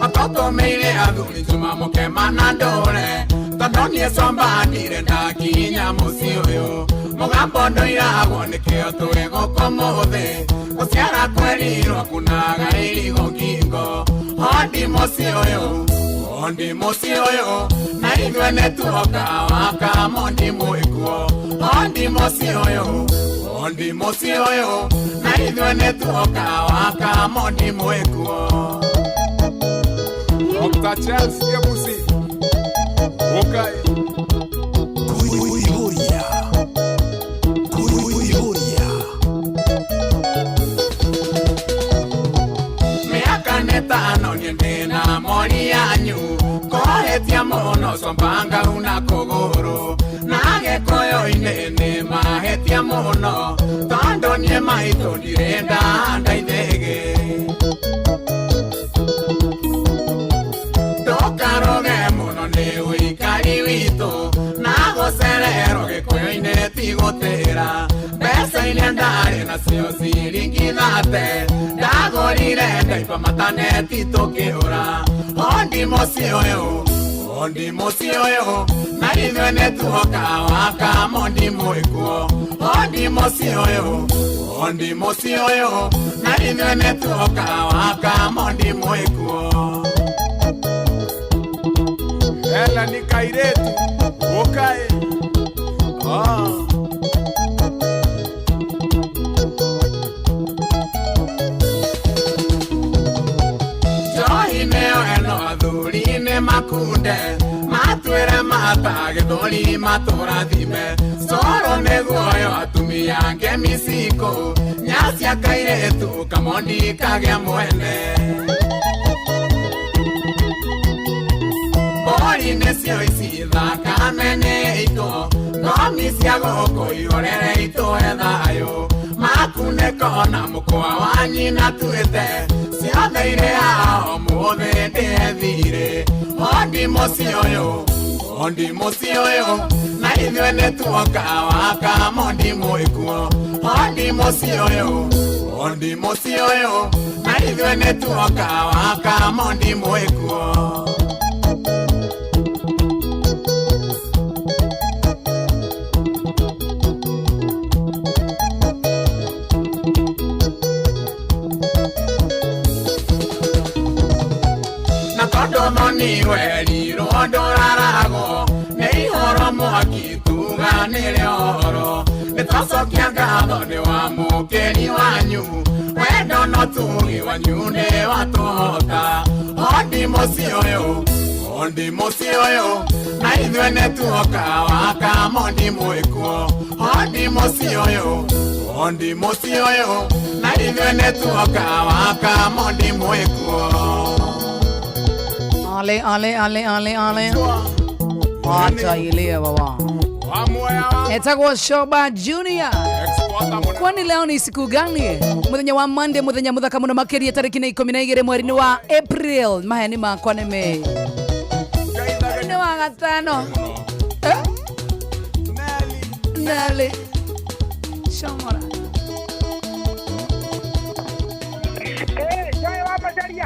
Matũtũmĩire athuri Juma mũkema na ndũre tondũ niĩ comba ndire ndakinya mũciĩ ũyũ mũgambo ndũiragwo nĩkĩo twĩ gũkũ mũthĩ gũciara kwerirwo kunaga irigo ngingo. Hondi mũciĩ ũyũ, hondi mũciĩ ũyũ, na ithuĩ nĩtuoka wa Kamondi mwĩkuo. Hondi mũciĩ ũyũ, hondi mũciĩ ũyũ, na ithuĩ nĩtuoka wa Kamondi mwĩkuo. Dr. Charles Kebusi Okai. Kũihũria kũihũria. Mĩaka nĩ tano niĩ ndĩna mori yanyu kũhĩtia mũno combanga una kũgũrũ na gĩkũyũ-inĩ nĩ mahĩtia mũno tondũ niĩ maitũ ndirĩ ndahanda ithĩgĩ. Ndũkaroge mũno nĩ ũikari witũ na gũcererwo gĩkũyũ-inĩ ti gũtĩra mbeca iria ndarĩ nacio ciringi thate ndagũrire ndaipa mataneti tũkĩũra. Hondi mũciĩ ũyũ, hondi mũciĩ ũyũ, na ithuĩ nĩtuoka wa Kamondi mwĩkuo. Hondi mũciĩ ũyũ, Ondi mũciĩ ũyũ na ithuĩ nĩ tuoka waka mondi mwĩkuo. Hela ni kairetu ukae. Ah. Njohi nĩyo ĩno athuri nĩ makunde matwĩre mata gĩthũri matũrathime coro nĩguoyo atumia ngemiciko nyacia kairĩtu kamondi kagĩa mwene. Mbũri nĩcio ici thakame nĩ itũ ngomi cia gũkũ ihorere itũhe thayũ makunĩko na mũkwa wa nyina tuĩte ciothe irĩ haha ũmũthĩ ndĩethire. Ondi mũciĩ ũyũ ondi mũciĩ ũyũ na ithuĩ nĩ tuoka waka mondi mwĩkuo. Ondi mũciĩ ũyũ ondi mũciĩ ũyũ na ithuĩ nĩ tuoka waka mondi mwĩkuo. Thoni werirwo ndũraragwo nĩ ihoro mwaki tuganĩre ũhoro nĩtwacokia ngatho nĩ wa mũkĩri wanyu wendo no tugi wanyu nĩ watũhota. Ondi mũciĩ ũyũ ondi mũciĩ ũyũ na ithuĩ nĩ tuoka waka mondi mwĩkuo. Ondi mũciĩ ũyũ ondi mũciĩ ũyũ na ithuĩ nĩ tuoka waka mondi mwĩkuo. Ale ale ale ale ale. Wacha ile baba. Etagwo Shoba Junior. Kwani leo ni siku gani? Muthenya wa Monday, muthenya muthaka muno makiria tariki 12 mweri wa April. Maheni makwa ni May. Ni wa gatano. Neli. Shomora.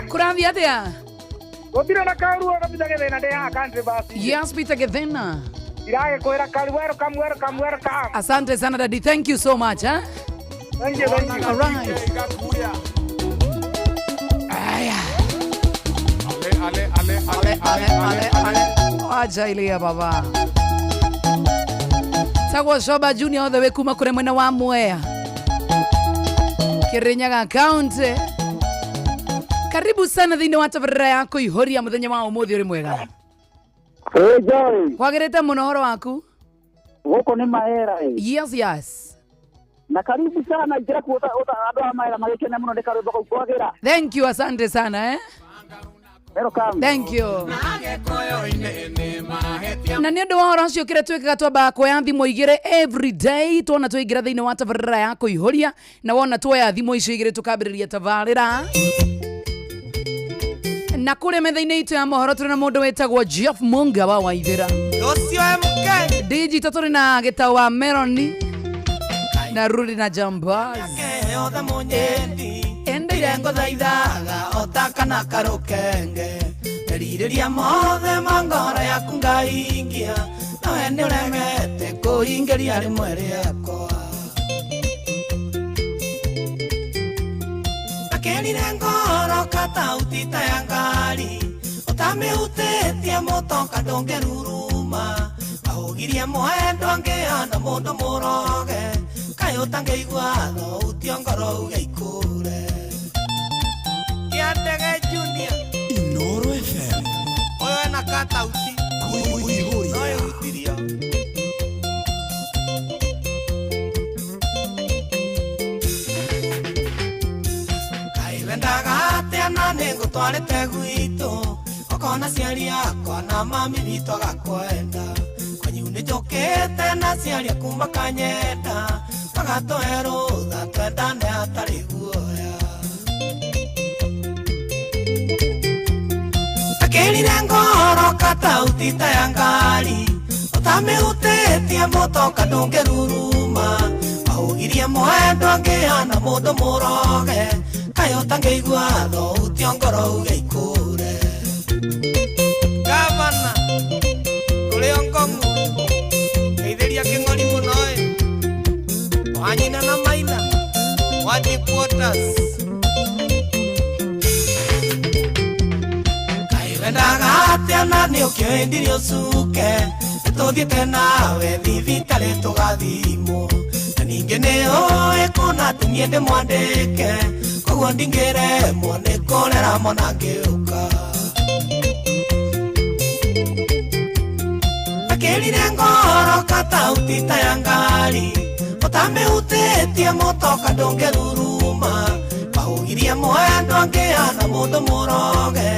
Kurathi atia? Gũtirĩ na karuo Peter Githena ndĩ haha country bus. Yes, Peter Githena. Ndĩragĩkwĩra kari welcome welcome welcome. Asante sana daddy. Thank you so much, eh? Thank you, thank you. All right. Aya. Ale ale ale ale ale ale. Wacha ile baba. Tagwo Shoba Junior all the way kuma kure mwena wa Mwea. Kirinyaga County. Karibu sana thĩinĩ wa tabarĩra yako ihoria mũthenya wa ũmũthĩ ũrĩ mwega. Ĩ Joy. Kwagĩrĩte mũno ũhoro waku? Gũkũ nĩ Mahera ĩ. Yes, yes. Na karibu sana ingĩra kuo andũ a Mahera magĩkena mũno nĩ karwĩmbo kau kwagĩra. Thank you, asante sana eh. Welcome. Thank you. Na nĩ ũndũ wa ũhoro ũcio kĩrĩa twĩkaga twambaga kuoya thimũ igĩrĩ every day tuona twaingĩra thĩinĩ wa tabarĩra ya kũihũria na wona tuoya thimũ icio igĩrĩ tũkambĩrĩria tabarĩra. Na kũrĩa metha-inĩ itũ ya mohoro tũrĩ na mũndũ wĩtagwo Jeff Munga wa Waithĩra. Ũcio MK. Digital tũrĩ na Gĩtau wa Meroni na Rudi na Jambaz. Endire ngũthaithaga o ta kana karũkenge merirĩria mothe ma ngoro yaku ngahingia nawe nĩũremete kũhingĩria rĩmwe rĩakwa. Akĩrire ngoro katauti ta ya ngari ũtamĩhutĩtie mũtoka ndũngĩruruma ahũgirie mwendwa ngĩhana mũndũ mũroge kaĩ ũtangĩigua thauti ngoro uge ikũre. Kĩandege Junior Inoro FM ũyũ ena katauti no ĩhutirio. Wendaga atĩa na nĩngũtwarĩte gwitũ ũkona ciari akwa na mami witũ agakwenda kwanyu nĩnjũkĩte na ciari aku makanyenda magatũhe rũtha twendane hatarĩ guoya. Akĩrire ngoro katauti ta ya ngari ũtamĩhutĩtie mũtoka ndũngĩruruma ahũgirie mwendwa ngĩhana mũndũ mũroge kaĩ ũtangĩigua thauti ngoro uge ikũre. Gavana kũrĩ Ongong'u ngeithĩria kĩng'ori mũno ĩ wanyina na maitha. Wa deep waters. Kaĩ wendaga atĩa na nĩ ũkĩendirie ũcuke nĩtũthiĩte nawe thibitarĩ tũgathimwo na ningĩ nĩ ũĩ kuona atĩ niĩ ndĩmwandĩke koguo ndingĩremwo nĩ kũrera mwana ngĩũka. Ndakĩrire ngoro katauti ta ya ngari ũtamĩhutĩtie mũtoka ndũngĩruruma wahugirie mwendwa ngĩhana mũndũ mũroge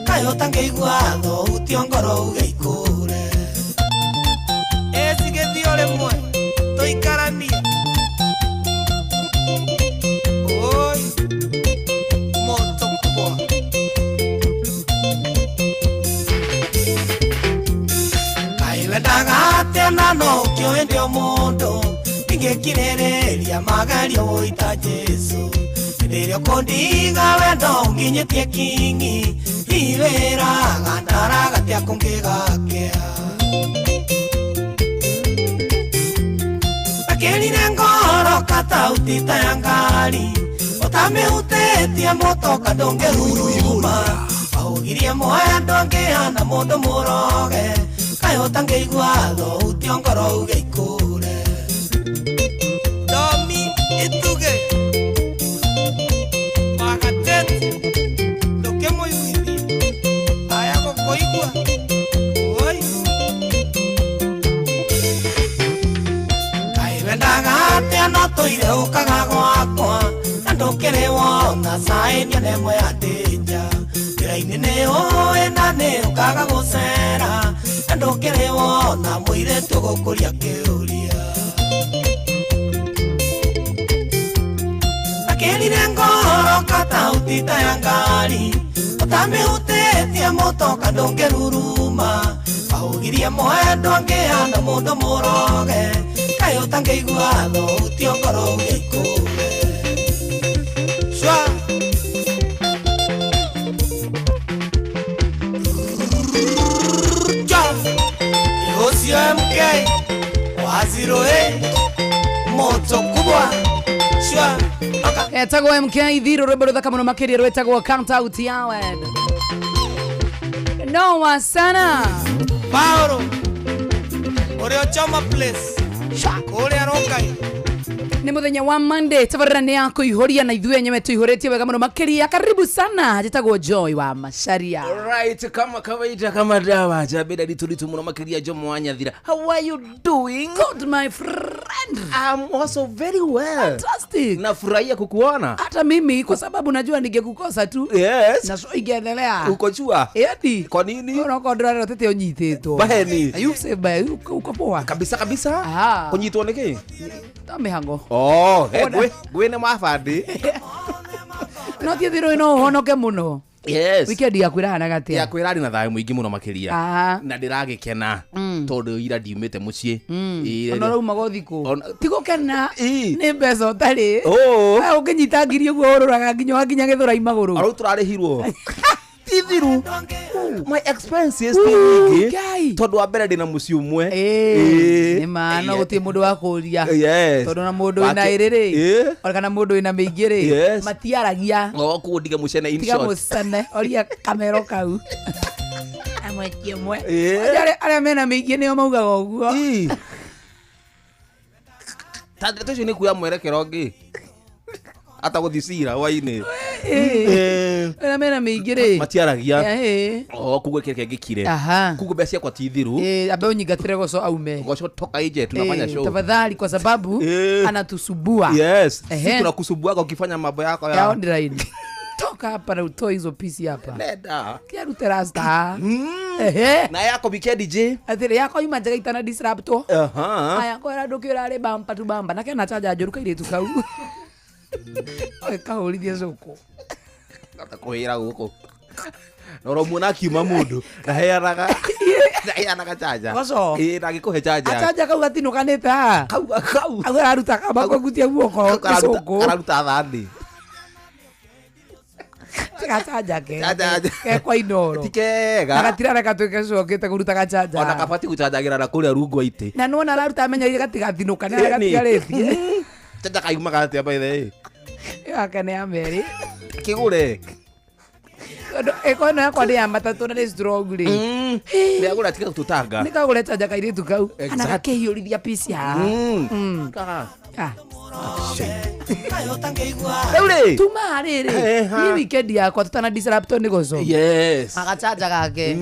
kaĩ ũtangĩigua thauti ngoro uge ikũre. Ĩcigĩthiĩ o rĩmwe tũikaranie oi moto kubwa. Kaĩ wendaga atĩa na no ũkĩũĩ ndĩ o mũndũ ndingĩkirĩrĩria magerio ũita Jesũ hĩndĩ ĩrĩa ũkũndiga wendo ũnginyĩtie kingi iwĩraga ndaraga kũngĩgakĩa. Ndakĩrire ngoro katauti ta ya ngari ũtamĩhutĩtie mũtoka ndũngĩruruma wahugirie mwendwa ngĩhana mũndũ mũroge kaĩ ũtangĩigua thauti ngoro uge ikũre. Domi ituge magatete ndũkĩmũiguithie aya gũkũigua oi. Kaĩ wendaga atĩa no tũire ũkaga gwakwa na ndũkĩrĩ wona caĩnia na ĩmwe ya ndĩnja njĩra-inĩ nĩ ũĩ na nĩ ũkaga gũcera na ndũkĩrĩ wona mũirĩtu ũgũkũria kĩũria. Ndakĩrire ngoro katauti ta ya ngari ũtamĩhutĩtie mũtoka ndũngĩruruma wahugirie mwendwa ngĩhana mũndũ mũroge kaĩ ũtangĩigua thauti ngoro uge ikũre. Shwa Ihocio MK wa 08 moto kubwa. Shwa Etagwo MK Thiro rwĩmbo rũthaka mũno makĩria rwĩtagwo Count Out Yawed. Noa sana Paolo ũrĩa Choma place kũrĩa Rongai. Nĩ mũthenya wa Monday tabarĩra nĩ ya kũihũria na ithuĩ enyewe tũihũrĩtie wega mũno makĩria. Karibu sana, njĩtagwo Joy wa Macharia. Alright, kama kawaida kama dawa jabeda litulitu muno makiria Jomo wa Nyathira. How are you doing? Good my friend. I'm also very well. Fantastic. Nafurahia kukuona. Hata mimi kwa sababu najua ningekukosa tu. Yes. Na so ingeendelea. Uko chua? Eti. Kwa nini? Unaona ndĩrarora tete ũnyitĩtwo. Baheni. You say bae uko poa. Kabisa kabisa. Kunyitwo nĩkĩ? Ta mĩhango. Oh, hey, gwe nĩ mabandi. No thiĩ thirũ no ũhonoke mũno. Yes. Weekend yaku ĩrahanaga atĩa? Yakwa ĩrarĩ na thayũ mũingĩ mũno makĩria. Na ndĩragĩkena tondũ ira ndiumĩte mũciĩ. Ona ũraumaga ũthikũ. Ti gũkena nĩ mbeca ũtarĩ. Ũngĩnyita ngiri ũguo ũrũraga nginya wakinya Gĩthũrai magũrũ. Arau tũrarĩhirwo. Ti thiru. My expenses ti nyingĩ tondũ wa mbere ndĩna mũciĩ ũmwe. Nĩ ma no gũtirĩ mũndũ wa kũria. Yes. Tondũ na mũndũ wĩna ĩrĩ rĩ ona kana mũndũ wĩna mĩingĩ rĩ matiaragia. O koguo ndige mũcene in Tiga short. mũcene oria kamero kau. Amwe ti ũmwe. Arĩa mena mĩingĩ nĩo maugaga ũguo. Ta ndeto icio nĩ kuoya mwerekero ũngĩ. Ata gũthiĩ cira hwainĩ. Arĩa mena mĩingĩ rĩ matiaragia. Oh, koguo kĩrĩa ngĩkire. Koguo mbeca ciakwa ti thiru. Ambe ũnyingatĩre Goco aume. Goco toka nje tunafanya show. Tafadhali kwa sababu anatusubua. Yes. Sisi tunakusubuaga ukifanya mambo yako ya online. Toka hapa na utoe hizo pisi hapa. Nenda. Kia rute rasta. Na yako weekend je? Atĩrĩ yako yuma njega itana disrupt. Aya kwĩra ndũkĩ ũrarĩ bamba tu bamba. Na kena chaja njũru kairĩtu kau. Oe kahũrithie cũkũ. Atakuhĩra gũkũ. Na ũromuona akiuma mũndũ ndaheanaga ndaheanaga chanja. Goco. Ĩĩ na agĩkũhe chanja. Achanja kau gatinũkanĩte haha. Kau kau. Kau kararuta kamba kũgutia guoko gĩcũkũ. Kararuta thani. Gachanja ke. Ke kwa Inoro. Ti kega. Na gatirareka tuĩke cokĩte kũruta gachanja. Ona kabati gũchanjagĩra na kũrĩa rungu wa itĩ. Na nĩwona araruta amenyereire gatigathinũka nĩ gatigarĩtie. Chanja kaiumaga atĩa by the way? Yake nĩ ya merĩ. Kĩgũre. Ĩko ĩno yakwa nĩ ya matatũ na nĩ strong rĩ. Nĩagũra tiga gũtũtanga. Nĩ kagũre chanja kairĩtu kau. Kana gakĩhiũrithia piece haha. Ah. Rĩu rĩ. Tuma rĩrĩ. Eh, ha. Ni weekend yakwa tutana disrupt nĩ gũco. Yes. Agachanja gake.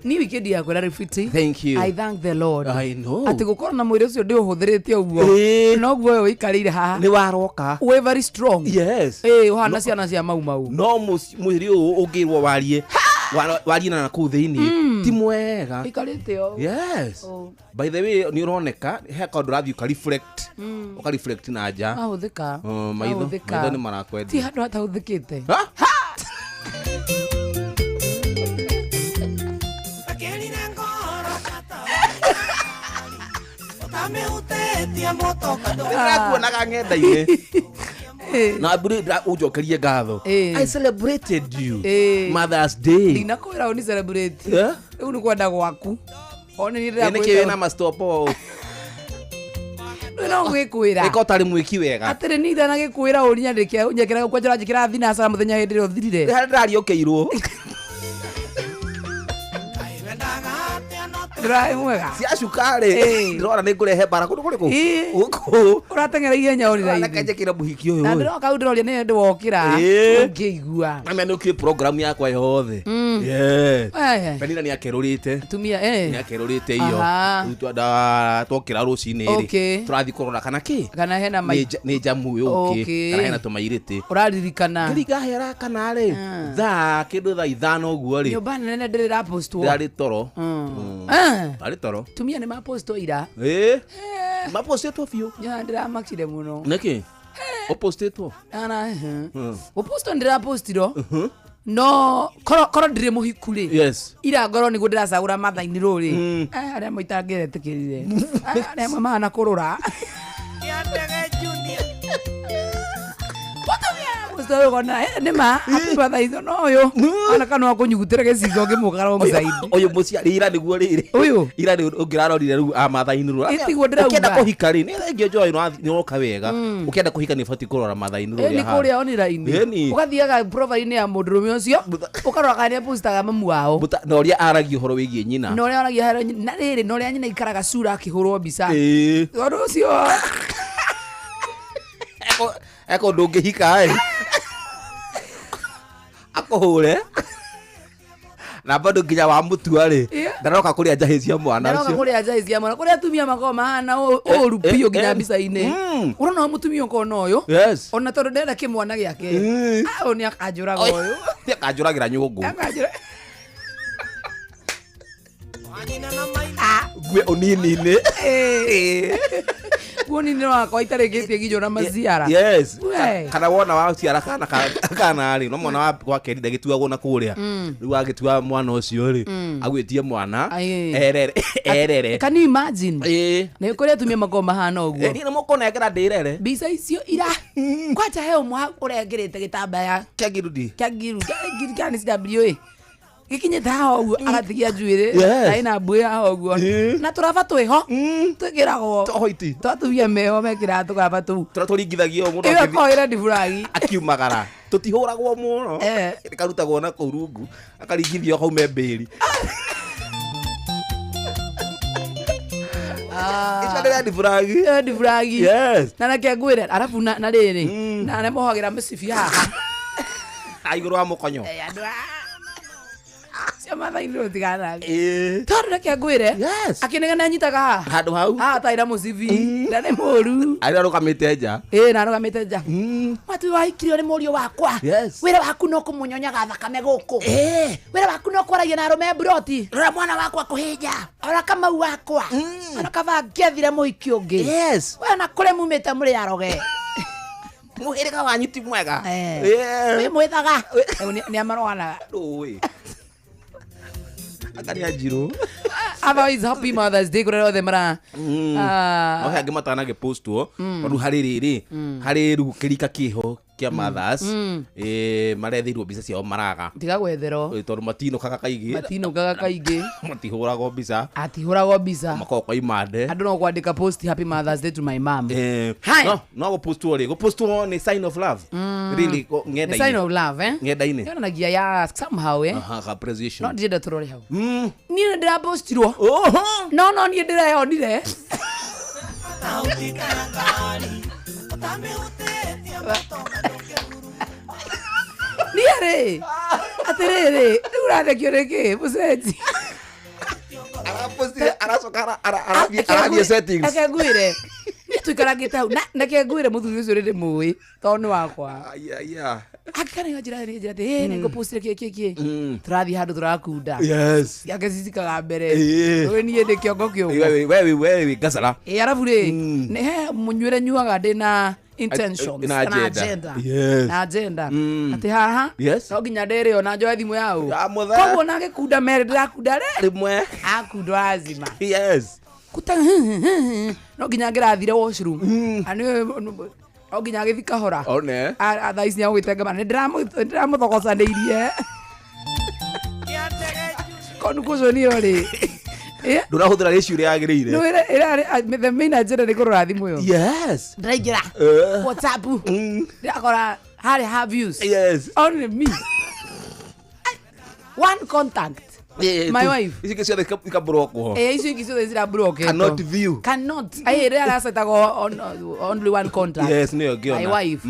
Ni weekend yakwa ĩrarĩ fiti. Thank you. I thank the Lord. I know. Atĩ gũkorwo na mwĩrĩ ũcio ndĩũhũthĩrĩte ũguo. Noguo ũyũ ũikarĩire haha. Nĩ waroka. Wĩ very strong. Yes. Ĩĩ ũhana ciana cia mau mau. No mwĩrĩ ũyũ ũngĩrwo warie warie na nakũu thĩinĩ ti mwega. Ĩikarĩte ũũ. Yes. Oh. By the way nĩ ũroneka he kaũndũ ũrathiĩ ũka reflect. Ũka reflect na nja. Ahũthĩka. Oh, maitho Ahũthĩka. maitho nĩ Ti marakwendia. handũ hatahũthĩkĩte. Ndĩrakuonaga ng'enda-inĩ. Na mbũri ũnjokerie ngatho. I celebrated you. Mother's Day. Ndinakwĩra ũni celebrate. Eh? Rĩu nĩ kwenda gwaku. One nĩ Ĩ nĩkĩ wĩna mastopo? No gwĩkwĩra. Ĩka ũtarĩ mwĩki wega. Atĩrĩ niĩ ndanagĩkwĩra ũnyandĩke ũnjĩkĩra kwanja ũranjĩkĩra thinacara mũthenya hĩndĩ ĩrĩa ũthirire. Harĩa ndĩrariũkĩirwo. Ndĩrarĩ mwega. Cia cukari. Ndĩrona nĩ ngũrehe mbara kũndũ kũrĩkũ? Gũkũ. Ũrateng'era ihenya ũrĩ raithi. Reke njĩkĩre mũhiki ũyũ. Na ndĩroka hau ndĩroria nĩ hĩndĩ wokĩra. Ĩĩ. Ũngĩigua. Namia nĩ ũkiũĩ program yakwa yothe. Yes. Eh. Penina nĩ akerũrĩte. Atumia eh. Nĩ akerũrĩte iyo. Aha. Rĩu twokĩra rũcinĩ rĩ. Okay. Tũrathiĩ kũrora kana kĩ? Kana hena mai. Nĩ njamu yũkĩ. Okay. Kana hena tũmairĩtĩ. Ũraririkana. Ngĩringa hera kana rĩ. Thaa kĩndũ thaa 5 ũguo rĩ. Nyũmba nene ndĩrĩ ĩrapostwo. Ndĩrarĩ toro. Ah. Ndarĩ toro. Atumia nĩ mapostwo ira. Ĩĩ. Mapostĩtwo biũ. Ya ndĩramakire mũno. Nĩkĩ? Ũpostĩtwo? Ana. Gũpostwo ndĩrapostirwo. No korwo korwo ndirĩ mũhiku rĩ. Yes. Ira ngorwo nĩguo ndĩracagũra mathainĩ rũ rĩ. Arĩa amwe itangĩretĩkĩrire. Arĩa amwe mahana kũrũra. Ũkona nĩ ma happy birthday no ũyũ ona kana akũnyugutĩra gĩcingo ngĩmũkara alongside. Ũyũ mũciari ira nĩguo rĩrĩ. Ũyũ. Ira nĩ ũngĩrarorire rĩu a mathainĩ rũ. Ĩ, tiguo ndĩrauga. Ũkĩenda kũhika rĩ, nĩ thengio njohi nĩ ũroka wega. Ũkĩenda kũhika nĩ ũbatiĩ kũrora mathainĩ rũ. Ĩ, nĩ kũrĩa online Ĩni. ũgathiaga profile-inĩ ya mũndũrũme ũcio ũkarora kana nĩ apostaga mamu wao Na ũrĩa aragia ũhoro wĩgiĩ nyina. na ũrĩa aragia harĩa na rĩrĩ na ũrĩa nyina ikaraga cura akĩhũrwo mbica Ĩĩ. tondũ ũcio Eko ndũngĩhika ĩ. Akũhũre. Na bado nginya wamũtua rĩ. Yeah. Ndaroka kũrĩa njahĩ cia mwana ndaroka ũcio. kũrĩa njahĩ cia mwana kũrĩa atumia makoragwo mahana ũru biũ nginya eh, mbica-inĩ ũrona ũyũ mũtumia ũkona ũyũ Yes. ona tondũ ndenda kĩmwana gĩake Ah, ũyũ nĩ akanjũraga ũyũ Nĩ akanjũragĩra nyũngũ. Akanjũra- Ngue ũnini-inĩ. Guo nini wakwa itarĩkĩtie nginya ona maciara. Yes. We. Kana wona waciara kana kana rĩ no mwana wa kerĩ ndagĩtuagwo na kũrĩa. Rĩu agĩtua mwana ũcio rĩ agwĩtie mwana Aye. erere erere. Can you imagine? Ĩĩ. Nĩ kũrĩ atumia makoragwo mahana ũguo. Niĩ nĩ mũkũnengera ndĩrere. Mbica icio ira kwanja he ũmwe ũrengĩrĩte gĩtambaya kĩa ngirudi kĩa ngiru kĩa nĩ CWA gĩkinyĩte haha ũguo agatigia njuĩrĩ Yes. na ĩna mbuĩ haha ũguo na tũraba twĩho twĩkĩragwo tũhoiti twatumia meho mekĩraga tũraba tũu tũrĩa tũringithagio mũndũ ĩyo akĩthi- akorwo ĩra ndibũragi akiumagara tũtihũragwo mũno karutagwo na kũu rungu akaringithio hau me mbĩri. Icio nĩ red flag. Red flag. Yes. Na reke ngwĩre arabu na rĩrĩ na arĩa mohagĩra mĩcibi haha igũrũ wa mũkonyo. Andũ cio mathainĩ ũtigana tondũ reke ngwĩre akĩnegena anyitaga haha handũ hau haha tarĩ na mũcibi na nĩ mũru arĩa arũgamĩte nja. Ĩĩ na arũgamĩte nja watu wahikirio nĩ mũriũ wakwa. Yes. Wĩra waku no kũmũnyonyaga thakame gũkũ wĩra waku no kwaragia na arũme mburoti rora mwana wakwa kũhĩnja ora kamau wakwa ona kaba ngĩethire mũhiki ũngĩ. Yes. We ona kũrĩa mumĩte mũrĩ aroge mũhĩrĩga wanyu ti mwega. Wĩ mwĩthaga nĩ amarwanaga. Ndũĩ aka nĩ anjirũ. Otherwise, happy Mother's Day kũrĩa othe mara no he angĩ matanagĩpostwo tondũ harĩ rĩrĩ harĩ rĩu kĩrika kĩho Kia mothers maretheirwo mbica ciao maraga tiga gwetherwo tondu matinukaga kaingĩ matinukaga kaingĩ matihũragwo mbica atihũragwo mbica makoragwo kwa imande andũ no kwandĩka post happy Mother's Day to my mom. No no gũpostwo rĩ gũpostwo nĩ sign of love really ng'enda-inĩ sign of love ng'enda-inĩ yonanagia ya somehow appreciation no ndĩrenda tũrore hau niĩ nĩ ndĩrapostirwo no no niĩ ndĩreyonire niĩ rĩ atĩrĩrĩ rĩu ũrathekio nĩkĩ mũcenji aracoka arathiĩ settings reke ngwĩre niĩ tũikarangĩte hau na reke ngwĩre mũthuri ũcio rĩrĩ mũĩ tondũ nĩ wakwa akana njĩra njĩra atĩ nĩ ngũpostire kĩ kĩ kĩ tũrathiĩ handũ tũrakunda ciake cicikaga mbere ũyũ niĩ ndĩ kĩongo kĩũmũ wewe gacara arabu rĩ nĩ he mũnyuĩre nyuaga ndĩ na intentions na agenda na agenda atĩ haha no nginya ndĩrĩo na njoe thimũ yao koguo na gĩkunda merĩ ndĩrakunda rĩ rĩmwe akundwa azima yes kuta no nginya ngĩrathire washroom no nginya agĩthi kahora thaa ici nĩagũgĩtengemana nĩndĩramũthogocanĩirie conclusion ĩyo rĩ ndũrahũthĩra ratio ĩrĩa yagĩrĩire no ĩrarĩ the main agenda nĩ kũrora thimũ ĩyo yes ndĩraingĩra WhatsApp ndĩrakora harĩ ha views yes only me one contact my wife ici ingĩ ciothe ikaburokwo icio ingĩ ciothe ciraburoketwo cannot view cannot ĩrĩa aracetagwo only one contact yes nĩyo ngĩona my wife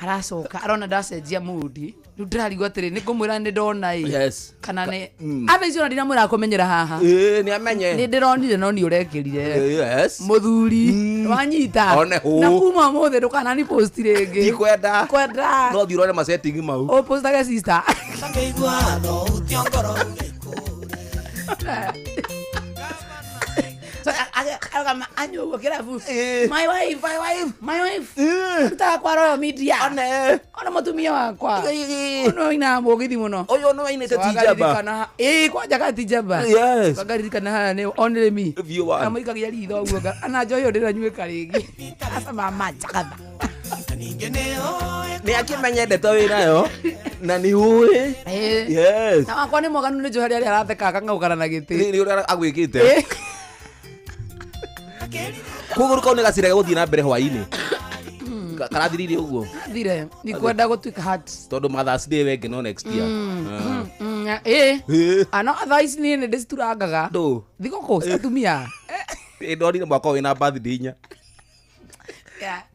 aracoka arona ndacenjia mood rĩu ndĩrarigwo atĩrĩ nĩ ngũmwĩra nĩ ndona ĩ kana nĩ atha icio ona ndinamwĩra akũmenyera haha nĩ amenye nĩ ndĩronire no nĩ ũrekĩrire yes mũthuri wanyita na kuma ũmũthĩ ndũkanani post rĩngĩ ndikwenda kwenda no thiĩ ũrore ma setting mau ũpostage sister so aragama anyuo kĩrabu my wife my wife my wife rutaga kwa Royal Media ona mũtumia wakwa ono ina mũgithi mũno ũyũ no ainĩte tijaba kwanja ka tijaba yes ngaririkana haha nĩ only me amũikagia ritho ũguo ana njohi ĩyo ndĩranyuĩka rĩngĩ acama manjakatha nĩ akĩmenye ndeto wĩnayo na nĩ ũĩ yes na wakwa nĩ mwaganu nĩ njohi harĩa aratheka akang'aũkana na gĩtĩ nĩ ũrĩa agwĩkĩte koguo kau nĩ gacira gũthiĩ na mbere hwaĩ-inĩ karathirire ũguo thire ndikwenda gũtuĩka hard tondũ Mother's Day wengĩ no next year ano thaa ici niĩ nĩ ndĩciturangaga thigũkũ cia atumia ndonire mwaka wĩna birthday inya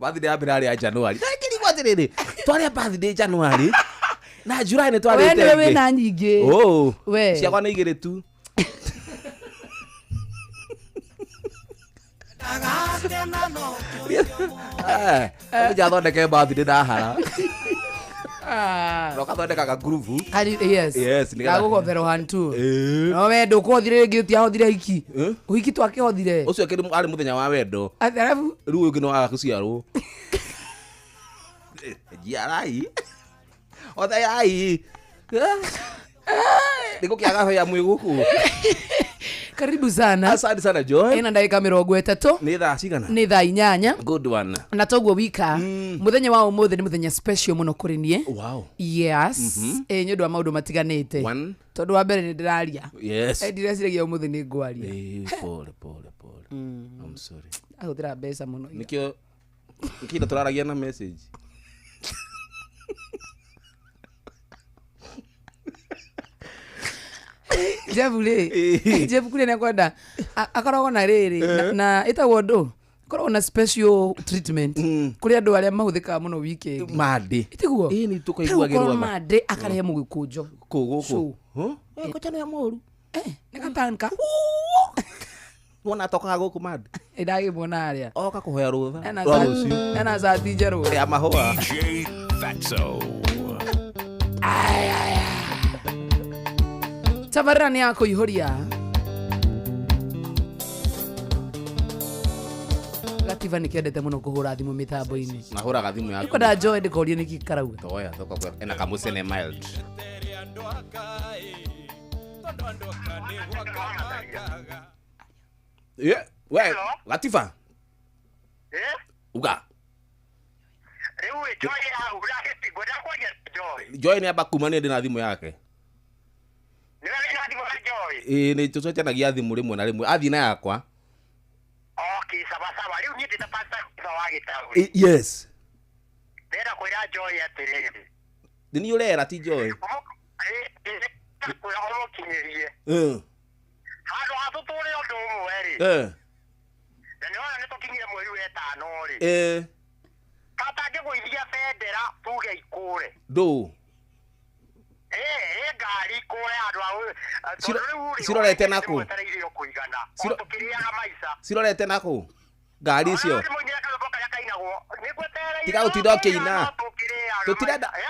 birthday ya mbere yarĩ ya January ndakĩrigwo atĩrĩrĩ twarĩa birthday January na July nĩ twarĩte we nĩwe wĩna nyingĩ ciakwa nĩ igĩrĩ tu njathondeke birthday ndahara no kathondekaga groove yes yes gagũgotherwo hantu no we ndũkũhothire rĩngĩ ũtiahothire hiki ũhiki twakĩhothire ũcio arĩ mũthenya wa wendo arabu rĩu ũngĩ no waga gũciarwo njiarai otheyai nĩgũkĩaga ya mwĩ gũkũ karibu sana asante sana Joy ina ndagika 30 nĩ thaa cigana nĩ thaa 8 good one na toguo wika muthenya wa ũmũthĩ nĩ muthenya special mũno kũrĩ niĩ wow yes nĩ ũndũ wa maũndũ matiganĩte tondũ wa mbere nĩ ndĩraria yes ndireciiragia ũmũthĩ nĩ ngwaria pole pole pole I'm sorry ahũthĩra mbeca mũno nĩkĩo nĩkĩo tũraragia na message Jeff rĩ Jeff kũrĩa nĩakwenda akoragwo na rĩrĩ na ĩtagwo ndũ akoragwo na special treatment kũrĩ andũ arĩa mahũthĩkaga mũno weekend Monday itiguo ĩĩ tũkaiguagĩrwo Monday akarehe mũgĩkũnjo kũ gũkũ kũnjo nĩ mũru nĩ gatanka wona atokaga gũkũ Monday ndagĩmuona harĩa oka kũhoya rũtha rwa rũciũ ena cati njerũ ya mahũa DJ Fatso tabarĩra nĩ ya kũihũria Gativa nĩ kĩendete mũno kũhũra thimũ mĩtambo-inĩ nahũraga thimũ yaku nĩkwenda njoe ndĩkorie nĩkĩ karauga toya toka ena kamũcene mild yeah we Gativa uga rĩu Joy nĩ amba kuma nĩ ndĩ na thimũ yake. Ĩĩ nĩ tũcenjanagia thimũ rĩmwe na rĩmwe athiĩ na yakwa. Okay, sawa sawa. Rĩu niĩ ndĩ ta pastor wa Gĩtaũ. Yes. Ndĩrenda kwĩra Joy atĩrĩrĩ. Nĩ niĩ ũrera ti Joy. Kwĩra ũmũkinyĩrie. Handũ ha tũtũre ũndũ ũmwe rĩ. Na nĩ wona nĩ tũkinyire mweri wa ĩtano rĩ. Katangĩgũithia bendera tuge ikũre. Ndũ. Ngari ikũre handũ ha Cirorete nakũ? Mwetereire o kũigana. O tũkĩrĩaga maica. Cirorete nakũ? Ngari icio. Tiga gũtinda ũkĩina.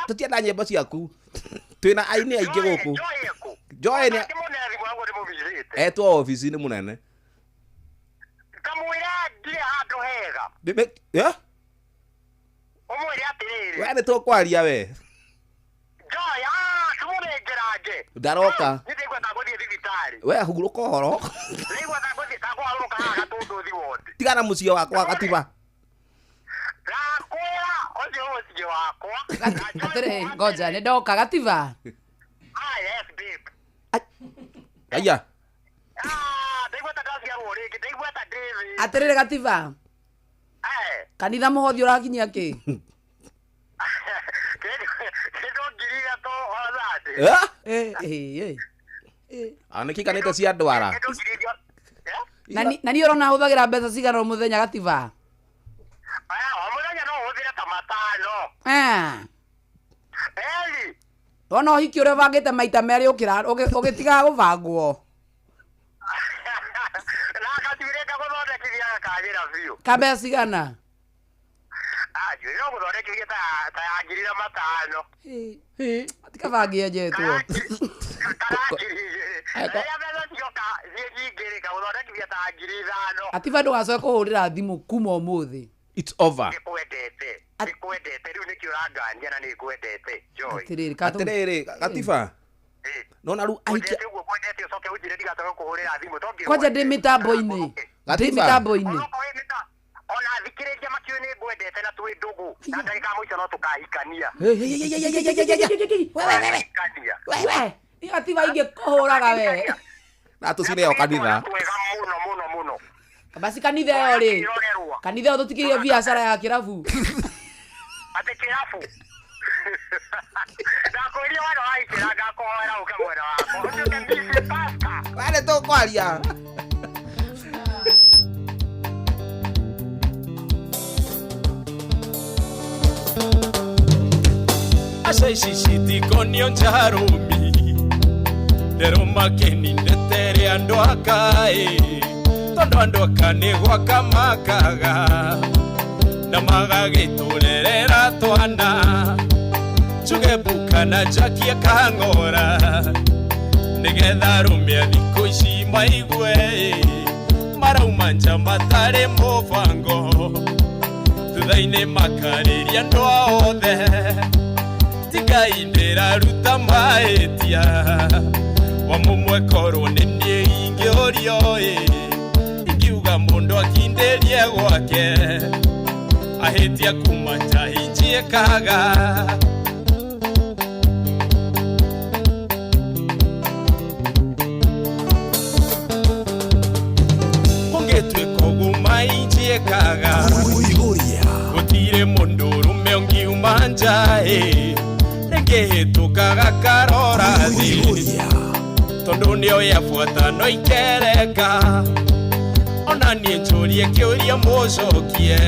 Tũtirenda nyĩmbo ciaku. Twĩna aini aingĩ gũkũ. Joy nĩ etwo ofici-inĩ mũnene. Kamwĩra ndirĩ handũ hega. Ũmwĩre atĩrĩrĩ. We nĩ tũkwaria we. Joy, tũmũnengerange. Ndaroka. Niĩ ndaigua ta ngũthiĩ thibitarĩ. We hurũka ũhoro. Ndaigua ta ngũthiĩ ta ngũharũrũka haha Gatũndũ ward. Tigana mũciĩ wakwa Gatiba. Ndakwĩra ũcio mũciĩ wakwa. Atĩrĩ, ngoja nĩ ndoka Gatiba. Yes babe. Aya. Ndaigua ta ndaciarwo rĩngĩ, ndaigua ta ndĩ thĩ. Atĩrĩrĩ Gatiba. Kanitha mũhothi ũrakinyia kĩ? Kĩndũ 3,000 o Sunday. Nĩkĩiganĩte cia ndwara. Na niĩ ũrona hũthagĩra mbeca cigana o mũthenya Gatiba? O mũthenya no ũhũthĩre ta 5. Eli. Wona ũhiki ũrĩa ũbangĩte maita merĩ ũgĩtigaga gũbangwo. Na gacuĩrĩ ngagũthondekithia gakagĩra biũ. Ka mbeca cigana? Njuĩrĩ no gũthondekithia ta ya 5,000. Tikabangi enjetwo. Kana 2,000. Rĩrĩa mbeca cioka ciĩ nyingĩ rĩ, ngagũthondekithia ta 5,000. Atiba ndũgacoke kũhũrĩra thimũ kuma ũmũthĩ. It's over. Nĩngwendete. Nĩngwendete rĩu nĩkĩo ũrangania na nĩngwendete Joy. Atĩrĩrĩ Gatiba. Nona rĩu ahikia. Ngwendete ũguo ngwendete ũcoke ũnjĩre ndigacoke kũhũrĩra thimũ to ngĩgwendete. Kwanja ndĩ mĩtambo-inĩ. Ndĩ mĩtambo-inĩ. Ona thikĩrĩria makiũĩ nĩ ngwendete na twĩ ndũgũ na ndagĩka ya mũico no tũkahikania. Wewe. Gatiba ingĩkũhũraga we. Na tũcine o kanitha. Wega mũno mũno mũno. Basi kanitha ĩyo rĩ. Kanitha ĩyo tũtikĩrie biacara ya kĩrabu. Atĩ kĩrabu. Ndakwĩria wona waikĩra ngakũhoera ũke mwena wakwa. Ũtuĩke Mrs. Pastor. We nĩ tũkwaria. Aca ici citikonio njarũmi Ndero makeni ndetere andũ akaĩ Tondũ andũ aka nĩ gwaka makaga Na magagĩtũrerera twana Njuge mbuka na njakie kang'ora Nĩgetha arũme a thikũ ici maigue Marauma nja matarĩ mũbango Thutha-inĩ makarĩria andũ othe Tigai ndĩraruta mahĩtia Wa mũmwe korwo nĩ niĩ ingĩũrio ĩ Ingiuga mũndũ akindĩrie gwake Ahĩtia kuma nja injiĩkaga Kũngĩtuĩka ũguo mainjiĩkaga Gũtirĩ mũndũ ũrũme ũngiuma nja ĩ Rĩngĩhĩtũkaga karora thĩ Tondũ nĩoĩ abuata no ikereka Ona niĩ njũrie kĩũria mũcokie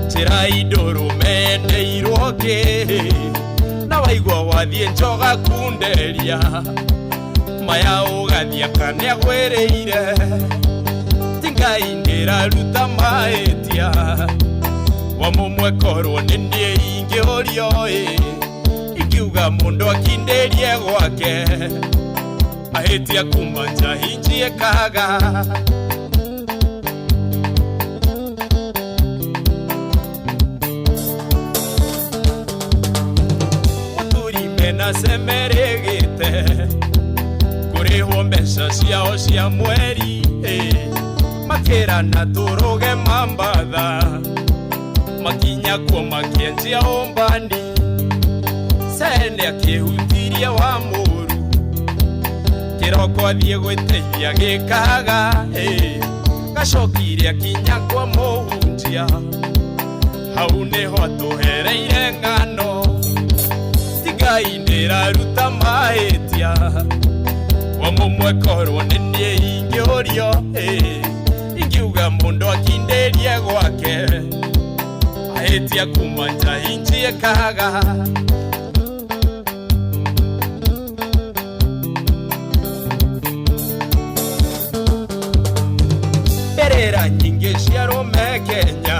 Njĩra indũrũme endeirwo kĩ Na waigua wathiĩ njoga kunderia Maya ũgathiĩ aka nĩagwĩrĩire Ti Ngai ndĩraruta mahĩtia Wa mũmwe korwo nĩ niĩ ingĩũrio ĩ Ingiuga mũndũ akindĩrie gwake Ahĩtia kuma nja injiĩkaga Mũthuri mena cemerĩgĩte Kũrĩhwo mbeca ciao cia mweri Makĩrana tũrũge mambatha Makinya kuo makĩanjia ũmbani. Sene akĩhutirie wa mũru. Kĩroko athiĩ gwĩteithia gĩkaga. Gacokire akinya kwa mũhunjia. Hau nĩho atũhereire ng'ano. Tigai ndĩraruta mahĩtia. Wa mũmwe korwo nĩ niĩ ingĩũrio. Ingiuga mũndũ akindĩrie gwake. Ahĩtia kuma nja injiĩkaga. Mbĩrĩra nyingĩ cia arũme Kenya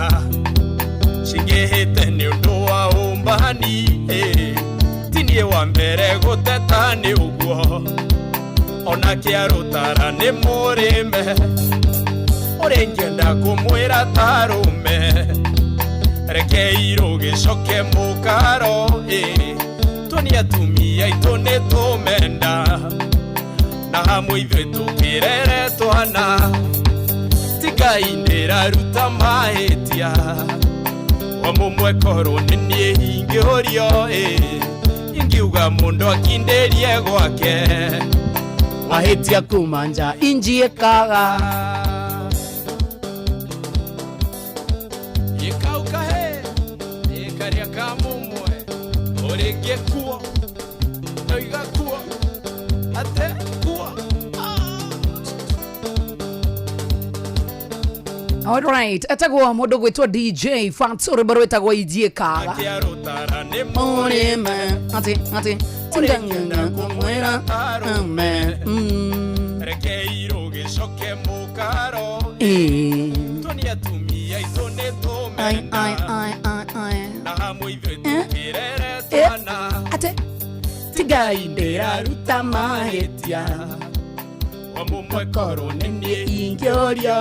cingĩhĩte nĩ ũndũ wa ũmbani. Ti niĩ wa mbere gũteta nĩ ũguo. Ona kĩarũtara nĩ mũrĩme. Ũrĩa ingĩenda kũmwĩra ta arũme. Rekei rũgĩcoke mũkaro. Tuonie atumia aitũ nĩ tũmenda. Na hamwe ithuĩ tũkĩrere twana. Tigai ndĩraruta mahĩtia. Wa mũmwe korwo nĩ niĩ ingĩũrio. Ingiuga mũndũ akindĩrie gwake. Ahĩtia kuma nja injiĩkaga. Ĩkauka he ĩkarĩa ka mũmwe. Ũrĩngĩ kuo ndoiga kuo ate kuo. All right, etagwo mũndũ gwĩtwo DJ Fatso rwĩmbo rwĩtagwo injiĩkaga. Kĩarũtara nĩ Mũrĩme atĩ atĩ tingang'ang'a kũmwĩra ame. Rekei rũgĩcoke mũkaro. Tuonie atumia aitũ nĩ tũmenda. Ai ai ai ai. Na hamwe ithuĩ tũkĩrere twana. Ate tigai ndĩraruta mahĩtia. Wa mũmwe korwo nĩ niĩ ingĩũrio.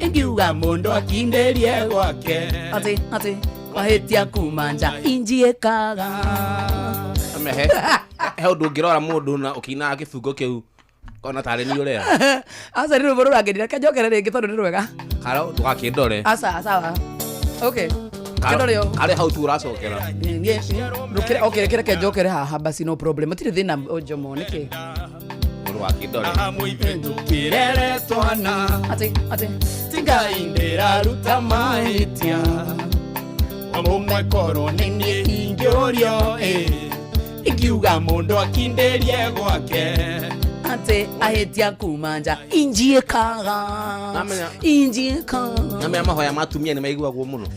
Ingiuga mũndũ akindĩrie gwake. Atĩ atĩ mahĩtia kuma nja injiĩkaga. Amehe he ũndũ ũngĩrora mũndũ na ũkĩinaga kĩbungo kĩu kona tarĩ niĩ ũrera. Aca nĩ rwĩmbo rũrangenire reke njokere rĩngĩ tondũ nĩ rwega. Karo ndũgakĩndore. Aca sawa. Okay. Kĩndore o. Karĩ hau tu ũracokera. Rũkĩre okay reke reke njokere haha basi no problem. Matirĩ thĩna Njomo nĩkĩ? Ndũgakĩndore. Na hamwe ithuĩ tũkĩrere twana. Atĩ atĩ Tigai ndĩraruta mahĩtia. Wa mũmwe korwo nĩ niĩ ingĩũrio. Ingiuga mũndũ akindĩrie gwake. Atĩ ahĩtia kuma nja injiĩkaga. Injiĩkaga. Namenya mahoya ma atumia nĩ maiguagwo mũno.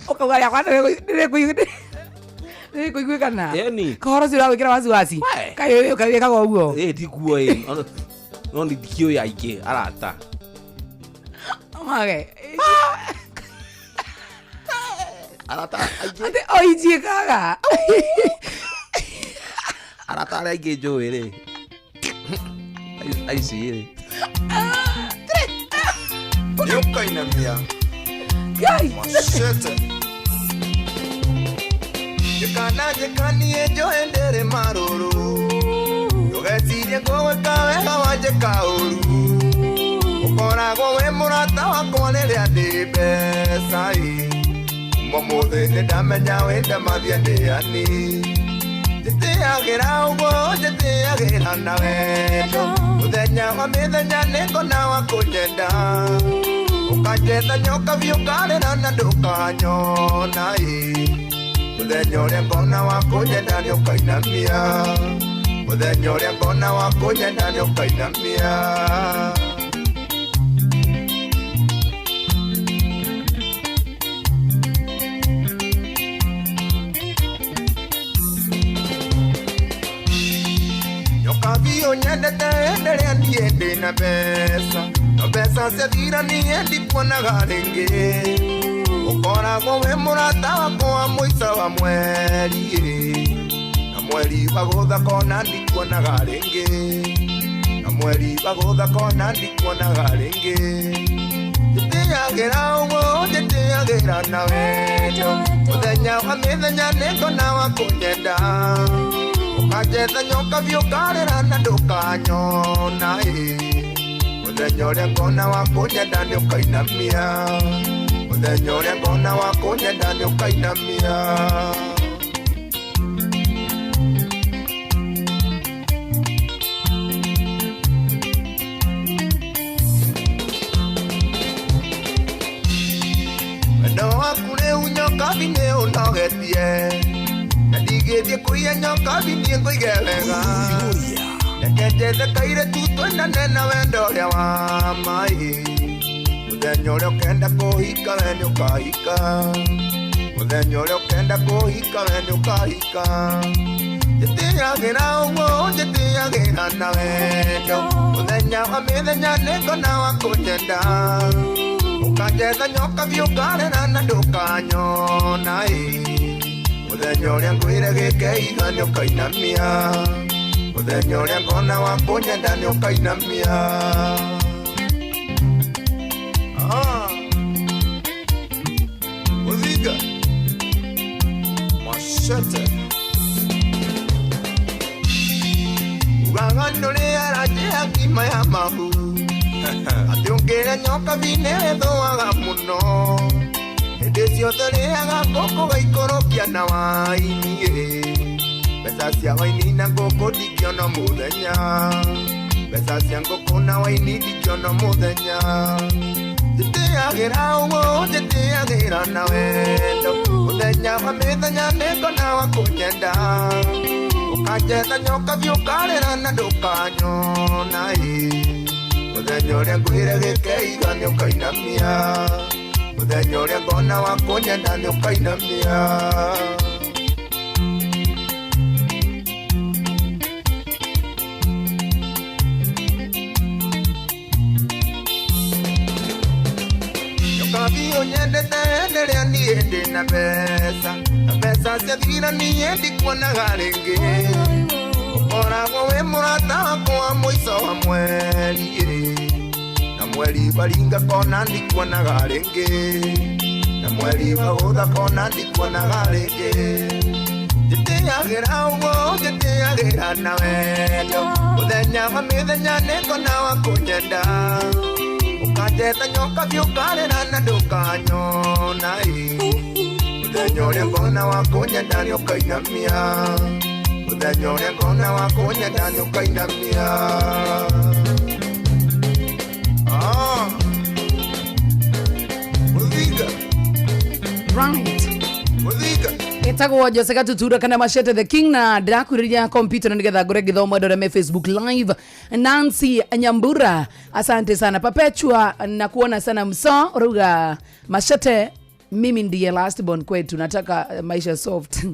Ũkauga rĩakwa nĩrĩkũiguĩkana. Ĩni. Kahoro ũcio ũragwĩkĩra wasiwasi. Kaĩ wĩkaga ũguo? Ĩ tiguo ĩ. No nĩ ndikĩũĩ aingĩ arata. Mage. Arata aingĩ. Atĩ o injiĩkaga. Arata arĩa aingĩ njũĩ rĩ. Aici rĩ. Nĩũkainamia. Ngai. Macete. Njĩkana njĩkanie njoe ndĩrĩ marũrũ. Ndũgecirie ngũgwĩka wega wanjĩka ũru. Ũkoragwo wĩ mũrata wakwa rĩrĩa ndĩ mbeca ĩ. Kuma mũthĩ nĩndamenya wĩ ndamathia ndĩani. Njĩtĩagĩra ũguo njĩtĩagĩra na wendo. Mũthenya wa mĩthenya nĩngona wa kũnyenda. Ũkanjetha nyoka biũ ũkarĩra na ndũkanyona ĩ. Mũthenya ũrĩa ngona wa kũnyenda nĩũkainamia. Mũthenya ũrĩa ngona wa kũnyenda nĩũkainamia. Nyoka biũ nyendete hĩndĩ ĩrĩa niĩ ndĩna mbeca. No mbeca ciathira niĩ ndikuonaga rĩngĩ. Ũkoragwo wĩ mũrata wakwa wa mũico wa mweri. Na mweri wa gũtha kona ndikuonaga rĩngĩ. Na mweri wa gũtha kona ndikuonaga rĩngĩ. Njĩtĩagĩra ũguo njĩtĩagĩra na wendo. Mũthenya wa mĩthenya nĩngona wa kũnyenda. Ũkanjetha nyoka biũ ũkarĩra na ndũkanyona ĩ. Mũthenya ũrĩa ngona wa kũnyenda nĩ ũkainamia. Mũthenya ũrĩa ngona wa kũnyenda nĩ ũkainamia. Wendo waku rĩu nyokabi nĩ ũnogetie. Na ndigĩthiĩ kũiya nyokabi niĩ ngũige wega. Reke njethe kairĩtu twendane na wendo ũrĩa wa maĩ. Mũthenya ũrĩa ũkenda kũhika we nĩ ũkahika. Mũthenya ũrĩa ũkenda kũhika we nĩ ũkahika. Njĩtĩyagĩra ũguo njĩtĩyagĩra na wendo. Mũthenya wa mĩthenya nĩngona wa kũnyenda. Ũkanjetha nyoka biũ ũkarera na ndũkanyona ĩ. Mũthenya ũrĩa ngwĩre gĩke iga nĩ ũkainamia. Mũthenya ũrĩa ngona wa kũnyenda nĩ ũkainamia. Ah. Mũthinga. Machete. Ugaga ndũrĩ aranjĩa ngima ya mahu. Atĩ ũngĩrĩa nyoka bi nĩwĩthũaga mũno. Hĩndĩ ciothe rĩaga ngũkũ gaikũrũkia na waini ĩ. Mbeca cia waini na ngũkũ ndingĩona mũthenya. Mbeca cia ngũkũ na waini ndingĩona mũthenya. Njĩtĩyagĩra ũguo njĩtĩyagĩra na wendo. Mũthenya wa mĩthenya nĩngona wa kũnyenda. Ũkanjetha nyoka biũ ũkarĩra na ndũkanyona ĩ. Mũthenya ũrĩa ngwĩre gĩke iga nĩ ũkainamia. Mũthenya ũrĩa ngona wa kũnyenda nĩ ũkainamia. Nyokabi ũnyendete rĩrĩa niĩ ndĩna mbeca. Na mbeca ciathira niĩ ndikuonaga rĩngĩ. Ũkoragwo wĩ mũrata wakwa wa mũico wa mweri ĩ. Na mweri baringa kona ndikuonaga rĩngĩ. Na mweri bagũtha kona ndikuonaga rĩngĩ. Njĩtĩyagĩra ũguo njĩtĩyagĩra na wendo. Mũthenya wa mĩthenya nĩngona wa kũnyenda. Ũkanjetha nyoka biũ ũkarĩra na ndũkanyona ĩ. Mũthenya ũrĩa ngona wa kũnyenda nĩ ũkainamia. Mũthenya ũrĩa ngona wa kũnyenda nĩ ũkainamia. Ah. Mũthinga. Right. Mũthinga. Etagwo Jose Gatutura kana Machete the King na ndĩrakuhĩrĩria kompyuta na nĩgetha ngore gĩthomo andũ arĩa me Facebook live. Nancy Nyambura, asante sana. Perpetua na kuona sana mso urauga Machete, mimi ndiye last born kwetu, nataka maisha soft.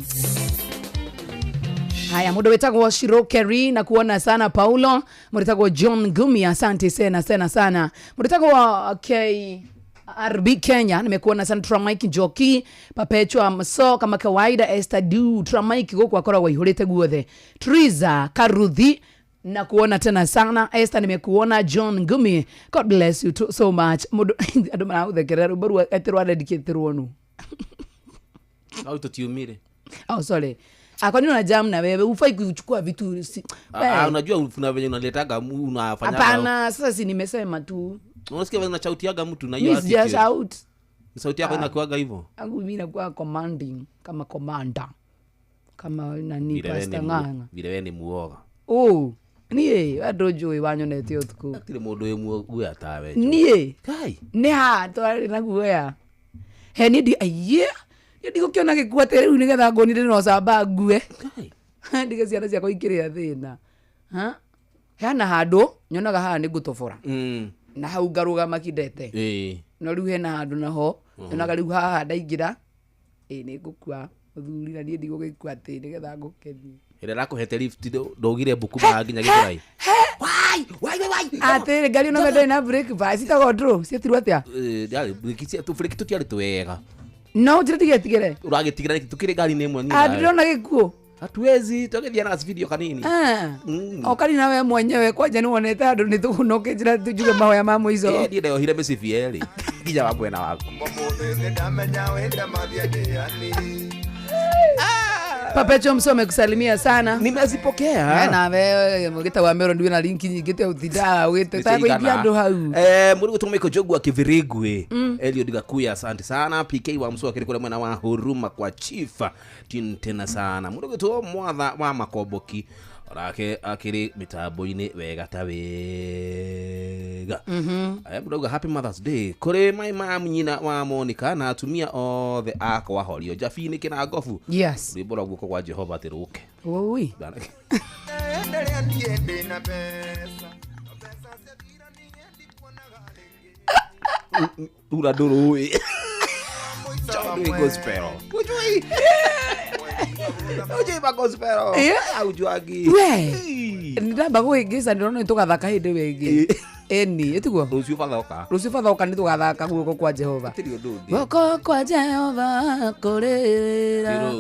Haya, mundu wetagwo Shiro Kerry na kuona sana Paulo, mundu wetagwo John Gumi, asante sana sana sana. Mundu wetagwo KRB Kenya, nimekuona sana Tramike Njoki, Perpetua Mso kama kawaida, Esther Du, Tramike guku akoragwo aihũrĩte guothe. Triza Karuthi na kuona tena sana. Esther nimekuona. John Gumi, God bless you too, so much. Mundu andu maragũthekerera rwĩmbo rwa atĩ rwa dedicate-rwo nũ. Au tutiumire. Oh, sorry. Kwa nini una jam na wewe? Hufai kuchukua vitu si, Ah, unajua kuna venye unaletaga unafanyaga. Hapana, sasa si nimesema tu. Unasikia venye unachautiaga mtu na hiyo Mimi sija attitude. shout. Sauti yako inakuaga hivyo? Angu mimi nakuwa commanding kama commander. Kama nani Vile wewe Pastor ni Ng'ang'a. Vile wewe ni muoga. Oh, niĩ andũ njũĩ wanyonete ũtukũ. Gũtirĩ mũndũ wĩ muoga tawe. Niĩ. Kai. Nĩ ha twarĩ na guoya. He niĩ ndi aiye. Niĩ ndigũkĩona gĩkuũ atĩ rĩu nĩgetha nguonire no camba ngue. Kai. Ndige ciana ciakwa ikĩrĩa thĩna. Ha? Hena handũ nyonaga haha nĩ ngũtobora. Na hau ngarũgama kindete. No rĩu hena handũ naho nyonaga rĩu haha ndaingĩra ĩ nĩ ngũkua mũthuri na niĩ ndigũgĩkua atĩ nĩgetha ngũkenie. Ĩrĩa ĩrakũhete lift ndũgire mbuku ma nginya Gĩthũrai. Wai, wai, wai. Atĩrĩ ngari ĩno ndĩrĩ na brake bus citagwo ndũrũ cietirwo atĩa? Yarĩ brake cia tũ brake tũtiarĩ twega. No njĩra tigetigĩre. Ũragĩtigĩra nĩkĩ? Tũkĩrĩ ngari-inĩ ĩmwe niĩ Ah, nawe. ndĩrona gĩkuũ. Hatuwezi, twagĩthiĩ na video kanini. Ah. O kari nawe mwenyewe kwanja nĩ wonete andũ nĩ tũgũnũkĩnjĩra tujue mahoya ma mũico. Niĩ ndeyohire mĩcibi yerĩ nginya wa mwena waku. Ũmũthĩ nĩndamenya wĩna mathiĩ ndĩani. Perpetual Msome amekusalimia sana. Nimezipokea. Na wewe mugita wa Mero ndiwe na linki nyingĩ te utindaga wite ta kũingia andũ hau. Muri gutuma Jogu wa Kivirigwe. Eliud Gakuya asante sana. PK wa Mswa kile kule mwena wa Huruma kwa chifa. Tin tena sana. Muri gutuma mwatha wa Makomboki. Rake akiri mitambo-inĩ wega ta wega. Mũrauga happy Mother's Day kũrĩ my mom nyina wa Monica na atumia othe akwa horio Jabini kina ngobu. Yes. Rwĩmbo rwa guoko kwa Jehova atĩ rũke. Ui. Rura ndũrũĩ. Joy gospel. Ujui. Ujui ba gospel. Aujuagi. We. Ndamba gwĩngĩca ndĩrona nĩ tũgathaka hĩndĩ ĩyo ĩngĩ. Ĩni, ĩtiguo? Rũciũ bathoka. Rũciũ bathoka nĩ tũgathaka guoko kwa Jehova. Gũtirĩ ũndũ ũngĩ. Guoko kwa Jehova kũrĩra.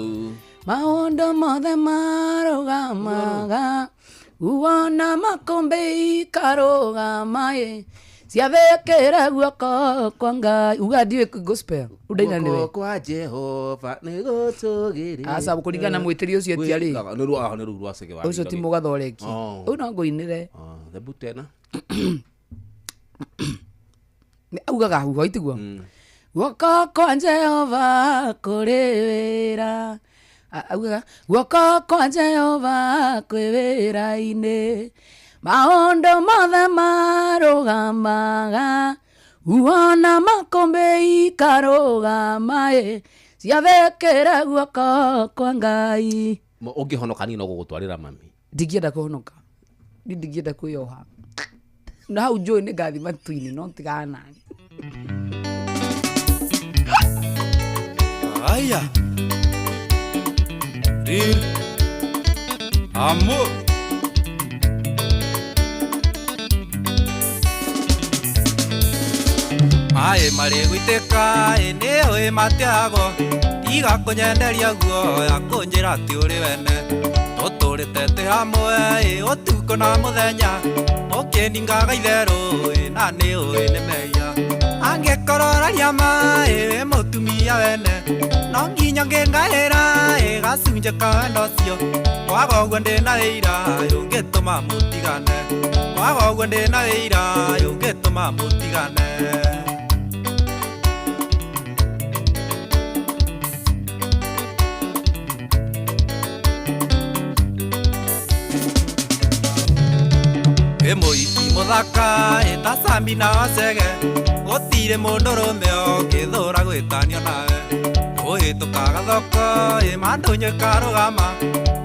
Maũndũ mothe marũgamaga. Uona makũmbĩ ikarũgama ĩ. Ciathĩkĩra guoko kwa Ngai. Uga ndiũĩ gospel. Ũndaina nĩwe. Guoko kwa Jehova nĩ gũtũgĩrĩra. Aca kũringana na mwĩtĩri ũcio ti arĩ. Nĩ rwa nĩ rũu rwa Cege wa. Ũcio ti mũgathoreki. Ũyũ no ngũinĩre. Hebu tena. Augaga huho itiguo. Guoko kwa Jehova kũrĩ wĩra. Augaga guoko kwa Jehova kwĩ wĩra-inĩ. Maũndũ mothe marũgamaga. Uona makũmbĩ ikarũgama ĩ. Ciathĩkĩra guoko kwa Ngai. Ũngĩhonoka niĩ no gũgũtwarĩra mami. Ndingĩenda kũhonoka. Niĩ ndingĩenda kwĩyoha. Na hau njũĩ nĩ ngathi matu-inĩ no tigana nani. Aya. Real Amor. Maĩ marĩ gũitĩka ĩ nĩũĩ matiagwo tiga kũnyenderia guoya kũnjĩra ti ũrĩ wene tũtũrĩte twĩ hamwe ĩ ũtukũ na mũthenya ũkĩningaga itherũ ĩ na nĩũĩ nĩ mehia angĩkorwo ũraria ma ĩ wĩ mũtumia wene no nginya ngĩngaĩra ĩ gacunjĩ ka wendo ũcio kwaga ũguo ndĩna wĩira ũngĩtũma mũtigane kwaga ũguo ndĩna wĩira ũngĩtũma mũtigane. Mũhiki mũthaka ĩta Sambi na Wacege gũtirĩ mũndũrũme ũngĩthũra gwĩtanio nawe ũhĩtũkaga thoko ĩ mandũnyũ ĩkarũgama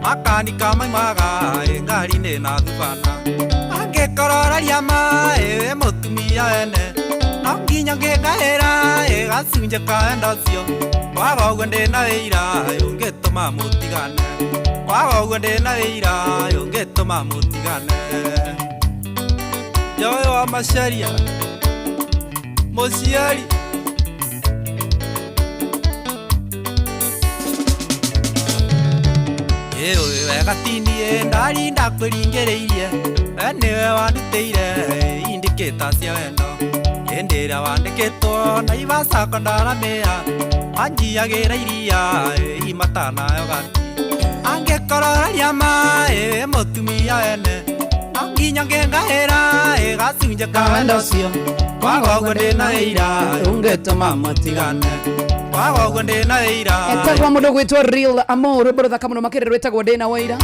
makanika maimaga ĩ ngari-inĩ na thubana angĩkorwo ũraria ma ĩ wĩ mũtumia wene no nginya ngĩngaĩra ĩ gacunjĩ ka wendo ũcio kwaga ũguo ndĩna wĩira ũngĩtũma mũtigane kwaga ũguo ndĩna wĩira ũngĩtũma mũtigane. Joy wa Macharia Mũciari ĩũĩ wega tiniĩ ndarinda kwĩringĩrĩirie we nĩwe wandutĩire indĩkĩta cia wendo hĩndĩ ĩrĩa wandĩkĩtwo na ibacako ndaramĩa wanjiagĩra iria imata nayo gati angĩkorwo ũraria ma ĩ wĩ mũtumia wene nginya ngĩngaĩra ĩ gacunjĩ ka wendo ũcio kwaga ũguo ndĩna wĩira ũngĩtũma mũtigane kwaga ũguo ndĩna wĩira. Etagwo mũndũ gwĩtwo Real Amor rwĩmbo rũthaka mũno makĩria rwĩtagwo ndĩna wĩira.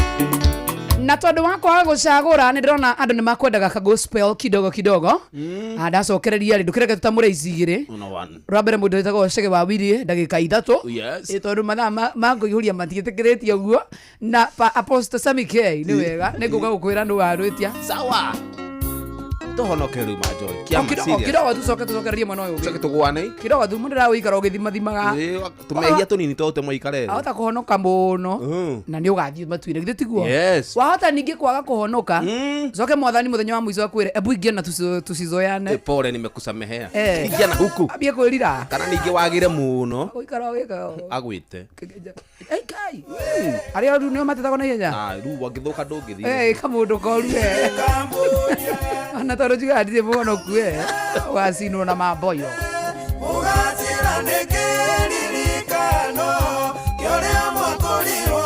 Na tondũ wa kwaga gũcagũra nĩ ndĩrona andũ nĩ makwendaga ka gospel kidogo kidogo. Ndacokereria rĩ ndũkĩreke tũtamũre ici igĩrĩ. Rwa mbere mũndũ wĩtagwo Chege wa Wili ndagĩka 3. Ĩ tondũ mathaa ma kũihũria matiĩtĩkĩrĩtie ũguo na Apostle Sammy K nĩ wega nĩ ngũka gũkwĩra nũ warwĩtia. Sawa. Tũhonoke rĩu Manjoy. Kĩama serious. Kidogo tũcoke tũcokererie mwena ũyũ ũngĩ. Tũcoke tũgwane. Kidogo tu mũndũ ndĩrawĩikara ũgĩthimathimaga. Tũmehia tũnini to tũmũikare. Ahota kũhonoka mũno na nĩ ũgathiĩ matu-inĩ githĩ tiguo? Yes. Wahota ningĩ kwaga kũhonoka coke mwathani mũthenya wa mũico akwĩre ebu ingia na tusizoyane. Pole nimekusamehea. Ingia na huku. Ambie kwĩrira. Kana ningĩ wagĩre mũno. Gũikara ũgĩka. Agwĩte. Kai. Arĩa rĩu nĩo matetagwo na ihenya. Rĩu wangĩthũka ndũngĩthiĩ. Kamũndũ koru Ona tondũ njugaga ndirĩ mũhonoku ũgacinwo na mamboyo. Ũgacĩra nĩ kĩririkano kĩa ũrĩa mwatũrirwo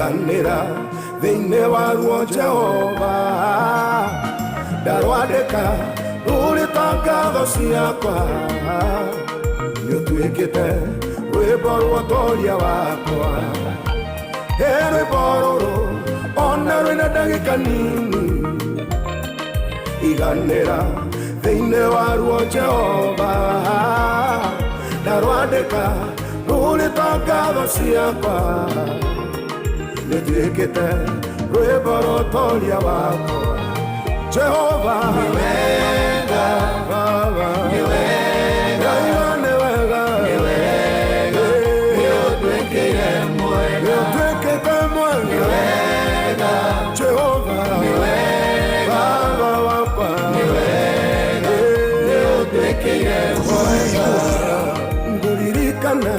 Iganĩra thĩinĩ waruo Jehova ndarwandĩka rũrĩ ta ngatho ciakwa nĩũtuĩkĩte rwĩmbo rwa ũtoria wakwa he rwĩmbo rũrũ ona rwĩna ndagĩka nini iganĩra thĩinĩ waruo Jehova ndarwandĩka rũrĩ ta ngatho ciakwa nĩtuĩkĩte rwĩmbo rwa ũtoria wakwa Jehova nĩ wega Baba nĩ wega nĩ wega nĩ wega nĩũtuĩkĩire mwega nĩũtuĩkĩte mwega nĩ wega Jehova nĩ wega Baba wakwa nĩ wega nĩũtuĩkĩire mwega ngũririkana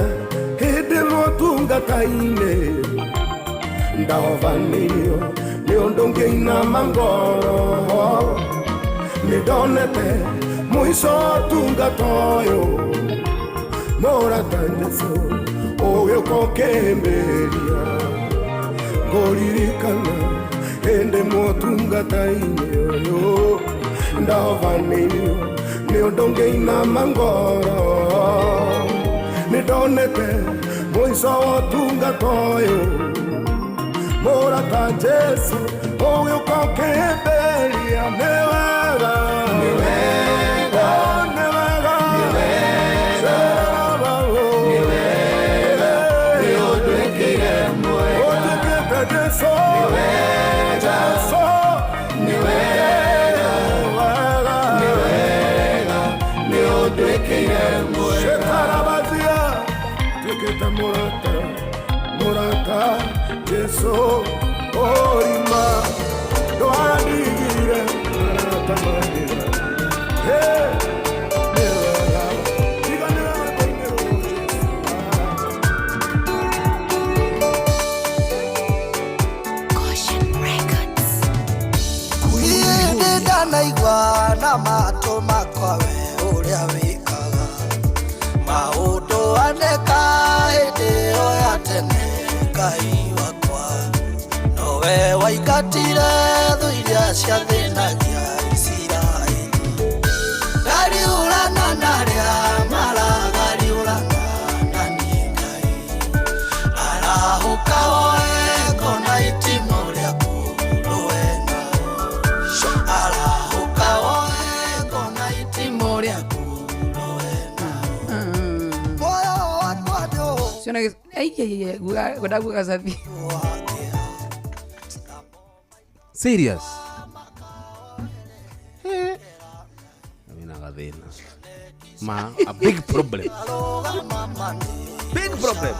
hĩndĩ ĩmwe ũtungata-inĩ ndahovanĩirio nĩ ũndũ ngĩinama ngoro nĩndonete mũico ũtungata ũyũ mũrata Jesũ ũgĩũka ũkĩhĩmbĩria ngũririkana hĩndĩ ĩmwe ũtungata-inĩ ũyũ ndahovanĩirio nĩ ũndũ ngĩinama ngoro nĩndonete mũico wa ũtungata ũyũ mũrata Jesũ ũgĩũka ũkĩhĩmbĩria nĩ wega nĩ wega nĩ wega nĩ wega nĩ wega nĩũnduĩkĩire mwega ũtuĩkĩte Jesũ nĩ wega Jesũ nĩ wega nĩ wega nĩũnduĩkĩire mwega Shekarabazia tuĩkĩte mũrata mũrata Jesũ orima ndwandigire arata mandĩra Hey, nĩ wega tiganĩra rwĩmbo-inĩ rũrũ Jesũ. Niĩ ndanaigua na matũ makwa we ũrĩa wĩkaga maũndũ aneka hĩndĩ ĩyo ya tene Ngai wakwa nowe waingatire thũ iria ciathĩnagia Isiraeli ngariũrana na arĩa maragariũrana na niĩ Ngai arahũka woe ngona itimũ rĩaku rũe nao arahũka woe ngona itimũ rĩaku rũe nao muoyo wakwa ndũ Siona ai ai ai guga guga safi. Serious. Mina gathina. Ma a big problem. Big problem.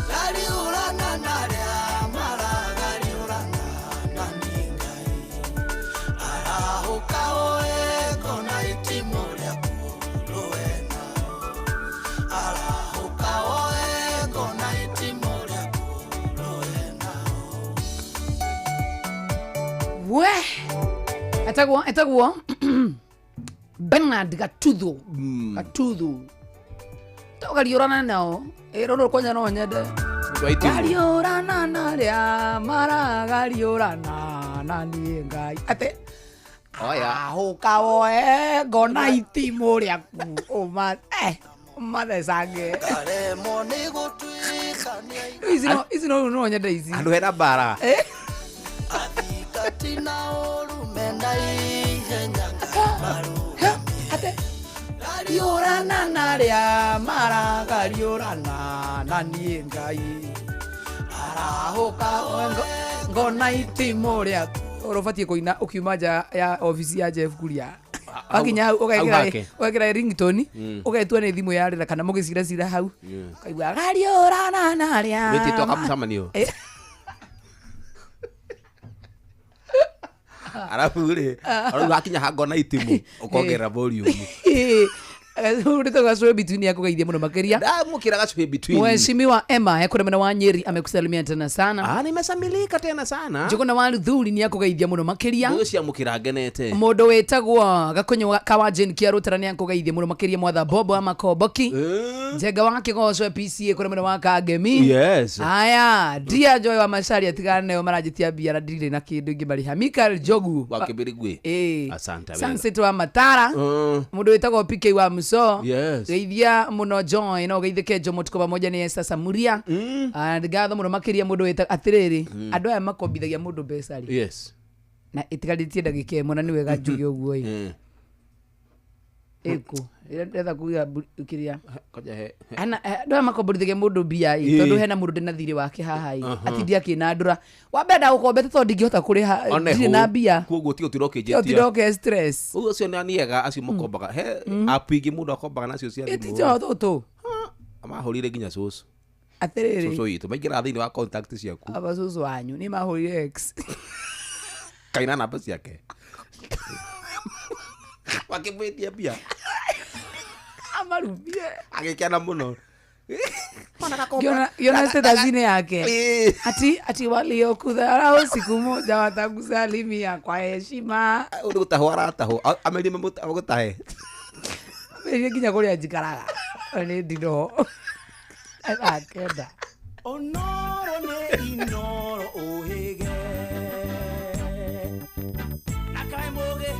Ngariũrana na arĩa maragariũrana na niĩ Ngai arahũka woe ngona itimũ rĩaku rũe nao arahũka woe ngona itimũ rĩaku rũe nao We etagwo Bernard Gatuthu Gatuthu togariũrana nao ĩrũrũ kwanja no nyende gariũrana na arĩa maragariũrana na niĩ Ngai ate Oya. ahũka woe ngona itimũ rĩaku ũma ũmathecange ngaremwo nĩ gũtuĩka nĩ ici no ici no nyende ici Andũ hena mbara. athingati na ũrume na ihenya Ngai ate gariũrana na arĩa maragariũrana na niĩ Ngai arahũka woe ngona itimũ rĩaku ũrũbatiĩ kũina ũkiuma nja ya obici ya Jeff Kuria wakinya hau hau hake. ũgekĩra ringtone ũgetua nĩ thimũ yarĩra kana mũgĩciracira hau ũkaigua gariũrana na arĩa Wĩtĩtwo kamũcemanio. Arabu rĩ, arabu hakinya ha ngona itimũ ũkongerera volume. Urito gacũhĩ between ya kũgeithia mũno makĩria. Ndamũkĩra gacũhĩ between. Mheshimiwa Emma ekũrĩ mwena wa Nyeri amekusalimia tena sana. Ah, nimesamilika tena sana. Njũgũna wa Luthuli nĩ akũgeithia mũno makĩria. Ndũgũciamũkĩra ngenete. Mũndũ wĩtagwo Gakunyu ka wa Jane Kĩarũtara nĩ akũgeithia mũno makĩria mwatha Bobo wa Makomboki. Njenga wa Kĩgoco PCA kũrĩ mwena wa Kangemi. Yes. Aya, Dear Joy wa Macharia atigana nayo maranjĩtia mbia na ndirĩ na kĩndũ ingĩmarĩha. Michael Njogu. Wa Kĩbĩrĩgwĩ. Ĩĩ. Asante wega. Sunset wa Matara. Mũndũ wĩtagwo PK wa Muso. Yes. Geithia mũno Joy no ũgeithĩke Jomo tuko pamoja nĩ Esther Samuria. Ah, ngatho mũno makĩria mũndũ wĩtagwo atĩrĩrĩ, andũ aya makombithagia mũndũ mbeca rĩ. Yes. Na ĩtigarĩtie ndagĩka ĩmwe na nĩ wega njuge ũguo ĩ. Ĩkũ. Ndĩretha kuga kĩrĩa. Koja he. Ana andũ aya makomborithagia mũndũ mbia ĩ, Ĩ. tondũ hena mũndũ ndĩ na thirĩ wake haha ĩ. Aha. Atindi akĩnandũra. Wa mbere ndagũkombete tondũ ndingĩhota kũrĩha One ndirĩ hũ. na mbia. Koguo ti ũtira ũkĩnjĩtia. Ũtira ũke stress. Ũguo ũcio nĩ ega acio makombaga. He app ingĩ mũndũ akombaga nacio cia thimũ. Ĩtijo tũtũ. Mahũrire nginya cũcũ. Atĩrĩrĩ. Cũcũ witũ maingĩraga thĩinĩ wa contact ciaku. Aba cũcũ wanyu nĩ mahũrire ex. Kaina namba ciake. Wakĩmwĩtia mbia. Amarumie. Agĩkena mũno. Ngiona status-inĩ yake ati waliokudharau siku moja watakusalimia kwa heshima. Ũyũ nĩ gũtahwo aratahwo. Amerie magũtahe. Amerie nginya kũrĩa njikaraga. Nĩ ndino. Akenda. Onoro nĩ inoro ũhĩge. Na kaĩ mũgĩ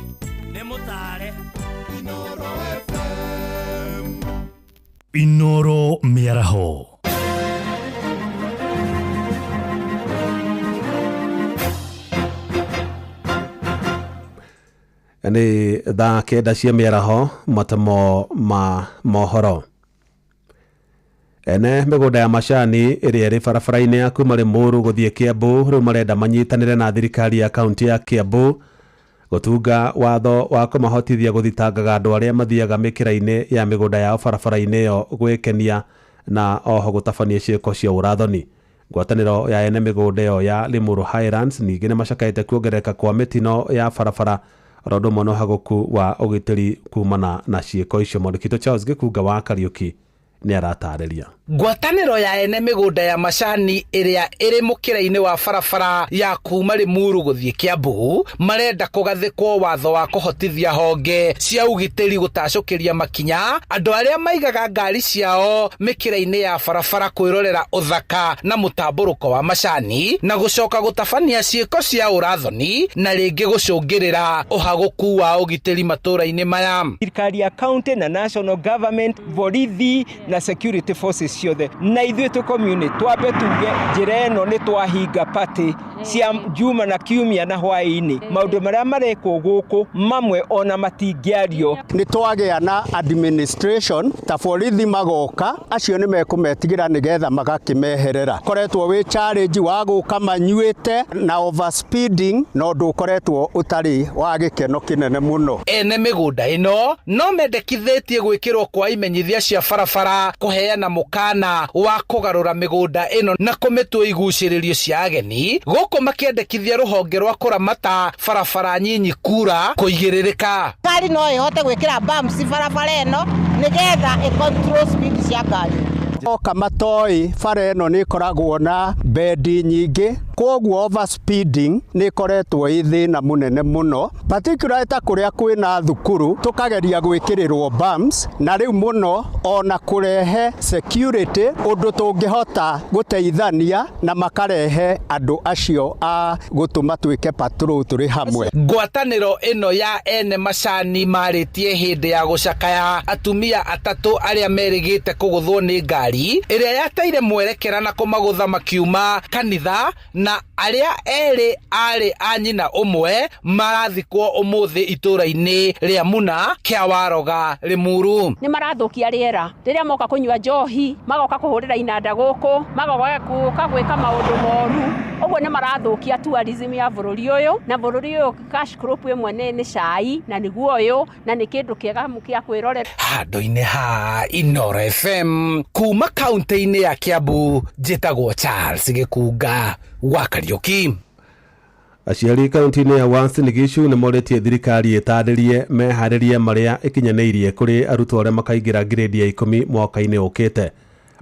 nĩ mũtare. Inoro FM. Inoro Mĩaraho. Nĩ thaa kenda cia mĩaraho matemo ma mohoro. Ene mĩgũnda ya macani ĩrĩa ĩrĩ barabara-inĩ ya kuma Limuru gũthiĩ Kiambu rĩu marenda manyitanĩre na thirikari ya kaunti ya Kiambu gũtunga watho wa kũmahotithia gũthitangaga andũ arĩa mathiaga mĩkĩra-inĩ ya mĩgũnda yao barabara-inĩ ĩyo gwĩkenia na oho gũtabania ciĩko cia ũrathoni. Ngwatanĩro ya ene mĩgũnda ĩyo ya Limuru Highlands ningĩ nĩmacakaĩte kuongerereka kwa mĩtino ya barabara oro ũndũ ũmwe na ũhagũku wa ũgitĩri kumana na ciĩko icio. Mwandĩki witũ Charles Gĩkunga wa Kariũki nĩ aratarĩria. Ngwatanĩro ya ene mĩgũnda ya macani ĩrĩa ĩrĩ mũkĩra-inĩ wa barabara ya kuma Limuru gũthiĩ Kiambu marenda kũgathĩkwo watho wa kũhotithia honge cia ũgitĩri gũtacũkĩria makinya andũ arĩa maigaga ngari ciao mĩkĩra-inĩ ya barabara kwĩrorera ũthaka na mũtambũrũko wa macani na gũcoka gũtabania ciĩko cia ũrathoni na rĩngĩ gũcũngĩrĩra ũhagũku wa ũgitĩri matũũra-inĩ maya. Thirikari ya county na national government, borithi na security forces ciothe na ithuĩ tũ community twambe tuge njĩra ĩno nĩ twahinga party cia Juma na Kiumia na hwaĩ-inĩ. Maũndũ marĩa marekwo gũkũ mamwe ona matingĩario. Nĩ twagĩa na administration ta borithi magoka acio nĩ mekũmetigĩra nĩgetha magakĩmeherera. Koretwo wĩ challenge wa gũka manyuĩte na overspeeding na ũndũ ũkoretwo ũtarĩ wa gĩkeno kĩnene mũno. Ene mĩgũnda ĩno no mendekithĩtie gwĩkĩrwo kwa imenyithia cia barabara kũheana mũkana wa kũgarũra mĩgũnda ĩno na kũmĩtua igucĩrĩrio cia ageni gũkũ makĩendekithia rũhonge rwa kũramata barabara nyinyi kura kũigĩrĩrĩka. Ngari no ĩhote gwĩkĩra bumps barabara ĩno nĩgetha ĩ control speed cia ngari. Oka matoi bara ĩno nĩ ĩkoragwo na bendi nyingĩ koguo overspeeding nĩ ĩkoretwo ĩ thĩna mũnene mũno particularly ta kũrĩa kwĩna thukuru tũkageria gwĩkĩrĩrwo bumps na rĩu mũno ona kũrehe security ũndũ tũngĩhota gũteithania na makarehe andũ acio a gũtũma twĩke patrol tũrĩ hamwe. Ngwatanĩro ĩno ya ene macani marĩtie hĩndĩ ya gũcakaya atumia atatũ arĩa merĩgĩte kũgũthwo nĩ ngari ĩrĩa yateire mwerekera na kũmagũtha makiuma kanitha na arĩa erĩ arĩ a nyina ũmwe marathikwo ũmũthĩ itũũra-inĩ rĩa Muna kĩa Waroga Limuru. Nĩ marathũkia rĩera rĩrĩa moka kũnyua njohi magoka kũhũrĩra inanda gũkũ magoka gũka gwĩka maũndũ moru ũguo nĩ marathũkia tourism ya bũrũri ũyũ na bũrũri ũyũ cash crop ĩmwe nĩ cai na nĩguo ũyũ na nĩ kĩndũ kĩega kĩa kwĩrorera. Handũ-inĩ ha Inoro FM kuma kaunti-inĩ ya Kiambu njĩtagwo Charles Gĩkunga wa Kariũki. Aciari kaunti-inĩ ya Uasin Gishu nĩ morĩtie thirikari ĩtarĩrie meharĩrie marĩa ĩkinyanĩirie kũrĩ arutwo arĩa makaingĩra grade ya 10 mwaka-inĩ ũkĩte.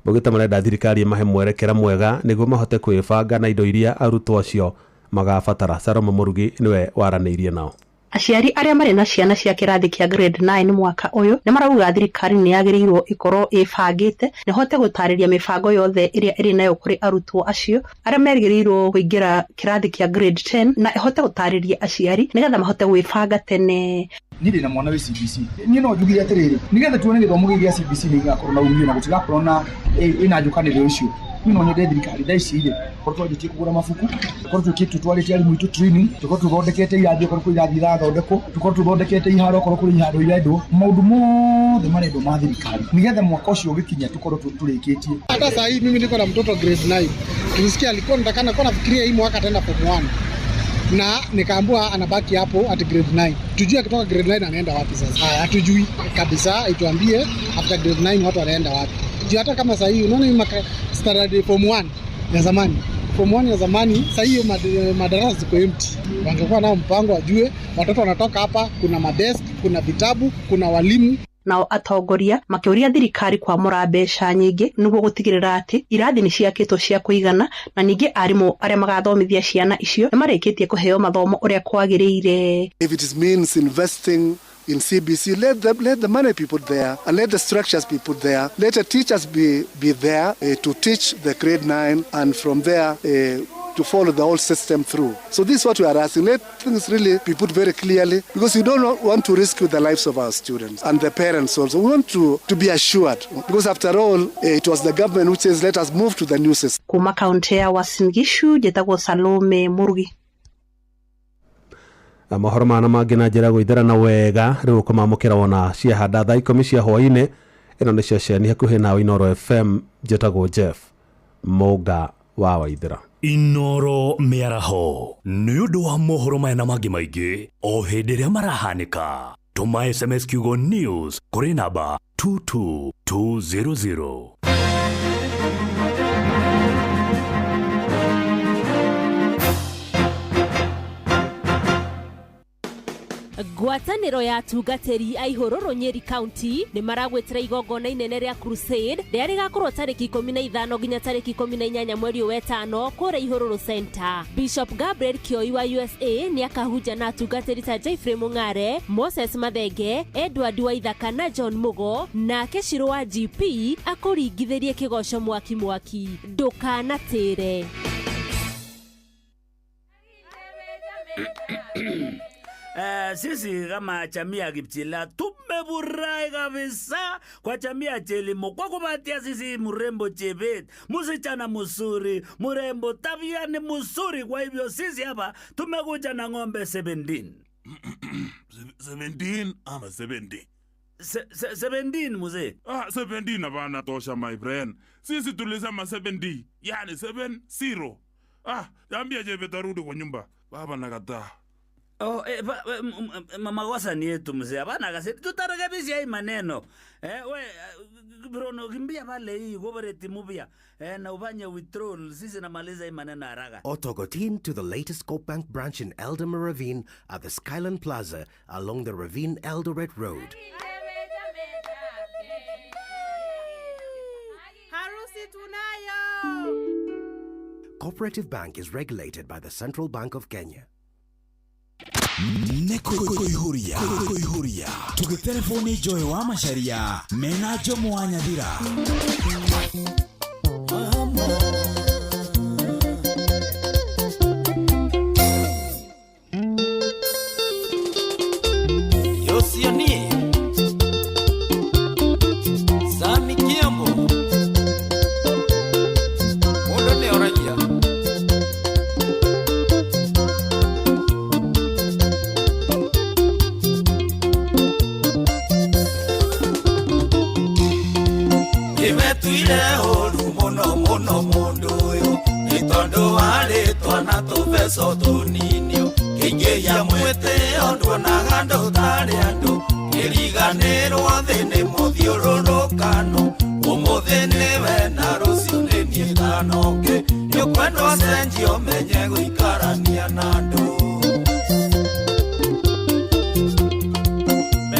Maugĩte marenda thirikari ĩmahe mwerekera mwega nĩguo mahote kwĩbanga na indo iria arutwo acio magabatara. Salome Mũrugi nĩwe waranĩirie nao. Aciari arĩa marĩ na ciana cia kĩrathi kĩa grade 9 mwaka ũyũ nĩ marauga thirikari nĩ yagĩrĩirwo ĩkorwo ĩbangĩte na ĩhote gũtarĩria mĩbango yothe ĩrĩa ĩrĩ nayo kũrĩ arutwo acio arĩa merĩgĩrĩirwo kũingĩra kĩrathi kĩa grade 10 na ĩhote gũtarĩria aciari nĩgetha mahote gwĩbanga tene. Niĩ ndĩna mwana wĩ CBC, niĩ no njugire atĩrĩrĩ, nĩgetha tuone gĩthomo gĩkĩ gĩa CBC nĩ gĩgakorwo na umithio na gũtigakorwo na ĩna njũkanĩrĩro icio. Niĩ no nyende thirikari thaa ici rĩ, korwo twanjĩtie kũgũra mabuku, korwo twĩkĩte twarĩte arimũ aitũ training, tũkorwo tũthondekete irathi okorwo kwĩ irathi irathondekwo, tũkorwo tũthondekete iharo okorwo kũrĩ iharo irendwo, maũndũ mothe marendwo ma thirikari nĩgetha mwaka ũcio ũgĩkinya tũkorwo tũrĩkĩtie. Hata saa hii mimi niko na mtoto grade 9. Tulisikia alikuwa nitakana kwa nafikiria hii mwaka ataenda form 1. Na nikaambiwa anabaki hapo at grade 9. Tujue akitoka grade 9 anaenda wapi sasa? Haya, hatujui kabisa, ituambie after grade 9 watu wanaenda wapi. Juu hata kama saa hii unaona hii standard form 1 ya zamani. Form 1 ya zamani saa hiyo madarasa ziko empty. Wangekuwa nao mpango wajue watoto wanatoka hapa, kuna madesk, kuna vitabu, kuna walimu. Nao atongoria makĩũria thirikari kwamũra mbeca nyingĩ nĩguo gũtigĩrĩra atĩ irathi nĩ ciakĩtwo cia kũigana na ningĩ arimũ arĩa magathomithia ciana icio nĩ marĩkĩtie kũheo mathomo ũrĩa kwagĩrĩire. If it means investing in CBC, let the money be put there and let the structures be put there. Let the teachers be there to teach the grade 9 and from there to follow the whole system through. So this is what we are asking. Let things really be put very clearly, because we don't want to risk the lives of our students and the parents also. We want to be assured, because after all, it was the government which says let us move to the new system. Kuma kaunti ya Uasin Gishu, njĩtagwo Salome Murugi. Mohoro mana mangĩ na njĩra gũithĩrana wega rĩu ũkũmamũkĩra wona ciahanda thaa 10 cia hwaĩ-inĩ. Ĩno nĩ ceceni hakuhĩ nawe Inoro FM, njĩtagwo Jeff Mũnga wa Waithĩra. Inoro mĩaraho nĩ ũndũ wa mohoro maya na mangĩ maingĩ o hĩndĩ ĩrĩa marahanĩka. Tũma SMS kiugo news kũrĩ namba 22200. Ngwatanĩro ya atungatĩri a Ihũrũrũ Nyeri County nĩ maragwĩtĩra igongona inene rĩa Crusade rĩrĩa rĩgakorwo tarĩki 15 nginya tarĩki 18 mweri wa 5 kũrĩa Ihũrũrũ Center. Bishop Gabriel Kioi wa USA nĩ akahunja na atungatĩri ta Jeffrey Mung'are, Moses Mathenge, Edward Waithaka na John Mugo, nake Shiro wa GP akũringithĩrie kĩgoco mwaki mwaki. Ndũkanatĩre. Sisi kama jamii ya Kipchila tumefurahi kabisa kwa jamii ya Chelimo kwa kupatia sisi mrembo Chebet, msichana mzuri, mrembo tabia ni mzuri. Kwa hivyo sisi hapa tumekuja na ng'ombe 17. 17 ama 70? 17 mzee. 17 hapana tosha my friend. Sisi tulisema 70, yani 70. Ambia Chebet arudi kwa nyumba. Baba nakataa. Oh, makosa ni yetu mzee. Hapana kasi tutarekebisha hii maneno. We Bruno kimbia pale hii cooperative mpya. Na ufanye withdrawal, sisi namaliza hii maneno haraka. Otogotin to the latest Co-op Bank branch in Eldama Ravine at the Skyland Plaza along the Ravine Eldoret Road. Harusi tunayo. Cooperative Bank is regulated by the Central Bank of Kenya. Nĩkũihũria tũgĩtelefoni Joy wa Macharia mena Jomo wa Nyathira. Yosioni Sami Kiambo Mundu nĩ oragia. Imetuire ũru mũno mũno mũndũ ũyũ nĩ tondũ warĩ twana tũbeco tũnini kĩingĩhia mwĩtĩo nduonaga ndũtarĩ andũ kĩriganĩrwo thĩ nĩ mũthiũrũrũkano ũmũthĩ nĩwe na rũciũ nĩ niĩ kana ũngĩ nĩũkwendwo cenjia ũmenye gũikarania na andũ.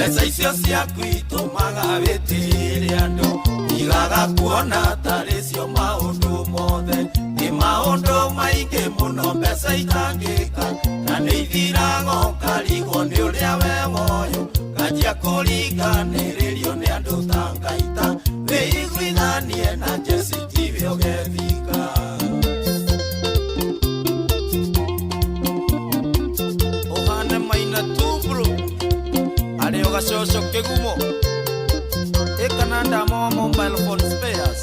Mbeca icio ciaku itũmaga wĩtĩĩre andũ, igaga kuona tarĩ cio maũndũ mothe. Nĩ maũndũ maingĩ mũno mbeca itangĩka, na nĩ ithiraga ũkarigwo nĩ ũrĩa we woyo. Kanjia kũringanĩrĩrio nĩ andũ ta ngaita, wĩiguithanie na Jesi tiwe ũgethika. Ũhane maina tubro arĩ o gacoco kĩgumo ĩkana ndama wa mobile phone spares.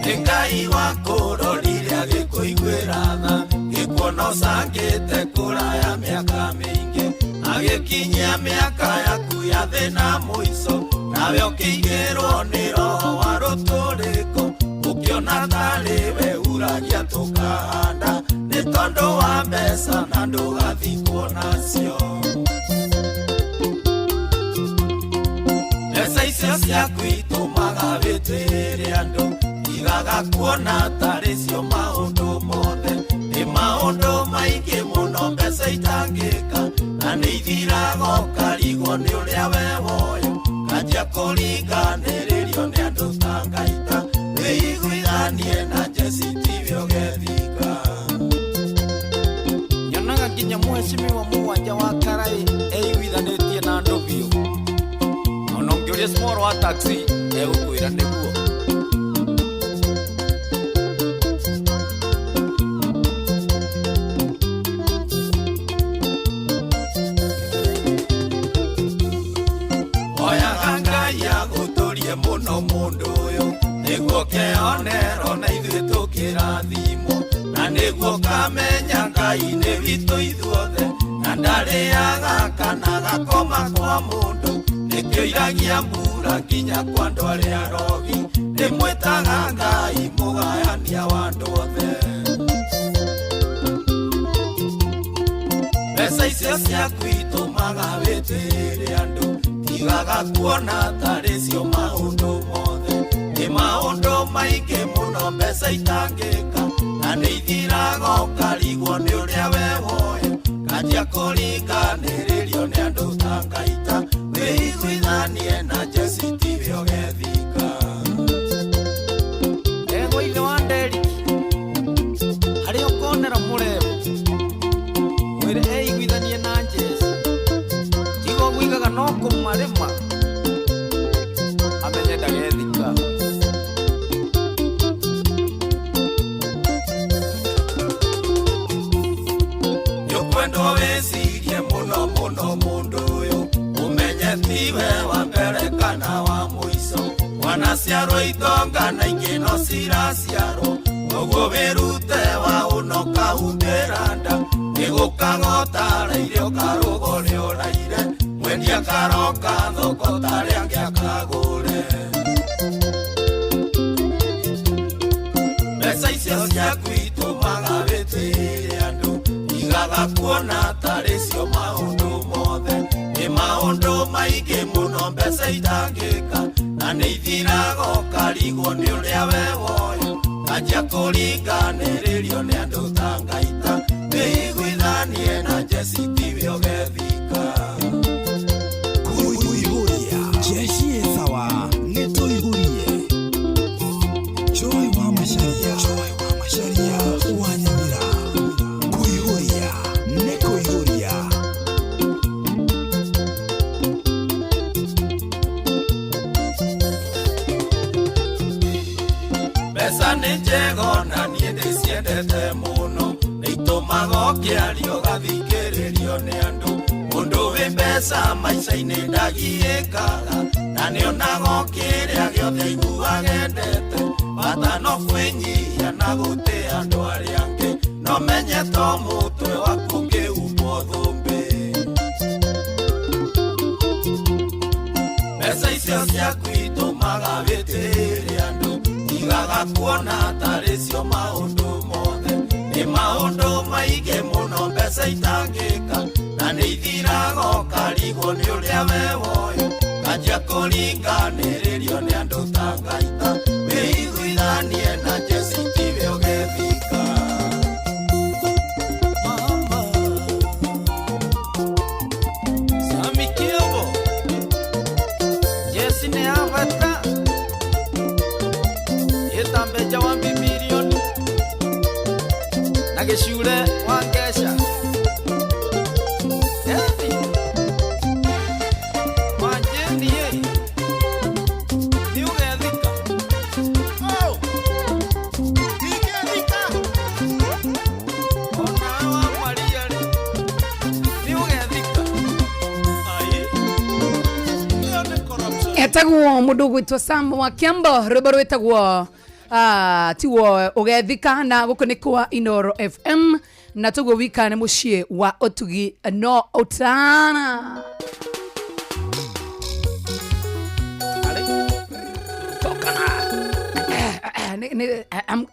Nĩ Ngai wakũrorire agĩkũiguĩra tha, gĩkuona ũcangĩte kũraya mĩaka mĩingĩ, agĩkinyia mĩaka yaku ya thĩna mũico, nawe ũkĩingĩrwo nĩ roho wa rũtũrĩko, ũkĩona tarĩ we uragia tũkahanda, nĩ tondũ wa mbeca na ndũgathikwo nacio. Mbeca icio ciaku itũmaga wĩtĩĩre andũ, igaga kuona tarĩ cio maũndũ mothe. Nĩ maũndũ maingĩ mũno mbeca itangĩka, na nĩ ithiraga ũkarigwo nĩ ũrĩa we woyo. Kanjia kũringanĩrĩrio nĩ andũ ta ngaita, wĩiguithanie na Jesi tiwe ũgethika. Nyonaga nginya mũhecimiwa mũgwanja wa Karai eiguithanĩtie na andũ biũ, ona ũngĩũria small wa taxi egũkwĩra nĩguo. Oyaga Ngai agũtũrie mũno mũndũ ũyũ, nĩguo keonero na ithuĩ tũkĩrathimwo, na nĩguo kamenya Ngai nĩ witũ ithuothe, na ndarĩaga kana gakoma kwa mũndũ, nĩkĩo iragia mbura nginya kwa andũ arĩa arogi, ndĩmwĩtaga Ngai mũgayania wa andũ othe. Mbeca icio ciaku itũmaga wĩtĩĩre andũ, igaga kuona tarĩ cio maũndũ mothe. Nĩ maũndũ maingĩ mũno mbeca itangĩka, na nĩ ithiraga ũkarigwo nĩ ũrĩa we woyo. Kanjia kũringanĩrĩrio nĩ andũ ta ngaita, wĩiguithanie na Jesi tiwe ũgethika. Ndegwa ithe wa Nderiki harĩa ũkonera mũrembo, mwĩre eiguithanie na Jesi, tiga ũguigaga no kũmarĩma, amenye ndagethika. Nĩũkwendwo wĩcirie mũno mũno mũndũ ũyũ, ũmenye tiwe wa mbere kana wa mũico. Wanaciarwo itonga na ingĩ no ciraciarwo, ũguo wĩrute wa ũno kahumbĩra nda, nĩgũkagotaraire ũkarũgũre ũraire, mwendia karoka thoko tarĩ angĩ akagũre. Mbeca icio ciaku itũmaga wĩtĩĩre andũ, igaga kuona tarĩ cio maũndũ mothe. Nĩ maũndũ maingĩ mũno mbeca itangĩka, na nĩ ithiraga ũkarigwo nĩ ũrĩa we woyo. Kanjia kũringanĩrĩrio nĩ andũ ta ngaita, wĩiguithanie na Jesi tiwe ũgethika. Kũihũria jeshi ĩsawa nĩ tũihũrie. Joy wa Macharia, Joy wa Macharia wa Nyamira. Kũihũria nĩ kũihũria. Mbeca nĩ njega ona niĩ ndĩciendete mũno, nĩ itũmaga ũkĩaria ũgathikĩrĩrio nĩ andũ. Mũndũ wĩ mbeca maica-inĩ ndagiĩkaga, na nĩonaga o kĩrĩa gĩothe aiguaga endete. Bata no kwĩnyihia na gũtĩa andũ arĩa angĩ, no menye to mũtwe waku ũngĩhumbwo thũmbĩ. Mbeca icio ciaku itũmaga wĩtĩĩre andũ, igaga kuona tarĩ cio maũndũ mothe. Nĩ maũndũ maingĩ mũno mbeca itangĩka, na nĩ ithiraga ũkarigwo nĩ ũrĩa we woyo. Kanjia kũringanĩrĩrio nĩ andũ ta ngaita, wĩiguithanie na Jesi. Nyagĩcure wa Ngeca. Ethi. Wa Jane ĩ. Nĩ ũgethika. Oh. Ndingĩthika. Ona wa Maria rĩ. Nĩ ũgethika. Ai. Ĩyo nĩ corruption. Etagwo mundu gwitwo Sam wa Kiambo, rwimbo rwitagwo tiwo ugethika, na guku ni kwa Inoro FM, na tuguo wika ni mucii wa utugi no utana.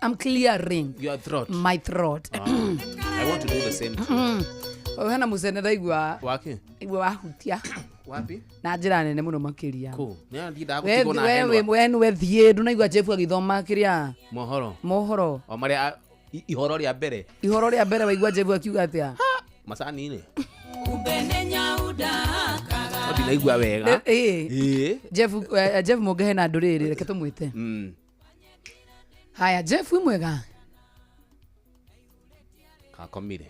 I'm clearing your throat. My throat. I want to do the same thing. Hena mucene ndaigua Wake? Igua wahutia. Wapi? Na njĩra nene mũno makĩria. Kũ? Nĩ athindaga We gũtigwo na we henwa. we we thiĩ ndunaigua Jeff agĩthoma kĩrĩa Mohoro. Mohoro. O marĩa ihoro rĩa mbere. Ihoro rĩa mbere waigua Jeff akiuga atĩa? Macani-inĩ. No ndinaigua wega. Ĩ. Ĩ. Jeff Jeff mũngehe na ndũrĩrĩ, reke tũmwĩte. Haya, Jeff wĩ mwega? Kakomire.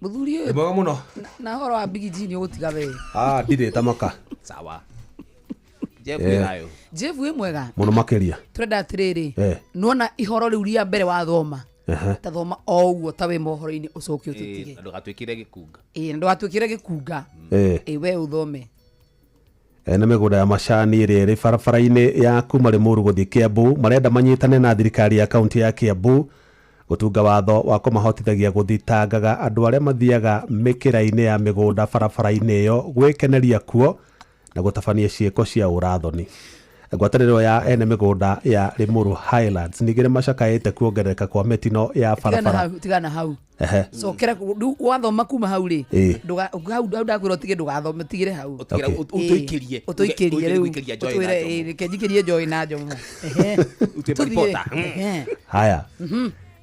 Mũthuri ũyũ. Nĩ mwega mũno. Na ũhoro wa Big G nĩ ũgũtiga we. Ndirĩ tamaka. Sawa. Jeff wĩ thayũ. Jeff wĩ mwega? Mũno makĩria. Tũrenda atĩrĩrĩ, nĩwona ihoro rĩu rĩa mbere wathoma, ta thoma o ũguo ta wĩ mohoro-inĩ ũcoke ũtũtige. Na ndũgatuĩkire gĩkunga. Ĩ, na ndũgatuĩkire gĩkunga. Ĩ, we ũthome. Ene mĩgũnda ya macani ĩrĩa ĩrĩ barabara-inĩ ya kuma Limuru gũthiĩ Kiambu marenda manyitane na thirikari ya kaunti ya Kiambu gũtunga watho wa kũmahotithagia gũthitangaga andũ arĩa mathiaga mĩkĩra-inĩ ya mĩgũnda barabara-inĩ ĩyo gwĩkeneria kuo na gũtabania ciĩko cia ũrathoni. Ngwatanĩro ya ene mĩgũnda ya Limuru Highlands ningĩ nĩmacakaĩte kuongerereka kwa mĩtino ya barabara. Tigana hau. Cokera rĩu wathoma kuma hau rĩ, hau ndakwĩra ũtige ndũgathome, ũtigĩre hau. Ũtũikĩrie. Ũtũikĩrie rĩu. Ũtũikĩrie Joy na Ũtwĩre, Jomo. ĩ, reke njikĩrie Joy na Jomo. Ũtuĩke reporter. Haya.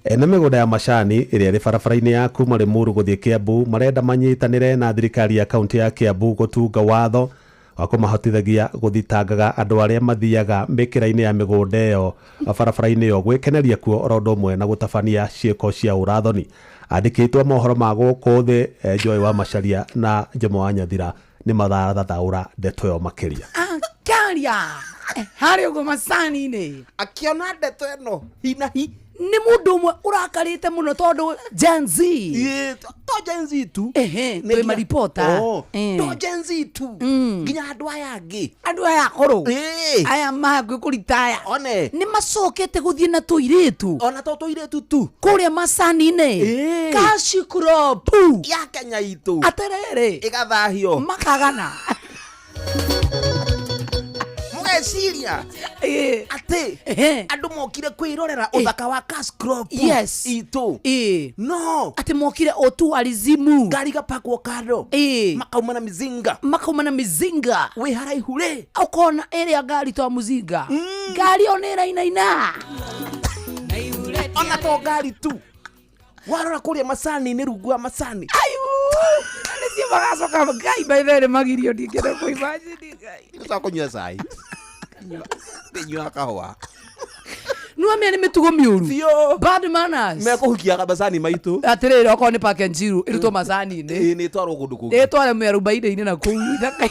Ene mĩgũnda ya macani ĩrĩa ĩrĩ barabara-inĩ ya kuma Limuru gũthiĩ Kiambu marenda manyitanĩre na thirikari ya kaunti ya Kiambu gũtunga watho wa kũmahotithagia gũthitangaga andũ arĩa mathiaga mĩkĩra-inĩ ya mĩgũnda ĩyo barabara-inĩ ĩyo gwĩkeneria kuo oro ũndũ ũmwe na gũtabania ciĩko cia ũrathoni. Andĩkĩtwo mohoro ma gũkũ thĩ, Joy wa Macharia na Jomo wa Nyathira nĩ marathathaũra ndeto ĩyo makĩria. Akaria harĩ ũguo macani-inĩ. Akĩona ndeto ĩno hinahi. Nĩ mũndũ ũmwe ũrakarĩte mũno tondũ Gen Z. To Gen Z tu. Twĩ maripota. To Gen Z tu. Nginya andũ aya angĩ. Andũ aya akũrũ. Aya mahakuhĩ kũritaya. One. Nĩ macokete gũthiĩ na tũirĩtu. Ona to tũirĩtu tu. Kũrĩa macani-inĩ. Cash crop. Ya Kenya itũ. Atĩrĩrĩ. Ĩgathahio. Makagana. Mũgeciria atĩ andũ mokire kwĩrorera ũthaka wa cash crop itũ. No. Atĩ mokire o tourism. Ngari igapakwo kando. Makauma na mizinga. Makauma na mizinga. Wĩ haraihu rĩ. Ũkona ĩrĩa ngari to mũzinga. Ngari ĩyo nĩ ĩrainaina. Ona to ngari tu. Warora kũrĩa macani-inĩ rungu wa macani. Nĩcio magacoka Ngai by the way magirio ndingĩenda kũ-imagine Ngai. Nĩgũcoka kũnyua cai. Ndĩnyuaga kahũa. Nĩwamenya nĩ mĩtugo mĩũru. Bad manners. Mekũhukia macani maitũ. Atĩrĩrĩ, okorwo nĩ pack and chill, ĩrutwo macani-inĩ. Ĩ, nĩ ĩtwarwo kũndũ kũngĩ. Ĩtware mĩarubaine-inĩ na kũu ithaka.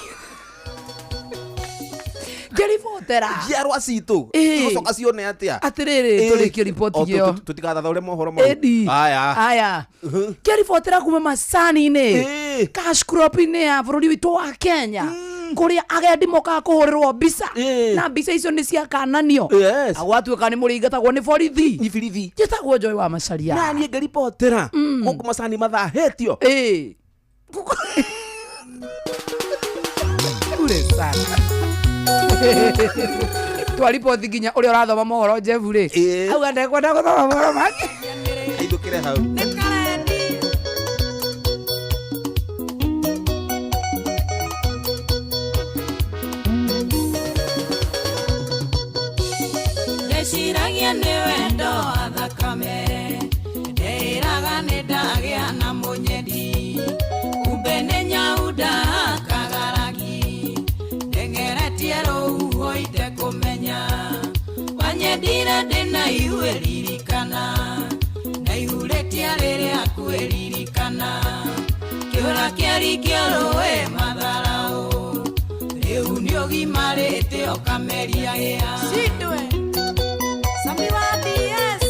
Ngĩribotera. Njiarwa citũ. Igũcoka cione atĩa? Atĩrĩrĩ, tũrĩkie riboti ĩyo. Tũtigathathaũre mohoro mau. Ĩni. Aya. Aya. Ngĩribotera kuma macani-inĩ. Cash crop-inĩ ya bũrũri witũ wa Kenya. Kũrĩa agendi mokaga kũhũrĩrwo mbica. Na mbica icio nĩ ciakananio. Gwatuĩka nĩ mũrĩingatagwo nĩ borithi. Ibirithi. Njĩtagwo Joy wa Macharia. Na niĩ ngĩribotera. Gũkũ macani mathahĩtio. Bure sana. Twariboti nginya ũrĩa ũrathoma mohoro Jeff rĩ. Auga ndekwenda gũthoma mohoro make. Aithũkĩre hau. Ndeciragia nĩ wendo wa thakame, ndeĩraga nĩ ndagĩa na mũnyendi, kumbe nĩ nyauda kagaragi, ndengeretie rũhuho itekũmenya, wanyendire ndĩna ihu ĩririkana, na ihurĩtie rĩrĩa Kĩũra kĩarikio rũĩ matharaũ Rĩu nĩũgimarĩte ũkameria hĩa Shindwe Sami wa DS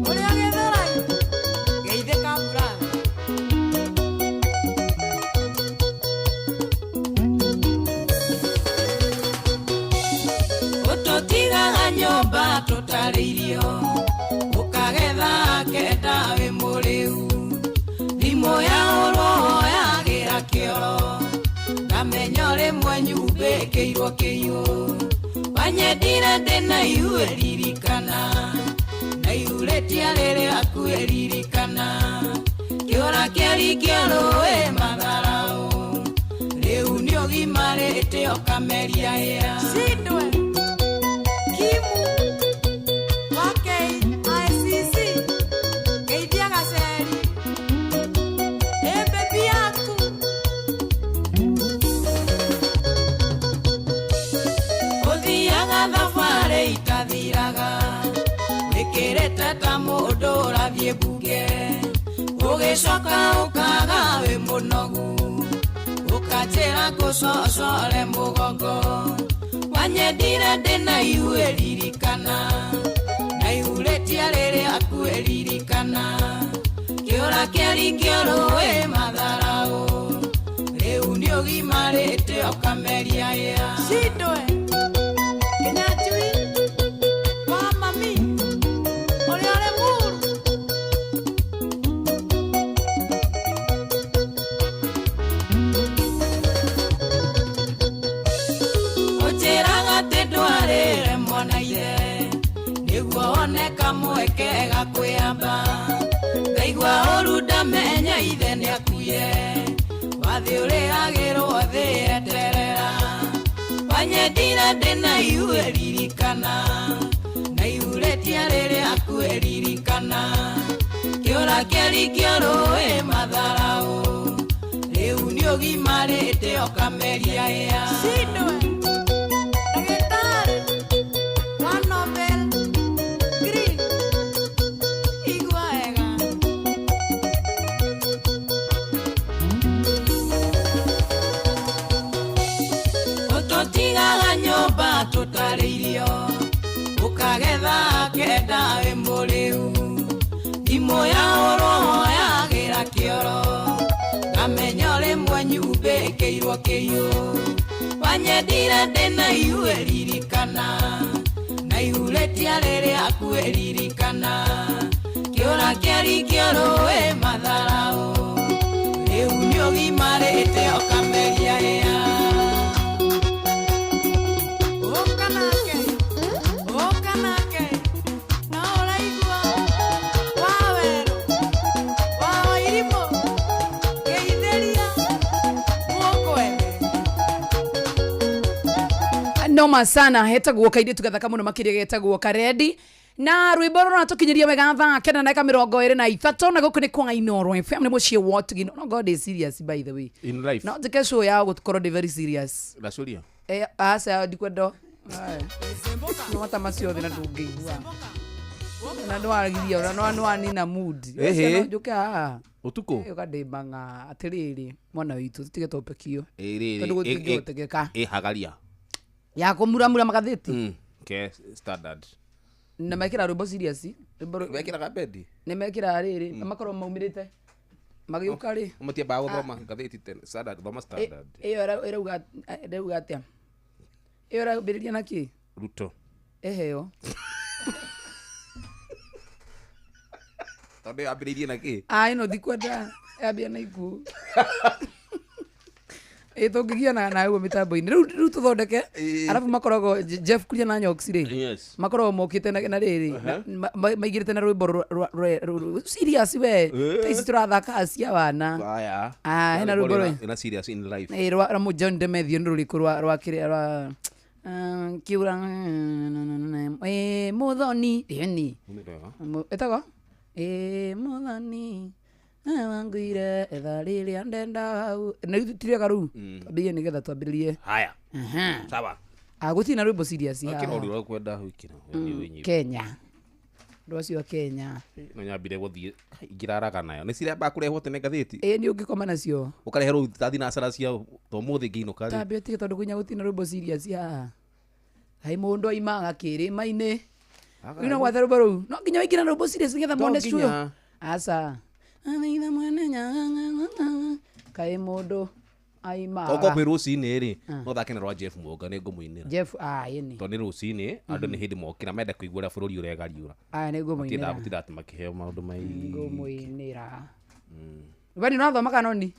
Ũrĩa gĩthurai Geithĩka brother. Ũtũtigaga nyũmba tũtarĩ irio Ũkagetha kenda wĩ mũrĩu Thimũ yahũrwo yagĩra kĩoro Ngamenya rĩmwe nyumbĩkĩirwo kĩiyũ Wanyendire ndĩna ihu ĩririkana Na ihu rĩtiarĩ rĩaku ĩririkana Kĩũra kĩarikio rũĩ matharaũ Rĩu nĩũgimarĩte ũkameria hĩa Shindwe Kimu wa KICC Geithia gaceri Ĩ bebi yaku Ũthiaga thabarĩ itathiraga Wĩkĩrĩte ta mũndũ ũrathiĩ mbunge Ũgĩcoka ũkaga wĩ mũnogu Ũkanjĩra ngũcocore mũgongo Wanyendire ndĩna ihu ĩririkana Na ihu rĩtiarĩ rĩaku ĩririkana Kĩũra kĩarikio rũĩ matharaũ Rĩu nĩũgimarĩte ũkameria hĩa Shindwe Kinyanjui wa mami Ũrĩa ũrĩ muru Ũnjĩraga atĩ ndwarĩre mwana ithe nĩguo wone kamweke ga kwĩyamba Ngaigua ũru ndamenya ithe nĩakuire Wathĩ ũrĩhagĩrwo thĩ eterera Wanyendire ndĩna ihu ĩririkana Na ihu rĩtiarĩ rĩaku ĩririkana Kĩũra kĩarikio rũĩ matharaũ Rĩu nĩũgimarĩte ũkameria hĩa Shindwe Ndagĩtarĩ wa Nobel Green Igua wega Ũtũtigaga nyũmba tũtarĩ irio Ũkagetha kenda wĩ mũrĩu Thimũ yahũrwo yagĩra kĩoro Ngamenya rĩmwe nyumbĩkĩirwo kĩiyũ Wanyendire ndĩna ihu ĩririkana Na ihu rĩtiarĩ rĩaku ĩririkana Kĩũra kĩarikio rũĩ matharaũ Rĩu nĩũgimarĩte ũkameria hĩa Ũka nake Ũka nake No ũraigua Wa werũ Wa wairimũ Geithĩria Mũkwethe Noma sana hetagwo kairĩtu gathaka mũno makĩria getagwo karedi na rwĩmbo rũrũ rũratũkinyĩria wega thaa kenda na ndagĩka mĩrongo ĩrĩ na ithatũ na gũkũ nĩ kwa Inooro FM nĩ mũciĩ wa ũtugi. No God is serious by the way. In life. No njĩke show ya gũkorwo ndĩ very serious. Ndacuria. Eh, aca ndikwenda. No mata macio othe na ndũngĩigua. Na nĩwaragiria na nĩwanina mood. Ĩhĩ. No njũke haha. Ũtukũ? Ũkandĩmbanga atĩrĩrĩ mwana witũ tũtige topekio. Ĩ, rĩrĩ, Tondũ gũtingĩhotekeka. ĩ hagaria. Ya kũmuramura magathĩti. Ke standard. Na mekĩra rwĩmbo serious. Rwĩmbo Mekĩraga bendi. Nĩ mekĩraga rĩrĩ na makorwo maumĩrĩte. Magĩũka rĩ. Matiambaga gũthoma ngathĩti tene. Standard, thoma standard. Ĩyo ĩrauga ĩrauga atĩa? Ĩyo ĩrambĩrĩria na kĩ? Ruto. Ĩheo. Tondũ yambĩrĩirie na kĩ? Ah, ĩno ndikwenda yambia na ikuũ. Ĩ tũngĩgiana nawe ũguo mĩtambo-inĩ. Rĩu rĩu tũthondeke. Arabu makoragwo Jeff Kuria na Nyox rĩ. Yes. Makoragwo mokĩte na rĩrĩ. Uh-huh. Maigĩrĩte na rwĩmbo rwa serious we. Ta ici tũrathaka cia wana. Aya. Ah, hena rwĩmbo rwĩ. Ĩna serious in life. Ĩ rwa rwa John Demethio nĩ rũrĩkũ rwa rwa kĩrĩa rwa kiura ĩ mũthoni ĩni. Nĩ rwega. Ĩtagwo ĩ mũthoni wangwire etha rĩrĩa ndenda hau. Na rĩu tirega rĩu twambĩrĩrie nĩgetha twambĩrĩrie. Haya. Sawa. Ah, gũtirĩ na rwĩmbo serious Akĩra haha. ũrĩa ũkwenda gwĩkĩra. Kenya. Andũ acio a Kenya. No nyambire gũthiĩ ingĩraraga nayo nĩ ciramba kũrehwo tene ngathĩti. Ĩĩ nĩ ũngĩkoma nacio. Ũkareherwo ta thinacara cia ta ũmũthĩ ngĩinũka rĩ. Tambia ũtige tondũ nginya gũtirĩ na rwĩmbo serious haha. Kaĩ mũndũ aimaga kĩrĩma-inĩ. Rĩu no gwatha rwĩmbo rũu. No nginya wĩingĩre na rwĩmbo serious nĩgetha To mone cuyo. nginya. Aca. Athaitha mwene nyaga. Kaĩ mũndũ aimaga. Okorwo kwĩ rũcinĩ rĩ, no thake na rwa Jeff Mwonga nĩ ngũmũinĩra. Jeff, ah, ĩni. Tondũ nĩ rũcinĩ andũ nĩ hĩndĩ mokĩra menda kũigua ũrĩa bũrũri ũregariũra. Aya nĩ ngũmũinĩra. Matinda atĩ makĩheo maũndũ maingĩ. Ngũmũinĩra. We nĩ ũrathoma kana noni?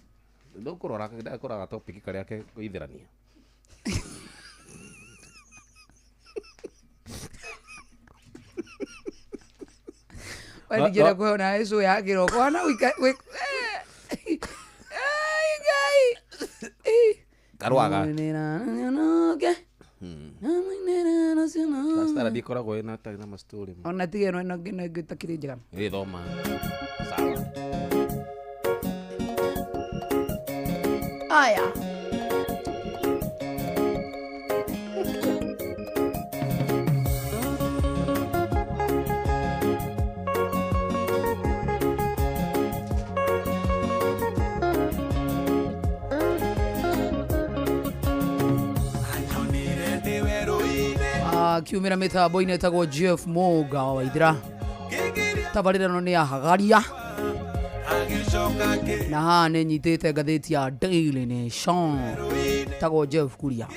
Ndũkũrora ndakũrora topic karĩa ke gũithĩrania. We ndingĩenda kũheo na ĩcũ ya kĩroko. Hana ũika wĩ Ai Ngai. Karwaga. Ngũmũinĩra Stara ndĩkoragwo ĩna tarĩ na mastori. Ona tiga ĩno ĩno ĩno ĩngĩ ĩtakĩrĩ njega. Ĩ thoma. Sawa. Aya. Kiumĩra mĩtambo-inĩ ĩtagwo Jeff Mũnga wa Waithĩra. Tabarĩra ĩno nĩ ya Hagaria. Na haha nĩ nyitĩte ngathĩti ya Daily Nation. Ĩtagwo Jeff Kuria.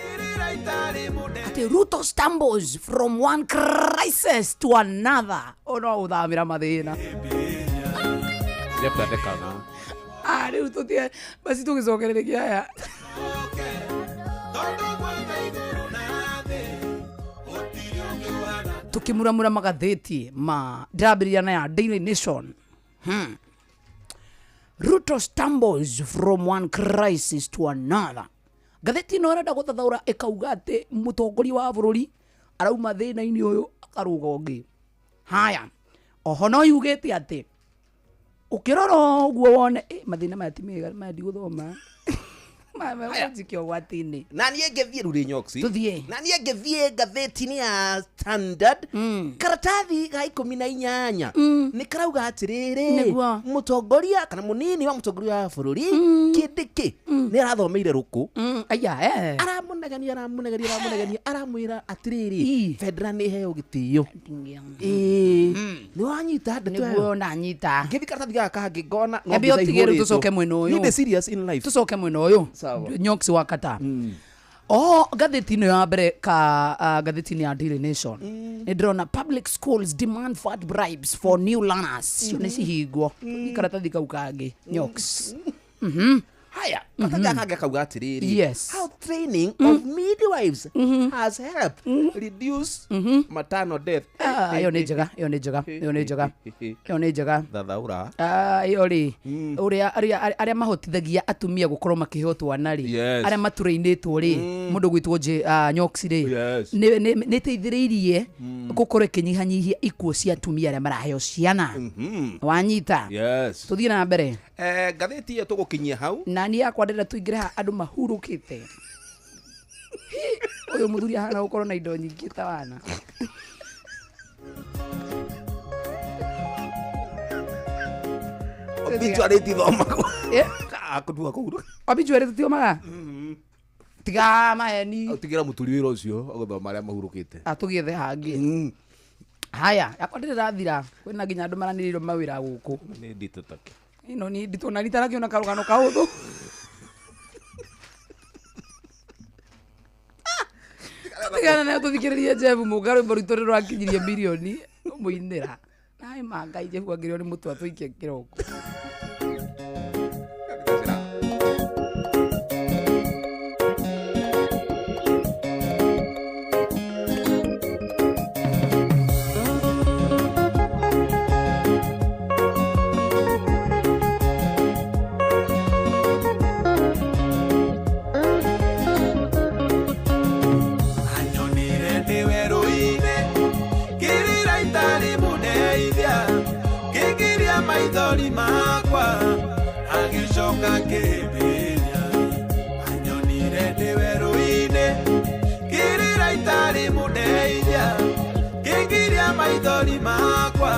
Atĩ Ruto stumbles from one crisis to another. Ũyũ no gũthamĩra mathĩna. Jeff ndathekaga. Ah, rĩu tũtie basi tũgĩcokereria aya. Tukimuramura magathĩti ma ndĩrambĩrĩria na ya Daily Nation. Ruto stumbles from one crisis to another. Ngathĩti ĩno ĩrenda gũthathaũra ĩkauga atĩ mũtongoria wa bũrũri arauma thĩna-inĩ ũyũ akarũga ũngĩ. Haya, oho no yugĩte atĩ ũkĩrora ũguo wone mathĩna maya ti mega, maya ndigũthoma. Maya megũnjikia ũgwati-inĩ. Na niĩ ngĩthiĩ rĩu rĩ Nyoksi. Tũthiĩ. Na niĩ ngĩthiĩ ngathĩti-inĩ ya Standard karatathi ga 18 nĩ karauga atĩrĩrĩ Nĩguo. mũtongoria kana mũnini wa mũtongoria wa bũrũri Kindiki nĩ arathomeire rũkũ. Aya, eh. Aramũnegenia aramũnegenia aramũnegenia aramwĩra atĩrĩrĩ bendera nĩ ĩheo gĩtĩo. Ĩĩ. Nĩ wanyita ndeto ĩyo? Nĩguo ndanyita. Ngĩthiĩ karatathi gaka kangĩ ngona no Ambe mbica ũtige rĩu ihũrĩtwo. tũcoke mwena ũyũ. Niĩ ndĩ serious in life. Tũcoke mwena ũyũ. Sawa. Nyoksi wa kata. Oho ngathĩti-inĩ ya mbere ka ngathĩti-inĩ ya Daily Nation nĩ ndĩrona public schools demand fat bribes for new learners. Cio nĩ cihingwo. Tũthiĩ karatathi kau kangĩ. Nyoks. Haya, karatathi gaka kangĩ kauga atĩrĩrĩ. Yes. How training of midwives has helped reduce maternal death. Ah, ĩyo nĩ njega, ĩyo nĩ njega, ĩyo nĩ njega. Ĩyo nĩ njega. Thathaũra. Ah, ĩyo rĩ ũrĩa arĩa arĩa mahotithagia atumia gũkorwo makĩheo twana rĩ Yes. arĩa matũrainĩtwo rĩ mũndũ gwĩtwo Nyoksi rĩ Yes. nĩ ĩteithĩrĩirie gũkorwo ĩkĩnyihanyihia ikuũ cia atumia arĩa maraheo ciana. Wanyita. Yes. Tũthiĩ na mbere. Ngathĩti ĩyo tũgũkinyia hau. Na niĩ yakwa ndĩrenda tũingĩre haha andũ mahurũkĩte. Ũyũ mũthuri ahana gũkorwo na indo nyingĩ ta wana. Obituary ĩtithomagwo. Eh? Akũtua kũu. Obituary tũtiomaga? Tiga maheni. Tigĩra mũturi wĩra ũcio agũthoma arĩa mahurũkĩte. Atũgĩethe hangĩ. Haya, yakwa ndĩrĩ ĩrathira. Kwĩna nginya andũ maranĩrĩirwo mawĩra gũkũ. Nĩ nditũ take. Ĩno nĩ nditũ na ritarakĩona karũgano kahũthũ. Tũtigane nayo tũthikĩrĩrie Jeff Mũnga rwĩmbo rwitũ nĩ rwakinyirie mirioni mũinĩra. Naĩ ma Ngai Jeff angĩrĩo nĩ mũtwe atũikie kĩroko. Anyonire ndĩ werũ-inĩ ngĩrĩra itarĩ mũndeithia ngĩgiria maithori makwa agĩcoka akĩmbĩria. Anyonire ndĩ werũ-inĩ ngĩrĩra itarĩ mũndeithia ngĩgiria maithori makwa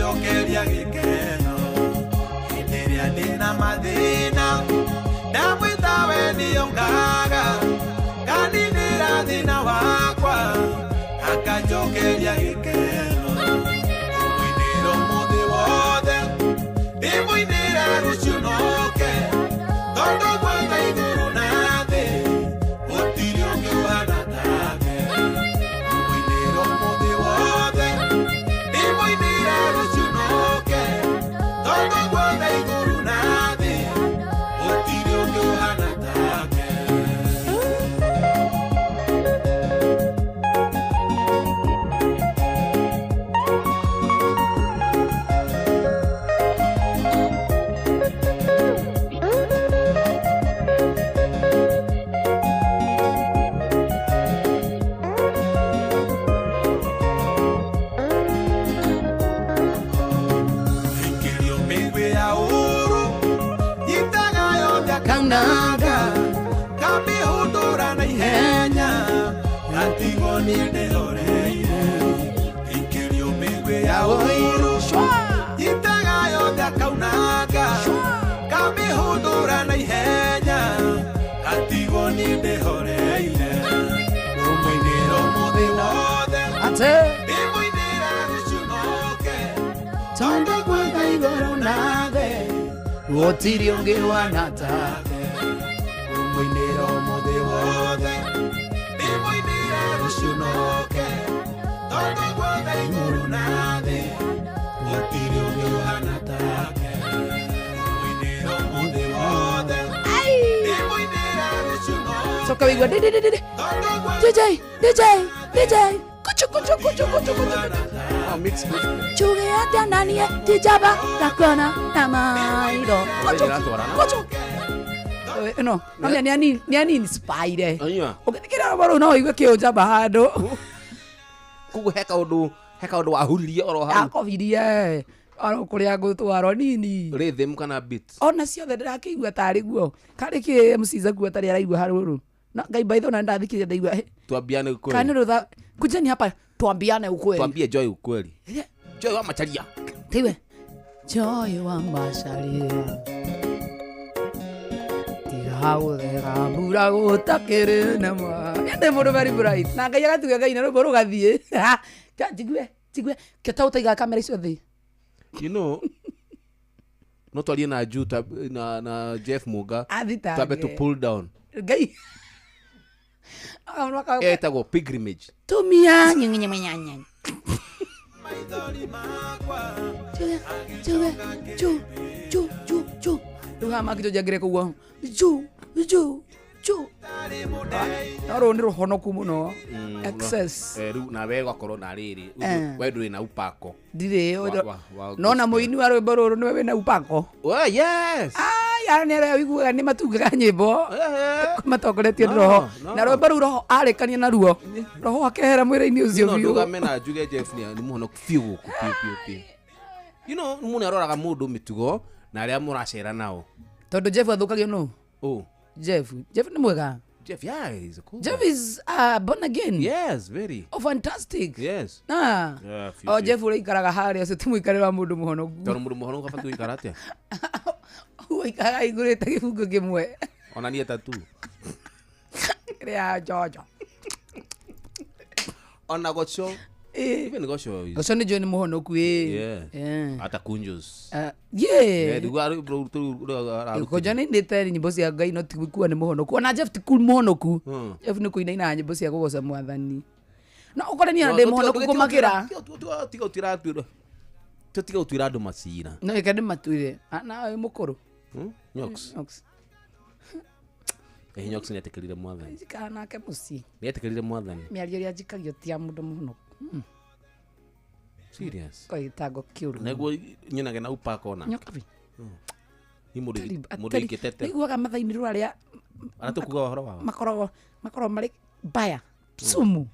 Akanjokeria gĩkeno hĩndĩ ĩrĩa ndĩna mathĩna ndamwĩta we nĩongaga kaninĩra thĩna wakwa akanjokeria gĩkeno ngũmũinĩra ũmũthĩ wothe ndĩmũinĩra rũciũ noke tondũ gwothe igũrũ na thĩ gũtirĩ ũngĩ ũhana take ngũmũinĩra ũmũthĩ wothe ndĩmũinĩra rũciũ noke tondũ gwothe igũrũ na thĩ gũtirĩ ũngĩ ũhana take. Ikĩrio mĩguĩ ya ũũru nyitaga yothe akaunaga kamĩhũndũra na ihenya ngatigwo niĩ ndĩhoreire. Ikĩrio mĩguĩ ya ũũru nyitaga yothe akaunaga kamĩhũndũra na ihenya ngatigwo niĩ ndĩhoreire. Ngũmũinĩra ũmũthĩ wothe Ate. ndĩmũinĩra rũciũ noke Tondũ gwothe igũrũ na thĩ gũtirĩ ũngĩ ũhana take ngũmũinĩra ũmũthĩ wothe ndĩmũinĩra rũciũ noke tondũ guothe igũrũ na thĩ gũtirĩ ũngĩ ũhana take ngũmũinĩra ũmũthĩ wothe ndĩmũinĩra rũciũ noke Coka wĩigua dĩ dĩ dĩ dĩ dĩ. DJ DJ DJ kuchu kuchu kuchu kuchu kuchu. Oh, mix gospel. Njuge atĩa nanie ti njamba ndakuona na maitho. Kuchu kuchu. No, no nĩ ani inspire. Anyua. Ũngĩthikĩrĩria rwĩmbo rũu no ũigue kĩũnjamba handũ. Koguo he kaũndũ wahuririe oro hau. Akobirie oro kũrĩa ngũtwarwo nini. Rhythm kana beat. Ona ciothe ndĩrakĩigua tarĩ guo. Karĩ kĩ MC Zaku atarĩ araigua harũrũ. Na Ngai by the way, na ndathikĩrĩria ndaigua Tuambiane ukweli. Kana rutha kujeni hapa tuambiane ukweli. Tuambie Joy ukweli. Joy wa Macharia. Tiwe. Joy wa Macharia. Tiga mbura gũtakĩrĩ na ma. Ende mũndũ very bright. Na Ngai agatuga Ngai na rwĩmbo rũgathiĩ. Njigue, njigue. Kĩta ũtaiga kamera icio thĩ. You know, no twarie na Ju na Jeff Muga. Athitange. Twambe to pull down. Ngai. Etagwo pilgrimage. Tumia nyenyenyenyenye. Chuge, chu, chu, chu, chu. Rĩu haha makĩnjangĩre kũu chu, chu, chu. No rũũ nĩ rũhonoku mũno. Excess. Rĩu nawe ũgakorwo na rĩrĩ we ndũrĩ na upako. Ndirĩ. Nona mũini wa rwĩmbo rũrũ nĩwe wĩna upako. Oh, yes. Aya nĩ arĩa ũiguaga nĩ matungaga nyĩmbo matongoretio nĩ roho na rwĩmbo rũu roho arĩkania naruo roho akehera mwĩrĩ-inĩ ũcio No biũ. ndũgame na njuge Jeff nĩ mũhonoku biũ gũkũ biũ biũ biũ. You know, mũndũ aroraga mũndũ mĩtugo na arĩa mũracera nao. Tondũ Jeff athũkagio nũ? Oh. Jeff nĩ mwega. Jeff, yeah, he's a cool Jeff guy. is born again. Yes, very. Oh, fantastic. Yes. Ah. Yeah, oh, Jeff ũrĩa harĩa ũcio ti mũikarĩre wa mũndũ mũhonoku. Tondũ mũndũ mũhonoku abatiĩ gũikara atĩa? Ũikaraga igũrĩte gĩbungo kĩmwe. Ona niĩ tattoo. Ĩrĩa ya njonjo. Ona gocho. Even gocho is. Gocho nĩ njũĩ nĩ mũhonoku ĩ. Yeah. Ata kunjos. Yeah. Yeah, Gocho nĩ ndĩte nyĩmbo cia Ngai no ti kuwa nĩ mũhonoku. Ona Jeff ti mũhonoku. Jeff nĩ kũinaina nyĩmbo cia kũgoca mwathani. No ũkore niĩ ndĩ mũhonoku kũmakĩra. Tiga ũtiratuĩra. Tiga ũtuĩra andũ macira. No ĩke ndĩmatuĩre. Na wĩ mũkũrũ. Nyox. Nyox. Nyox nĩ etĩkĩrire mwathani. Njikara nake mũciĩ. Nĩ etĩkĩrire mwathani. Mĩario ĩrĩa njikagio ti ya mũndũ mũhonoku. Serious. Kwa gĩtango kĩũru. Nĩguo nyonage na upako ona. Nyokabi. Ni mũndũ ingĩtete. Nĩiguaga mathainĩ rũ arĩa arĩa tũkugaga ũhoro wao. Makoragwo marĩ mbaya. Sumu.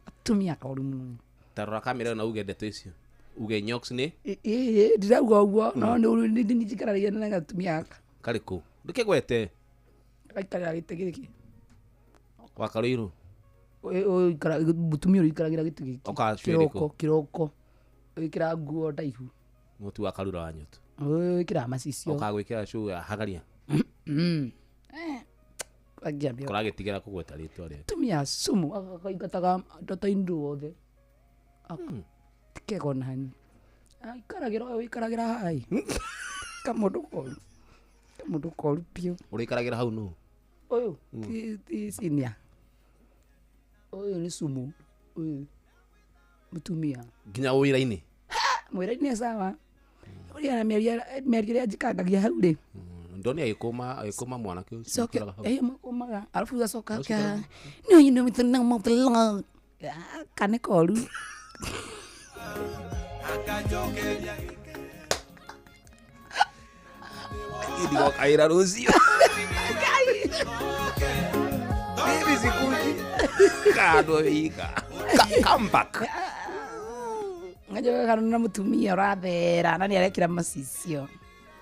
Atumia koru mũno. Tarora kamera na uge ndeto icio. Uge Nyox nĩ? Ĩĩ ndirauga ũguo no nĩ njikaranagia na gatumia gaka. Karĩkũ? Ndũkĩgwete. Gaikarĩra gĩtĩ gĩkĩ. Wa Karũirũ? Mũtumia ũrĩa ũikaragĩra gĩtĩ gĩkĩ. Kĩroko kĩroko. Wĩkĩraga nguo ndaihu. Mũtu wa Karura wa Nyutu. Wĩkĩraga macicio. Okaga gwĩkĩra show ya hagaria. Angiambia. Kũragĩtigĩra kũgweta rĩtwa rĩake. Tumia sumu akaingataga ndoto indu othe. Tikego nani. Aikaragĩra ũyũ wĩikaragĩra haha. Kamũndũ koru. Kamũndũ koru biũ. Ũrĩikaragĩra hau nũ? Ũyũ ti senior. Ũyũ nĩ sumu. Ũyũ mũtumia. Nginya wĩra-inĩ? Mwĩra-inĩ sawa. Ũrĩa na mĩario ĩrĩa njikangagia hau rĩ. Ndoni agĩkũma mwanake ũcio. Coke makũmaga. Arabu gacoka ka. No you know with the name of the Lord. Kane koru. Ndigokaĩra rũciũ. Mimi sikuji. Kando wika. Come back. Ngajoka kana na mutumia ũrathera na nĩarekĩra macicio.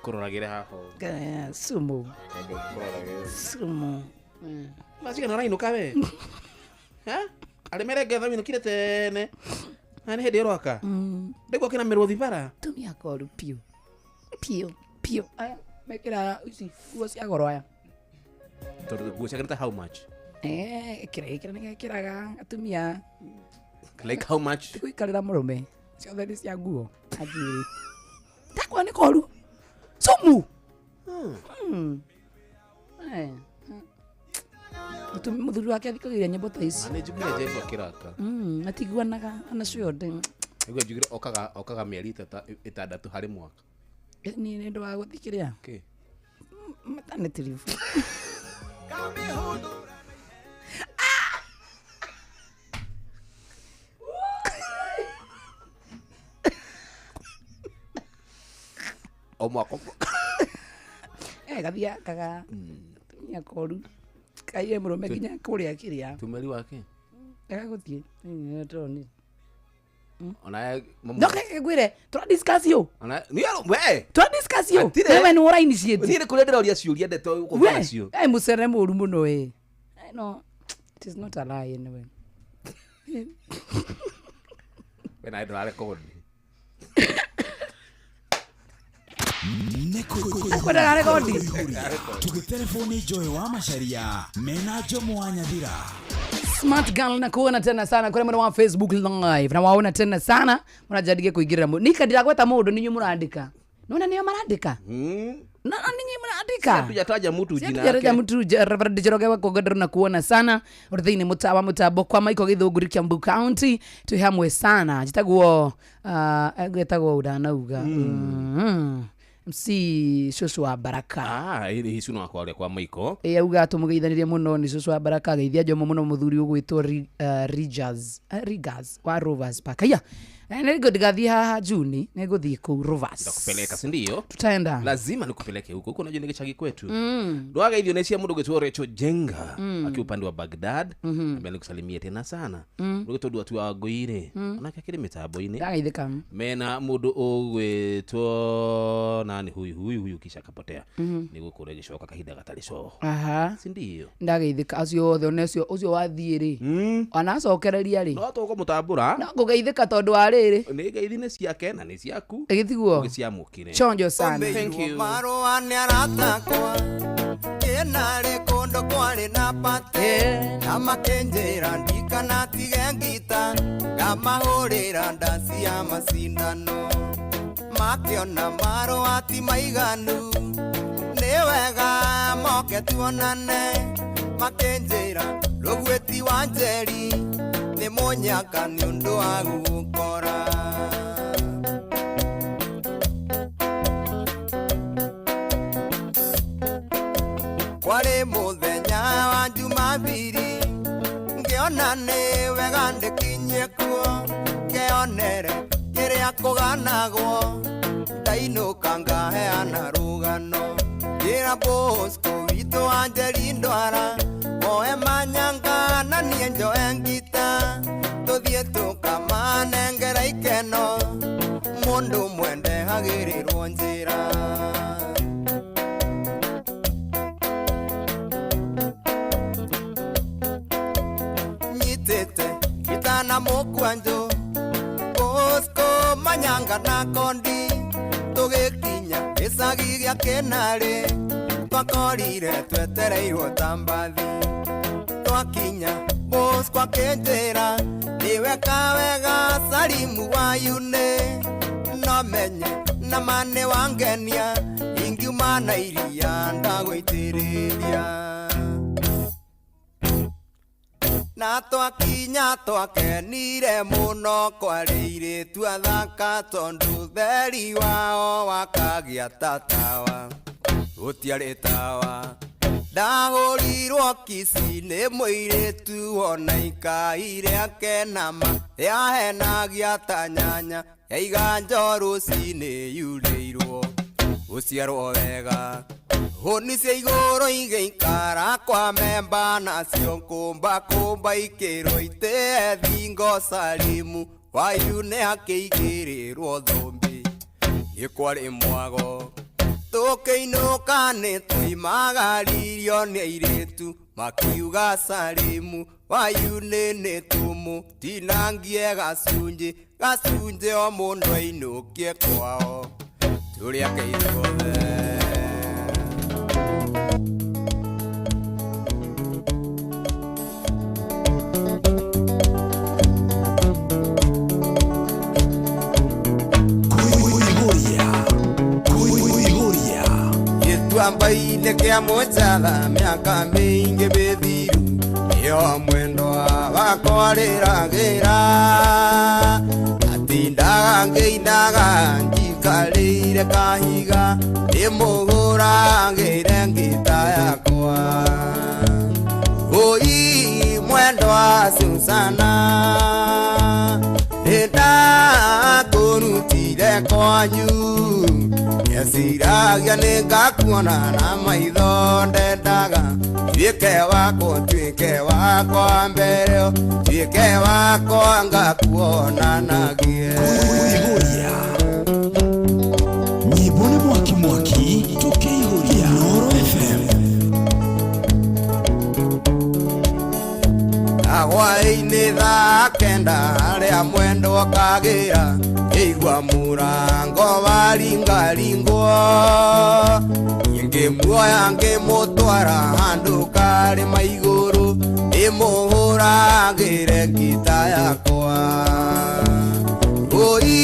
Kũroragĩre haha. Sumu. Sumu. Maciga nĩũrainũka we? Arĩ merengetha winũkire tene. Na nĩ hĩndĩ ĩroka. Ndĩguo kĩna mĩrũthi bara. Tumia koru piũ. Piũ piũ. Aya mekĩra ici nguo cia goro aya. Tondũ nguo ciake nĩ ta how much? Ĩkĩra nĩgekĩraga atumia. Like how much? Tigũikarĩra mũrũme. Ciothe nĩ cia nguo. Anjĩrĩ. Takwa nĩ koru. Sumu. Mũthuri wake athikagĩrĩria nyĩmbo ta ici. Nĩ njugire Jesu akĩraka. Matiguanaga ona ciothe. Nĩguo njugire okaga mĩeri ĩtandatũ harĩ mwaka. Niĩ nĩ ũndũ wa gũthikĩrĩria. Kĩ? Maternity leave. O mwaka. Gathia kaga. Tumia koru. Kaire mũrũme nginya kũrĩa kĩrĩa. Tumeri wake? Agagũthiĩ. Nĩ Ona no keke ngwĩre tũra discuss yo. Ona ni we. Tũra discuss yo. Wewe nĩ ũra initiate. Niĩ nĩ kũrĩa ndĩroria ciũria ndeto ũkũmba nacio. Mũcere mũru mũno ĩ. No, it is not a lie anyway. We na ndũra record. Kwenda rekodi. Tugitelefoni Joy wa Macharia mena Jomo wa Nyathira. Smart girl na kuona tena sana kule mwana wa Facebook live na waona tena sana murajadike kuigirira nika ndiragweta mundu ninyu murandika nona niyo marandika na ninyi murandika tujataja mtu jina yake tujataja mtu Reverend Njoroge wa Kogodro na kuona sana urithini mutawa mutambo kwa Michael Githunguri Kiambu County twi hamwe sana njitagwo gwetagwo udanauga MC Shosho wa Baraka. Iri hicu no akwaria kwa Michael. Auga tumugeithanirie muno ni Shosho wa Baraka geithia Jomo muno muthuri ugwitwo Rigas Rigas wa Rovers Park. Aya. Nĩngũ ndigathiĩ haha Juni, nĩngũthiĩ kũu Rovers. Nitakupeleka, si ndio? Tutaenda. Lazima nikupeleke huko. Huko unajua ni gĩcagi kwetu. Ndwageithio nĩ cia mũndũ ũgwĩtwo Rachel Jenga akiwa upande wa Baghdad. Ambaye nikusalimie tena sana. Mũndũ ũgwĩtwo Ndwatu wa Ngũire. Onake akĩrĩ mĩtambo-inĩ. Ndageithĩka. Mena mũndũ ũgwĩtwo nani huyu kisha akapotea. Nĩgũkũra gĩcoka kahinda gatarĩ coho. Si ndio? Ndageithĩka acio othe one ũcio wathiĩ rĩ. Anacokereria rĩ. No tũkũmũtambũra. No ngũgeithĩka tondũ wa rĩrĩ. Nĩ ngeithi nĩ ciake na nĩ ciaku. Ĩgĩtiguo. Ũgĩciamũkĩre. Chonjo sana. Thank you. Marũa nĩ aratakwa ĩnarĩ kũndũ kwarĩ na pate na makĩnjĩra ndikanatige ngita ngamahũrĩra ndaci ya macindano makĩona marũa ti maiganu nĩ wega moke tuonane makĩnjĩra rũgwĩti wa Njeri nĩ mũnyaka nĩ ũndũ wa gũkora. Kwarĩ mũthenya wa Jumapili ngĩona nĩ wega ndĩkinyie kuo ngĩonere kĩrĩa kũganagwo ndainũka ngaheana rũgano ngĩra Bosco witũ wa Njeri ndwara oe manyanga na niĩ njoe ngita tũthiĩ tũkamanengera ikeno mũndũ mwende hagĩrĩrwo njĩra. Nyitĩte gitana mũkwanjũ Bosco Manyanga na Kondi tũgĩkinya gĩcagi gĩa Kĩnarĩ twakorire twetereirwo ta mbathi twakinya Bosco akĩnjĩra nĩweka wega Salimu wa Yune no menye na ma nĩ wangenia ingiuma na iria ndagũitĩrĩria na twakinya twakenire mũno kwarĩ airĩtu athaka tondũ theri wao wakagĩa ta tawa gũtiarĩ tawa ndahũrirwo kici nĩ mũirĩtu ona ikaire akenama yahenagia ta nyanya yaiga rũcinĩ yurĩirwo gũciarwo wega hũni cia igũrũ igĩikara kwa memba nacio kũmba kũmba ikĩrwo itĩe thingo Salimu Wayune akĩigĩrĩrwo thũmbĩ nĩ kwarĩ mwago tũkĩinũka nĩ tũimagaririo nĩ airĩtu makiuga Salimu Wayune nĩ tũmũtinangie gacunjĩ gacunjĩ o mũndũ ainũkie kwao tũrĩ ake ithuothe. Gĩtuamba-inĩ kĩa Mũchatha mĩaka mĩingĩ mĩthiru nĩho mwendwa wakwa rĩragĩra atindaga ngĩinaga njikarĩire kahiga ndĩmũhũragĩre ngita yakwa ũi mwendwa Susana nĩndakũrutire kwanyu Eciragia nĩngakuona na maitho ndendaga tuĩke wakwa mbere tuĩke wakwa ngakuonanagie. Nyĩmbo nĩ mwaki mwaki tũkĩihũria Inooro FM. Hwaĩ-inĩ thaa kenda harĩa mwendwa kagĩra igua mũrango waringaringwo ngĩmuoya ngĩmũtwara handũ karĩma igũrũ ndĩmũhũragĩre ngita yakwa ũi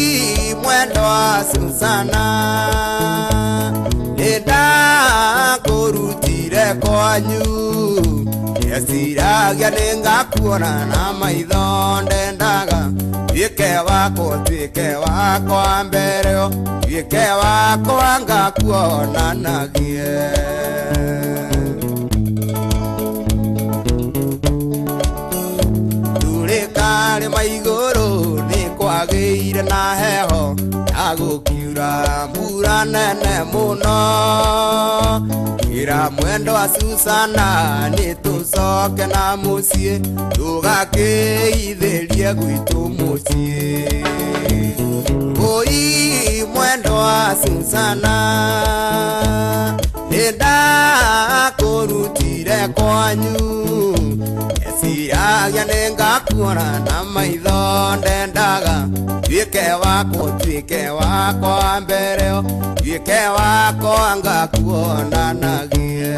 mwendwa Susana nĩndakũrutire kwanyu eciragia nĩngakuona na maitho ndendaga tuĩke wakwa mbere tuĩke wakwa ngakuonanagie. Tũrĩ karĩma igũrũ nĩkwagĩire na heho na gũkiura mbura nene mũno ira mwendwa Susana nĩtũcoke na mũciĩ tũgakĩithĩrie gwitũ mũciĩ ũi mwendwa Susana nĩndakũrutire kwanyu eciragia nĩngakuona na maitho ndendaga tuĩke wakwa mbere tuĩke wakwa ngakuonanagie.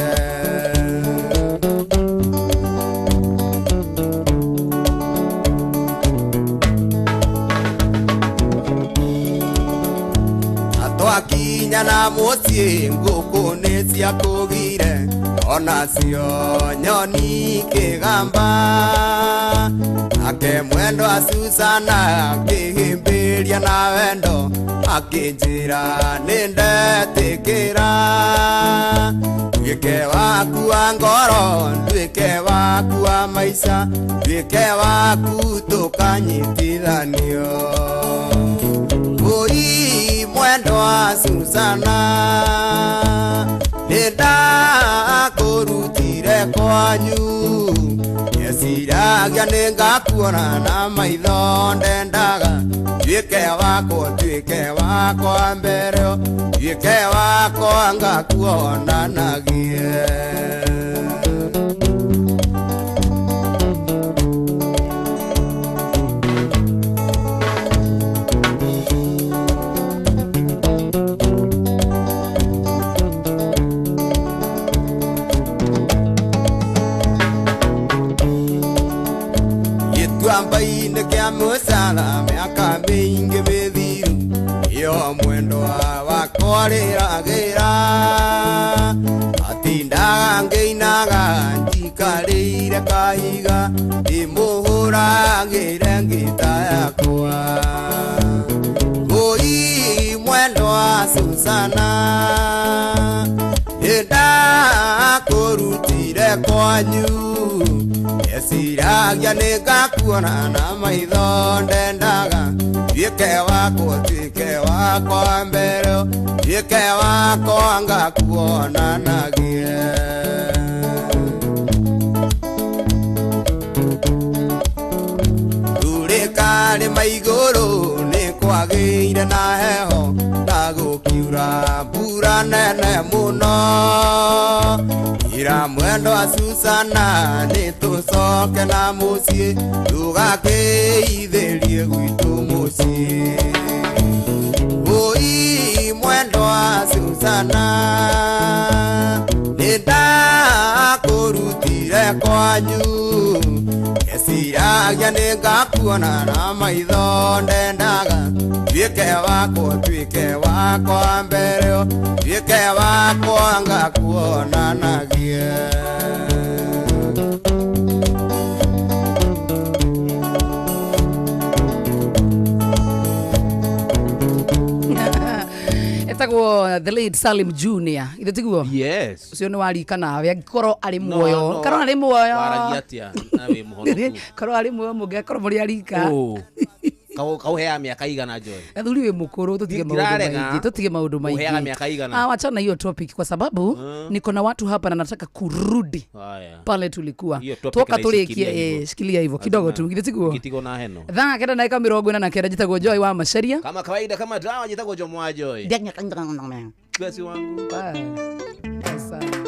Twakinya na mũciĩ ngũkũ nĩ ciakũgire onacio nyoni ikĩgamba ake mwendwa Susana akĩhĩmbĩria na wendo akĩnjĩra nĩndetĩkĩra nduĩke waku wa ngoro nduĩke waku wa maica nduĩke waku tũkanyitithanio ũi mwendwa Susana nĩndakũrutire kwanyu eciragia nĩngakuona na maitho ndendaga tuĩke wakwa mbere tuĩke wakwa ngakuonanagie. Gĩtuamba-inĩ kĩa mũcara mĩaka mĩingĩ mĩthiru iyo mwendwa wakwa rĩragĩra atindaga ngĩinaga njikarĩire kahiga ndĩmũhũragĩre ngita yakwa Oi mwendwa Susana nĩndakũrutire kwanyu Eciragia nĩngakuona na maitho ndendaga tuĩke wakwa tuĩke wakwa mbere tuĩke wakwa ngakuonanagie. Rũrĩkarĩ maigũrũ nĩkwagĩire na heho na gũkiura mbura nene mũno ira mwendwa Susana nĩtũcoke na mũciĩ tũgakĩithĩrie gwitũ mũciĩ. Oi mwendwa Susana nĩndakũrutire kwanyu eciragia nĩngakuona na maitho ndendaga tuĩke wakwa tuĩke wakwa mbere tuĩke wakwa ngakuonanagie. Etagwo the late Salim Junior ithe tiguo? Yes. Ucio nĩ warika nawe angĩkorwo arĩ muoyo korwo arĩ muoyo waragia atia na wĩ mũhonoku korwo arĩ muoyo mũngĩkorwo mũrĩ arika kauheaga mĩaka igana Joy athuri wĩ mũkũrũ tutige maũndũ maingĩ tutige maũndũ maingĩ uheaga miaka igana. Ah, wachana hiyo topic kwa sababu niko na watu hapa na nataka kurudi pale tulikuwa toka tulikie. Shikilia hivyo kidogo tu githĩ tiguo gitigo na heno thaa kenda na 49 njitagwo Joy wa Macharia kama kawaida kama dawa njitagwo Jomo wa Joy basi wangu bye. Asante.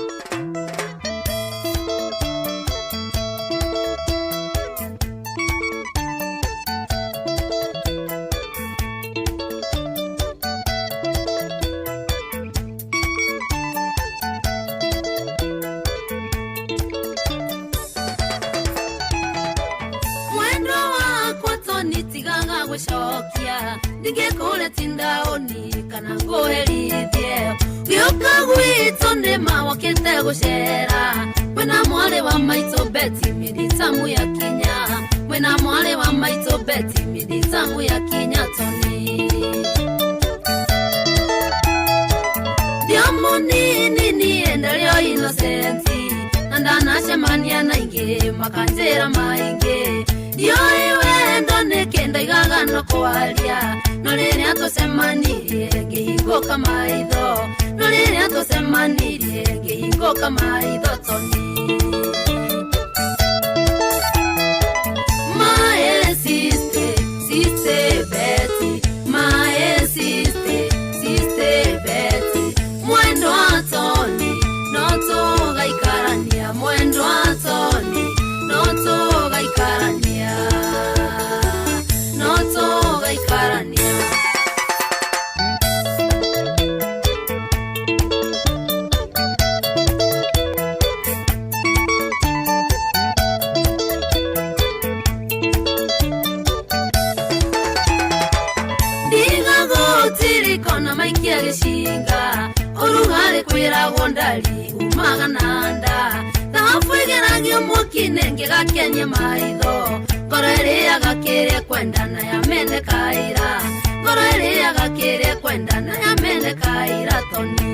Gũcokia ndingĩkũre tindaoni kana ngũherithie gĩũka gwitũ nĩma wokĩte gũcera mwena mwarĩ wa maitũ Betty mĩthitamu ya kinya mwena mwarĩ wa maitũ Betty mĩthitamu ya kinya Tony ndio mũnini niĩ ndarĩ o innocent na ndanacemania na ingĩ makanjĩra maingĩ ndiũĩ wendo nĩkĩ ndaigaga no kwaria no rĩrĩa tũcemanirie ngĩhingũka maitho no rĩrĩa tũcemanirie ngĩhingũka maitho Tony. My sister, sister Betty, my sister, sister Betty, mwendo wa Tony no tũgaikarania mwendo wa Tony no tũgaikarania no tũgaikarania. Ndigagotirikona maikia gĩcinga ũrugarĩ kwĩragwo ndari umaga na nda thahabu ĩgeragio mwaki-inĩ ngĩgakenia maitho ngoro ĩrĩaga kĩrĩa kwendana yamenekaira ngoro ĩrĩaga kĩrĩa kwendana yamenekaira Tony.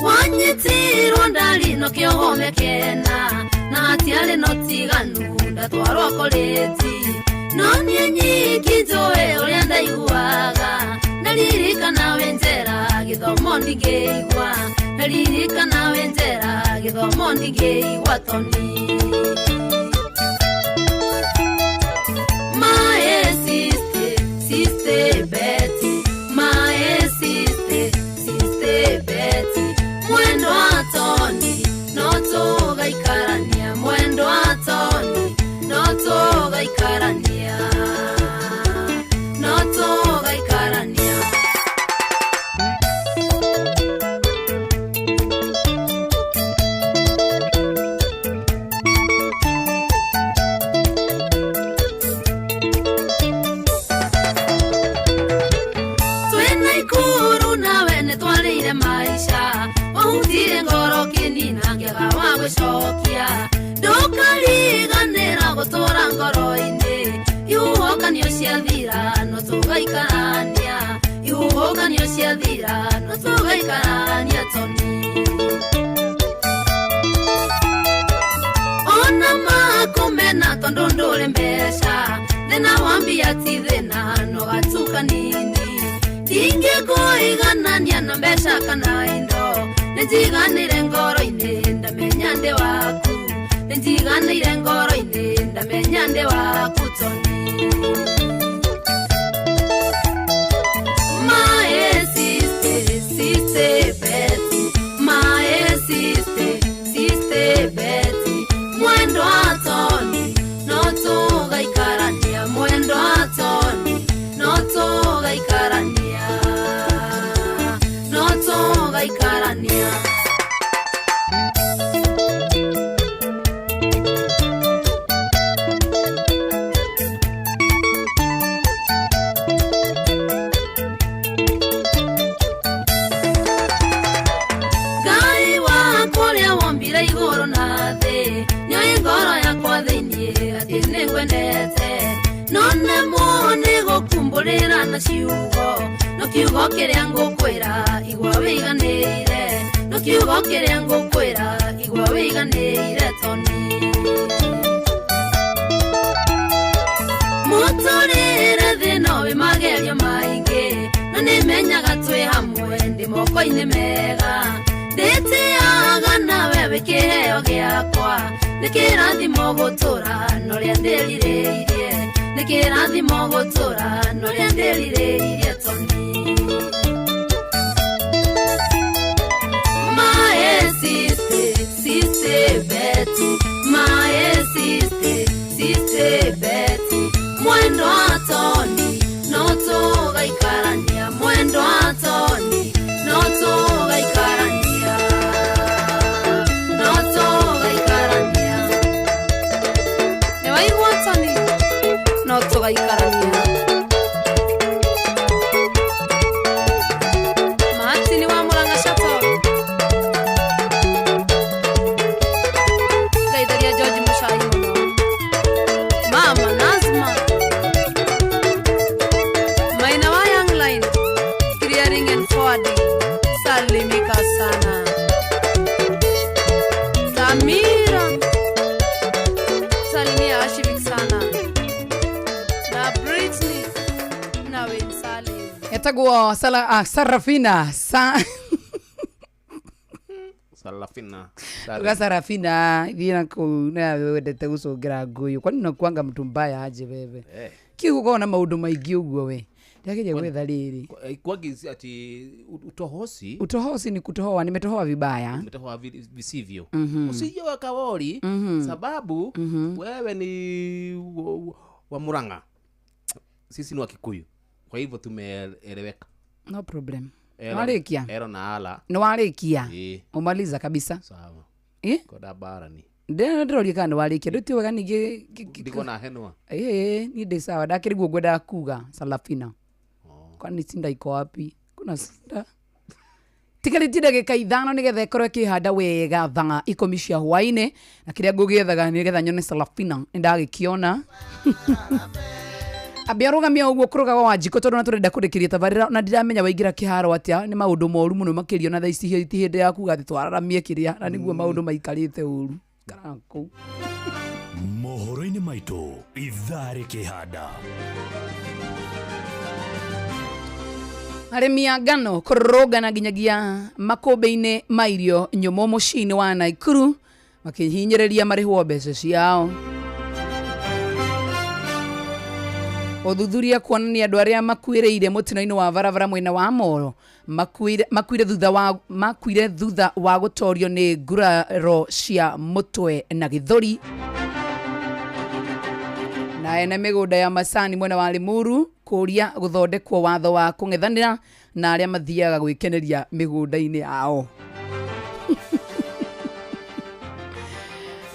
Wanyitirwo ndari no kĩohomekena na hatiarĩ no tiganu ndatwarwo korĩti no niĩ nyiki njũĩ ũrĩa ndaiguaga ndaririkana wĩ njera gĩthomo ndingĩigua ndaririkana wĩ njera gĩthomo ndingĩigua Tony. My sister, sister Betty, my sister, sister Betty, mwendo wa Tony no tũgaikarania mwendo wa Tony no tũgaikarania no tũgaikarania. gũcokia ndũkariganĩra gũtũra ngoro-inĩ ihuhũkanio ciathira no tũgaikarania ihuhũkanio ciathira no tũgaikarania toni ona makumena tondu ndũrĩ mbeca thĩna wambia ti thĩna no gatuka nini ndingĩkũiganania na mbeca kana indo nĩnjiganĩire ngoro-inĩ ndamenya ndĩ waku nĩnjiganĩire ngoro-inĩ ndamenya ndĩ waku toni My sister, sister Betty, my sister, sister Betty, mwendo wa Tony, no tũgaikarania, mwendo wa Tony, no tũgaikarania, no tũgaikarania. Ngai wakwa ũrĩa wombire igũrũ na thĩ nĩoĩ ngoro yakwa thĩinĩ atĩ nĩngwendete no nemwo nĩ gũkumbũrĩra na ciugo no kiugo kĩrĩa ngũkwĩra igua wĩiganĩire no kiugo kĩrĩa ngũkwĩra igua wĩiganĩire toni mũtũrĩre thĩ no wĩ magerio maingĩ no nĩmenyaga twĩ hamwe ndĩ moko-inĩ mega ndĩtĩaga nawe wĩ kĩheo gĩakwa nĩ kĩrathimo gũtũra na ũrĩa ndĩrirĩirie nĩ kĩrathimo gũtũra na ũrĩa ndĩrirĩirie toni My sister, sister Betty, my sister, sister Betty, mwendo wa Tony, no tũgaikarania, mwendo wa Tony, no tũgaikarania, no tũgaikarania. Nĩwaigua Tony no tũgaikarania Martin wa Murang'a Chateau ngaitharia George Muchai mũno Mama Nazma Maina wa Young Line Clearing and Forwarding salimika sana Samira salimia Ashivik sana na Britney na Winsalim etagwo Sarafina sa Sarafina. Uga Sarafina thiĩ na kũu nawe wendete gũcũngĩra ngũyũ kwani unakuanga mtu mbaya aje wewe Eh. kiu gũkorwo na maũndũ maingĩ ũguo we ndageria gwetha rĩrĩ Kwagi ati utohosi utohosi ni kutohoa nimetohoa vibaya umetohoa visivyo. Mhm. Usije wakawori sababu wewe ni wa Murang'a. Sisi ni wa Kikuyu. Kwa hivyo tumeeleweka. No problem. Ero- Nĩwarĩkia? Ero na ala. Nĩwarĩkia Ĩĩ. umaliza kabisa Sawa. Eh? Koda barani. Ndĩroria kana nĩwarĩkia ndũtiĩ wega ningĩ Ndiko na henwa. ĩĩ niĩ ndĩ sawa ndakĩriguo ngwendaga kuga Sarafina kwani sinda iko wapi kuna sinda tigarĩtie ndagĩka 5 nĩgetha ĩkorwo ĩkĩhanda wega thaa 10 cia hwaĩ-inĩ na kĩrĩa ngũgĩethaga nĩgetha nyone Sarafina nĩndagĩkĩona ambia rũgamia ũguo kũrũgaga wa njiko tondũ na tũrenda kũrĩkĩria tabarĩra na ndiramenya waingĩra kĩharo atĩa nĩ maũndũ moru mũno makĩria na thaa ici ti hĩndĩ ya kuga atĩ twararamie kĩrĩa na nĩguo maũndũ maikarĩte ũru ikaraga kũu mohoro-inĩ maitũ ithaa rĩkĩhanda arĩmi a ngano kũrũrũngana nginyagia makũmbĩ-inĩ ma irio nyũmũ mũciĩ-inĩ wa Naikuru makĩhinyĩrĩria marĩhwo mbeca ciao Ũthuthuria kuonania andũ arĩa makuĩrĩire mũtino-inĩ wa barabara mwena wa Moro makuire thutha wa gũtorio nĩ nguraro cia mũtwe na gĩthũri na ene mĩgũnda ya macani mwena wa Limuru kũria gũthondekwo watho wa kũng'ethanĩra na arĩa mathiaga gwĩkeneria mĩgũnda-inĩ yao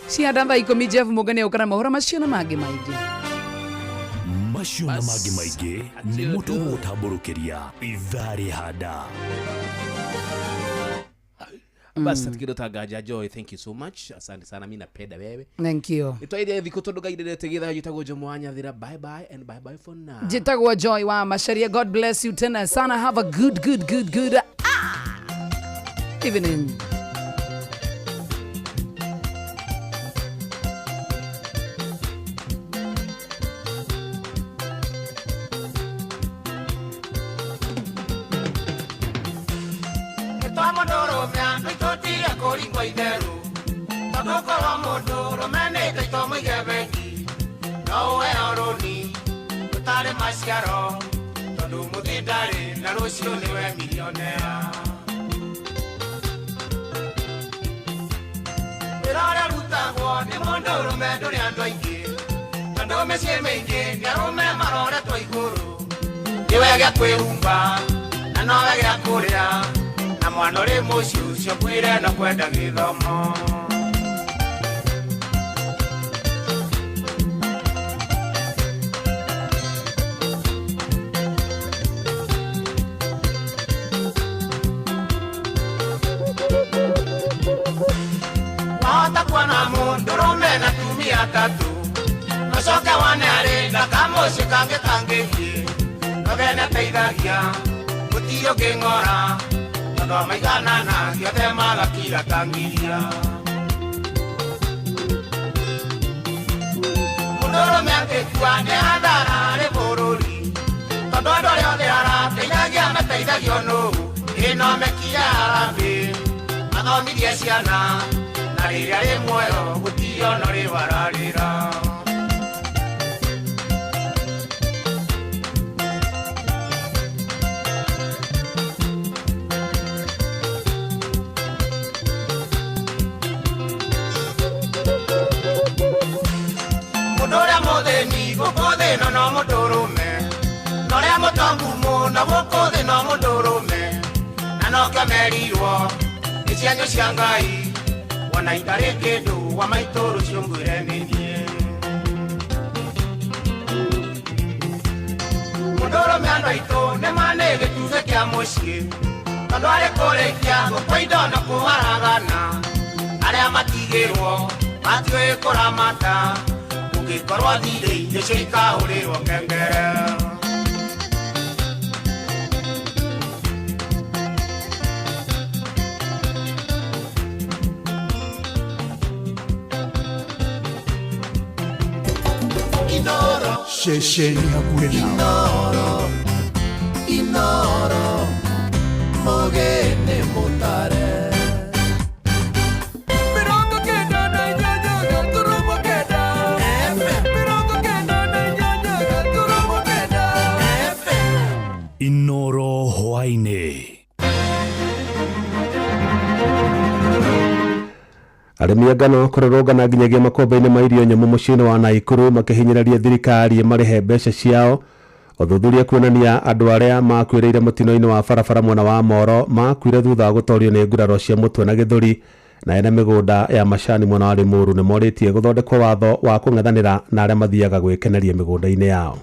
Cianda thaa 10 Jeff Mũngani ũkana mohoro macio na mangĩ maingĩ macio na mangĩ maingĩ nĩ mũtũ gũtambũrũkĩria ithaa rĩhanda Basi mm. Tanganja Joy, thank you so much, asante sana, mi napenda wewe. Thank you. Nitwaire thikũ tondũ Ngai ndendete gĩthayo. Njĩtagwo Jomo wa Nyathira, bye bye and bye bye for now. Njĩtagwo Joy wa Macharia. God bless you tena sana. Have a good good good good evening. Nĩtwa mũndũrũme andũ itũtire kũringwo itheru tondũ korwo mũndũrũme nĩ ĩtaitwo mũige bengi no ũheo rũni rũtarĩ maciaro tondũ mũthĩ ndarĩ na rũciũ nĩwe milionea. Wĩra ũrĩa ũrutagwo nĩ mũndũrũme ndũrĩ andũ aingĩ tondũ mĩciĩ mĩingĩ nĩ arũme maroretwo igũrũ nĩwe gĩa kwĩhumba na nowe gĩa kũrĩa na mwana ũrĩ mũciĩ ũcio kwĩre no kwenda gĩthomo. Wahota kuona mũndũrũme na tumia atatũ nocoke wone arĩ na kamũciĩ kangĩ kangĩthiĩ nowe nĩateithagia gũtirĩ ũngĩng'ora tondũ maiganana gĩothe magakira tangiria. Mũndũrũme angĩkua nĩ hathara harĩ bũrũri tondũ andũ arĩa othe arateithagia mateithagio nũũ ĩ no mekire harambĩ mathomithie ciana na rĩrĩa rĩ muoyo gũtirĩ ona ũrĩ wararĩra. Mũndũ ũrĩa mũthĩni gũkũ thĩ ĩno no mũndũrũme na ũrĩa mũtongu mũno gũkũ thĩ no mũndũrũme na nokĩo merirwo nĩ cianyu cia Ngai wona itarĩ kĩndũ wa maitũ rũciũ ngwĩre nĩ niĩ. Mũndũrũme andũ aitũ nĩ ma nĩ gĩtugĩ kĩa mũciĩ tondũ arĩ kũrĩkia gũkua indo na kũharagana arĩa matigĩrwo matiũĩ kũramata ũngĩkorwo thirĩ nĩcio ikahũrĩrwo ngengere. Ceceni hakuhĩ nawe. Inoro mũgeni mũtare 98.9 FM 98.9 FM. Inoro hwaĩ-inĩ. Arĩmi a ngano kũrũrũngana nginyagia makũmbĩ-inĩ ma irio nyũmũ mũciĩ-inĩ wa Naikuru makĩhinyĩrĩria thirikari ĩmarĩhe mbeca ciao. Ũthuthuria kuonania andũ arĩa makuĩrĩire mũtino-inĩ wa barabara mwena wa Moro makuire thutha wa gũtorio nĩ nguraro cia mũtwe na gĩthũri na ene mĩgũnda ya macani mwena wa Limuru nĩ morĩtie gũthondekwo watho wa kũng'ethanĩra na arĩa mathiaga gwĩkeneria mĩgũnda-inĩ yao.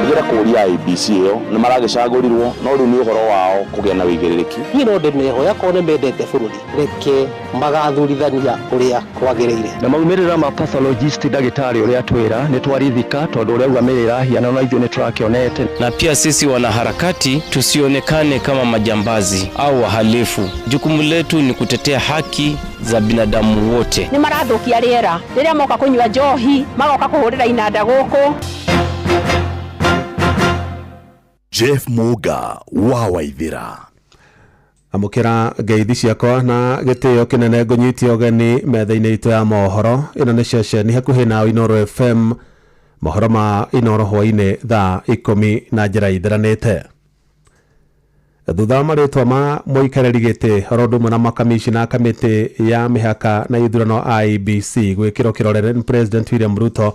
Gera kũria IEBC ĩyo nĩ maragĩcagũrirwo no rĩu nĩ ũhoro wao kũgĩa na wĩigĩrĩrĩki. Niĩ no ndĩmehoya korwo nĩ mendete bũrũri reke magathurithania ũrĩa kwagĩrĩire. Na maumĩrĩra ma pathologist ndagĩtarĩ ũrĩa twĩra nĩ twarithika tondũ ũrĩa auga mĩrĩ ĩrahiana na ithuĩ nĩ tũrakĩonete. Na pia sisi wanaharakati tusionekane kama majambazi au wahalifu. Jukumu letu ni kutetea haki za binadamu wote. Nĩ marathũkia rĩera rĩrĩa moka kũnyua njohi magoka kũhũrĩra inanda gũkũ. Jeff Muga wa Waithira. Amũkĩra ngeithi ciakwa na gĩtĩo kĩnene ngũnyitie ũgeni metha-inĩ itũ ya mohoro. Ĩno nĩ ceceni hakuhĩ na Inooro FM, mohoro ma Inooro hwaĩ-inĩ thaa 10 na njĩra itheranĩte. Thutha wa marĩtwa ma mũikarĩri gĩtĩ oro ũndũ ũmwe na makamishina a kamĩtĩ ya mĩhaka na ithurano IEBC gwĩkĩrwo kĩrore nĩ President William Ruto,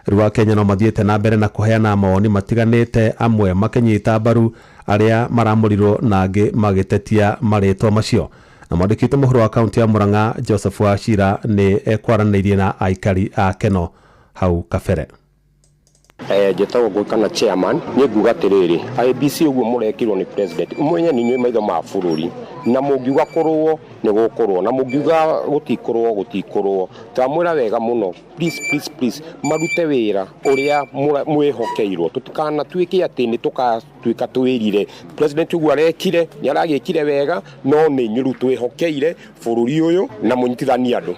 rĩu Akenya no mathiĩte na mbere na kũheana mawoni matiganĩte, amwe makĩnyita mbaru arĩa maramũrirwo na angĩ magĩtetia marĩtwa macio. Na mwandĩki witũ mũhuro wa kaunti ya Murang'a Joseph Wachira nĩ ekwaranĩirie na aikari a Keno hau kabere. Njĩtagwo Ngũi kana chairman. Niĩ nguga atĩrĩrĩ, IEBC ũguo mũrekirwo nĩ president, mwenye nĩ inyuĩ maitho ma bũrũri, na mũngiuga kũrũo nĩ gũkũrũo, na mũngiuga gũtikũrũo gũtikũrũo. Twamwĩra wega mũno, please please please, marute wĩra ũrĩa mwĩhokeirwo. Tũtikanatuĩke atĩ nĩ tũkatuĩka twĩrire president ũguo arekire, nĩ aragĩkire wega, no nĩ inyuĩ rĩu twĩhokeire bũrũri ũyũ na mũnyitithanie andũ.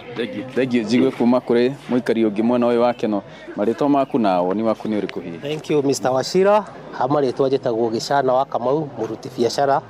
Thengiũ. Njigue kuma kũrĩ mũikari ũngĩ mwena ũyũ wa Keno, marĩtwa maku na woni waku nĩ ũrĩkũ hihi? Thank you, Mr. Wachira. Ha marĩtwa njĩtagwo Gĩcana wa Kamau, mũruti biacara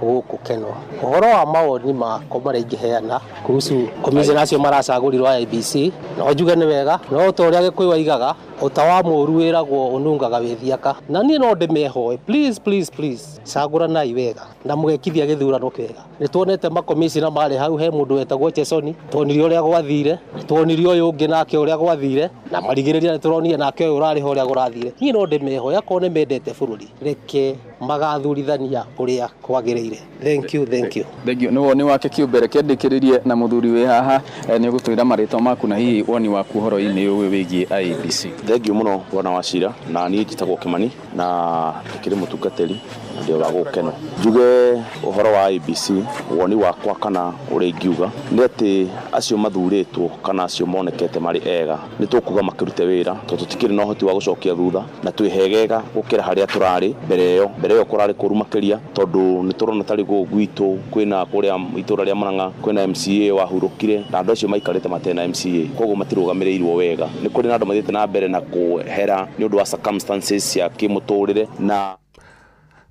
gũkũ Keno. Ũhoro wa mawoni makwa marĩa ingĩheana kuhusu commissioner acio maracagũrirwo IEBC, no njuge nĩ wega, no ta ũrĩa Gĩkũyũ aigaga, ũta wa mũũru wĩragwo ũnungaga wĩ thiaka. Na niĩ no ndĩmehoe, please please please, cagũranai wega na mũgekithia gĩthurano kĩega. Nĩ tuonete makomishina marĩ hau, he mũndũ wetagwo Chesoni, tuonire ũrĩa gwathire, tuonire ũyũ ũngĩ nake ũrĩa gwathire, na marigĩrĩria nĩ tũronire nake ũyũ ũrarĩ ho ũrĩa kũrathire. Niĩ no ndĩmehoe, akorwo nĩ mendete bũrũri, reke magathurithania ũrĩa kwagĩrĩire. Thank you, thank you. Thengiũ. Nĩ woni wake kĩũmbe. Reke ndĩkĩrĩrie na mũthuri wĩ haha. Nĩ ũgũtwĩra marĩtwa maku na hihi woni waku ũhoro-inĩ ũyũ wĩgiĩ IEBC. Thengiũ mũno bwana Wachira, na niĩ njĩtagwo Kĩmani na ndĩkĩrĩ mũtungatĩri na ndĩ wa gũkũ Keno. Njuge ũhoro wa IEBC, woni wakwa kana ũrĩa ingiuga nĩ atĩ acio mathurĩtwo kana acio monekete marĩ ega nĩ tũkuga makĩrute wĩra, tondũ tũtikĩrĩ na ũhoti wa gũcokia thutha na twĩhegega gũkĩra harĩa tũrarĩ mbere ĩyo. Mbere ĩyo kũrarĩ kũru makĩria, tondũ nĩ tũrona tarĩ gũkũ gwitũ kwĩna kũrĩa itũra rĩa Murang'a kwĩna MCA wahurũkire, na andũ acio maikarĩte matarĩ na MCA, koguo matirũgamĩrĩirwo wega. Nĩ kũrĩ na andũ mathiĩte na mbere na kũhera nĩ ũndũ wa circumstances cia kĩmũtũrĩre na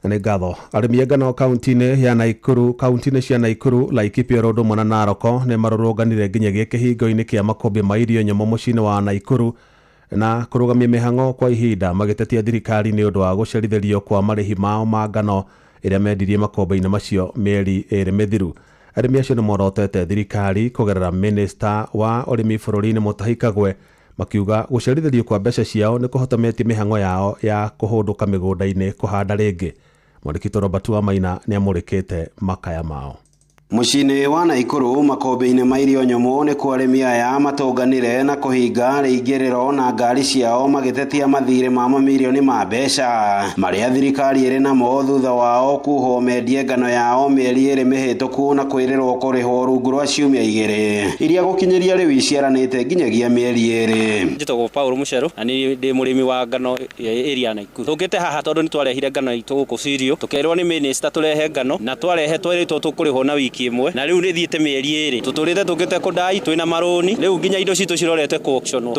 Nĩ ngatho. Arĩmi a ngano kaunti-inĩ ya Naikuru, kaunti-inĩ cia Naikuru, Laikipia oro ũndũ ũmwe na Naroko nĩ marũrũnganire nginyagia kĩhingo-inĩ kĩa makũmbĩ ma irio nyũmũ mũciĩ-inĩ wa Naikuru na kũrũgamia mĩhang'o kwa ihinda, magĩtetia thirikari nĩ ũndũ wa gũcerithĩrio kwa marĩhi mao ma ngano ĩrĩa mendirie makũmbĩ-inĩ macio mĩeri 2 mĩthiru. Arĩmi acio nĩ morotete thirikari kũgerera minista wa ũrĩmi bũrũri-inĩ Mutahi Kagwe, makiuga gũcerithĩrio kwa mbeca ciao nĩ kũhotometie mĩhang'o yao ya kũhũndũka mĩgũnda-inĩ kũhanda rĩngĩ. Mwandĩki Robert Wamaina nĩ amũrĩkĩte makaya mao. Mũciĩ-inĩ wa Naikuru makũmbĩ-inĩ ma irio nyũmũ nĩ kuo arĩmi aya matũnganire na kũhinga rĩingĩrĩro na ngari ciao, magĩtetia mathirĩ ma mamirioni ma mbeca marĩa thirikari ĩrĩ namo thutha wao kuhwo mendie ngano yao mĩeri 2 mĩhĩtũku na kwĩrĩrwo kũrĩhwo rungu rwa ciumia 2 iria gũkinyĩria rĩu iciaranĩte nginyagia mĩeri 2. Njĩtagwo Paul Mũcerũ na niĩ ndĩ mũrĩmi wa ngano area ya Naikuru. Tũkĩte haha tondũ nĩ twarehire ngano itũ gũkũ Sirio, tũkerwo nĩ minister tũrehe ngano na twarehe twerĩtwo tũkũrĩhwo na wiki ĩmwe, na rĩu nĩ thiĩte mĩeri 2. Tũtũrĩte tũkĩte kũndai twĩna marũni, rĩu nginya indo citũ cirorete ku auction,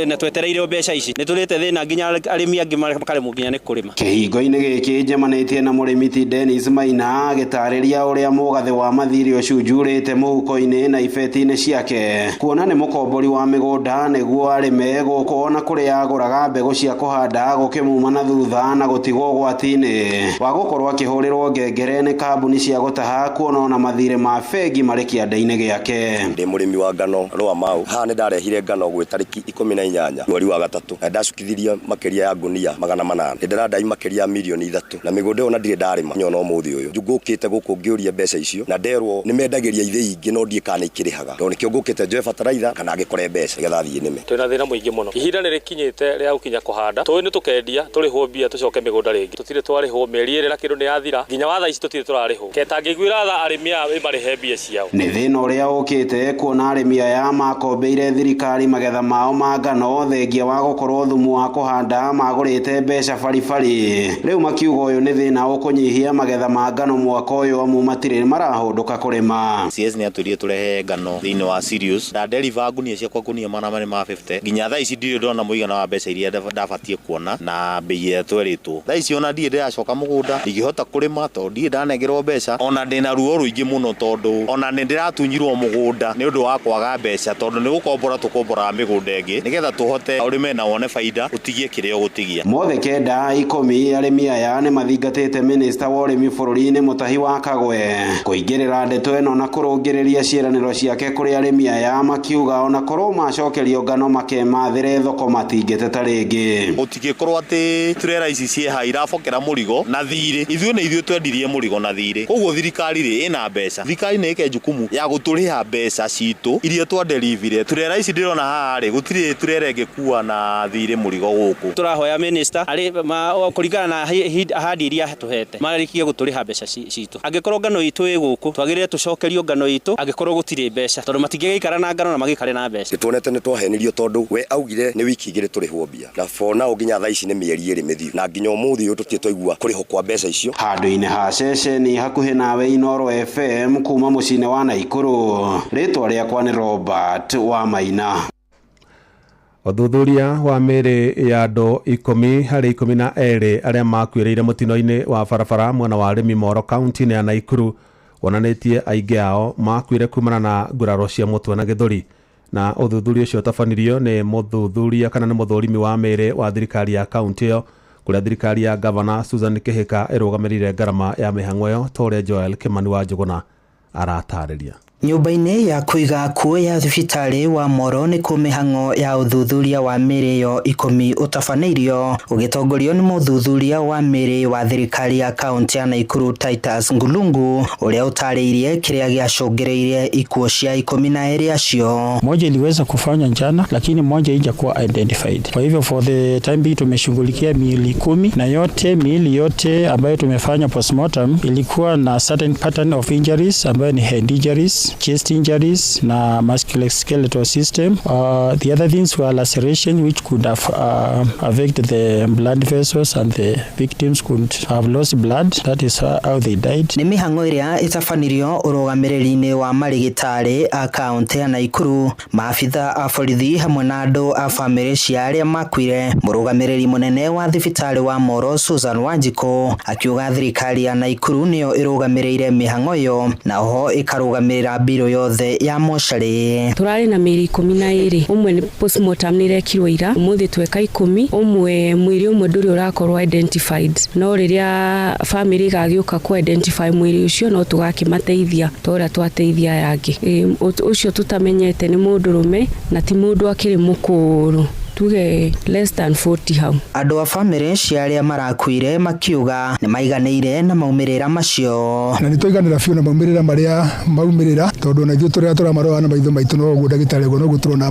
na twetereire mbeca ici. Nĩ tũrĩte thĩna nginya arĩmi angĩ makaremwo nginya nĩ kũrĩma. Kĩhingo-inĩ gĩkĩ njemanĩtie na mũrĩmi ti Dennis Maina agĩtarĩria ũrĩa mũgathĩ wa mathirĩ ũcunjurĩte mũhuko-inĩ na ibeti-inĩ ciake, kuona nĩ mũkombori wa mĩgũnda nĩguo arĩme gũkũ ona kũrĩa agũraga mbegũ cia kũhanda gũkĩmuma na thutha na gũtigwo ũgwati-inĩ wa gũkorwo akĩhũrĩrwo ngengere nĩ kambuni cia gũtaha, kuona ona mathirĩ ma bengi marĩ kĩande-inĩ gĩake. Ndĩ mũrĩmi wa ngano Rũa Mau. Haha nĩ ndarehire ngano gwĩ tarĩki 18 mweri wa 3, na ndacukithirie makĩria ya ngunia 800. Nĩ ndĩrandai makĩria ya mirioni 3, na mĩgũnda ĩyo na ndirĩ ndarĩma nyona ũmũthĩ ũyũ. Ngũkĩte gũkũ ngĩũria mbeca icio na nderwo nĩ mendagĩria ithĩi ingĩ, no ndiĩ kana nĩ ikĩrĩhaga. Tondũ nĩkĩo ngũkĩte njoe bataraitha kana ngĩkore mbeca nĩgetha thiĩ nĩme. Twĩna thĩna mũingĩ mũno. Ihinda nĩ rĩkinyĩte rĩa gũkinya kũhanda. Tũĩ nĩ tũkendia, tũrĩhwo mbia tũcoke mĩgũnda rĩngĩ. Tũtirĩ twarĩhwo mĩeri 2 na kĩndũ nĩ yathira. Nginya wa thaa ici tũtirĩ tũrarĩhwo. Ketangĩiguĩra tha arĩmi aya ĩmarĩhe mbia ciao. Nĩ thĩna ũrĩa ũkĩte kuona arĩmi aya makombeire thirikari magetha mao ma ngano thengia wa gũkorwo thumu wa kũhanda magũrĩte mbeca baribari. Rĩu makiuga ũyũ nĩ thĩna ũkũnyihia magetha ma ngano mwaka ũyũ amu matirĩ marahũndũka kũrĩma. CS nĩ atwĩrire tũrehe ngano thĩinĩ wa Sirius. Nda deliver ngunia ciakwa ngunia 450. Nginya thaa ici ndirĩ ndona mũigana wa mbeca iria ndabatiĩ kuona na bei ĩrĩa twerĩtwo. Thaa ici ona ndirĩ ndĩracoka mũgũnda, ndingĩhota kũrĩma tondũ ndirĩ ndanengerwo mbeca. Ona ndĩna ruo rũingĩ mũno tondũ ona nĩ ndĩratunyirwo mũgũnda nĩ ũndũ wa kwaga mbeca, tondũ nĩ gũkombora tũkomboraga mĩgũnda ĩngĩ nĩgetha tũhote ũrĩme na wone baida, ũtigie kĩrĩa ũgũtigia. Mothe 9 10 arĩmi aya nĩ mathingatĩte minista wa ũrĩmi bũrũri-inĩ Mutahi wa Kagwe kũingĩrĩra ndeto ĩno na kũrũngĩrĩria ciĩranĩro ciake kũrĩ arĩmi aya, makiuga ona korwo macokerio ngano makemathĩre thoko matingĩteta rĩngĩ. Gũtingĩkorwo atĩ turera ici ciĩha irabokera mũrigo na thirĩ, ithuĩ nĩ ithuĩ twendirie mũrigo na thirĩ, koguo thirikari rĩ ĩna mbeca. Mbeca thirikari nĩ ĩke jukumu ya gũtũrĩha mbeca citũ iria twaderivire. Turera ici ndĩrona haha rĩ, gũtirĩ turera ĩngĩkua na thirĩ mũrigo gũkũ. Tũrahoya minister arĩ kũringana na ahadi iria tũhete marĩkie gũtũrĩha mbeca citũ. Angĩkorwo ngano itũ ĩ gũkũ, twagĩrĩire tũcokerio ngano itũ angĩkorwo gũtirĩ mbeca, tondũ matingĩgĩikara na ngano na magĩikare na mbeca. Tuonete nĩ twahenirio tondũ we augire nĩ wiki 2 tũrĩhwo mbia, na for now nginya thaa ici nĩ mĩeri 2 mĩthiru, na nginya ũmũthĩ ũyũ tũtirĩ twaigua kũrĩhwo kwa mbeca icio. Handũ-inĩ ha ceceni hakuhĩ nawe Inooro FM kuma mũciĩ-inĩ wa Naikuru, rĩtwa rĩakwa nĩ Robert wa Maina. Ũthuthuria wa mĩĩrĩ ya andũ 10 harĩ 12 arĩa makuĩrĩire mũtino-inĩ wa barabara mwena wa Rĩmi Moro kaunti-inĩ ya Naikuru wonanĩtie aingĩ ao makuire kumana na nguraro cia mũtwe na gĩthũri. Na ũthuthuria ũcio ũtabanirio nĩ mũthuthuria kana nĩ mũthũrimi wa mĩĩrĩ wa thirikari ya kaunti ĩyo, kũrĩa thirikari ya gavana Susan Kĩhĩka ĩrũgamĩrĩire ngarama ya mĩhang'o ĩyo, ta ũrĩa Joel Kĩmani wa Njũgũna aratarĩria. Nyũmba-inĩ ya kũiga akuũ ya thibitarĩ wa Moro nĩ kũ mĩhang'o ya ũthuthuria wa mĩĩrĩ ĩyo 10 ũtabanĩirio ũgĩtongorio nĩ mũthuthuria wa mĩĩrĩ wa thirikari ya kaunti ya Naikuru Titus Ngulungu, ũrĩa ũtarĩirie kĩrĩa gĩacũngĩrĩirie ikuũ cia 12 acio. Moja iliweza kufanywa jana, lakini moja haijakuwa identified. Kwa hivyo for the time being tumeshughulikia miili 10, na yote miili yote ambayo tumefanya postmortem ilikuwa na certain pattern of injuries ambayo ni head injuries, chest injuries na musculoskeletal system. The other things were lacerations which could have affected the blood vessels and the victims could have lost blood. That is how they died. Nĩ mĩhang'o ĩrĩa ĩtabanirio ũrũgamĩrĩri-inĩ wa marĩgĩtarĩ a kaunti ya Naikuru, maabitha a borithi hamwe na andũ a bamĩrĩ cia arĩa makuire. Mũrũgamĩrĩri mũnene wa thibitarĩ wa Moro Susan Wanjikũ akiuga thirikari ya Naikuru nĩyo ĩrũgamĩrĩire mĩhang'o ĩyo na oho ĩkarũgamĩrĩra mbirũ yothe ya mocarĩ. Turarĩ na mĩĩrĩ 12, ũmwe nĩ postmortem nĩ irekirwo ira, ũmũthĩ tweka 10, ũmwe mwĩrĩ ũmwe ndũrĩ ũrakorwo identified, no rĩrĩa family ĩgagĩũka ku identify mwĩrĩ ũcio no tũgakĩmateithia ta ũrĩa twateithia aya angĩ. Ũcio tũtamenyete nĩ mũndũrũme na ti mũndũ akĩrĩ mũkũrũ, tuge less than 40 hau. Andũ a bamĩrĩ cia arĩa marakuire makiuga nĩ maiganĩire na maumĩrĩra macio. Na nĩ twaiganĩra biũ na maumĩrĩra marĩa maumĩrĩra, tondũ ona ithuĩ tũrĩa tũramarora na maitho maitũ no ũguo ndagĩtarĩ ũguo noguo tũrona